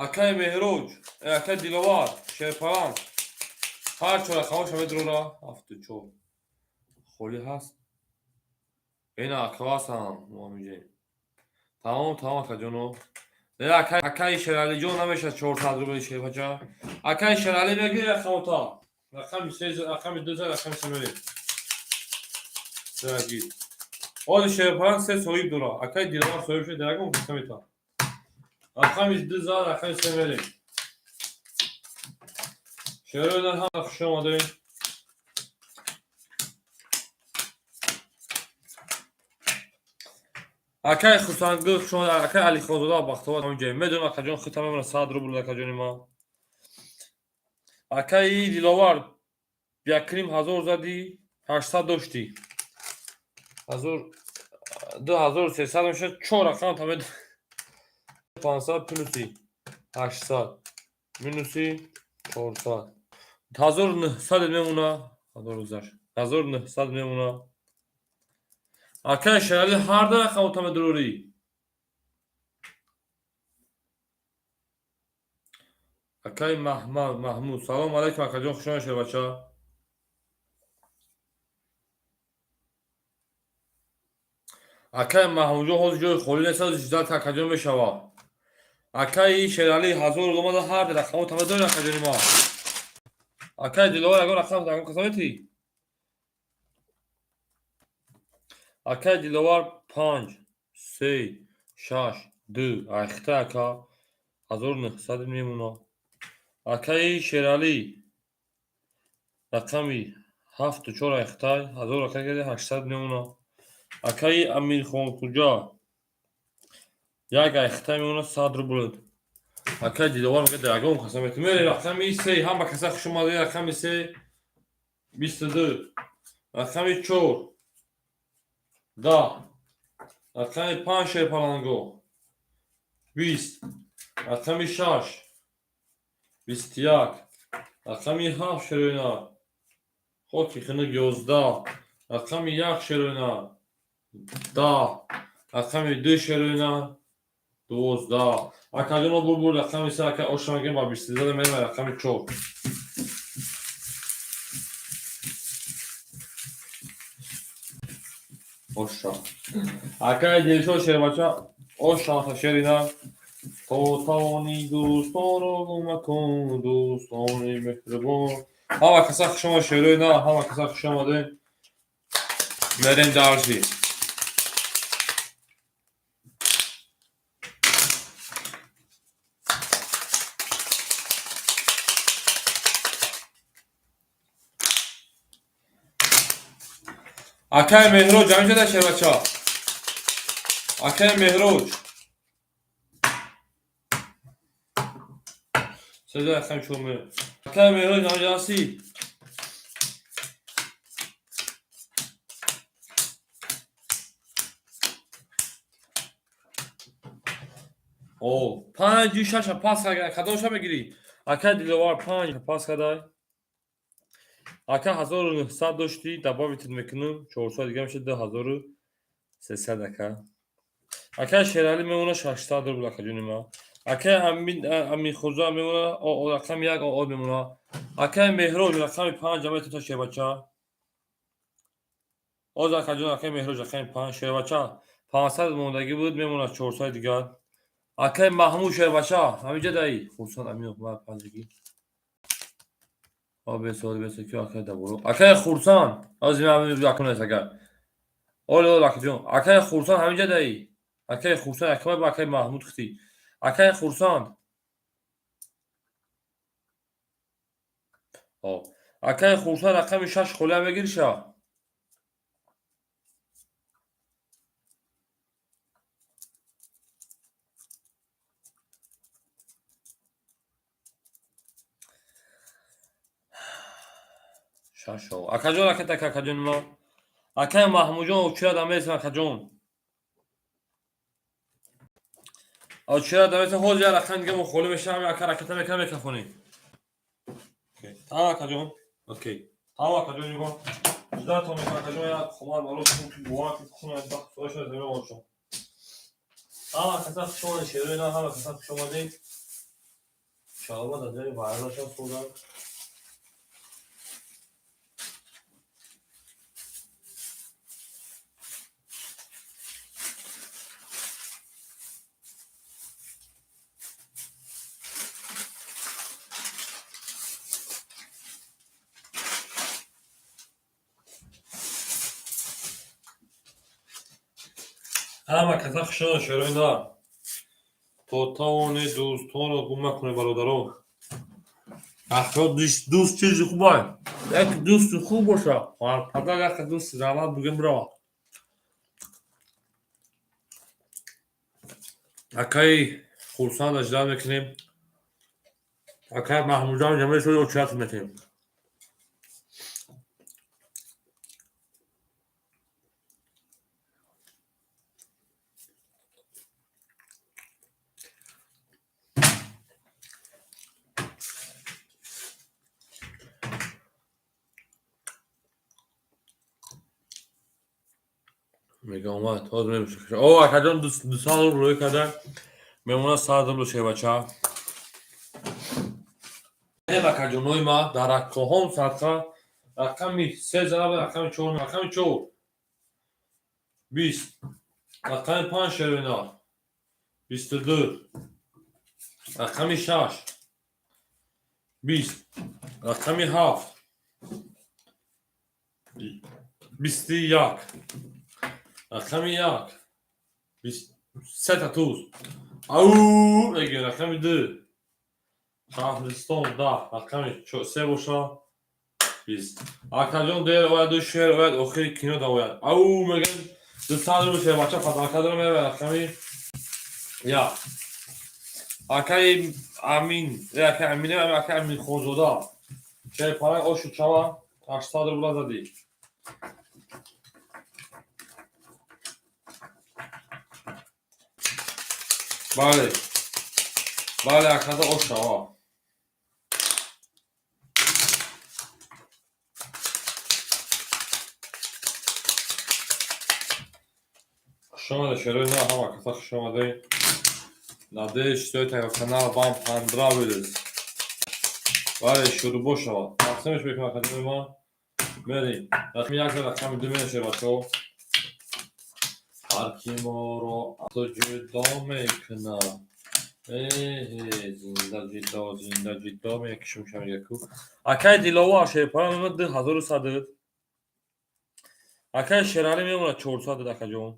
Акай Меҳроҷ, акай Диловар, шерпаланг. Ҳар чор рақамҳоша медурора. 74. Холӣ ҳаст? Ина акаҳо ҳастанд мо ҳаминҷоем. Тамом, тамом акаҷоно. Акай Шералиҷон намешавад 400 рубли шерпача. Акай Шерали мегири рақамота. Рақами 3, рақами 2, рақами 3 мерем. Дорогие. Оли шерпаланг се соҳиб дора. Акай Диловар соҳиб шуд, ягон каса мета. Рақами 2, рақами 3 мерем. Шерои ҳама хуш омадед. Акай Хурсандгул хуш омадед, акай Алихонзода Бахтовар ҳаминҷоем. Медонам акаҷон худтам мемона 100 рубл акаҷони ман. Акаи Диловар 1 500 задӣ, 800 доштӣ. 2300 мешавад, чор рақам тамед 500 плюси 800 минуси 400. 1900 мемона, 1000 гузашт. 1900 мемона. Акай Шерали ҳар ду рақам тама дурорӣ. Акай Маҳмад Маҳмуд, салом алайкум акаҷон, хуш омадед шербача. Акай Маҳмудҷон ҳозир ҷои холӣ нест, ҳозир ждать акаҷон мешавад. Акаи Шерали 1000 омада ҳар ду рақамҳо тама дорӣ акаҷони ман. Акай Диловар ягон рақам ягон каса метӣ? Акай Диловар 5, 3, 6, 2 айхта ака 1900 мемона. Акаи Шерали рақами 7 4 айхтай 1000 ака кади 800 мемона. Акаи Амирхонхуҷа як айхтай мемона 100 рубл. Акаи Диловар мегӯяд ягон каса метӣ. Мерем рақами 3 ҳама каса хуш омадед рақами 3 22 рақами 4 10 рақами 5 шерпаланго 20 рақами 6 21 рақами 7 шероина хоки хунук 11 рақами 1 шероина 10 рақами 2 шероина 12. Акаҷоно, бурбур рақами се, ака оша мегирем, ба 22 мерем, рақами чор. Оша. Акаи Дилшод шербача, оша шерина. То тавони дӯстонро гум макун, дӯстони меҳрубон. Ҳама каса хуш омад, шерои на, ҳама каса хуш омадем. Мерем дарси. Акаи Меҳроҷ, ҳаминҷода шербача. Акаи Меҳроҷ. Сеза рақами чор мерем. Акаи Меҳроҷ, ҳаминҷо ҳастӣ? О, панҷу шаша пас карда, кадомша мегирӣ? Акаи Диловар панҷ пас кардай. Ака, 1900 доштӣ, добавить мекунам, 400 дига мешавад 2300, ака. Акаи Шералӣ мемона 600 рубл, акаҷони ман. Акаи Аминхӯза мемона рақами як ОО мемона. Акаи Меҳроҷ рақами панҷ метавонад, шербача. Оз, акаҷон, акаи Меҳроҷ рақами панҷ, шербача, 500 мондагӣ буд, мемонад 400 дигар. Акаи Маҳмуд шербача, ҳаминҷа даи. Хурсанд Аминов, ма панҷагӣ. О, бесоли, бесоли, ки акаи даборо. Акаи Хурсанд, ози ман ҳамин акун нест, ака. Оли, оли, акаҷон. Акаи Хурсанд ҳаминҷа даи. Акаи Хурсанд, акаи ба акаи Маҳмуд хити. Акаи Хурсанд. О, акаи Хурсанд рақами шаш холия мегириша? Шашо. Акаҷон, аката, акаҷон ма. Акаи Маҳмудҷон, очира дамесам, акаҷон. Очира дамесам, ҳозир як рақам дига мо холӣ мешавам, ака ракета мекунам, микрофони. Окей. Тамом, акаҷон. Окей. Тамом, акаҷон, нигоҳ. Ждатон мекунам, акаҷон, як хомар барои хун бовар ки хун аз бахт соя шуда замин бошам. Ҳама каса хуш омадед, шерои на, ҳама каса хуш омадед. Иншоалло дар ҷои вайронашон созам. Ҳама каса хуш омадед, шерои на. То тавоне дӯстонро гум накунед, бародарон. Ахо, дӯст чизи хуб ай. Як дӯсти хуб боша, падар як дӯсти раҳмат бугем бирава. Акаи Хурсанд аждат мекунем. Акаи Маҳмудҷон ҷамъи шуд, очият метем. Мега омад, ҳозир мебошад. О, акаҷон, 200 рубл рӯй карда, мемонад 100 рубл, шербача. Акаҷонои ма, дар аккоҳом садқа рақами се зарба, рақами чор, рақами чор 20, рақами панҷ, шервина, 22, рақами шаш 20, рақами ҳафт 21, рақами як сета туз ау мегӯем, рақами ду Шаҳристон 10, рақами се боша 20. Акаҷон, дер ояду шер ояд, охири кино да ояд. Ау мегӯем, 200 рубл шербача подарка дора, меравад рақами як. Акаи Амин, акаи Амин, акаи Аминхонзода. Шерпарак ошу чава, 800 рубла задӣ. Бале. Бале, акада ош шава. Хуш омадед, шерои на, ҳама каса хуш омадед. Надеюсь, что это канал вам понравилось. Бале, шурӯъ шавад. Тақсимеш мекунам, акаҷони ман. Мерем. Рақами як за рақами ду мешавад, бачаҳо. Ҳар ки моро аз ту ҷудо мекунад. Эҳе, зинда ҷидо, зинда ҷидо мекушем шамяку. Акай Диловар шерпара мемонад 2100. Акай Шералӣ мемонад 400, акаҷон.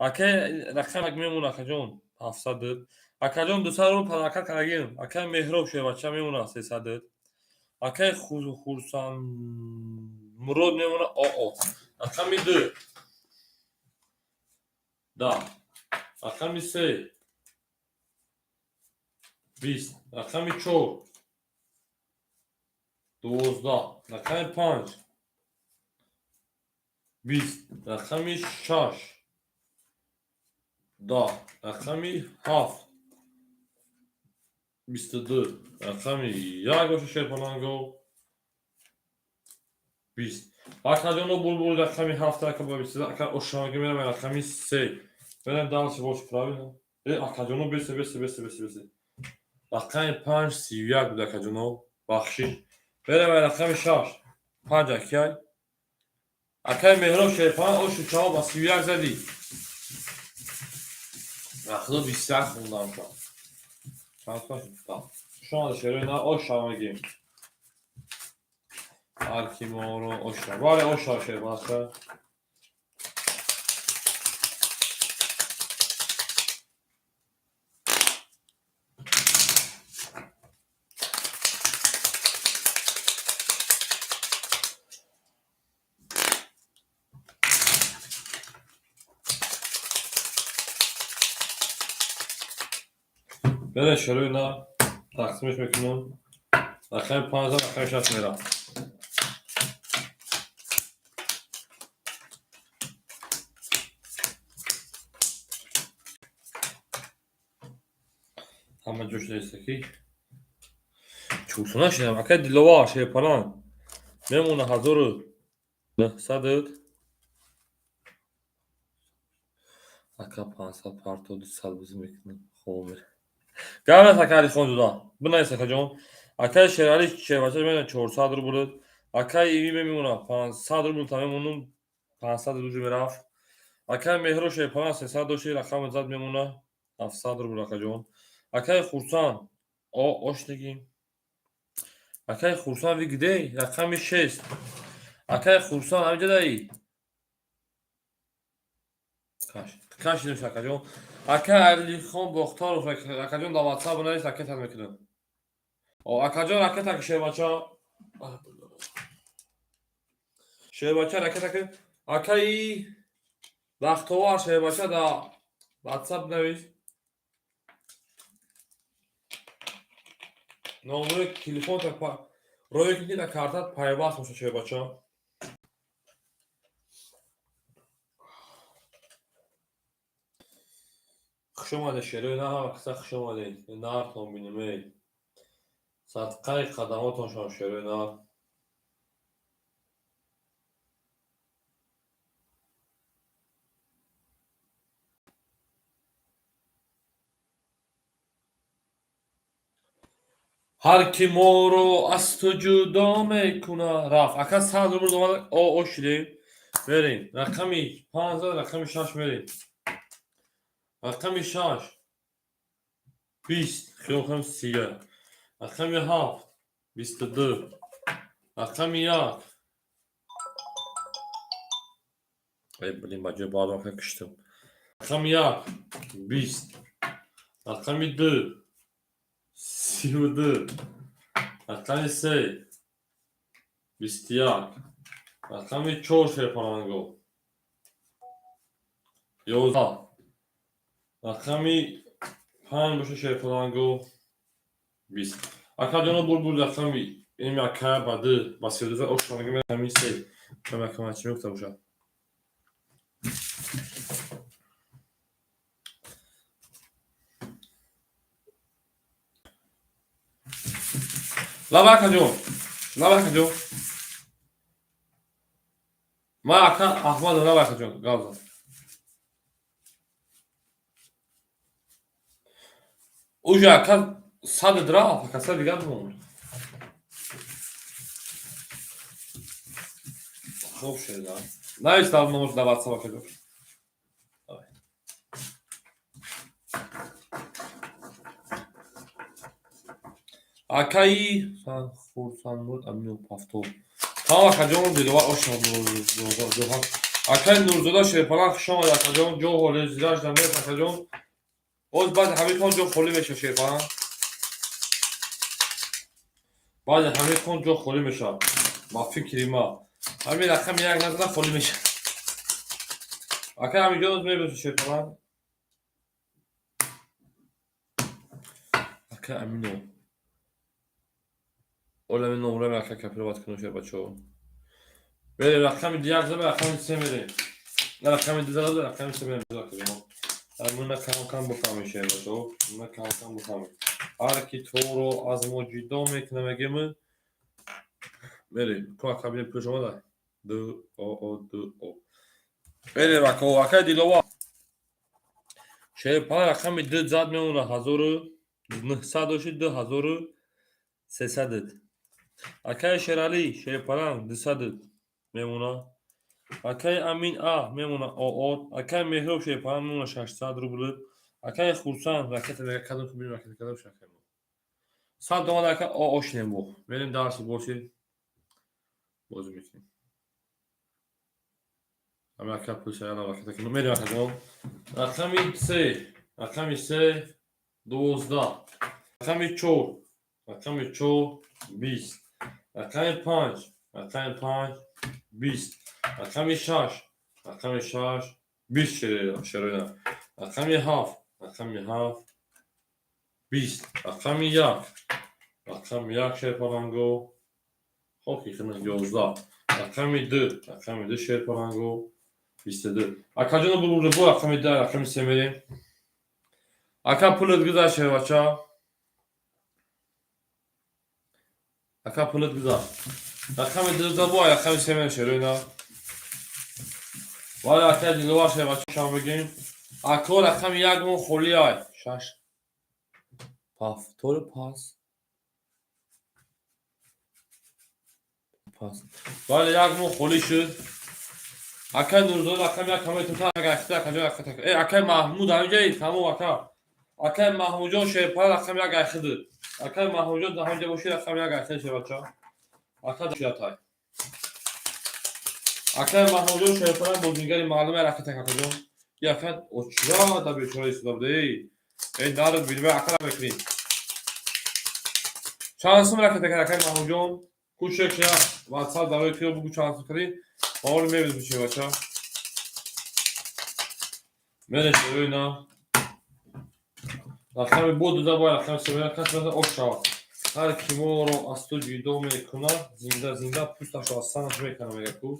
Акай рақам як мемонад, акаҷон, 700. Акаҷон, 200 рубл подарка кардагим. Акай Меҳроб шербача мемонад 300. Акай Хурсандмурод мемонад оо. Рақами ду. Да. Рақами се. 20. Рақами чор. 12. Рақами панҷ. 20. Рақами шаш. 10. Рақами ҳафт. 22. Рақами як боша, шерпаланго. 20. Акаҷоно, булбул, рақами ҳафт ака ба 22 ака ошамаги мерам рақами се. Мерам дальше больше, правильно? Э, акаҷоно, бесе, бесе, бесе, бесе, бесе. Рақами панҷ 31 буд, акаҷоно. Бахшиш. Мерам рақами шаш. Панҷ акай. Акай Меҳроб шерпаланг ошу чаво ба 31 задӣ. Вақтҳо 21 хондам ша. Чанд соат шуд? Шумо шерои на ошамаги. Ҳар ки моро оша. Бале, оша шербаша. Бере, шерои на тақсимеш мекунам. Рақами панҷ рақами шаш мерам. Ҳама ҷош неста ки чӯсона шидам. Акай Диловар шерпаланг мемона 1900. Ака, 500 парто 200 бизӣ мекунам. Хоб мер. Гап нест, ака Алихон ҷуда. Бинавис, акаҷон. Акай Шералӣ шербача мемона 400 рубл. Акай Иви мемона 500 рубл та мемонум 500 рубл мерафт. Акай Меҳро шерпаланг 300 дошти рақами зад мемона 700 рубл, акаҷон. Акай Хурсанд о оштагим. Акай Хурсанд, вы где? Рақами шест. Акай Хурсанд ҳамиҷадаи? Каш. Кашидем, акаҷон. Акай Алихон Бохторов, акаҷон, дар WhatsApp бинавис, ракета мекунам. О, акаҷон, ракета ки, шербача. Шербача, ракета ки. Акаи Бахтовар шербача дар WhatsApp бинавис. Номери телефонта роя ки дар картат пайваст боша, шербача. Хуш омадед, шерои на, ҳама каса хуш омадед. Нартон бинем, эй. Садқаи қадамотон шавам, шерои нар. Ҳар ки моро аз ту ҷудо мекунад. Рафт. Ака, 100 рубл омад, о о шидем. Мерем. Рақами панҷ, рақами шаш мерем. Рақами шаш 20, хиёл кунам сия. Рақами ҳафт 22. Рақами як. Эй, блин, ба ҷои баъдам ака киштам. Рақами як 20. Рақами ду 32. Рақами се 21. Рақами чор, шерпаланго, 11. Рақами панҷ боша, шерпаланго, 20. Акаҷоно, булбул, рақами ин ака ба ду ба 32 ошамаги рақами се. Камакама чӣ мегуфта бошад? Лаба, акаҷон. Лаба, акаҷон. Ман ака Аҳмадов, лаба, акаҷон, гап зад. Уже ака садат рафт, ака сад дигар монд. Хоб шуда. Навис дар номаш дар WhatsApp ака. Акаи Хурсандмурод Аминов Пафтов. Тамом акаҷон, Диловар ошно. Акаи Нурзода Шерпалан, хуш омад акаҷон, ҷо ҳоле зираш намест акаҷон. Боз баъди ҳамин хон ҷо холӣ мешавад Шерпалан. Баъди ҳамин хон ҷо холӣ мешавад. Ба фикри ма. Ҳамин рақами як назара холӣ мешавад. Акай Аминҷон мебошад Шерпалан. Акай Аминов. Олами номрами ака копировать кунем шербачо. Берем рақами як зада, рақами се мерем. На рақами ду зада, рақами се мерем. Муна кам кам бифаҳмед шербачо. Муна кам кам бифаҳмед. Ҳар ки торо аз мо ҷудо мекунад, мегем, мерем. Ку ака бинем пулш омада? Ду о о ду о. Мерем ака, акай Дилова. Шерпалан рақами ду зад мемонад 1900 дошти 2300. Акаи Шералӣ Шерпаланг 200 мемонад. Акаи Амин А мемонад ОО. Акаи Меҳроб Шерпаланг мемонад 600 рубл. Акаи Хурсанд ракета мега кадом ки бинем ракета кадом шакай мо. 100 омада ака ОО шинем бо. Мерем дарси боши. Бозӣ мекунем. Ами ака пулша яна ракета кунем. Мерем ака ҷон. Рақами се, рақами се 12. Рақами чор, рақами чор 20. Рақами панҷ, рақами панҷ 20. Рақами шаш, рақами шаш 20 шероина. Рақами ҳафт, рақами ҳафт 20. Рақами як, рақами як шерпаланго. Хоки хина 11. Рақами ду, рақами ду шерпаланго 22. Акаҷоно бубурда бо рақами ду, рақами се мерем. Ака пулат гузашт шербача. Ака пулат гузашт. Рақами ду бо рақами се мерем шероина. Вале ака Диловар шербача шам бигем. Ако рақами як мон холӣ ай. Шаш. Пафтори пас. Пас. Вале як мон холӣ шуд. Акай Нурзода рақами як ҳамаи тута агар ака ҷон ака. Э акай Маҳмуд ҳаминҷаи тамом ака. Акай Маҳмудҷон Шерпалан рақами як айхид. Акай Маҳмудҷон ҳаминҷа боши рақами як айхид шербача. Ака шиатай. Акай Маҳмудҷон Шерпалан бозингари маълуме ракета акаҷон. И ака очра да бечора истода буда. Эй, эй нард билма ака мекунӣ. Чанд сум ракета кард акай Маҳмудҷон? Кӯшек я WhatsApp барои киё бугу чанд сум кардӣ? Ҳол мебинем шербача. Мерем шероина. Рақами бо дуда бояд рақами се мерем, кас мезанад ош шавад. Ҳар ки моро аз ту ҷудо мекунад, зинда зинда пӯсташро аз санаш мекунад, мега ку.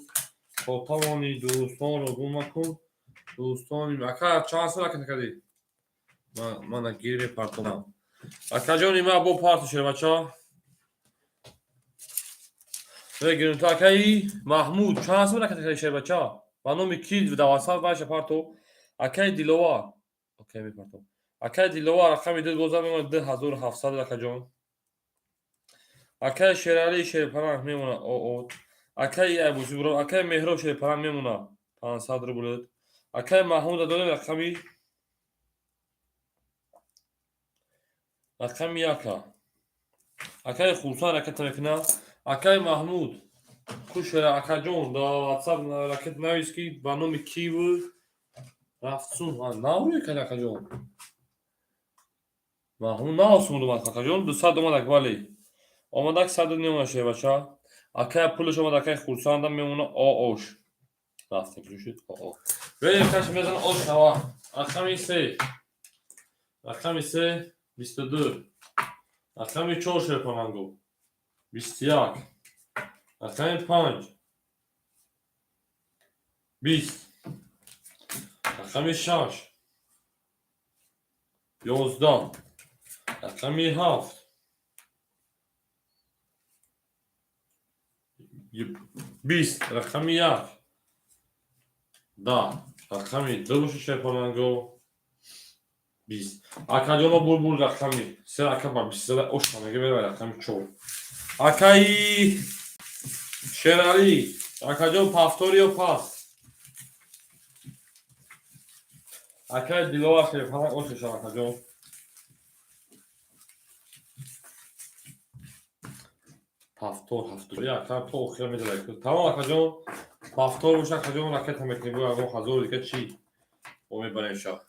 То тавони дӯстонро гум макун. Дӯстони ака чанд сум ракета кардӣ? Мана гир мепартонам. Акаҷони ма бо парту шербача. Мегирем то акаи Маҳмуд чанд сум ракета кардӣ шербача? Ба номи ки дар WhatsApp ваша парто? Акаи Диловар. Окей мепартом. Акаи Диловар рақами ду гоза мемонад 2700 акаҷон. Акаи Шералӣ Шерпаланг мемонад ОО. Акаи Абусибро, акаи Меҳроб Шерпаланг мемонад 500 рубл. Акаи Маҳмуд дорем рақами яка. Акаи Хурсанд ракета мекунад. Акаи Маҳмуд кушера акаҷон дар WhatsApp ракет навис ки ба номи киву рафтсун. Наврӯй кард акаҷон. Маҳмуд наосумуд омад акаҷон 200 омад бале. Омадак 100 мемонад шербача. Акай пулаш омад акай Хурсандам мемонад ООш. Рафтем шуд ОО. Берем каш мезанад ош шава. Рақами се. Рақами се 22. Рақами чор шерпаланго. 21. Рақами панҷ 20. Рақами шаш 11. Рақами ҳафт 20. Рақами як 10. Рақами ду бошад шерпаланго 20. Акаҷоно, бур рақами се, ака ба 20 зада оша мега, мерава рақами чор. Акаи Шералӣ, акаҷон, повтор ё пас? Акаи Диловар, шерпаланг ошешав, акаҷон. Повтор ҳафту ака то охира медара. Тамом, акаҷон, повтор боша, акаҷон, ракета мекунем. Бо ягон ҳазору дига чӣ мо мебарем шаб.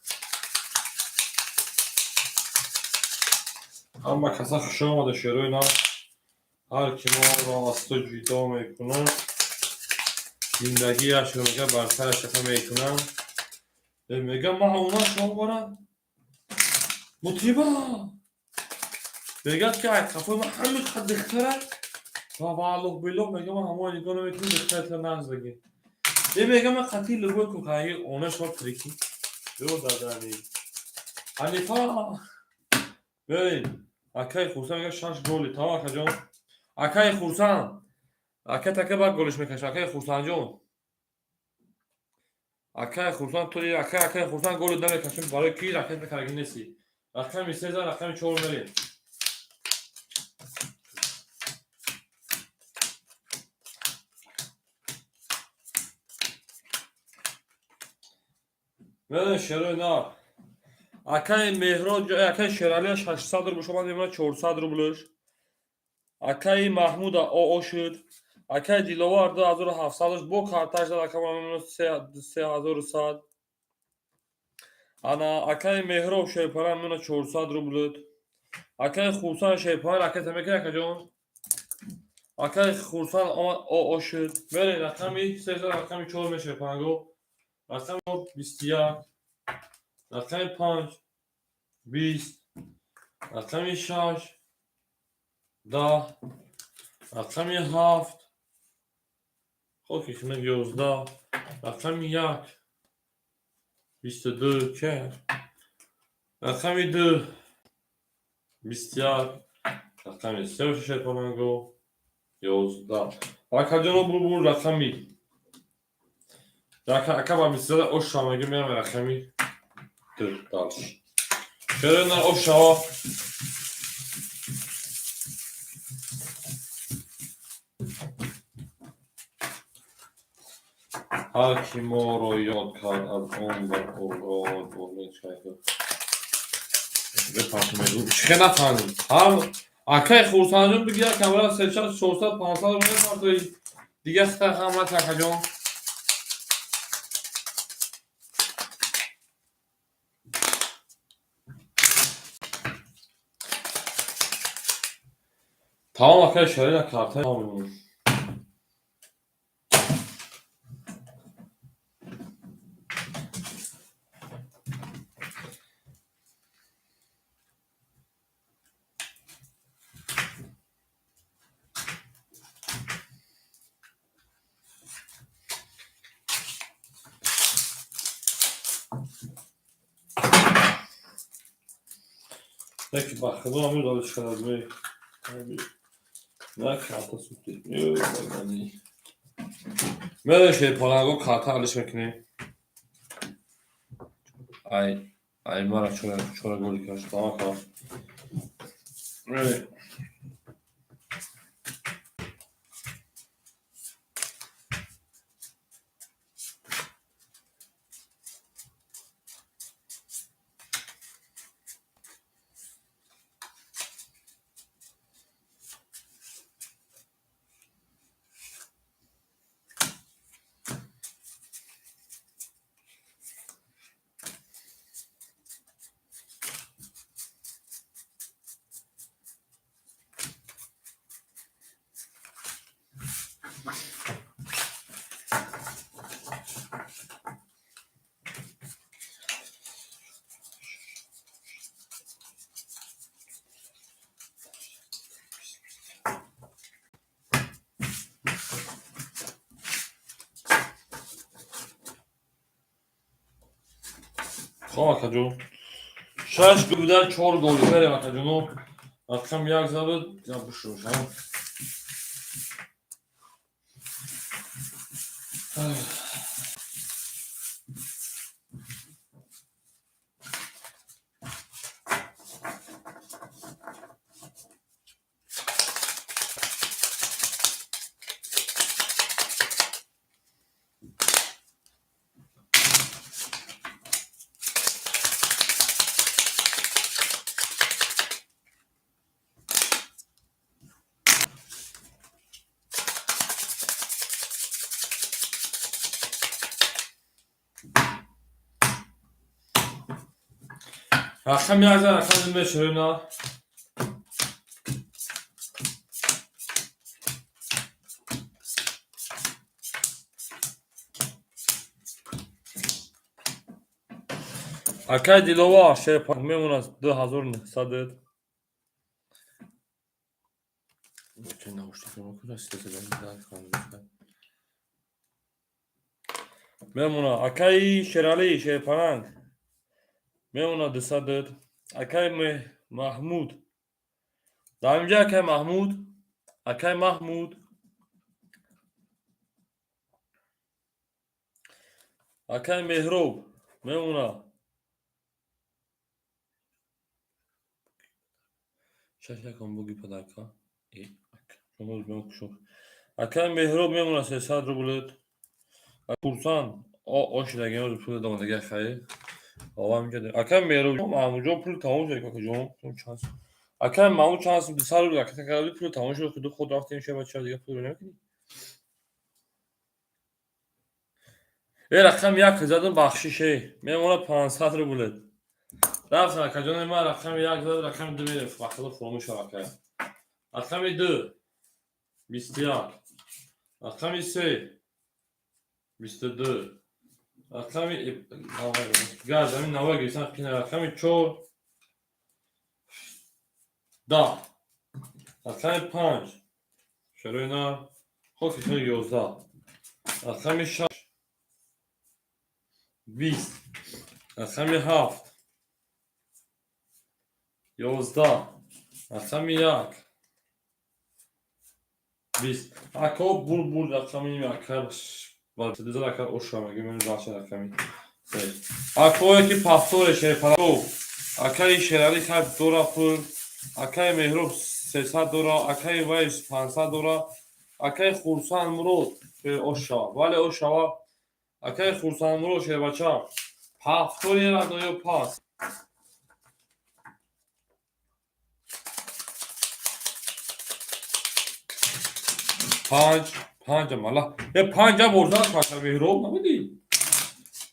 Ҳама каса хуш омада, шерои нав. Ҳар ки моро аз ту ҷудо мекунад, зиндагиашро, мега, бар сараш хафа мекунам. Мега, ман она шомбара мутиба мегӯяд, ки ай қафои ман ҳамин қад духтара ва валлоҳ биллоҳ, мега, ман ҳамои нигоҳ намекунам, духтаратро нағз бигир. Мега, ман қатъи любой кухаи она шо прикинь ё дадани Ҳанифа. Бибин, акаи Хурсанд мега, шаш голи. Тамом, акаҷон, акаи Хурсанд, ака така баъд голиш мекаша. Акаи Хурсандҷон, акаи Хурсанд, ту акаи Хурсанд голи намекашем, барои ки ракета кардаги нестӣ. Рақами сеза, рақами чор мерем. Медонед, шерои нар, акаи Меҳроҷ, акаи Шералия 600 рубл шомад, мемонад 400 рублш. Акаи Маҳмуда оо шуд. Акаи Диловар 2700 бо карташ дад, ака мемонад 3100. Ана акаи Меҳроб шерпара мемонад 400 рублт. Акаи Хурсанд шерпара ракета мекунад, акаҷон. Акаи Хурсанд омад, оо шуд. Мерем рақами сеза, рақами чор мешерпараго. Рақами 21, рақами панҷ 20, рақами шаш 10, рақами ҳафт хоки хунак 11, рақами як 22, че рақами ду 21, рақами се шерпаранго 11. Акаҷоно, бур рақами ака ба бистзада оша мега, мерам рақами ду дальше. Чаро на ошава? Ҳар ки моро ёд кард, аз он ба чихе нафаҳмид. Ҳар акаи Хурсандҷон бигирад камера, сечад, 400, 500 рубл дига хита ҳамат, акаҷон. Тамом, акаи Шарина, картаи мемонад. Яки ба худо ҳамин додиш кард. На карта сухти. Мерем, шерпаланго, карта алиш мекунем. Ай ай мара чора чора голи каш. Тамом кар. Мерем. Хоб, акаҷон. Шаш гол будан, чор голи. Мерем, акаҷоно. Рақам як забуд, я бушӯшам. Рақами як зад, рақами ду мешавем на. Акай Диловар шерпак мемонад 2900. Мемона акаи Шералӣ шерпаранг мемона 200. Акаи Маҳмуд дар инҷа, акаи Маҳмуд, акаи Маҳмуд, акаи Меҳроб мемона шаш якон буги падарка. Акаи Меҳроб мемона 300 рублет. Хурсанд ошидаги пул домадаги хайр. Акаи Меҳроб, Маҳмудҷон, пул тамом шуд, акаҷон. Акаи Маҳмуд чанд сум? 200 рубл. Ака, пул тамом шуд, худу худ рафтем шеба, ча дига пул намекунӣ? Э, рақами як задам, бахшише, мемона 500 рублет. Рафтам, акаҷони ман, рақами як зад, рақами ду мереф, бахудо фуромӯш шав, ака. Рақами ду 21, рақами се 22, рақами газ ами нава гирифтан қина, рақами чор 10, рақами панҷ шарои на хоки 11, рақами шаш 20, рақами ҳафт 11, рақами як 20. Ако бур рақами ака ака оша мегӯем заша рақами се. Акое ки пафторе шерпаро, акаи Шералӣ хай дора пул, акаи Меҳроб 300 дора, акаи Вайс 500 дора, акаи Хурсанд Мурод ошава, бале, ошава, акаи Хурсанд Мурод шербача пафтори радоё пас. Панҷ, панҷа мала е панҷа борзад ака Меҳроб набудӣ?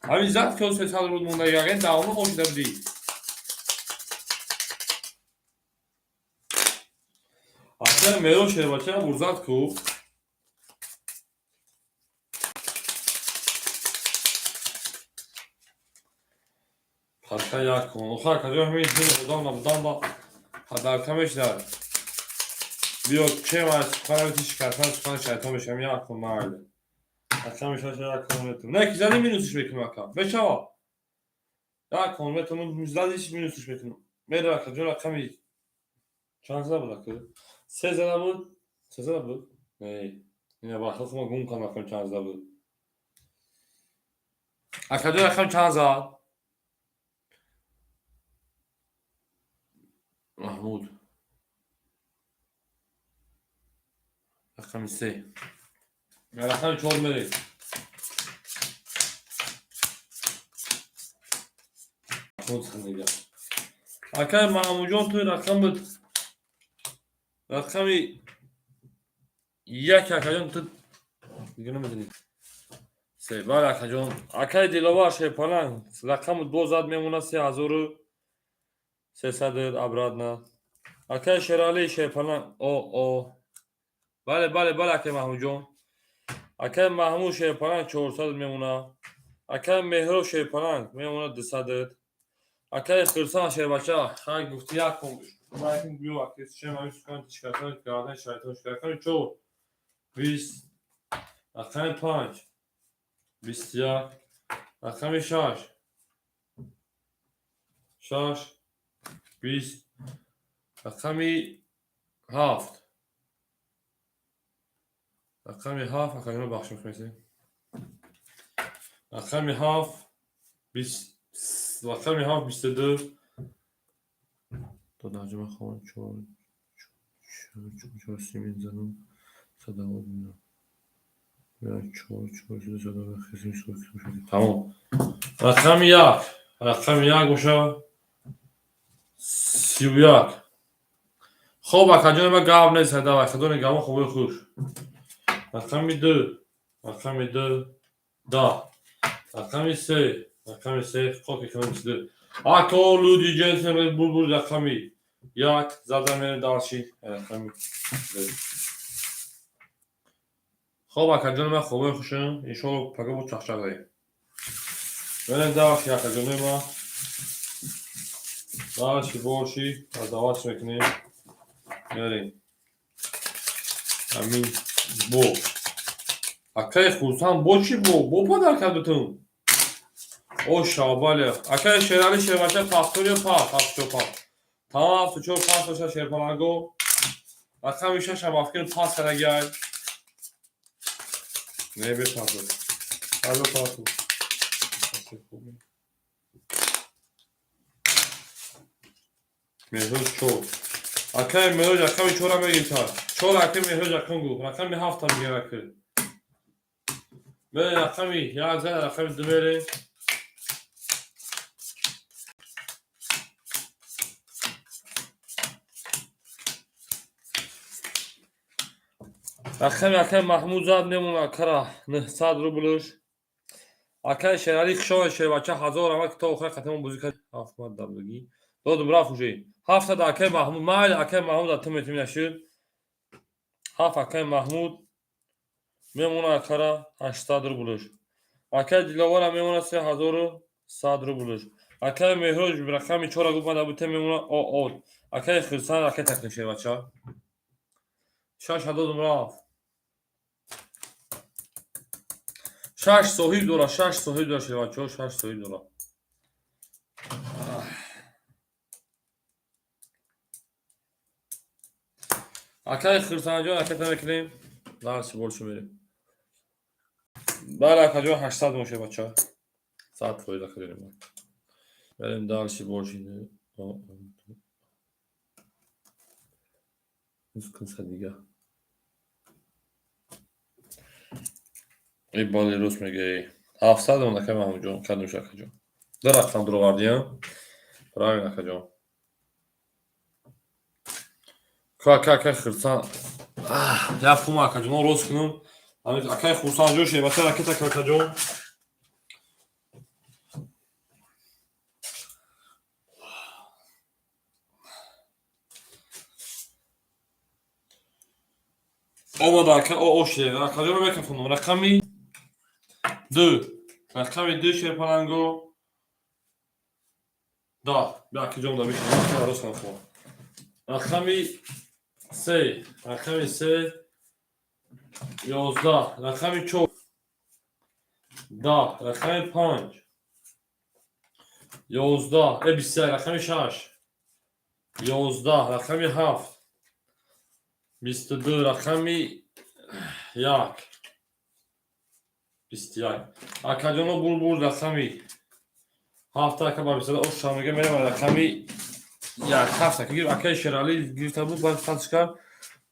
Ҳамин зад ки 300 рубл мондаги, аген давно ошида будӣ. Ака Меҳроб шербача бурзад ку. Паска як кун. Оха, акаҷон, ҳамин дин одам набудан ба падарка мешидад. Биё, чем аз сухани шикастан сухани шайтон мешавам, як кун майли. Ака мешава як кун метум. Не, ки зади минусиш мекунам, ака. Мешава. Як кун метум, задиш минусиш мекунам. Мера, акаҷон, рақами чанд зада буд, ака? Се зада буд? Се зада буд? Не. Ина бахт ма гум кардам, рақами чанд зада буд. Акаҷон, рақами чанд зад? Маҳмуд. Рақами се. Рақами чор мерем. Акаи Маҳмудҷон, ту рақам буд. Рақами як, акаҷон, ту дига намедонӣ. Се, бале, акаҷон. Акаи Диловар шерпаланг рақаму ду зад, мемонад 3300 обратно. Акаи Шералӣ шерпаланг о о. Бале, бале, бале, акаи Маҳмудҷон. Акаи Маҳмуд шерпаланг 400 мемонад. Акаи Меҳроб шерпаланг мемонад 200. Акаи Хирсан шербача хай гуфти як кун. Биё, аки, чем ҳамин сухани шикастан гардани шайтон шикаст. Рақами чор 20, рақами панҷ 21, рақами шаш шаш 20, рақами ҳафт, рақами ҳафт, акаҷоно, бахш мехоҳед, рақами ҳафт 20, рақами ҳафт 22. То дарҷима хон чор чор чор сими занам садавот чор чор тамом. Рақами як, рақами як боша 31. Хоб, акаҷони ма, гап нест, давай, худони гамо хобои хуш. Рақами ду, рақами ду 10, рақами се, рақами се хоки 22. Ако люди, джентльмены, булбул рақами як зада мерем дальше рақами. Хоб, акаҷони ман, хобои хушам, иншоалло, пага бо чахчах дарем. Мерем дальше, акаҷони ман. Дальше больше раздавать мекунем. Мерем. Амин бо. Акаи Хурсанд бо чӣ бо? Бо падар кардутун. О шабале. Акаи Шерали шербача пахтур ё пах? Ҳафтчор пах. Тамом 74 пас доша шерпаланго. Рақами шашам афкин пас кардагиай. Не бепасу. Алло пасу. Меҳроҷ чор. Акаи Меҳроҷ рақами чора мегиртад. Чор акаи Меҳроҷ рақам гуфт. Рақами ҳафта мегир ака. Мерем рақами як зад рақами ду мерем. Рақами акаи Маҳмуд зад мемонад акара 900 рублш. Акаи Шералӣ хушомад шербача ҳазор рамад ки то охир қатимон бозӣ кард. Ҳафтмад дабдагӣ. Додум рафт уже. Ҳафтада акаи Маҳмуд майли акаи Маҳмуд ат метим нашуд. Ҳафт акаи Маҳмуд мемонад акара 800 рублш. Акаи Диловара мемонад 3100 рублш. Акаи Меҳроҷ рақами чора гуфт ман дабуте мемонад ОО. Акаи Хирсан акаи такни шербача. Шаш додум рафт. Шаш соҳиб дора, шаш соҳиб дора шербачаҳо, шаш соҳиб дора. Акаи Хирсанҷон аката мекунем. Дальше больше мерем. Бале акаҷон 800 мон шербача. 100% акаҷони ман. Мерем дальше больше. Дига. Эй бале рост мегӯӣ. 700 мон акаи Маҳмудҷон, кардем акаҷон. Ду рақам дуровардиям. Правильно акаҷон. Ка акаи Хирсан. Як хума акаҷон рост кунам. Акаи Хурсанҷон шербача ракета акаҷон. Омада ака о шер. Акаҷонро мекафонам. Рақами ду. Рақами ду шерпаланго. Да, бیا акаҷон да бишин. Рост кунам хуб. Рақами се. Рақами се. 11. Рақами чор. 10. Рақами панҷ. 11. 21. Рақами шаш. 11. Рақами ҳафт. 22. Рақами як. 21. Акаҷоно булбул рақами ҳафта ака ба бисада ош мега мерем рақами як ҳафта гир акаи Шералӣ гирифта буд баъд фатш кард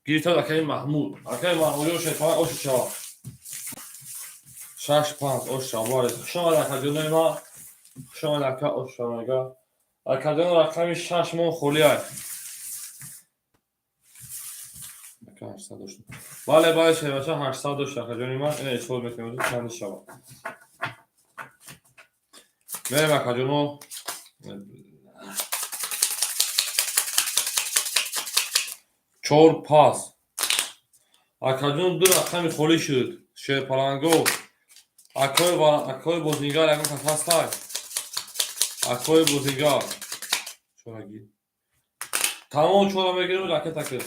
гирифта буд акаи Маҳмуд. Акаи Маҳмудҷон шерпала ош шава. Шаш панҷ ош шава. Бале. Хуш омад акаҷонои ман. Хуш омад ака ош шава мега. Акаҷоно рақами шаш мон холӣ ай. Ака 800 дошт. Бале, бале шербача 800 дошт акаҷони ман. Ина исбот мекунем чанд шава. Мерем акаҷоно. Чор пас. Акаҷон ду рақами холӣ шуд. Шерпаланго. Акои ва акои бозингар ягон кас ҳастай? Акои бозингар. Чораги. Тамом чора мегирем ракета кир.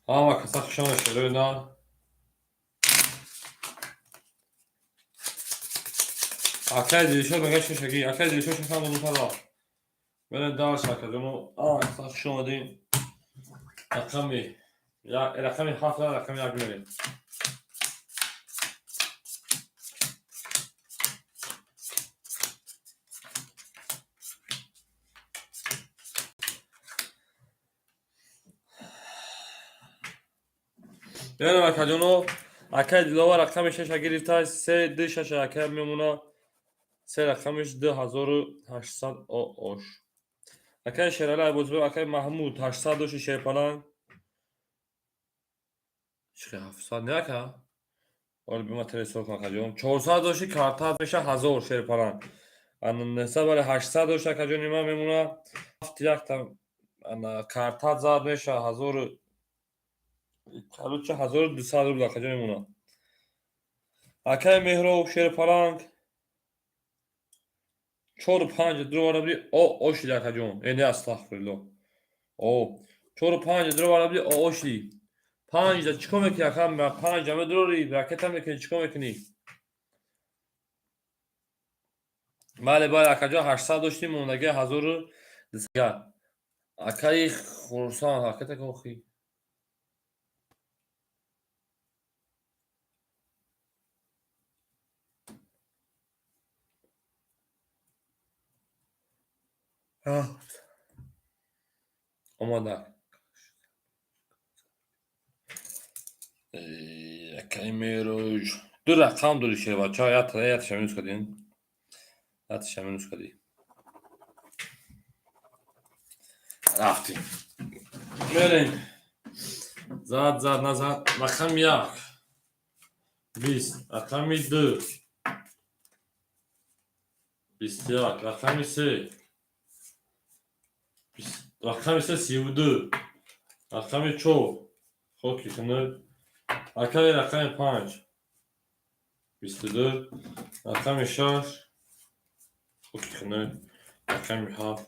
Ҳама каса хушомад шерои нар. Акаи Дилшод мега шашаги. Акаи Дилшод шашам додум Мерем дальше акаҷоно. Ҳама каса хуш омадем. Рақами як рақами ҳафт рақами як мерем. Мерем акаҷоно. Акаи Диловар рақами шаша гирифта, се ду шаша акаи мемона. Се рақамиш 2800 оош. Акаи Шерали Айбозбек, акаи Маҳмуд, 800 дошти шерпаланг. Чӣ 700 не ака? Оли бима телесо кун акаҷон. 400 дошти картат меша 1000 шерпаланг. Ана 900 бале 800 дошти акаҷони ман мемона. Ҳафт якта ана картат зад меша 1000 короче 1200 рубл акаҷон мемона. Акаи Меҳроб шерпаланг чору панҷ дуроварабли о ошли акаҷон. Э не астағфирулло. О чору панҷ дуроварабли о ошли. Панҷда чӣ кор мекунӣ ака? Панҷда медурорӣ, ракета мекунӣ, чӣ кор мекунӣ? Бале, бале, акаҷон 800 доштим, мондагӣ 1200. Акаи Хурсанд, ракета охи. Омада. Акаи Мероҷ. Ду рақам дори шербача, яташа минус кардин. Яташа минус кардӣ. Рафтем. Мерем. Зад, зад, назад. Рақами як. 20. Рақами ду. 21. Рақами се. Рақами се 32. Рақами чор. Хоки хунук. Акаи рақами панҷ. 22. Рақами шаш. Хоки хунук. Рақами ҳафт.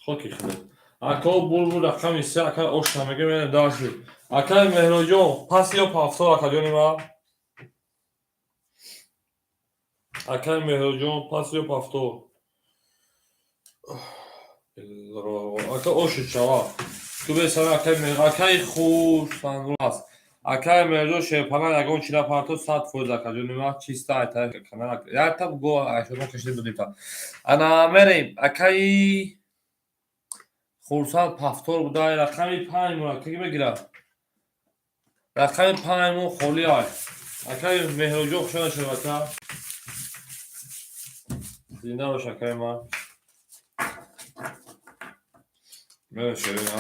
Хоки хунук. Ако булбул рақами се, ака ошна мега мене даши. Акаи Меҳроҷон, пас ё пафтор акаҷони ман? Акаи Меҳроҷон, пас ё пафтор? Ака оши шава. Ту бесара акаи Меҳр, акаи Хурсанд аст. Акаи Меҳрҷон шерпалан ягон чи напарто 100% акаҷони ман чиста айта канал якта го айшодон кашида будем та. Ана мерем акаи Хурсанд пафтор буда рақами панҷ мура ки мегирад? Рақами панҷ мо холӣ ай. Акаи Меҳроҷон хуш омадед ака. Зинда бош акаи ман. Мерем шерина.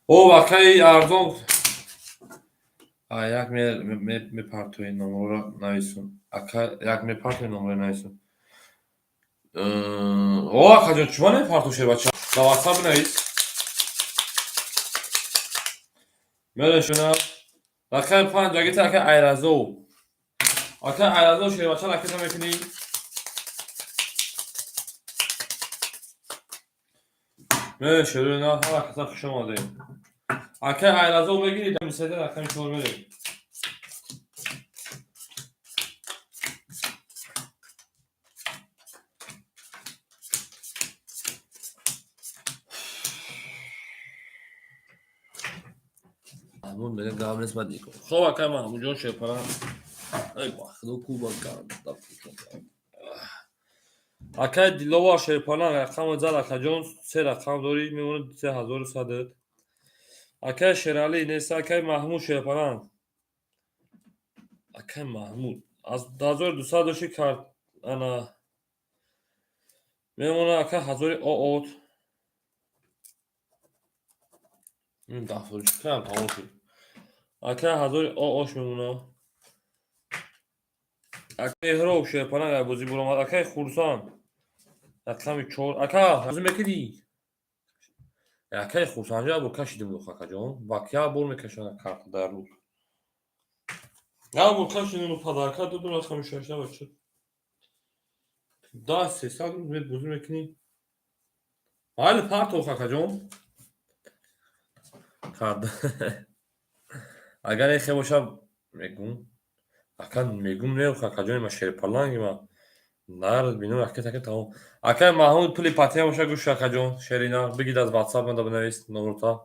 О, акаи арзон. Як мепартои номерро нависум. Ака як мепартои номерро нависум. О, акаҷон, чума мепартои шербача? Ба WhatsApp бинавис. Мерем шуна. Рақами панҷ агита ака Айразов. Ака Айразов шербача ракета мекунӣ? Мерем шерина, ҳама каса хуш омадем. Ака Айразов мегирӣ, мисайда рақами чор мерем. Маҳмуд мега гап нест баъд икон. Хоб акай Маҳмудҷон шерпалан. Ай ба худо ку ба ганда пӯшон. Акай Диловар шерпалан рақамро зад акаҷон, се рақам дорӣ мемонад 3100. Акай Шералӣ нест, акай Маҳмуд шерпалан. Акай Маҳмуд аз 1200 дошти карт ана мемонад ака ҳазори оот. Ин дафтарчакам тамом шуд. Акай ҳазори оош мемонад. Акай Меҳроб шерпалан бозӣ буромад. Акай Хурсанд рақами чор. Ака бозӣ мекунӣ? Акай Хурсанд як бор кашидим дох акаҷон. Ба як бор мекашанд карта дар рӯз. Як бор кашидим подарка додум рақами шаш бача. Да 300 рӯз мед бозӣ мекунӣ? Майли партох акаҷон. Карда. Агар эхе бошад мегум. Ака мегум не акаҷони ма шерпаланги ма. Нар бинум ракета ка тамом. Акай Маҳмуд пули патия боша гӯш акаҷон шерина бигир аз WhatsApp манда бинавис номерта.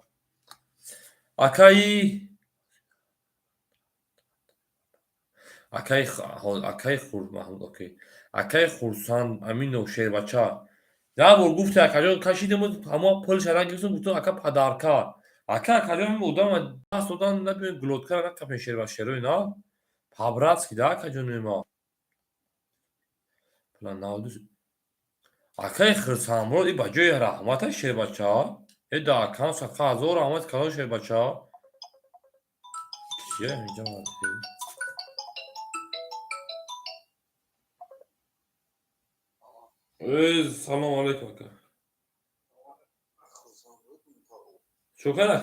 Акаи Хур Маҳмуд окей. Акаи Хурсанд Аминов шербача. Як бор гуфти акаҷон кашидем ҳама пулша нагирифтум гуфтум ака подарка. Ака акаҷон одам даст додан набин глоткара накапен шерба шерои на. По-братски да акаҷони ма. Навду. Акаи Хирсанброд, и ба ҷои раҳмата, шербача. Э, да акам сақа ҳазор раҳмат калон, шербача. Кия инҷа мадҳи? Э, салом алейкум, ака. Чо кара?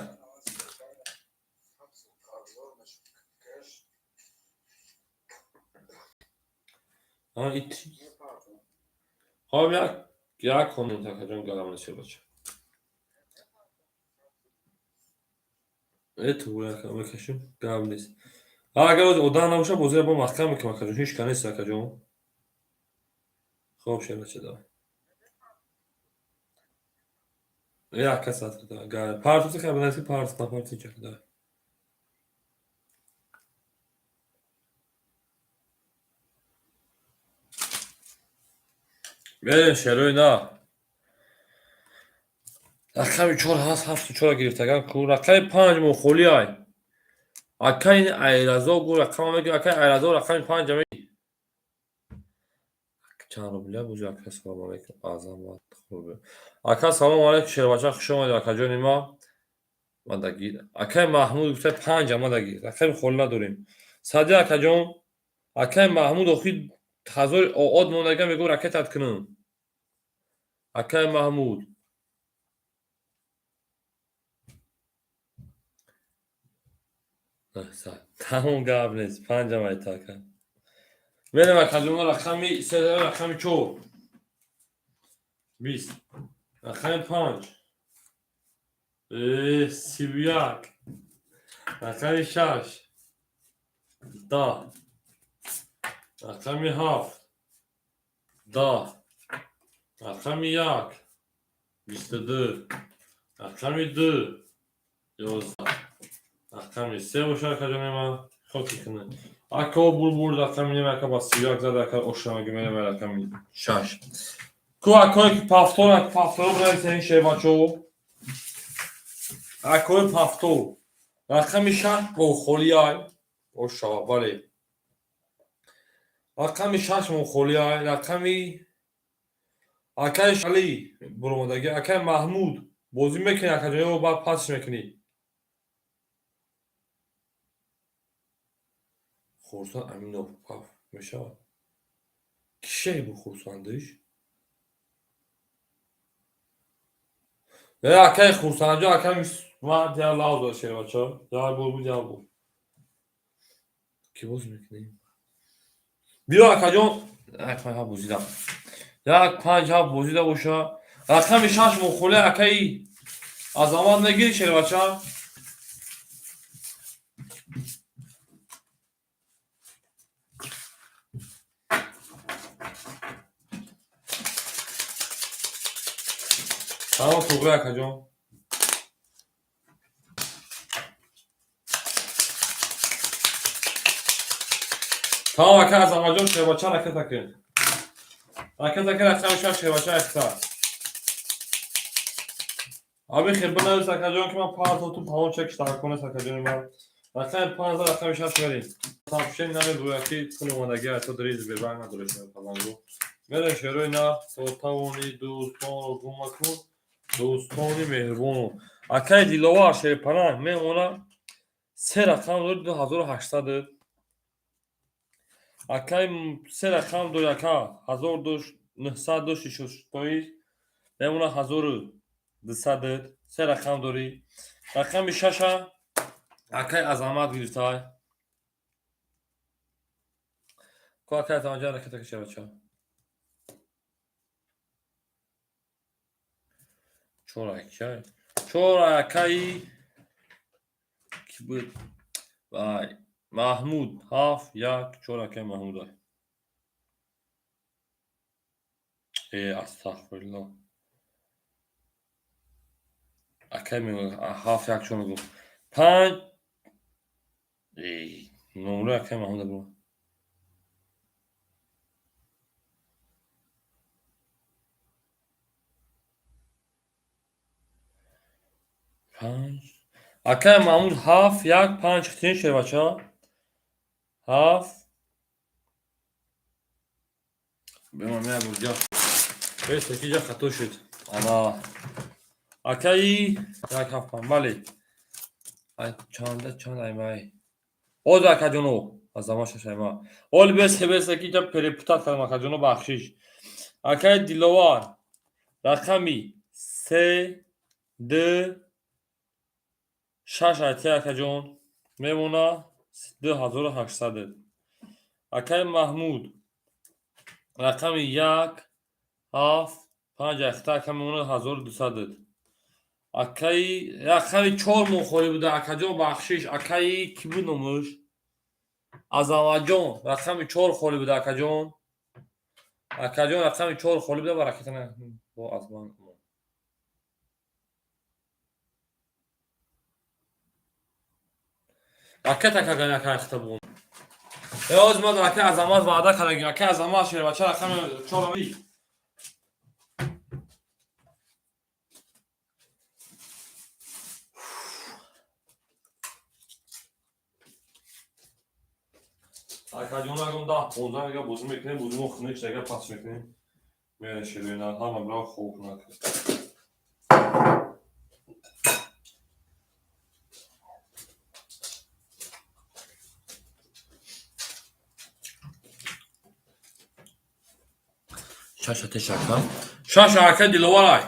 А, ит. Хоб, як коммент, акаҷон, галамон, шербача. Э, тугур, ака, мекашим, гап нест. Агар одам набошад, бозиро бо маҳкам мекунам, акаҷон, ҳеч ка нест, акаҷон. Хоб, шербача, давай. Э, ака, сатр, давай. Партуси хабар ки парт напарти чак, давай. Берем, шерои на. Рақами чор ҳаст, ҳафту чора гирифтаган ку. Рақами панҷ мухоли ай. Акаи Айразо гу рақама меги, акаи Айразо рақами панҷа меги. Чанд рубля бузи, ака, салом алейкум. Азамат хуб. Ака, салом алейкум, шербача, хуш омадӣ, акаҷони ма. Мадагир. Акаи Маҳмуд гуфта панҷа мадагир. Рақами холи надорем. Сади, акаҷон. Акаи Маҳмуд охир ҳазори оод мондага мегӯ ракетат кунам. Акаи Маҳмуд. Тамом, гап нест. Панҷа майта, ака. Мерем, акаҷон, рақами се, рақами чор. 20. Рақами панҷ. Э, 31. Рақами шаш. 10. Рақами ҳафт. 10. Рақами як. 22. Рақами ду. 11. Рақами се боша, акаҷони ман. Хоки кунад. Ака бурбурд рақами нем, ака ба 31 зад, ака ошамаги мерем рақами шаш. Ку акое ки пафтор, пафторо бинависен, шербачо. Акои пафтор. Рақами шаш мохолиай. Ошава, бале. Рақами шаш мохолиай, рақами акаи Али буромадаги, акаи Маҳмуд бозӣ мекунӣ, акаҷон, ё баъд пасш мекунӣ? Хурсанд Аминов паф мешавад. Кишае бу хурсандиш? Э, акаи Хурсандҷон, акаи ман дия лав дод, шербачо. Як бор буд, як бор. Ки бозӣ мекунӣ? Биё, акаҷон, як панҷ ҳафт бозида. Як панҷ ҳафт бозида боша. Рақами шаш мухоле, акаи Азамат мегири, шербача? Тамом, туғри, акаҷон. Тамом, ака Азаматҷон, шербача, ракета кун. Ракета кун, рақами шаш, шербача, якса. Аби хел бинавис, акаҷон, ки ман партотум тамом чекиш дар конес, акаҷони ман. Рақами панҷ, рақами шаш мерем. Сообщение намебурад ки пул омадаги то дриз бебанг надореш палангу. Мерем, шерои на, то тавони дӯстонро гум макун, дӯстони меҳрубону. Акаи Диловар шерпаланг мемона се рақам дори 2800. Акаи се рақам дори, ака ҳазор дошт, нӯҳсад дошти шоиз мемона 1200. Се рақам дорӣ. Рақами шаша акаи Азамат гирифтай. Ку, акаи Азаматҷон, ракета кашабача. Чор акай. Чор акаи ки буд? Вай, Маҳмуд ҳафт як чор, акаи Маҳмуд. Э, астағфируллоҳ. Акаи ҳафт як чор мегуфт. Панҷ. Эй, номрои акаи Маҳмуда бро. Панҷ. Акаи Маҳмуд ҳафт як панҷ хитин, шербача. Ҳафт. Бемам як бурҷа. Бес ки ҷа хато шуд. Ана. Акаи як ҳафтам, бале. Ай чанда чанд аймай. Оз акаҷоно, азама шаш айма. Оли бес бес ки ҷа перепутать кардам, акаҷоно, бахшиш. Акаи Диловар рақами се д шаш айти, акаҷон, мемона 2800. Акаи Маҳмуд рақами як ҳафт панҷ айхта, ака, мемона 1200. Акаи рақами чор моҳ холӣ буда, акаҷон, бахшиш. Акаи кӣ буд номаш? Азаматҷон, рақами чор холӣ буда, акаҷон. Акаҷон, рақами чор холӣ буда, бараката бо аз ман. Ракета каган ака айхта бугум. Ҳоз ма ака Азамат ваъда кардагим. Ака Азамат шербача рақами чор. Акаҷон, агон 10-15 дақиқа бозӣ мекунем, бозимо хунук шуда пахш мекунем. Мерем шерӯина, ҳама бирав хоб кунад. Шаша тешака. Шаша ака Диловарай.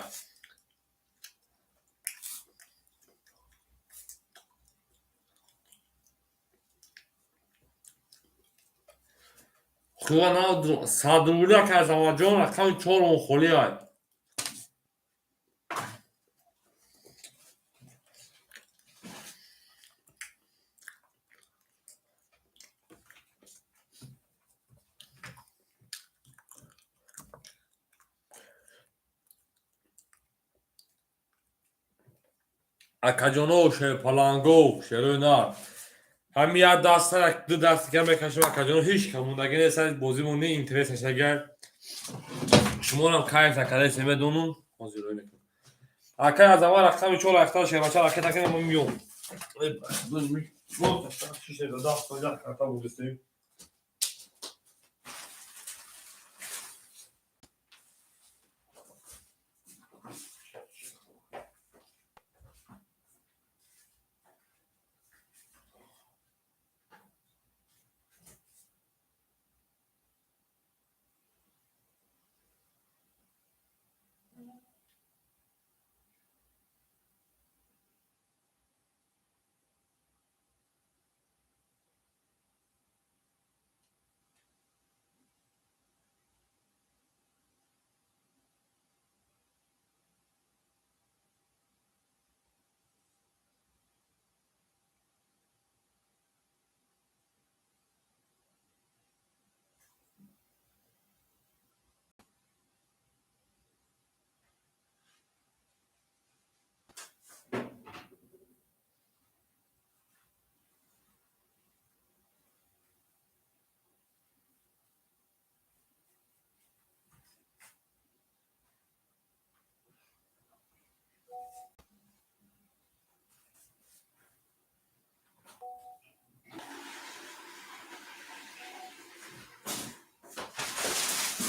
Хува на садрубли, ака Азаматҷон, рақами чор он холӣ ай. Акаҷоно, шерпаланго, шерои нар. Ҳами як даста, як ду даст дига мекашем, акаҷоно, ҳеҷ камондагӣ нест, бозимон не интерес нест. Агар шуморам кайф накардаед, медонум, ҳозир рӯй мекунам. Акай Азамат рақами чор айхта, шербача ракета кунем, мо миём. Карта будистем.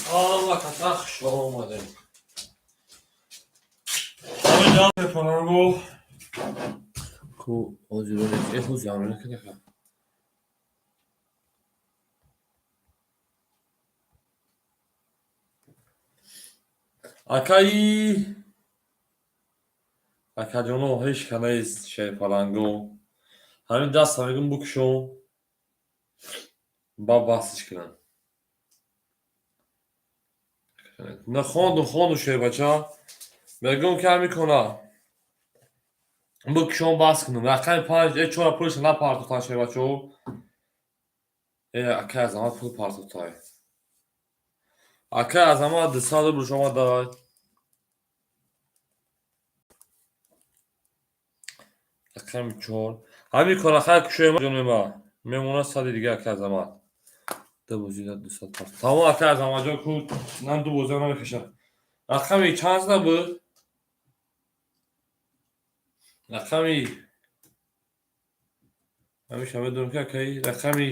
Ама каса хушро омадем. Паланго. Ку ҳозир э ҳозир амр накарда. Акаи акаҷоно, ҳеҷ ка нест, шерпаланго. Ҳамин даста мегӯм букушом, ба баҳсиш кунам. На хонду хонду, шербача. Мегӯм ки ҳамин кона. Букушом, баҳс кунам. Рақами панҷ, э чора пулша напартохтан, шербачаҳо. Э акай Азамат пул партохтай. Акай Азамат 200 рубл омадай. Рақами чор. Ҳамин кора хай кушоем, ҷони ма. Мемонад сади дига, акай Азамат. Ду бозӣ 200 партох. Тамом, акай Азаматҷон, ку нам ду бозиам намекашам. Рақами чанд зада буд? Рақами ҳамеша медонам ки акаи рақами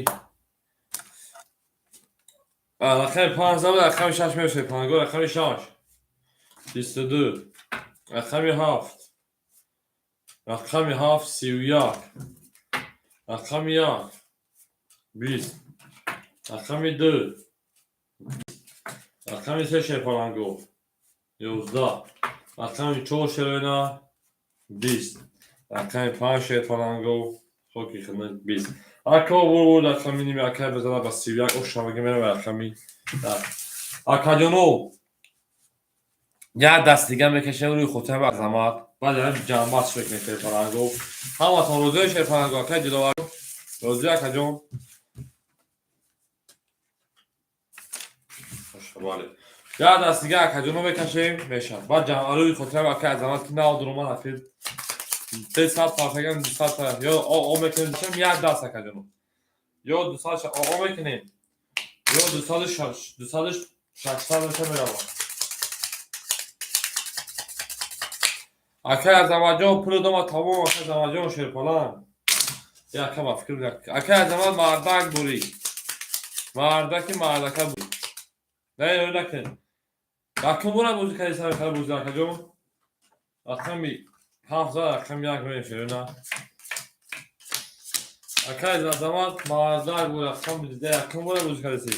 Рақами панҷ набуд, рақами шаш мешавад. Панго рақами шаш. 22. Рақами ҳафт. Рақами ҳафт 31. Рақами як. 20. Рақами ду. Рақами се шерпаланго. 11. Рақами чор шерона. 20. Рақами панҷ шерпаланго. Хоки хидмат 20. Ако бур рақами ними ака бизана ба 31 ошамаги мерава рақами. Акаҷоно як даст дига мекашем рӯи хотира ба Азамат. Баъд ям ҷамъбаст мекунем шерпаланго. Ҳаматон розиё шерпаланго ака Диловар. Розиё акаҷон. Бале. Як даст дига акаҷоно мекашем мешавад. Баъд ҷамъ рӯи хотира ба ака Азамат ки навдуромад афир. 300 паршаган 200 та ё о мекунем душам як даст акаҷоно. Ё 200 о мекунем. Ё 206 200 600 меша меравад. Акай Азаматҷон пули дома тамом акай Азаматҷон шерпалан. Я ака ба фикр акай Азамат мардак бурӣ. Мардаки мардака бурӣ. Не, не накун. Якум бора бозӣ кардӣ сари хара бозӣ акаҷон. Рақами ҳафт зад рақами як мешавад. Акай Азамат мардак буд рақами дида якум бора бозӣ кардӣ.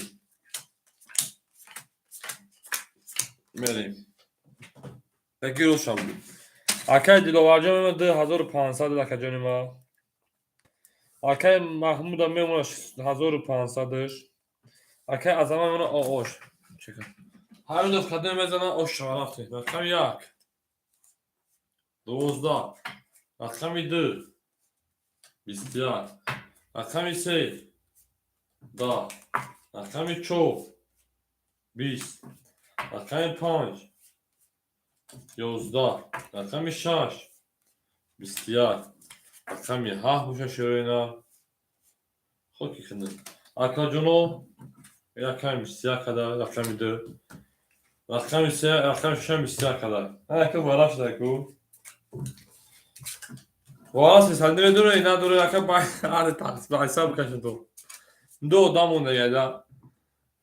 Мерем. Таки рӯшам буд. Акай Диловарҷон мемонад 2500 акаҷони ма. Акай Маҳмуда мемонад 1500-ш. Акай Азамат мемонад ош. Ҳамин дост кадом мезанад ош шава рафтем. Рақами як. 12. Рақами ду. 21. Рақами се. 10. Рақами чор. 20. Рақами панҷ. 11. Рақами шаш. 21. Рақами ҳафт боша шероина. Хоки хидмат. Акаҷоно рақами 21 када, рақами ду. Рақами се, рақами шашам 21 када. Ака вара шуда ку. Вара се намедонӣ, надорӣ ака ба аре тақсим ба ҳисоб кашин ту. Ду одам монда яда.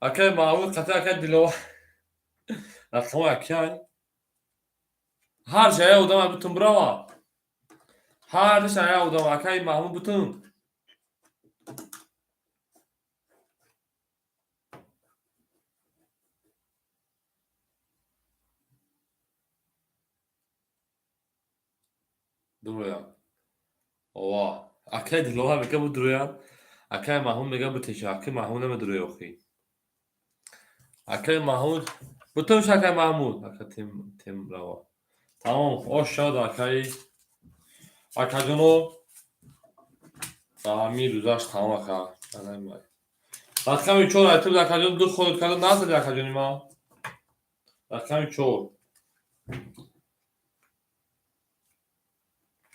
Акай Маҳмуд қати акай Диловар. Рақами акай. Ҳар шая одам бутун бирава. Ҳар шая одам акай Маҳмуд бутун. Дуроям. Ова. Акай Диловар мега будуроям. Акай Маҳмуд мега бутеша. Акай Маҳмуд намедуроя охи. Акай Маҳмуд бутун ша акай Маҳмуд. Ака тем тем рава. Тамом, ош шуд акай. Акаҷоно ҳамин рӯзаш тамом ака. Рақами чор айтиб акаҷон ду ход карда назади акаҷони ма. Рақами чор.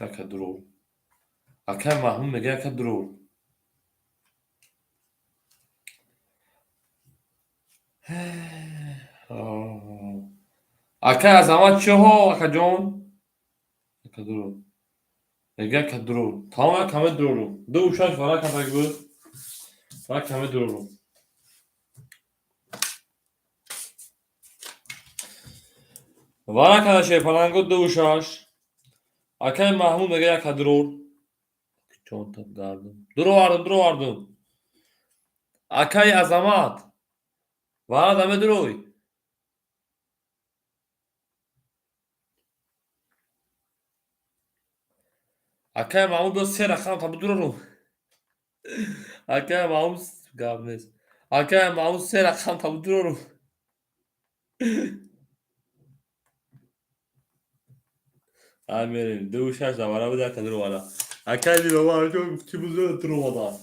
Ака дурӯғ. Акай Маҳмуд мега ака дурӯғ. Акай Азамат чиҳо акаҷон? Ака дурӯғ. Мега ака дурӯғ. Тамом каме дурӯғ. Ду шаш вара кардак буд. Вара каме дурӯғ. Вара карда шерпаланго ду шаш. Акай Маҳмуд мега яка дурӯғ. Чонта гардум. Дуровардум, дуровардум. Акай Азамат. Вара даме дурӯй. Акай Маҳмуд боз се рақам та будурорум. Акай Маҳмуд гап нест. Акай Маҳмуд се рақам та будурорум. Ай мерем. Ду шаш давара буд яка дуровада. Акай Диловар ҷон гуфти бузург дуровада.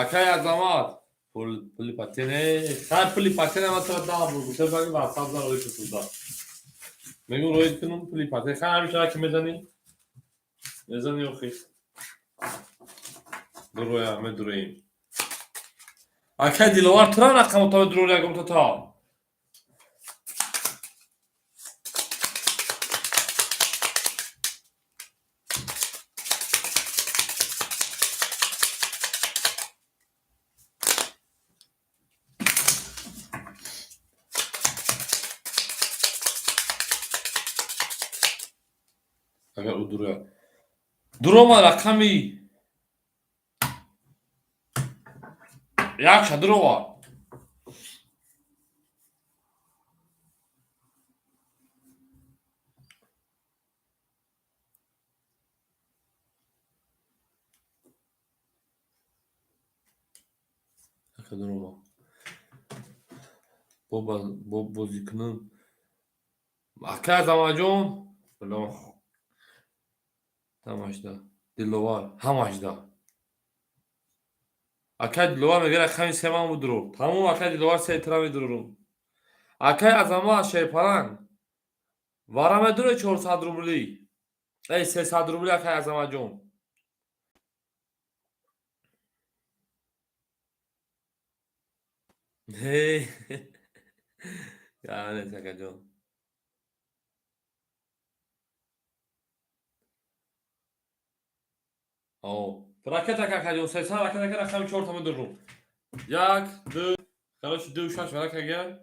Акай Азамат. Пули патене. Хай пули патене ма тра дам буд. Гуфта баги WhatsApp зан рои шуд. Мегум рои кунум пули патене. Хай ҳамеша ки мезани? Мезани охи. Дуроя, медуроим. Акай Диловар тура рақам то дуро ягум то то. Агар ӯ дурояд. Дурома рақами якша дурова. Ака дурома. Бо бозӣ кунам. Ака Азаматҷон. Ҳамашда. Диловар. Ҳамашда. Акай Диловар мегӯяд рақами се ман будуру. Тамом акай Диловар се тира медурурум. Акай Азамат Шерпаланг. Вара медуре 400 рубли. Эй 300 рубли акай Азаматҷон. Эй. Яъне акаҷон. О, ракета акаҷон, 300 ракета ака рақами 4 та медурум. 1 2 короче 2 6 варака гар.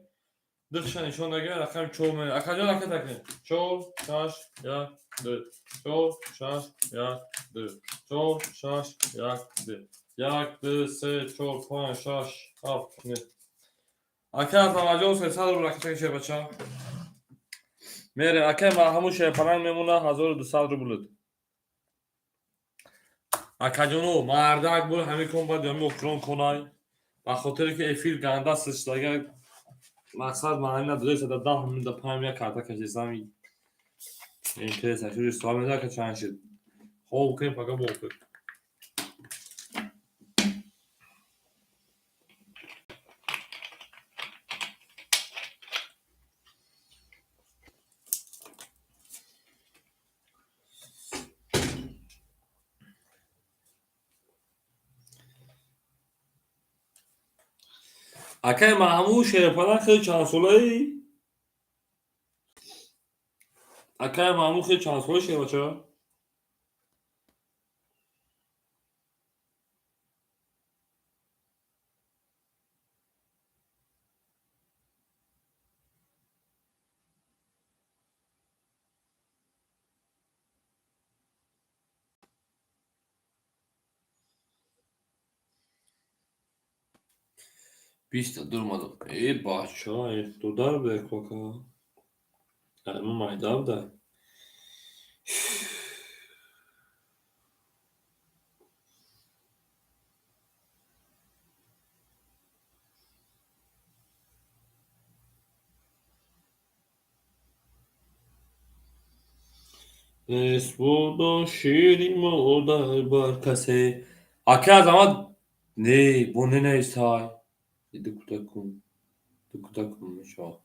Духша нишон дага рақами 4 ме. Акаҷон ракета кунед. 4 6 1 2 4 6 1 2 4 6 1 2 1 2 3 4 5 6 7 9. Ака Азаматҷон 300 рубл ракета шербача. Мерем акай Маҳмуд Шерпаланг мемона 1200 рубл. Акаҷоно мардак бур ҳамин кон баъд ҳамин охирон конай. Ба хотире ки эфир ганда сичдага мақсад маъни надорад, сада 10 минута 5 як карта кашисам. Интерес ашури суол меда ка чанд шид. Хоб кунем пага бо кунем. Акай Маҳмуд Шерпаланг хеле чандсолаи? Акай Маҳмуд хеле чандсолаи шербача? Биста дуромадам. Э бача, э дудар буда кока. Ма майда буда. Нест будо шири модар бар касе. Ака Азамат не, бо ненависай. Дукутакун. Дукутакун мешавад.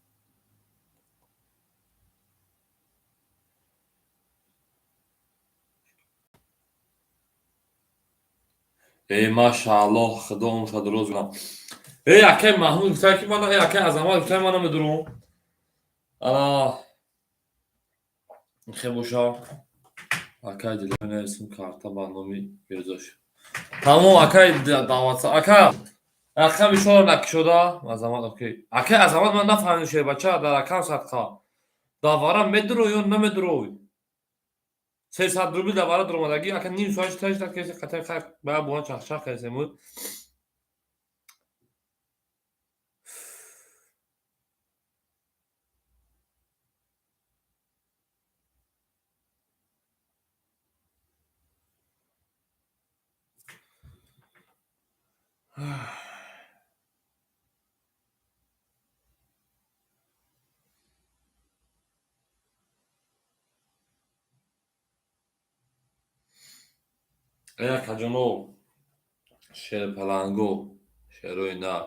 Эй машааллоҳ, худо умрша дуроз кунад. Эй акай Маҳмуд гуфта ки мана, эй акай Азамат гуфта мана медурум. Ана хе боша. Акай Диловар нависем карта ба номи Мирзош. Тамом акай даъват. Ака рақами шоро накушода Азамат окей. Акай Азамат ман нафаҳмидам шербача дар рақам садқа. Давара медурой ё намедурой? 300 рубл давара дуромадагӣ ака ним соат шита кеси қатар хай ба бона чахчах кардем. Эй акаҷоно, шерпаланго, шерои нар.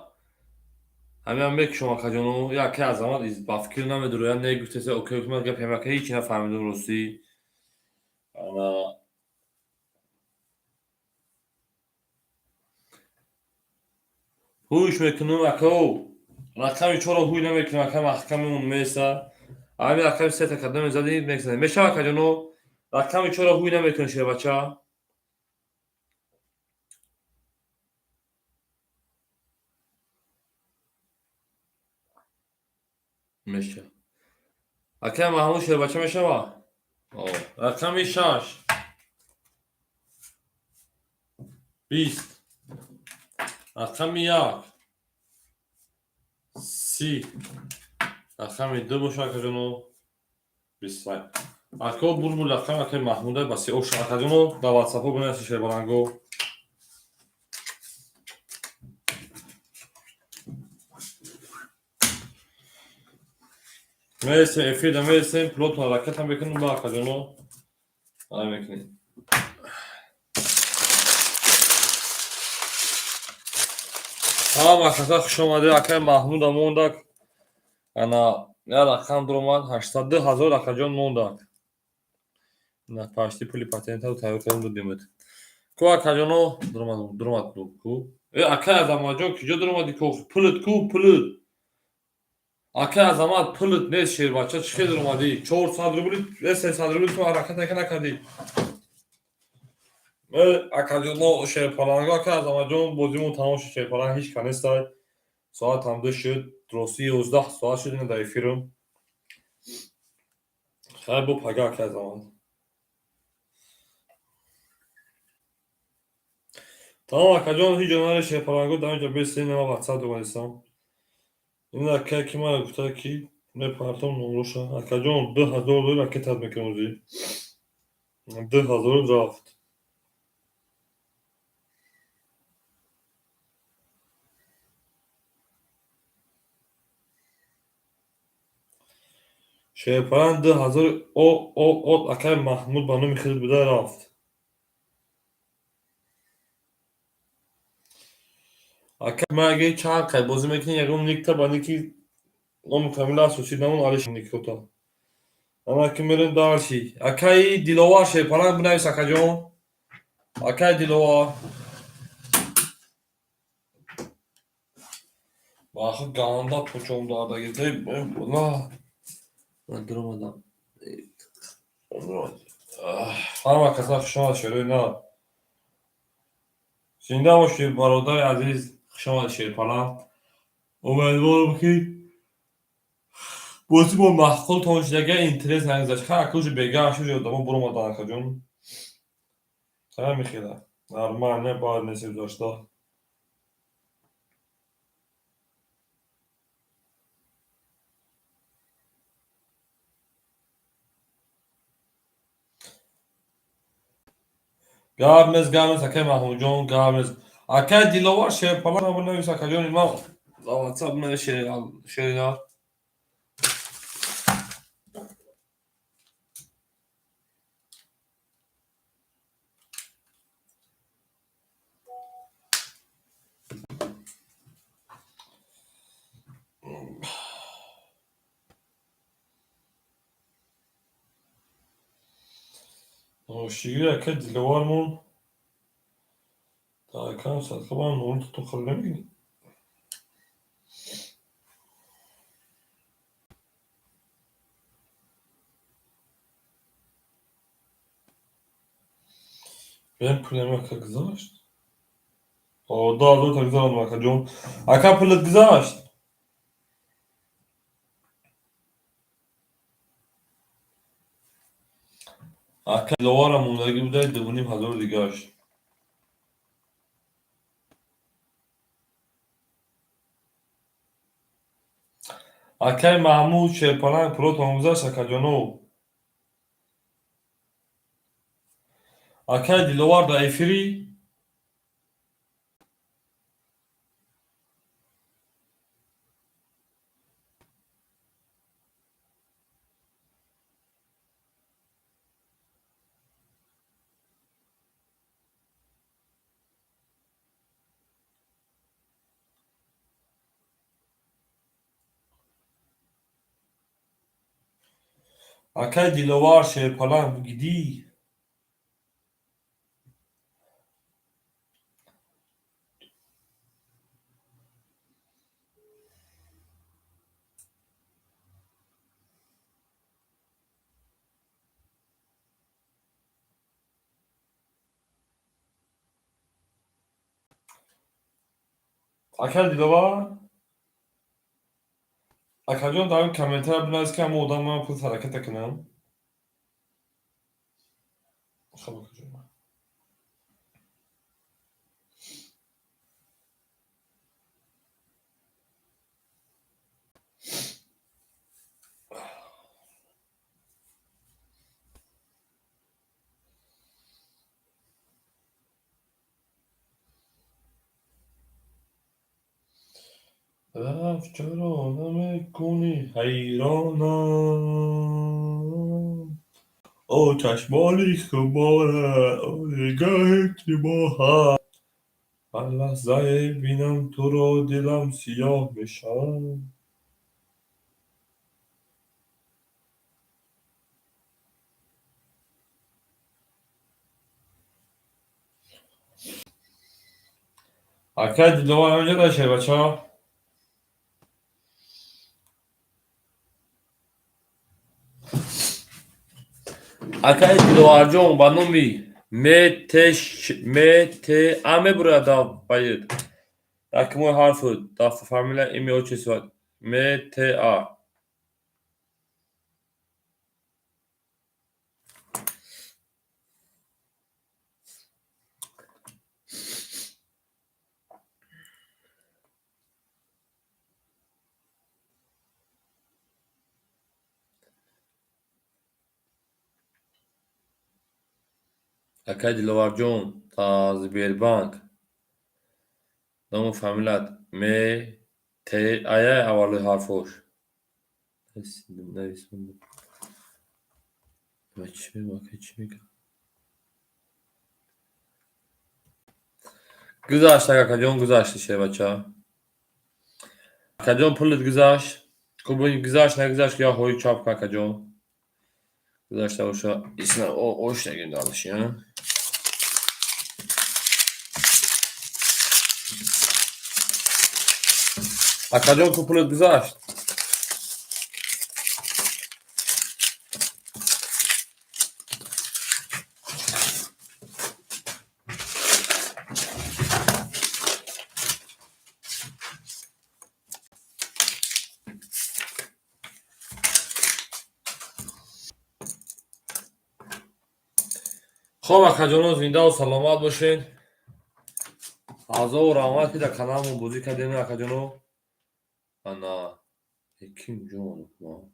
Ҳамин мекушом акаҷоно, яке Азамат ба фикр намедурояд, не гуфтеса окей, ман гап ҳамака ҳеҷ нафаҳмидам ростӣ. Ана ҳуш мекунам акао. Рақами 4-ро ҳуй намекунам, ака маҳкам мемон меса. Ҳамин рақами 3 та када мезадӣ, мезадӣ. Мешава акаҷоно, рақами 4-ро ҳуй намекунам шербача. Меша. Акай Маҳмуд шербача мешава? Рақами 6 20, рақами 1 30, рақами 2 боша, акаҷоно, 25. Ако булбул рақам акаи Маҳмуда ба 38. Акаҷоно, дар ватсапҳо бинависед, шербаланго. Мересем эфирда, мересем, пулотон ҳаракатам мекунем ба акаҷоно, ай мекунем. Ҳама каса хуш омадед, акаи Маҳмуда мондак. Ана як рақам дуромад, 802 000, акаҷон, мондак. На пашти пули патентаро тайёр кардем, додимад. Ку, акаҷоно, дуромад, дуромад ку. Э, акаи Азаматҷон, киҷо дуромадӣ ку? Пулит ку, пулит? Акаи Азамат, пулит нест, шербача, чӣ хел дуромадӣ? 400 рубли, 300 рубли ту ҳаракат накардӣ. Акаҷоно, шерпаланго, акаи Азаматҷон, бозимон тамом шуд, шерпаланг ҳеҷ ка нестай. Соат ҳам 2 шуд, рости 11 соат шуд, ина дар эфирам. Хайр, бо пага, акаи Азамат. Тамом, акаҷон, ҳеҷ ҷо наре, шерпаланго, дар инҷо бесен, ма ватсап догонистам. Ин акае ки мана гуфта ки мепартом номроша. Акаҷон, 2000 доллар ракетат мекунам ӯзи. 2000 рафт. Шерпаланг 2000 о о о акаи Маҳмуд ба номи худат буда рафт. Ака, маги чанд қай бозӣ мекунӣ, ягон никта ба ники номи фамилия асосӣ намон алиш никота. Ана ки мерем дальше. Акаи Диловар, шерпаланг бинавис, акаҷон. Акаи Диловар. Бахы ганда пучом дарда на. Ман дуромадам. Ҳама каса хуш омад, шерои на. Зинда бошед, бародари азиз, хуш омадед, шерпаланг. Умедворам ки бозӣ бо маъқултон шудага, интерес нагузашт. Ха, акӯжи бегаҳ шуд, одамо буромадан, акаҷон. Ҳамихела. Нормально, баъд нест гузашта. Гап нест, гап нест, акаи Маҳмудҷон, гап нест. Акаи Диловар, шерпаланг бинавис, акаҷони ман. Дар ватсап бинавис, шеринар. Шигири акаи Диловармон дар акам садқа ба номротон хеле намегирӣ. Бем, пулам ака гузашт? О, 2000 та гузарондам, акаҷон. Ака, пулат гузашт? Ака Диловарам мондагӣ буда, 2500 дигашт. Акаи Маҳмуд, шерпаланг, пулотон гузашт, акаҷоно? Акаи Диловар дар эфирӣ? Акаи Диловар, шерпаланг, гидӣ? Акаи Диловар? Акаҷон, дар комментария бинавис, ки ҳама одам ман пул ҳараката кунам. Хоб, акаҷон. Рафт, чаро намекунӣ, ҳайронам? О чашмони хумора, о нигоҳи ки моҳа. Ҳар лаҳзае бинам туро, дилам сиёҳ мешавад. Акай Диловар, ҳаминҷо дашед, бачаҳо? Акай Диловарҷон, ба номи МТА мебурояд дар байд. Якумои ҳарфу дар фамилия, имя, отчество МТА. Акай Диловарҷон, дар Сбербанк ному фамилият МТАя, аввалои ҳарфош. Нависонда. Чӣ мегӯ, акай, чӣ мегӯ? Гузашт, акаҷон, гузашт, шербача. Акаҷон, пулат гузашт. Хуб, гузашт, нагузашт, я ҳои чап кун, акаҷон. Гузашта боша. Исна ош нагирем далаши, а? Акаҷон, ку пулат гузашт? Хоб, акаҷоно, зиндаву саломат бошед. Азову раҳмат, ки дар каналмон бозӣ кардем, акаҷоно. Ана ким ҷон?